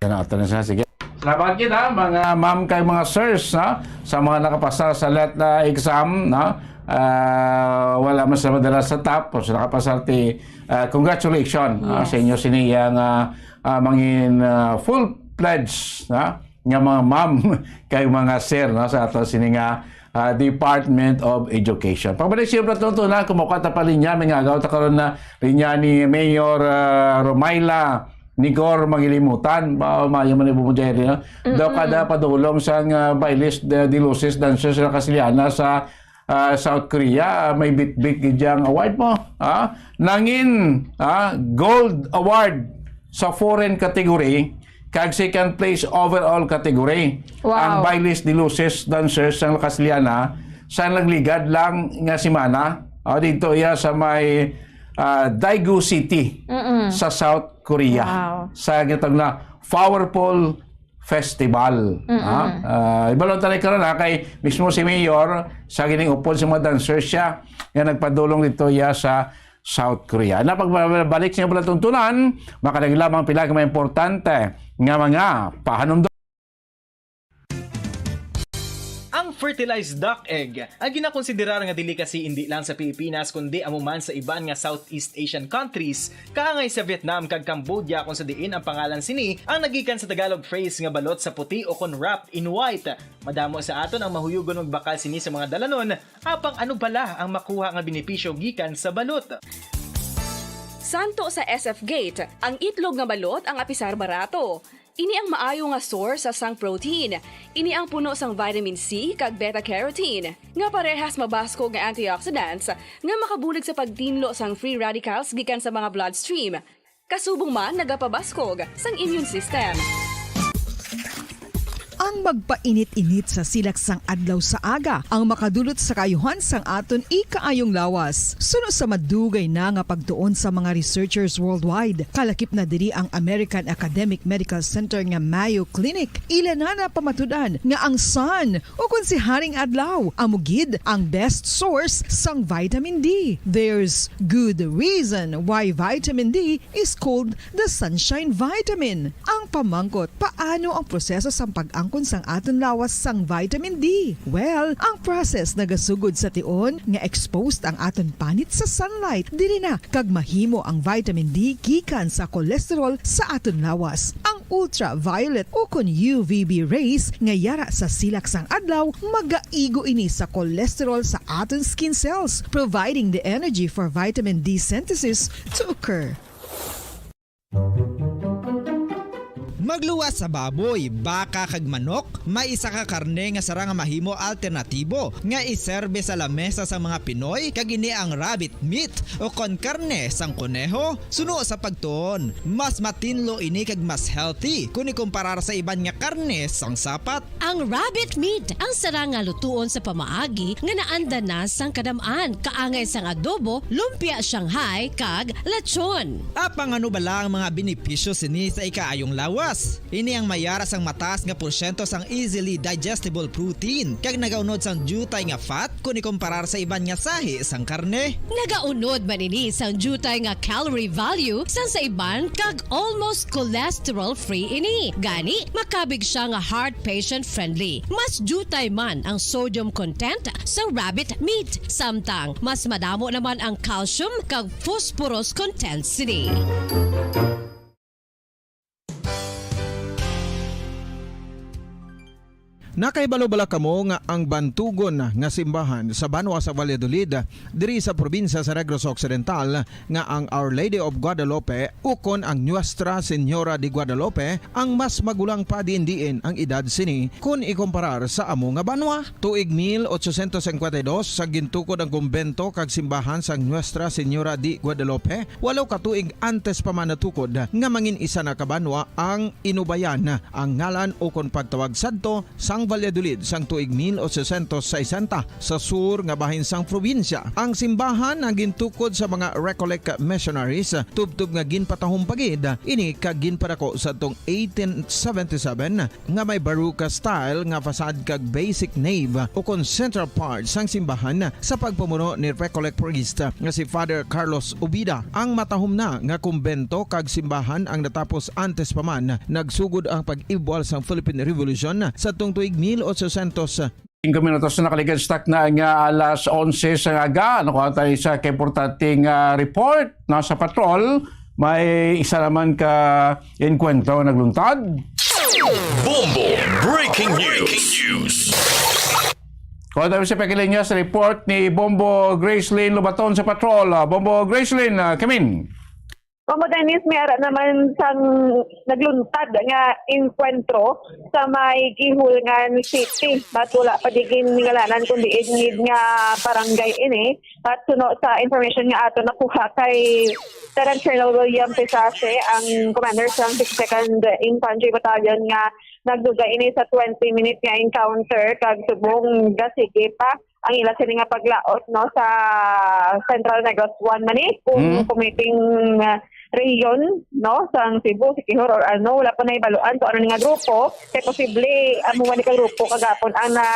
Yan ang ato na siya. Sige. Salamat gid, ha, mga ma'am kag mga sirs, ha, sa mga nakapasar sa let na exam, no? Ah, wala man sila madala sa top, pero sa nakapasar ti, ah, congratulations, ha, sa inyo sini nga, ah, mangin, ah, full pledge, ha, nga mga ma'am kag mga sir, no, sa ato sini nga, ah, Department of Education. Pabalik siya pa ito na, kumuha ta pa linya, may ngagaw ta karon na linya ni Mayor, ah, Romaila Nigor Mangilimutan. Ba, maayo man ni Bumo Jerry, no? Daw kada padulong sang, ah, Bailes de, de Luces Dancers sa Kasiliana sa, ah, South Korea, may bitbit gid yang award mo, ha? Nangin, ha, gold award sa foreign category kag second place overall category Wow. ang Bailes de Luces Dancers sang Kasiliana sa nagligad lang nga semana. O, dito iya sa may, ah, Daegu City Mm-mm. sa South Korea. Wow. Sa gitawag na Powerful Festival. Mm-mm. Ha? Ah, ibalon tayo karon, ha, kay mismo si Mayor sa gining upod sa mga dancers siya nga nagpadulong dito iya sa South Korea. Na pagbalik sa inyong palatuntunan, makadagdag lamang pila ka mga importante nga mga pahanumdom. Ang fertilized duck egg ay ginakonsiderar nga delicacy indi lang sa Pilipinas kundi amo man sa iban nga Southeast Asian countries, kaangay sa Vietnam kag Cambodia, kung sa diin ang pangalan sini ang nagikan sa Tagalog phrase nga balot sa puti o kon wrapped in white. Madamo sa aton ang mahuyugon magbakal sini sa mga dalanon, apang ano bala ang makuha nga benepisyo gikan sa balot? Santo sa S F Gate, ang itlog nga balot ang apisar barato. Ini ang maayo nga source sa sang protein. Ini ang puno sang vitamin C kag beta-carotene, nga parehas mabaskog nga antioxidants nga makabulig sa pagtinlo sang free radicals gikan sa mga bloodstream. Kasubong man nagapabaskog sang immune system. Ang magpainit-init sa silak sang adlaw sa aga ang makadulot sa kaayuhan sang aton ikaayong lawas. Suno sa madugay na nga pagtuon sa mga researchers worldwide, kalakip na diri ang American Academic Medical Center nga Mayo Clinic. Ila na napamatud-an nga ang sun, o kon si Haring Adlaw, amo gid ang best source sang vitamin D. There's good reason why vitamin D is called the sunshine vitamin. Ang pamangkot, paano ang proseso sang pag-angkon sang aton lawas sang vitamin D? Well, ang process nagasugod sa tion nga exposed ang aton panit sa sunlight. Diri na kag mahimo ang vitamin D gikan sa cholesterol sa aton lawas. Ang ultraviolet o kon U V B rays nga yara sa silak sang adlaw magaigo ini sa cholesterol sa aton skin cells, providing the energy for vitamin D synthesis to occur. Magluwas sa baboy, baka kag manok, may isa ka karne nga sarang nga mahimo alternatibo nga iserbe sa lamesa sang mga Pinoy, kag ini ang rabbit meat o kon karne sang koneho. Suno sa pagtuon, mas matinlo ini kag mas healthy kon ikumparar sa iban nga karne sang sapat. Ang rabbit meat ang sarang nga lutuon sa pamaagi nga naanda na sang kadam-an, kaangay sang adobo, lumpia Shanghai, kag lechon. Apang ano bala ang mga benepisyo sini sa ikaayong lawas? Ini ang mayara sang mataas nga porsyento sang easily digestible protein kag nagaunod sang diutay nga fat kon ikumparar sa iban nga sahi sang karne. Nagaunod man ini sang diutay nga calorie value sang sa iban kag almost cholesterol-free ini. Gani, makabig siya nga heart patient-friendly. Mas diutay man ang sodium content sa rabbit meat, samtang mas madamo naman ang calcium kag phosphorus content sini. Nakahibalo bala kamo nga ang bantugon nga simbahan sa banwa sa Valladolid, diri sa probinsya sa Negros Occidental, nga ang Our Lady of Guadalupe ukon ang Nuestra Señora de Guadalupe ang mas magulang pa diin-diin ang edad sini kon ikumparar sa amo nga banwa? Tuig mil ochocientos cincuenta y dos sa gintukod ang kumbento kag simbahan sang Nuestra Señora de Guadalupe, walo ka tuig antes pa man natukod nga mangin isa na ka banwa ang Inubayan, ang ngalan ukon pagtawag sadto sang Valladolid sang tuig mil ochocientos sesenta sa sur nga bahin sang probinsya. Ang simbahan ang gintukod sa mga Recollect missionaries, tubtob nga ginpatahom pa gid ini kag ginpadako sadtong eighteen seventy-seven nga may Baroque style nga facade kag basic nave ukon central part sang simbahan sa pagpamuno ni Recollect priest nga si Father Carlos Ubida. Ang matahom na nga kumbento kag simbahan ang natapos antes pa man nagsugod ang pag-ibwal sang Philippine Revolution sadtong tuig mil ochocientos. Cinco minutos na nakaligad sa takna nga alas onse sa aga. Ano ko tayo sa kaimportanteng, ah, report na sa patrol? May isa naman ka enkwentro nagluntad. Bombo Breaking News. Kuha tayo sa Pekilinyas report ni Bombo Gracelyn Lubaton sa patrol. Ah, Bombo Gracelyn, ah, kamin. Mamo Dennis, may ara naman sang nagluntad nga enkwentro sa may Guihulngan City. But wala pa di giningalanan kung diin gid nga barangay ini. But suno sa information nga ato nakuha kay Lieutenant Colonel William Pisase, ang commander sa sixty-second Infantry Battalion, nga nagdugay ini sa twenty minute nga encounter kag subong gasigi pa ang ila sini nga paglaot, no, sa Central Negros One man ni, kung Mm. kumiting, ah, rehiyon, no, sang Cebu, Siquijor, or ano, wala pa nahibaluan kung ano ni nga grupo. Kay posible amo man ni ka grupo kagapon ang na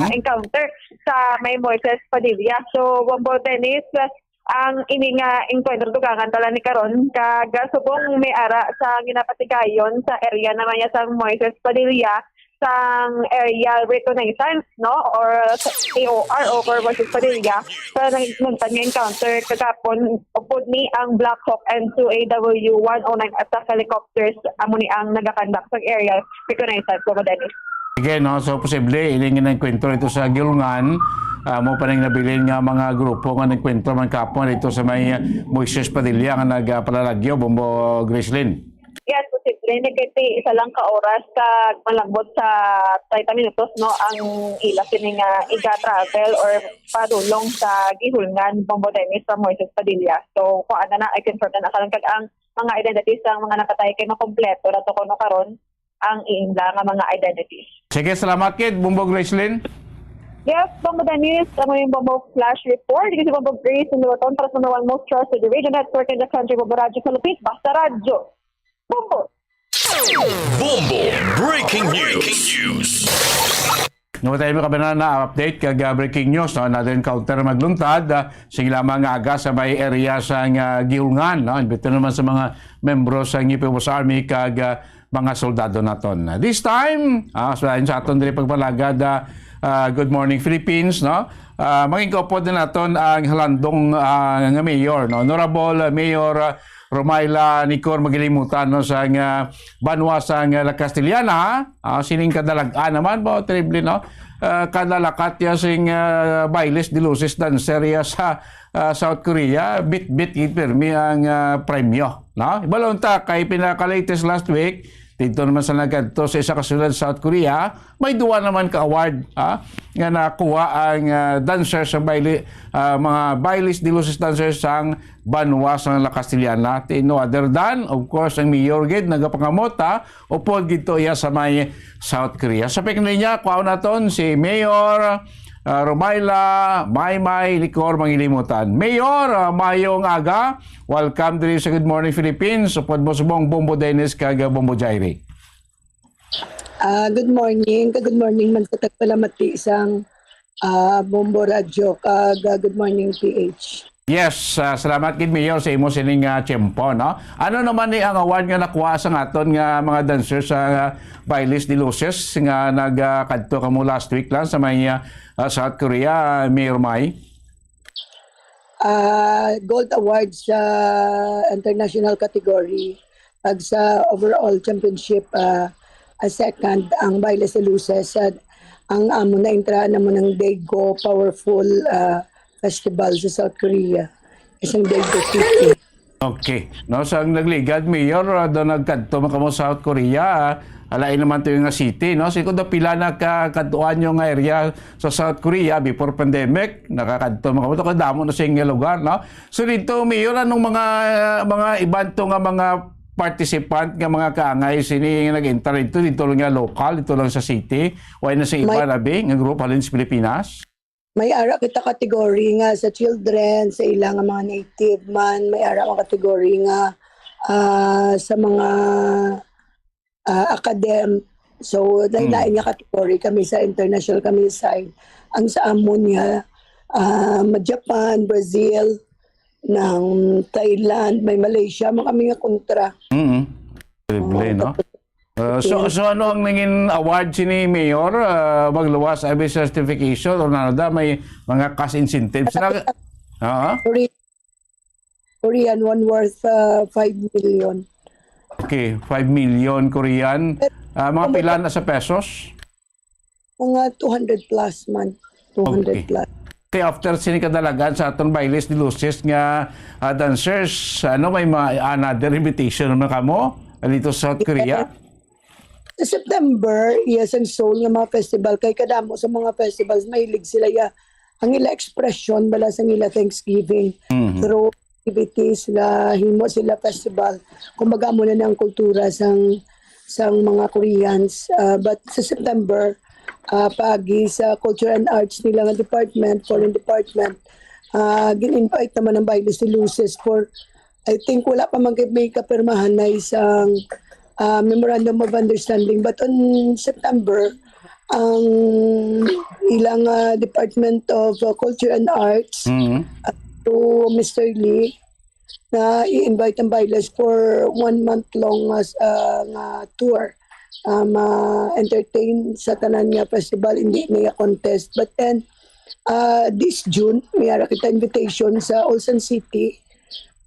Mm. encounter sa may Moises Padilla. So, Bombo Dennis, ang ini nga enkwentro dugangan tala ni karon, kag subong may ara sa ginapatigayon sa area naman niya sang Moises Padilla, sang aerial reconnaissance, no, or sa A O R over Moises Padilla. So, nag-, nagtan nga encounter kagapon, upod ni ang Black Hawk and two A W one oh nine attack helicopters, amo ni ang nagakandak sa aerial reconnaissance, Bombo Dennis. Sige, no? So, posible, ini nga nagkwentro ito sa Guihulngan, ah, mo pa ning nabilin nga mga grupo nga nagkwentro man kapon dito sa may, ah, Moises Padilla nga nagpalalagyo, Bombo Gracelyn. Yes, posible. Nagkati isa lang ka oras ka malambot sa treinta minutos, no, ang ila sini nga iga-travel or padulong sa Guihulngan, Bombo Dennis, sa Moises Padilla. So, kuan na na, I confirm na na karon kag ang mga identities sang mga napatay kay makompleto na to kuno karon ang ila nga mga identities. Sige, salamat gid, Bombo Gracelyn. Yes, Bombo Dennis, amo yung Bombo Flash Report. This is Bombo Grace in Luton para sa number one most trusted radio network in the country, Bombo Radyo Philippines. Basta Radyo. Bombo! Bombo Breaking News. Nga tayo, mga kabanan, na update kag, ah, breaking news, no? Another encounter magluntad, ah, sige lamang nga aga sa may area sa nga Guihulngan, no? Imbito naman sa mga membro sa New People's Army kag, ah, mga soldado naton. This time, ah, sa, sa aton diri pagpalagad, ah, ah, Good Morning Philippines, no? Ah, mangin kaupod na naton ang halandong, ah, nga mayor, no? Honorable Mayor, ah, Romayla Nicor Magilimutan, no, sa nga banwa sa nga La Castellana, ah, sining kadalag-an naman ba, terrible, no? Ah, kada lakat ya sing, ah, Bailes de Luces dancer ya sa, ah, South Korea, bit-bit gid pirmi ang, ah, premyo, no? Ibalon ta kay pinaka-latest last week, dito naman sa nagkadto sa isa ka syudad sa South Korea, may duwa naman ka award, ha, nga nakuha ang, ah, dancer sa Baile-, ah, mga Bailes de Luces dancers sang banwa sa La Castellana. Ti no other than, of course, ang mayor gid nagapangamot, ha, upod gid to iya sa may South Korea. Sa pagkakita niya, kuhaon naton si Mayor, ah, Romayla Maymay Licor Mangilimutan. Mayor, ah, mayong aga. Welcome diri sa Good Morning Philippines. Upod mo subong Bombo Dennis kag, ah, Bombo Jairi. Ah, good morning. Good morning man sa tagpalamati sang, ah, Bombo Radyo kag, ah, Good Morning P H. Yes, ah, salamat gid, Mayor, sa imo sining, ah, tiyempo, no? Ano naman ni ang award nga nakuha sa aton nga mga dancers sa, ah, Bailes de Luces nga nag, ah, kadto kamo last week lang sa may, ah, ah, South Korea, Mayor May? Ah, gold award sa international category. Pag sa overall championship, ah, ah, second ang Bailes de Luces. At ang amo na entrada mo ng Daegu Powerful, ah, Festival sa South Korea. Isang Daegu City. Okay. No, sa ang nagligad, Mayor, ah, do nagkadto man kamo South Korea, ah, alain naman to yung nga city, no? Sige, do pila na ka kadtuan yung nga area sa South Korea before pandemic, nakakadto man kamo. To, kadamo na sa inyo lugar, no? So dito, Mayor, anong mga, mga iban to nga mga participant nga mga kaangay sini nga nag-enter dito, dito lang nga local, dito lang sa city? Wala na sa iba, May abi, nga group halin sa Pilipinas? May ara kita category nga sa children, sa ilang mga native man, may ara ang category nga, ah, sa mga, ah, academ. So, lain-lain nga category kami sa international kami side. Ang sa amon nga, ah, ma-, Japan, Brazil, ng Thailand, may Malaysia, man kami nga kontra. Mm. Terrible, Oo, no? tapos Uh, so, so ano ang nangin award sini, Mayor? Uh, magluwas abi certification or nano da, may mga cash incentives na? Ah? Korean, Korean one worth uh, five million. Okay, five million Korean. Uh, mga pila na sa pesos? Mga two hundred plus man. Two hundred Okay. plus. Okay, after sini kadalagan sa aton Bailes de Luces nga ah, dancers, ano, may mga another invitation naman kamo dito sa South Korea? Sa September, yes, and Seoul nga mga festival. Kay kadamo sa mga festivals, mahilig sila ya. Ang ila expression bala sa ila Thanksgiving Mhm. through activities, sila himo sila festival. Kumbaga mo na ang kultura sang sang mga Koreans. Ah, but sa September, ah, pagi sa Culture and Arts nila nga department, foreign department, ah, gin-invite naman ang Bailes de Luces for, I think, wala pa man gid may kapirmahan na isang, ah, memorandum of understanding. But on September, ang ilang, ah, Department of, ah, Culture and Arts, Mhm. ah, to Mister Lee, na i-invite ang Bailes for one month long nga, ah, nga tour. Ah, ma-entertain sa tanan nga festival, hindi na iya contest. But then, ah, this June, may ara kita invitation sa Ulsan City.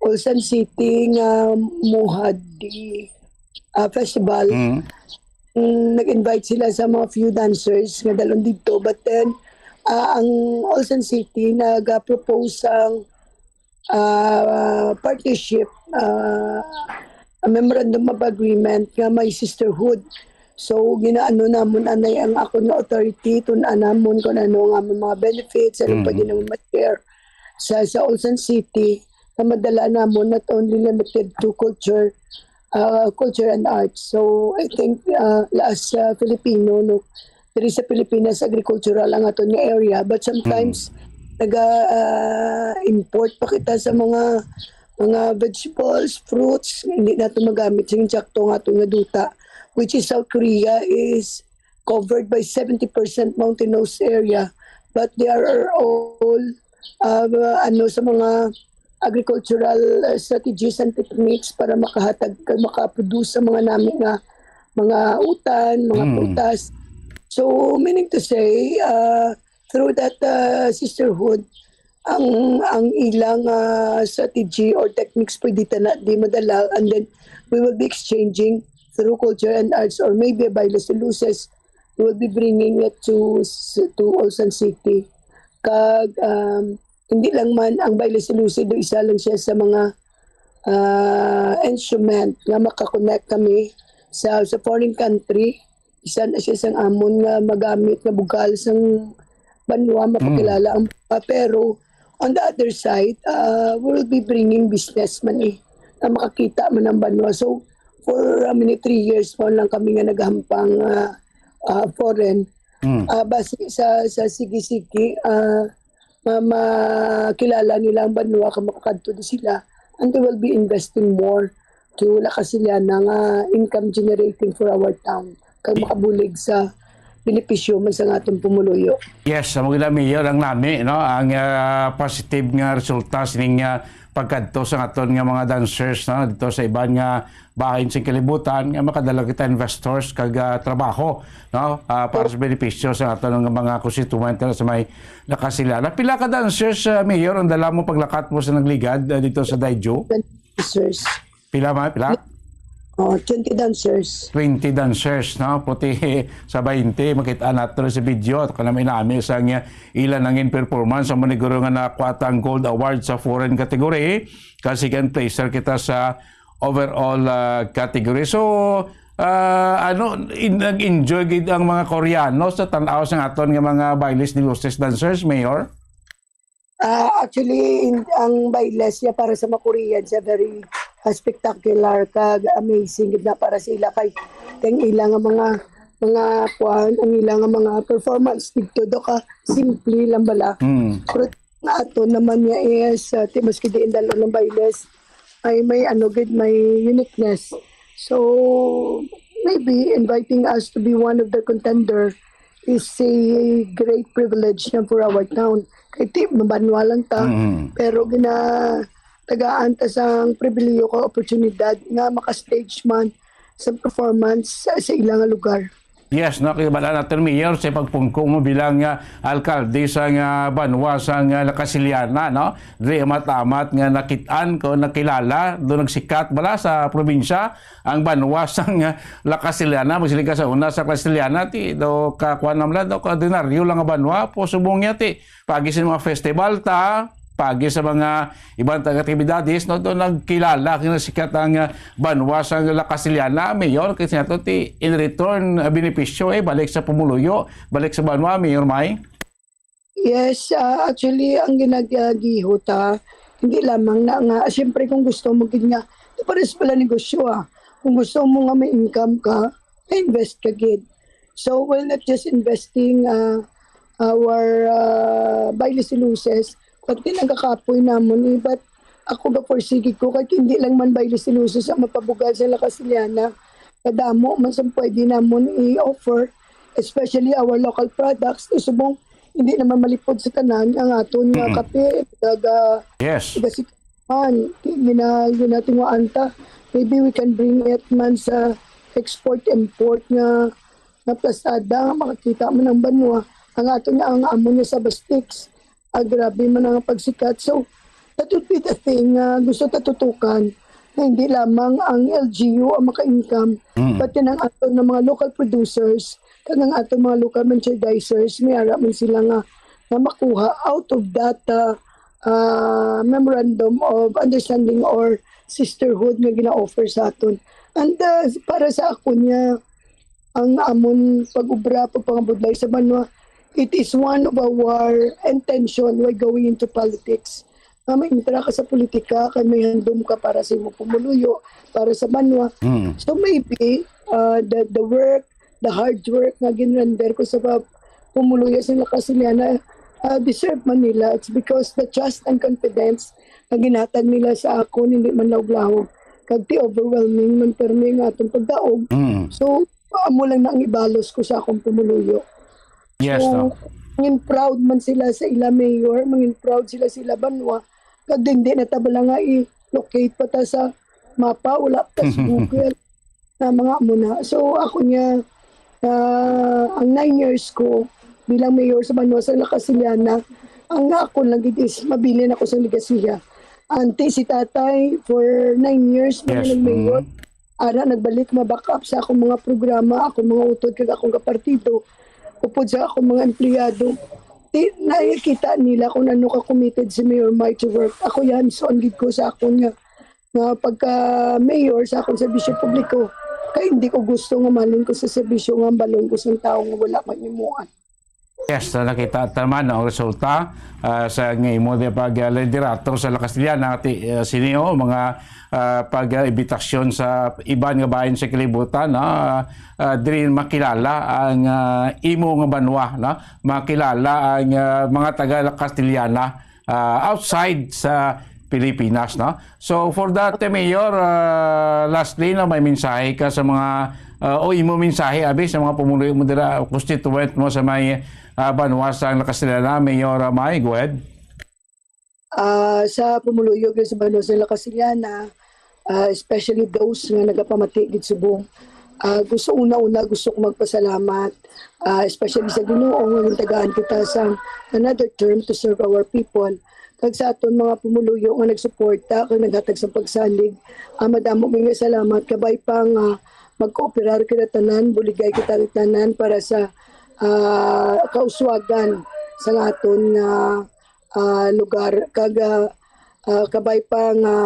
Ulsan City nga Muhadi, ah, Festival. Mm. Mm, nag-invite sila sa mga few dancers nga dalon dito. But then, ah, ang Ulsan City nag-propose sang, ah, partnership, ah, a memorandum of agreement nga may sisterhood. So, ginaano namon anay ang ako nga authority, tun-an namon kung ano nga among mga benefits, ano Mm. pwede namon ma-share sa, sa Ulsan City na madala namon, not only limited to culture, ah, culture and arts. So, I think, ah, as, ah, Filipino, no, diri sa Pilipinas, agricultural ang aton nga area, but sometimes Mm. naga, ah, import pa kita sa mga, mga vegetables, fruits, hindi nato magamit sing insakto nga aton nga duta, which is South Korea is covered by seventy percent mountainous area, but they are all, ah, ano, sa mga agricultural, ah, strategies and techniques para makahatag kag makaproduce sa mga nami nga mga utan, mga Mm. prutas. So, meaning to say, ah, through that, ah, sisterhood, ang, ang ilang, ah, strategy or techniques pwede ta na di madala, and then we will be exchanging through culture and arts or maybe a Bailes de Luces, we will be bringing it to, to Ulsan City. Kag, um, hindi lang man ang Bailes de Luces, do isa lang siya sa mga, ah, instrument nga makakonect kami sa, sa foreign country. Isa na siya sang amon nga magamit nga bugal sang banwa, Mm. mapakilala ang banwa. Pero on the other side, ah, we will be bringing business man eh, na makakita man ang banwa. So, for how many, three years pa lang kami nga naghampang, ah, ah, foreign. Mm. Ah, basi sa, sa sige-sige, ah, ma-, makilala nila ang banwa kag makakadto di sila, and they will be investing more to La Casillana nga income generating for our town kag makabulig sa benepisyo man sa atong pumuluyo. Yes, amo gid, Mayor, ang nami, no, ang, ah, positive nga resulta sining, ah, pagkadto sa aton nga mga dancers, no, dito sa iban nga bahin sa kalibutan nga makadala kita investors kag, ah, trabaho, no, ah, para sa benepisyo sa aton nga mga konstituyente sa may La Casillana. Pila ka dancers, ah, Mayor, ang dala mo paglakat mo sa nagligad, ah, dito sa Daejeon? Dancers. Pila man? Pila? Oh, twenty dancers. Twenty dancers, no? Puti sa twenty, makita nato sa video. At kanami nami sa nga ila nangin performance sa maniguro nga nakuha ang gold award sa foreign category. Ka second placer kita sa overall, ah, category. So, ah, ano, in-, nag-enjoy gid ang mga Koreano sa tan-aw sa aton nga mga Bailes de Luces dancers, Mayor? Ah, actually, in, ang Bailes siya para sa mga Korean siya very ah, spectacular kag amazing gid na para sa ila kay ang ila nga mga, mga kuan, ang ila nga mga performance didto daw ka simple lang bala. Mm. Pero nga ato naman niya is, ah, ti-, maski diin dal-on ang bailes, ay may ano gid, may uniqueness. So, maybe inviting us to be one of the contender is a great privilege na for our town. Kay ti, mabanwa lang ta, Mm. pero gina-, tagaan ta sang pribilehiyo ka oportunidad nga maka-stage man sa performance sa, sa ilang lugar. Yes, no, kay bala natin, Mayor, sa pagpungko mo bilang, ah, alkalde sa nga banwa sa nga La Casiliana, no? Diri amat-amat nga nakit-an ko, nakilala, do nagsikat bala sa probinsya ang banwa sa nga La Casiliana, magsiling ka sa una sa Casiliana, ti, do ka, kuwan naman, do ka ordinaryo lang nga banwa, po subong niya, ti, pagi sa mga festival ta, pagi sa mga ibang tag-, aktibidades, no, do nagkilala, kinasikat ang, ah, banwa sa La Casiliana, Mayor, kasi nga to, ti, in return, ah, benepisyo, eh, balik sa pumuluyo, balik sa banwa, Mayor May? Yes, ah, actually, ang ginagihot, ah, hindi lamang na nga, siyempre, kung gusto mo gid nga, pares pala negosyo, ah. Kung gusto mo nga may income ka, invest ka gid. So, we're not just investing, ah, our, ah, bailes y luces, but din ang kakapoy namon, eh, but ako ga-foresee gid ko, kahit hindi lang man bailes y luces ang mapabugal sa La Casiliana, kadamo man sa pwede namon i-offer, especially our local products. Subong, hindi naman malipod sa tanan ang aton nga Mm. kape, taga, Yes. taga man, gina-, ginatungaan ta. Maybe we can bring it man sa export-import nga, nga plastada, nga makakita man ang banwa. Ang ato na, ang amo niya sa Bastix, ah, grabe man ang pagsikat. So, that would be the thing nga gusto ta tutukan, na hindi lamang ang L G U ang maka-income, Mm. pati ng ato ng mga local producers, kag ang ato mga local merchandisers, may ara man sila nga, nga makuha out of that, ah, ah, memorandum of understanding or sisterhood nga gina-offer sa aton. And, ah, para sa ako niya, ang amon pag-ubra, pagpangabudlay sa banwa, it is one of our intention while going into politics. Nga maintra ka sa politika, kay may handom ka para sa imong pumuluyo, para sa banwa. Mm. So maybe, uh, the, the work, the hard work nga ginrender ko sa pa-, pumuluyo sa La Casiliana, uh, deserve man nila. It's because the trust and confidence nga ginhatag nila sa akon, hindi man lahog-lahog. Kag ti overwhelming man permi nga atong pagdaog. Mm. So, amo lang na ang ibalos ko sa akong pumuluyo. Yes, So, no? mangin proud man sila sa ila mayor, mangin proud sila sa ila banwa. Kag hindi na ta bala nga i-locate pa ta sa mapa, wala pa sa Google na mga amo na. So, ako niya, ah, ang nine years ko bilang mayor sa banwa sa La Casiliana, ang nga ako lang gid is mabilin ako sa legasiya. Anti si tatay for nine years na Yes, nag-mayor. mm. Ara, nagbalik ma-back up sa akong mga programa, akong mga utod, kag akong kapartido, upod sa akong mga empleyado. Ti-, nakikita nila kung ano ka committed si Mayor Mike to work. Ako yan, so ang gid ko sa akon nga, nga pagka mayor sa akong serbisyo publiko, kay hindi ko gusto nga malin ko sa serbisyo nga balon ko sa tao nga wala man himuan. Yes, so nakita ta man ang resulta, ah, sa nga imo di pag, ah, liderato sa La Castellana, ti, ah, sini, oh, mga, ah, pag, ah, imbitasyon sa iban nga bahin sa kalibutan, ah, ah, diri makilala ang, ah, imo nga banwa, no? Makilala ang, ah, mga taga La Castellana, ah, outside sa Pilipinas, no? So, for that, eh, Mayor, ah, lastly, no, may mensahe ka sa mga, ah, o imo mensahe, abi, sa mga pumuluyo mo dira, constituent mo sa may, ah, banwa sa La Castellana, Mayor, ah, May, go ahead. Ah, sa pumuluyo gid sa banwa sa La Castellana, ah, especially those nga nagapamati gid subong, ah, gusto, una-una, gusto ko magpasalamat, ah, especially sa Ginoo nga gintagaan kita sa another term to serve our people. Kag sa aton mga pumuluyo nga nagsuporta kag naghatag sa pagsalig, ah, madamo gid nga salamat. Kabay pa nga magkooperar kita tanan, buligay kita tanan para sa, ah, kauswagan sa aton nga, ah, lugar. Kag, ah, ah, kabay pa nga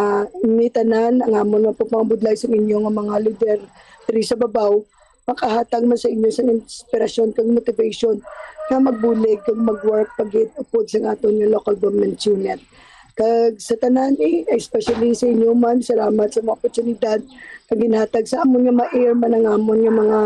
ini tanan ang amon nga pagpangabudlay sa inyo nga mga lider diri sa babaw, makahatag man sa inyo sang inspirasyon kag motivation nga magbulig kag mag-work pa gid upod sa aton nga local government unit. Kag sa tanan, eh, especially sa inyo, ma'am, salamat sa mga oportunidad nga ginhatag sa amon nga ma-air man ang amon nga mga,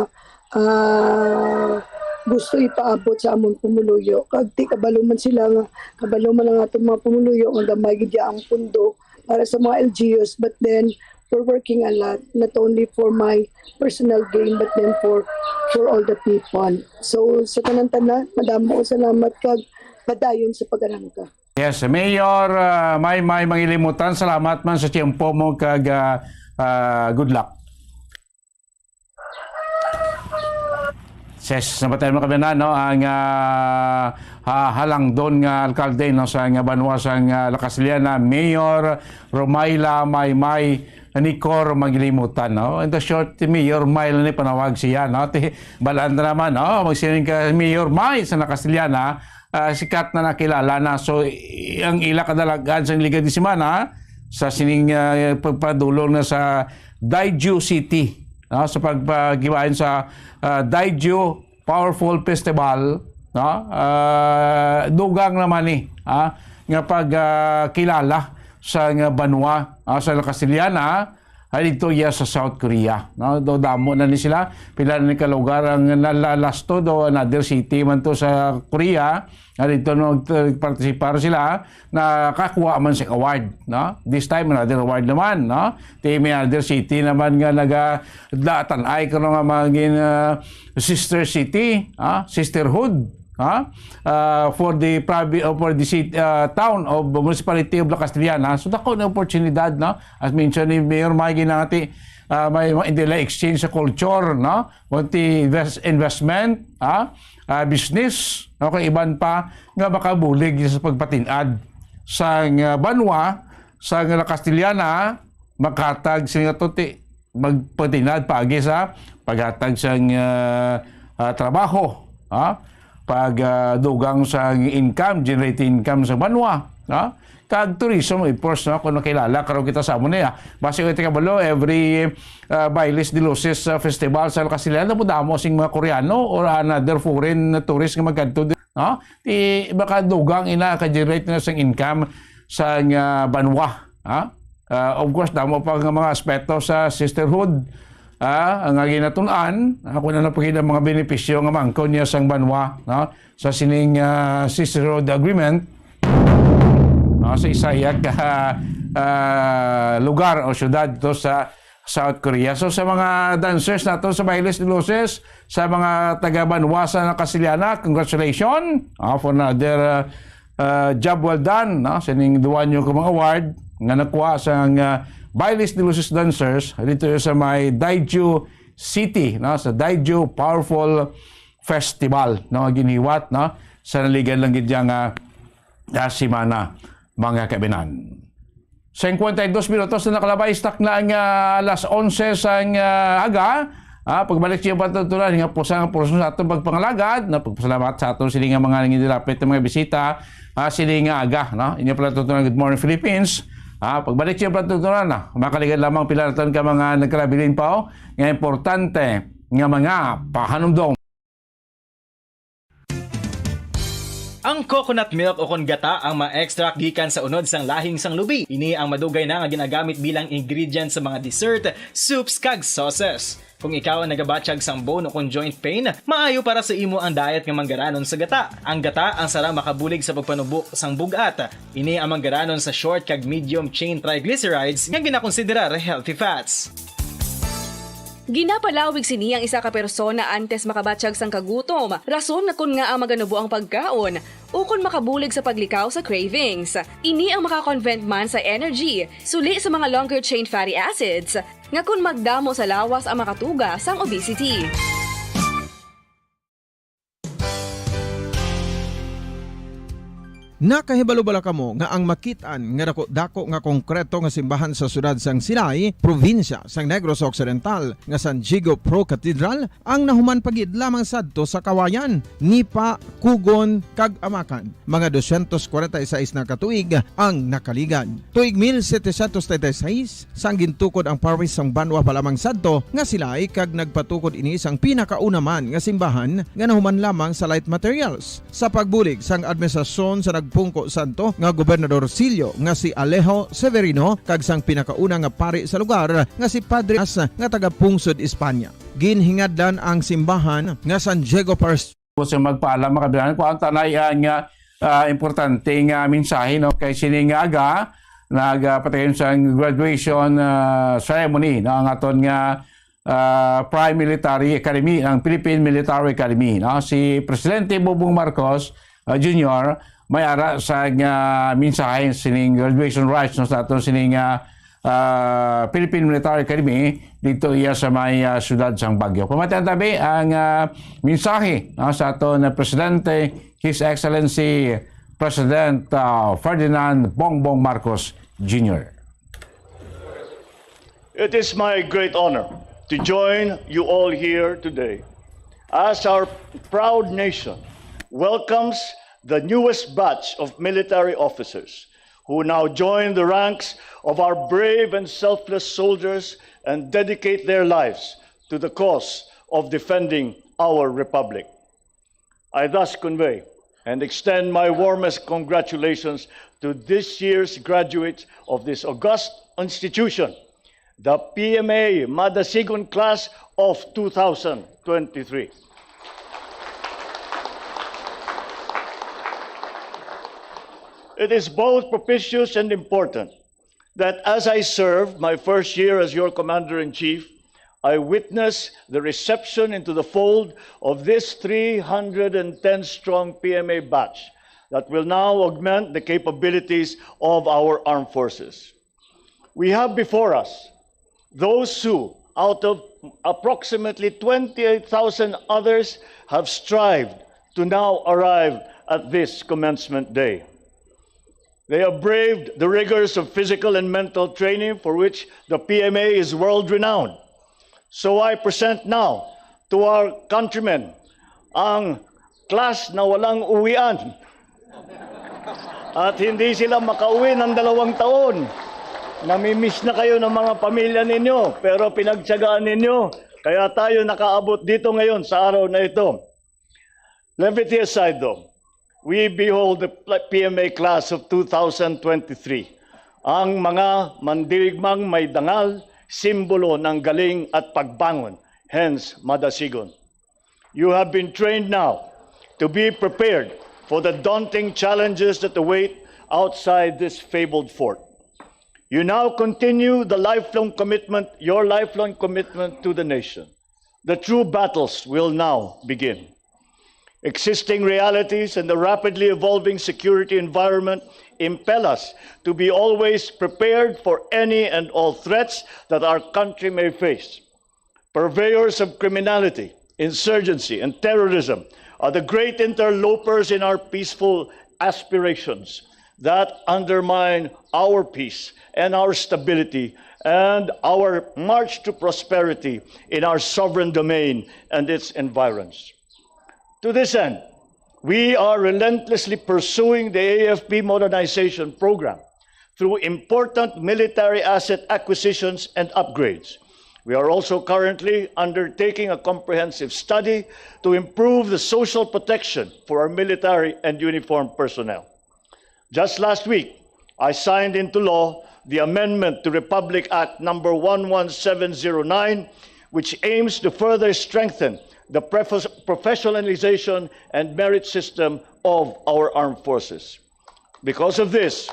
ah, gusto ipaabot sa amon pumuluyo. Kag ti kabalo man sila nga, kabalo man ang atong mga pumuluyo nga gamay gid ang pundo para sa mga L G Us, but then we're working a lot, not only for my personal gain, but then for, for all the people. So, sa tanan-tanan, madamo salamat kag padayon sa pag-arangka. Yes, Mayor, ah, May May Mangilimutan, salamat man sa tiyempo mo kag, ah, ah, good luck. Yes, napatay mo kami na, no, ang, ah, ha-, halangdon nga alkalde, no, sa nga banwa sa nga La Castellana, Mayor Romayla May May Nicor Mangilimutan, no. In the short, Mayor May lang ni panawag siya, no. Ti, balaan na naman, no, magsining ka Mayor May sa La Castellana, ah, sikat na nakilala na. So, i-, ang ila kadalagan sa ligad ni semana sa sining, ah, pagpadulong na sa Daejeon City, no, sa pagpagibayan sa, ah, Daejeon Powerful Festival, no, ah, dugang naman ni, ah, nga pag, ah, kilala sa nga banwa, ah, sa La Castellana, ay dito iya sa South Korea, no? Do damo na ni sila, pila na ni ka lugar ang nalalasto do another city man to sa Korea, nga dito no, participar sila, nakakuha man sa award, no? This time another award naman, no? Ti may another city naman nga naga datan ay kuno nga mga gin, ah, sister city, ah, sisterhood, ha? Ah, for the provi-, uh, for the city, ah, town of municipality of La Castellana. So, dako na oportunidad, no? As mentioned ni Mayor May, ginangati, ah, may mga indila exchange sa culture, no? Kunti invest-, investment, ha? Ah, business, no? Kay iban pa nga makabulig sa pagpatinad sa, ah, banwa, sa La Castellana, makatag sila nga tuti, magpatinad paagi sa paghatag sang, ah, ah, trabaho, ha? Pag, ah, dugang sa income, generating income sa banwa, ha? Kag tourism, of course, no? Kung nakilala, karon kita sa amo niya. Basi ko tika balo, every, ah, Bailes de Luces, ah, Festival sa La Castellana, damo sing mga Koreano or another foreign tourist nga magkadto di-, no? Ti, baka dugang ina ka-generate na sang income sa nga banwa, ha? Ah, of course, damo pa nga mga aspeto sa sisterhood, ah, nga ginatun-an, ah, kung ano pa gid ang mga benepisyo nga maangkon niya sang banwa, no? Sa sining, ah, sisterhood agreement, no? Sa isa iya ka, ah, lugar o syudad to sa South Korea. So, sa mga dancers nato sa Bailes de Luces, sa mga taga banwa sa La Castellana, congratulations, ah, for another, ah, ah, job well done, no? Sining duwa nyo ka mga award nga nakuha sa, ah, Bailes de Luces Dancers dito sa may Daejeon City, no? Sa Daejeon Powerful Festival, no? Giniwat, no? Sa naligan lang gid nga, ah, semana, mga kaibinan. Cincuenta y dos minutos na nakalabay, stuck na ang, ah, alas onse sang, ah, aga. Ah, pagbalik siya patutunan nga pusa nga portion sa atong pagpangalagad, na pagpasalamat sa aton sini nga mga nangidilapit nga mga bisita, ah, sini nga aga, no? Inyo pala tutunan, Good Morning Philippines. Ah, pagbalik siya patutunan, ah, makaligad lamang pila naton ka mga nagkalabilin pa, oh, nga importante nga mga pahanumdom. Ang coconut milk o kon gata ang ma-extract gikan sa unod sang lahing sang lubi. Ini ang madugay na nga ginagamit bilang ingredient sa mga dessert, soups, kag sauces. Kung ikaw ang nagabatyag sang bone o kon joint pain, maayo para sa imo ang diet nga manggaranon sa gata. Ang gata ang sarang makabulig sa pagpanubo sang bug-at. Ini ang manggaranon sa short kag medium chain triglycerides nga ginakonsiderar healthy fats. Ginapalawig sini ang isa ka persona antes makabatyag sang kagutom, rason nga kon ngaa maganubo ang pagkaon, ukon makabulig sa paglikaw sa cravings. Ini ang maka-convert man sa energy, suli sa mga longer chain fatty acids, nga kon magdamo sa lawas ang makatuga sang obesity. Nakahibalo bala kamo nga ang makit-an nga dako-dako nga konkreto nga simbahan sa siyudad sang Silay, probinsya sang Negros Occidental, nga San Diego Pro Cathedral, ang nahuman pa gid lamang sadto sa Kawayan? Nipa, Kugon, kag Amakan, mga dosyentos kwarenta y seis na ka tuig ang nakaligad. Tuig mil setecientos treinta y seis, sang gintukod ang parish sang banwa pa lamang sadto nga Silay, kag nagpatukod ini sang pinakauna man nga simbahan nga nahuman lamang sa light materials. Sa pagbulig sang administrasyon sa nag- Pungko Santo nga Gobernador Sillo nga si Alejo Severino kag sang pinakauna nga pari sa lugar nga si Padre As nga taga Pungsod, Espanya. Ginhingadlan ang simbahan nga San Diego Pars- Sa magpaalam, mga kabilaan, kuan, tanay-an nga, ah, importante nga mensahe, no, kay sini nga aga nagapatayon sang graduation, ah, ceremony, no, ang aton nga ah, Prime Military Academy, ang Philippine Military Academy, no? Si Presidente Bongbong Marcos, ah, Junior, may ara sa nga mensahe sining graduation rites, no, sa aton sining, ah, ah, Philippine Military Academy dito iya sa may, ah, siyudad sang Baguio. Pamatian tabi ang, ah, mensahe, no, sa aton, ah, Presidente, His Excellency President, ah, Ferdinand Bongbong Marcos Junior. It is my great honor to join you all here today as our proud nation welcomes the newest batch of military officers who now join the ranks of our brave and selfless soldiers and dedicate their lives to the cause of defending our republic. I thus convey and extend my warmest congratulations to this year's graduates of this august institution, the P M A Madasigon Class of two thousand twenty-three. It is both propitious and important that as I served my first year as your Commander-in-Chief, I witnessed the reception into the fold of this three hundred and ten strong P M A batch that will now augment the capabilities of our armed forces. We have before us those who, out of approximately twenty-eight thousand others, have strived to now arrive at this commencement day. They have braved the rigors of physical and mental training for which the P M A is world-renowned. So I present now to our countrymen ang class na walang uwian. At hindi sila makauwi ng dalawang taon. Namimiss na kayo ng mga pamilya ninyo, pero pinagtyagaan ninyo, kaya tayo nakaabot dito ngayon sa araw na ito. Levity aside, though, we behold the pl-, P M A class of two thousand twenty-three, ang mga mandirigmang may dangal, simbolo ng galing at pagbangon, hence Madasigon. You have been trained now to be prepared for the daunting challenges that await outside this fabled fort. You now continue the lifelong commitment, your lifelong commitment to the nation. The true battles will now begin. Existing realities and the rapidly evolving security environment impel us to be always prepared for any and all threats that our country may face. Purveyors of criminality, insurgency, and terrorism are the great interlopers in our peaceful aspirations that undermine our peace and our stability and our march to prosperity in our sovereign domain and its environs. To this end, we are relentlessly pursuing the A F P modernization program through important military asset acquisitions and upgrades. We are also currently undertaking a comprehensive study to improve the social protection for our military and uniformed personnel. Just last week, I signed into law the amendment to Republic Act number one one seven zero nine, which aims to further strengthen the profes-, professionalization and merit system of our armed forces. Because of this,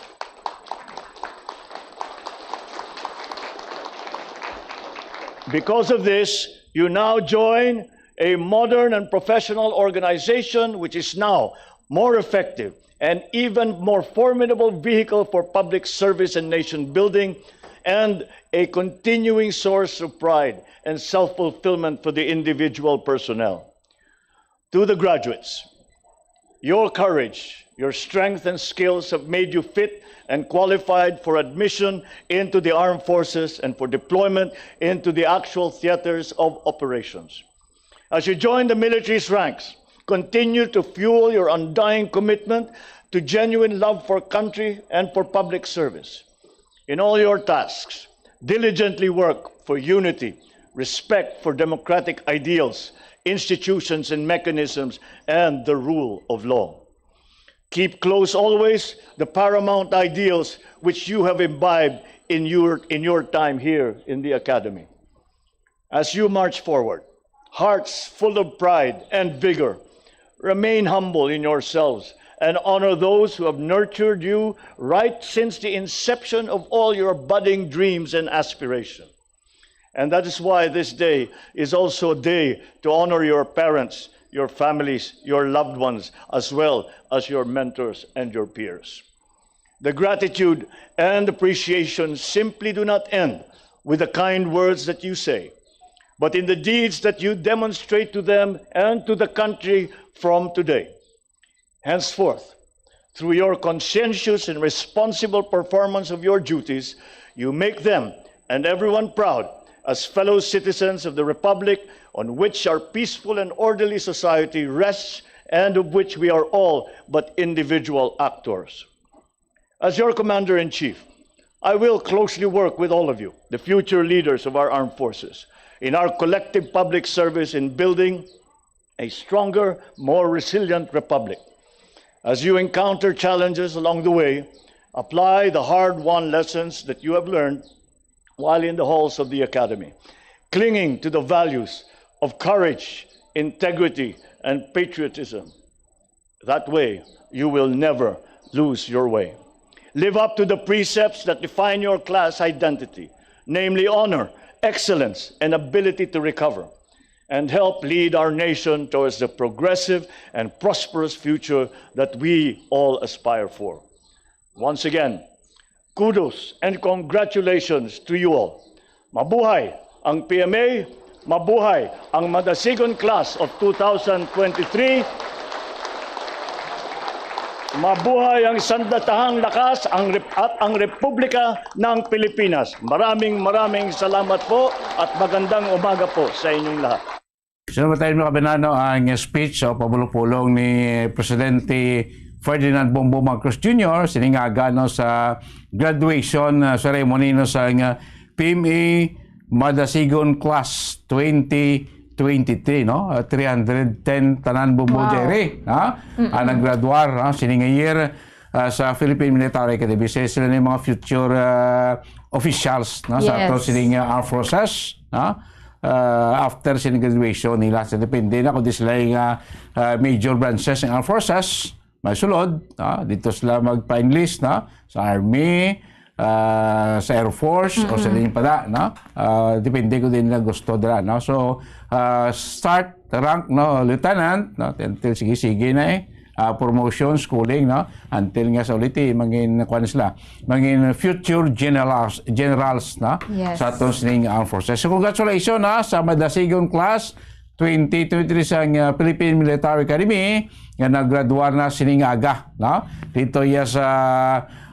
because of this, you now join a modern and professional organization which is now more effective and even more formidable vehicle for public service and nation building, and a continuing source of pride and self-fulfillment for the individual personnel. To the graduates, your courage, your strength, and skills have made you fit and qualified for admission into the armed forces and for deployment into the actual theaters of operations. As you join the military's ranks, continue to fuel your undying commitment to genuine love for country and for public service. In all your tasks, diligently work for unity, respect for democratic ideals, institutions and mechanisms, and the rule of law. Keep close always the paramount ideals which you have imbibed in your, in your time here in the academy. As you march forward, hearts full of pride and vigor, remain humble in yourselves and honor those who have nurtured you right since the inception of all your budding dreams and aspirations. And that is why this day is also a day to honor your parents, your families, your loved ones, as well as your mentors and your peers. The gratitude and appreciation simply do not end with the kind words that you say, but in the deeds that you demonstrate to them and to the country from today. Henceforth, through your conscientious and responsible performance of your duties, you make them and everyone proud as fellow citizens of the Republic on which our peaceful and orderly society rests and of which we are all but individual actors. As your commander-in-chief, I will closely work with all of you, the future leaders of our armed forces, in our collective public service in building a stronger, more resilient republic. As you encounter challenges along the way, apply the hard-won lessons that you have learned while in the halls of the academy, clinging to the values of courage, integrity, and patriotism. That way, you will never lose your way. Live up to the precepts that define your class identity, namely honor, excellence, and ability to recover, and help lead our nation towards the progressive and prosperous future that we all aspire for. Once again, kudos and congratulations to you all. Mabuhay ang P M A, mabuhay ang Madasigon Class of two thousand twenty-three. Mabuhay ang sandatahang lakas ang rep-, at ang Republika ng Pilipinas. Maraming, maraming salamat po at magandang umaga po sa inyong lahat. Sunod tayo, mga kabinano, ang speech o pamulong-pulong ni Presidente Ferdinand Bongbong Marcos Junior sining aga, no, sa graduation, uh, ceremony, no, sa, uh, P M A Madasigon Class twenty twenty-three, no? Uh, three hundred ten tanan, Bombo Jerry, ha? Ang naggraduar, ha, sining year, uh, sa Philippine Military Academy. Sila ni mga future, uh, officials, no, sa ato sining, uh, armed forces, no? Uh, after sining graduation nila, sa depende na kung di sila yung, uh, uh, major branches ng armed forces, may sulod, no? Dito sila magpa-enlist, no? Sa army, uh, sa air force, o sa diin pa da, no? Uh, depende kung diin nila gusto dira, no? So, uh, start rank, no, lieutenant, no, until sige-sige na eh. Uh, promotion, schooling, no, until nga sa uliti, mangin, kuwan sila, mangin future generals, generals, no, sa aton sining armed forces. So, congratulations, ha, sa Madasigon Class twenty twenty-three sang, uh, Philippine Military Academy nga naggraduar na sining aga, no, dito ya sa,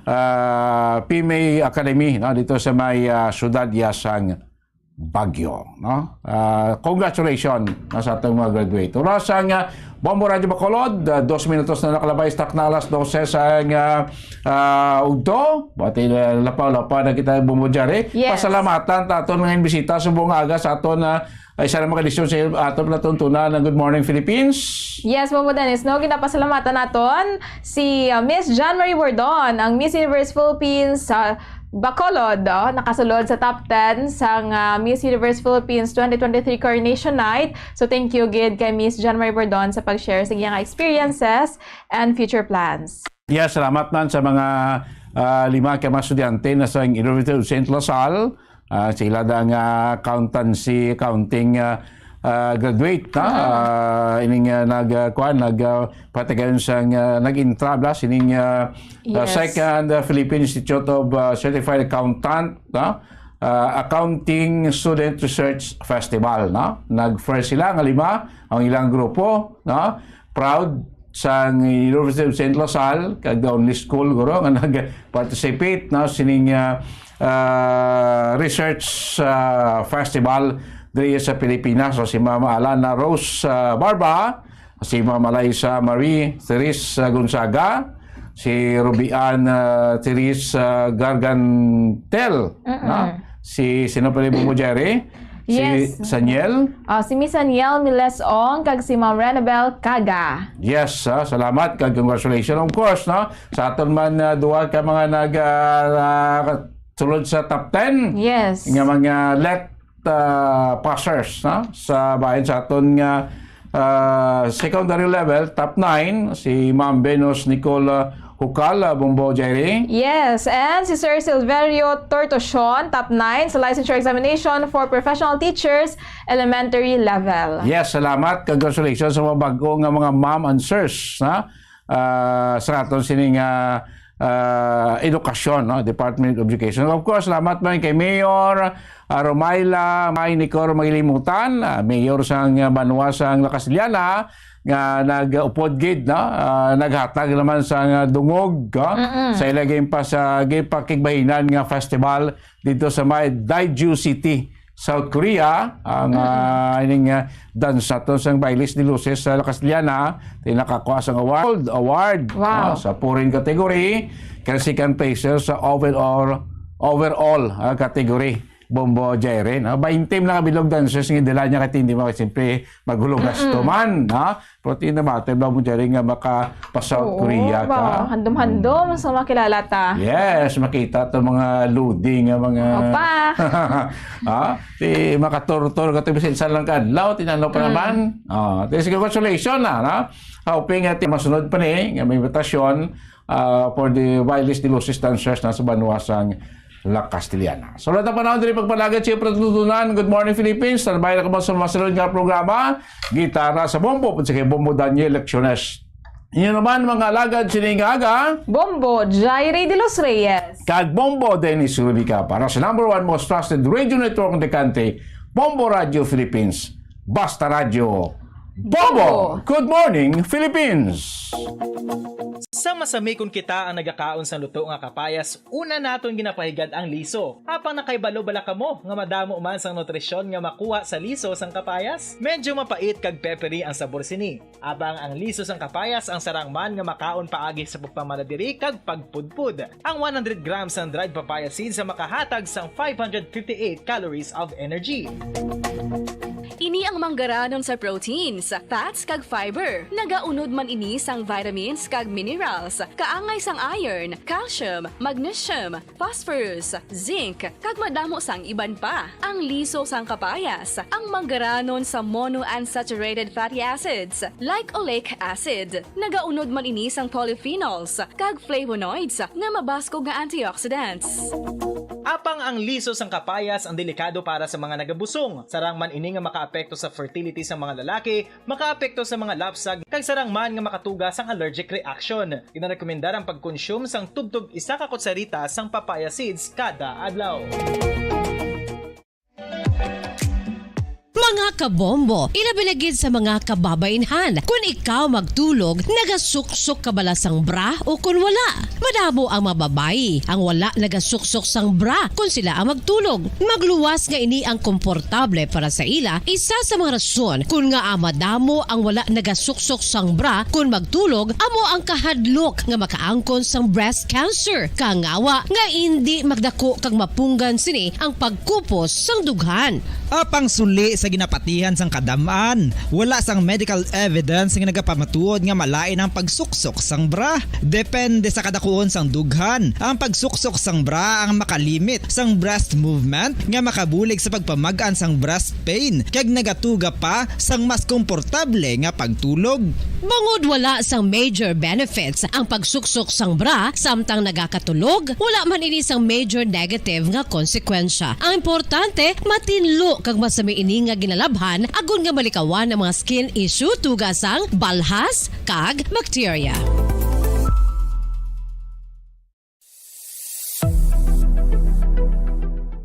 uh, P M A Academy, no, dito sa may, uh, syudad ya sang Baguio, no? Ah, congratulations, no, sa atong mga graduate. Oras ang, ah, Bombo Radyo Bacolod, ah, dos minutos na nakalabay sa takna alas dose sa, ah, ah, ugto. Pati, ah, lapaw-lapaw na kita, Bombo Jare. Pasalamatan ta aton mga bisita sa buong aga sa aton, ah, ay, sa mga edisyon sa aton palatuntunan ng Good Morning Philippines. Yes, Bombo Dennis, no? Ginapasalamatan naton si, ah, Miss John Marie Bordon, ang Miss Universe Philippines sa Bacolod, oh, nakasulod sa top ten sang, ah, Miss Universe Philippines twenty twenty-three Coronation Night. So, thank you gid kay Miss John Marie Bordon sa pag-share sa iyang experiences and future plans. Yes, salamat man sa mga, ah, lima ka mga estudyante na sa University of Saint La Salle. Ah, sila da nga accountancy, accounting, ah, ah, graduate, ha? Ah, ining, ah, nag, ah, kuwan, nag, ah, patigayon sang, ah, nag-intra bala sining, ah, ah, second, ah, Philippine Institute of, ah, Certified Accountant, no? Ah, Accounting Student Research Festival, no? Nag-first sila nga lima ang ilang grupo, no? Proud sang University of Saint La Salle, kag the only school, guro, nga nag-participate, no, sining, ah, ah, research, ah, festival diri sa Pilipinas. So, si Mama Alana Rose, ah, Barba, si Mama Liza Marie Therese, ah, Gonzaga, si Rubian, ah, Therese, ah, Gargantel, no? Si, sino pa rin mo, Jerry? Si Yes. Saniel? Ah, si Miss Saniel Milesong kag si Ma'am Renabel Kaga. Yes, ah, salamat kag congratulations. Of course, no? Sa aton man, ah, duha ka mga nag, ah, ah, sulod sa top ten Yes. nga mga let, ah, passers, no? Sa bahin sa aton nga, ah, secondary level, top nine, si Ma'am Venus Nicole, ah, Hucal, ah, Bombo Jerry. Yes, and si Sir Silverio Tortosion, top nine sa licensure examination for professional teachers, elementary level. Yes, salamat. Congratulations sa mga bago nga mga ma'am and sirs, ha? Ah, sa aton sining, ah, ah, edukasyon, no? Department of Education. Of course, salamat man kay Mayor, ah, Romaila May Nicor Magilimutan, ah, Mayor sang, ah, banwa sang La Castellana, nga nag-upod gid, no? Ah, naghatag naman sa nga dungog, no? Mm-mm. Sa ila gin pa sa gipakigbahinan nga festival dito sa may Daegu City, South Korea. Ang, Mm-mm. ah, ining, ah, dance naton sang Bailes de Luces sa La Castellana, ti nakakuha sang award, award, Wow. no? Sa foreign category, kag second placer sa overall, overall, ah, category. Bombo Jairin, no? Bainti na kabilog dancers nga dala niya kay hindi mo siyempre maghulog gasto Mm-mm. man, no? Pero ti na matter ba mo Jairin nga maka pa South Oo, Korea ba? ka? Handom-handom sa makilala ta. Yes, makita to mga lodi nga mga Opa. ha? Ti makaturtor ka to bisan isa lang ka adlaw, tinanaw pa Mm. naman. Oh, ti sige, congratulations na, no? Hoping nga ti masunod pa ni nga may invitation, ah, for the Bailes de Luces dancers na sa banwa sang La Castellana. So, wala tang panahon diri pagpalagad, siyempre, tutunan. Good morning, Philippines. Standby na kamo sa masunod nga programa, Gitara sa Bombo. Pud sa kay Bombo Daniel Lecciones. Inyo naman, mga alagad, sining aga. Bombo Jairi de los Reyes. Kag Bombo Dennis Rubica para sa number one most trusted radio network in the country, Bombo Radio Philippines. Basta Radyo. Bombo! Bombo! Good morning, Philippines! Sa masami kon kita ang nagakaon sang luto nga kapayas, una naton ginapahigad ang liso. Apang nakahibalo bala kamo nga madamo man sang nutrisyon nga makuha sa liso sang kapayas? Medyo mapait kag peppery ang sabor sini. Apang ang liso sang kapayas ang sarang man nga makaon paagi sa pagpamala diri kag pagpudpod. Ang one hundred grams sang dried papaya seeds ang makahatag sang five hundred fifty-eight calories of energy. Ini ang manggaranon sa proteins, fats, kag fiber. Nagaunod man ini sang vitamins kag minerals, kaangay sang iron, calcium, magnesium, phosphorus, zinc, kag madamo sang iban pa. Ang liso sang kapayas, ang manggaranon sa monounsaturated fatty acids, like oleic acid. Nagaunod man ini sang polyphenols kag flavonoids nga mabaskog nga antioxidants. Apang ang liso sang kapayas ang delikado para sa mga nagabusong. Sarang man ini nga makaapekto sa fertility sa mga lalaki, makaapekto sa mga lapsag, kag sarang man nga makatuga sang allergic reaction. Ginarekomendar ang pagkonsume sang tubtob isa ka kutsarita sang papaya seeds kada adlaw. Mga kabombo, ilabi na gid sa mga kababainhan, kun ikaw magtulog, nagasuksok ka bala sang bra o kun wala? Madamo ang mga babayi ang wala nagasuksok sang bra kun sila ang magtulog. Magluwas nga ini ang komportable para sa ila. Isa sa mga rason kun ngaa madamo ang wala nagasuksok sang bra kun magtulog amo ang kahadlok nga makaangkon sang breast cancer, kangawa nga indi magdako kag mapunggan sini ang pagkupos sang dughan. Apang suli sa ginapatihan sang kadam-an, wala sang medical evidence nga nagapamatuod nga malain ang pagsuksok sang bra. Depende sa kadakuon sang dughan, ang pagsuksok sang bra ang makalimit sang breast movement nga makabulig sa pagpamag-an sang breast pain kag nagatuga pa sang mas komportable nga pagtulog. Bangod wala sang major benefits ang pagsuksok sang bra samtang nagakatulog, wala man ini sang major negative nga konsekwensya. Ang importante, matinlo kag masami ini nga ginalabhan agod nga malikawan ang mga skin issue tuga sang balhas kag bakterya.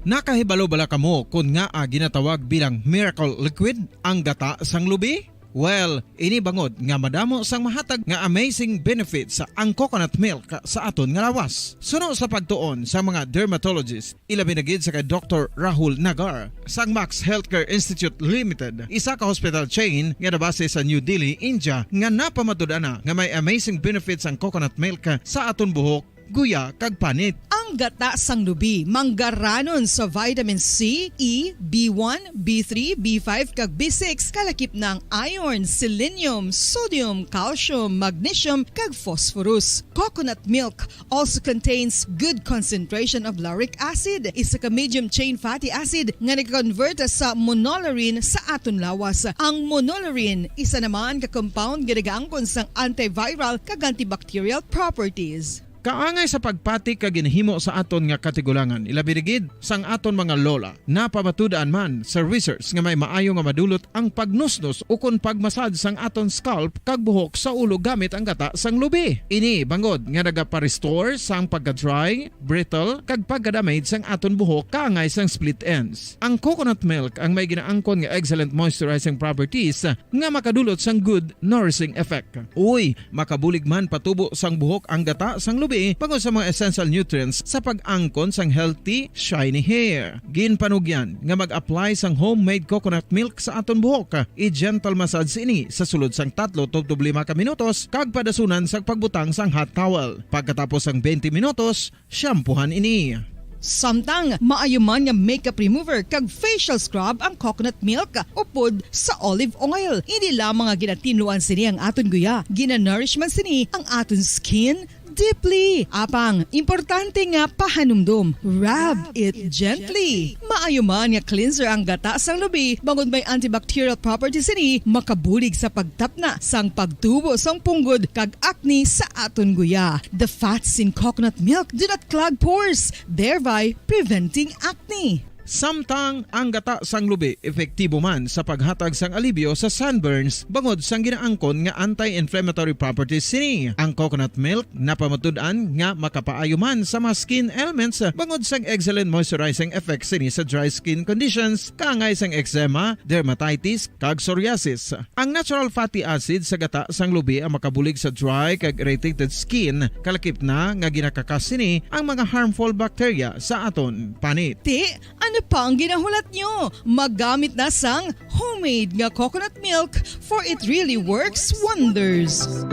Nakahibalo bala kamo kon ngaa ginatawag bilang miracle liquid ang gata sang lubi? Well, ini bangod nga madamo sang mahatag nga amazing benefits ang coconut milk sa aton nga lawas. Suno sa pagtuon sa mga dermatologist, ilabi na gid sa kay Doktor Rahul Nagar sang Max Healthcare Institute Limited, isa ka hospital chain nga nabase sa New Delhi, India, nga napamatud-an na nga may amazing benefits ang coconut milk sa aton buhok, guya, kag panit. Ang Ang gata sang lubi manggaranon sa vitamin C, E, B one, B three, B five, kag B six, kalakip na ang iron, selenium, sodium, calcium, magnesium, kag phosphorus. Coconut milk also contains good concentration of lauric acid, isa ka medium chain fatty acid nga nag-convert sa monolaurin sa aton lawas. Ang monolaurin isa naman ka compound nga nagaangkon sang antiviral kag antibacterial properties. Kaangay sa pagpati kag ginhimo sa aton nga katigulangan, ilabi na gid sang aton mga lola. Napamatud-an man sa research nga may maayo nga madulot ang pagnusnos ukon pagmasad sang aton scalp kag buhok sa ulo gamit ang gata sang lubi. Ini bangod nga nagapa-restore sang pagka-dry, brittle, kag pagka-damage sang aton buhok kaangay sang split ends. Ang coconut milk ang may ginaangkon nga excellent moisturizing properties nga makadulot sang good nourishing effect. Uy, makabulig man patubo sang buhok ang gata sang lubi bangod sa mga essential nutrients sa pag-angkon sang healthy, shiny hair. Ginpanugyan nga mag-apply sang homemade coconut milk sa aton buhok. I-gentle massage ini sa sulod sang tatlo tubtob lima ka minutos kag padasunan sang pagbutang sang hot towel. Pagkatapos sang twenty minutos, shampoohan ini. Samtang maayo man nga makeup remover kag facial scrub ang coconut milk upod sa olive oil. Hindi lamang nga ginatinluan sini ang aton guya, ginanourish man sini ang aton skin deeply. Apang, importante nga pahanumdom, rub it gently. Maayo man nga cleanser ang gata sang lubi, bangod may antibacterial properties sini, makabulig sa pagtapna sang pagtubo sang punggod kag acne sa aton guya. The fats in coconut milk do not clog pores, thereby preventing acne. Samtang ang gata sang lubi epektibo man sa paghatag sang alibyo sa sunburns bangod sang ginaangkon nga anti-inflammatory properties sini. Ang coconut milk napamatud-an nga makapaayo man sa mga skin ailments bangod sang excellent moisturizing effects sini sa dry skin conditions, kaangay sang eczema, dermatitis, kag psoriasis. Ang natural fatty acid sa gata sang lubi ang makabulig sa dry kag irritated skin, kalakip na nga ginakakas sini ang mga harmful bacteria sa aton panit. Ti, ano pa ang ginahulat nyo? Magamit na sang homemade nga coconut milk, for it really works wonders.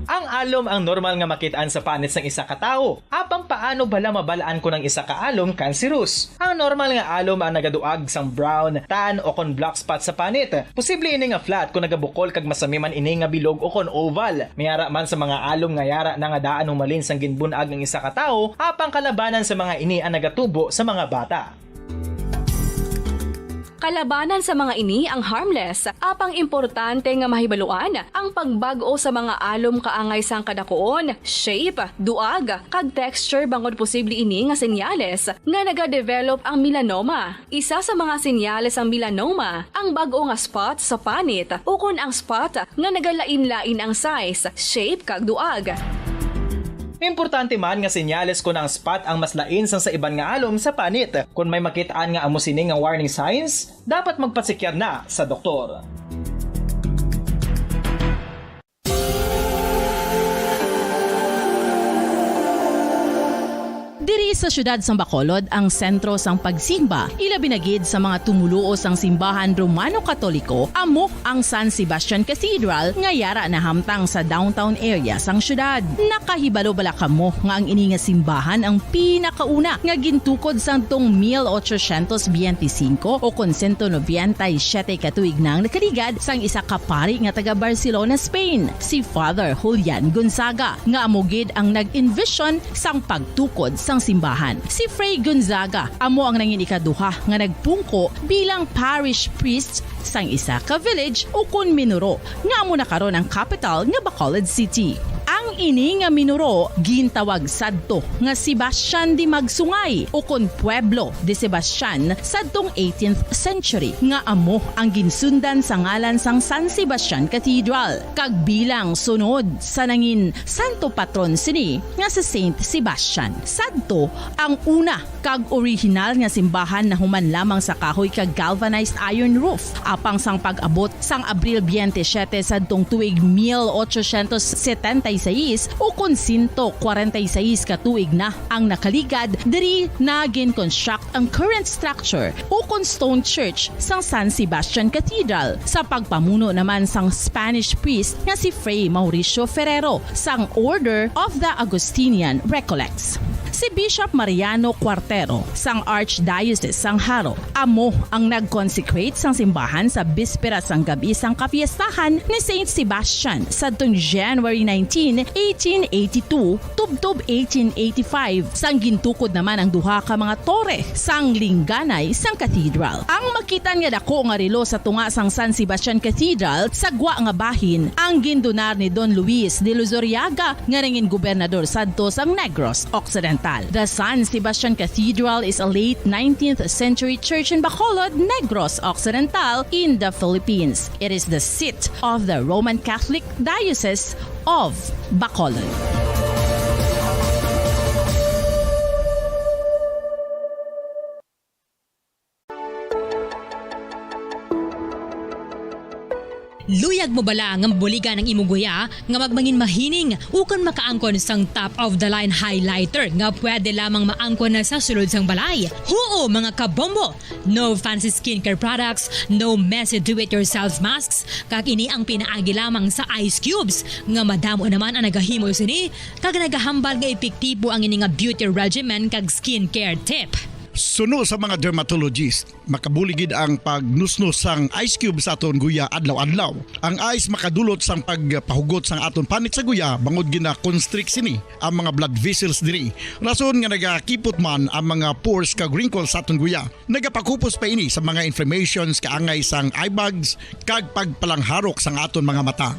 Ang alom ang normal nga makit-an sa panit sang isa ka tawo. Apang paano bala mabal-an kon ang isa ka alom kanserus? Ang normal nga alom ang nagaduag sang brown, tan, o kon black spot sa panit. Posible ini nga flat kon nagabukol kag masami man ini nga bilog o kon oval. May ara man sa mga alom nga yara na nga daan humalin sang ginbun-ag ang isa ka tawo, apang kalabanan sa mga ini ang nagatubo sa mga bata. Kalabanan sa mga ini ang harmless, apang importante nga mahibaluan ang pagbag-o sa mga alom kaangay sang kadakuon, shape, duag, kag texture, bangod posible ini nga senyales nga nagadevelop ang melanoma. Isa sa mga senyales sang melanoma ang bag-o nga spot sa panit ukon ang spot nga nagalain-lain ang size, shape, kag duag. Importante man nga senyales kon ang spot ang mas lain sang sa iban nga alom sa panit. Kon may makit-an nga amo sini nga warning signs, dapat magpatsikyar na sa doktor. Diri sa siyudad sang Bacolod ang sentro sang pagsimba, ilabi na gid sa mga tumoluo sang simbahan Romano-Katoliko, amo ang San Sebastian Cathedral nga yara nahamtang sa downtown area sang siyudad. Nakahibalo bala kamo nga ang ini nga simbahan ang pinakauna nga gintukod sadtong mil ochocientos biyente y singko o kon sento nobenta y siyete ka tuig nang nakaligad sang isa ka pari nga taga Barcelona, Spain, si Father Julian Gonzaga, nga amo gid ang nag-envision sang pagtukod sang simbahan. Si Fray Gonzaga amo ang nangin ikaduha nga nagpungko bilang parish priest sang isa ka village ukon minuro, nga amo na karon ang kapital nga Bacolod City. Ang ini nga minuro gintawag sadto nga Sebastian de Magsungay ukon Pueblo de Sebastian sadtong eighteenth century, nga amo ang ginsundan sa ngalan sang San Sebastian Cathedral, kag bilang sunod sa nangin santo patron sini nga si Saint Sebastian. Sadto ang una kag orihinal nga simbahan nahuman lamang sa kahoy kag galvanized iron roof. Apang sang pag-abot sang Abril twenty-seven sadtong tuig mil ochocientos setenta y seis, ukon sento kwarenta y seis ka tuig na ang nakaligad diri na gin-construct ang current structure ukon stone church sang San Sebastian Cathedral sa pagpamuno naman sang Spanish priest nga si Fray Mauricio Ferrero sang Order of the Augustinian Recollects. Si Bishop Mariano Cuartero sang Archdiocese sang Jaro amo ang nag-consecrate sang simbahan sa bispera sang gab-i sang kapiestahan ni Saint Sebastian sadtong January nineteen, eighteen eighty-two, tubtob eighteen eighty-five, sang gintukod naman ang duha ka mga tore sang lingganay sang cathedral. Ang makitan nga dako nga relo sa tunga sang San Sebastian Cathedral sa gwa nga bahin ang gindonar ni Don Luis de Luzuriaga nga nangin gobernador sadto sang Negros Occidental. The San Sebastian Cathedral is a late nineteenth century church in Bacolod, Negros Occidental, in the Philippines. It is the seat of the Roman Catholic Diocese of Bacolod. Luyag mo bala nga mabuligan ang imo guya nga magmangin mahining ukon makaangkon sang top of the line highlighter nga pwede lamang maangkon na sa sulod sang balay? Huo, mga kabombo! No fancy skincare products, no messy do-it-yourself masks, kag ini ang pinaagi lamang sa ice cubes nga madamo naman ang nagahimo sini kag nagahambal nga epektibo ang ini nga beauty regimen kag skincare tip. Suno sa mga dermatologist, makabulig gid ang pagnusnos sang ice cube sa aton guya adlaw-adlaw. Ang ice makadulot sang pagpahugot sang aton panit sa guya bangod gina-constrict sini ang mga blood vessels diri. Rason nga nagakipot man ang mga pores kag wrinkles sa aton guya. Nagapakupos pa ini sa mga inflammations kaangay sang eye bags kag pagpalangharok sang aton mga mata.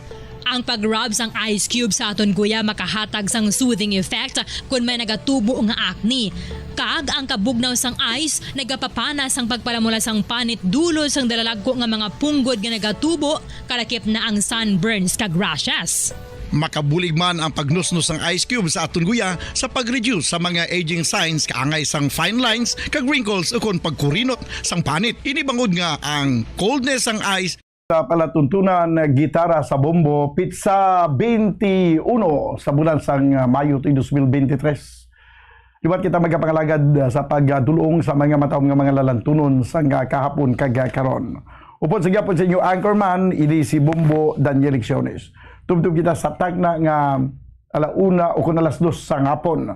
Ang pag-rub sang ice cube sa aton guya makahatag sang soothing effect kon may nagatubo nga acne. Kag ang kabugnaw sang ice nagapapana sang pagpalamula sang panit dulot sang dalalagko nga mga punggod nga nagatubo, kalakip na ang sunburns kag rashes. Makabulig man ang pagnusnos sang ice cube sa aton guya sa pag-reduce sa mga aging signs kaangay sang fine lines kag wrinkles ukon pagkurinot sang panit. Ini bangod nga ang coldness sang ice Sa palatuntunan, gitara sa bombo, pitsa twenty-one sa bulan sang, ah, Mayo tuig dos mil bente tres. Liwat kita magapangalagad, ah, sa pagdul-ong sa mga matahom nga mga lalantunon sang, ah, kahapon kag, ah, karon. Upod sa gihapon sa inyo anchorman, ini si Bombo Daniel Lecciones. Tubtob kita sa takna nga ala una o kun alas dos sa hapon.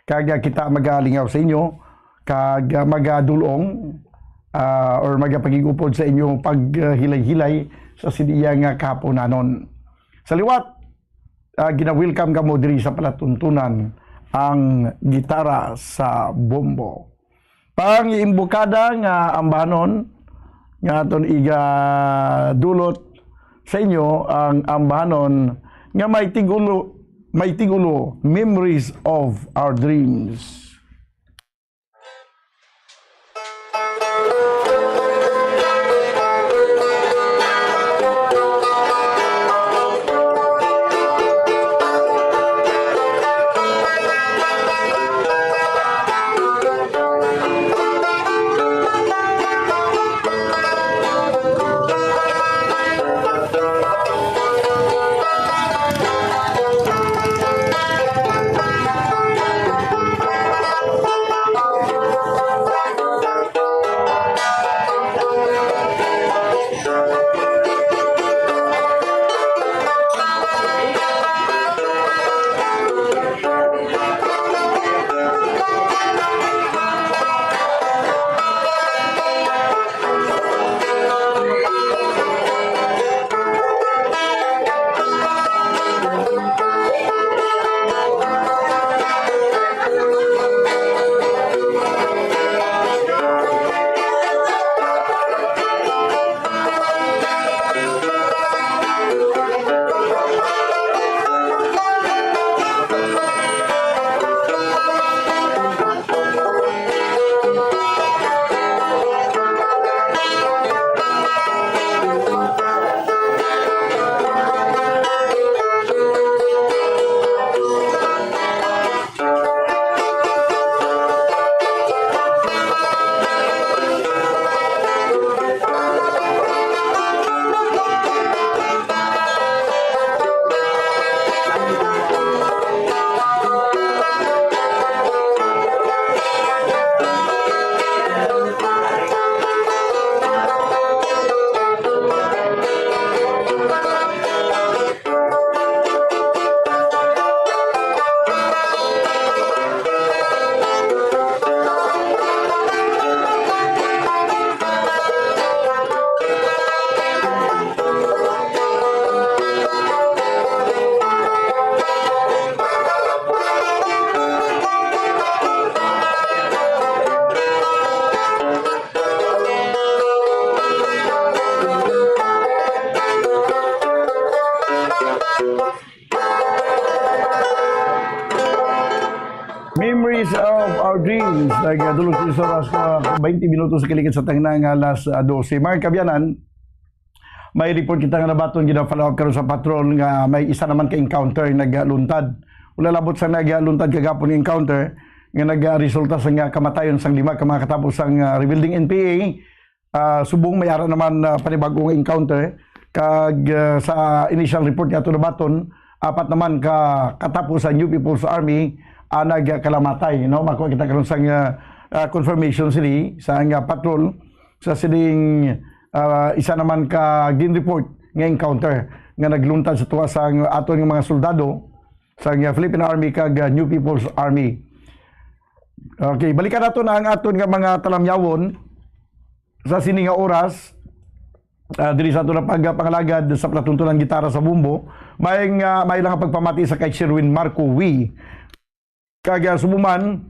Kag, ah, kita magalingaw sa inyo kag, ah, magadul-ong, ah, or magapakig-upod sa inyong paghilay-hilay sa siniya nga kahaponanon. Sa liwat, ah, gina-welcome kamo diri sa palatuntunan ang gitara sa bombo. Pangimbukada nga ambahanon nga aton igadulot sa inyo ang ambahanon nga may tigulo, may tigulo, Memories of Our Dreams. Piece of our dreams. Nagdulog sa oras ko, twenty minutos sa kaligid sa tangna nga alas, ah, dose. Mga kaabyanan, may report kita nga nabaton, gina-follow up karon sa patrol nga may isa naman ka encounter nagluntad. Wala labot sa nagluntad kagapon nga encounter nga nagresulta sa nga kamatayon sang lima ka mga katapos sang, ah, rebuilding N P A. Ah, subong may ara naman, ah, panibag-o nga encounter, kag, ah, sa initial report nga ato nabaton, apat naman ka katapos sa New People's Army ang nagkalamatay, no? Makuha kita karon sang, ah, ah, confirmation sini sa nga patrol sa sining, ah, isa naman ka gin-report nga encounter nga nagluntad sa tuwa sang aton nga mga soldado sa nga Philippine Army kag, ah, New People's Army. Okay, balikan nato na ang aton nga mga talamyawon sa sini nga oras. Ah, diri sa aton nga pagpangalagad sa palatuntunan gitara sa bumbo, may nga, may lang pagpamati sa kay Sherwin Marco Wee. Kag, ah, subo man,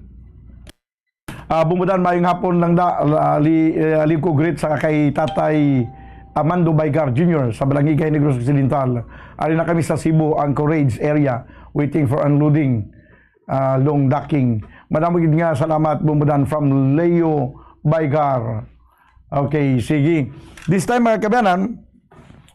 ah, bumbo dan, mayong hapon lang da, ah, li, eh, liwat ko greet sa kay Tatay Amando Baygar Junior sa Balangigay, Negros Occidental. Ari na kami sa Cebu, Anchorage area, waiting for unloading, ah, long docking. Madamo gid nga salamat, bumbo dan, from Leo Baygar. Okay, sige. This time, mga kaabyanan,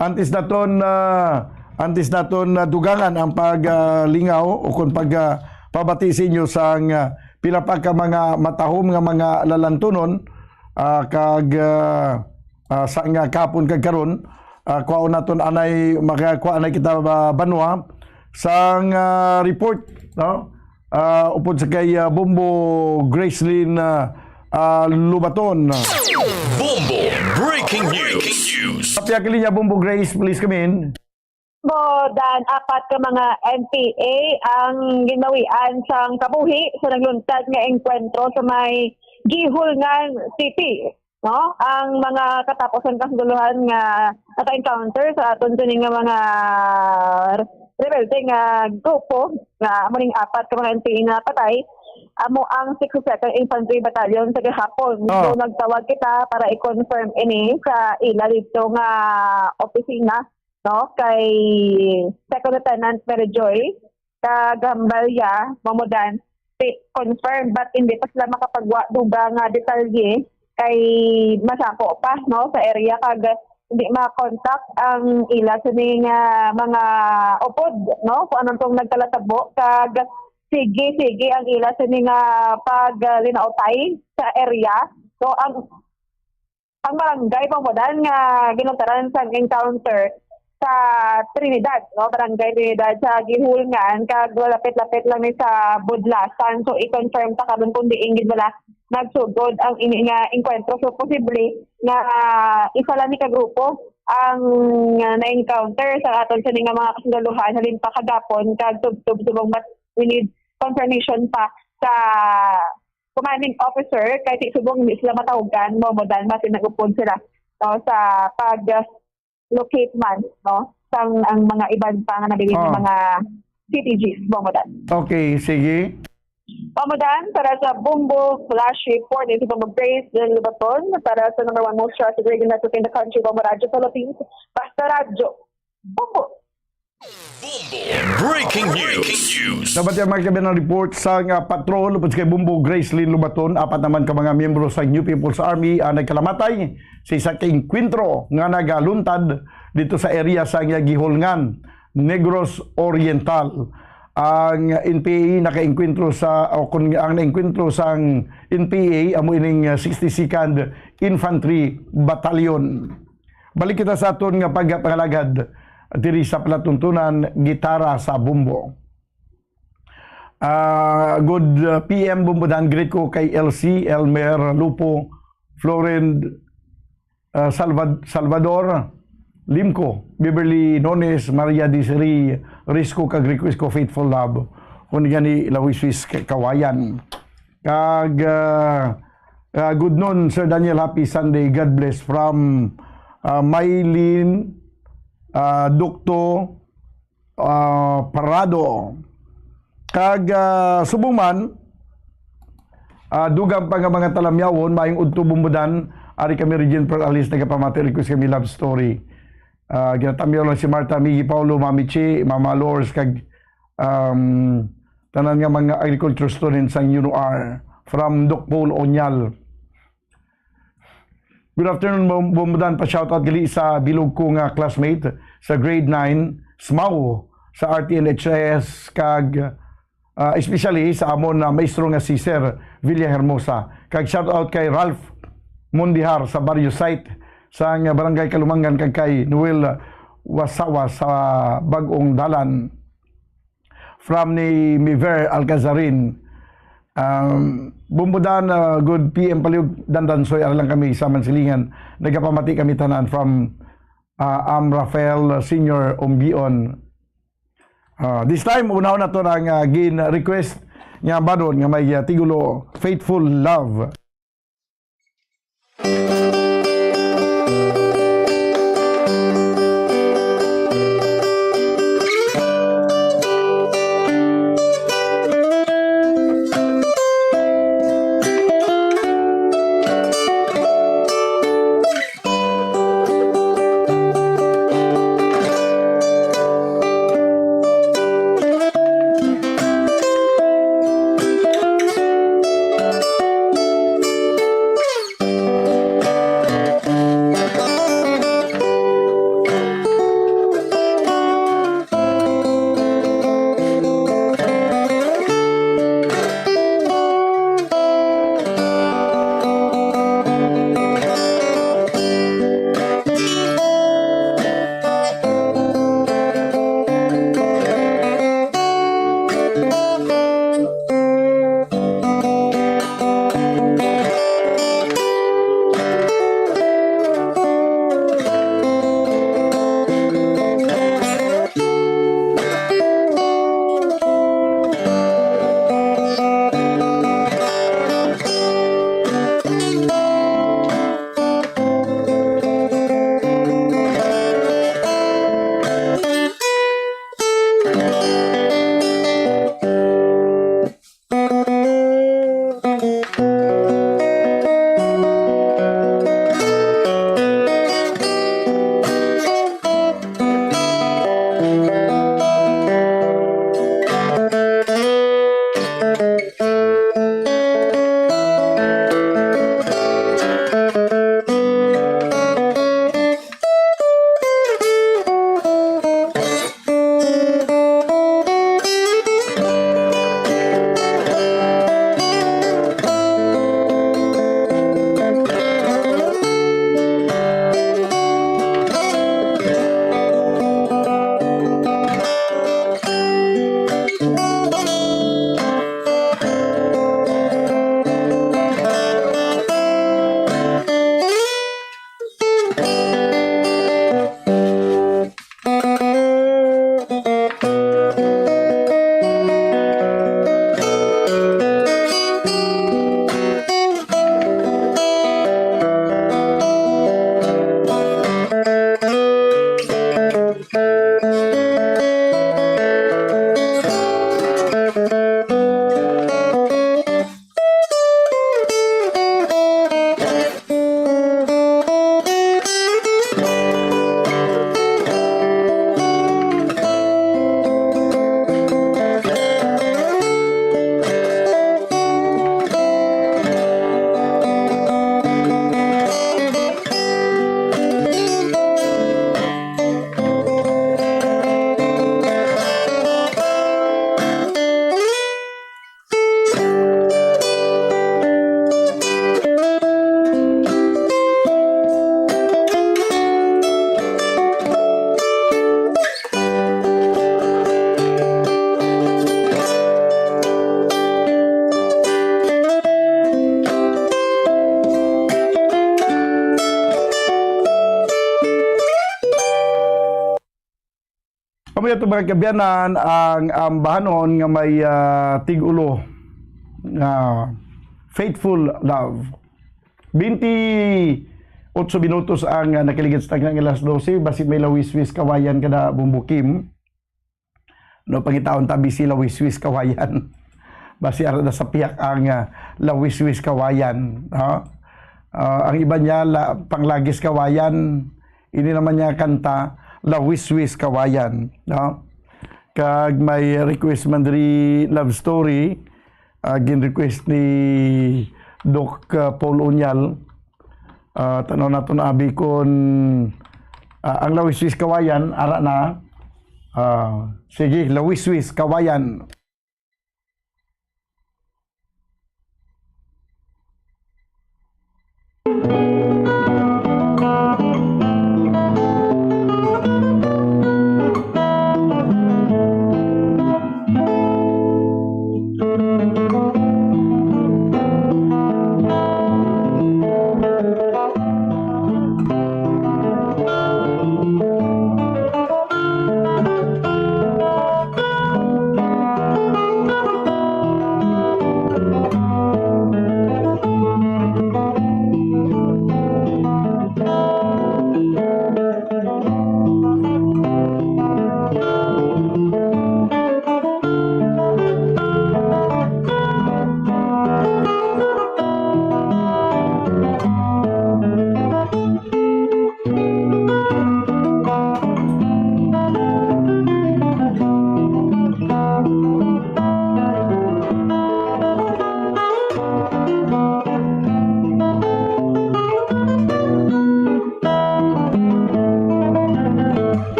antes naton, ah, antes naton, ah, dugangan ang pag, ah, lingaw o kung pag, ah, pabati sa inyo sang, ah, pila pa ka mga matahom nga mga lalantunon, ah, kag, ah, ah, sa nga kahapon kag karon, ah, kuhaon naton anay, makakuha anay kita, ah, banwa sang, ah, report, no? Ah, upod sa kay, ah, Bombo Gracelyn, ah, ah, Lubaton. Bombo Breaking News. Sa pihak linya, Bombo Grace, please come in. Mo dan apat ka mga N P A ang ginbawian sang kabuhi sa nagluntad nga engkwentro sa may Guihulngan City, no? Ang mga katapusan kasundalohan nga naka-encounter sa aton sini nga mga rebelde nga grupo, nga amo ning apat ka mga N P A na patay, amo ang sixty-second Infantry Battalion sa gahapon. Oh. So, nagtawag kita para i-confirm ini sa ila dito nga opisina, no, kay Second Lieutenant Mary Joy Cagambalia Mamudan. Ti-, confirm, but hindi pa sila makapagwa dugang nga detalye kay masako pa, no, sa area, kag hindi ma-contact ang ila sini nga mga upod, no, kung anong tong nagkalatabo, kag sige, sige ang ila sini nga paglinautay sa area. So, ang ang barangay, Bombo Dan, nga ginluntaran sang encounter sa Trinidad, no? Barangay Trinidad sa Guihulngan, kag lapit-lapit lang ni sa Budlasan. So, i-confirm ta karon kung diin gid bala nagsugod ang ini nga engkwentro. So, posible nga, ah, isa lang ni ka grupo ang, ah, na-encounter sa aton sini nga mga kasundalohan halin pa kagapon kag tubtob subong, but we need confirmation pa sa commanding officer, kay ti subong hindi sila matawagan, Bombo Dan, basi nag-upod sila, no, sa pag-locate man, no, sang ang mga iban pa nga nabilin nga Oh. mga C T Gs, Bombo Dan. Okay, sige. Bombo Dan, para sa Bombo Flash Report, ito Bombo Grace Del Baton, para sa number one most trusted radio network in the country, Bombo Radyo Philippines, basta radyo, Bombo. Bombo Breaking News. Dapat yung mga kabilang report sa nga patrol, upod sa kay Bombo Gracelyn Lubaton, apat naman ka mga miyembro sa New People's Army ang nagkalamatay sa isa ka engkwentro nga nagaluntad dito sa area sa nga Guihulngan, Negros Oriental. Ang N P A nakaengkwentro sa, o kung ang naengkwentro sang N P A, amo ining, uh, sixty-second Infantry Battalion. Balik kita sa aton nga pagpangalagad diri sa palatuntunan, gitara sa bumbo. Ah, good, uh, P M Bombo Dan, greet ko kay L C, Elmer, Lupo, Floren, uh, Salvad-, Salvador, Limco, Beverly Nones, Maria Desiree, Risco, kag request ko Faithful Love. Kung gani, Lawiswis, Ka-, Kawayan. Kag, ah, ah, good noon, Sir Daniel. Happy Sunday. God bless. From, ah, Mylene, ah, Doctor, ah, Parado. Kag, ah, subong man, ah, dugang pa nga mga talamyawon, maayong udto, Bombo Dan. Ari kami, Regine Perales, nagapamati, request kami love story. Ah, ginatamyaw lang si Martha, Miggy, Paulo, Mami Chi, Mama Lors, kag, um, tanan nga mga agriculture students sang UNOR, from Doc Paul Onyal. Good afternoon, Bom-, Bombodan. Pa-shoutout gali sa bilog ko nga classmate sa grade nine, S M A W, sa R T N H S, kag, ah, especially sa amon na maestro nga si Sir Villahermosa. Kag shoutout kay Ralph Mondihar sa Barrio Site, sa nga Barangay Kalumangan, kag kay Noel Wasawa sa Bag-ong Dalan. From ni Miver Alcazarin. Um, Bumbudan, uh, good P M Palihog, Dandansoy, ara lang kami sa Mansilingan. Nagapamati kami tanan from, uh, Am Rafael Senior Umbion. Uh, this time, unahon nato ang, uh, gin-request nga banon nga may, uh, tigulo, Faithful Love. Amo yato, mga kaabyanan, ang, ang bahanon nga may, ah, tig-ulo nga Faithful Love. Twenty-eight minutos ang, ah, nakaligid sa tagna nga alas dose, basi may lawiswis kawayan ka na, Bumbukim. No, pangitaon ta, bisi lawiswis kawayan. Basi ara na sa pihak ang, ah, lawiswis kawayan, no? Ah, ang iba niya, la-, panglagis kawayan. Ini naman niya kanta, lawiswis kawayan, no? Kag may request man diri, love story, ah, gin-request ni Doc, ah, Paul Unyal. Ah, tanaw naton abi kon, ah, ang Lawiswis Kawayan, ara na. Ah, sige, Lawiswis Kawayan.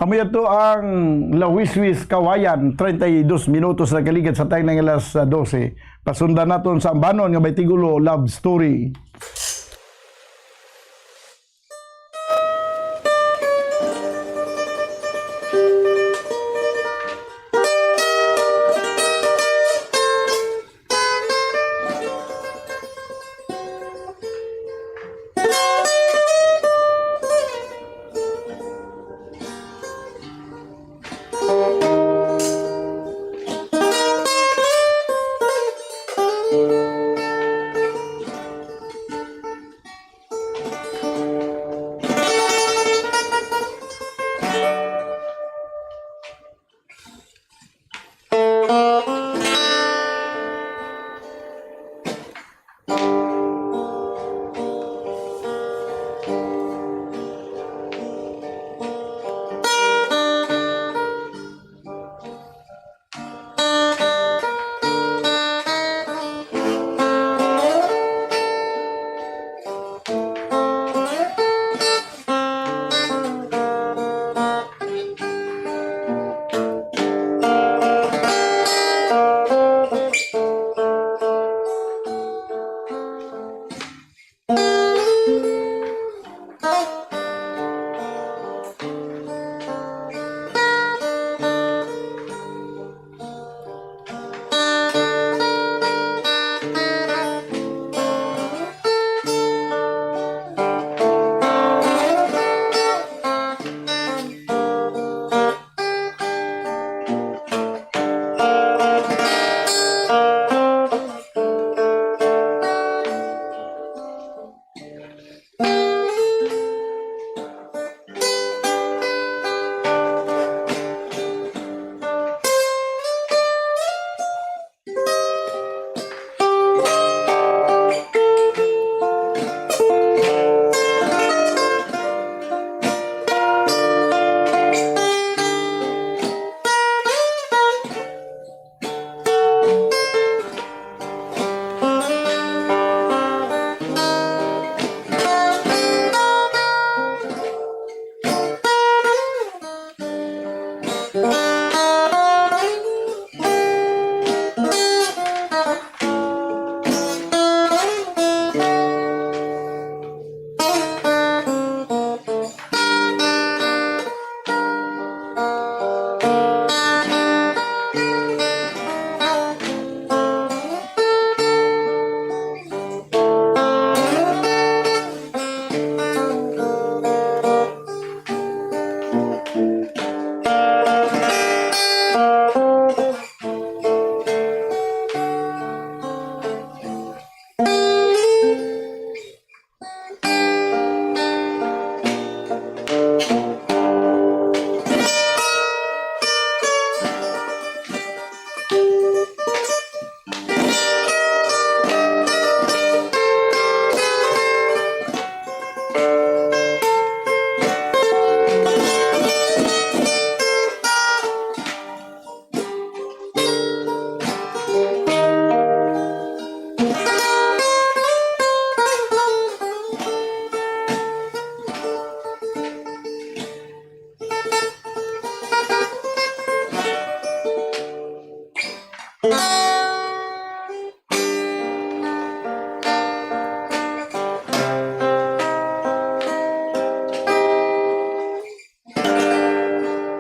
Amo yato ang Lawiswis Kawayan, treinta y dos minutos na kaligad sa time ng alas dose. Pasundan naton sa ambanon nga may tigulo, love story.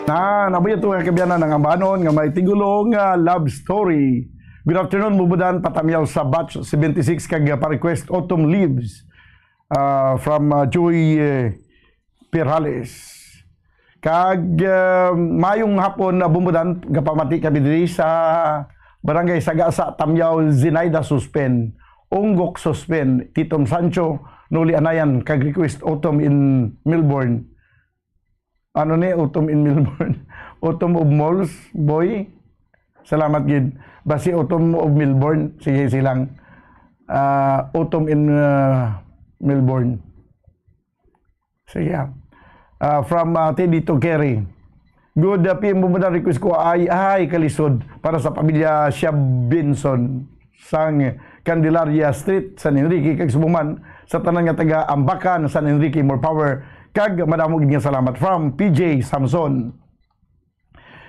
Na, nabuya to nga kabyanan ang ambanon nga may tigulo nga love story. Good afternoon, Bumbudan, patamyaw sa batch seventy-six kag pa-request Autumn Leaves, ah, from, ah, Joy, eh, Perales. Kag, ah, mayong hapon na, Bumbudan, gapamati kami diri sa Barangay Sagasa, Tamyaw, Zinaida Suspen, Unggok Suspen, Titom Sancho, Noli Anayan, kag request Autumn in Melbourne. Ano ni, Autumn in Melbourne? Autumn of Malls, boy. Salamat gid. Basi Autumn of Melbourne. Sige, silang. Ah, Autumn in, ah, Melbourne. Sige, ah. Ah, from, ah, Teddy to Kerry. Good, ah, P M Bumbudan, request ko ay, ay, kalisod para sa pamilya Siabinson sang Candelaria Street, San Enrique, kag subong man sa tanan nga taga Ambacan, San Enrique, more power, kag madamo gid nga salamat. From P J Samson.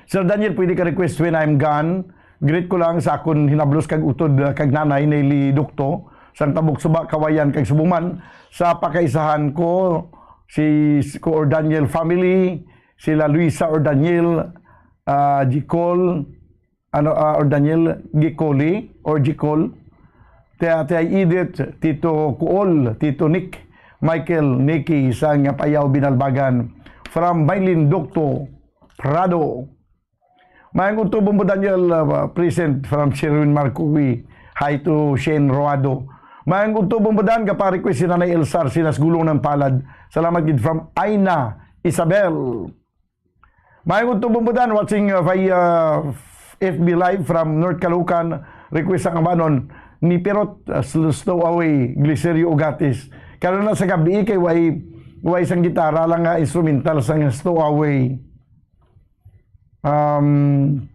Sir Daniel, pwede ka request When I'm Gone? Greet ko lang sa akon hinablos kag utod, uh, kag nanay ni Li Dokto, sang Tabok Suba, Kawayan, kag subong man sa pakaisahan ko, si, si ko Ordaniel family, sila Luisa Ordaniel, ah, Jicol, ano, ah, Ordaniel Gicoli or Jicol, Tia, Tia Edith, Tito Kuol, Tito Nick, Michael, Nicky, sang Payaw, Binalbagan, from Mylene Docto Prado. Mayang udto, Bombo Daniel, uh, present from Sherwin Marcoy. Hi to Shane Roado. Mayang udto, Bombo Dan, gapa-request si Nanay Elsa Arsinas, Gulong ng Palad. Salamat gid from Aina Isabel. Mayang udto, Bombo Dan, watching, uh, via F B Live from North Caloocan. Request ang amanon ni Pirot, uh, Sl-, Stowaway, Glicerio Ugatis. Karon na sa gabi, kay way, way sang gitara lang nga instrumental sang Stowaway. Um,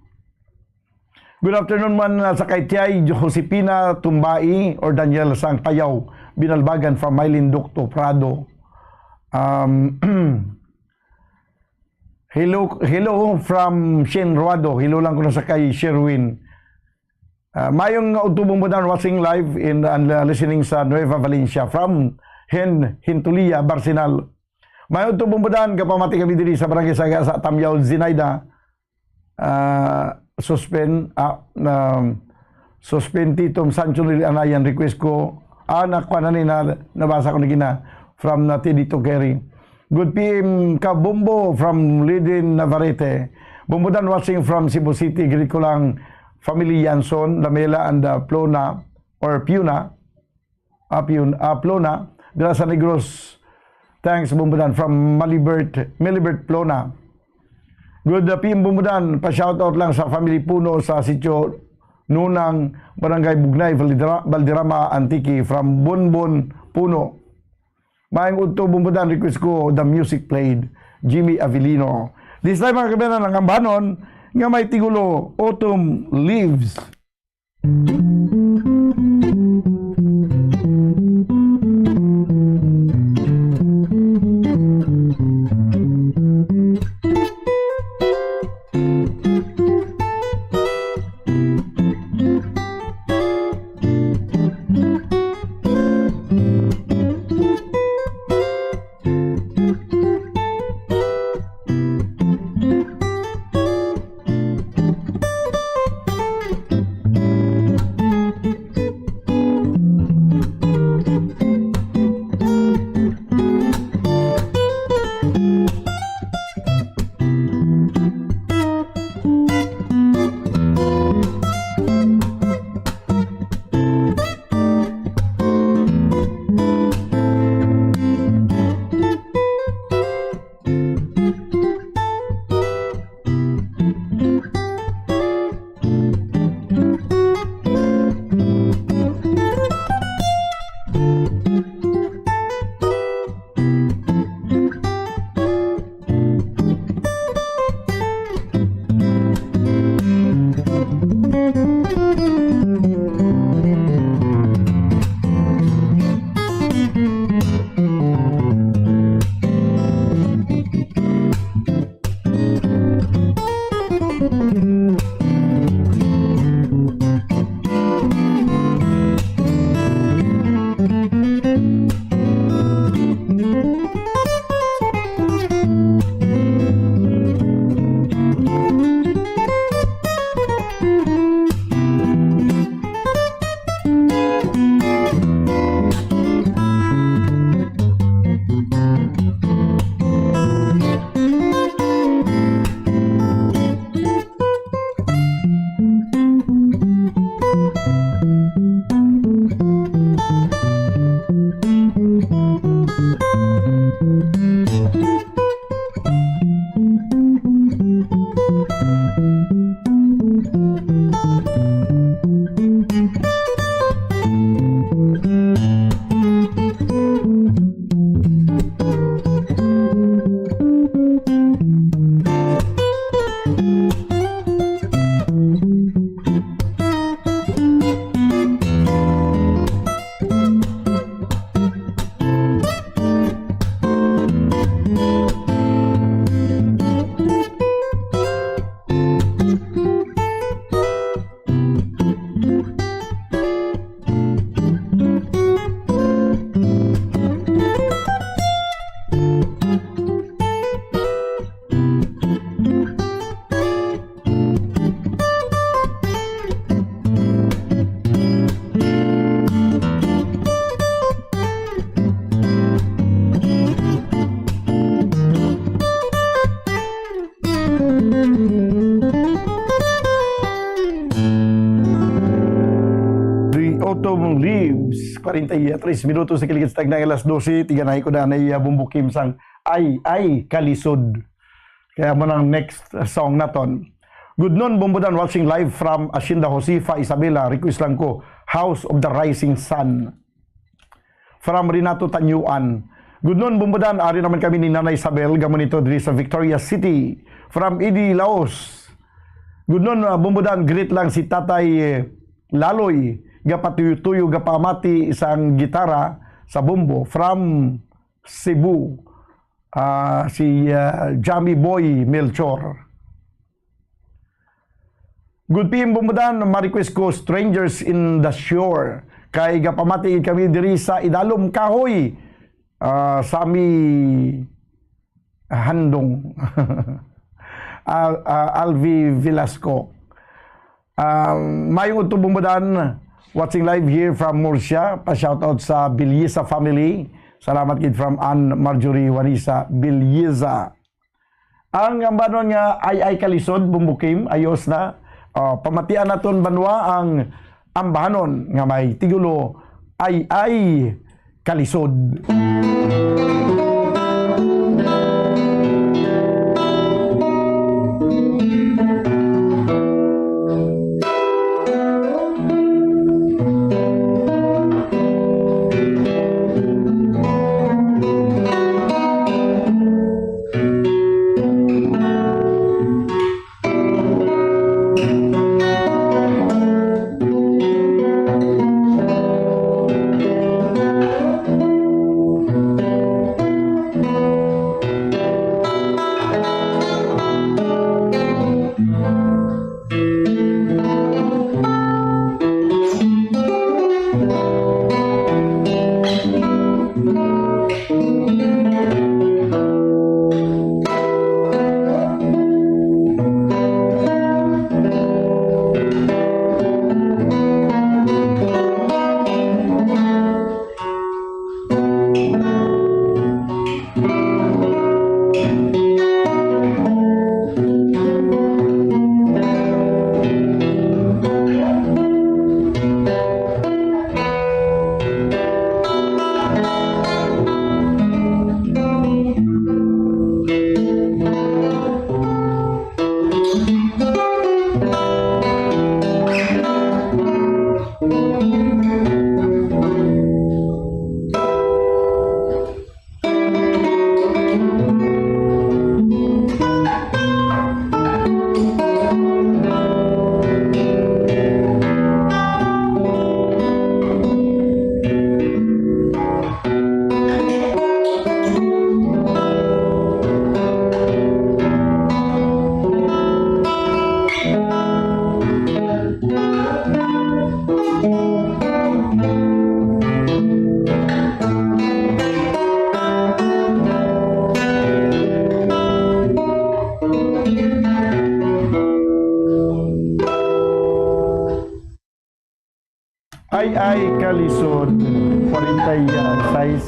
good afternoon man, uh, sa kay Tiay Josepina Tumbai or Daniel Sang Payaw, Binalbagan from Mylene Docto Prado. Um, hello, hello from Shane Ruado. Hello lang ko na sa kay Sherwin. Ah, mayong udto, Bombo Dan, watching live in, and, uh, listening sa Nueva Valencia from Hen Hintulia, Barcinal. Mayong udto, Bombo Dan, gapamati kami diri sa Barangay Saga sa Tamyaw, Zinaida. Ah, suspend, ah, na, suspend Titom Sancho Lil Anayan, request ko. Ah, nakuha na ni na, nabasa ko na gina from Nati Dito Kerry. Good P M ka, Bombo, from Lidin Navarrete. Bombo Dan watching from Cebu City, greet ko lang family Yanson, Lamela, and, uh, Plona, or Piuna. Ah, Piun-, ah, Plona, dira sa Negros. Thanks, Bombo Dan, from Malibert, Milibert Plona. Good, uh, P M Bombo Dan, pa-shoutout lang sa family Puno sa Sitio Nunang, Barangay Bugnay, Validra-, Valderrama, Antique, from Bonbon Puno. Maayong udto, Bombo Dan, request ko, The Music Played, Jimmy Avellino. This time, mga kabayan, ang ambanon nga may tigulo, Autumn Leaves. The Autumn Leaves, kwarenta y tres minutos sa kiligid sa tagna nga alas dose, tiganay ko na na iya Bumbo Kim sang Ay Ay Kalisod. Kaya mo nang next song naton. Good noon, Bumbo Dan, watching live from Hacienda Josefa, Isabela. Request lang ko, House of the Rising Sun. From Renato Tanyuan. Good noon, Bumbo Dan. Ari naman kami ni Nanay Isabel, gamon ito diri sa Victoria City. From Idi, Laos. Good noon, uh, Bumbo Dan. Greet lang si Tatay, eh, Laloy. Gapatuyo-tuyo, gapamati sang gitara sa bumbo. From Cebu, ah, si, ah, Jammy Boy Melchor. Good P M, Bumbo Dan, ma-request ko Strangers in the Shore. Kay gapamati gid kami diri sa Idalom Kahoy, ah, sa mi handong. Ah, ah, Alvi Velasco. Um, mayong udto, Bumbo Dan. Watching live here from Murcia. Pa-shoutout sa Bilyesa family. Salamat gid from Ann Marjorie Juanisa Bilyesa. Ang ambanon nga Ay Ay Kalisod, Bumbo Kim, ayos na. Oh, pamatian naton banwa ang ambahanon nga may titulo Ay Ay Kalisod. Ay, ay, kalisod. Kwarenta y seis.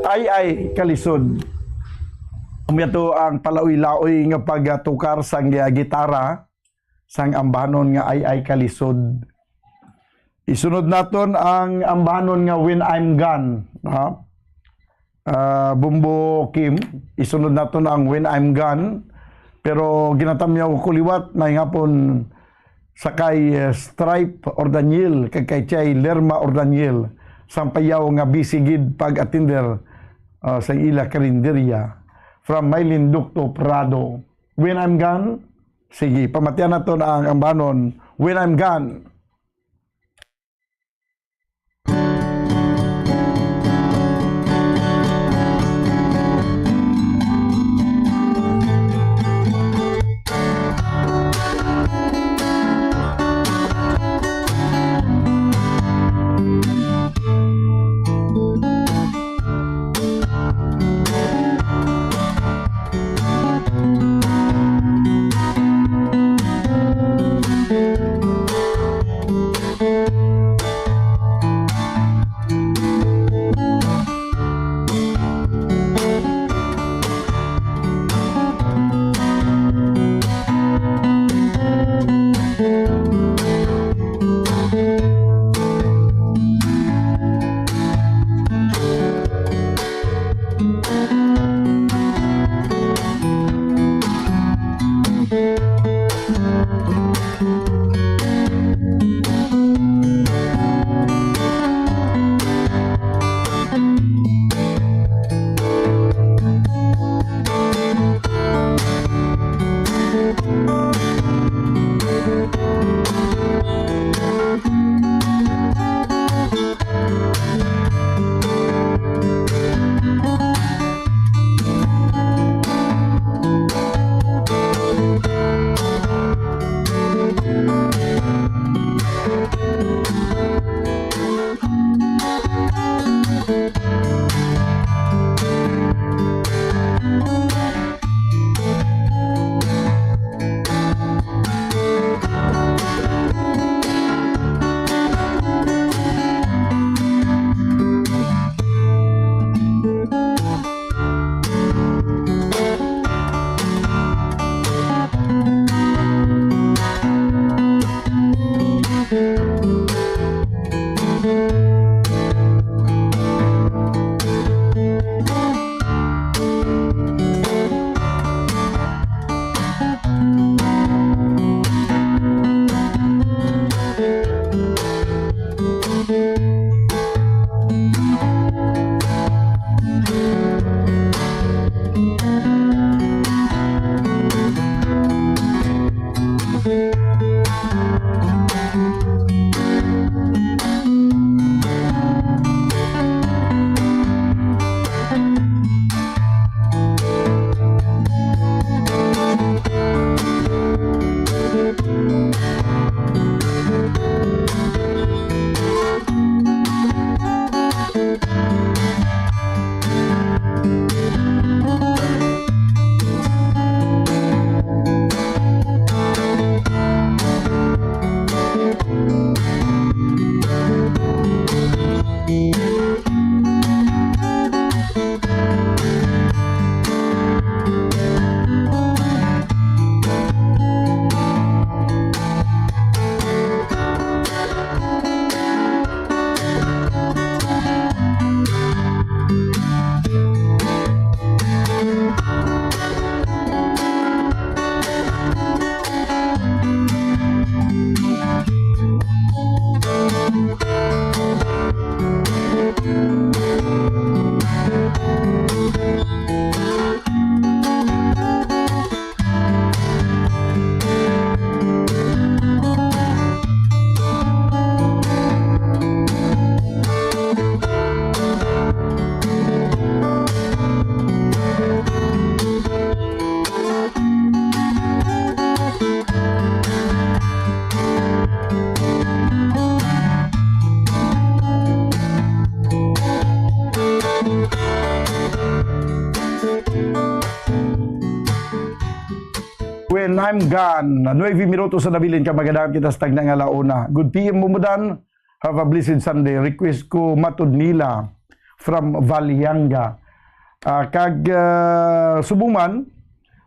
Ay, ay, kalisod. Amo to ang palaoy-laoy nga pagtukar sang, ah, gitara sang ambahanon nga Ay, ay, kalisod. Isunod naton ang ambahanon nga When I'm Gone, ha? Ah, Bumbo Kim, isunod naton ang When I'm Gone. Pero ginatamyaw ko liwat, may hapon sa kay, eh, Stripe Ordaniel, kag kay Chay Lerma Ordaniel, sang payaw nga busy gid pag-atinder, ah, sa ila karinderya. From Mylene Docto Prado. When I'm Gone, sige, pamatian naton ang ambahanon, When I'm Gone. When I'm gone, nuebe minutos na nabilin ka, magadagan kita sa tagna nga launa. Good P M, Bumbudan. Have a blessed Sunday. Request ko Matod Nila from Valianga. Ah, kag, ah, subong man,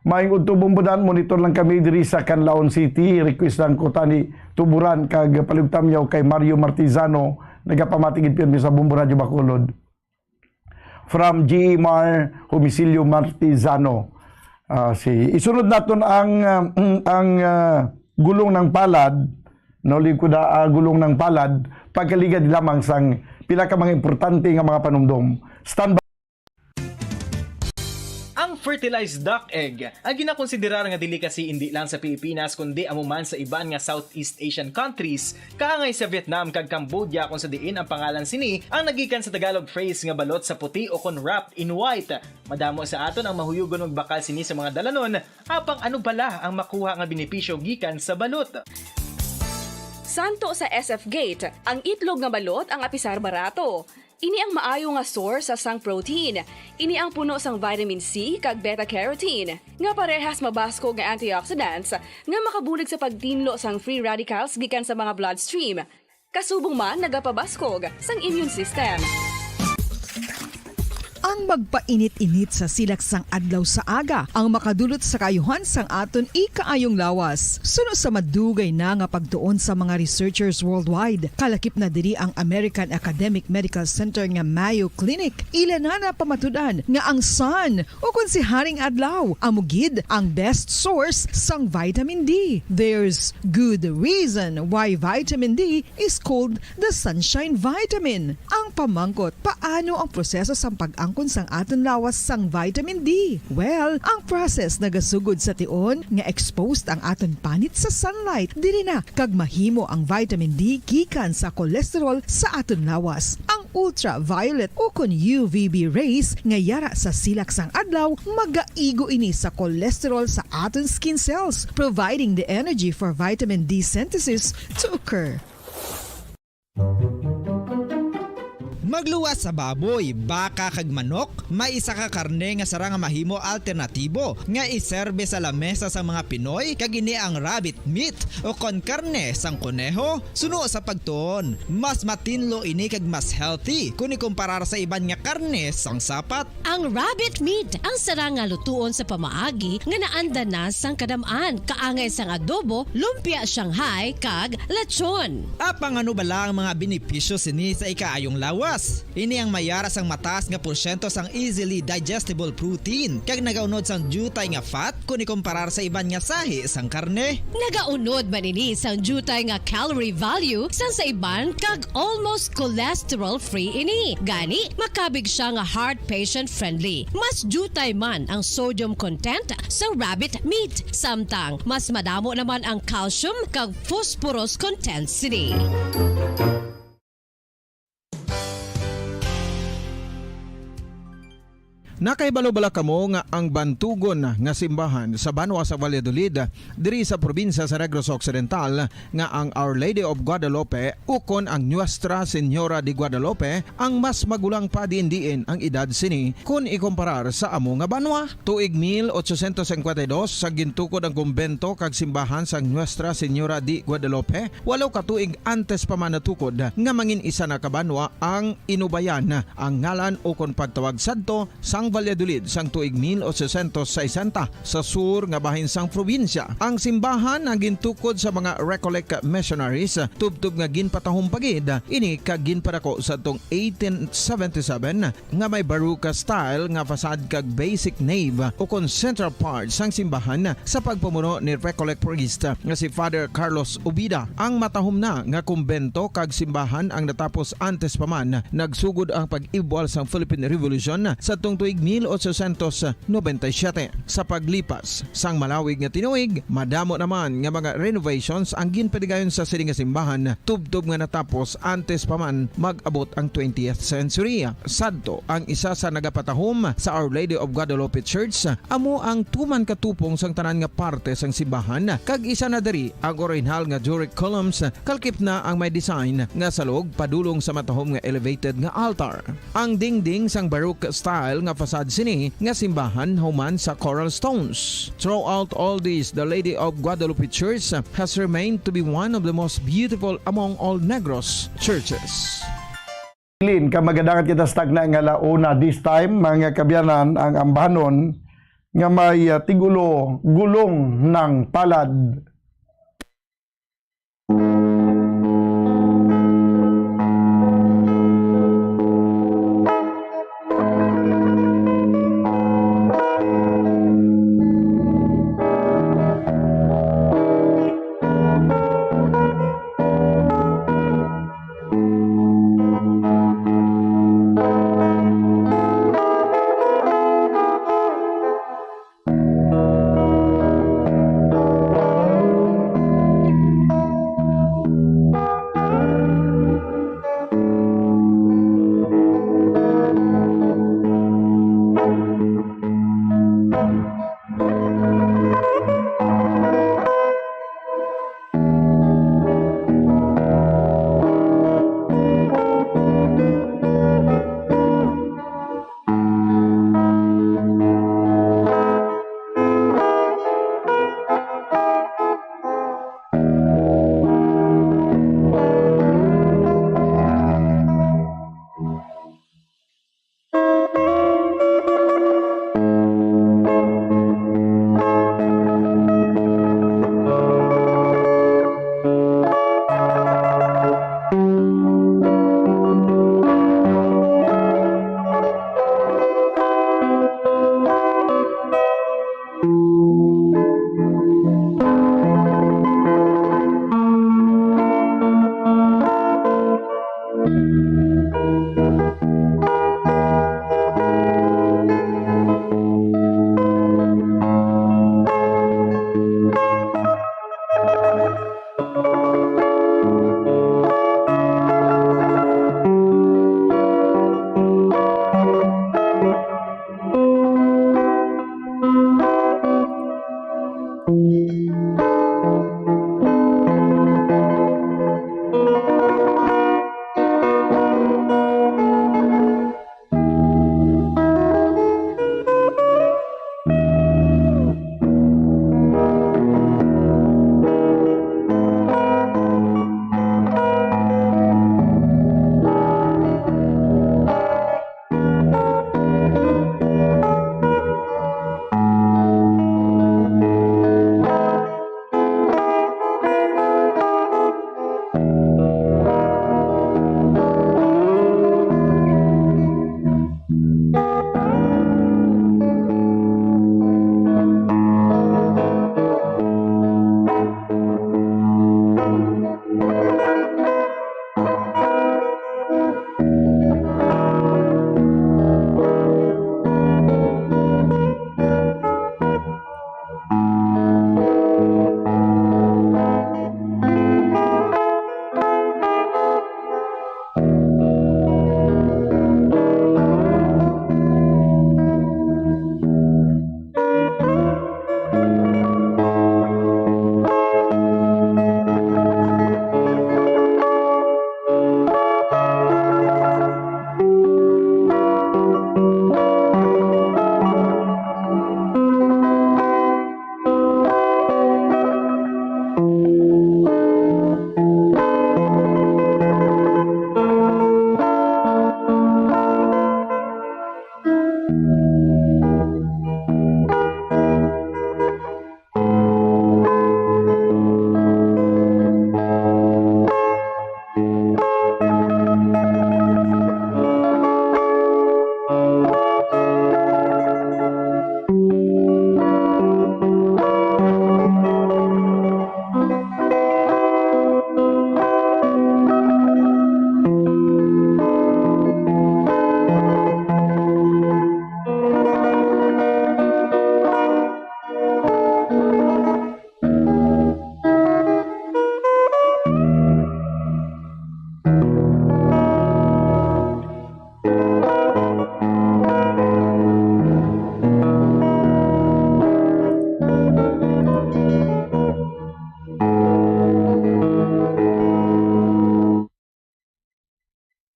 maayong udto, Bumbudan, monitor lang kami diri sa Canlaon City. Request lang ko tani Tuburan kag Palibot Tamyaw kay Mario Martizano, nagapamati gid pirmi sa Bombo Radyo Bacolod. From G M R Homicilio Martizano. Ah, si, isunod naton ang, ah, mm, ang, ah, gulong ng palad, no, lingkod, ah, gulong ng palad, pagkaligad lamang sang pila ka mga importante nga mga panumdom. Stand by. Ang fertilized duck egg ang ginakonsiderar nga delicacy indi lang sa Pilipinas, kundi amo man sa iban nga Southeast Asian countries, kaangay sa Vietnam kag Cambodia, kung sa diin ang pangalan sini ang nagikan sa Tagalog phrase nga balot sa puti o kon wrapped in white. Madamo sa aton ang mahuyugon magbakal sini sa mga dalanon, apang ano bala ang makuha nga benepisyo gikan sa balot? Santo sa S F Gate, ang itlog nga balot ang apisar barato. Ini ang maayo nga source sa sang protein. Ini ang puno sang vitamin C kag beta carotene, nga parehas mabaskog nga antioxidants nga makabulig sa pagtinlo sang free radicals gikan sa mga bloodstream. Kasubong man nagapabaskog sang immune system. Ang magpainit-init sa silak sang adlaw sa aga ang makadulot sa kaayuhan sang aton ikaayong lawas. Suno sa madugay na nga pagtuon sa mga researchers worldwide, kalakip na diri ang American Academic Medical Center nga Mayo Clinic, ila na napamatud-an nga ang sun, o kon si Haring Adlaw, amo gid ang best source sang vitamin D. There's good reason why vitamin D is called the sunshine vitamin. Ang pamangkot, paano ang proseso sang pag-angkon sang aton lawas sang vitamin D? Well, ang process nagasugod sa tion nga exposed ang aton panit sa sunlight. Diri na kag mahimo ang vitamin D gikan sa cholesterol sa aton lawas. Ang ultraviolet o kon U V B rays nga yara sa silak sang adlaw magaigo ini sa cholesterol sa aton skin cells, providing the energy for vitamin D synthesis to occur. Magluwas sa baboy, baka, kag manok, may isa ka karne nga sarang nga mahimo alternatibo nga iserbe sa lamesa sang mga Pinoy, kag ini ang rabbit meat o kon karne sang koneho. Suno sa pagtuon, mas matinlo ini kag mas healthy kon ikumparar sa iban nga karne sang sapat. Ang rabbit meat ang sarang nga lutuon sa pamaagi nga naanda na sang kadam-an, kaangay sang adobo, lumpia Shanghai, kag lechon. Apang ano bala ang mga benepisyo sini sa ikaayong lawas? Ini ang mayara sang mataas nga porsyento sang easily digestible protein, kag nagaunod sang diutay nga fat kon ikumparar sa iban nga sahi sang karne. Nagaunod man ini sang diutay nga calorie value sang sa iban, kag almost cholesterol-free ini. Gani, makabig sia nga heart patient-friendly. Mas diutay man ang sodium content sa rabbit meat, samtang mas madamo naman ang calcium kag phosphorus content sini. Nakahibalo bala kamo nga ang bantugon nga simbahan sa banwa sa Valladolid, diri sa probinsya sa Negros Occidental, nga ang Our Lady of Guadalupe ukon ang Nuestra Señora de Guadalupe ang mas magulang pa diin-diin ang edad sini kon ikumparar sa amo nga banwa? Tuig mil ochocientos cincuenta y dos, sa gintukod ang kumbento kag simbahan sang Nuestra Señora de Guadalupe, walo ka tuig antes pa man natukod nga mangin isa na ka banwa ang Inubayan, ang ngalan ukon pagtawag sadto sang Valladolid sang tuig mil ochocientos sesenta, sa sur nga bahin sang probinsya. Ang simbahan ang gintukod sa mga Recollect missionaries, tubtob nga ginpatahom pa gid ini kag ginpadako sadtong eighteen seventy-seven, nga may Baroque style nga facade kag basic nave ukon central part sang simbahan sa pagpamuno ni Recollect priest nga si Father Carlos Ubida. Ang matahom na nga kumbento kag simbahan ang natapos antes pa man nagsugod ang pag-ibwal sang Philippine Revolution sadtong tuig mil ochocientos noventa y siete. Sa paglipas sang malawig nga tinuig, madamo naman nga mga renovations ang ginpadigayon sa sini nga simbahan, tubtob nga natapos antes pa man mag-abot ang twentieth century. Sadto, ang isa sa nagapatahom sa Our Lady of Guadalupe Church amo ang tuman ka tupong sang tanan nga parte sang simbahan, kag isa na diri ang orihinal nga Doric columns, kalkip na ang may design nga salog padulong sa matahom nga elevated nga altar. Ang dingding sang Baroque style nga facade sini nga simbahan human sa coral stones. Throughout all this, the Lady of Guadalupe Church has remained to be one of the most beautiful among all Negros churches. Lin, ka magadangat kita sa tagna nga launa. This time, mga kabyanan, ang ambahanon nga may, ah, tigulo, Gulong ng Palad.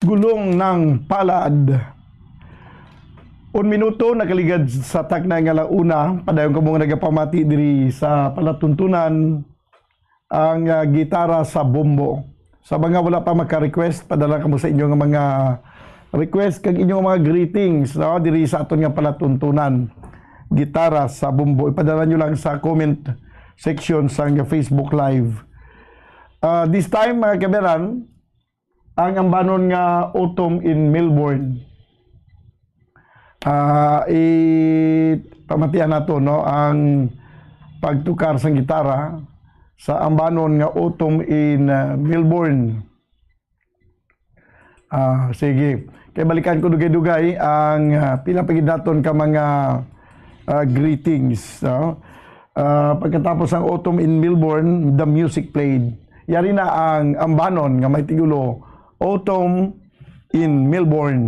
Gulong ng Palad. Un minuto nakaligad sa takna nga ala una, padayon kamo nga nagapamati diri sa palatuntunan ang, ah, gitara sa bombo. Sa mga wala pa maka-request, padala kamo sa inyo nga mga request kag inyong mga greetings, no, diri sa aton nga palatuntunan, gitara sa bombo. Ipadala nyo lang sa comment section sa Facebook Live. Ah, this time, mga kaberan, ang ambanon nga Autumn in Melbourne. Ah, i-, pamatian nato, no, ang pagtukar sang gitara sa ambanon nga Autumn in, ah, Melbourne. Ah, sige. Kay balikan ko dugay-dugay ang, ah, pila pa gid naton ka mga, ah, greetings, no? Ah, pagkatapos ang Autumn in Melbourne, the music played. Yari na ang ambanon nga may tigulo, Autumn in Melbourne.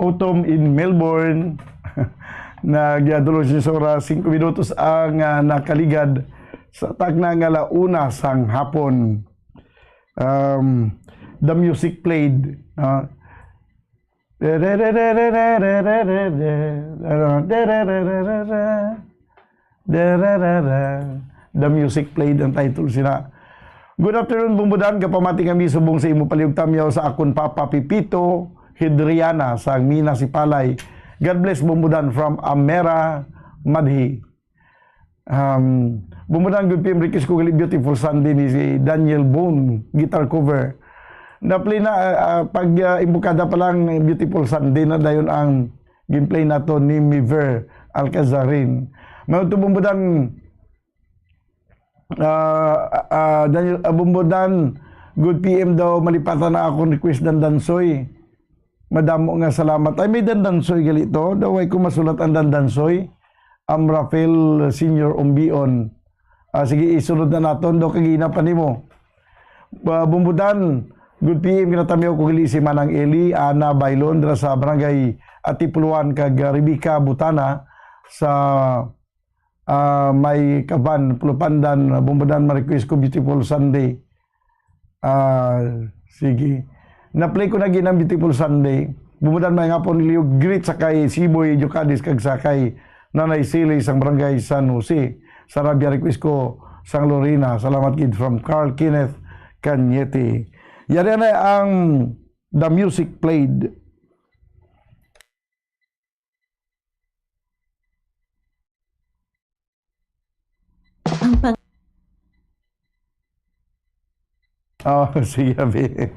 Autumn in Melbourne. Nagyadto lang siya sa oras, singko minutos ang, ah, nakaligad sa takna nga ala una sang hapon. Um, the music played, ah, ano, Dararara. The Music Played ang title sina. Good afternoon, Bumbudan. Kapamati kami subong sa imo palihog tamyaw sa akon papa Pipito Hidriana sa Mina Sipalay. God bless, Bumbudan, from Amera Madhi. Um, Bumbudan, good P M request ko gali Beautiful Sunday ni si Daniel Boone, guitar cover. Na-play na, ah, ah, pag, ah, imbukada pa lang, Beautiful Sunday na dayon ang gin-play nato ni Miver Alcazarin. Mao to, Bumbudan, ah, ah, Daniel, ah, Bumbudan, Good P M daw, malipatan na akong request, Dandansoy. Madamo nga salamat. Ay, may Dandansoy gali to. Daw ay ko masulat ang Dandansoy. Am Rafael Senior Umbion. Ah, sige, isunod na naton. Daw kagina pa nimo. Ba, Bumbudan, good P M, kinatamiw ko gali si Manang Eli, Ana Bailon, dira sa Barangay Atipuluan, kag Rebecca Butana sa, ah, may Kaban, Pulupandan, Bumbudan, ma-request ko Beautiful Sunday. Ah, sige. Na-play ko na gid ang Beautiful Sunday. Bumbudan, may nga po niliw, greet sa kay Siboy Jocadis kag sa kay Nanay Sili sang Barangay San Jose. Sa Rabia, request ko sang Lorena. Salamat gid, from Carl Kenneth Cañete. Yari na ang The Music Played. Ang pang- Oh, sige, abi.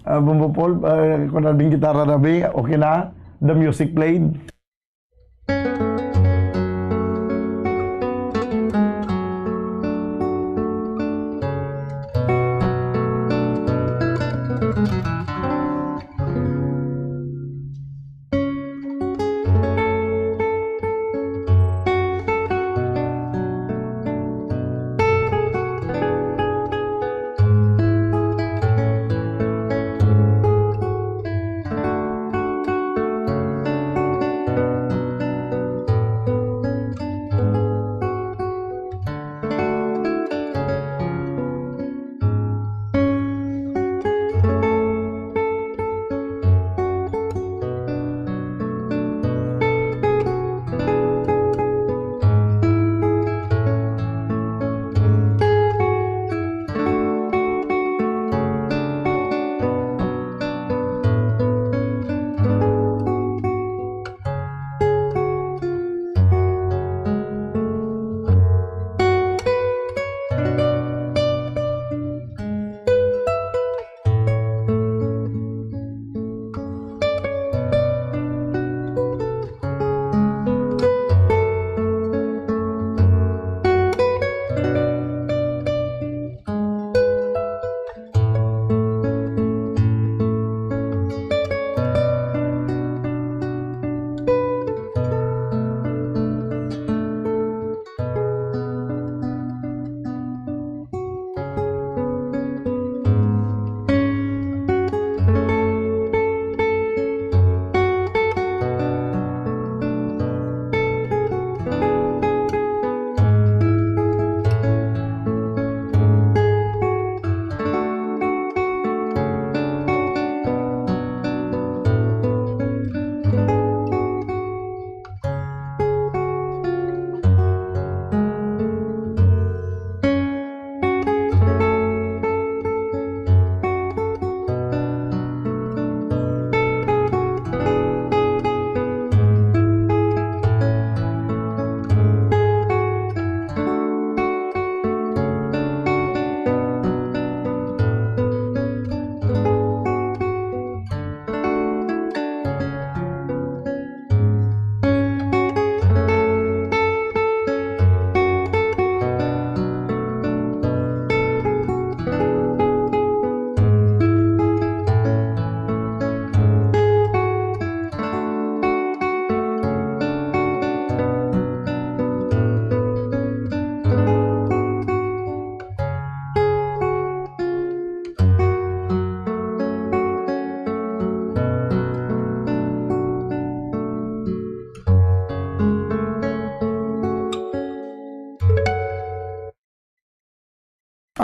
Ah, Bumbo Paul, ah, kung nabing gitara na, bi, okay na? The Music Played.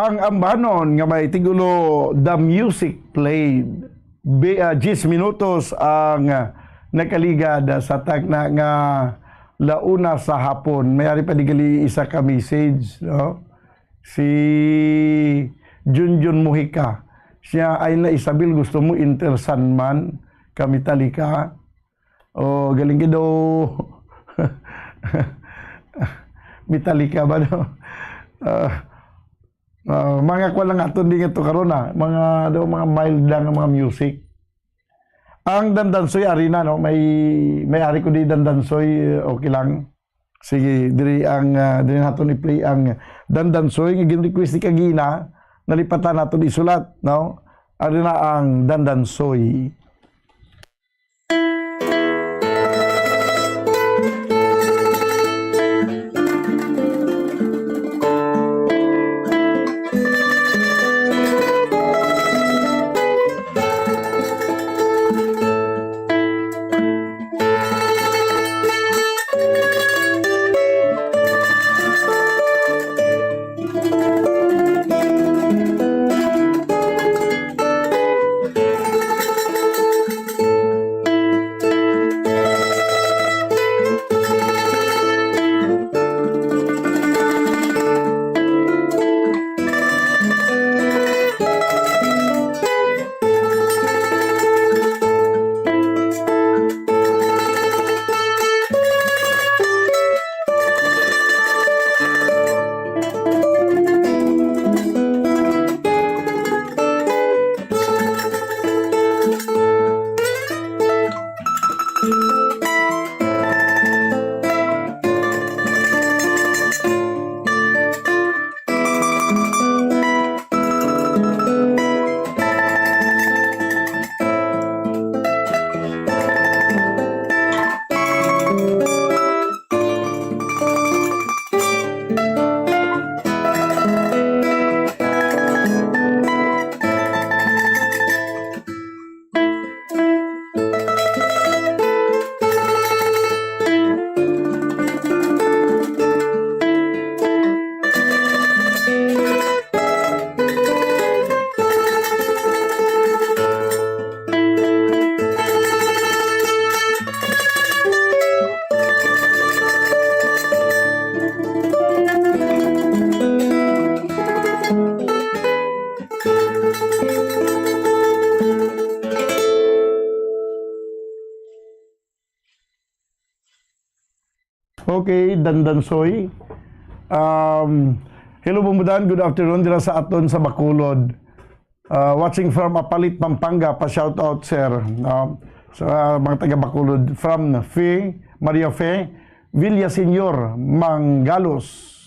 Ang ambanon nga may tigulo The Music Played. Bi-, ah, diyes minutos ang, ah, nakaligad, ah, sa tagna nga launa sa hapon. May ari pa di gali isa ka message, no? Si Junjun Mujica. Siya, "Ay na, Isabel, gusto mo enter Sandman ka Metallica?" Oh, galing ka daw. Metallica ba daw? Ah, ah, mga kwan lang aton di nga to karon, ah. Mga, daw, mga mild lang ang mga music. Ang Dandansoy, ari na, no? May, may ari ko di Dandansoy, okay lang. Sige, diri ang, ah, diri naton i-play ang Dandansoy nga gin-request ni kagina, nalipatan naton isulat, no? Ari na ang Dandansoy. Okay, Dandansoy. Um, hello, Bumbudan. Good afternoon dira sa aton sa Bacolod. Uh, watching from Apalit, Pampanga. Pa-shout out, sir. Uh, sa mga taga Bacolod. From Fe, Maria Fe Villaseñor, Mangalos.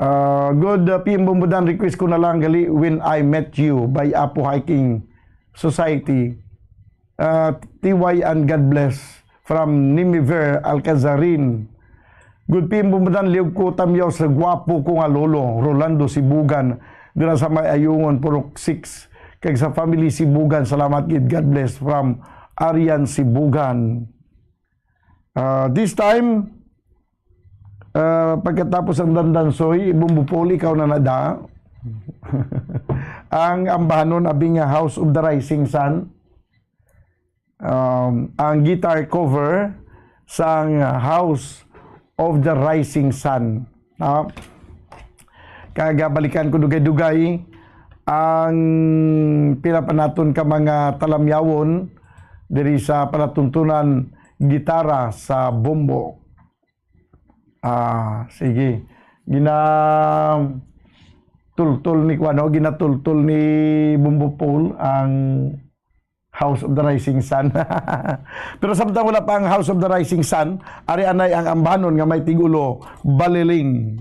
Ah, good, ah, P M Bumbudan, request ko na lang gali When I Met You by Apo Hiking Society. Ah, T Y and God bless from Nimiver Alcazarin. Good P M Bumbudan, liog ko tamyaw sa gwapo ko nga lolo, Rolando Sibugan, dira sa may Ayungon, Purok six, kag sa family Sibugan. Salamat gid. God bless from Arian Sibugan. Ah, this time, ah, pagkatapos ang Dandansoy, Bumbo Paul, ikaw na nada. Ang ambahanon, abi nga House of the Rising Sun. Um, ang guitar cover sang House of the Rising Sun. No? Kag, ah, balikan ko dugay-dugay ang pila pa naton ka mga talamyawon diri sa palatuntunan gitara sa bombo. Ah, sige. Gina tultol ni kuano, ginatultol ni Bombo Paul ang House of the Rising Sun. Pero samtang wala pa ang House of the Rising Sun, ari anay ang ambahanon nga may tigulo, Baliling.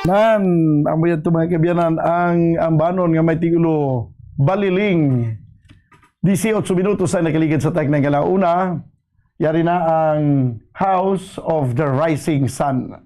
Nan, amo yadto, mga kaabyanan, ang ambanon nga may titulo Baliling. Dieciocho minutos ang nakaligid sa takna nga ala-una. Yari na ang House of the Rising Sun.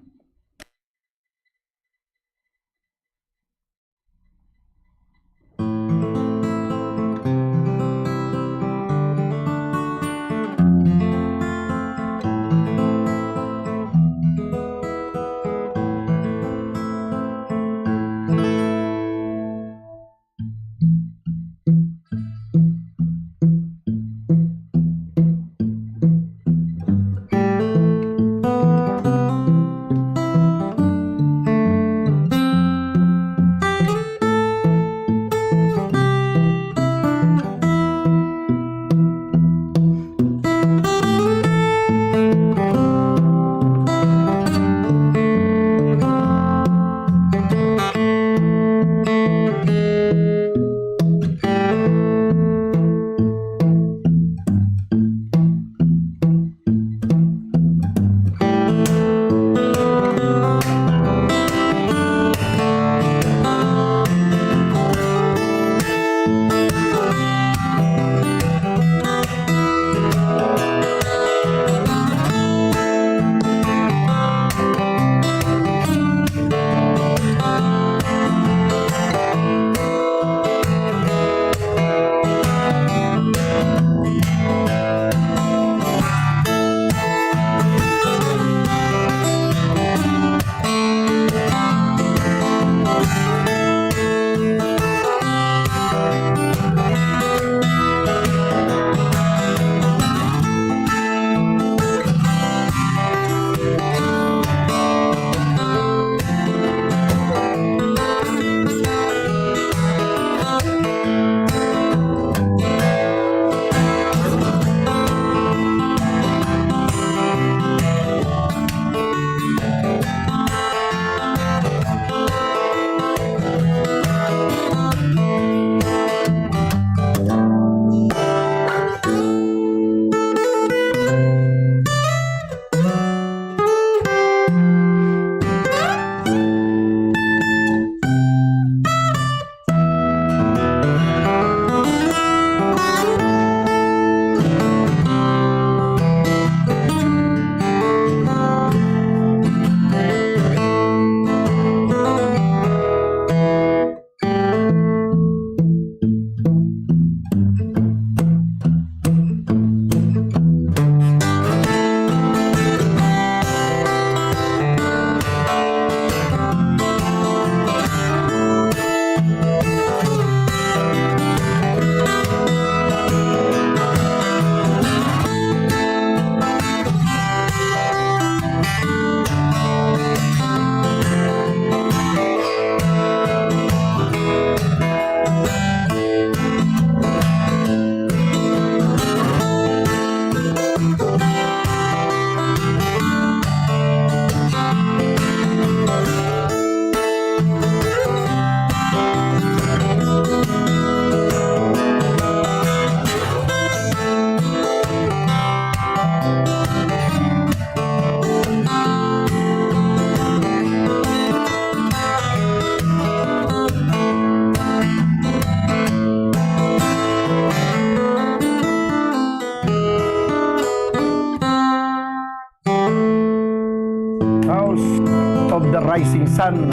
House of the Rising Sun.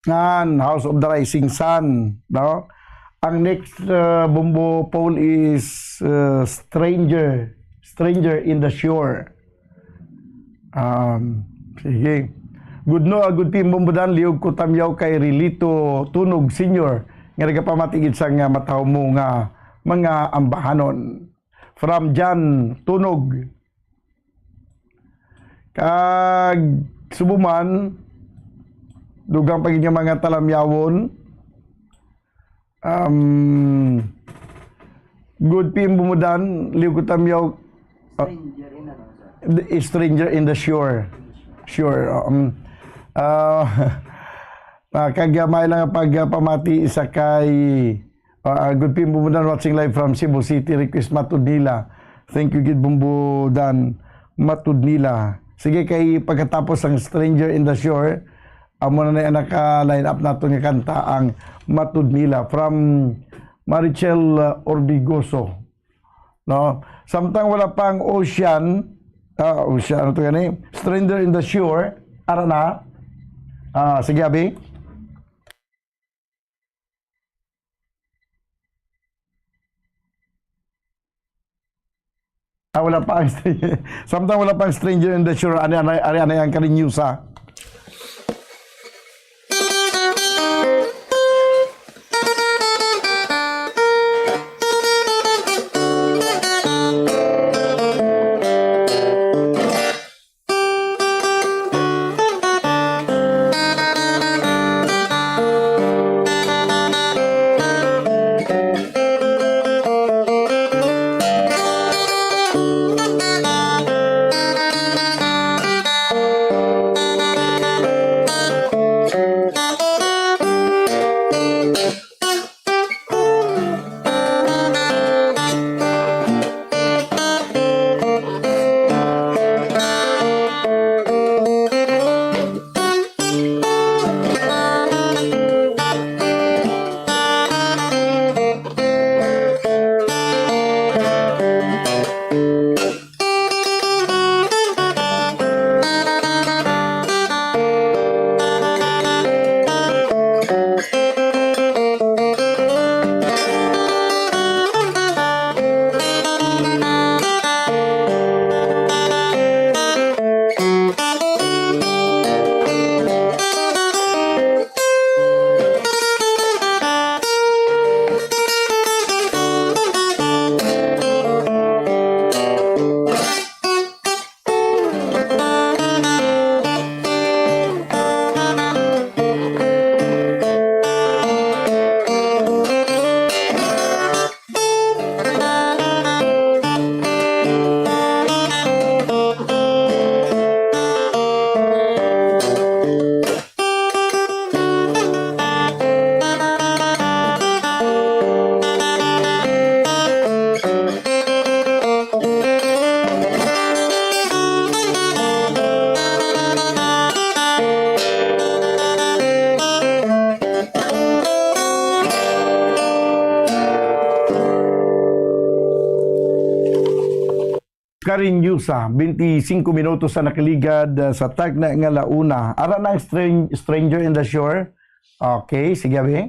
Ngan, House of the Rising Sun, no? Ang next, uh, Bombo Paul is, uh, Stranger, Stranger in the Shore. Um, sige. Good no, ah, good team, Bombo Dan, liog ko tamyaw kay Rilito Tunog Senior, nga nagapamati gid sa nga mataw mo nga mga ambahanon. From Jan Tunog. Kag subo man, dugang pa gid nga mga talamyawon. Um, good P M Bumudan, liw ko tamyaw, uh, Stranger in ano, sir? The stranger in the shore. Sure. Um, uh, ah, kag, ah, may lang pag, ah, pamati sa kay, ah, ah, good P M Bumudan watching live from Cebu City. Request Matud Nila. Thank you gid Bumudan. Matud Nila. Sige, kay pagkatapos ang Stranger in the Shore, amo na na naka-line up nato nga kanta ang Matud Nila from Marichel, uh, Orbigoso. No? Samtang wala pa ang Ocean, ah, Ocean, ano to gani? Stranger in the Shore, ara na. Ah, sige, abi. Ah, wala pa ang stra-, samtang wala pa ang Stranger in the Shore, ani, ani, ani, ani ang kalinyusa. Karinyusa, twenty-cinco minutos sa nakaligad, ah, sa tagna nga launa. Ara na ang stran-, Stranger in the Shore. Okay, sige, abi.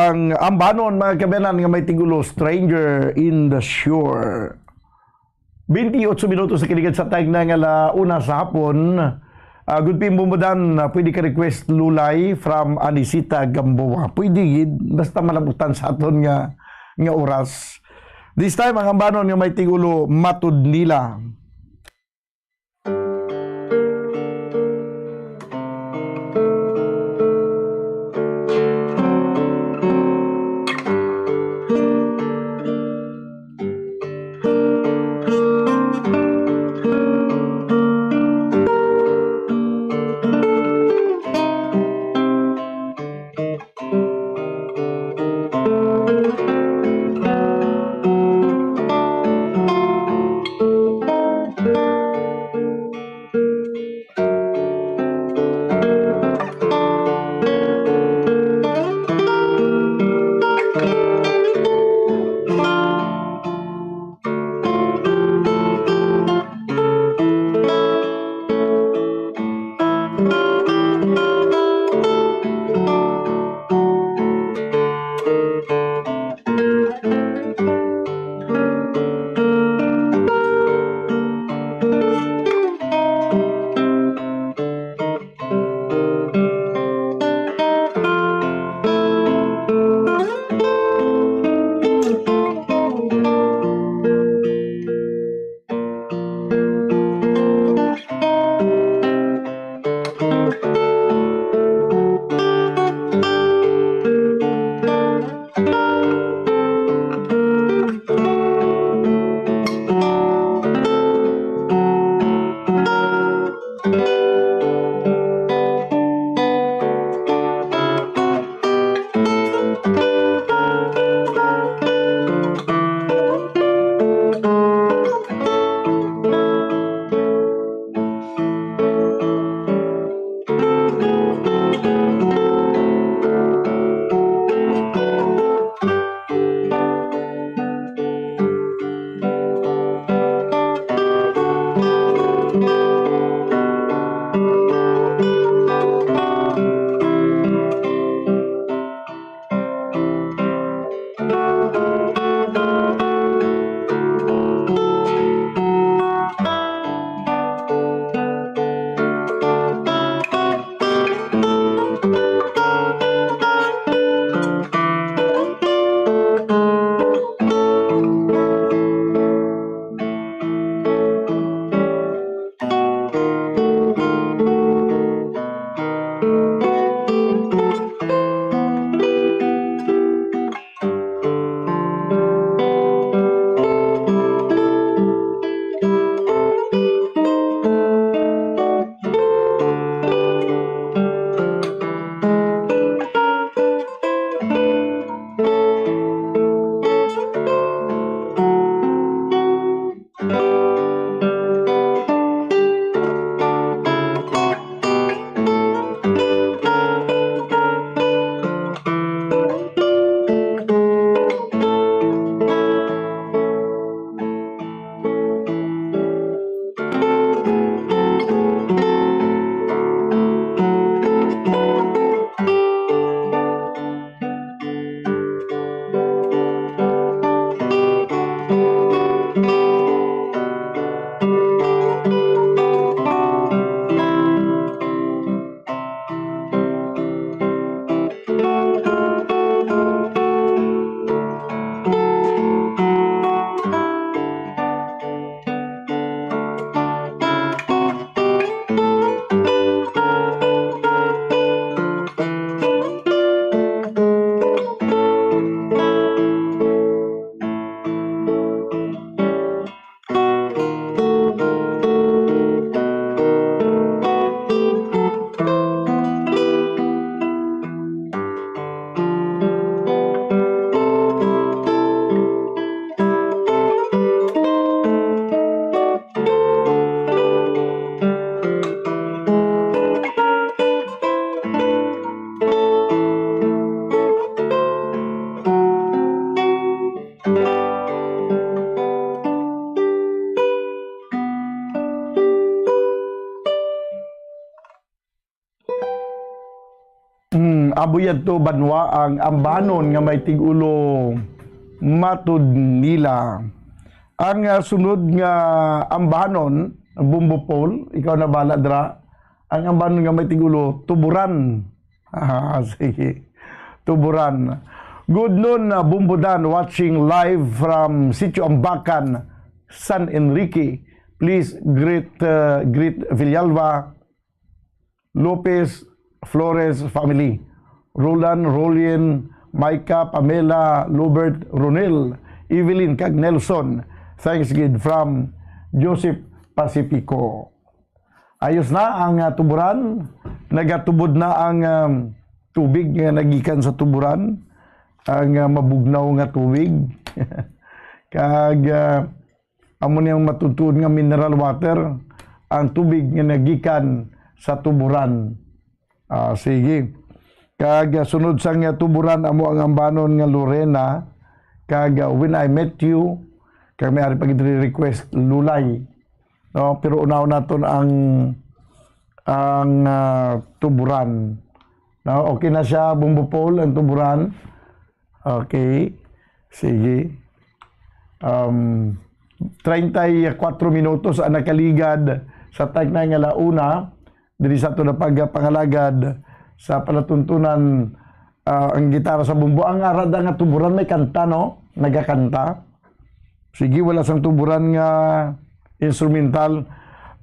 Ang ambanon, mga kabayanan, nga may tigulo, Stranger in the Shore. Twenty-eight minutos sa kinigan sa tag na nga ala una sa hapon. Ah, good pin, Bumbudan. Ah, pwede ka request Lulay from Anisita Gamboa. Pwede gid, basta malabutan sa aton nga, nga oras. This time, ang ambanon nga may tigulo, Matud Nila. Amo yadto banwa ang ambanon nga may tig-ulo matud nila. Ang, ah, sunod nga ambanon, Bumbo Paul, ikaw na bala dra. Ang ambanon nga may tig-ulo, Tuburan. Ah, sige. Tuburan. Good noon, ah, Bumbo Dan, watching live from Sitio Ambacan, San Enrique. Please greet, uh, greet Villalba, Lopez, Flores family. Roland, Rolien, Micah, Pamela, Lubert, Ronel, Evelyn, kag Nelson. Thanks gid from Joseph Pacifico. Ayos na ang, ah, tuburan. Nagatubod na ang, um, tubig nga nagikan sa tuburan. Ang, ah, mabugnaw nga tubig. Kag, ah, amo ni ang matutuod nga mineral water, ang tubig nga nagikan sa tuburan. Ah, sige. Kag, ah, sunod sang, ah, tuburan, amo ang ambanon nga Lorena. Kag, ah, When I Met You, kag may ari pa gid request, Lulay. No, pero unahon naton ang, ang, ah, tuburan. No, okay na siya, Bumbo Paul, ang tuburan. Okay. Sige. Um, treinta y cuatro minutos ang nakaligad sa tagna nga launa diri sa ato na pagpangalagad sa palatuntunan, ah, ang gitara sa bumbo. Ang ara da nga tuburan may kanta, no? Nagakanta. Sige, wala sang tuburan nga instrumental.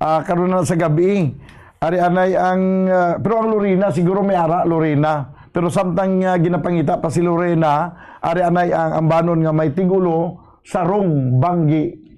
Ah, karon na sa gabi, ari anay ang, ah, pero ang Lorena, siguro may ara, Lorena. Pero samtang, ah, ginapangita pa si Lorena, ari anay ang ambanon nga may tigulo, Sarong Banggi.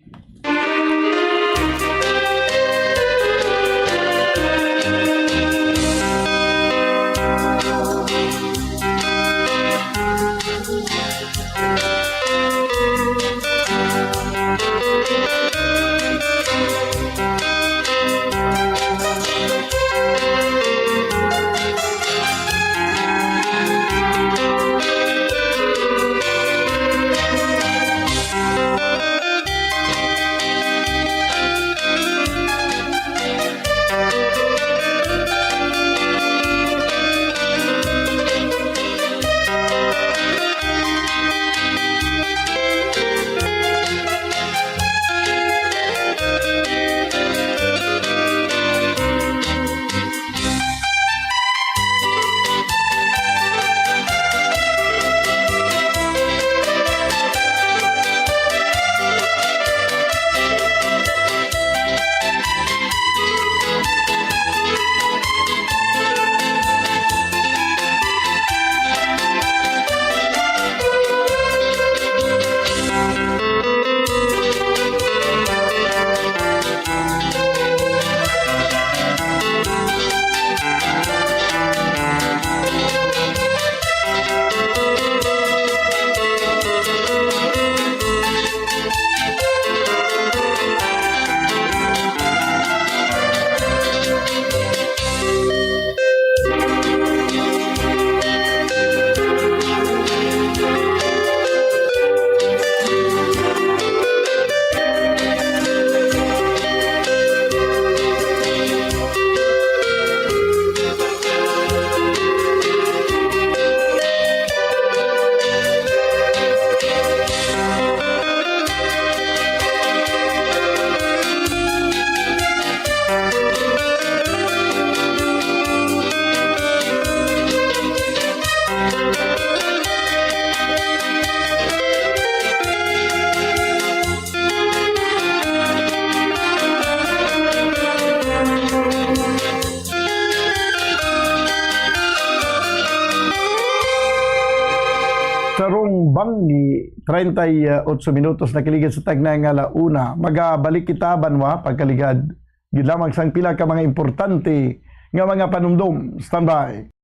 Tarong banggi, treinta y ocho minutos na kiligid sa tagna nga launa. Magabalik kita, banwa, pagkaligad gid lamang sang pila ka mga importante nga mga panumdom. Standby.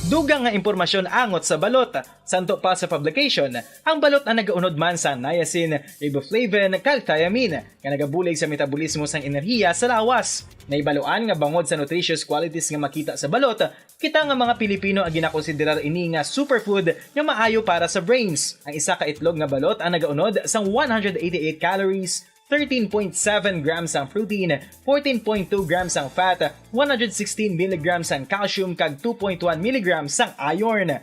Dugang nga impormasyon angot sa balot. Santo pa sa publication, ang balot ang nagaunod man sa niacin, riboflavin, kag thiamine, nga nagabulig sa metabolismo sang enerhiya sa lawas. Nahibaluan nga bangod sa nutritious qualities nga makita sa balot, kita nga mga Pilipino ang ginakonsiderar ini nga superfood nga maayo para sa brains. Ang isa ka itlog nga balot ang nagaunod sang one hundred eighty-eight calories, thirteen point seven grams ang protein, fourteen point two grams ang fat, one hundred sixteen milligrams ang calcium, kag two point one milligrams ang iron.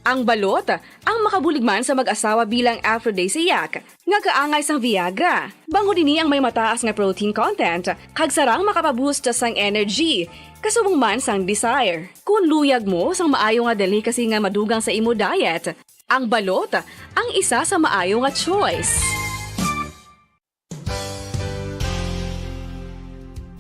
Ang balot, ang makabulig man sa mag-asawa bilang aphrodisiac, nga kaangay sang Viagra. Bangod ini ang may mataas nga protein content, kag sarang makapaboost sang energy, kasubong man sang desire. Kon luyag mo sang maayo nga delicacy nga madugang sa imo diet, ang balot ang isa sa maayo nga choice.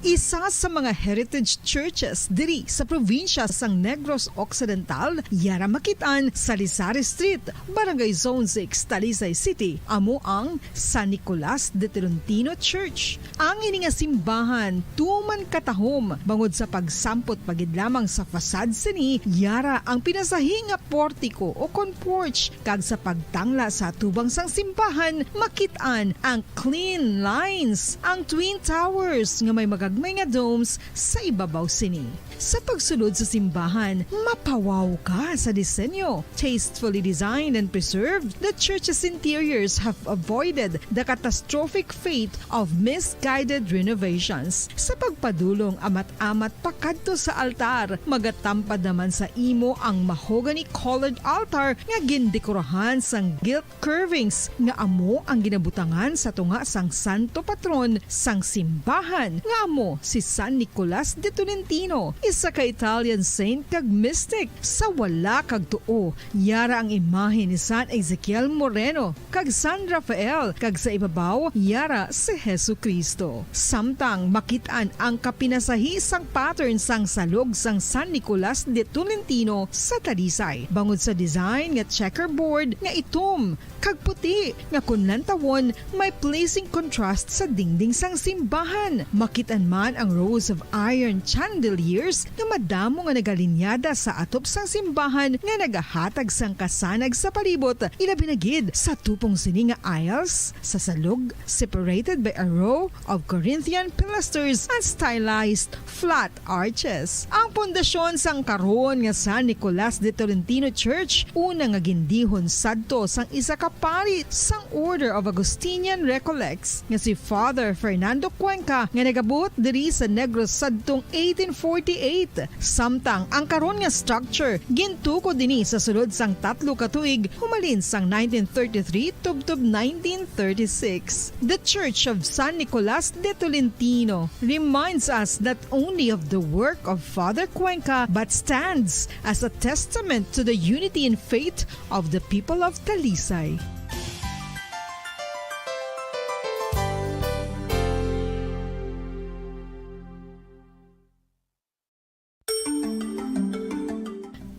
Isa sa mga heritage churches diri sa probinsya sang Negros Occidental, yara makit-an sa Lisari Street, Barangay Zone six, Talisay City, amo ang San Nicolas de Tolentino Church. Ang ini nga simbahan tuman katahom bangod sa pagsampot pa gid lamang sa facade sini, yara ang pinasahi nga portiko o kon porch, kag sa pagtangla sa atubang sang simbahan, makit-an ang clean lines, ang twin towers nga may magagmay nga domes sa ibabaw sini. Sa pagsulod sa simbahan, mapawaw ka sa disenyo. Tastefully designed and preserved, the church's interiors have avoided the catastrophic fate of misguided renovations. Sa pagpadulong amat-amat pakadto sa altar, magatampad naman sa imo ang mahogany-colored altar nga gindekorahan sang gilt curvings nga amo ang ginabutangan sa tunga sang santo patron sang simbahan, nga amo si San Nicolas de Tolentino, isa ka Italian saint kag mystic. Sa wala kag tuo, yara ang imahe ni San Ezekiel Moreno kag San Rafael, kag sa ibabaw, yara si Jesu-Cristo. Samtang makit-an ang kapinasahi sang pattern sang salog sang San Nicolas de Tolentino sa Talisay, bangod sa design nga checkerboard nga itom kag puti, nga kon lantawon, may pleasing contrast sa dingding sang simbahan. Makit-an man ang rows of iron chandeliers nga madamo nga nagalinyada sa atop sang simbahan nga nagahatag sang kasanag sa palibot, ilabi na gid sa tupong sini nga aisles sa salog, separated by a row of Corinthian pilasters and stylized flat arches. Ang pundasyon sang karon nga San Nicolas de Tolentino Church, una nga gindihon sadto sang isa ka pari sang Order of Augustinian Recollects, nga si Father Fernando Cuenca, nga nagabuot diri sa Negros sadtong eighteen forty-eight. Samtang ang karon nga structure gintukod ini sa sulod sang tatlo ka tuig, humalin sang nineteen thirty-three tubtob nineteen thirty-six. The Church of San Nicolas de Tolentino reminds us not only of the work of Father Cuenca, but stands as a testament to the unity in faith of the people of Talisay.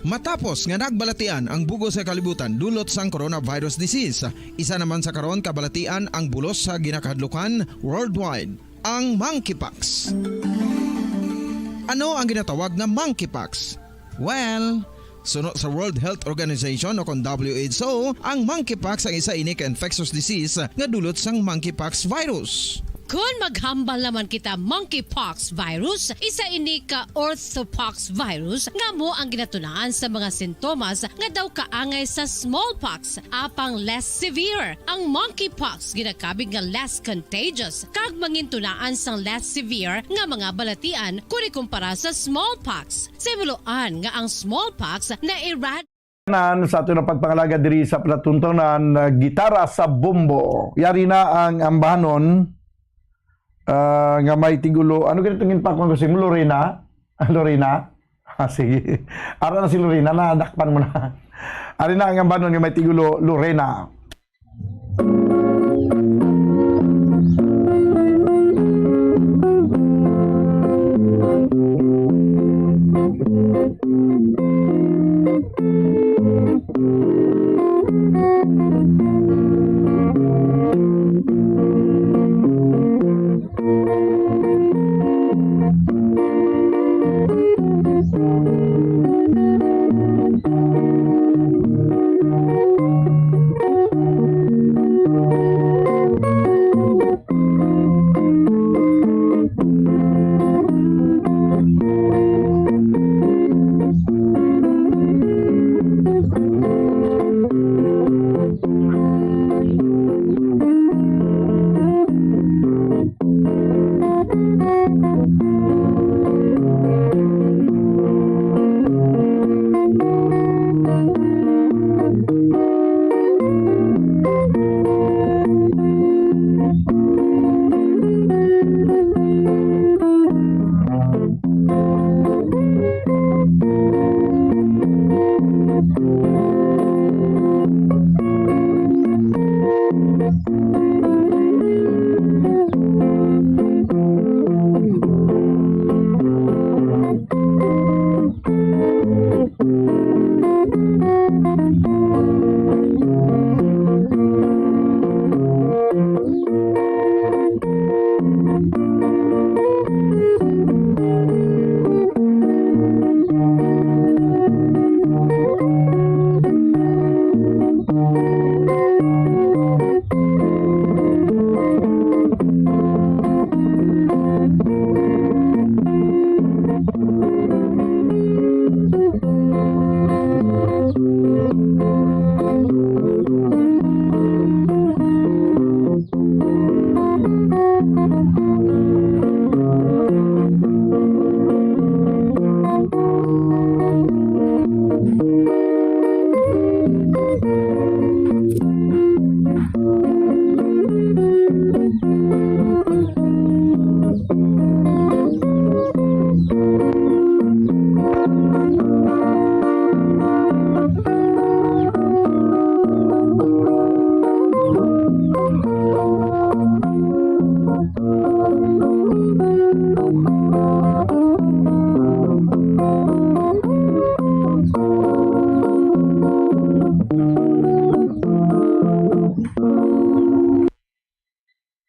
Matapos nga nagbalatian ang bug-os nga kalibutan dulot sang coronavirus disease, isa naman sa karon kabalatian ang bulos sa ginakahadlukan worldwide, ang monkeypox. Ano ang ginatawag nga monkeypox? Well, suno sa World Health Organization o kon W H O, ang monkeypox ang isa ini ka infectious disease nga dulot sang monkeypox virus. Kon maghambal naman kita monkeypox virus, isa ini ka orthopox virus nga amo ang ginatunaan sa mga sintomas nga daw kaangay sa smallpox, apang less severe. Ang monkeypox ginakabig nga less contagious kag mangintunaan sang less severe nga mga balatian kon ikumpara sa smallpox. Sa himuloan nga ang smallpox na-erad- Nan sa aton nga pagpangalagad diri sa palatuntunan, ah, gitara sa bombo. Yari na ang ambahanon, ah, nga may tigulo. Ano ganito ang ginpakuan ko sa imo, Lorena? Ah, Lorena? Ah, sige. Ara na si Lorena, nadakpan mo na. Ari na ang ambahanon nga may tigulo, Lorena.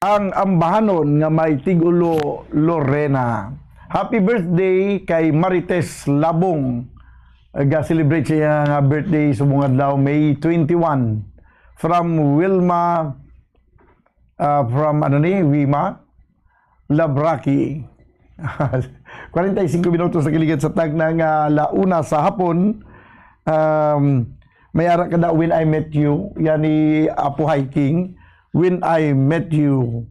Ang ambahanon nga may tigulo Lorena. Happy birthday kay Marites Labong. Ga-celebrate siya nga birthday subong adlaw, May twenty-one. From Wilma, ah, from ano ni, Wima Labraki. Kwarenta y cinco minutos na kaligat sa tagna nga ala una sa hapon. Um, may ara ka na, When I Met You, yan ni Apo Hiking, When I Met You.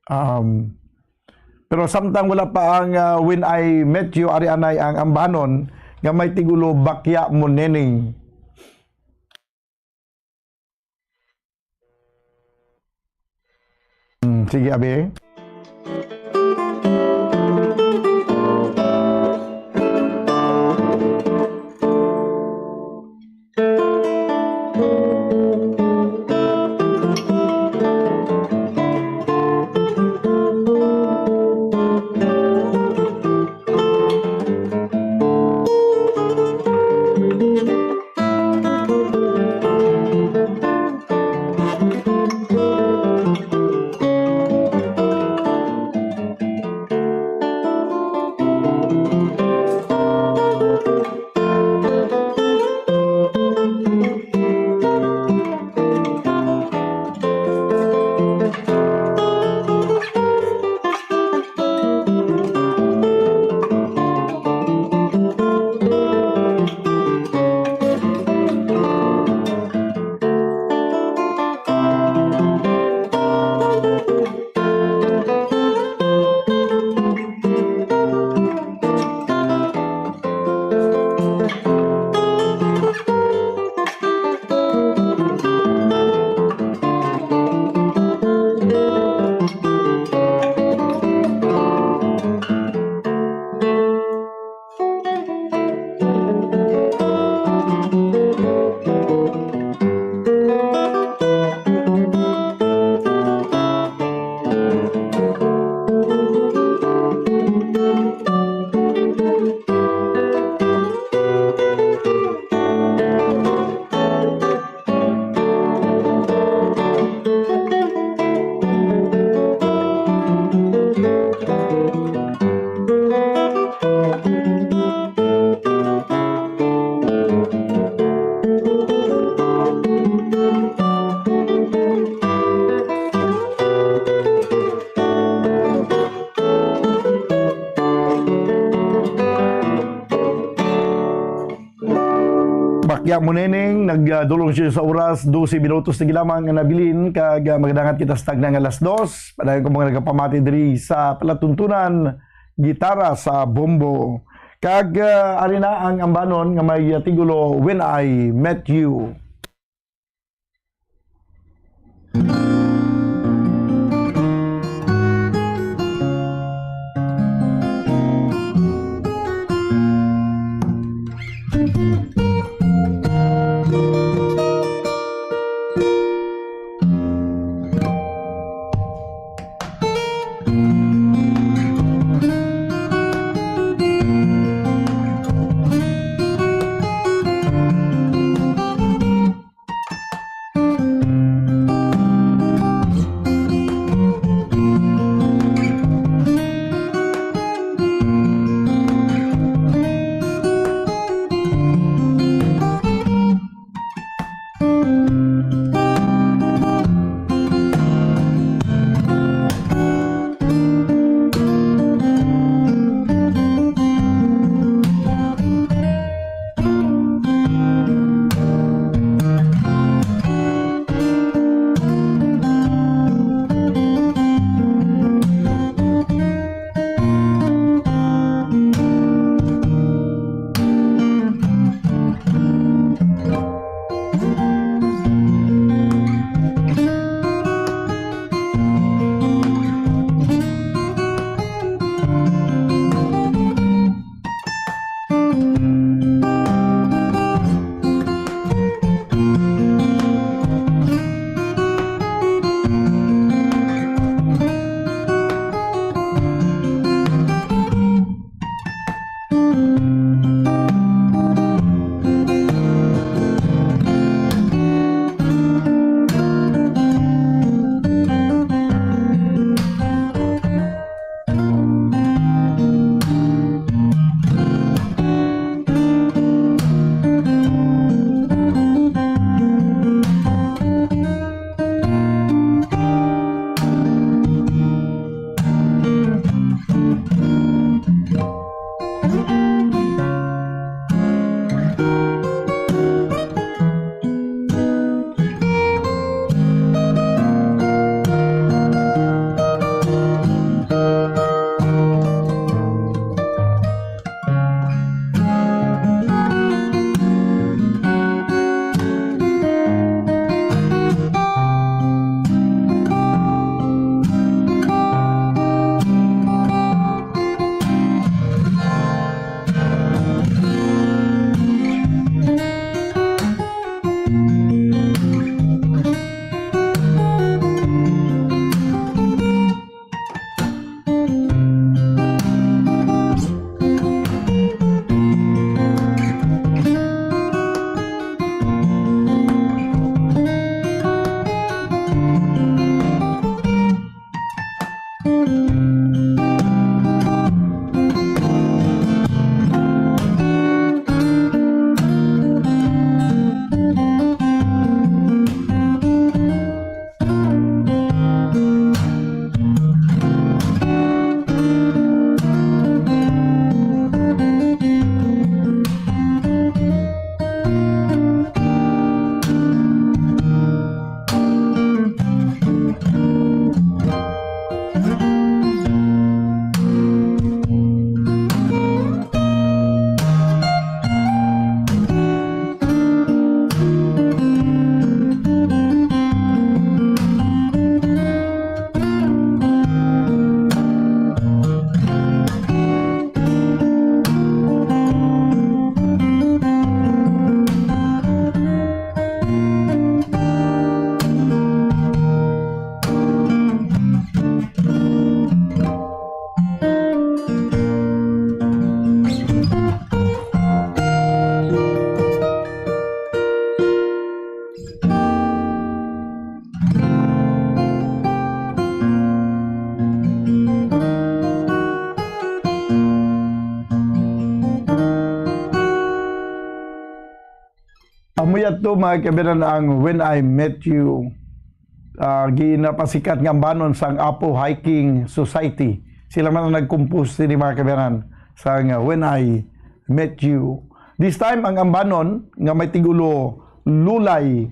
Um, pero samtang wala pa ang, ah, When I Met You, ari anay ang ambahanon nga may tigulo, Bakya Mo Neneng. Hmm, sige, abi. Bakya Mo Neneng, nagdulong siya sa oras, dose minutos na gilamang nga nabilin, kag, ah, magadangat kita sa tagna nga alas dos. Padayon ko mga nagapamati diri sa palatuntunan, gitara sa bombo. Kag, ah, ari na ang ambanon nga may, ah, tigulo, When I Met You. Amo yadto, mga kabayan, ang When I Met You, ah, ginapasikat nga ambanon sang Apo Hiking Society. Sila man ang nag-compose sini, mga kabayan, sang, ah, When I Met You. This time, ang ambanon nga may tigulo, Lulay.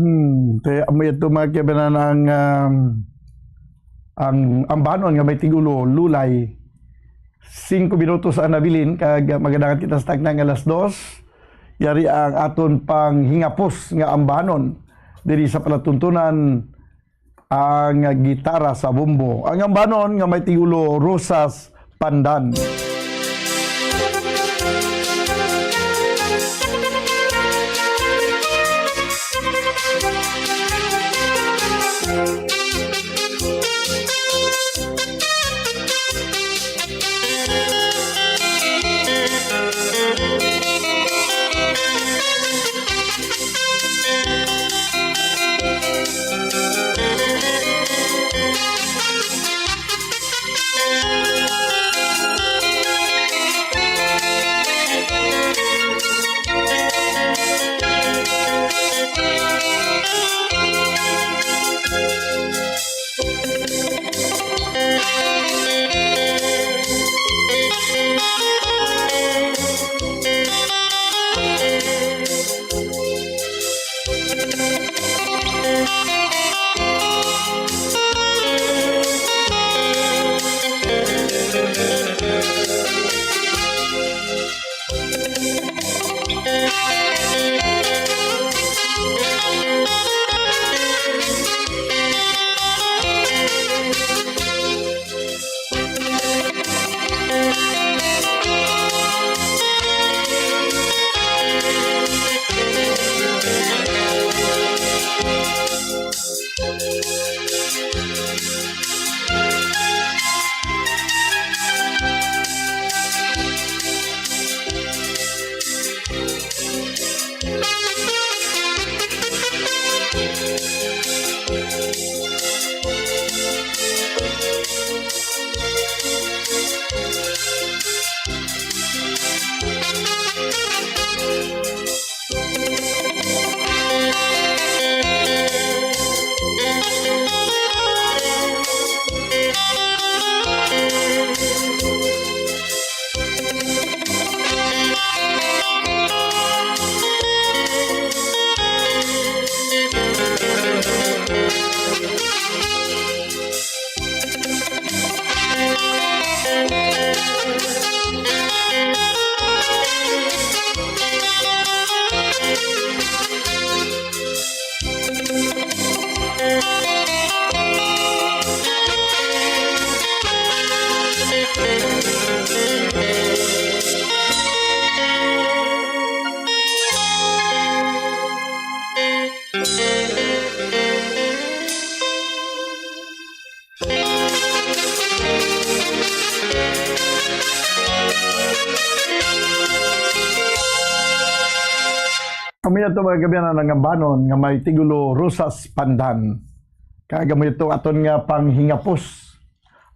Hmm, kaya amo ito, mga kabayan, ang, um, ang ambanon nga may tigulo, Lulay. Singko minutos ang nabilin, kag magadangat kita sa takna nga alas dos. Yari ang aton panghingapos nga ambanon diri sa palatuntunan, ang gitara sa bombo. Ang ambanon nga may tigulo, Rosas Pandan. Kami ato, mga kaabyanan, ang ambanon nga may titulo Rosas Pandan. Kag amo ito aton nga panghingapos.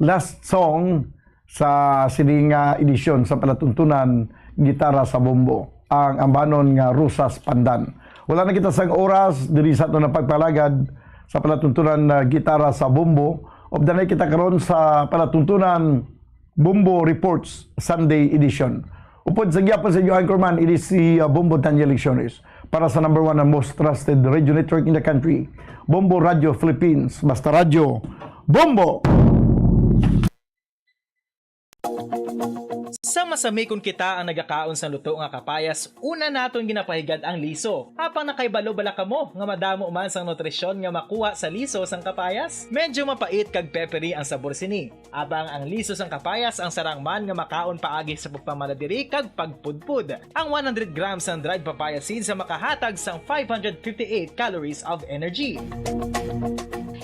Last song sa sini nga edisyon sa palatuntunan Gitara sa Bombo, ang ambanon nga Rosas Pandan. Wala na kita sang oras diri sa aton nga pagpalagad sa palatuntunan nga Gitara sa Bombo. Updanay kita karon sa palatuntunan Bombo Reports Sunday Edition. Upod sa gihapon sa inyo anchorman, ini si, uh, Bombo Daniel Lecciones para sa number one and most trusted radio network in the country, Bombo Radio Philippines. Basta Radyo, Bombo! Sa masamikon kita ang nagakaon sang luto nga kapayas, una naton ginapahigad ang liso. Apang nakahibalo bala kamo nga madamo man sang nutrisyon nga makuha sa liso sang kapayas? Medyo mapait kag peppery ang sabor sini. Apang ang liso sang kapayas ang sarang man nga makaon paagi sa pagpamanadiri kag pagpudpod. Ang one hundred grams sang dried papaya seeds ang makahatag sang five hundred fifty-eight calories of energy.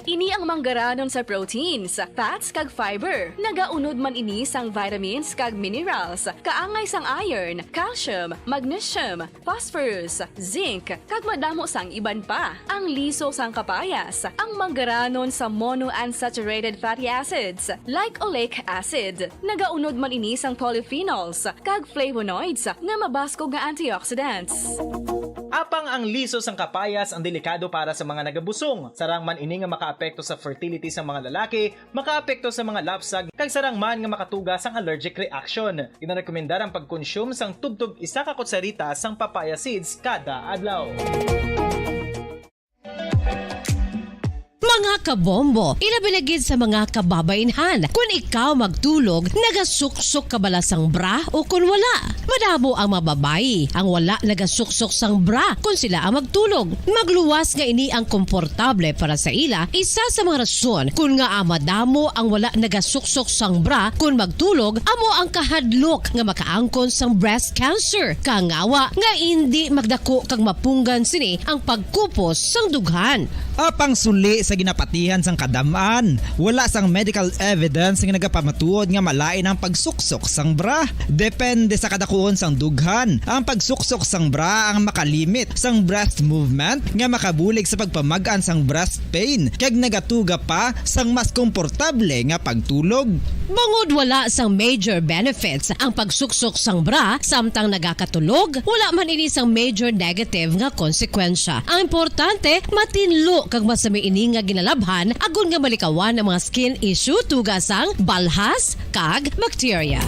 Ini ang manggaranon sa proteins, fats, kag fiber. Nagaunod man ini sang vitamins kag minerals, kaangay sang iron, calcium, magnesium, phosphorus, zinc, kag madamo sang iban pa. Ang liso sang kapayas, ang manggaranon sa monounsaturated fatty acids, like oleic acid. Nagaunod man ini sang polyphenols kag flavonoids nga mabaskog nga antioxidants. Apang ang liso sang kapayas ang delikado para sa mga nagabusong. Sarang man ini nga makaapekto sa fertility sang mga lalaki, makaapekto sa mga lapsag, kag sarang man nga makatuga sang allergic reaction. Ginarekomendar ang pagkonsume sang tubtob isa ka kutsarita sang papaya seeds kada adlaw. Mga kabombo, ilabi na gid sa mga kababaynhan, kun ikaw magtulog, nagasuksok ka bala sang bra o kun wala? Madamo ang mga babayi ang wala nagasuksok sang bra kun sila ang magtulog. Magluwas nga ini ang komportable para sa ila, isa sa mga rason kun ngaa madamo ang wala nagasuksok sang bra kun magtulog amo ang kahadlok nga makaangkon sang breast cancer, kangawa nga indi magdako kag mapunggan sini ang pagkupos sang dughan. Apang suli sa ginapatihan sang kadam-an, wala sang medical evidence nga nagapamatuod nga malain ang pagsuksok sang bra. Depende sa kadakuon sang dughan, ang pagsuksok sang bra ang makalimit sang breast movement nga makabulig sa pagpamag-an sang breast pain kag nagatuga pa sang mas komportable nga pagtulog. Bangod wala sang major benefits ang pagsuksok sang bra samtang nagakatulog, wala man ini sang major negative nga konsekwensya. Ang importante, matinlo kag masami ini nga ginalabhan agod nga malikawan ang mga skin issue tuga sang balhas kag bakterya.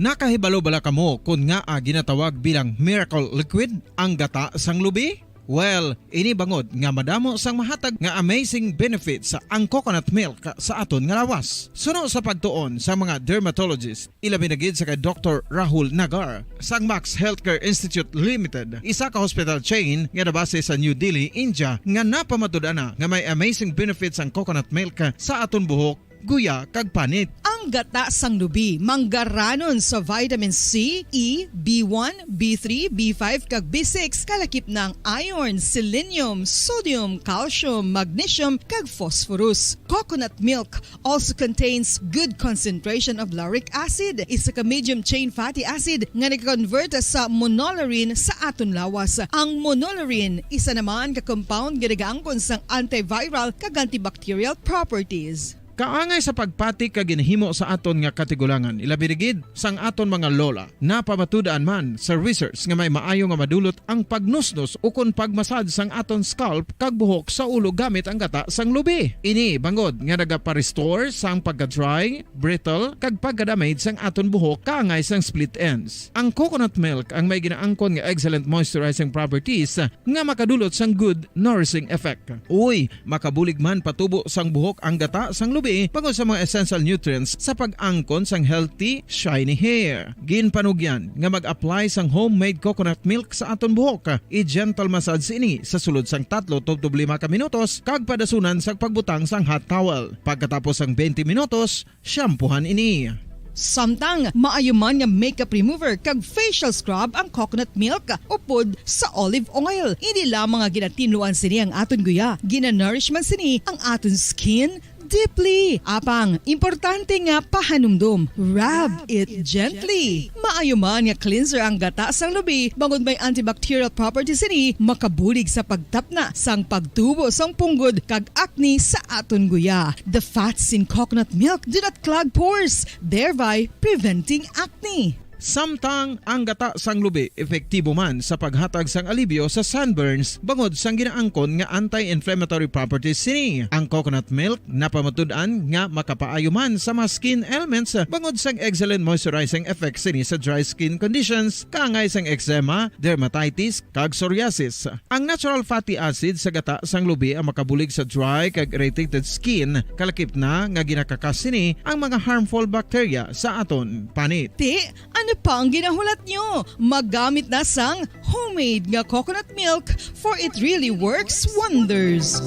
Nakahibalo bala kamo kon ngaa ginatawag bilang miracle liquid ang gata sang lubi? Well, ini bangod nga madamo sang mahatag nga amazing benefits ang coconut milk sa aton nga lawas. Suno sa pagtuon sa mga dermatologist, ilabi na gid sa kay Doktor Rahul Nagar sang Max Healthcare Institute Limited, isa ka hospital chain nga nabase sa New Delhi, India, nga napamatud-an na nga may amazing benefits ang coconut milk sa aton buhok, guya, kag panit. Ang gata sang lubi manggaranon sa vitamin C, E, B one, B three, B five, kag B six, kalakip na ang iron, selenium, sodium, calcium, magnesium, kag phosphorus. Coconut milk also contains good concentration of lauric acid, isa ka medium chain fatty acid nga nag-convert sa monolaurin sa aton lawas. Ang monolaurin, isa naman ka compound nga nagaangkon sang antiviral kag antibacterial properties. Kaangay sa pagpati kag ginhimo sa aton nga katigulangan, ilabi na gid sang aton mga lola. Napamatud-an man sa research nga may maayo nga madulot ang pagnusnos ukon pagmasad sang aton scalp kag buhok sa ulo gamit ang gata sang lubi. Ini bangod nga nagapa-restore sang pagka-dry, brittle, kag pagka-damage sang aton buhok kaangay sang split ends. Ang coconut milk ang may ginaangkon nga excellent moisturizing properties nga makadulot sang good nourishing effect. Uy, makabulig man patubo sang buhok ang gata sang lubi bangod sa mga essential nutrients sa pag-angkon sang healthy, shiny hair. Ginpanugyan nga mag-apply sang homemade coconut milk sa aton buhok. I-gentle massage ini sa sulod sang tatlo tubtob lima ka minutos kag padasunan sa pagbutang sang hot towel. Pagkatapos sang twenty minutos, shampoohan ini. Samtang maayo man nga makeup remover kag facial scrub ang coconut milk upod sa olive oil. Hindi lamang nga ginatinluan sini ang aton guya, ginanourish man sini ang aton skin, deeply. Apang, importante nga pahanumdom. Rub it gently. Maayo man nga cleanser ang gata sang lubi, bangod may antibacterial properties ini, makabulig sa pagtapna sang pagtubo sang punggod kag acne sa aton guya. The fats in coconut milk do not clog pores, thereby preventing acne. Samtang ang gata sang lubi epektibo man sa paghatag sang alibyo sa sunburns bangod sang ginaangkon nga anti-inflammatory properties sini. Ang coconut milk napamatud-an nga makapaayo man sa mga skin ailments bangod sang excellent moisturizing effect sini sa dry skin conditions, kaangay sang eczema, dermatitis, kag psoriasis. Ang natural fatty acid sa gata sang lubi ang makabulig sa dry kag irritated skin, kalakip na nga ginakakas sini ang mga harmful bacteria sa aton panit. Ti, ano pa ang ginahulat nyo? Maggamit na sang homemade nga coconut milk, for it really works wonders.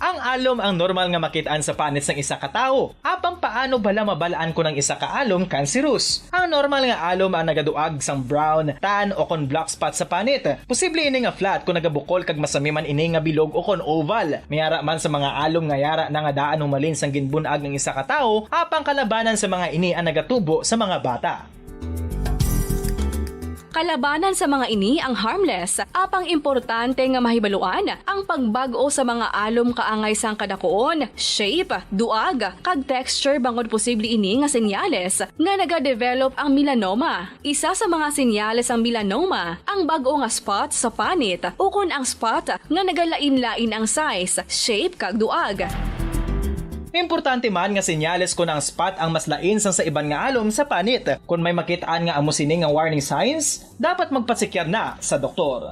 Ang alom ang normal nga makit-an sa panit sang isa ka tawo. Apang paano bala mabal-an kon ang isa ka alom cancerous? Ang normal nga alom ang nagaduag sang brown, tan, o kon black spot sa panit. Posible ini nga flat kon nagabukol kag masami man ini nga bilog o kon oval. May ara man sa mga alom nga yara na nga daan humalin sang ginbun-ag ang isa ka tawo, apang kalabanan sa mga ini ang nagatubo sa mga bata. Kalabanan sa mga ini ang harmless, apang importante nga mahibaluan ang pagbag-o sa mga alom kaangay sang kadakuon, shape, duag, kag texture, bangod posible ini nga senyales nga nagadevelop ang melanoma. Isa sa mga senyales sang melanoma ang bag-o nga spot sa panit ukon ang spot nga nagalain-lain ang size, shape, kag duag. Importante man nga senyales kon ang spot ang mas lain sang sa iban nga alom sa panit. Kon may makit-an nga amo sini nga warning signs, dapat magpasekyar na sa doktor.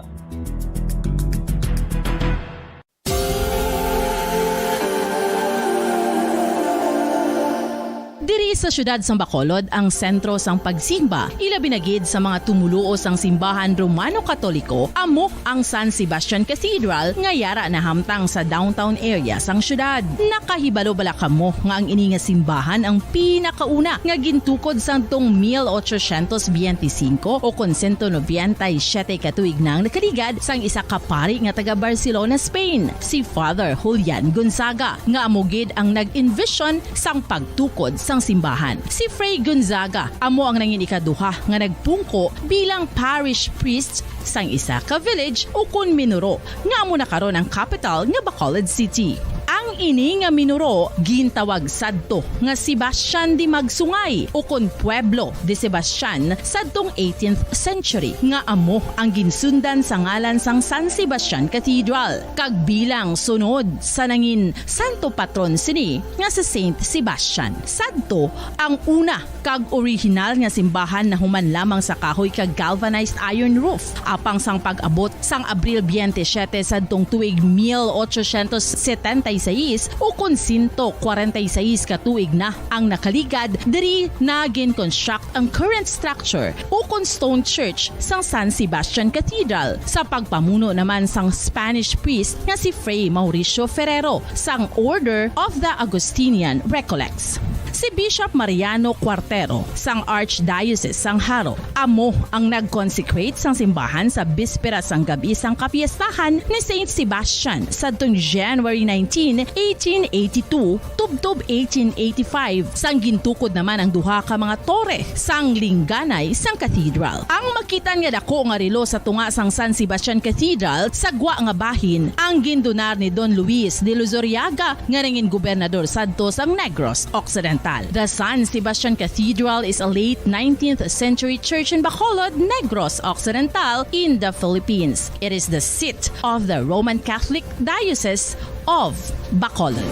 Diri sa siyudad sang Bacolod ang sentro sang pagsimba, ilabi na gid sa mga tumoluo sang simbahan Romano-Katoliko, amo ang San Sebastian Cathedral nga yara nahamtang sa downtown area sang siyudad. Nakahibalo bala kamo nga ang ini nga simbahan ang pinakauna nga gintukod sadtong mil ochocientos biyente singko o kon sento nobenta y siyete ka tuig na ang nakaligad sang isa ka pari nga taga Barcelona, Spain, si Father Julian Gonzaga, nga amo gid ang nag-envision sang pagtukod sang simbahan. Si Fray Gonzaga amo ang nangin ikaduha nga nagpungko bilang parish priest sang isa ka village ukon minuro nga amo na karon ang kapital nga Bacolod City. Ang ini nga minuro gintawag sadto nga Sebastian de Magsungay ukon Pueblo de Sebastian sadtong eighteenth century, nga amo ang ginsundan sa ngalan sang San Sebastian Cathedral, kag bilang sunod sa nangin santo patron sini nga si Saint Sebastian. Sadto ang una kag orihinal nga simbahan nahuman lamang sa kahoy kag galvanized iron roof. Apang sang pag-abot sang Abril biyente siyete sadtong tuig mil ochocientos setenta y seis, ukon sento kwarenta y seis ka tuig na ang nakaligad, diri na gin-construct ang current structure ukon stone church sang San Sebastian Cathedral, sa pagpamuno naman sang Spanish priest nga si Fray Mauricio Ferrero sang Order of the Augustinian Recollects. Si Bishop Mariano Cuartero sang Archdiocese sang Jaro amo ang nag-consecrate sang simbahan sa bispera sang gab-i sang kapiestahan ni Saint Sebastian sadtong January nineteen, eighteen eighty-two, tubtob eighteen eighty-five, sang gintukod naman ang duha ka mga tore sang lingganay sang cathedral. Ang makit-an nga dako nga relo sa tunga sang San Sebastian Cathedral sa gwa nga bahin ang gindonar ni Don Luis de Luzuriaga, nga nangin gobernador sadto sang Negros Occidental. The San Sebastian Cathedral is a late nineteenth century church in Bacolod, Negros Occidental, in the Philippines. It is the seat of the Roman Catholic Diocese of Bacolod.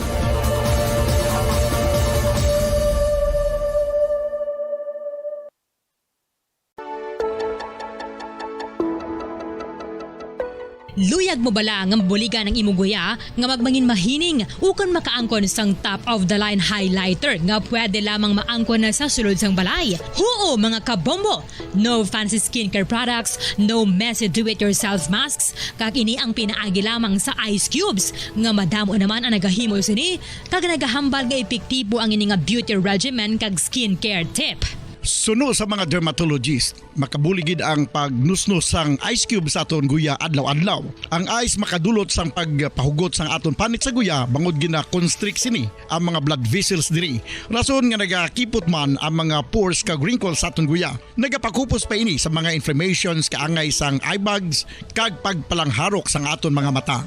Luyag mo bala nga mabuligan ang imo guya nga magmangin mahining ukon makaangkon sang top of the line highlighter nga pwede lamang maangkon na sa sulod sang balay? Huo, mga kabombo! No fancy skincare products, no messy do-it-yourself masks, kag ini ang pinaagi lamang sa ice cubes, nga madamo naman ang nagahimo sini, kag nagahambal nga epektibo ang ini nga beauty regimen kag skincare tip. Suno sa mga dermatologist, makabulig gid ang pagnusnos sang ice cube sa aton guya adlaw-adlaw. Ang ice makadulot sang pagpahugot sang aton panit sa guya bangod gina-constrict sini ang mga blood vessels diri. Rason nga nagakipot man ang mga pores kag wrinkles sa aton guya. Nagapakupos pa ini sa mga inflammations kaangay sang eye bags kag pagpalangharok sang aton mga mata.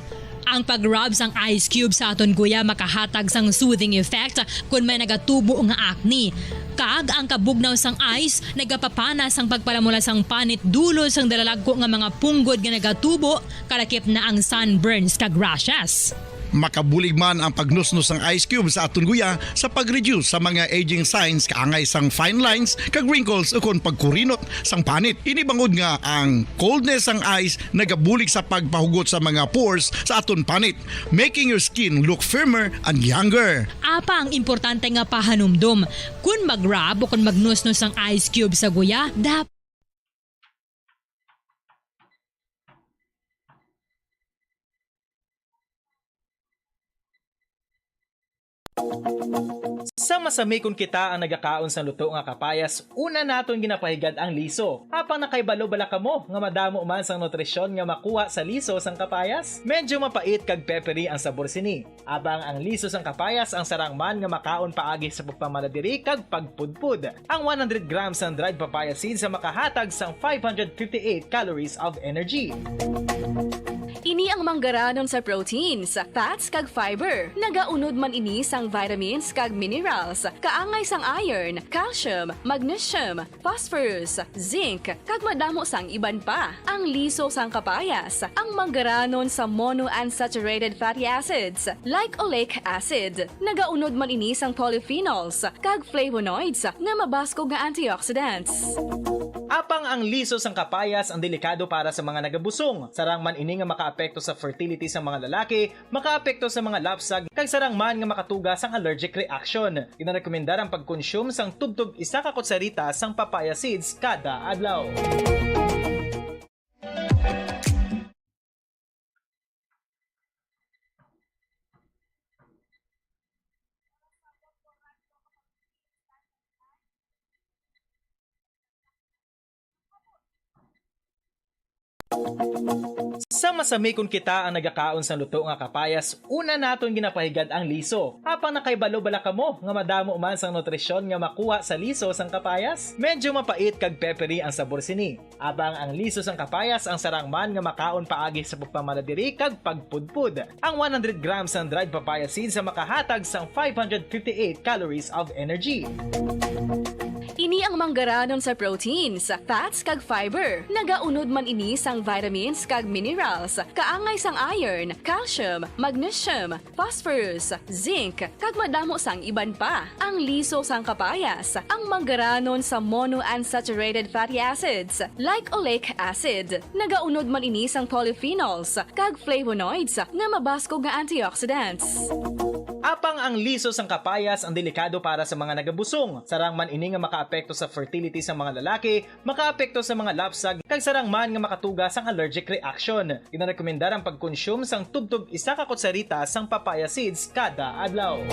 Ang pag-rub sang ice cube sa aton guya makahatag sang soothing effect kon may nagatubo nga acne. Kag ang kabugnaw sang ice nagapapana sang pagpalamula sang panit dulot sang dalalagko nga mga punggod nga nagatubo, kalakip na ang sunburns kag rashes. Makabulig man ang pagnusnos sang ice cube sa aton guya sa pag-reduce sa mga aging signs kaangay sang fine lines kag wrinkles ukon pagkurinot sang panit. Ini bangod nga ang coldness sang ice nagabulig sa pagpahugot sa mga pores sa aton panit, making your skin look firmer and younger. Apang importante nga pahanumdom, kon mag-rub o kon magnusnos ang ice cube sa guya, dap- Sa masami kon kita ang nagakaon sang luto nga kapayas, una naton ginapahigad ang liso. Apang nakahibalo bala kamo nga madamo man sang nutrisyon nga makuha sa liso sang kapayas? Medyo mapait kag peppery ang sabor sini. Apang ang liso sang kapayas ang sarang man nga makaon paagi sa pagpamala diri kag pagpudpod. Ang one hundred grams sang dried papaya seeds ang makahatag sang five hundred fifty-eight calories of energy. Ini ang manggaranon sa proteins, fats, kag fiber. Nagaunod man ini sang vitamins kag minerals, kaangay sang iron, calcium, magnesium, phosphorus, zinc, kag madamo sang iban pa. Ang liso sang kapayas, ang manggaranon sa monounsaturated fatty acids, like oleic acid. Nagaunod man ini sang polyphenols kag flavonoids nga mabaskog nga antioxidants. Apang ang liso sang kapayas ang delikado para sa mga nagabusong. Sarang man ini nga makaapekto sa fertility sang mga lalaki, makaapekto sa mga lapsag, kag sarang man nga makatuga sang allergic reaction. Ginarekomendar ang pagkonsume sang tubtob isa ka kutsarita sang papaya seeds kada adlaw. Sa masami kon kita ang nagakaon sang luto nga kapayas, una naton ginapahigad ang liso. Apang nakahibalo bala kamo nga madamo man sang nutrisyon nga makuha sa liso sang kapayas? Medyo mapait kag peppery ang sabor sini. Apang ang liso sang kapayas ang sarang man nga makaon paagi sa pagpamala diri kag pagpudpod. Ang one hundred grams sang dried papaya seeds ang makahatag sang five hundred fifty-eight calories of energy. Ini ang manggaranon sa proteins, fats, kag fiber. Nagaunod man ini sang vitamins kag minerals, kaangay sang iron, calcium, magnesium, phosphorus, zinc, kag madamo sang iban pa. Ang liso sang kapayas, ang manggaranon sa monounsaturated fatty acids, like oleic acid. Nagaunod man ini sang polyphenols kag flavonoids nga mabaskog nga antioxidants. Apang ang liso sang kapayas ang delikado para sa mga nagabusong. Sarang man ini nga makaapekto sa fertility sang mga lalaki, makaapekto sa mga lapsag, kag sarang man nga makatuga sang allergic reaction. Ginarekomendar ang pagkonsume sang tubtob isa ka kutsarita sang papaya seeds kada adlaw.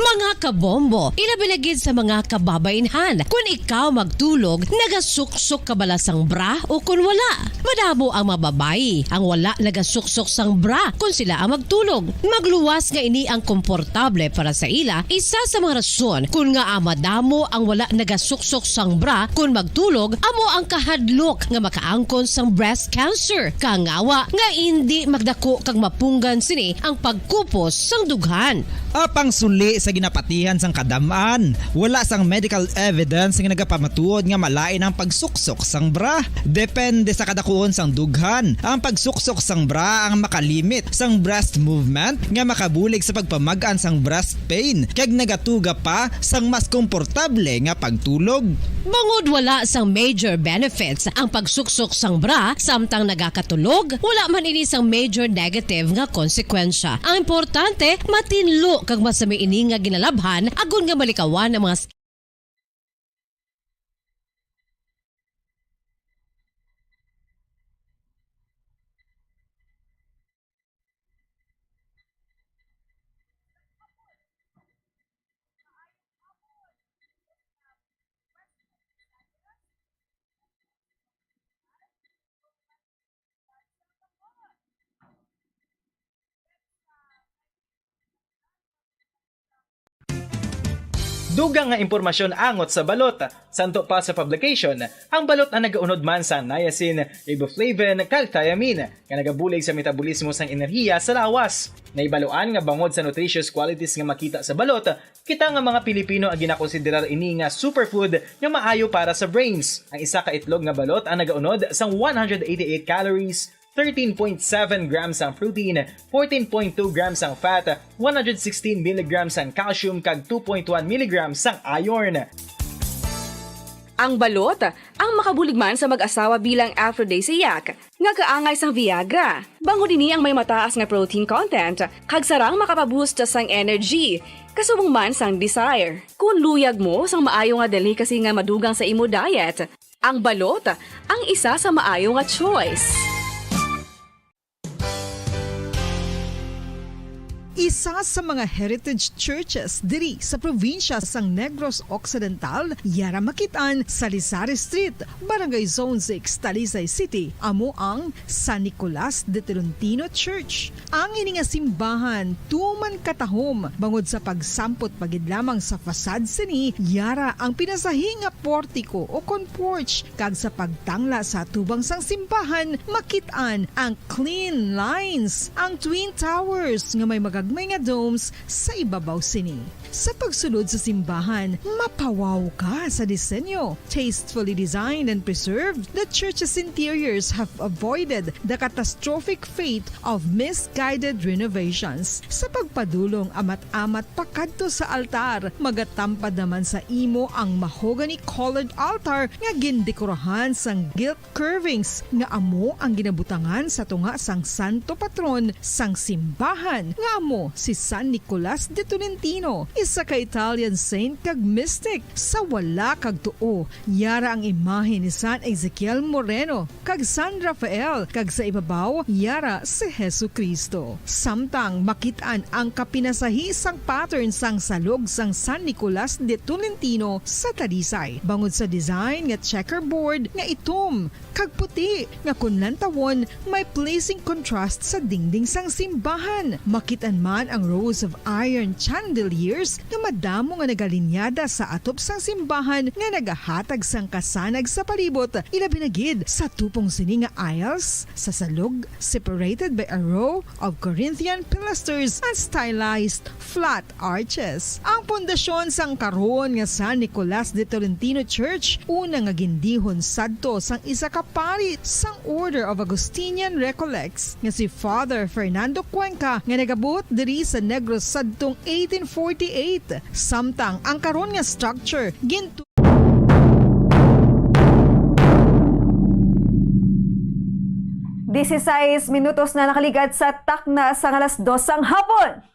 Mga kabombo, ilabi na gid sa mga kababainhan. Kun ikaw magtulog, nagasuksok ka bala sang bra o kun wala? Madamo ang mga babayi ang wala nagasuksok sang bra kun sila ang magtulog. Magluwas nga ini ang komportable para sa ila, isa sa mga rason kun ngaa madamo ang wala nagasuksok sang bra kun magtulog amo ang kahadlok nga makaangkon sang breast cancer, kangawa nga indi magdako kag mapunggan sini ang pagkupos sang dughan. Apang suli sa ginapatihan sang kadam-an, wala sang medical evidence nga nagapamatuod nga malain ang pagsuksok sang bra. Depende sa kadakuon sang dughan, ang pagsuksok sang bra ang makalimit sang breast movement nga makabulig sa pagpamag-an sang breast pain kag nagatuga pa sang mas komportable nga pagtulog. Bangod wala sang major benefits ang pagsuksok sang bra samtang nagakatulog, wala man ini sang major negative nga konsekwensya. Ang importante, matinlo kag masami ini nga ginalabhan agod nga malikawan ang mga Dugang nga impormasyon angot sa balot. Santo pa sa publication, ang balot ang nagaunod man sa niacin, riboflavin, kag thiamine, nga nagabulig sa metabolismo sang enerhiya sa lawas. Naibaluan nga bangod sa nutritious qualities nga makita sa balot, kita nga mga Pilipino ang ginakonsiderar ini nga superfood nga maayo para sa brains. Ang isa ka itlog nga balot ang nagaunod sang one hundred eighty-eight calories, thirteen point seven grams ang protein, fourteen point two grams ang fat, one hundred sixteen milligrams ang calcium, kag two point one milligrams ang iron. Ang balot ang makabulig man sa mag-asawa bilang aphrodisiac, nga kaangay sang Viagra. Bangod ini ang may mataas nga protein content, kag sarang makapaboost sang energy, kasubong man sang desire. Kung luyag mo sang maayo nga delicacy nga madugang sa imo diet, ang balot ang isa sa maayo nga choice. Isa sa mga heritage churches diri sa probinsya sang Negros Occidental, yara makit-an sa Lisari Street, Barangay Zone six, Talisay City, amo ang San Nicolas de Tolentino Church. Ang ini nga simbahan tuman katahom bangod sa pagsampot pa gid lamang sa facade sini, yara ang pinasahi nga portiko o kon porch, kag sa pagtangla sa atubang sang simbahan, makit-an ang clean lines, ang twin towers nga may magagmay nga domes sa ibabaw sini. Sa pagsulod sa simbahan, mapawaw ka sa disenyo. Tastefully designed and preserved, the church's interiors have avoided the catastrophic fate of misguided renovations. Sa pagpadulong amat-amat pakadto sa altar, magatampad naman sa imo ang mahogany-colored altar nga gindekorahan sang gilt curvings nga amo ang ginabutangan sa tunga sang santo patron sang simbahan, nga amo si San Nicolas de Tolentino, isa ka Italian saint kag mystic. Sa wala kag tuo, yara ang imahe ni San Ezekiel Moreno kag San Rafael, kag sa ibabaw, yara si Jesu-Cristo. Samtang makit-an ang kapinasahi sang pattern sang salog sang San Nicolas de Tolentino sa Talisay, bangod sa design nga checkerboard nga itom kag puti, nga kon lantawon, may pleasing contrast sa dingding sang simbahan. Makit-an man ang rows of iron chandeliers nga madamo nga nagalinyada sa atop sang simbahan nga nagahatag sang kasanag sa palibot, ilabi na gid sa tupong sini nga aisles sa salog, separated by a row of Corinthian pilasters and stylized flat arches. Ang pundasyon sang karon nga San Nicolas de Tolentino Church, una nga gindihon sadto sang isa ka pari sang Order of Augustinian Recollects nga si Father Fernando Cuenca, nga nagabot diri sa Negros sadtong eighteen forty-eight, samtang ang karon nga structure gintu- Dieciséis minutos na nakaligad sa takna sang alas dos sang hapon.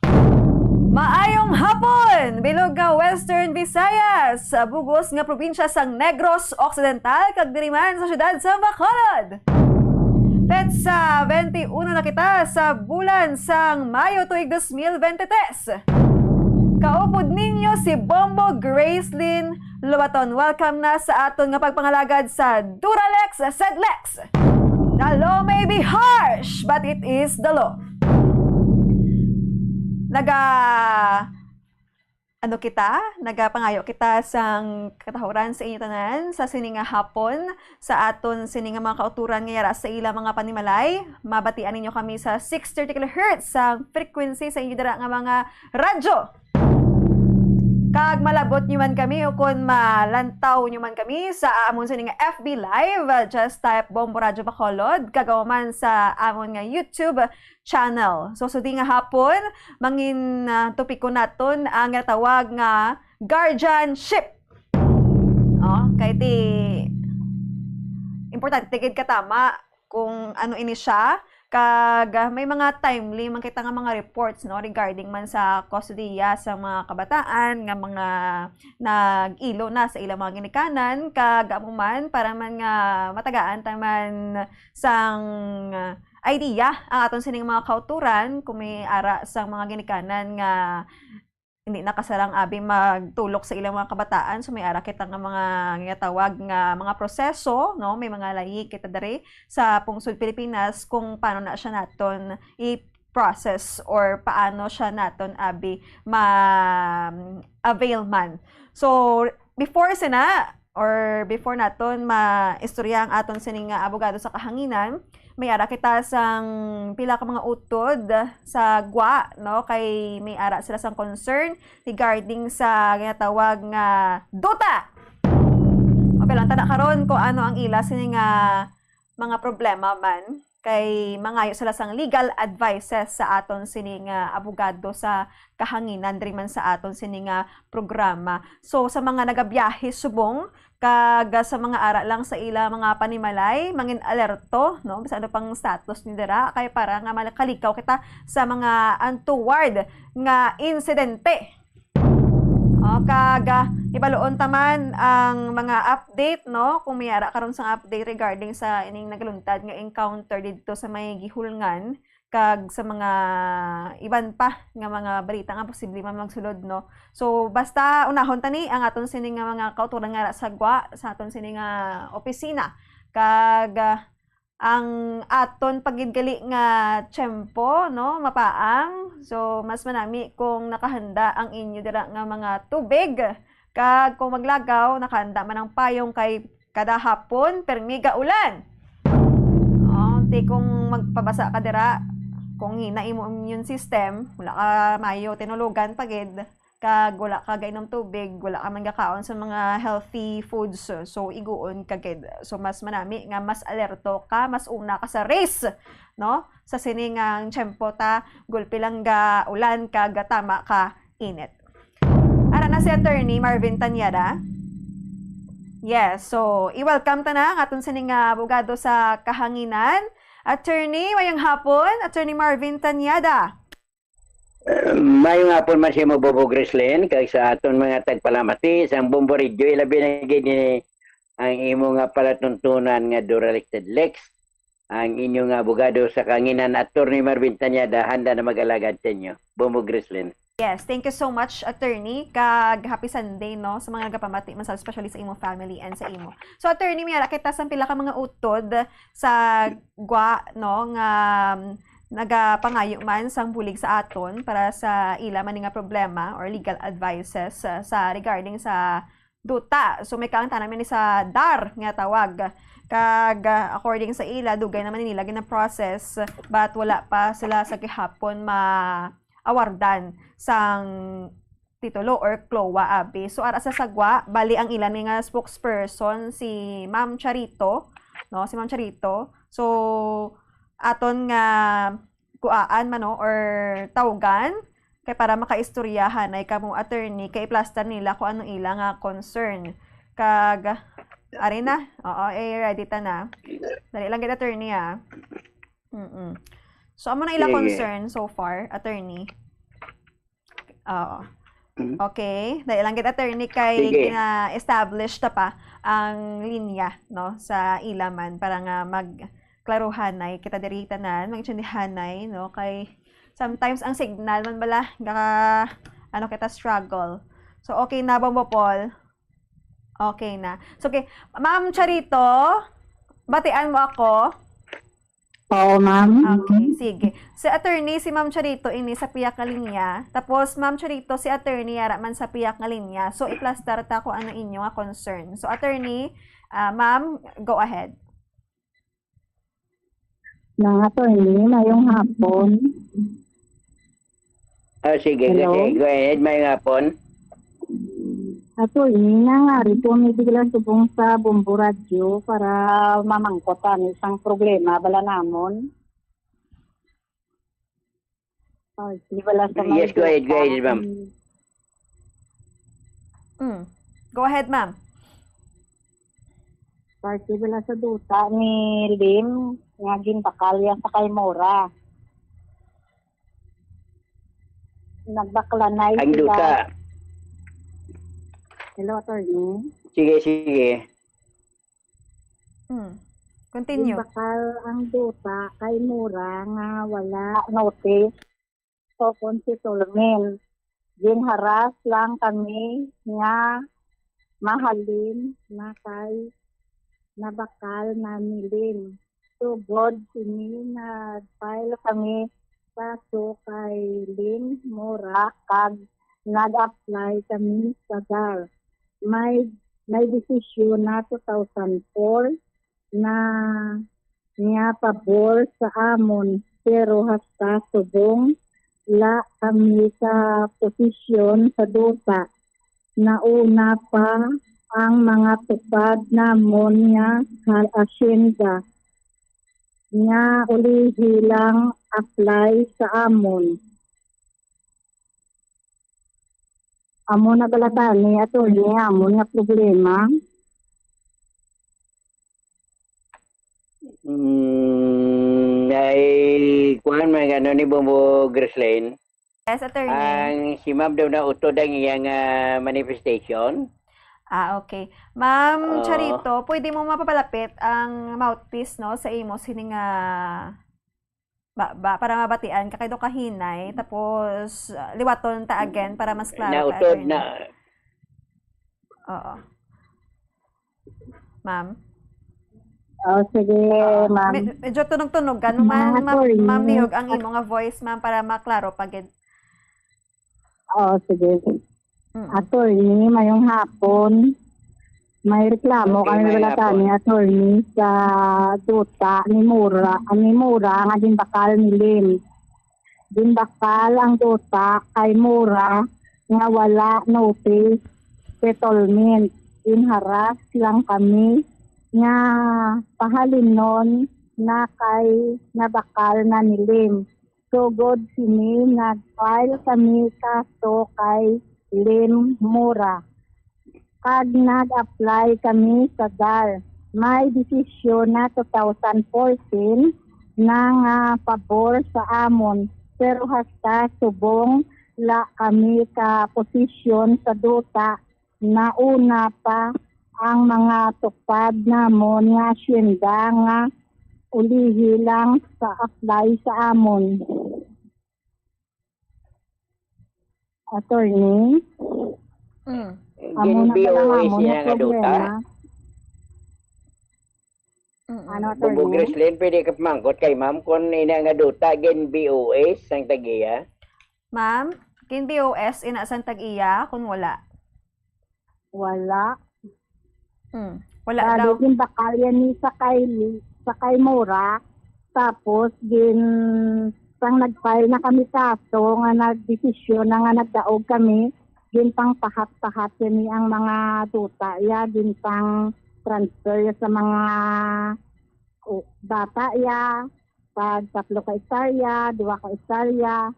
Maayong hapon, bilog nga Western Visayas, sa bug-os nga probinsya sang Negros Occidental, kag diri man sa siyudad sa Bacolod. Petsa twenty-uno na kita sa bulan sang Mayo tuig dos mil veintitrés. Kaupod ninyo si Bombo Gracelyn Lobaton. Welcome na sa aton nga pagpangalagad sa Duralex Sedlex. The law may be harsh, but it is the law. Naga, ano kita? Nagapangayo kita sang katahuran sa inyo tanan sa sini nga hapon, sa aton sini nga mga kautoran nga yara sa ila mga panimalay. Mabatian ninyo kami sa six thirty kilohertz sa frequency sa inyo dira nga mga radyo. Kag malabot nyo man kami o kon malantaw nyo man kami sa amon sini nga F B Live, uh, just type Bombo Radyo Bacolod, kag amo man sa amon nga YouTube channel. So, sudi nga hapon, mangin, ah, topiko naton ang ginatawag nga guardianship. Oh, kay ti importante gid katama kung ano ini siya, kag, ah, may mga timely man kita nga mga reports, no, regarding man sa kustodiya sa mga kabataan nga mga nag-ilo na sa ilang mga ginikanan, kag amo man para man nga matagaan ta man sang, ah, idea ang aton sining mga kautoran kung may ara sang mga ginikanan nga hindi na kasarang abi magtulok sa ilang mga kabataan. So, may ara kita nga mga ginatawag nga mga proseso, no? May mga layi kita diri sa pungsod Pilipinas kung paano na siya naton i-, process or paano siya naton abi ma-avail man. So, before sina or before naton maistorya ang aton sini nga abogado sa kahanginan, may ara kita sang pila ka mga utod sa gwa, no? Kay may ara sila sang concern regarding sa ginatawag nga duta. Okay lang, tana karon kung ano ang ila sini nga mga problema man, kay mangayo sila sang legal advices sa aton sini nga abogado sa kahanginan diri man sa aton sini nga programa. So, sa mga nagabiyahe subong, kag sa mga ara lang sa ila mga panimalay, mangin alerto, no? Bisan ano pang status ni dira, kay para nga makalikaw kita sa mga untoward nga insidente. O, kag, ah, ibaluon ta man ang mga update, no? Kung may ara karon sang update regarding sa ining nagaluntad nga encounter didto sa may Guihulngan, kag sa mga iban pa nga mga balita nga posible man magsulod, no? So, basta unahon ta ni ang aton sini nga mga kautoran nga ara sa gwa, sa aton sini nga opisina. Kag, ah, ang aton pa gid gali nga tiyempo, no, mapaang. So, mas manami kung nakahanda ang inyo dira nga mga tubig. Kag kung maglagaw, nakahanda man ang payong kay kada hapon, permi ga ulan. Oh, ti kung magpabasa ka dira, kung hina imo immune system, wala ka mayo tinulogan pa gid, kag wala ka gainom tubig, wala ka man gakaon sa mga healthy foods, so iguon ka gid. So, mas manami nga mas alerto ka, mas una ka sa race, no? Sa sini nga tiyempo ta, gulpi lang ga ulan kag gatama ka init. Ara na si Attorney Marvin Tanyada. Yes, so i-welcome ta na ang aton sini nga abogado sa kahanginan. Attorney, mayong hapon, Attorney Marvin Tanyada. Mayong hapon man sa imo, Bobo Grislin, kag sa aton mga tagpalamati sa Bombo Radio, ilabi na gid ni ang imo nga palatuntunan nga Duralexed Lex, ang inyo nga abogado sa kahanginan, Attorney Marvin Tanyada, handa na mag-alagad sa inyo. Bombo Grislin. Yes, thank you so much, Attorney, kag happy Sunday, no, sa mga nagapamati man sa, especially sa imo family and sa imo. So, Attorney, may ara kita sang pila ka mga utod sa gwa, no, nga, um, nagapangayo man sang bulig sa aton para sa ila man nga problema or legal advices, uh, sa regarding sa duta. So, may kaangtanan man ni sa DAR nga tawag. Kag, uh, according sa ila, dugay naman nila gina-process, but wala pa sila sa gihapon ma-awardan sang titulo or CLOA abi. So, ara sa sagwa, bali ang ila ni nga spokesperson si Ma'am Charito, no? Si Ma'am Charito. So, aton nga kuaan man, no, or tawgan kay para makaistoryahan ay kamo, Attorney, kay iplastar nila kung ano ila nga concern. Kag, ari na. Oo, eh, ready ta na. Dali lang gid, Attorney, ah. Mm-mm. So, amo na ila concern so far, Attorney. Oo. Okay. Dali lang gid, Attorney, kay gina-establish ta pa ang linya, no, sa ila man para nga magklaruhanay kita diri tanan, magintsindihanay, no, kay sometimes ang signal man bala, gaka-, ano kita, struggle. So, okay na, Bombo Paul? Okay na. So, okay. Ma'am Charito, batian mo ako? Oo, ma'am. Okay, sige. Si attorney, si Ma'am Charito ini sa piyak nga linya. Tapos, Ma'am Charito, si attorney ara man sa piyak nga linya. So, iplastar ta kung ano inyo nga concern. So, attorney, ah, ma'am, go ahead. Mga attorney, mayong hapon. Ah, sige, Hello? Sige. Go ahead, mayong hapon. Attorney, nangari po mi bigla subong sa Bombo Radyo para mamangkot ani sang problema bala namon. Oh, di bala sa may Yes, go ahead, go ahead, ma'am. Mm. Go ahead, ma'am. Parte bala sa duta ni Lim nga ginbakal ya sa kay Mora. Nagbaklanay Ang sila. Duta. Hello, attorney. Sige, sige. Mm. Continue. Ginbakal ang duta kay Mora nga wala notice. So, kung si Solmin, ginharas lang kami nga mahalin na kay nabakal na ni Lim. So, God, sini nag-file kami kaso kay Lim Mora kag nag-apply kami sa dar. May, may desisyon na two thousand four na nga pabor sa amon, pero hasta subong la kami sa posisyon sa duta, nauna pa ang mga tupad namon nga ha-, asyenda nga ulihi lang apply sa amon. Amo na bala tani, attorney, amon nga problema. Mm, ay, kuwan, may ano ni Bombo Gracelyn? Yes, attorney. Ang si ma'am daw nautod ang iyang, ah, manifestation. Ah, okay. Ma'am Oo. Charito, pwede mo mapapalapit ang mouthpiece, no, sa imo sining, ah, ba, ba, para mabatian ka kay do kahinay, tapos, ah, liwaton ta again para mas klaro ka, Nautod attorney. na. Oo. Ma'am? Oh, sige, Ah, ma'am. me-, medyo tunog-tunog ka, no, Mga ma'am, ma'am, attorney. ma'am, niyog ang imo nga voice, ma'am, para maklaro pa gid. Oh, sige. Mm. Attorney, mayong hapon. May reklamo Okay, kami mayong wala hapon. tani, attorney, sa duta ni Mura, ni Mura nga ginbakal ni Lim. Ginbakal ang duta kay Mura nga wala notice settlement. Ginharas lang kami nga pahalinon na kay nabakal na ni Lim. Sugod sini, nag-file kami kaso kay Lim Mura kag nag-apply kami sa dar. May desisyon na two thousand fourteen na nga pabor sa amon, pero hasta subong la kami ka posisyon sa duta, nauna pa ang mga tupad namon nga asyenda nga ulihi lang sa apply sa amon. Attorney? Mm. Amo na pala Gin-B O S amon niya nga nga duta? problema. Mm-mm. Ano, Bubo attorney? Gracelyn, pwede ka pamangkot kay ma'am kung ina nga duta, gin-B O S ang tag-iya? Ma'am, gin-B O S ina sang tag-iya kung wala? Wala. Hmm. Wala Bali, daw. Ginbakal yan ni sa kay, sa kay Mora. Tapos, gin, sang nag-file na kami kaso nga nagdesisyon na nga nagdaog kami, ginpangpahat-pahat yan ni ang mga duta ya, ginpang-transfer ya sa mga, o, bata ya, pag tatlo ka hektarya, dua ka hektarya.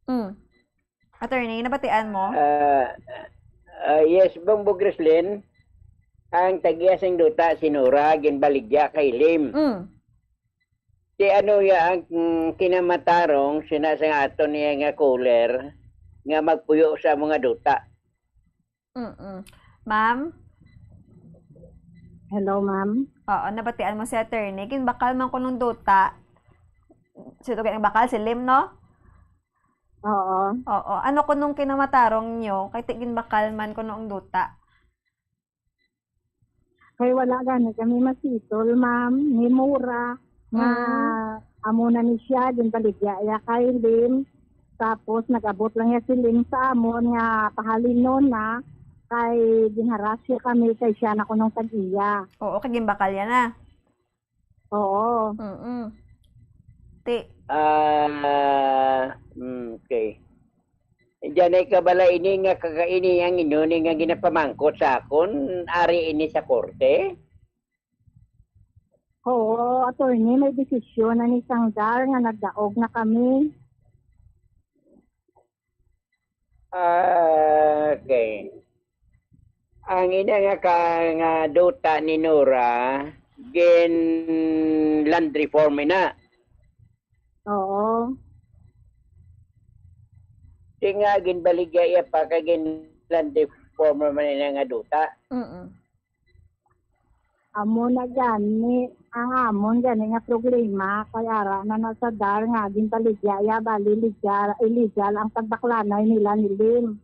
Mm. Attorney, nabatian mo? Ah, ah, yes, Bong Bugreslin, ang tag-iya sing duta si Nora ginbaligya kay Lim. Mm. Ti ano ya ang, mm, kinamatarong sina sa aton niya nga caller nga magpuyo sa mga duta? Mm-mm. Ma'am? Hello, ma'am. Oo, nabatian mo si attorney. Ginbakal man kunong duta. Sino kay ang bakal? Si Lim, no? Oo. Oo. Ano kunong kinamatarong nyo? Kay ti ginbakal man kunong duta. Kay wala gani kami masitol, ma'am. Ni Mura nga Mm. amo na ni siya, ginbaligya iya kay Lim. Tapos nag-abot lang iya si Lim sa amon nga pahalinon na kay ginharasya kami kay siya na kunong tag-iya. Oo, kay ginbakal iya na. Oo. Mm-mm. Ti- Ah, mm, okay. Diyan ay kabala ini nga kakaini ang inyo ni nga ginapamangkot sa akon, ari ini sa korte? Oo, attorney, may desisyon na ni Sangdar nga nagdaog na kami. Ah, okay. Ang ina nga ka, nga duta ni Nora, gin land reform na. Oo. Di nga, ginbaligya iya pa kay gin land reform man ina nga duta. Mm-mm. Amo na gani ang amon gani nga problema, kay ara na nasadar nga ginbaligya iya, bali legal, illegal ang pagbaklanay nila ni Lim.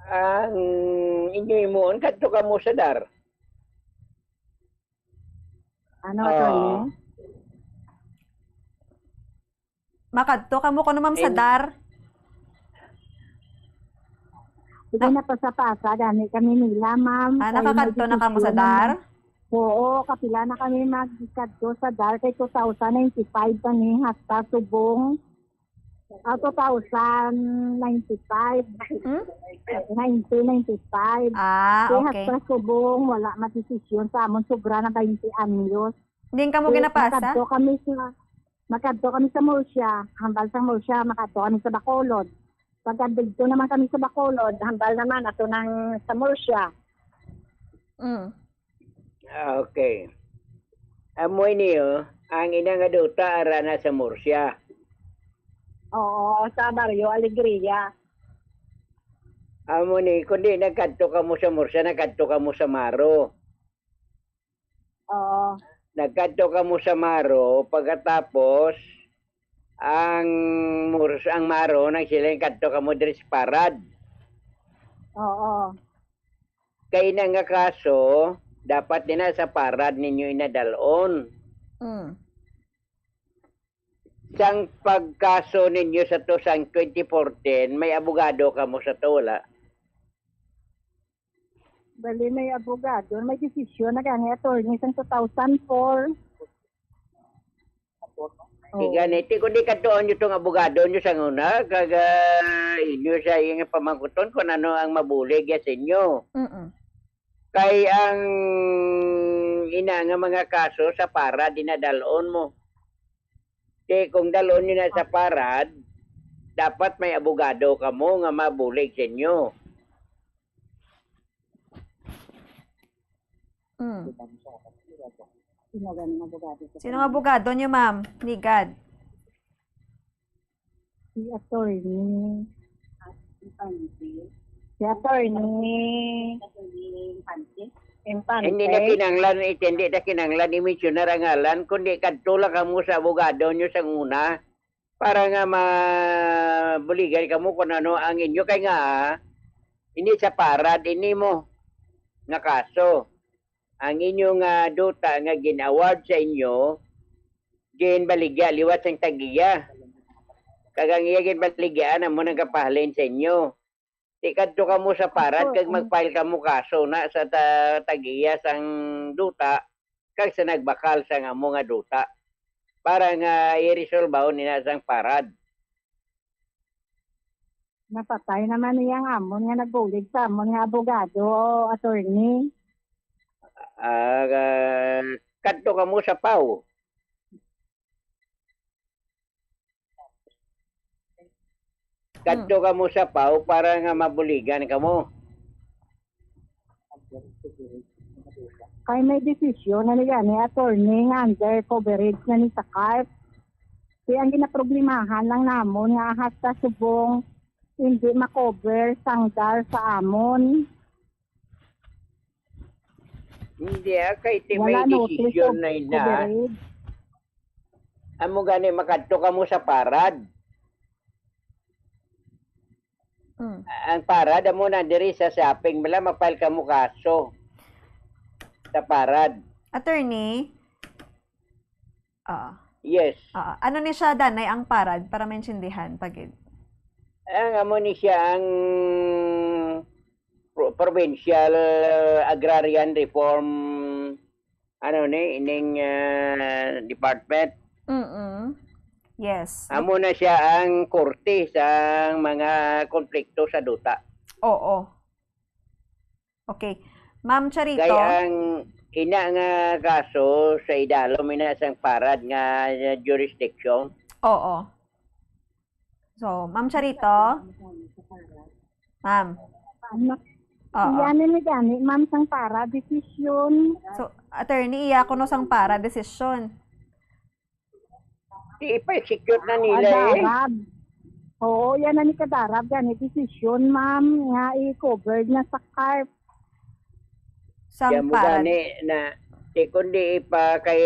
Ang inyo himuon, kadto kamo sa dar. Ano, Oo. Attorney? Makadto kamo kuno, ma'am, sa Ay, dar? Sige, Na- napasa-pasa gani kami nila, ma'am. Ah, Kay may nakakadto na kamo sa desisyon na, dar? ma'am. Oo, kapila na kami magkadto sa dar kay two thousand ninety-five kami hasta subong. Ah, two thousand ninety-five. Hmm? Nineteen ninety-five. Ah, Kay okay. hasta subong, wala madesisyon sa amon, sobra na twenty anyos. Din kamo Kay ginapasa? Makadto kami sa, makadto kami sa Murcia. Hambal sa Murcia, makadto kami sa Bacolod. Pagka didto naman kami sa Bacolod, hambal naman ato nang sa Murcia. Mm. Ah, okay. Amo ini, oh, ang ina nga duta ara na sa Murcia. Oo, sa Barrio Alegria. Amo ni, kundi nagkadto kamo sa Murcia, nagkadto kamo sa Maro. Oo. Nagkadto kamo sa Maro, pagkatapos, ang Mur-, ang Maro, nang sila, nagkadto kamo diri sa Parad. Oo. Kay na nga kaso, dapat din na sa Parad ninyo inadalon. Mm. Sang pagkaso ninyo sa to sang twenty fourteen, may abogado kamo sa to, wala? Bali, may abogado, may desisyon na gani, attorney, sang two thousand four. Di Oo. gani, ti, kung di kadtuon nyo tong abogado nyo sa una, kag, ah, inyo siya yung pamangkuton kung ano ang mabulig ya sa inyo. Mm-mm. Kay ang ina nga mga kaso sa Parad, dinadalon mo. Ti, kung dalon nyo na sa Parad, dapat may abogado kamo nga mabulig sa inyo. Mm. Sino ang abogado sa Sino ang abogado niyo, ma'am? Nigad? Si attorney. Si attorney. Infante. Hindi na kinanglan, it-, hindi na kinanglan i-mensionar ang ngalan, kundi kadto lang kamo sa abogado nyo sa una para nga mabuligan kamo kung ano ang inyo. Kay nga, hindi sa Parad, ini mo nga kaso. Ang inyo nga duta nga gin-award sa inyo, ginbaligya liwat sang tag-iya. Kag ang iya ginbaligyaan amo nang kapahalin sa inyo. Di kadto kamo sa Parad Opo, kag ang mag-file kamo kaso na sa ta-, tag-iya sang duta kag sa nagbakal sang amo nga duta para nga iresolbahon nina sang Parad. Napatay naman niya ang amon nga nagbulig sa amon nga abogado, attorney. Ah, ah, kadto kamo sa PAO. Kadto Hmm. kamo sa PAO para nga mabuligan kamo. Kay may desisyon na ni gani, attorney, nga under coverage na ni sa CARP. Kaya ang ginaproblemahan lang namon nga hasta subong hindi ma-cover sang DAR sa amon. Hindi, ah, kay ti may Wala notice desisyon of na ina. coverage. Amo gani, makadto kamo sa Parad. Mm. Ang Parad, amo na diri sa shopping, bala, ma-file kamo kaso sa Parad. Attorney? Oo. Yes. Oo. Ano ni siya, Danay, ang Parad, para maintindihan pa gid? Ang amo ni siya ang pro-, provincial, uh, agrarian reform, ano ni, ining, uh, department. Mm-mm. Yes. Amo na siya ang korte sa mga konflikto sa duta. Oo. Okay. Ma'am Charito? Kay ang ina nga kaso sa idalom ina sang Parad nga jurisdiction. Oo. So, Ma'am Charito? Ma'am? Ano? Oo. Iya na ni gani, ma'am, sang Parad desisyon. So, attorney, iya kuno sang Parad desisyon. Di ipa-execute na nila, eh. Kadarab. Oo, yan na ni kadarab gani desisyon, ma'am, nga i-cover na sa CARP. Sang Parad. Gani na, di kundi ipa kay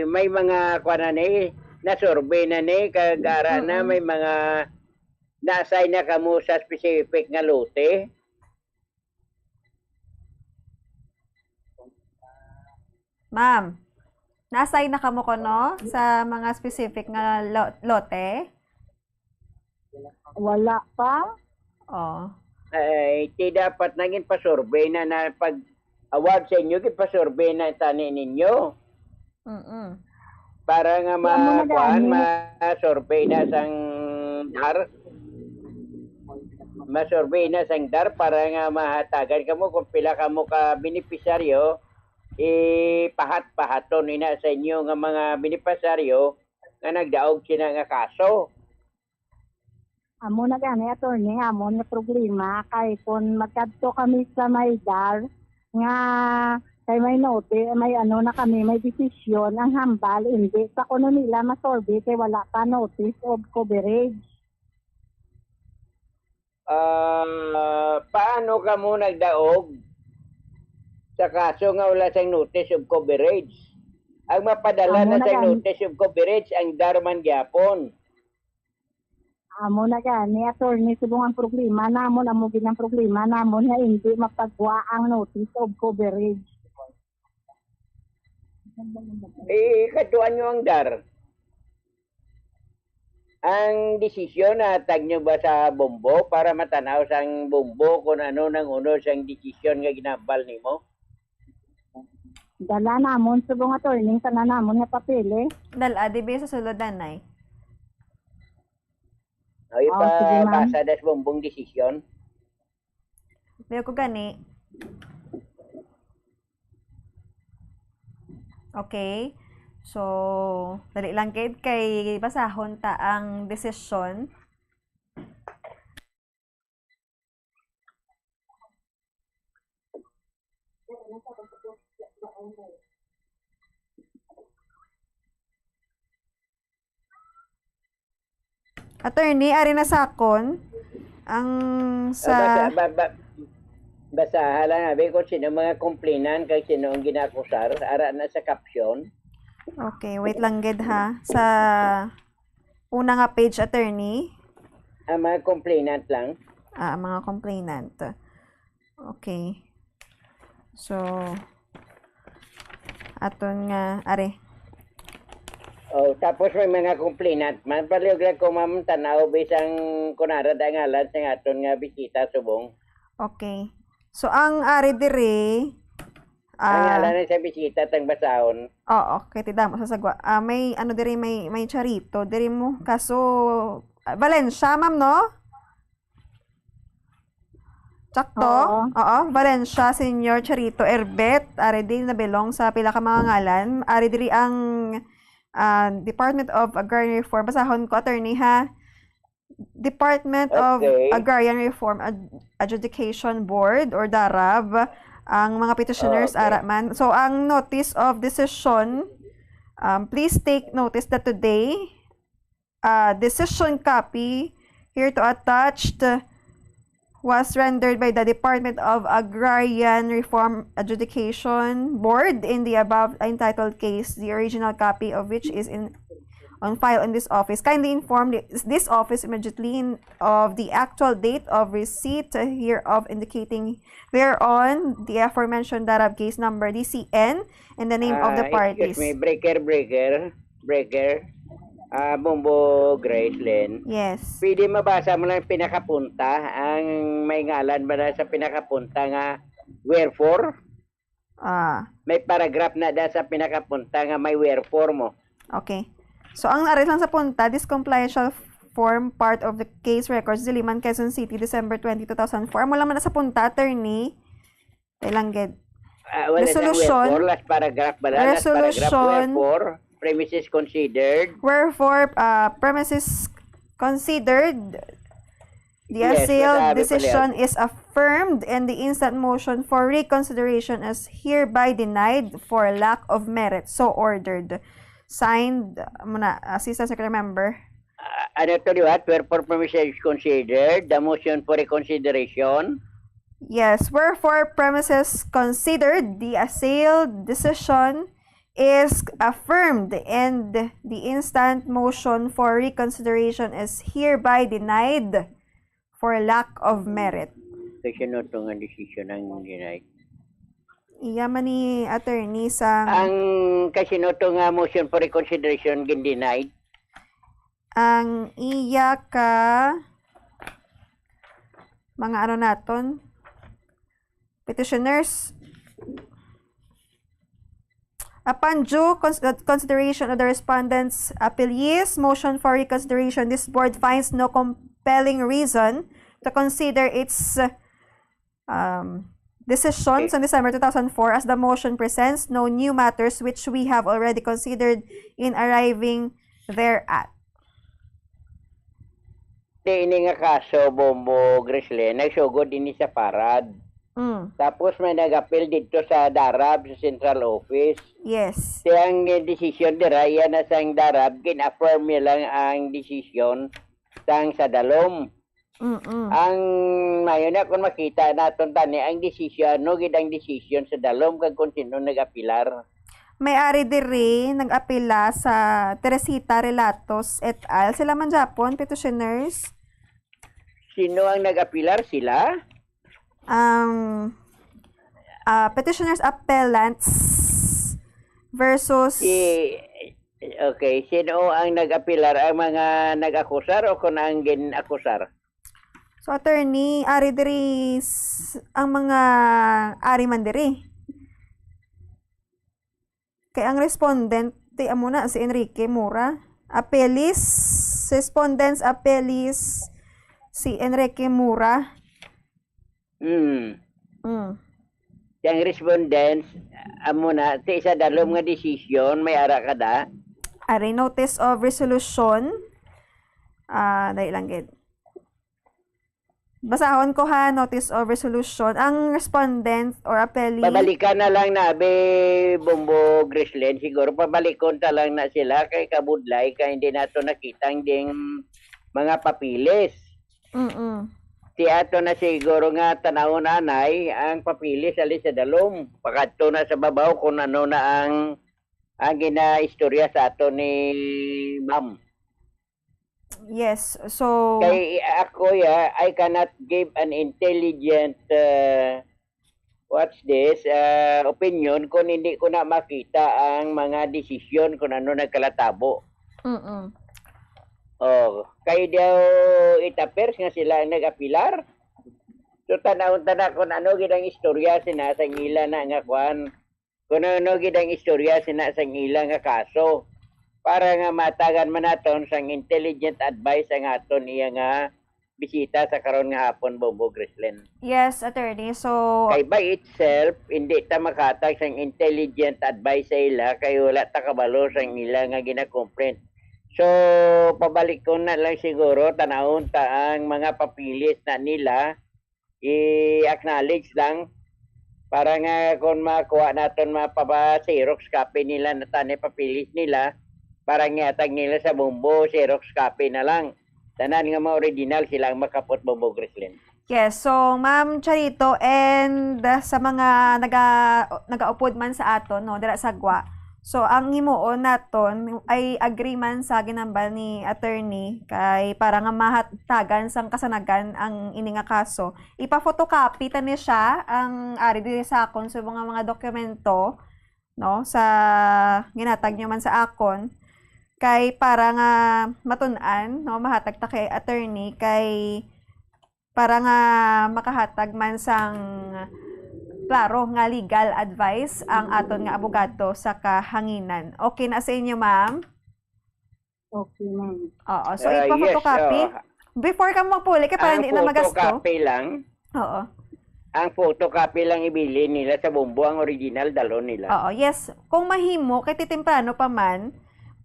may mga kuwan na ni, na-survey na ni, kag ara na, Mm-mm. may mga na-assign na kamo sa specific nga lote. Ma'am, na-assign na kamo kuno sa mga specific nga lo-, lote? Wala pa. Oh. Ay, ti dapat na ginpa-survey na, na pag-award sa inyo, ginpa-survey na tani ninyo. Mm-mm. Para nga Wa mo na ma-, kuan, gani. ma-survey na sang dar. Ma-survey na sang dar para nga mahatagan kamo kung pila kamo ka benepisyaryo, ipahat-pahaton ina sa inyo nga mga benepisyaryo nga nagdaog sina nga kaso. Amo na gani, attorney, amon nga problema kay kung magkadto kami sa may dar nga kay may notice, may ano na kami, may desisyon, ang hambal, hindi pa kuno nila masolve kay wala pa notice of coverage. Ah, paano kamo nagdaog sa kaso nga wala sang notice of coverage? Ang mapadala Amo na na sang gani. Notice of coverage ang dar man gyapon. Amo na gani, attorney, subong ang problema namon, amo gid ang problema namon nga hindi mapagwa ang notice of coverage. Eh, kadtuan nyo ang dar. Ang desisyon, nahatag nyo ba sa Bombo para matanaw sang Bombo kung ano nang uno sang desisyon nga ginambal nimo? Dala namon, subong, attorney, sana namon nga papeles. Dala, di ba sa sulod, nanay? O, Oh, sige, ma'am. Ipabasa das Bombong desisyon. Di ko gani. Okay. So, dali lang gid kay basahon ta ang desisyon. Attorney, ari na sakon ang Ah, basa, sa ba, ba, basaha lang abi kung sino mga complainant kag sino ang ginakusar. Ara na sa caption. Okay, wait lang gid ha. Sa una nga page, attorney, Ang mga complainant lang. ah, ang mga complainant. Okay. So, aton nga, are. Oh, tapos may mga complainant man. Palihog lang ko, ma'am, tanaw bisang kunara da ngalan sa aton nga bisita subong. Okay. So, ang ari diri, Ang ah, ngalan sa bisita tang basahon. Oo, kay ti damo sa sagwa. Ah, may ano diri, may may Charito diri mo. Kaso ah, Valencia, ma'am, no? Sakto? Oo. Oo, Valencia, Senior Charito, Erbet. Ari din na belong sa pila ka mga ngalan. Ari diri ang ah, Department of Agrarian Reform. Basahon ko, attorney, ha. Department of Okay. Agrarian Reform Ad- Adjudication Board or DARAB ang mga petitioners Okay. ara man. So ang notice of decision, um, please take notice that today uh, decision copy here to attached was rendered by the Department of Agrarian Reform Adjudication Board in the above entitled case, the original copy of which is in on file in this office. Kindly inform the, this office immediately in, of the actual date of receipt hereof, indicating whereon the aforementioned DARAB case number D C N and the name of the Ah, parties. Excuse me, breaker, breaker, breaker. Ah, Bombo Grace Lynn. Yes. Pwede mabasa mo lang pinakapunta, ang may ngalan ba na sa pinakapunta nga wherefore? Ah, May paragraph na da sa pinakapunta nga may wherefore mo. Okay. So, ang arit lang sa punta, this compliance shall form part of the case records, Diliman, Quezon City, December twenty, two thousand four. Amo lang man na sa punta, attorney. Kailang gid. Ah, wala na Resolution. Wherefore, last paragraph ba? Last paragraph, Resolution. Wherefore, premises considered. Wherefore, uh, premises considered, the Yes, assailed masabi pala decision yan. is affirmed and the instant motion for reconsideration is hereby denied for lack of merit. So ordered. Signed, muna, Assistant Secretary Member. Ah, ano to, di ba? Wherefore, premises considered, the motion for reconsideration. Yes, wherefore premises considered, the assailed decision is affirmed and the instant motion for reconsideration is hereby denied for lack of merit. Kay sino to nga decision ang denied? Iya man ni attorney sa Ang kay sino to nga motion for reconsideration gin-denied? ang iya ka mga ano naton, petitioners. Upon due cons-, uh, consideration of the respondents' appellees' motion for reconsideration, this board finds no compelling reason to consider its, uh, um, decision Yes. on December two thousand four as the motion presents no new matters which we have already considered in arriving thereat. Ti ini nga kaso, Bombo Grislen, nagsugod ini sa Parad. Mm. Tapos may nag-apil didto sa DARAB, sa central office. Yes. Ti ang, eh, decision dira, iya na sang DARAB, gin-affirm niya lang ang decision sang sa DALOM. Mm-mm. Ang mayo na kung makita naton tani ang decision, ano gid ang decision sa DALOM kag kung sino nag-apilar. May ari diri nag-apila sa Teresita Relatos et al. Sila man gyapon, petitioners. Sino ang nag-apilar? Sila? Um, ah, petitioners appellants versus Si, okay, sino ang nag-apilar? Ang mga nag-akusar o kung ang gin-akusar? So, attorney, ari diri s-, ang mga ari man diri. Kay ang respondent, ti amo na si Enrique Mura. Appellees, respondents, appellees, si Enrique Mura. Hmm. Mm. Ang respondents, amo na, ti sa DALOM nga decision, may ara ka da? Ari, notice of resolution. Ah, dali lang gid. Basahon ko ha, notice of resolution. Ang respondent or appellee. Pabalikan na lang na, be, Bombo Grislen. Siguro pabalikon ta lang na sila kay kabudlay kay hindi nato nakita ang ding mga papilis. Mm-mm. Ti ato na siguro nga tanawon anay ang papilis ali sa DALOM. Pakadto na sa babaw kung ano na ang, ang ginaistorya sa ato ni ma'am. Yes, so Kay ako, ya, I cannot give an intelligent, uh, what's this, uh, opinion kung hindi ko na makita ang mga desisyon kung ano nagkalatabo. Mm-mm. Oh, kay daw it appears nga sila ang nag-apilar. So, tanawon ta na kung ano gid ang istorya sina sa ila na nga kwan. Kung ano gid ang istorya sina sang ila nga kaso, para nga matagan man naton sang intelligent advice ang aton iya nga bisita sa karon nga hapon, Bombo Grislen. Yes, attorney. So, Kay by itself, hindi ta makatag sang intelligent advice sa ila kay wala ta kabalo sang ila nga gina-complain. So, pabalikon na lang siguro, tanawon ta ang mga papilis na nila i-acknowledge lang para nga kung makuha naton, mapapa-xerox copy nila na tani papilis nila, para nga ihatag nila sa Bombo, xerox copy na lang. Tanan nga mga original sila ang makapot, Bombo Grislen. Yes. So, Ma'am Charito, and, uh, sa mga naga-, nagaupod man sa aton, no, dira sa gwa, so, ang himuon naton ay agree man sa ginambal ni attorney kay para nga mahatagan sang kasanagan ang ini nga kaso. Ipa-photocopy ta ni siya ang ari diri sa akon sa mga, mga dokumento, no, sa ginatag nyo man sa akon. Kay para nga matun-an, no, mahatag ta kay attorney kay para nga makahatag man sang klaro nga legal advice ang aton nga abogado sa kahanginan. Okay na sa inyo, ma'am? Okay, ma'am. Oo, so Ah, yes, ipa-photocopy. oo. Before ka magpuli, kay para Ang hindi na magasto. photocopy lang, Oo. ang photocopy lang ibilin nila sa Bombo, ang original dalon nila. Oo, yes. Kung mahimo, kay ti temprano pa man,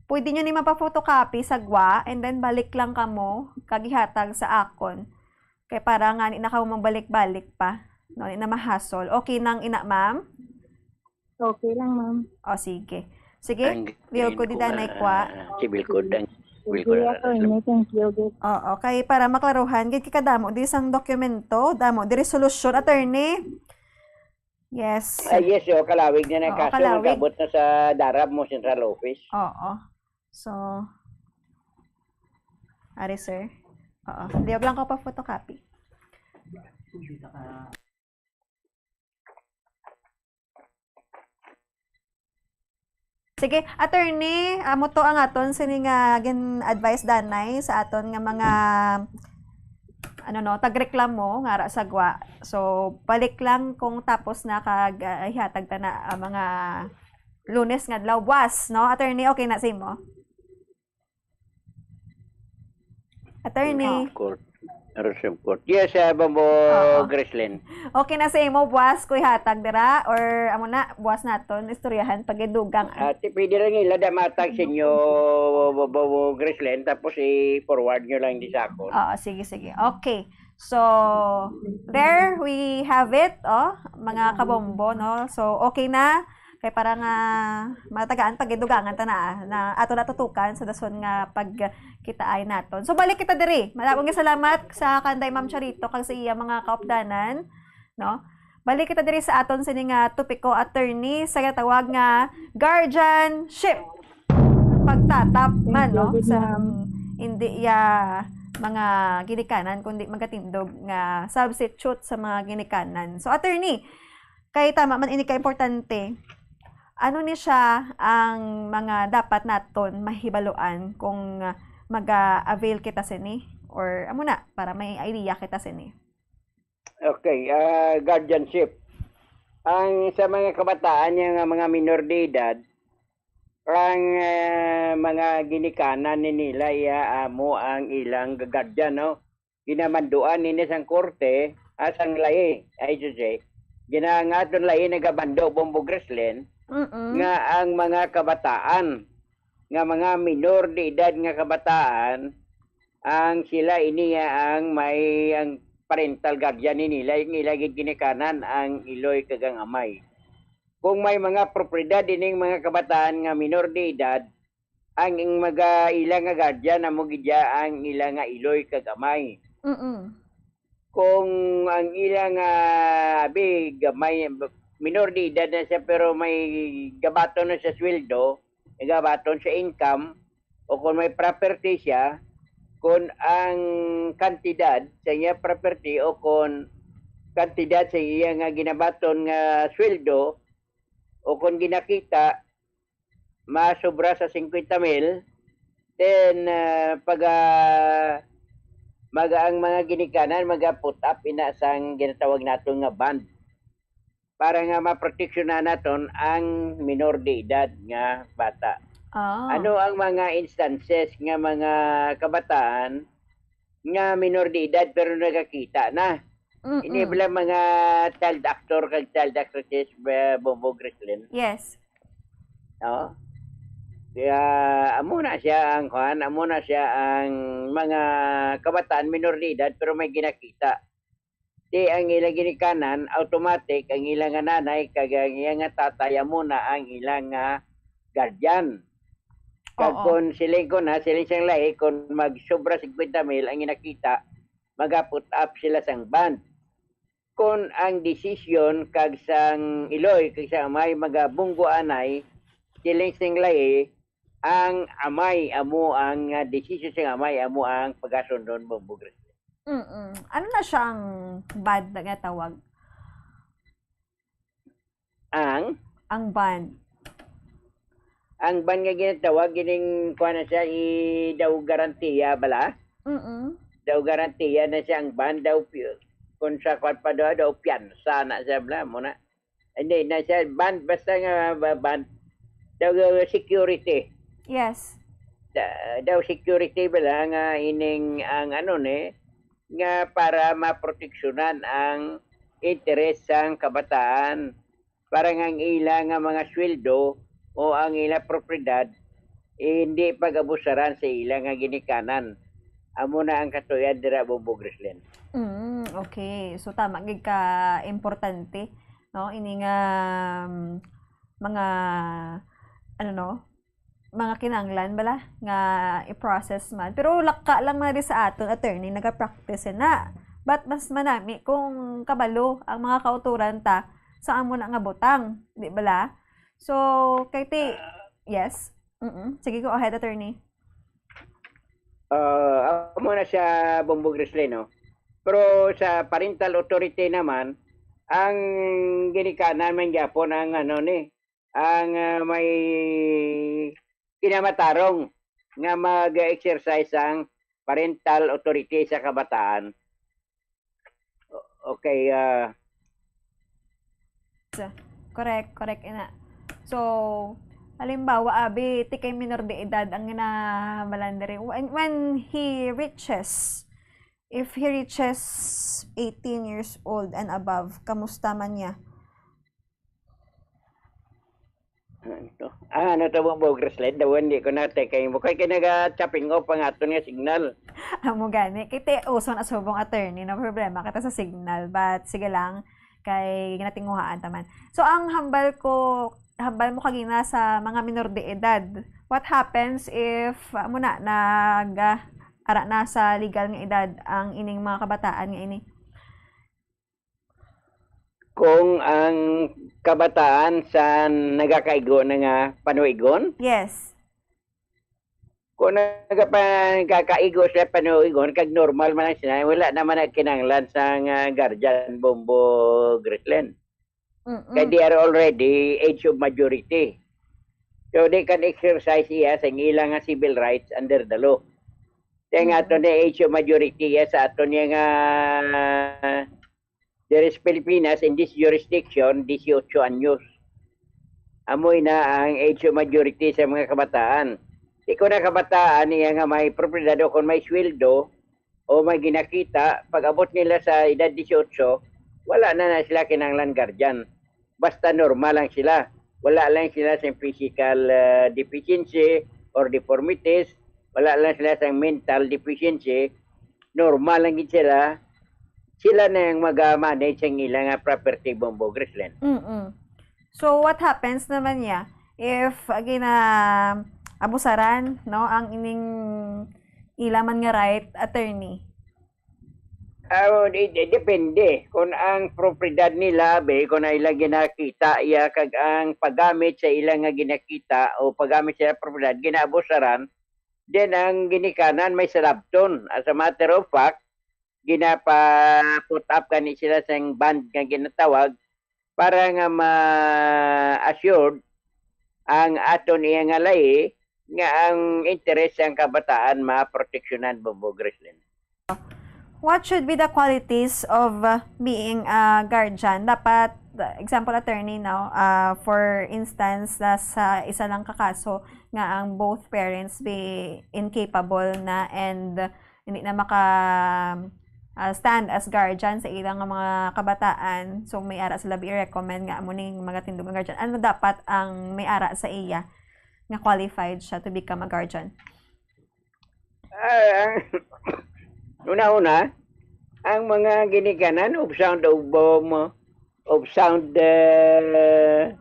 pwede nyo ni mapa-photocopy sa gwa, and then balik lang kamo, kag ihatag sa akon. Kay para nga, di na kamo magbalik-balik pa. No, di na mahasol. Okay nang ina, ma'am? Okay lang, ma'am. O, sige. Sige, Ang liog ko di ko danay nga kwa. Civil code ang civil Sige, code ang attorney. Thank you. Oo, kay para maklaruhan, gid kay kadamo di sang dokumento, damo di resolusyon, attorney. Yes. Ah, yes, oh, kalawig na na Oo, kaso kalawig. Nagabot na sa DARAB mo, Central Office. Oo. So, ari, sir. Oo. Liog lang ko pa photocopy. Sige, attorney, amo to ang aton sini nga gin-advise danay sa aton nga mga ano, no, tagreklamo nga ara sa gwa. So, balik lang kung tapos na kag, ah, ihatag ta na, ah, mga Lunes nga adlaw, buwas, no? Attorney, okay na sa imo? Attorney? Ah, court. Resume court. Yes, ah, Bombo Oo. Gracelyn. Okay na sa imo, buwas ko ihatag dira? Or amo na, buwas naton istoryahan pag idugang? Ah, ti-, pwede ra nila da matag sa inyo, Bombo Gracelyn, tapos i-forward nyo lang di sa akon. Oo, sige, sige. Okay. So, there we have it, oh, mga kabombo, no? So, okay na. Kay para nga matagaan pag idugangan ta na, ah, na ato na tutukan sa dason nga pagkitaay naton. So, balik kita diri. Malawag nga salamat sa kanday Ma'am Charito kag sa iya mga kaupdanan, no? Balik kita diri sa aton sini nga topiko, attorney, sa gatawag nga guardianship. Pagtatap man, no, sa hindi ya mga ginikanan, kundi magatindog nga substitute sa mga ginikanan. So, attorney, kay tama man ini ka importante, ano ni siya ang mga dapat naton mahibaluan kung, ah, maga-avail kita sini? Or, amo na, para may idea kita sini. Okay, ah, guardianship. Ang sa mga kabataan niya nga mga minor de edad, ang, ah, mga ginikanan ni nila iya amo ang ilang guardian, no? Ginamanduan nini sang korte, ah, sang lahi, I should say. Gina-, nga aton lahi nagabando, Bombo Gracelyn, Mm-mm. nga ang mga kabataan, nga mga minor de edad nga kabataan, ang sila ini ang may, ang parental guardian ni nila, ang ila gid ginikanan ang iloy kag ang amay. Kung may mga propiedad ining mga kabataan nga minor de edad, ang, ang mga ila nga guardian amo gid ya ang ila nga iloy kag amay. Mm-mm. Kung ang ila nga abi gamay, minor de edad na siya pero may gabaton na sa sweldo, gabaton sa income, o kung may property siya, kung ang kantidad sa iya property o kung kantidad sa iya nga ginabaton nga sweldo o kung ginakita masobra sa singkwenta mil, then, ah, pag, ah, mag-, ang mga ginikanan maga-put up ina sang ginatawag naton nga bond para nga maproteksyonan naton ang minor de edad nga bata. Ah. Ano ang mga instances nga mga kabataan nga minor de edad pero nagakita na? Mm-mm. Ini bala mga child actor kag child actresses, eh, Bombo Gracelyn? Yes. No? Kaya amo na siya ang kuan, amo na siya ang mga kabataan minor de edad pero may ginakita. Di ang ila ginikanan, automatic ang ila nga nanay kag ang iya nga tatay amo na ang ila nga guardian. Kag Oo. Kung siling ko na, siling sang lahi, kung magsobra singkwenta mil ang ginakita, maga-put up sila sang bond. Kung ang desisyon kag sang iloy kag sang amay magabunggo anay, siling sang lahi, ang amay amo ang, ah, desisyon sang amay amo ang pagasundon mo, Bombo Gracelyn. Mm-mm. Ano na siya ang bond nga tawag? Ang? Ang bond. Ang bond nga ginatawag, gining kuha na siya, i-, daw garantiya bala? Mm-mm. Daw garantiya na siya ang bond, daw pi-, kung sa kuwan pa daw, daw piyansa na siya bala, mo na. Hindi na siya bond, basta nga ba-, bond, daw security. Yes. Da-, daw security bala nga ining ang ano ni, nga para maproteksyonan ang interes sang kabataan, para nga ang ila nga mga sweldo o ang ila propiedad, eh, hindi pag-abusaran sa ila nga ginikanan. Amo na ang katuyan dira, Bombo Gracelyn. Mm, okay. So, tama gid ka importante, no? Ini nga, um, mga, ano, no? Mga kinahanglan bala nga i-process man. Pero laka lang man di sa aton, attorney, nagapractice na. But mas manami kung kabalo ang mga kautoran ta sa amo na nga butang, di bala? So, kay ti-, yes. Mm-mm. Sige, go ahead, attorney. Ah, amo na siya, Bombo Gracelyn, no? Pero sa parental authority naman, ang ginikanan man gyapon ang, ano, ni, ang, ah, may kinamatarong nga mag-exercise ang parental authority sa kabataan. Okay, ah, Correct, correct, ina. So, halimbawa, abi, ti kay minor de edad ang ginahambalan diri. When, when he reaches, if he reaches eighteen years old and above, kamusta man niya? Ano to? Ah, ano to, Bong Bong Grislen? Daw hindi ko na tekay mo. Kay kinaga-chopping off ang aton nga signal. Amo gani. Kay ti uso na subong, attorney, no problema kita sa signal. But sige lang, kay ginatinguhaan ta man. So, ang hambal ko, hambal mo kagina sa mga minor de edad. What happens if, amo na, nag, ah, ara na sa legal nga edad ang ining mga kabataan nga ini? Kung ang kabataan sa nagakaigo na nga panuigon, Yes. kung nagapa-, nagakaigo sila panuigon, kag normal man lang sila, wala naman nagkinahanglan sa nga guardian, Bong Bong Grislen. Mm-mm. Kay they are already age of majority. So they can exercise iya sa ilang nga civil rights under the law. Kaya nga Mm. ato na age of majority iya sa ato niya nga, there is Pilipinas in this jurisdiction, dieciocho anyos. Amoy na ang age of majority sa mga kabataan. Di ko na kabataan niya nga may propiedad o kung may sweldo o may ginakita, pag-abot nila sa edad dieciocho, wala na na sila kinahanglan guardian. Basta normal lang sila. Wala lang sila sa physical, ah, deficiency or deformities. Wala lang sila sa mental deficiency. Normal lang gid sila. Sila na ang mag-manage ang ilang nga property, Bong Bong Grislen. Mm-mm. So, what happens naman niya if, again, na abusaran, no, ang ining ila man nga right, attorney? Ah, di-, di-, depende kung ang propiedad nila, be, kung ang ilang ginakita iya, kag ang paggamit sa ilang nga ginakita o paggamit sa propiedad, ginaabusaran, then ang ginikanan may salabton. As a matter of fact, ginapa-put up gani sila sang bond nga ginatawag para nga ma-assured ang aton iya nga lahi nga ang interes sang kabataan maproteksyonan, Bong Bong Grislen. What should be the qualities of, uh, being a guardian? Dapat, uh, example, attorney, no? Uh, for instance, na sa isa lang ka kaso nga ang both parents be incapable na and hindi na maka, uh, stand as guardian sa ilang nga mga kabataan. So, may ara sila be recommend nga amo ning magatindog nga guardian. Ano dapat ang may ara sa iya nga qualified siya to become a guardian? Ah, ang una-una, ang mga ginikanan of sound of, um, of sound, uh,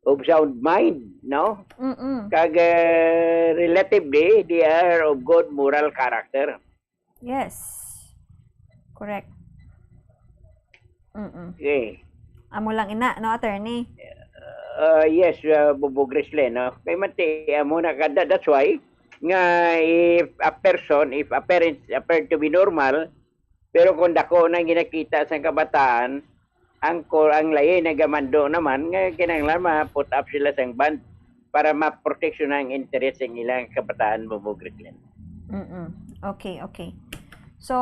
of sound mind, no? Mm-mm. Kag, uh, relatively, they are of good moral character. Yes. Correct. Mm-mm. Okay. Amo lang ina, no, attorney? Uh, yes, uh, Bong Bong Grislen, no? Kay mati, amo na kada, that's why nga if a person, if a parent appeared to be normal, pero kung dako na ginakita sa kabataan, ang ko-, ang lahi nagamando naman nga kinahanglan ma-put up sila sang bond para maproteksyon ang interes sang ilang kabataan, Bong Bong Grislen. Mm-mm. Okay, okay. So,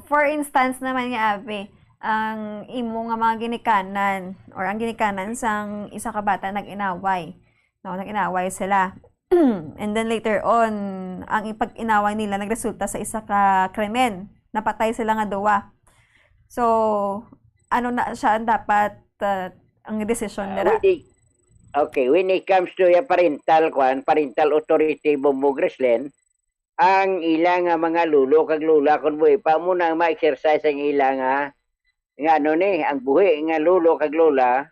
for instance naman nga, abi, ang imo nga mga ginikanan or ang ginikanan sang isa ka bata nag-inaway. No, nag-inaway sila. And then later on, ang pag-inaway nila nagresulta sa isa ka krimen. Napatay sila nga duwa. So, ano na siya ang dapat, uh, ang desisyon Ah, nila? when it, okay, when it comes to your parental, kwan, parental authority, Bong Bong Grislen, ang ila nga mga lolo kag lola, kung buhi pa, amo na ang ma-exercise ang ila nga, nga ano ni, ang buhi nga lolo kag lola,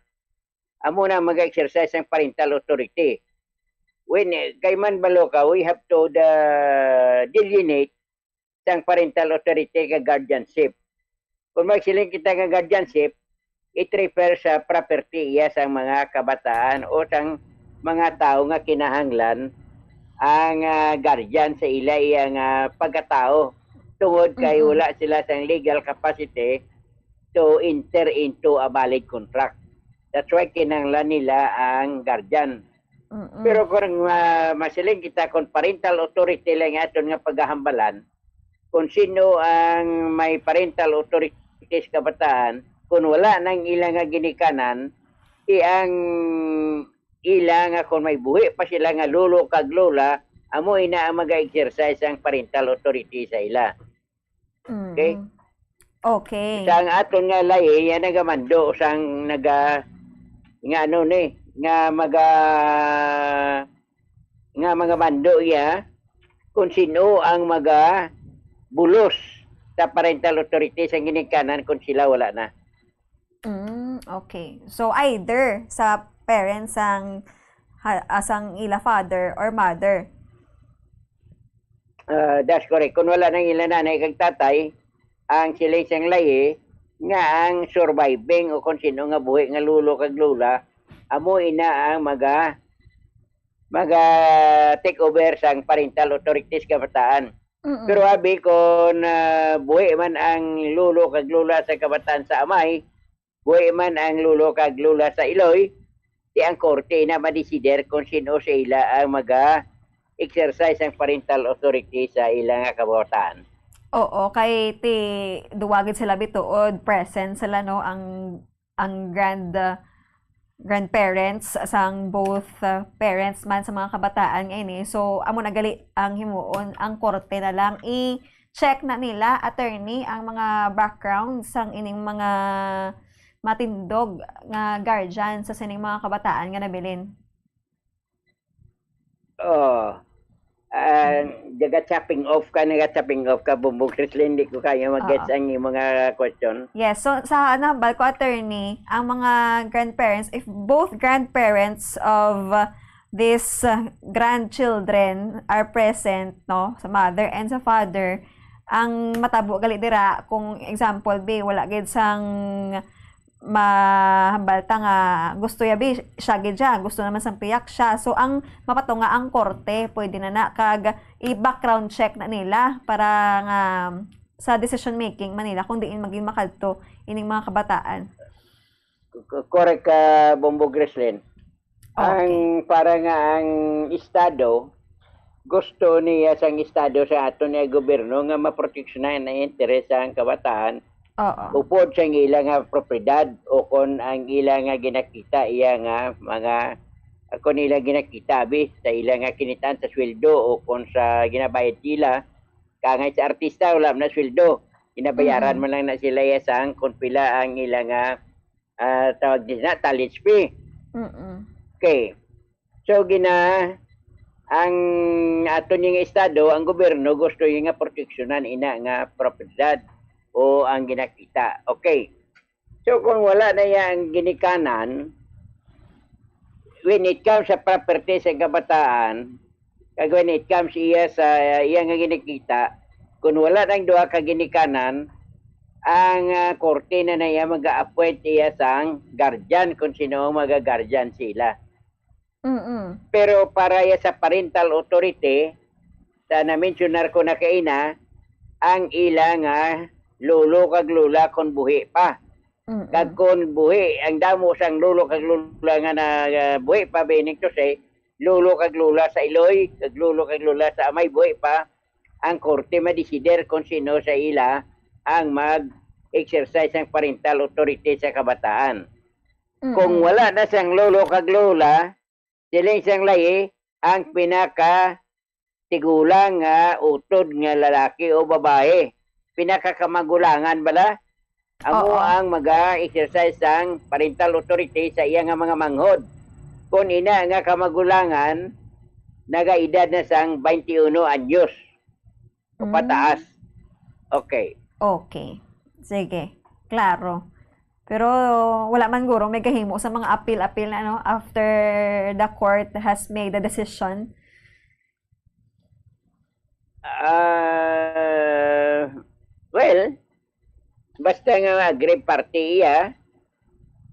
amo na ang mag-exercise ng parental authority. When, eh, kay man balo ka, we have to the, delineate sang parental authority kag guardianship. Kung magsiling kita nga guardianship, it refers sa property iya sang mga kabataan o sang mga tawo nga kinahanglan ang, ah, guardian sa ila iya nga pagkatawo, tungod kay Mm-mm. wala sila sang legal capacity to enter into a valid contract. That's why kinahanglan nila ang guardian. Mm-mm. Pero kung, ah, masiling kita kung parental authority lang aton nga paghahambalan, kung sino ang may parental authority sa kabataan, kung wala nang ila nga ginikanan, ti ang ila nga kung may buhi pa sila nga lolo kag lola, amo ina ang mag-exercise ang parental authority sa ila. Okay? Mm. Okay. Sa ang aton nga lahi, iya nagamando sang naga-, nga ano ni, nga maga-, nga magamando iya kung sino ang magabulos sa parental authority sa ginikanan kung sila wala na. Mm, okay. So, either sa parents ang ha-, asang ila father or mother. Ah, that's correct. Kung wala nang ila nanay kag tatay, ang siling sang lahi nga ang surviving o kung sino nga buhi nga lolo kag lola, amo ina ang maga-, maga-take over sang parental authorities kabataan. Mm-mm. Pero abi, kung, ah, buhi man ang lolo kag lola sa kabataan sa amay, buhi man ang lolo kag lola sa iloy, ti ang korte na madesider kung sino sa ila ang maga-exercise ang parental authority sa ila nga kabataan. Oo, kay ti duwa gid sila bituod, present sila, no, ang, ang grand, uh, grandparents sang both, uh, parents man sa mga kabataan nga ini. So, amo na gali ang himuon, ang korte na lang i-check na nila, attorney, ang mga background sang ining mga matindog nga guardian sa sining mga kabataan nga nabilin. Oh. Ah, naga-chopping off ka, naga-chopping off ka, Bumbong Chrislyn, di ko kaya mag-gets Oo. ang imo nga question. Yes, so sa nahambal ko, attorney, ang mga grandparents, if both grandparents of, uh, these, uh, grandchildren are present, no, sa mother and sa father, ang matabo gali dira, kung example, be, wala gid sang mahambal ta nga gusto ya, bi, siya gid siya, gusto naman sang piyak siya. So, ang mapatunga ang korte, pwede na na, kag i-background check na nila para nga sa decision making man nila kung diin maging makadto ining mga kabataan. K-, correct ka, Bombo Grislin. Okay. Ang para nga ang Estado, gusto niya sang Estado sa aton nga gobyerno nga maproteksyonan ang interes sang kabataan Oo. upod sang ila nga propiedad o kon ang ila nga ginakita iya nga mga, kon ila ginakita, abi, sa ila nga kinitaan sa sweldo o kon sa ginabayad nila. Kangay sa artista, wala man na sweldo. Ginabayaran Mm. man lang na sila iya sang kon pila ang ila nga, ah, tawag din na, talent fee. Mm-mm. Okay. So, gina-, ang ato ning estado, ang gobyerno gusto niya nga proteksyonan ina nga propiedad o ang ginakita. Okay. So, kung wala na iya ang ginikanan, when it comes sa property sa kabataan, kag when it comes iya sa iya nga ginakita, kung wala nang duha ka ginikanan, ang, ah, korte na na iya mag-a-appoint iya sang guardian kung sino ang maga-guardian sila. Mm-mm. Pero para ya sa parental authority, sa na-mentionar ko na kaina, ang ila nga lolo kag lola kon buhi pa. Mm-mm. Kag kon buhi, ang damo sang lolo kag lola nga na, ah, buhi pa, meaning to say, lolo kag lola sa iloy, kag lolo kag lola sa amay buhi pa, ang korte madesider kon sino sa ila ang mag-exercise sang parental authority sa kabataan. Kung Mm-mm. wala na sang lolo kag lola, siling sang lahi, ang pinakatigulang nga utod nga lalaki o babae, pinakakamagulangan bala, amo Oo. ang maga-exercise sang parental authority sa iya nga mga manghod. Kung ina nga kamagulangan, nagaedad na sang twenty-one anyos o Mm. pataas. Okay. Okay. Sige. Klaro. Pero wala man guro may gahimo sa mga apil-apil na, no, after the court has made a decision? Ah, well, basta nga aggrieved party iya,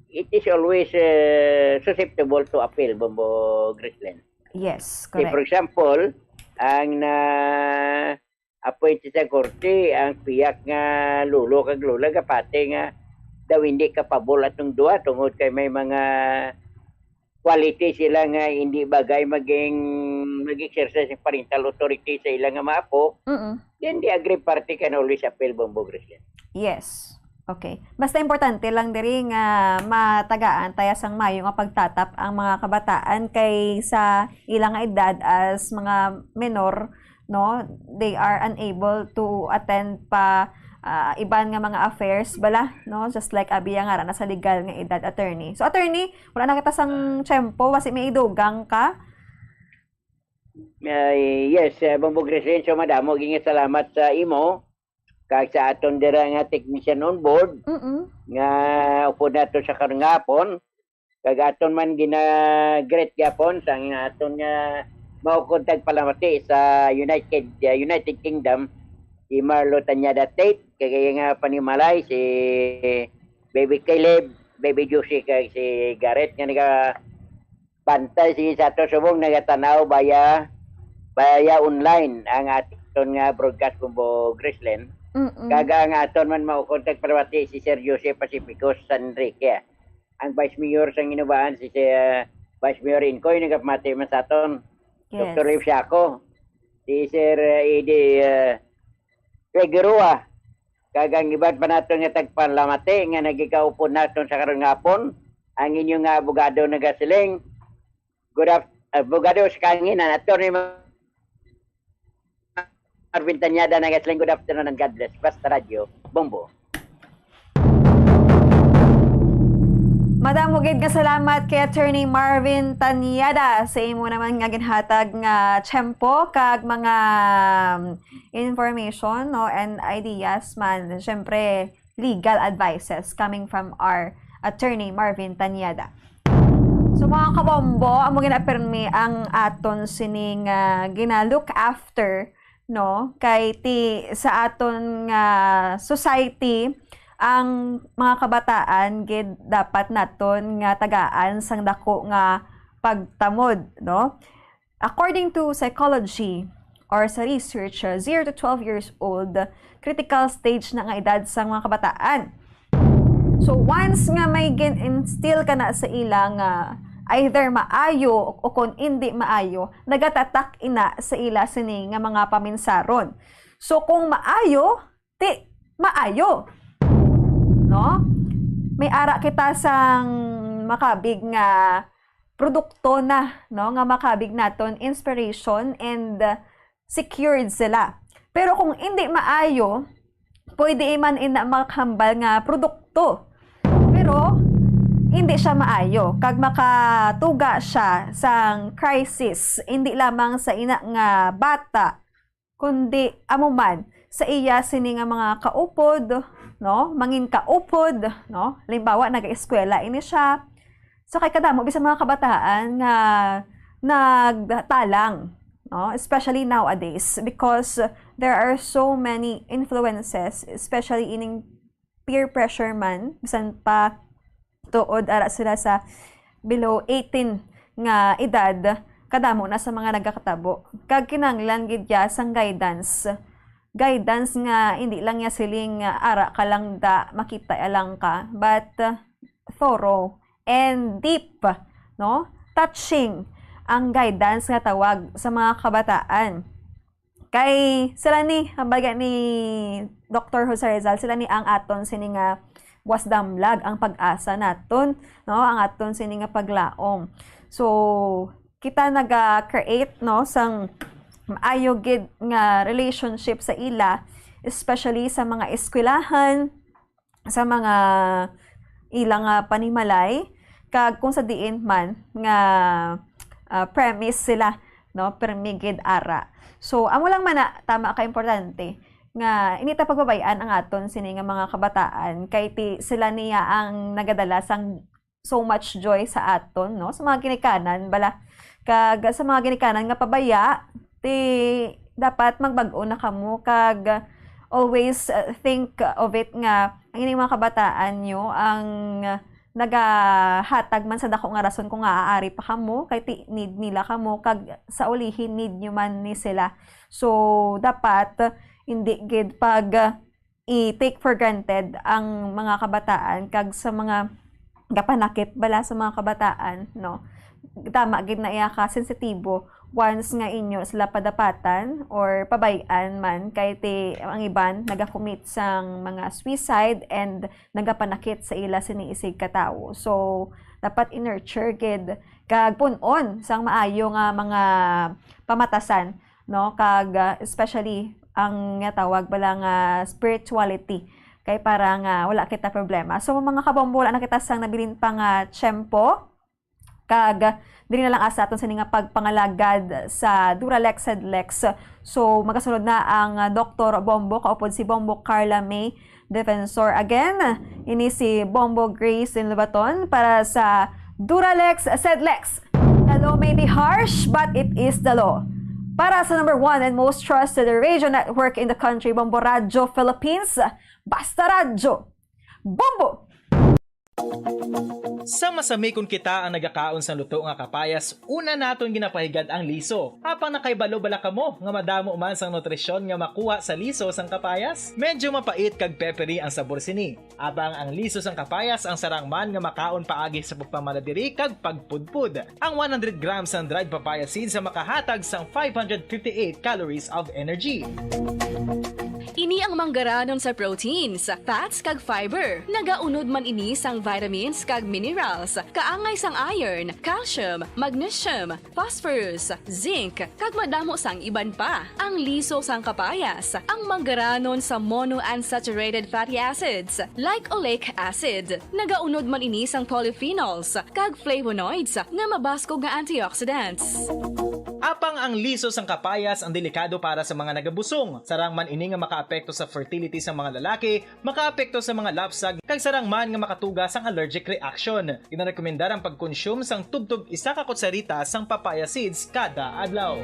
it is always, eh, susceptible to appeal, Bombo Grislin. Yes, Say, for correct. example, ang na-appoint sa korte, ang piyak nga lolo kag lola, gapati nga daw hindi kapabol atong duha tungod kay may mga quality sila nga hindi bagay maging, mag-exercise ng parental authority sa ilang mga apo, Mm-mm. then the aggrieved party can always appeal, Bombo Grislin. Yes. Okay. Basta importante lang diri nga matagaan ta sang mayo nga pagtatap ang mga kabataan kay sa ila nga edad as mga menor, no, they are unable to attend pa, ah, iban nga mga affairs bala, no, just like abi nga ara na sa legal nga edad, attorney. So, attorney, wala na kita sang tiyempo, basi may idugang ka? Ay, yes, uh, Bongbong Crescencio, madamo gid nga salamat sa imo kag sa aton dira nga technician on board Mm-mm. nga upod nato sa karong hapon. Kag aton man gina-greet gyapon sa nga aton nga maukod tagpalamati sa United uh, United Kingdom, si Marlo Tanyada Tate, kag iya nga panimalay si Baby Caleb, Baby Josie, kag si Garrett nga naga bantay sini sa ato subong nagatanaw baya baya online ang aton nga broadcast, Bombo Grislin. Mm-mm. Kag ang aton man maukod tagpalamati si Sir Jose Pacifico Sanrique, ang Vice Mayor sang Ginubaan, si, si uh, Vice Mayor Incoy nagapamati man sa aton. Yes. Dr. Ray Siaco, si Sir uh, Eddie uh, Figueroa, kag ang iban pa naton nga tagpalamati nga nagikaupod naton sa karong hapon, ang inyo nga abogado nagasiling, good af- abogado sa kahanginan, Attorney Marvin Tanyada nagasiling, good afternoon and God bless. Basta Radyo, Bombo. Madamo gid nga salamat kay Attorney Marvin Tanyada sa imo naman nga ginhatag nga tiyempo kag mga um, information, no, and ideas man. Siyempre, legal advices coming from our Attorney Marvin Tanyada. So, mga kabombo, amo ginapirmi ang aton sining uh, gina-look after, no, kay ti sa aton nga society, ang mga kabataan gid dapat naton nga tagaan sang dako nga pagtamod, no? According to psychology or sa research, uh, zero to twelve years old, critical stage na nga edad sang mga kabataan. So once nga may gin-instill ka na sa ila nga either maayo o kung hindi maayo, nagatatak ina sa ila sini nga mga paminsaron. So kung maayo, ti maayo. No? May ara kita sang makabig nga produkto na, no, nga makabig naton inspiration and uh, secured sila. Pero kung hindi maayo, pwede man ina makahambal nga produkto. Pero hindi siya maayo kag makatuga siya sang crisis, hindi lamang sa ina nga bata, kundi amo man sa iya sini nga mga kaupod, no? Mangin kaupod, no? Halimbawa, nag-eskwela ini siya. So kay kadamo bisan mga kabataan nga nagtalang, no? Especially nowadays because there are so many influences, especially ining peer pressure man, bisan pa tuod ara sila sa below eighteen nga edad, kadamo na sa mga nagakatabo. Kag kinahanglan gid ya sang guidance. Guidance nga hindi lang ya siling nga ara ka lang da, makita ya lang ka, but uh, thorough and deep, no? Touching ang guidance nga tawag sa mga kabataan. Kay sila ni, hambal gani ni Doktor Jose Rizal, sila ni ang aton sini nga buwas damlag, ang pag-asa naton, no? Ang aton sini nga paglaom. So, kita naga-create, no, sang maayo gid nga relationship sa ila, especially sa mga eskwelahan, sa mga ila nga panimalay, kag kung sa diin man nga ah, premise sila, no, permi gid ara. So amo lang man na tama ka importante nga hindi ta pagbabay-an ang aton sini nga mga kabataan kay ti sila niya ang nagadala sang so much joy sa aton, no, sa mga ginikanan bala, kag sa mga ginikanan nga pabaya, ti dapat magbag-o na kamo kag always uh, think of it nga ang ining mga kabataan nyo ang nagahatag man sa dako nga rason kung nga aari pa kamo kay ti need nila kamo kag sa ulihi need nyo man ni sila. So dapat hindi gid pag i-take for granted ang mga kabataan kag sa mga gapanakit bala sa mga kabataan, no? Tama gid na iya ka sensitibo once nga inyo sila padapatan or pabay-an man, kay ti ang iban nagakommit sang mga suicide and nagapanakit sa ila sini isig ka tawo. So, dapat i-nurture gid kag pun-on sang maayo nga mga pamatasan, no? Kag, ah, especially ang nga tawag bala nga spirituality, kay para nga wala kita problema. So, mga kabombo, wala na kita sang nabilin pa nga tiyempo. Kag diri na lang asa aton sini nga pagpangalagad sa Duralex Sedlex. So, magasunod na ang, ah, Doktor Bombo, kaupod si Bombo Carla May Defensor. Again, ini si Bombo Grace Inlubaton para sa Duralex Sedlex. The law may be harsh, but it is the law. Para sa number one and most trusted radio network in the country, Bombo Radyo Philippines, Basta Radyo, Bombo! Sa masami kon kita ang nagakaon sang luto nga kapayas, una naton ginapahigad ang liso. Apang nakahibalo bala kamo nga madamo man sang nutrisyon nga makuha sa liso sang kapayas? Medyo mapait kag peppery ang sabor sini. Apang ang liso sang kapayas ang sarang man nga makaon paagi sa pagpamala diri kag pagpudpod. Ang one hundred grams sang dried papaya seeds ang makahatag sang five hundred fifty-eight calories of energy. Ini ang manggaranon sa proteins, fats kag fiber. Nagaunod man ini sang vitamins kag minerals, kaangay sang iron, calcium, magnesium, phosphorus, zinc, kag madamo sang iban pa. Ang liso sang kapayas, ang manggaranon sa monounsaturated fatty acids, like oleic acid. Nagaunod man ini sang polyphenols kag flavonoids nga mabaskog nga antioxidants. Apang ang liso sang kapayas ang delikado para sa mga nagabusong. Sarang man ini nga makaapekto sa fertility sa mga lalaki, makaapekto sa mga lapsag, kag sarang man nga makatuga sang allergic reaction. Ginarekomendar ang pagkonsume sang tubtob isa ka kutsarita sang papaya seeds kada adlaw.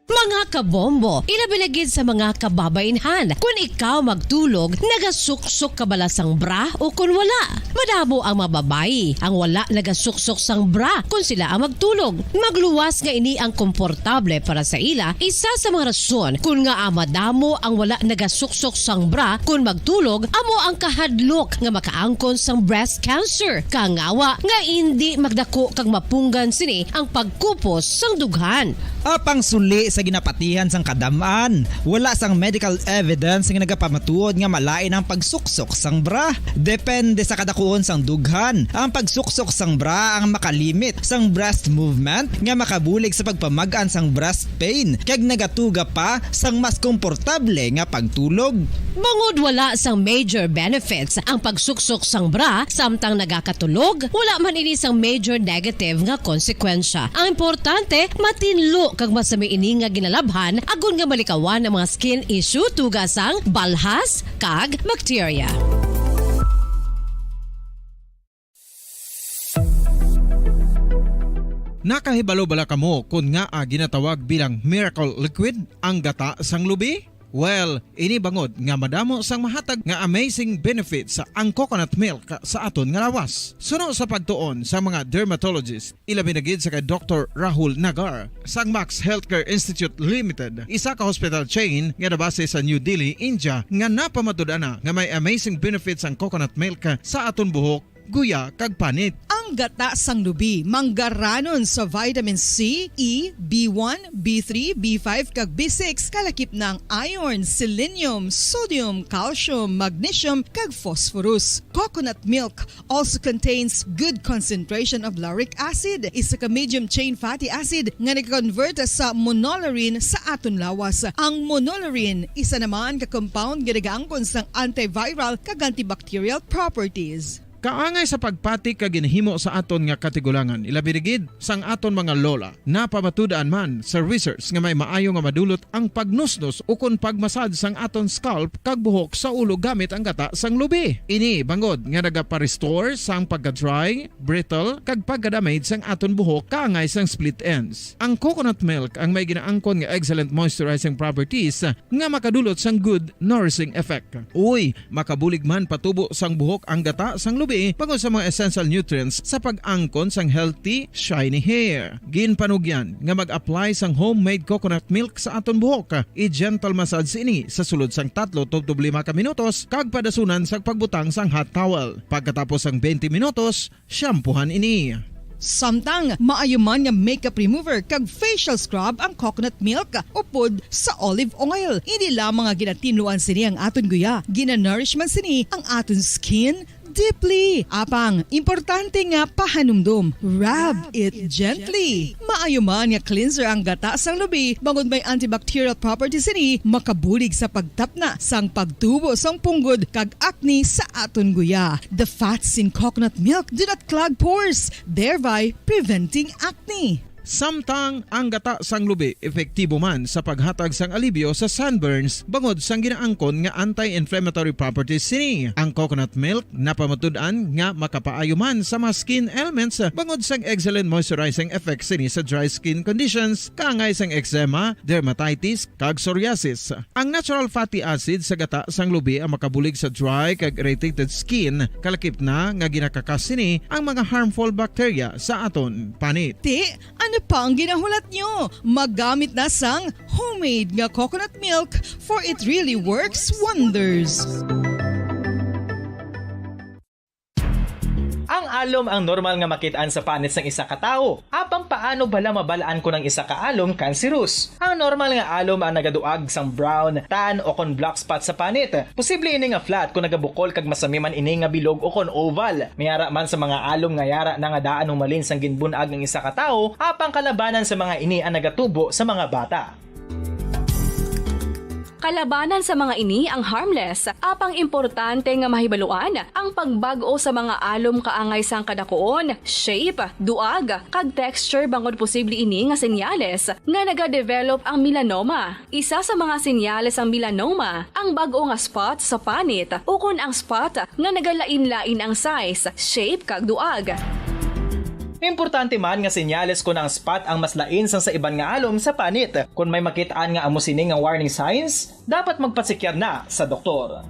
Mga kabombo, ilabi na gid sa mga kababainhan. Kung ikaw magtulog, nagasuksok ka bala sang bra o kung wala? Madamo ang mga babayi ang wala nagasuksok sang bra kung sila ang magtulog. Magluwas nga ini ang komportable para sa ila, isa sa mga rason kung ngaa madamo ang wala nagasuksok sang bra kung magtulog amo ang kahadlok nga makaangkon sang breast cancer, kangawa nga indi magdako kag mapunggan sini ang pagkupos sang dughan. Apang suli sa ginapatihan sang kadam-an, wala sang medical evidence nga nagapamatuod nga malain ang pagsuksok sang bra. Depende sa kadakuon sang dughan, ang pagsuksok sang bra ang makalimit sang breast movement nga makabulig sa pagpamag-an sang breast pain kag nagatuga pa sang mas komportable nga pagtulog. Bangod wala sang major benefits ang pagsuksok sang bra samtang nagakatulog, wala man ini sang major negative nga konsekwensya. Ang importante, matinlo kag masami ini nga ginalabhan agod nga malikawan ang mga skin issue tuga sang balhas kag bacteria. Nakahibalo bala kamo kon ngaa ginatawag bilang miracle liquid ang gata sang lubi? Well, ini bangod nga madamo sang mahatag nga amazing benefits ang coconut milk sa aton nga lawas. Suno sa pagtuon sa mga dermatologist, ilabi na gid sa kay Doktor Rahul Nagar sang Max Healthcare Institute Limited, isa ka hospital chain nga nabase sa New Delhi, India, nga napamatud-an na nga may amazing benefits ang coconut milk sa aton buhok, guya, kag panit. Ang gata sang lubi manggaranon sa vitamin C, E, B one, B three, B five, kag B six, kalakip na ang iron, selenium, sodium, calcium, magnesium, kag phosphorus. Coconut milk also contains good concentration of lauric acid, isa ka medium chain fatty acid nga nag-convert sa monolaurin sa aton lawas. Ang monolaurin isa naman ka compound nga nagaangkon sang antiviral kag antibacterial properties. Kaangay sa pagpati kag ginhimo sa aton nga katigulangan, ilabi na gid sang aton mga lola. Napamatud-an man sa research nga may maayo nga madulot ang pagnusnos ukon pagmasad sang aton scalp kag buhok sa ulo gamit ang gata sang lubi. Ini bangod nga nagapa-restore sang pagka-dry, brittle, kag pagka-damage sang aton buhok kaangay sang split ends. Ang coconut milk ang may ginaangkon nga excellent moisturizing properties nga makadulot sang good nourishing effect. Uy, makabulig man patubo sang buhok ang gata sang lubi bangod sa mga essential nutrients sa pag-angkon sang healthy, shiny hair. Ginpanugyan nga mag-apply sang homemade coconut milk sa aton buhok. I-gentle massage ini sa sulod sang tatlo tubtob lima ka minutos kag padasunan sang pagbutang sang hot towel. Pagkatapos sang twenty minutos, shampoohan ini. Samtang maayo man nga makeup remover kag facial scrub ang coconut milk upod sa olive oil. Hindi lamang nga ginatinluan sini ang aton guya, ginanourish man sini ang aton skin deeply. Apang, importante nga pahanumdom, rub it gently. Maayo man nga cleanser ang gata sang lubi bangod may antibacterial properties sini, makabulig sa pagtapna sang pagtubo sang punggod kag acne sa aton guya. The fats in coconut milk do not clog pores, thereby preventing acne. Samtang ang gata sang lubi epektibo man sa paghatag sang alibyo sa sunburns bangod sang ginaangkon nga anti-inflammatory properties sini, ang coconut milk napamatud-an nga makapaayo man sa mga skin ailments bangod sang excellent moisturizing effect sini sa dry skin conditions kaangay sang eczema, dermatitis, kag psoriasis. Ang natural fatty acid sa gata sang lubi ang makabulig sa dry kag irritated skin, kalakip na nga ginakakas sini ang mga harmful bacteria sa aton panit. Ti, ano pa ang ginahulat nyo? Magamit na sang homemade nga coconut milk, for it really works wonders. Ang alom ang normal nga makit-an sa panit sang isa ka tawo. Apang paano bala mabal-an kon ang isa ka alom kanserus? Ang normal nga alom ang nagaduag sang brown, tan, o kon black spot sa panit. Posible ini nga flat kon nagabukol kag masami man ini nga bilog o kon oval. May ara man sa mga alom nga yara na nga daan humalin sang ginbun-ag ang isa ka tawo, apang kalabanan sa mga ini ang nagatubo sa mga bata. Kalabanan sa mga ini ang harmless, apang importante nga mahibaluan ang pagbag-o sa mga alom kaangay sang kadakuon, shape, duag, kag texture bangod posible ini nga senyales nga nagadevelop ang melanoma. Isa sa mga senyales sang melanoma ang bag-o nga spot sa panit ukon ang spot nga nagalain-lain ang size, shape, kag duag. Importante man nga senyales kon ang spot ang mas lain sang sa iban nga alom sa panit. Kon may makit-an nga amo sini nga warning signs, dapat magpatsikyar na sa doktor.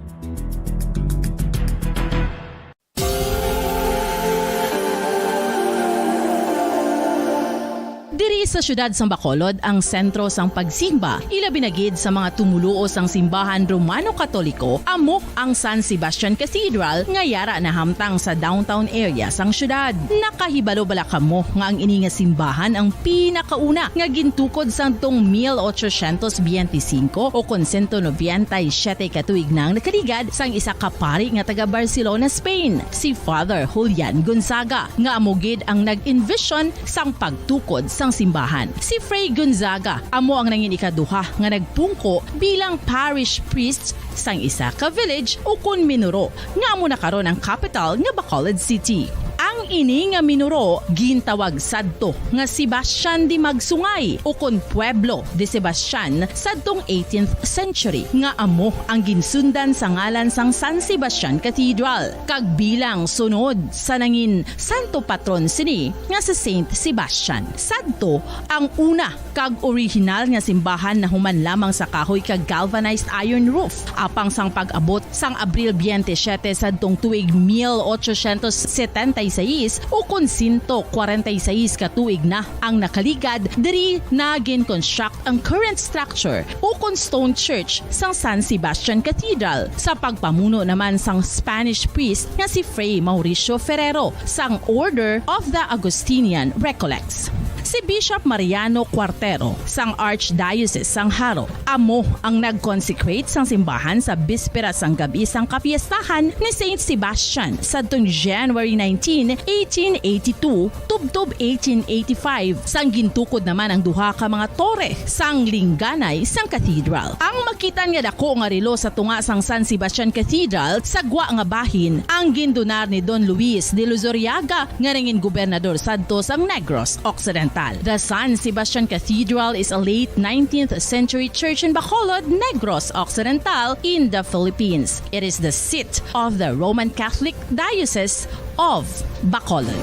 Diri sa siyudad sang Bacolod ang sentro sang pagsimba, ilabi na gid sa mga tumoluo sang simbahan Romano-Katoliko, amo ang San Sebastian Cathedral nga yara nahamtang sa downtown area sang siyudad. Nakahibalo bala kamo nga ang ini nga simbahan ang pinakauna nga gintukod sadtong mil ochocientos biyente singko o kon sento nobenta y siyete ka tuig na ang nakaligad sang isa ka pari nga taga Barcelona, Spain, si Father Julian Gonzaga, nga amo gid ang nag-envision sang pagtukod sang simbahan. Si Fray Gonzaga amo ang nangin ikaduha nga nagpungko bilang parish priest sang isa ka village ukon minuro nga amo na karon ang kapital nga Bacolod City. Ang ini nga minuro gintawag sadto nga Sebastian de Magsungay ukon Pueblo de Sebastian sadtong eighteenth century, nga amo ang ginsundan sa ngalan sang San Sebastian Cathedral, kag bilang sunod sa nangin santo patron sini nga si Saint Sebastian. Sadto ang una kag orihinal nga simbahan nahuman lamang sa kahoy kag galvanized iron roof. Apang sang pag-abot sang Abril biyente siyete sadtong tuig mil ochocientos setenta y seis, ukon sento kwarenta y seis ka tuig na ang nakaligad, diri na gin-construct ang current structure ukon stone church sang San Sebastian Cathedral, sa pagpamuno naman sang Spanish priest nga si Fray Mauricio Ferrero sang Order of the Augustinian Recollects. Si Bishop Mariano Cuartero sang Archdiocese sang Jaro amo ang nag-consecrate sang simbahan sa bispera sang gab-i sang kapiestahan ni Saint Sebastian sadtong January nineteen, eighteen eighty-two, tubtob eighteen eighty-five, sang gintukod naman ang duha ka mga tore sang lingganay sang cathedral. Ang makit-an nga dako nga relo sa tunga sang San Sebastian Cathedral sa gwa nga bahin ang gindonar ni Don Luis de Luzuriaga, nga nangin gobernador sadto sang Negros Occidental. The San Sebastian Cathedral is a late nineteenth century church in Bacolod, Negros Occidental, in the Philippines. It is the seat of the Roman Catholic Diocese of Bacolod.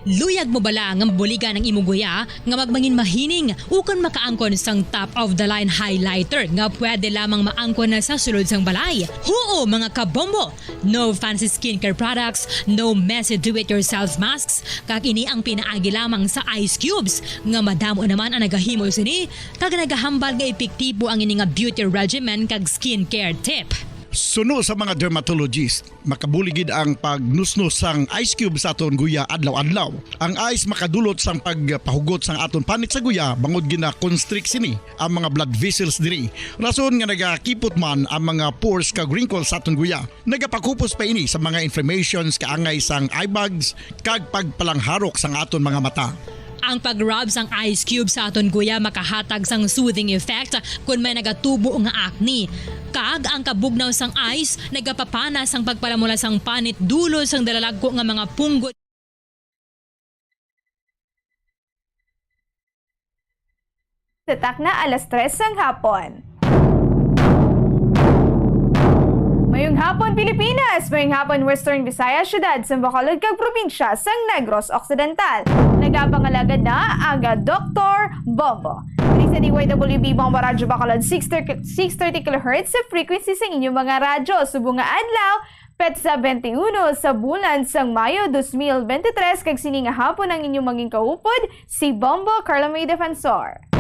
Luyag mo bala nga mabuligan ang imo guya nga magmangin mahining ukon makaangkon sang top of the line highlighter nga pwede lamang maangkon na sa sulod sang balay? Huo, mga kabombo! No fancy skincare products, no messy do-it-yourself masks, kag ini ang pinaagi lamang sa ice cubes nga madamo naman ang nagahimo sini kag nagahambal nga epektibo ang ini nga beauty regimen kag skincare tip. Suno sa mga dermatologist, makabulig gid ang pagnusnos sang ice cube sa aton guya adlaw-adlaw. Ang ice makadulot sang pagpahugot sang aton panit sa guya bangod gina-constrict sini ang mga blood vessels diri. Rason nga nagakipot man ang mga pores kag wrinkles sa aton guya. Nagapakupos pa ini sa mga inflammations, kaangay sang eye bags, kag pagpalangharok sang aton mga mata. Ang pag-rub sang ice cube sa aton guya makahatag sang soothing effect kon may nagatubo nga acne. Kag ang kabugnaw sang ice nagapapana sang pagpalamula sang panit dulot sang dalalagko nga mga punggod. Sa takna, alas tres sang hapon. Mayong hapon, Pilipinas! Mayong hapon, Western Visayas, siyudad sang Bacolod kag probinsya sang Negros Occidental. Nagapangalagad na ang Doktor Bombo. Diri sa D Y W B Bombo Radyo Bacolod, six thirty, six thirty kilohertz sa frequency sa inyong mga radyo. Subong nga adlaw, petsa twenty-uno sa bulan sang Mayo dos mil twenty-three, kag sini nga hapon ang inyong mangin kaupod, si Bombo Carlo May Defensor.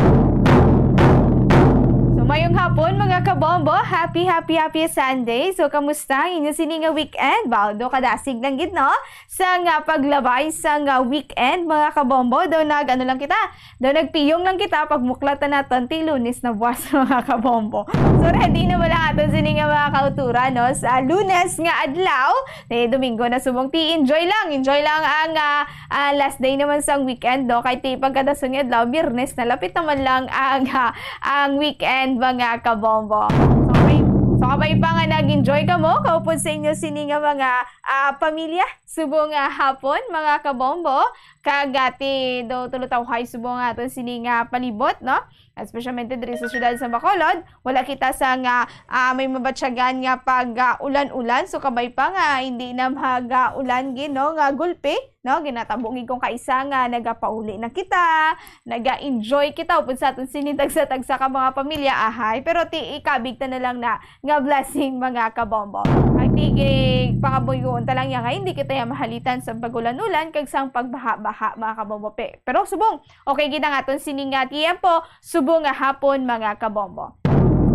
So, mayong hapon, mga kabombo. Happy, happy, happy Sunday. So, kamusta ang inyo sini nga weekend? Baldo kadasig lang gid, no? Sa nga paglabay sa nga weekend, mga kabombo. Daw nag, ano lang kita? Daw nagpiyong lang kita, pagmuklatan naton, ti Lunes na buwas, mga kabombo. So, ready na wala aton sini nga mga kauturan, no? Sa Lunes nga adlaw, ti Domingo na subong, ti enjoy lang, enjoy lang ang, ah, ah, last day naman sang weekend, no? Kay ti pagkadason nga adlaw, Biyernes na, lapit naman lang ang, ah, ang weekend, mga kabombo. So, may, so, kabay pa nga nag-enjoy kamo, kaupod sa inyo sini nga mga, ah, pamilya, subong nga hapon, mga kabombo, kag, ah, ti do tulutawhay subong nga aton sini nga palibot, no? Especialmente diri sa siyudad sa Bacolod, wala kita sa nga, ah, may mabatyagan nga pag, ah, ulan-ulan. So, kabay pa nga hindi na mag, ah, ulan gid, no, nga gulpi, no? Ginatabo gid kung kaisa nga nagapauli na kita, naga-enjoy kita upod sa aton sini tagsa-tagsa ka mga pamilya, ahay. Pero ti ikabig ta na lang na nga blessing, mga kabombo. Ang tigig pangabuyon ta lang yan nga hindi kita yan mahalitan sa pag-ulan-ulan kag sang pagbaha-baha, mga kabombo. Pe-, pero subong, okay gid ang aton sini nga tiyempo, subong nga hapon, mga kabombo.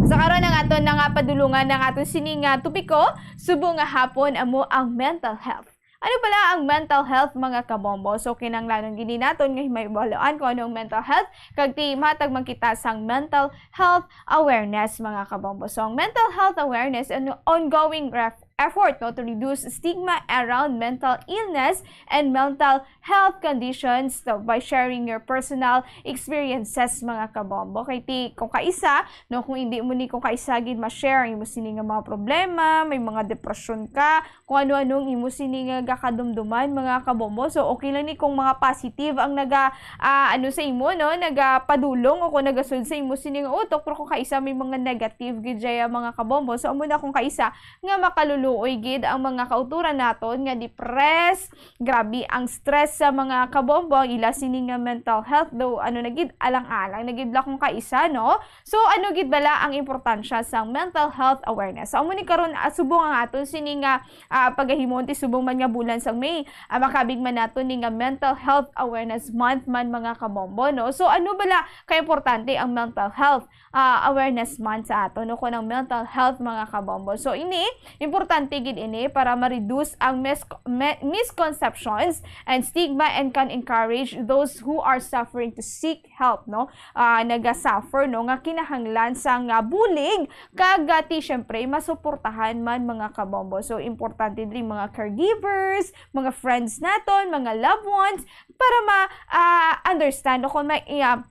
Sa karon, ang aton na nga padulungan ang aton sini nga topiko, subong nga hapon, amo ang mental health. Ano pala ang mental health, mga kabombo? So, kinahanglanon gid naton nga himahibaluan kung ano ang mental health, kag ti matag man kita sang mental health awareness, mga kabombo. So, ang mental health awareness, ano, ongoing ref-, effort, no, to reduce stigma around mental illness and mental health conditions, so, by sharing your personal experiences, mga kabombo. Kay ti, kung kaisa, no, kung hindi mo ni kung kaisa gid ma-share ang imo sini nga mga problema, may mga depresyon ka, kung ano-ano ang imo sini nga gakadumduman, mga kabombo. So, okay lang ni kung mga positive ang naga, ah, ano sa imo, no? Nagapadulong o kung nagasud sa imo sini nga utok, pero kung kaisa may mga negative gid dyan, mga kabombo. So, amo na kung kaisa nga makaluluoy gid ang mga kauturan naton nga depressed, grabe ang stress sa mga kabombo, ang ila sini nga mental health, daw ano na gid, alang-alang na gid la kung kaisa, no? So, ano gid bala ang importansya sang mental health awareness? So, amo ni karon, ah, subong ang aton sini nga, ah, pagahimuon ti subong man nga bulan sang May, ah, makabig man nato ni nga Mental Health Awareness Month man, mga kabombo, no? So, ano bala ka importante ang mental health, ah, awareness month sa aton, no, kun ang mental health, mga kabombo? So, ini importante gid ini para ma-reduce ang mis-, me-, misconceptions and stigma and can encourage those who are suffering to seek help, no? Ah, naga-suffer, no, nga kinahanglan sang, ah, bulig, kag, ah, ti, syempre, masuportahan man, mga kabombo. So, importante diri mga caregivers, mga friends naton, mga loved ones, para ma, ah, understand o kung may, ah,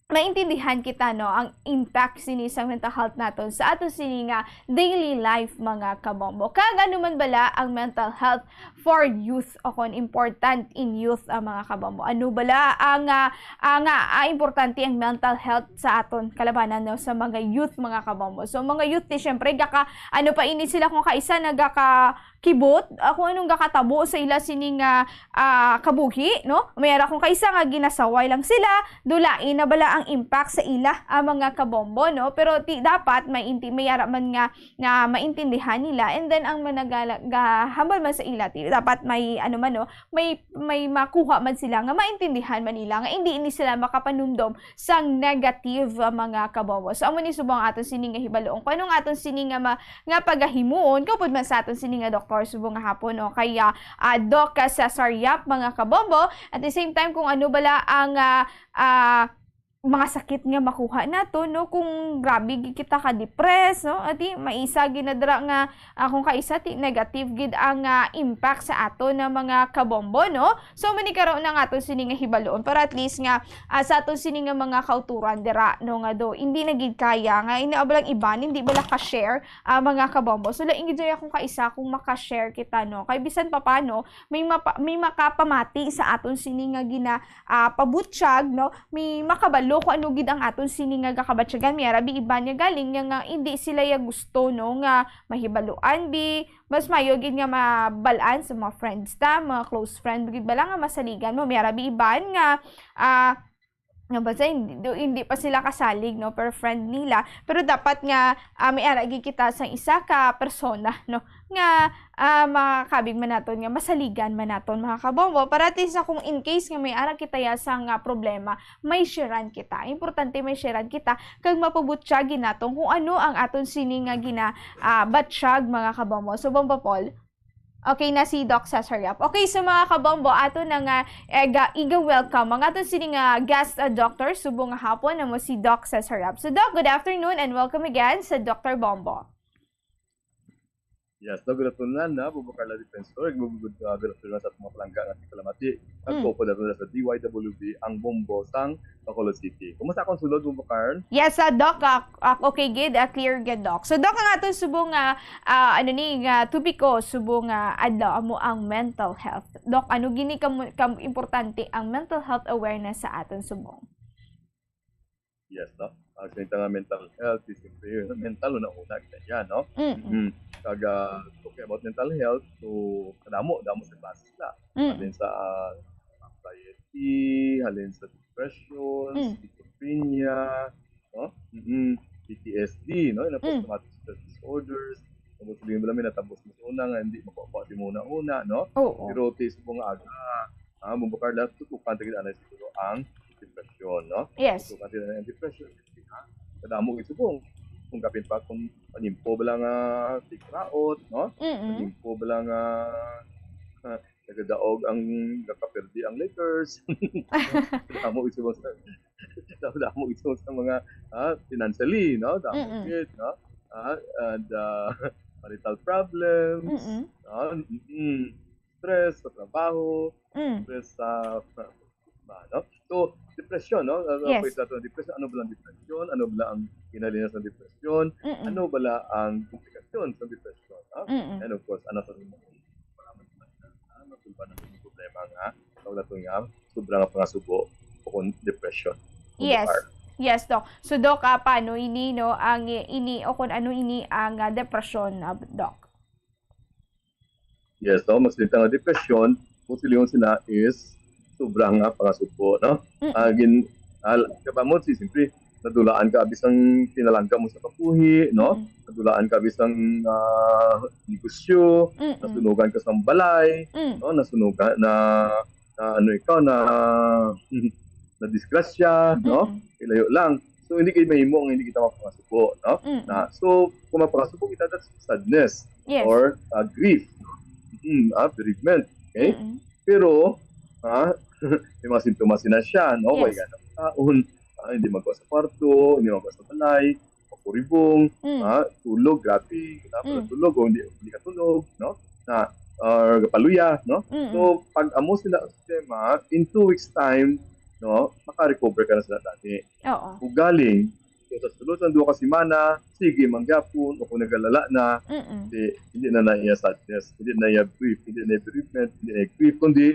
maintindihan kita, no, ang impact sini sa mental health naton sa aton sini nga daily life, mga kabombo. Kag ano man bala ang mental health for youth o kung important in youth, ah, mga kabombo? Ano bala ang, ah, ah, nga, ah, importante ang mental health sa aton kalabanan, no, sa mga youth, mga kabombo? So, mga youth, di, syempre, gaka, ano pa ini sila kung kaisa, nagaka, kibot, ah, kung anong gakatabo sa ila sini nga, ah, kabuhi, no? May ara kung kaisa nga ginasaway lang sila, dulain na bala ang impact sa ila, ah, mga kabombo, no? Pero ti dapat may inti may ara man nga, nga maintindihan nila, and then ang managala gahambal man sa ila, ti dapat may ano man, no? May may makuha man sila nga maintindihan man nila nga hindi ini sila makapanumdom sang negative, ah, mga kabombo. So amo ni subong aton sini nga hibaluon. Kung anong aton sini nga ma-, nga pagahimuon, kaupod man sa aton sini nga doktor subong nga hapon, o kaya, ah, Doc, ah, Cesar Yap, mga kabombo. At the same time, kung ano bala ang, ah, ah, mga sakit nga makuha nato, no? Kung grabe gid kita ka-depress, no? Ati, maisa gid na dira nga, ah, kung kaisa ti negative gid ang, ah, impact sa ato na mga kabombo, no? So, mani karon ang aton sini nga hibaluon para at least nga, ah, sa aton sini nga mga kauturan dira, no, nga do, hindi na gid kaya nga inaablang iban, hindi bala ka-share, ah, mga kabombo. So, lain gid jay akong kaisa kung maka-share kita, no? Kay bisan pa paano, may mapa-, may makapamati sa aton sini nga gina-, ah, pabutyag, no? May makabalo kung ano gid ang aton sini nga gakabatyagan. May ara bi iban nga galing nga, nga hindi sila ya gusto, no, nga mahibaluan bi. Mas mayo gid nga mabal-an sa mga friends ta, mga close friend gid bala nga masaligan mo. May ara bi iban nga, ah, nga basta hindi, do-, hindi pa sila kasalig, no, pero friend nila. Pero dapat nga, ah, may ara gid kita sa isa ka persona, no, nga, ah, makakabig man naton, nga masaligan man naton, mga kabombo. Para at least na kung in case nga may ara kita ya sa nga problema, may sharean kita. Importante may sharean kita kag mapabutyag gid naton kung ano ang aton sini nga gina, ah, batyag, mga kabombo. So, Bombo Paul, okay na si Doc Cesar Yap. Okay, so mga kabombo, ato na nga, eh, ga-, iga-welcome ang aton sini nga guest, ah, doctor, subong nga hapon, amo si Doc Cesar Yap. So, Doc, good afternoon and welcome again sa Doctor Bombo. Yes, no, good afternoon na, Bombo Carla Defensor. Good, good, ah, good afternoon sa mga palangga nga tigpalamati. Ang Mm. Koko na sa D Y W B, ang Bombo sang Bacolod City. Kumusta akong sulod, Bombo Carl? Yes, ah, Doc, ah, ah, okay gid, ah, clear gid, Doc. So, Doc, ang aton subong nga, ah, ano ni, nga topiko, subong nga adlaw, amo ang mental health. Doc, ano gini ka, ka importante ang mental health awareness sa aton subong? Yes, no? Ang salita nga mental health is siyempre mental, una-una kita yan, no? Mm-mm. Mm. Kag, ah, talking about mental health, so, kadamo, damo sa klase sila. Mm. Halin sa, ah, anxiety, halin sa depression, Mm. schizophrenia, no? Mm-mm. P T S D, no? Yung Mm. post-traumatic stress disorders. Tapos, yung bala may natapos mo sa una nga hindi makuha-kuha di mo una-una, no? Oo. Pero, tis mo nga aga, ah, Bombo Carla, tutukan ta gid anay siguro ang depression, no? Yes. Tutukan ta ang depression, kasi nga, kadamo gid subong. Kung kapin pa, kung panimpo bala nga tigraot, no? Mm-mm. Panimpo bala nga, ah, nagadaog ang, nakapirdi ang letters. Kadamo gid subong sa, kadamo gid subong sa mga, ah, financially, no? Damo Mm-mm. gid, no? Ah, and, ah, marital problems, Mm-mm. no? Mm-mm. Stress sa trabaho, Mm. stress sa, sa, ba, no? So, depression, no? Ano Yes. po yung depression? Ano ba ang depression? Ano ba ang ginalinas ng depression? Mm-mm. Ano ba ang komplikasyon sa depression, no? Mm-mm. And of course, ano sa mga, ano sa mga problema nga, ano na to nga, sobra nga pangasubo o kung depression. Kung Yes. bukar. Yes, Doc. So, Doc, ah, paano ini, no, ang ini, o kung ano ini ang, ah, depression, ah, Doc? Yes, no? Mas dito nga depression, kung sila yung sila is sobra nga pangasubo, no? Mm. Ah, gin-, al-, kapamot si, siyempre, nadulaan ka, bisang pinalangga mo sa kabuhi, no? Mm. Nadulaan ka, bisang, ah, negosyo, Mm-mm. nasunugan ka sa balay, Mm. no? Nasunugan na, na ano ikaw, na, na disgrasya, no? Mm-mm. Ilayo lang. So, hindi kayo mahimo ang hindi kita mapangasubo, no? Mm-mm. Na, so, kung mapangasubo kita, that's sadness Yes. or, ah, grief. Mm, ah, bereavement. Okay? Mm-mm. Pero, ha, may mga sintomas na siya, no? Yes. Way ka ng taon, ah, hindi magawa sa kwarto, hindi magawa sa balay, makuribong, Mm. ha, tulog, grabe, ha, Mm. tulog, o hindi, hindi ka tulog, no? Na, or kapaluya, no? Mm-mm. So, pag amo sila ang sistema, in two weeks time, no, maka-recover ka na sila dati. Oo. Ugaling, so, sa sulod sang duha ka semana, sige man gyapon, o kung nagalala na, Mm-mm. di, hindi na na iya sadness, hindi na iya grief, hindi na iya bereavement, hindi na iya grief, kundi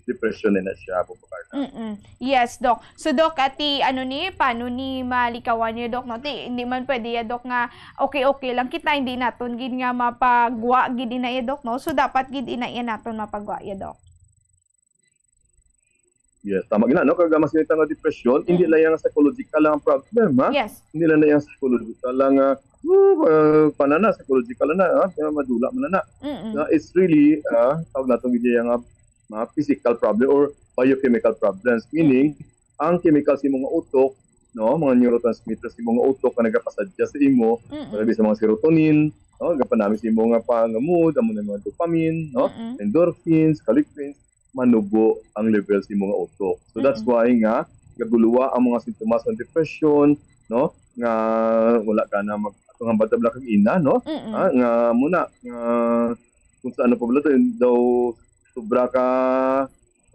depression na na siya, Bubukarna. Mm-mm. Yes, Doc. So, Doc, ati, ano ni, paano ni malikawan niya, Doc, no? Ti, hindi man pwede ya, Doc, nga okay-okay lang kita, hindi naton gid nga mapagwa gid ina ya, Doc, no? So, dapat gid ina ya naton mapagwa ya, Doc. Yes, tama gina, no? Kag mas nita nga depression, hindi Mm. lang yung psychological lang ang problem, ha? Yes. Hindi lang na yung psychological lang, ah, oh, uh, panana, psychological na, ha? Kaya madula man na. Mm-mm. Na it's really, ah, tawag natin gid yung, ah, mga physical problem or biochemical problems. Meaning, ang chemical sa imong utok, no, mga neurotransmitters sa imong utok nga nagapasadya sa imo, Mm-mm. sabi sa mga serotonin, no, gapanami sa imo nga pangamod, amo na mga dopamine, no, Mm-mm. endorphins, kallikreins, manubo ang level sa imo nga utok. So that's Mm-mm. why nga gaguluwa ang mga sintomas ng depression, no, nga wala ka na mag atong hambal tabla kag ina, no, Mm-mm. ah, nga muna nga kung sa ano pa bala to, daw sobra ka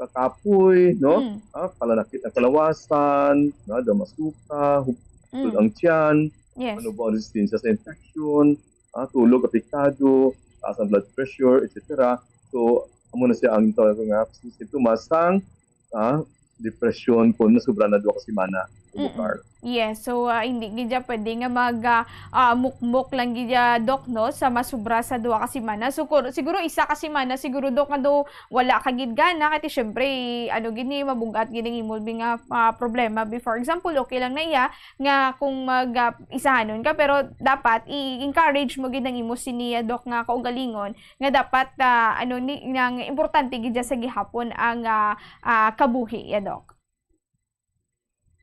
kakapoy, no, Mm. ah, palanakit ang kalawasan, no, daw masuka, hub- Mm. ang tiyan, Yes. ano ba ang resistensya sa infection, ah, tulog apektado, taas ang blood pressure, et cetera. So, amo na siya ang tawag nga sintomas sang ah, depression kung nasubra na duha ka semana. Mm-mm. Bukar. Yes, so ah, hindi gid siya pwede nga mag ah, ah, mukmok lang gid siya, Doc, no, sa masubra sa duha ka semana. So, kur- siguro isa ka semana siguro, Doc, nga do wala ka gid gana, kay ti syempre ano gid ni, mabugat gid ang imo bi nga ah, problema bi. For example, okay lang na iya nga kung mag ah, isahanon ka, pero dapat i-encourage mo gid ang imo siniya, Doc, nga kaugalingon nga dapat ah, ano ni, nga importante gid siya sa gihapon ang ah, ah, kabuhi ya, Doc.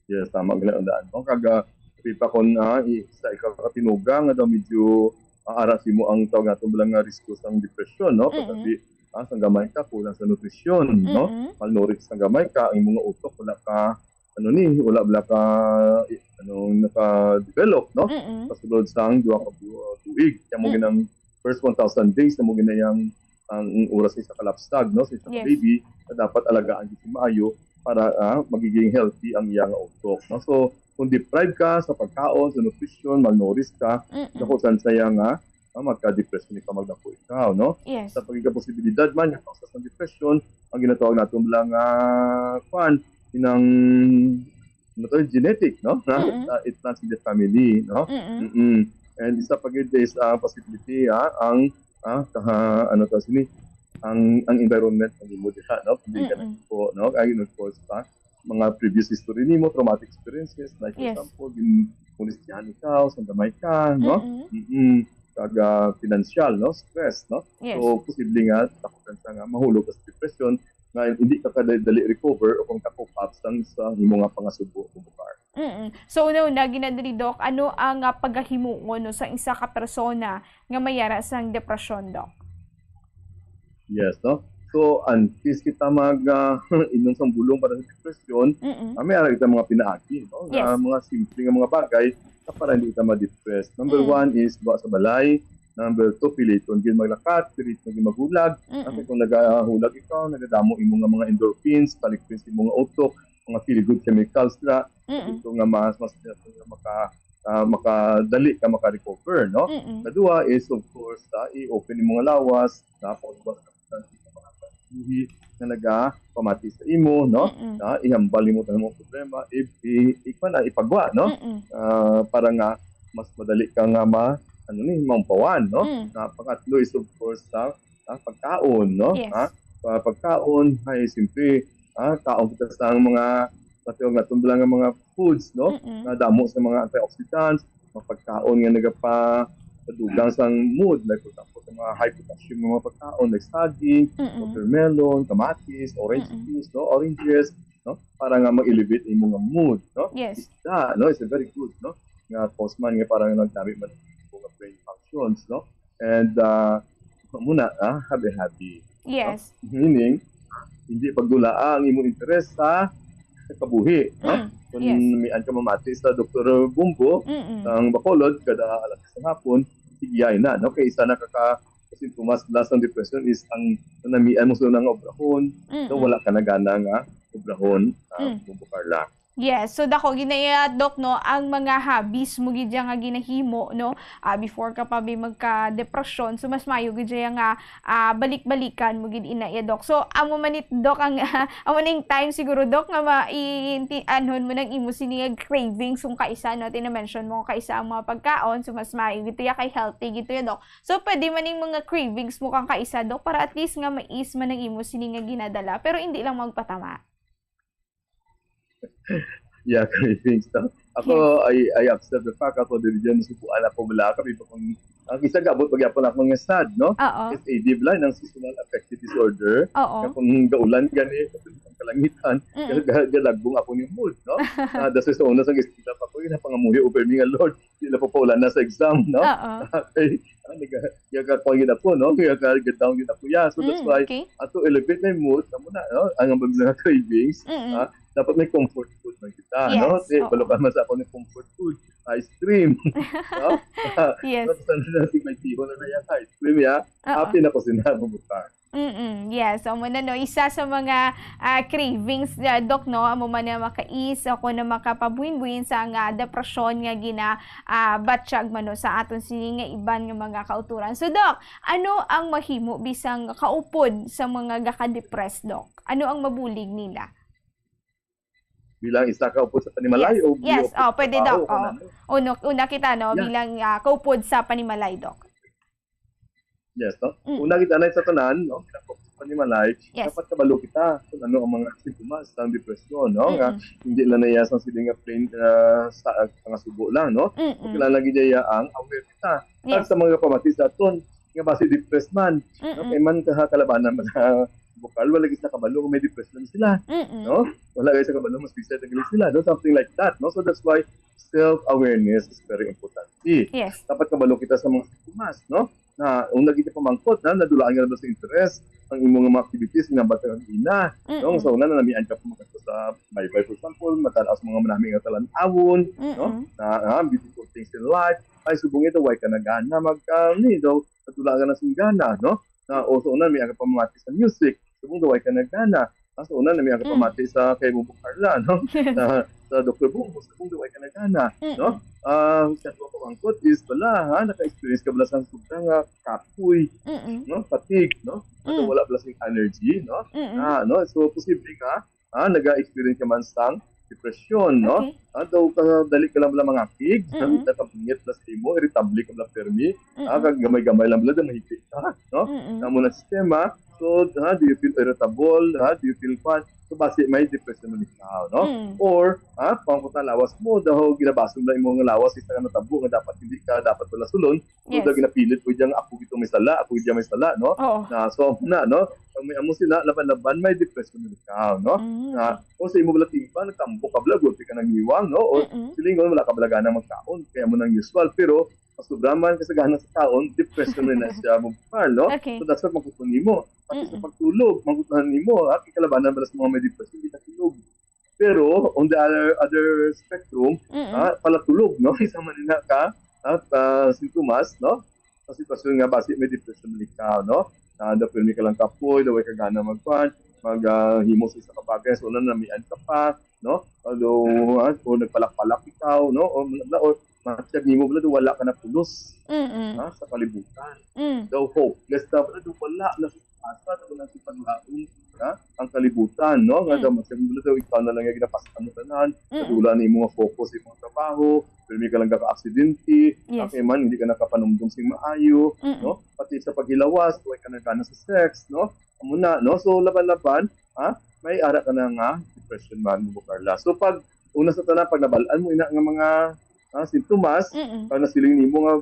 Yes, tama gid ang daan, no? Kag ah, pipa kon ah, i- sa ikaw katinuga nga daw medyo ah, ara sa imo ang tawag nato lang nga risko sang depresyon, no? Mm-mm. Pagkabi ah, sang gamay ka kulang sa nutrisyon, no? Mm-mm. Malnourished sang gamay ka, ang imo nga utok wala ka ano ni, wala bala ka ano naka-develop, no? Mm-mm. Pasulod sang duha ka bu- tuig. Kaya mo Mm. ginang first one thousand days na mo ginayang ang oras sa isa ka lapsag, no? Sa isa ka Yes. baby, na dapat alagaan gyud maayo para ah, magiging healthy ang iya nga utok, no? So, kung deprive ka sa pagkaon, sa nutrition, malnourished ka, Mm-mm. dako chance nga ah, magka-depression ka, magdako ikaw, no? Yes. Sa pagkakaposibilidad man nga causes ng depression, ang ginatawag nato lang ah, kwan, inang ano to, genetic, no? Na, Mm-mm. ah, it runs in the family, no? Mm-mm. Mm-mm. And isa pa gid is ah, possibility ah, ang ah, kaha, ano to sini, ang ang environment ng imo diha, no? Hindi ka Mm-mm. po, no? Ay, of course pa mga previous history nimo, traumatic experiences, like for Yes. example, gin molestyahan ikaw, sang gamay ka, no? Mm-mm. Mm-mm. Kag ah, financial, no? Stress, no? Yes. So, posible nga, takutan sa nga, mahulog ka sa depression, nga hindi ka kadali recover o kung ka-cope up sang sa imo nga pangasubo o bukar. Mm-mm. So, una-una, ginadiri, Doc, ano ang ah, pagahimuon, no, sa isa ka persona nga mayara sang depresyon, Doc? Yes, no? So, antes kita mag ah, inom sang bulong para sa depression, Mm-mm. ah, may ara kita mga pinaagi, no? Nga Yes. mga simple nga mga bagay na para hindi kita ma-depress. Number Mm. one is, wa sa balay. Number two, piliton gyud maglakat, piliton gyud maghulag. Mm-mm. Kasi kung nagahulag ikaw, nagadamo imo nga mga endorphins, kallikreins imo nga utok, mga feel-good chemicals ra. Mm-mm. Ito nga mas, mas nga maka, ah, makadali ka maka-recover, no? Mm-mm. Kadua is, of course, ah, i-open imo nga lawas, na pag buhi nga nagapamati sa imo, no? Mm-mm. Na ihambal nimo ang mga problema, i, i, i, kuwan na, ipagwa, no? Mm-mm. Ah, para nga mas madali ka nga ma, ano ni, maumpawan, no? Mm. Na pangatlo is of course sa ah, pagkaon, no? Yes. Ha? Pa- pagkaon ay simple, ah, kaon kita sa mga, pati ang natong nga mga foods, no? Mm-mm. Na damo sa mga antioxidants, mga pagkaon nga nagapa padugang sang mood, like for example, sa mga high potassium nga mga pagkaon, like saging, Mm-mm. watermelon, kamatis, orange Mm-mm. juice, no? Oranges, no? Para nga mag-elevate imo nga mood, no? Yes. Isda, no? It's a very good, no? Nga cause man nga parang nagdami man ang mga brain functions, no? And uh, muna, ah, habi-habi. Yes. Meaning, hindi pagdulaa ang imong interes sa kabuhi, no? Mm. Kung Yes. mian ka mamati sa Doktor Bumbo, Mm-mm. ang Bacolod, kada alas sa hapon, sige ay na, no? Kay isa na ka ka sintomas plus ng depression is ang nanamian mo sa unang obrahon, Mm-mm. so wala ka na gana nga obrahon, ah, Mm. Bumbo Carla. Yes, so dako gid na iya, Doc, no, ang mga hobbies mo gid ya nga ginahimo, no, ah, before ka pa may magka-depresyon. So mas maayo gid ya nga, ah, balik-balikan mo gid ina iya, Doc. So amo man it, Doc, ang amo ning time siguro, Doc, nga ma-, i-, inti-, anhon mo nang imo sini nga cravings kung kaisa, no, tina-mention mo kung kaisa ang mga pagkaon. So mas maayo gid ya kay healthy gid ya, Doc. So pwede man ning mga cravings mo kang kaisa, Doc, para at least nga ma-ease man ang imo sini nga ginadala, pero hindi lang magpatama. Yeah, cravings, no? Ako, I, I accept the fact, ako diri dyan, nasubuan ako, wala kami pa kung, ang isa gabot, pagyapon ako nga sad, no? Oo. S A D bala, ng seasonal affective disorder. Oo. Nga kung gaulan gani, ang kalangitan, Mm-mm. ga- ga- galagbong ako ni mood, no? Ah, that's why sa una sa eskwela pa ko, yun ang pangamuhi over me nga, Lord, sila pa paulan na sa exam, no? Oo. Okay. Ah, naga- Nagakakwan gid ako, no? Nagaka-get down gid ako. Yeah, so that's Mm, why, okay. Ato elevate na yung mood, amo na, no? Ang mga cravings, Mm-mm. ah, dapat may comfort food man kita, no? Yes, Kasi oo. balo ka man sa ako ng comfort food, ice cream. No? Yes. Tapos ano na, si may tiho na kaya ice cream, ya? Oo. Happy na ko sinabot ka. Mm-mm. Yes, amo na, no, isa sa mga, ah, cravings, ah, Doc, no, amo man na maka-ease ako na makapabuhin-buhin sa nga depresyon nga gina, ah, batyag man, no, sa aton sini nga iban nga mga kauturan. So, Doc, ano ang mahimo bisang kaupod sa mga gaka-depress, Doc? Ano ang mabulig nila? Bilang isa ka upod sa panimalay Yes. o Yes. bilang Oh, pwede, trabaho Doc. o kung Oh. ano. Una, una kita, no, Yeah. bilang, ah, kaupod sa panimalay, Doc. Yes, no? Mm. Una kita na sa tanan, no? Kinakop sa panimalay, Yes. dapat kabalo kita kung ano ang mga sintomas ng depresyon, no? Nga Mm-mm. hindi lang naiya sang sila nga plain, ah, sa, ah, nga subo lang, no? Mm-mm. Kailangan lagi niya ang aware kita. Yes. Sa mga pamati sa aton, nga basi depressed man, no? Mm-mm. Kay man ka kalabanan man sa bukal, wala gid sa kabalo kung may depression sila, Mm-mm. no? Wala gid sa kabalo, mas bisa gid sila, no? Something like that, no? So that's why self-awareness is very important. Yes. Dapat kabalo kita sa mga sintomas, no? Na una gid pamangkot na nadulaan nga na ba sa interes ang imo nga mga activities nga bata ang ina, no? Mm-mm. Sa una na namian ka pamangkot sa baybay, for example, matanaw sa mga manami nga talan-awon, no? Mm-mm. Na, ah, beautiful things in life. Ay, subong ito, way ka na gana mag, ah, ni, daw, nadulaan ka na sing gana, no? Na, o sa una, may aga pamati sa music. Subong daw, way ka na gana. Ah, sa una, may aga Mm. pamati sa kay Bubo Carla, no? Sa, sa Doktor Bong, subong daw, way ka na gana, Mm-mm. no? Ah, sa ito pamangkot is bala, ha? Naka-experience ka bala sa sobra nga kapoy, Mm-mm. no? Fatigue, no? Ato Mm. wala bala sing energy, no? Mm-mm. Ah, no? So, posible nga, ah, naga-experience ka man sang depression, no? Okay. Ah, daw ka dali ka lang bala mangakig, Mm-mm. nakabungit bala sa imo, irritable ka bala permi, ah, Mm-mm. kag gamay-gamay lang bala daw mahigit ka, no? Mm-mm. Amo na sistema. So, ha, do you feel irritable? Ha, do you feel fun? So, basi may depression man ikaw, no? Mm. Or, ha, pangkot na lawas mo, daw ginabasol na imo nga lawas, isa ka natabo nga dapat hindi ka dapat wala sulon. So, Yes. daw ginapilit mo dyan, ako gito may sala, ako gito may sala, no? Oo. Na, so, na, no? Pag may amo sila, laban-laban, may depression man ikaw, no? Mm. Na, o sa imo bala timba, nagtambok ka bala, gulpi ka nangiwang, no? O Mm-mm. silingon, wala ka bala gana magkaon, kaya mo nang usual, pero mas sobra man ka sa gana sa kaon, depression na na siya mo, no? Okay. So, that's what magkukunin mo. Pati sa Mm-mm. pagtulog, magkukunin mo, ha? Kikalabanan bala sa mga may depression, hindi ka tulog. Pero, on the other, other spectrum, Mm-mm. ha? Palatulog, no? Isa man na ka, ha? Ah, sintomas, no? Sa sitwasyon nga, basi may depression man ikaw, no? Na, daw pirmi ka lang kapoy, daw way ka gana magkuan, mag, ah, himo sa isa ka bagay, so, na, namian ka pa, no? Although, ah, o nagpalak-palak ikaw, no? O, o, matyag nimo bala, daw wala ka na pulos, Mm-mm. ha? Sa kalibutan. Mm. Daw hopeless na bala, daw wala na sa asa, daw wala sa paglaom, ha? Ang kalibutan, no? Nga Mm. daw, matyag nimo bala, daw ikaw na lang yung ginapasan mo tanan, Mm-mm. daw wala na yung mga focus sa imong trabaho, pirmi ka lang ka-aksidente, Yes. okay man, hindi ka nakapanumdum sing maayo, Mm-mm. no? Pati sa paghilawas, way ka na gana sa sex, no? Amo na, no? So, laban-laban, ha? May ara ka na nga depression man, Bubo Carla. So, pag una sa tanan, pag nabalaan mo ina nga mga, ah, sintomas, Mm-mm. pag nasiling nimo nga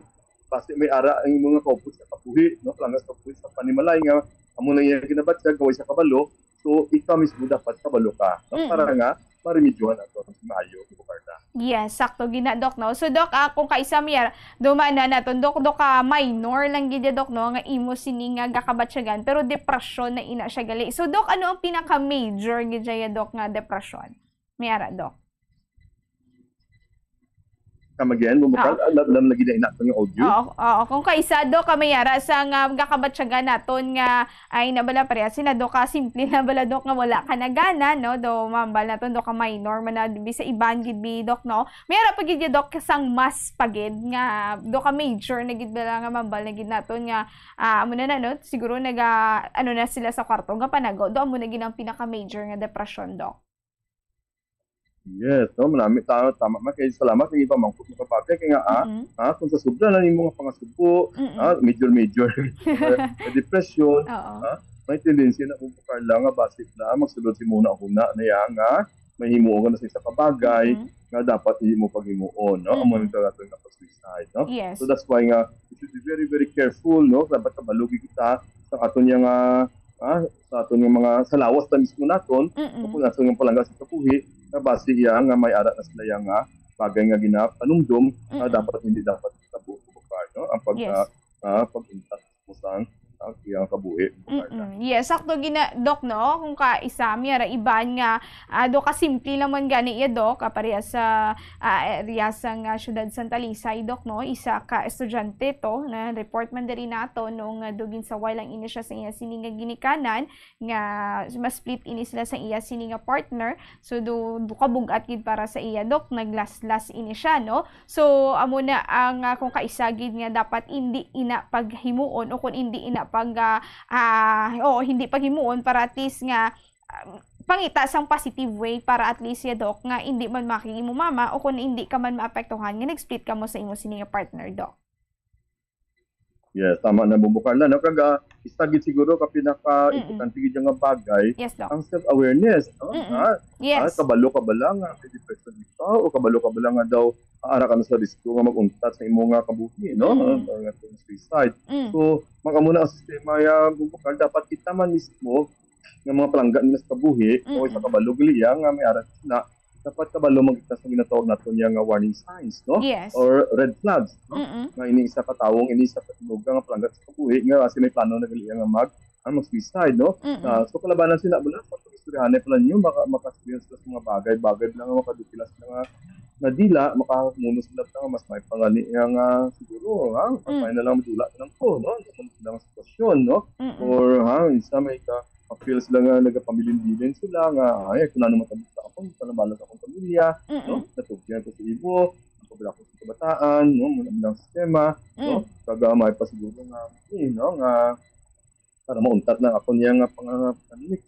basi may ara ang imo nga kaupod sa kabuhi, no? Kalangas kabuhi sa panimalay nga amo na iya ginabatyag, kaway sa kabalo. So, ikaw mismo dapat kabalo ka, no? Mm-mm. Para nga maremedyohan ato sa maayo, Bubo Carla. Yes, sakto gina, Doc, no? So, Doc, ah, kung kaisa, Mier, duman na naton, Doc, Doc, ah, minor lang gid ya, Doc, no, nga imo sini nga gakabatyagan, pero depression na ina siya gali. So, Doc, ano ang pinaka-major gid ya, Doc, nga depression? May ara, Doc. Come again, Bubukal? Oo. Ah, lam, lam lagi na inato nga audio. Oo, oo. Kung kaisa, Dok, ka may ara sa nga gakabatyagan naton nga, ay, na bala, pareha sina, Dok, ka simple na bala, Dok, nga wala ka na gana, no? Do, mambal naton, Dok, ka minor man na, bi sa iban gid, bi, Dok, no? May ara pa gid, Dok, sang mas pa gid nga, Dok, ka major na gid bala nga mambal na gid naton nga, ah, amo na na, no? Siguro naga, ano na sila sa kwarto nga panago, do, amo na gid ang pinaka-major nga depression, Dok. Yes, no, manami ta, tama man kay salamat kay ipamangkot mo ka bagay kay nga ah, Mm-mm. ah, kung sa sobra na nimo nga pangasubo, Mm-mm. ah, major major depression, Oo. ah, may tendency na kung Carla nga basi na magsulod si muna una na iya nga may himuon na sa isa ka bagay Mm-mm. nga dapat hindi mo paghimuon, no? Amo Mm-mm. yung tawag nga pag-suicide, no? Yes. So that's why nga you should be very very careful, no? Dapat kabalo kita sa aton nga ah, sa aton nga mga sa lawas na mismo naton, Mm-mm. kung aton nga palangga sa kabuhi, na basi iya nga may ara na sila iya nga bagay nga ginapanumdom na Mm-mm. dapat hindi dapat itabo, no? Ang pag Yes. ah, ah, pag-untat mo sa ang iyang kabuhi. Mm-mm. Yes, sakto gina, Doc, no? Kung ka isa, may ara iban nga, ah, do ka simple lang man gani iya, Doc, ah, pareha sa ah, area sa nga siyudad Santa Lisay, Doc, no? Isa ka estudyante to, na report man diri nato nung ah, dugin sa way lang ini siya sa iya sini nga ginikanan, nga mas split ini sila sa iya sini nga partner. So, do, do ka bugat gid para sa iya, Doc, naglaslas ini siya, no? So, amo na ang ah, kung kaisa gid nga dapat hindi ina paghimuon o kung hindi ina pag ah, ah, oo, hindi paghimuon para at least nga ah, pangita sang positive way para at least ya, Doc, nga hindi man makig imo mama o kung hindi ka man maapektuhan nga nag-split kamo sa imo sini nga partner, Doc. Yes, tama na, Bumbo Carla, no? Kag ah, isa gid siguro ka pinaka-importante gid nga bagay, Yes, Doc. Ang self-awareness, no? Mm-mm. Ha? Yes. Ah, kabalo ka ba lang nga may depression ka o kabalo ka ba lang nga daw ah, ara ka na sa risko nga mag-untat sa imo nga kabuhi, no? Mm. Ang, ang suicide. Mm. So, mag-amo na ang sistema ya, Bumbo Carla, dapat kita man mismo nga mga palangga nila sa kabuhi o Mm-mm. isa kabalo gali ya nga may ara sila, dapat kabalo magkita sa ginatawag naton niya nga warning signs, no? Yes. Or red flags, no? Mm-mm. Nga ini isa ka tawong, ini isa ka tinuga nga palangga sa kabuhi nga kasi may plano na gali ya nga mag ang mag-suicide, no? Mm-mm. Ah, so kalabanan sila bala sa pag-istoryahanay pala ninyo, maka maka-experience sila sa mga bagay-bagay bala nga makadukila sila nga nadila, makamuno sila nga mas may pangani nga siguro, ha? Mas Mm. may na lang madula na lang ko, no? Sa mga sitwasyon, no? Mm-mm. Or ha, isa may ka feel sila nga nagapabilin-bilin sila nga ay kung ano matabo sa akon, sa nabala sa akong pamilya, no? Mm-mm. Natugyan ko sa ibo, ang pabila ko sa kabataan, no? Muna ang sistema, no? Mm. Kaga may pa siguro nga, eh, no? Nga para mauntat na ako niya nga pang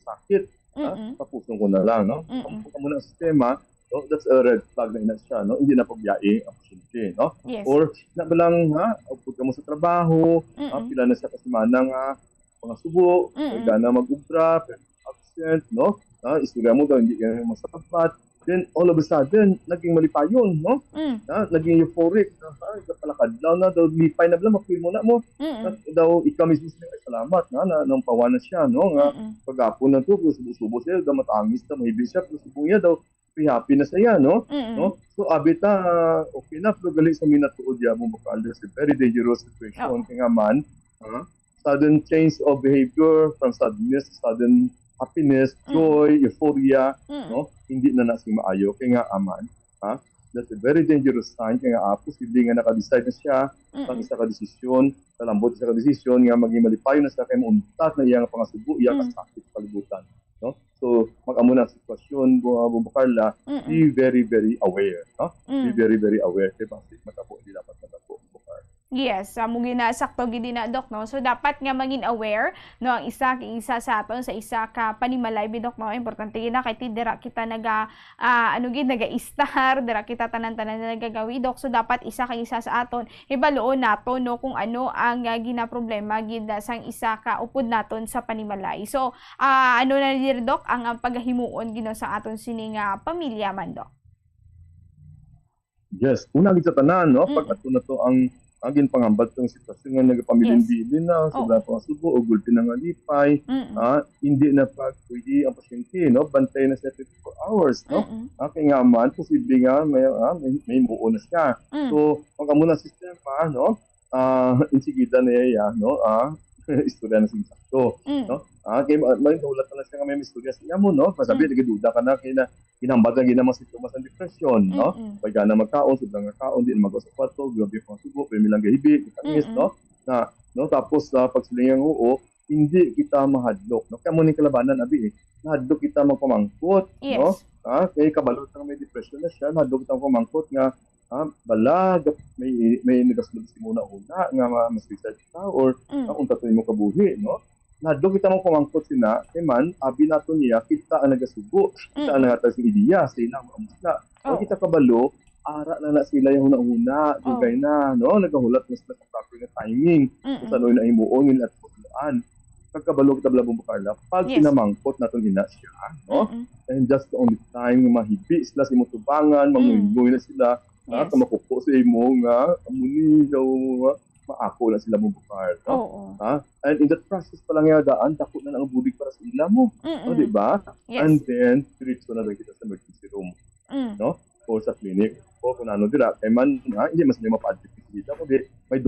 sakit, ha? Mm-mm. Tapuson ko na lang, no? Mm-mm. Ang pagkamo ng sistema, no? That's a red flag na ina siya, no? Hindi na pagbiyai ang pasyente, no? Yes. Or na ba lang, ha? Upod ka mo sa trabaho, ha? Mm-mm. Pila na siya kasimana nga mga subo, Mm-mm. kaya na mag-ubra, pero absent, no? Ha? Istorya mo daw, hindi ka masabat. Then, all of a sudden, naging malipayon, no? Mm. Ha? Naging euphoric. Ha? Kapalakadlaw na daw, lipay na bala, mapil mo na mo. Mm-mm. Na, daw, ikaw mismo siya, "Ay, salamat, na, na, nang pawa na siya, no?" Nga, Mm-mm. pagapon na to, subo-subo siya, daw matangis na, mahibi siya, pero subong niya daw, happy-happy na siya, no? Mm-mm. No? So, abi ta, ah, okay na, pero gali sa minatuod, ya, mo bakal, it's a very dangerous situation. Oo. Kaya nga man, ha? Sudden change of behavior from sadness to sudden happiness, Mm. joy, euphoria, Mm. no? Hindi na na sing maayo. Kaya nga, aman, ha? That's a very dangerous sign. Kaya nga, ah, posible nga naka-decide na siya Mm-mm. ang isa ka desisyon, kalambot isa ka desisyon nga maging malipayon na siya kay mauntat na iya nga pangasubo, iya Mm. kasakit sa kalibutan, no? So, mag-amo na ang sitwasyon, Bu-, Bumbo Carla, Mm-mm. be very, very aware, no? Be Mm. very, very aware kay basi matabo, hindi dapat matabo, Bumbo Carla. Yes, amo gid na, sakto gid na, Doc, no? So, dapat nga maging aware, no, ang isa, isa sa aton sa isa ka panimalay, bi, Doc, no? Importante gid na kay ti dira kita naga, ah, ano gid, naga-istar, dira kita tanan-tanan na nagagawi, Doc. So, dapat isa ka isa sa aton, hibaluon nato, no, kung ano ang, ah, ginaproblema gid, ah, sang isa ka upod naton sa panimalay. So, ah, ano na diri, Doc, ang, ang pagahimuon gid, no, sa aton sini nga pamilya man, Doc? Yes, una gid sa tanan, no? Mm. Pag ato na to ang, ang ginpanghambal tong sitwasyon nga nagapamilin-bilin na, Oo. sobra pang subo o gulpi na nga lipay, Mm-mm. ah, hindi na pag pwede ang pasyente, no? Bantay na siya twenty-four hours, no? Mm-mm. Ah, kaya nga man, posible nga may, ah, may, may muo na siya. Mm. So, pag amo na sistema, no? Ah, insigida na iya, no? Ah, istorya na sing sakto, Mm. no? Ah, kay ma- may nahulat na lang siya nga may istorya sa iya mo, no? Masabi, Mm. nagaduda ka na, kay na ginambal ka gina mga sintomas ng depression, no? Mm-mm. Pag ka na magkaon, sobrang nga kaon, di na magawas sa kwarto, grabe ang subo, pero nilang gahibi, katamis, Mm-mm. no? Na, no? Tapos, sa pagsiling ang oo, hindi kita mahadlok, no? Kaya mo ni kalabanan, abi, eh. Nahadlok kita magpamangkot, no? Yes. Ah, kay kabalo sa may depression na siya, nahadlok kita magpamangkot nga, ah, bala, gap- may, may nagasulod si muna una, nga ma- ma-suicide ka, or Mm. ah, unta to imo kabuhi, no? Nahadlok kita magpamangkot sina, kay man, abi nato niya, kita ang nagasugo, kita ang Mm. nangatag sa ideya, sila ang sila. Kung Oh. kita kabalo, ara na na sila yung huna-huna, Oh. dugay na, no? Nagahulat na sila sa proper nga timing, kung Mm-mm. saan na himuon nila at pagluan. Pagkabalo kita bala, Bumbo Carla, pag Yes. pinamangkot naton ina siya, no? Mm-mm. And that's the only time nga mahibi sila sa imong tubangan, Mm. manguynggoy na sila, ha? Yes. Kamakupo sa imo nga, amo ni daw, maako na sila, Bumbo Carla, no? Oo. Ha? And in that process pa lang nga daan, dako na lang ang bulig para sa ila mo. Mm-mm. O, di ba? Yes. And then, diretso na lang kita sa emergency room, Mm. no? Or sa clinic. O kung ano dira. Kay man, ha? Hindi man sila mapaadmit kita, kundi may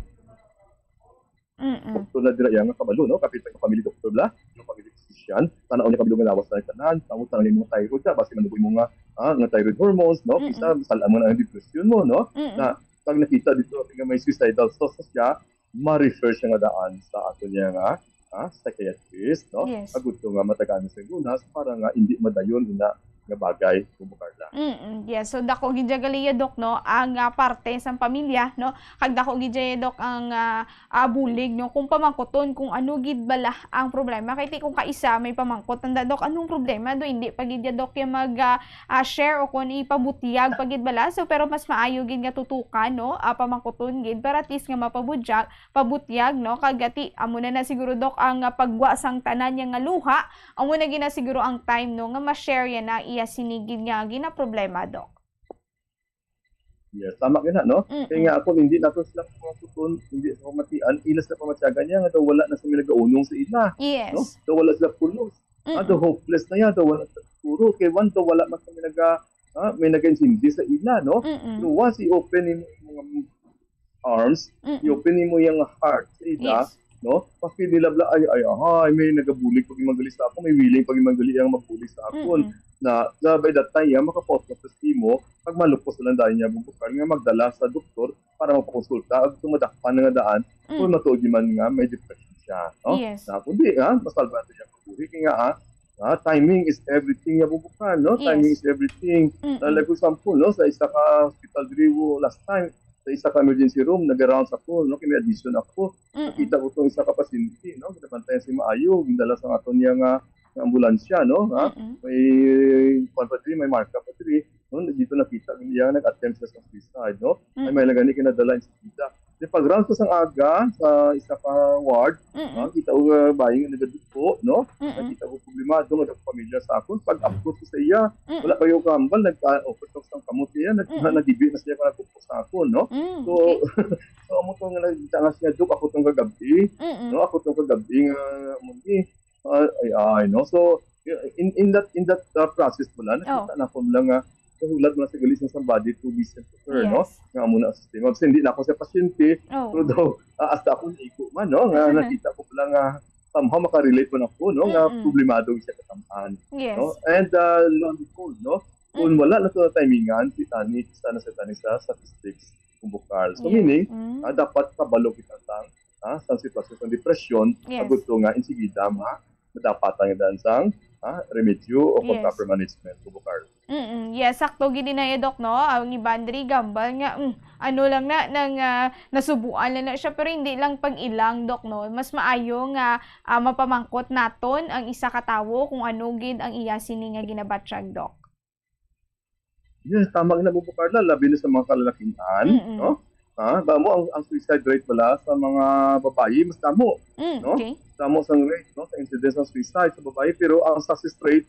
Mm-mm. doktor na dira iya nga kabalo, no? Kapit ang family doctor bala, yung family physician, tanaw niya kabalo nga lawas na tanan, tawag tanaw niya mga thyroid ka, basi man mo nga, ah, nga thyroid hormones, no? Mm-mm. Kisa, sala mo na ang depression mo, no? Mm-mm. Na, pag nakita dito nga may suicidal thoughts na siya, ma-refer siya nga daan sa ato niya nga, ah, psychiatrist, no? Yes. Agud to nga matagaan sa lunas para nga hindi madayon ina nga bagay, Bumbo Carla. Mm-mm. Yes. So, dako gid gali, Doc, no? Ang ah, parte sa pamilya, no? Kag dako gid, Doc, ang ah, ah, bulig, no? Kung pamangkuton kung ano gid bala ang problema. Kay ti kung kaisa may pamangkot, tanda, Doc, anong problema do? Hindi pa gid ya, Doc, yung mag ah, ah, share o kung ipabutyag pa gid bala. So, pero mas maayo gid nga tutukan, no? Ah, pamangkuton gid para at least nga mapabutyag, pabutyag, no? Kag ati, amo na na siguro, Doc, ang ah, paggwa sang tanan niya nga luha, amo na gid na siguro ang time, no, nga ma-share yan na iya sini gid nga ginaproblema, Doc. Yes, tama ka na, no? Mm-mm. Kaya nga ako, hindi nato sila pamangkuton, hindi sa pamatian, ila sa pamatyagan niya nga daw wala na sila nagaunong sa ila, no? Yes. Daw wala sila pulos. Ah, Mm-mm. daw hopeless na yan, daw wala sila siguro. Kay one, daw wala man kami naga, ah, may nagaintindi sa ila, no? Mm-mm. Pero once i-open nimo yung mga arms, Mm-mm. i-open nimo yung heart sa ila, Yes. no? Pag-feel nila bala, ay, ay, ay, may nagabulig pag imagali sa ako, may willing pag imagali ang magbulig sa akon. Mm-mm. Na, na by that time, yan, makapot na sa imo, pag malupos na lang dahil niya, Bumbo Carla, nga magdala sa doktor para magpakonsulta, at kung madakpan na nga daan, Mm. kung matuod man nga may depression siya, no? Yes. Na, kundi, ha, masalba nato niya kabuhi. Kaya nga, ha, ha, timing is everything, ya, Bumbo Carla, no? Yes. Timing is everything. Mm-mm. Na, like, for example, no, sa isa ka hospital diri, last time, sa isa ka emergency room, nag-rounds ako, no, kay may admission ako. Mm-mm. Nakita ko tong isa ka pasyente, no, ginabantayan si maayo, gindala sa aton niya nga, nga ambulansya, no, ha? Mm-mm. May, kwan pa diri, may marka pa diri, no, dito nakita niya nag-attempt siya sa suicide, no? Ay, Mm-mm. may nagani kinadala sa kita. Di pag round ko sang aga sa isa ka ward, Mm-mm. no, kita ko, uh, bayi nga nagadugo, no? Mm-mm. Nakita ko problemado nga daw pamilya sa akon. Pag abot ko sa iya, Mm-mm. wala pa yung kambal, nag-offer ko sang kamot siya, nag Mm-mm. nagibi na siya para kupo sa akon, no? Mm, So, okay. so amo to nga nagtanga siya, Dok, ako tong kagabi, Mm-mm. no? Ako tong kagabi nga, amo ni, ah, ay, ay, no? So, in, in that, in that uh, process mo lang, Oh. nakita na ko lang nga, nahulat mo lang sa gali sang somebody to listen to her, no? Yes. Nga amo na ang sistema. Kasi hindi na ako sa pasyente, Oh. pero daw, ah, hasta ako nigo man, no? Nga nakita ko pala nga somehow makarelate man ako, no? Nga Mm-mm. problemado siya katamaan, Yes. no? And uh, lo and behold, no? Kung Mm. wala na to na timingan, kita ni, kita na sa tani sa statistics kung bukal. So, Yes. meaning, Mm. ah, dapat kabalo kita sang, ah, sang sitwasyon sa depresyon, Yes. agud to nga insigida ma madapatan nga daan sang, ah, remedyo o kung Yes. proper management kung bukal. Mm-mm. Yes, sakto gid na, Doc, no? Ang iban diri gambal nga, mm, ano lang na, nang, ah, nasubuan lang na siya, pero hindi lang pag-ilang, Doc, no? Mas maayo nga, ah, mapamangkot naton ang isa ka tawo kung ano gid ang iya sini nga ginabatyag, Doc. Yes, tama nga, Bumbo Carla, labi na sa mga kalalakingan, Mm-mm. no? Ha? Ba mo, ang, ang suicide rate pala sa mga babayi, mas damo, Mm, no? okay. Damo sang rate, no? Sa incidence ng suicide sa babayi, pero ang success rate,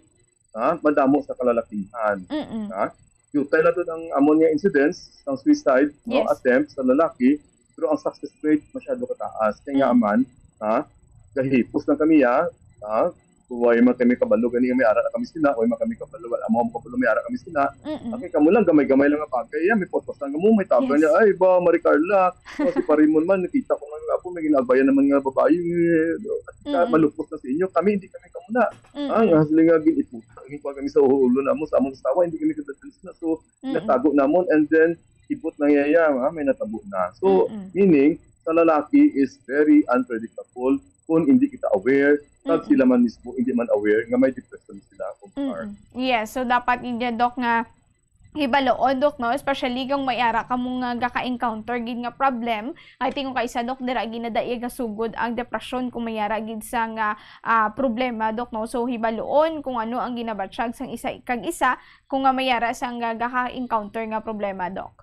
ha? Madamo sa kalalakingan. Mm-mm. Ha? Yung tayo natin ang amon nga incidence ng suicide, no? Yes. Attempt sa lalaki, pero ang success rate masyado kataas. Kaya nga Mm. man, ha? Gahipos lang kami, ha? Ha? Kung way man kami kabalo gani nga may ara na kami sina, way man kami kabalo, wala mo kabalo may ara kami sina. Mm-mm. Okay, kamo lang, gamay-gamay lang nga bagay. Yan, may photos lang kamo, may tabang Yes. niya, "Ay ba, Maricarla, oh, si Parimon man, nakita ko nga apo, may ginagabayan naman nga babae, eh, Mm-mm. malupos na sa inyo. Kami, hindi kami kamo na." Mm-mm. Ah, nga sila nga giniputa, gikuha kami sa ulo namo, sa among asawa, hindi kami kadaghan sila. So, Mm-mm. natago namon, and then, ibot na yaya, ah, may natabo na. So, Mm-mm. meaning, sa lalaki is very unpredictable kung hindi kita aware, kag Mm-mm. sila man mismo hindi man aware nga may depression sila. Kumpar. Mm-mm. Yes, so dapat gid, Doc, nga hibaloon, Doc, no? Especially kung may ara ka mo nga gaka-encounter gid nga problem. I think kung kaisa, Doc, dira ginadaiya gasugod ang depresyon kung may ara gid sa nga ah, problema, Doc, no? So hibaloon kung ano ang ginabatyag sang isa kag isa kung nga may ara sang nga gaka-encounter nga problema, Doc.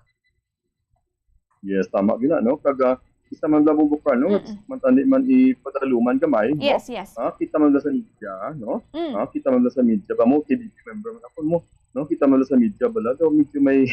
Yes, tama gina, no? Kag ah, isa man lang bukal, no? Mm-mm. Mantani man ipadaluman gamay, no? Yes, yes. Ah, kita man lang sa media, no? Mm. Ah, kita man lang sa media ba mo, K B P member man ako mo, no? Kita man lang sa media bala daw medyo may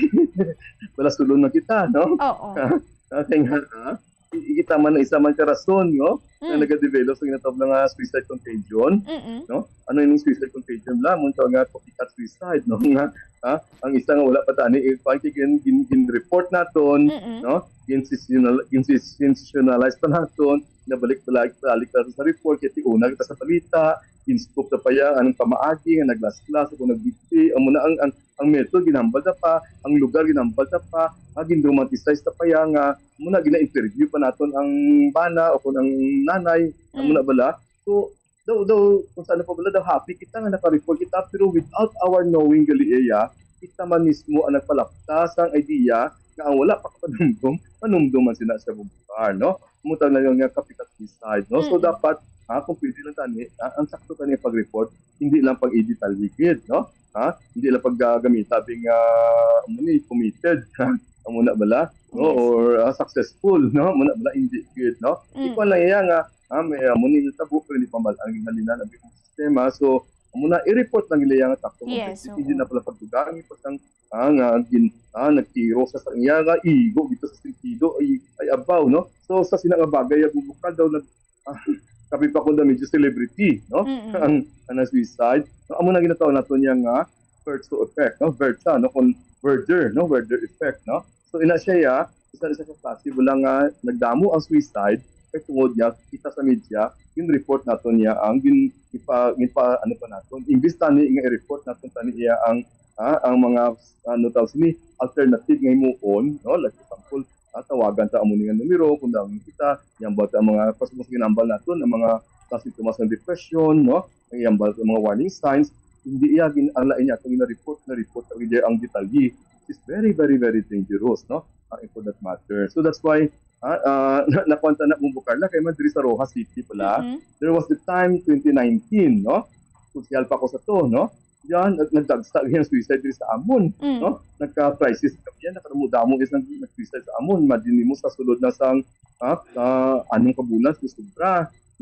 bala sulon na kita, no? Oo. Ah, kaya nga, ah, i- kita man ang isa man ka rason, no? Na Mm. nagadevelop sa ginatawag nga suicide contagion, Mm-mm. no? Ano yung suicide contagion lang? Muna nga copycat suicide, no? Nga, ha? Ang isa nga wala pa tani, eh, pag gin, gin, gin-report naton, Mm-mm. no? Gin-sensational-, gin-sensationalize pa naton, nabalik-balik balik naton sa report, kaya tiuna kita sa balita, gin-scoop na pa yan, anong pamaagi, nga naglaslas, kung nagbiti, ang muna ang, ang, ang method, ginhambal na pa, ang lugar, ginhambal na pa, ah, gin-romanticize na pa yan, nga muna gina-interview pa naton ang bana o kung ang nanay, ang Mm. muna bala. So, daw, daw, kung saan pa bala, daw happy kita nga naka-report kita, pero without our knowing gali iya, kita man mismo ang nagpalapta sang idea nga ang wala pa kapanumdom, manumdom man sila sa bukar, no? Mutang na nga copycat suicide, no? So, Mm. dapat, ha, kung pwede lang tani, ha, ang sakto tani pag-report, hindi lang pag-edit gid, no? Ha? Hindi lang paggamita bing, ah, ano ni, committed, ha? Ang muna bala, no? Yes. Or ah, successful, no? Muna bala, hindi good, no? Mm. Ikaw lang iya nga, ah, may ah, muna yung tabo, pero hindi pa mal-, ang halinan ang big sistema. So, muna, i-report lang nila yung sakto. Yes, Hindi oo. na pala pagdugangi, pag sang, ah, nga, gin, ah, nagtiro sa, sa iya nga, igo dito sa sentido, ay, ay abaw, no? So, sa sina nga bagay, ang bukal daw nag, ah, sabi pa kung medyo celebrity, no? Mm-mm. Ang, ang suicide. No? Amo na ginatawag nato niya nga Verso effect, no? Versa, no? Kung Verger, no? Verger effect, no? So, ina siya, ya, isa, isa ka klase, wala nga nagdamo ang suicide, kay tungod niya, kita sa media, yung report nato niya, ang gin, ipa, ipa, ano pa nato, imbis tani nga i-report nato tani iya ang, ah, ang mga, ano tawag sini, alternative nga himuon, no? Like example, ah, tawagan ta amo ni nga numero, kung daw kita, yambal ta ang mga, pas-, mas ginambal nato, ang mga, sa sintomas ng depression, no? Ang yambal ta ang mga warning signs, hindi iya gin-, ang lain niya, kung na-report, na-report, ang, ang detalye, which is very, very, very dangerous, no? Ah, for that matter. So that's why, ah, ah, na, nakuha ta na mong bukal na, kay man diri sa Roxas City pala, Mhm. there was the time twenty nineteen, no? Sosyal pa ko sa to, no? Yan, nag-, nagdagsa yung suicide diri sa amon, Mm. no? Nagka-crisis kami yan, nakadamo-damo is nag-, nag-suicide sa amon. Imagine mo sa sulod na sang, ah, ah, anong kabulan, sa sobra,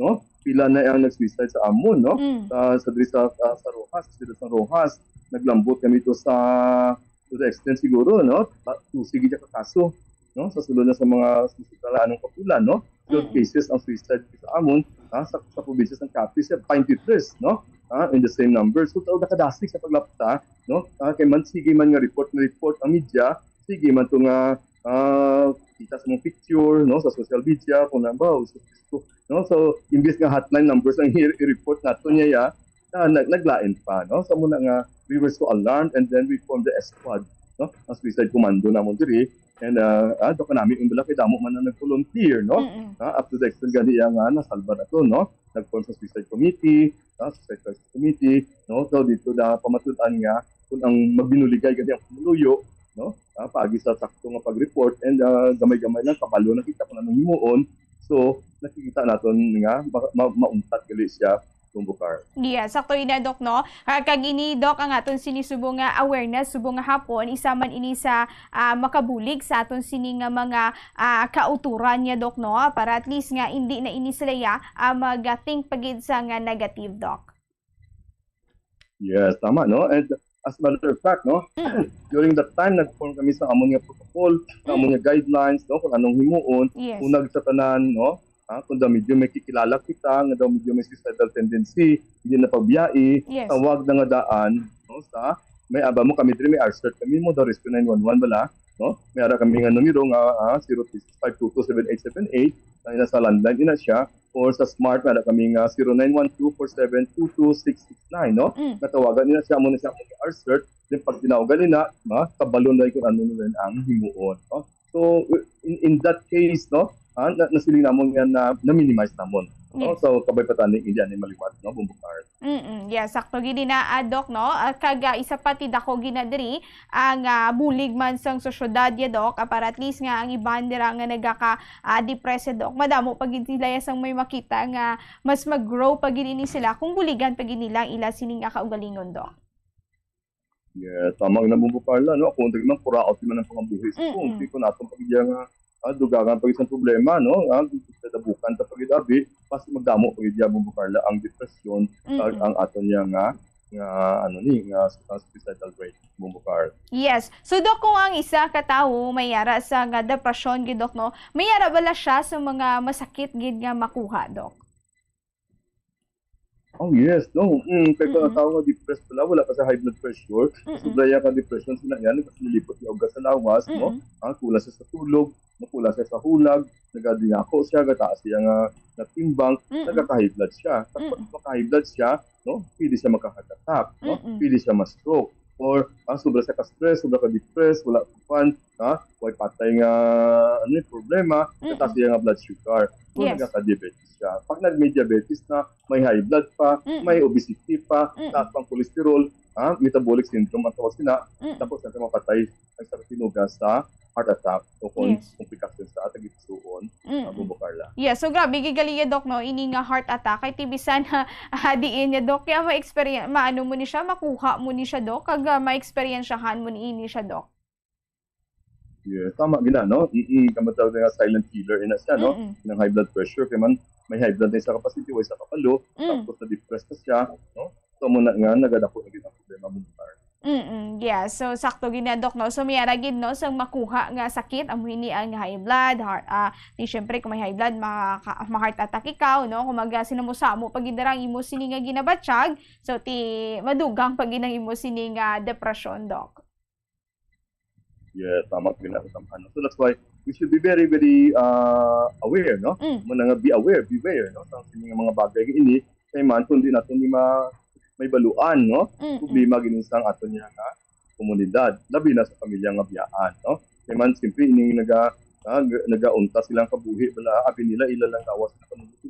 no? Pila na ang nag-suicide sa amon, no? Mm. Sa, sa diri sa, ah, sa Roxas, sa siyudad sa Roxas, naglambot kami to sa, to the extent siguro, no? Pa, to sige ka kaso, no? Sa sulod na sa mga susunod na anong kabulan, no? Twelve Mm. cases ang suicide sa amon, ha? Sa, sa probinsya sa Capiz, siya twenty-three, no? Ha? In the same number. So, tao nakadasig sa paglapta, no? Ah, kay man, sige man nga report na report ang media, sige man to nga, ah, kita sa mga picture, no? Sa social media, kung nang ba, sa Facebook, no? So, imbis nga hotline numbers ang i-, i-report nato niya, ya, ah, nag-, naglain pa, no? So, muna nga, we were so alarmed and then we formed the squad, no? Ang suicide commando namon diri. And, ah, ah, doon kami, yung bala kay damo man na nag-volunteer, no? Mm-mm. Ah, up to the extent gani iya nga nasalba na to, no? Nag-form sa suicide committee, ah, suicide crisis committee, no? So, dito na pamatudan nga kung ang magbinuligay gani ang pumuluyo, no? Ah, paagi sa sakto nga pag-report and, ah, gamay-gamay lang, kabalo na kita kung anong himuon. So, nakikita naton nga ma-, ma-, mauntat gali siya, Kumbukar. Yes, sakto ina, Doc, no? Ah, kag ini, Doc, ang aton sini subong nga awareness, subong nga hapon, isa man ini sa, ah, makabulig sa aton sini nga mga, ah, kauturan niya, Doc, no? Para at least nga hindi na ini sila ya, ah, mag-think pa gid sa nga negative, Doc. Yes, tama, no? And as a matter of fact, no? Mm. During that time, nag-form kami sa amon nga protocol, sa amon nga guidelines, no? Kung anong himuon, Yes. unag sa tanan, no? ha, kung daw medyo may kikilala kita, nga daw medyo may suicidal tendency, hindi na pagbiyai, Yes. tawag na nga daan, no, sa, may aba mo kami diri, may R cert kami mo, daw rescue nine one one bala, no? May ara kami nga numero nga, ah, zero three six five two two seven eight seven eight, na ina sa landline, ina siya, or sa smart, may ara kami nga zero nine one two four seven two two six six nine, no? Mm. Natawagan nila siya, amo na siya, amo ni R cert, then pag tinawag nila, ma, kabalo na kung ano na ang himuon, no? So, in, in that case, no, ah, na, nasiling namon nga na, na-minimize namon, no? Yes. So, kabay pa tani, hindi ani maliwat, no, Bumbukar? Mm-mm. Yes, sakto gid na, ah, Doc, no? Ah, kag, ah, isa pa ti dako gid na diri ang, ah, bulig man sang sosyedad ya, Doc, ah, para at least nga ang iban dira nga nagaka, ah, depressed, Doc, madamo pa gid sila ya sang may makita nga mas mag-grow pa gid ini sila kung buligan pa gid nila ang ila sini nga kaugalingon, Doc. Yes, tama na, Bumbo Carla, no? Ako, hindi man, puraot man ang pangabuhi sa Mm-mm. kung, kung natin pag iya nga, ah, dugangan pag isang problema, no? Ah, sa dabukan ta pag abi, mas magdamo pag iya, Bumbo Carla, ang depresyon, Mm-mm. ang aton niya nga, nga, ano ni, nga, nga suicidal rate, Bumbo Carla. Yes. So, Doc, kung ang isa ka tawo may ara sa nga depresyon gid, Doc, no? May ara bala siya sa mga masakit gid nga makuha, Doc? Oh, yes, no. Mm, kay kung Mm-mm. ang tawo nga depressed pala, wala pa sa high blood pressure, Mm-mm. sobra iya ka depression, sina yan, kasi nilipot yung ugas sa lawas, no? Mm-mm. Ah, kulang siya sa tulog, no? Kulang siya sa hulag, nagadinako siya, gataas siya nga natimbang, Mm-mm. nagaka-high blood siya. Tapos Mm-mm. maka-high blood siya, no? Pwede siya maka-heart attack, no? Mm-mm. Pwede siya ma-stroke. Or, ah, sobra siya ka-stress, sobra ka-depressed, wala pa pan, ha? Way patay nga, ano yung problema, Mm-mm. taas iya nga blood sugar. So, Yes. nagaka-diabetes siya. Pag nag-may diabetes na, may high blood pa, Mm-mm. may obesity pa, Mm-mm. taas pang cholesterol, ha? Metabolic syndrome ang tawag sila. Mm-mm. Tapos na mapatay ang sa katinuga sa heart attack o kung Yes. komplikasyon sa atagit suon, Mm-mm. Bumbo Carla. Yes, so grabe, gigalingan, Doc, no? Ini nga heart attack, kay ti bisan, ah, diin niya, Doc, kaya ma-experience, maano mo ni siya, makuha mo ni siya, Doc, kag, ah, ma-experiensyahan mo ni ini siya, Doc. Yes, tama gina, no? Mm-mm, kamatawag nga silent killer, ina siya, no? Mm-mm. Nang high blood pressure, kay man, may high blood na isa ka pasyente, o isa ka palo, Mm. tapos na-depressed na siya, no? So, mo na nga, nagadako na gid ang problema mo, Bumbo Carla. Mm-mm, yeah. So, sakto gid na, Doc, no? So, may ara gid, no, sang makuha nga sakit, amo ini ang high blood, heart, ah, di syempre, kung may high blood, maka-, ma-heart attack ikaw, no? Kung maga, sinamo-samo pa gid ang imo sini nga ginabatyag, so, ti, madugang pa gid ang imo sini nga depression, Doc. Yeah, tama gid na, tama, no? So, that's why we should be very, very, uh, aware, no? Mm. Muna nga, be aware, beware, no? Sa sini nga mga bagay nga ini, kay man, kung di natin di ma-, may baluan, no? Mm, mm. Problema gini sa aton niya nga komunidad, labi na sa pamilya nga biyaan, no? Kay man, siyempre, ining naga-, ah, g-, nagaunta silang kabuhi, bala, abi nila, ila lang lawas na panulog.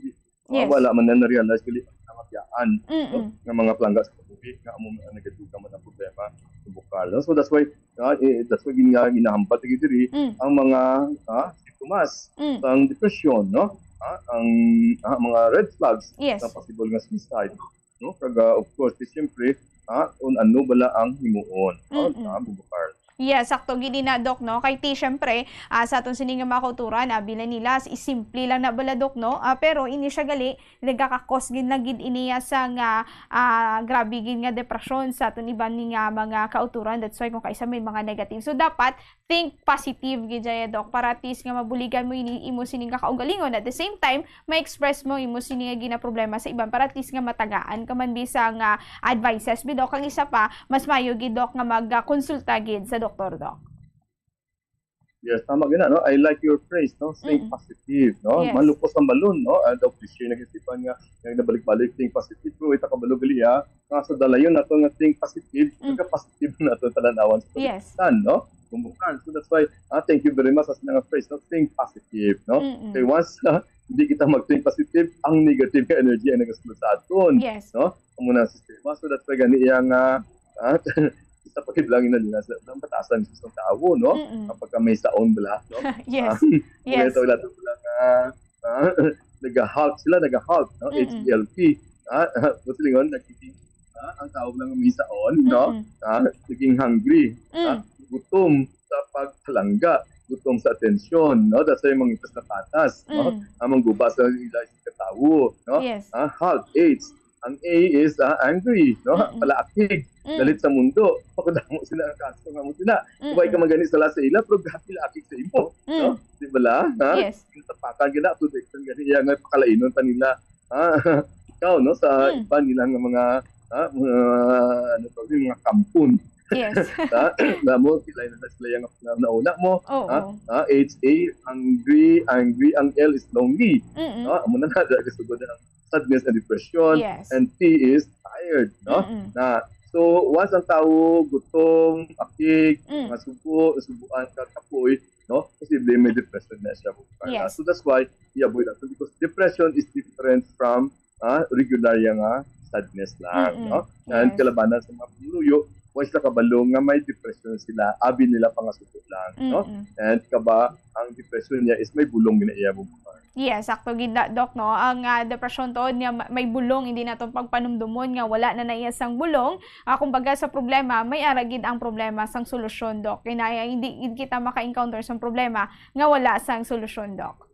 Yes. Wala man na na-realize gali ang mga biyaan, no? Mm-mm. Nga mga palangga sa kabuhi, nga amo ang nagadugang man ang problema sa bukal, no? So, that's why, ah, eh, that's why gin-, nga ginahambat lagi diri Mm. ang mga, ah, sintomas Mm. sang depression, no? Ah, ang, ah, mga red flags Yes. sa possible nga suicide, no? Kag, ah, of course, di siyempre, ah, kung ano bala ang himuon, no? Mm-mm. Ah, bukal. Yeah, sakto gid na, Doc, no? Kay ti, syempre, ah, sa aton sini nga mga kauturan, ah, bilang nila, s-, simple lang na bala, Doc, no? Ah, pero ini siya gali, nagakakos gid na gid ini, ah, sa nga, ah, grabe gid nga depresyon sa aton iban ni nga mga kauturan. That's why kung kaisa may mga negative. So, dapat think positive gid siya, Doc, para at least nga mabuligan mo ini, imo sini nga kaugalingon. At the same time, ma-express mo imo sini nga ginaproblema sa iban para at least nga matagaan ka man bisan nga advices, bi, Doc. Ang isa pa, mas mayo gid, Doc, nga magkonsulta gid sa doktor, Doc. Yes, tama gina, no? I like your phrase, no? Think Mm-mm. positive, no? Yes. Malupos ang balon, no? Ah, daw cliche na gid, Stefan, nga, nga nabalik-balik, think positive. Pero ita kabalo gali, ah, nga sa dalayon nato nga think positive, Mm. nagka-positive na nato talanawan sa Yes. pagkakita, no? Kumbaga. So that's why, ah, thank you very much sa nga phrase, no? Think positive, no? Mm-mm. Kay once, ah, hindi kita mag-think positive, ang negative nga energy ang nagasulod sa aton, Yes. no? Amo na ang sistema. So that's why gani iya nga, ah, isa pa gid lang ina nila sa, ang batasan sa isang tawo, no? Mm-mm. Kapag ka may saon bala, no? Yes. Ah, Yes. ito, wala to lang, ah, ah, naga-halt sila, naga-halt, no? Mm-mm. H E L T. Ah, ah, what's the one? Nagiging, ah, ang tawag lang may saon, no? Mm-mm. Ah, naging hungry, Mm. ah, gutom sa pagpalangga, gutom sa atensyon, no? That's why mangitas na patas, no? Mm. Ah, mangguba sa ila sa katawo, no? Yes. Ah, halt, H. Ang A is, ah, angry, no? Mm-mm. Palaakig. Mm. Galit sa mundo. Pagkadamo sila ang kaso nga mo sila. Mm-mm. Kung ka magani sala sa ila, pero grabe laakig sa imo, no? Mm. Di ba la? Ha? Yes. Yung tapakan gina, to the extent gani, iya nga pakalainon pa nila. Ha? Ikaw, no? Sa Mm. iba nila nga mga, ha? Mga, ano to, yung mga kampon. Yes. Ha? Alam mo, sila yung, sila yung na-, nauna mo. Oo. Ha? Ha? H A, angry, angry. Ang L is lonely. Mm-mm. Ha? Amo na na, kasugod na ang sadness and depression. Yes. And T is tired, no? Mm-mm. Na, so, once ang tao gutom, akig, Mm. masubo, nasubuan ka, kapoy, no? Posible may depression na siya. Carla. Yes. So, that's why i-avoid nato because depression is different from, ah, regular nga sadness lang, Mm-mm. no? And Yes. kalabanan sa mga pumuluyo, wa sila kabalo nga may depression sila, abi nila pangasuko lang, no? Mm-mm. And kaba, ang depression niya is may bulong gina iya mo. Yes, sakto gid na, Doc, no? Ang, ah, depression to niya ma-, may bulong, hindi naton pagpanumdumon nga wala na na iya sang bulong. Ah, kumbaga sa problema, may ara gid ang problema sang solusyon, Doc. Kaya hindi, hindi kita maka-encounter sang problema nga wala sang solusyon, Doc.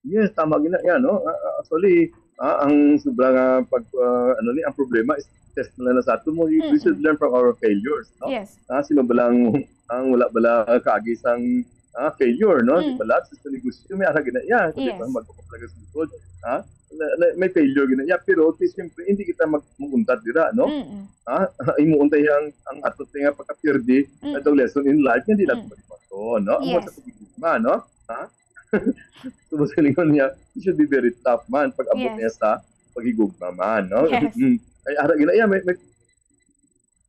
Yes, tama gina yan, no? Ah, ah, actually, ah, ang sobra nga pag, ah, ano ni, ang problema is test na lang sa ato mo. We, we should Mm-mm. learn from our failures, no? Yes. Ah, sino ba lang ang wala bala kaagi sang, ah, failure, no? Di Mm. ba lahat sa negosyo, may ara gina iya. Di ba? Yes. Magpapalagas likod, ha? Na, na, may failure gina iya, pero di, siyempre, hindi kita mag-, mag-untat dira, no? Mm-mm. Ha? Imuunta yang ang ato nga pagkapirdi, Mm. atong lesson in life, nga di lang Mm. malipaton, no? Ang Yes. mga sa pagigugma, no? Ha? So, mas kalingon niya, you should be very tough man pag abot Yes. niya sa paghigugma man, no? Yes. Mm. Ay, ara gina iya, may, may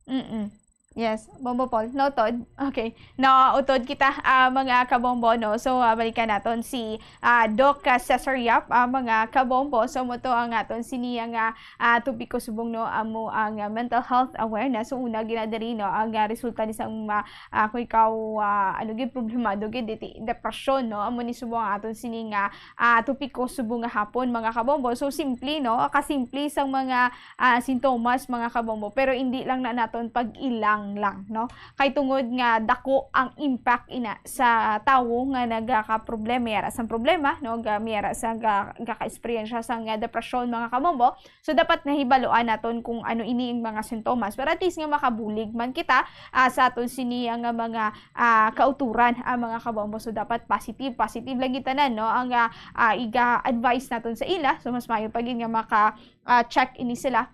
Mm-mm. Yes, Bombo Paul. Noted. Okay. Nautod kita, ah, mga kabombo, no? So, ah, balikan naton si, ah, Doc, ah, Cesar Yap, ah, mga kabombo. So, mo to ang aton sini nga, ah, topiko subong, no? Amo ang, ah, mental health awareness. So, una, ginadiri, no? Ang, ah, resulta ni sang, ah, ah, kung ikaw, ah, ano gid, problemado gid, iti, depresyon, no? Amo ni subong ang aton sini nga, ah, topiko subong nga hapon, mga kabombo. So, simple, no? Kasimple sang mga ah, sintomas, mga kabombo, pero hindi lang na naton pag-ilang lang, no? Kay tungod nga dako ang impact ina sa tawo nga nagakaproblema, may ara sang problema, no? Ga-, may ara sa ga-, gaka-eksperyensya sang, ah, depresyon, mga kabombo. So, dapat nahibaluan naton kung ano ini ang mga sintomas. Pero at least nga makabulig man kita, ah, sa aton sini nga mga, ah, kauturan, ah, mga kabombo. So, dapat positive, positive lagi tanan, no? Ang, ah, ah, iga-advise naton sa ila. So, mas maayo pa gid nga maka, ah, check ini sila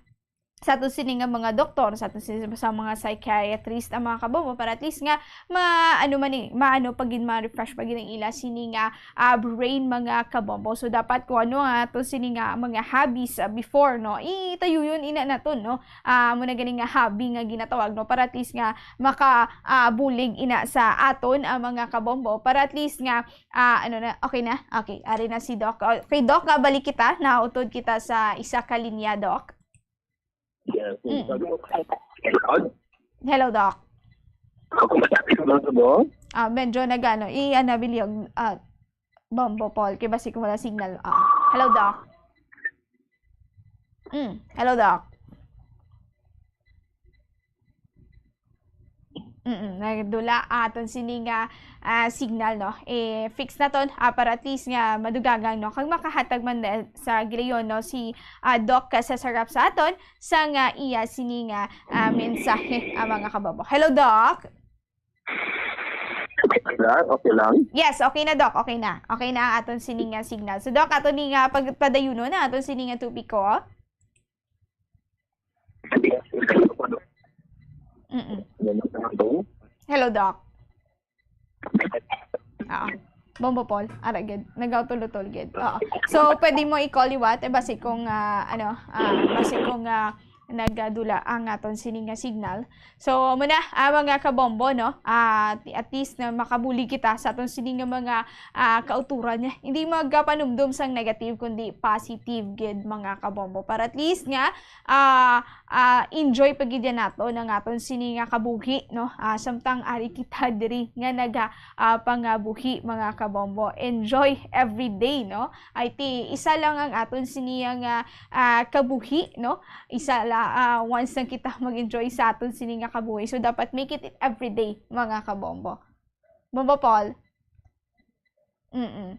sa aton sini nga mga doktor, sa aton sini sa mga psychiatrist, ang mga kabombo, para at least nga ma-, ano man ni, maano pa gid, ma-refresh pa gid ang ila sini nga, ah, brain, mga kabombo. So, dapat kung ano nga aton sini nga mga hobbies, ah, before, no, itayuyon ina naton, no? Ah, mo na gani nga hobby nga ginatawag, no, para at least nga maka, ah, bulig ina sa aton ang mga kabombo, para at least nga, ah, ano na, okay na? Okay, ari na si Doc. Okay, Doc, ah, balik kita, nautod kita sa isa ka linya, Doc. Yes, Mm. sabi ko, "Ay, God." Hello, Doc. Ako masakit ang mga tubo. Ah, medyo nagano, i-, ano, bilyog, ah, Bombo Paul, kay basi ko wala signal. Ah, hello, Doc. Mm, hello, Doc. Mm, nagdula aton sini nga, ah, signal, no? Eh, fix naton, ah, para at least nga madugangan, no? Kag makahatag man na sa gilayon, no? Si, ah, Doc Cesar Rap sa aton sa nga iya sini nga, ah, mensahe, ah, mga kabombo. Hello, Doc. Okay lang? Okay lang? Yes, okay na, Doc. Okay na. Okay na ang aton sini nga signal. So, Doc, aton ni nga pagpadayunon na aton sini nga topiko. Mm-mm. Hello, Doc. Ah, Bombo Paul, ara gid, nagautol-utol gid. Oo. So, pwede mo i-call liwat, eh, basi kung, ah, ano, ah, basi kung, ah, nagdula ang aton sini nga signal. So, muna, ah, mga kabombo, no? Ah, at, at least na makabulig kita sa aton sini nga mga, ah, kauturan niya. Hindi magpanumdom sang negative, kundi positive gid, mga kabombo. Para at least nga, ah, ah, enjoy pa gid yan nato ang aton sini nga kabuhi, no? Ah, samtang ari kita diri nga naga, ah, pangabuhi, mga kabombo. Enjoy every day, no? Ay ti, isa lang ang aton sini nga, ah, kabuhi, no? Isa la, ah, once lang kita mag-enjoy sa aton sini nga kabuhi. So, dapat make it every day, mga kabombo. Bombo Paul? Mm-mm.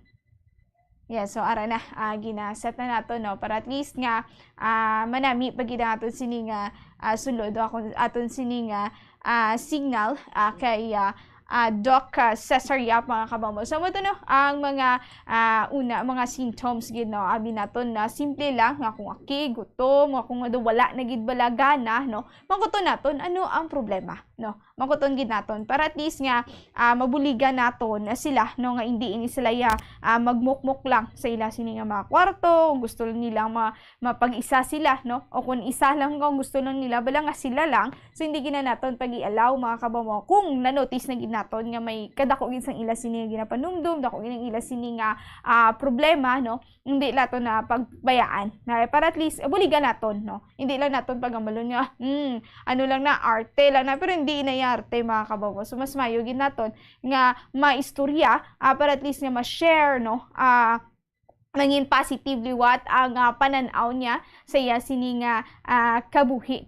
Yeah, so ara na, ah, gina-set na nato, no, para at least nga, ah, manami pa gid ang aton sini nga, ah, sulod, o akon, aton sini nga, ah, signal, ah, kay, ah, ah, Doc, ah, Cesar Yap, mga kabombo. So, mo to, no, ang mga, ah, una, mga symptoms gid, no, abi naton na simple lang, nga kung aki, gutom, nga kung wala na gid bala gana, no, mangkuton naton ano ang problema, no? Mangkuton gid naton para at least nga, ah, mabuligan naton na sila, no, nga hindi ini sila ya, ah, magmukmok lang sa ila sini nga mga kwarto, kung gusto lang nila ma-, mapag-isa sila, no? O kung isa lang, kung gusto lang nila bala nga sila lang, so hindi gina naton pag-i-allow, mga kabombo. Kung na-notice na gid naton nga may kadako gid sang ila sini nga ginapanumdum, dako gid ang ila sini nga, ah, problema, no? Hindi naton na pagbayaan. Na para at least, buligan naton, no? Hindi lang naton paghambalon nga, hmm, ano lang na, arte lang na, pero hindi na iya arte, mga kabombo. So, mas mayo gid naton nga maistorya, ah, para at least nga ma-share, no? Ah, mangin positive liwat ang, ah, panan-aw niya sa iya sini nga, ah, kabuhi.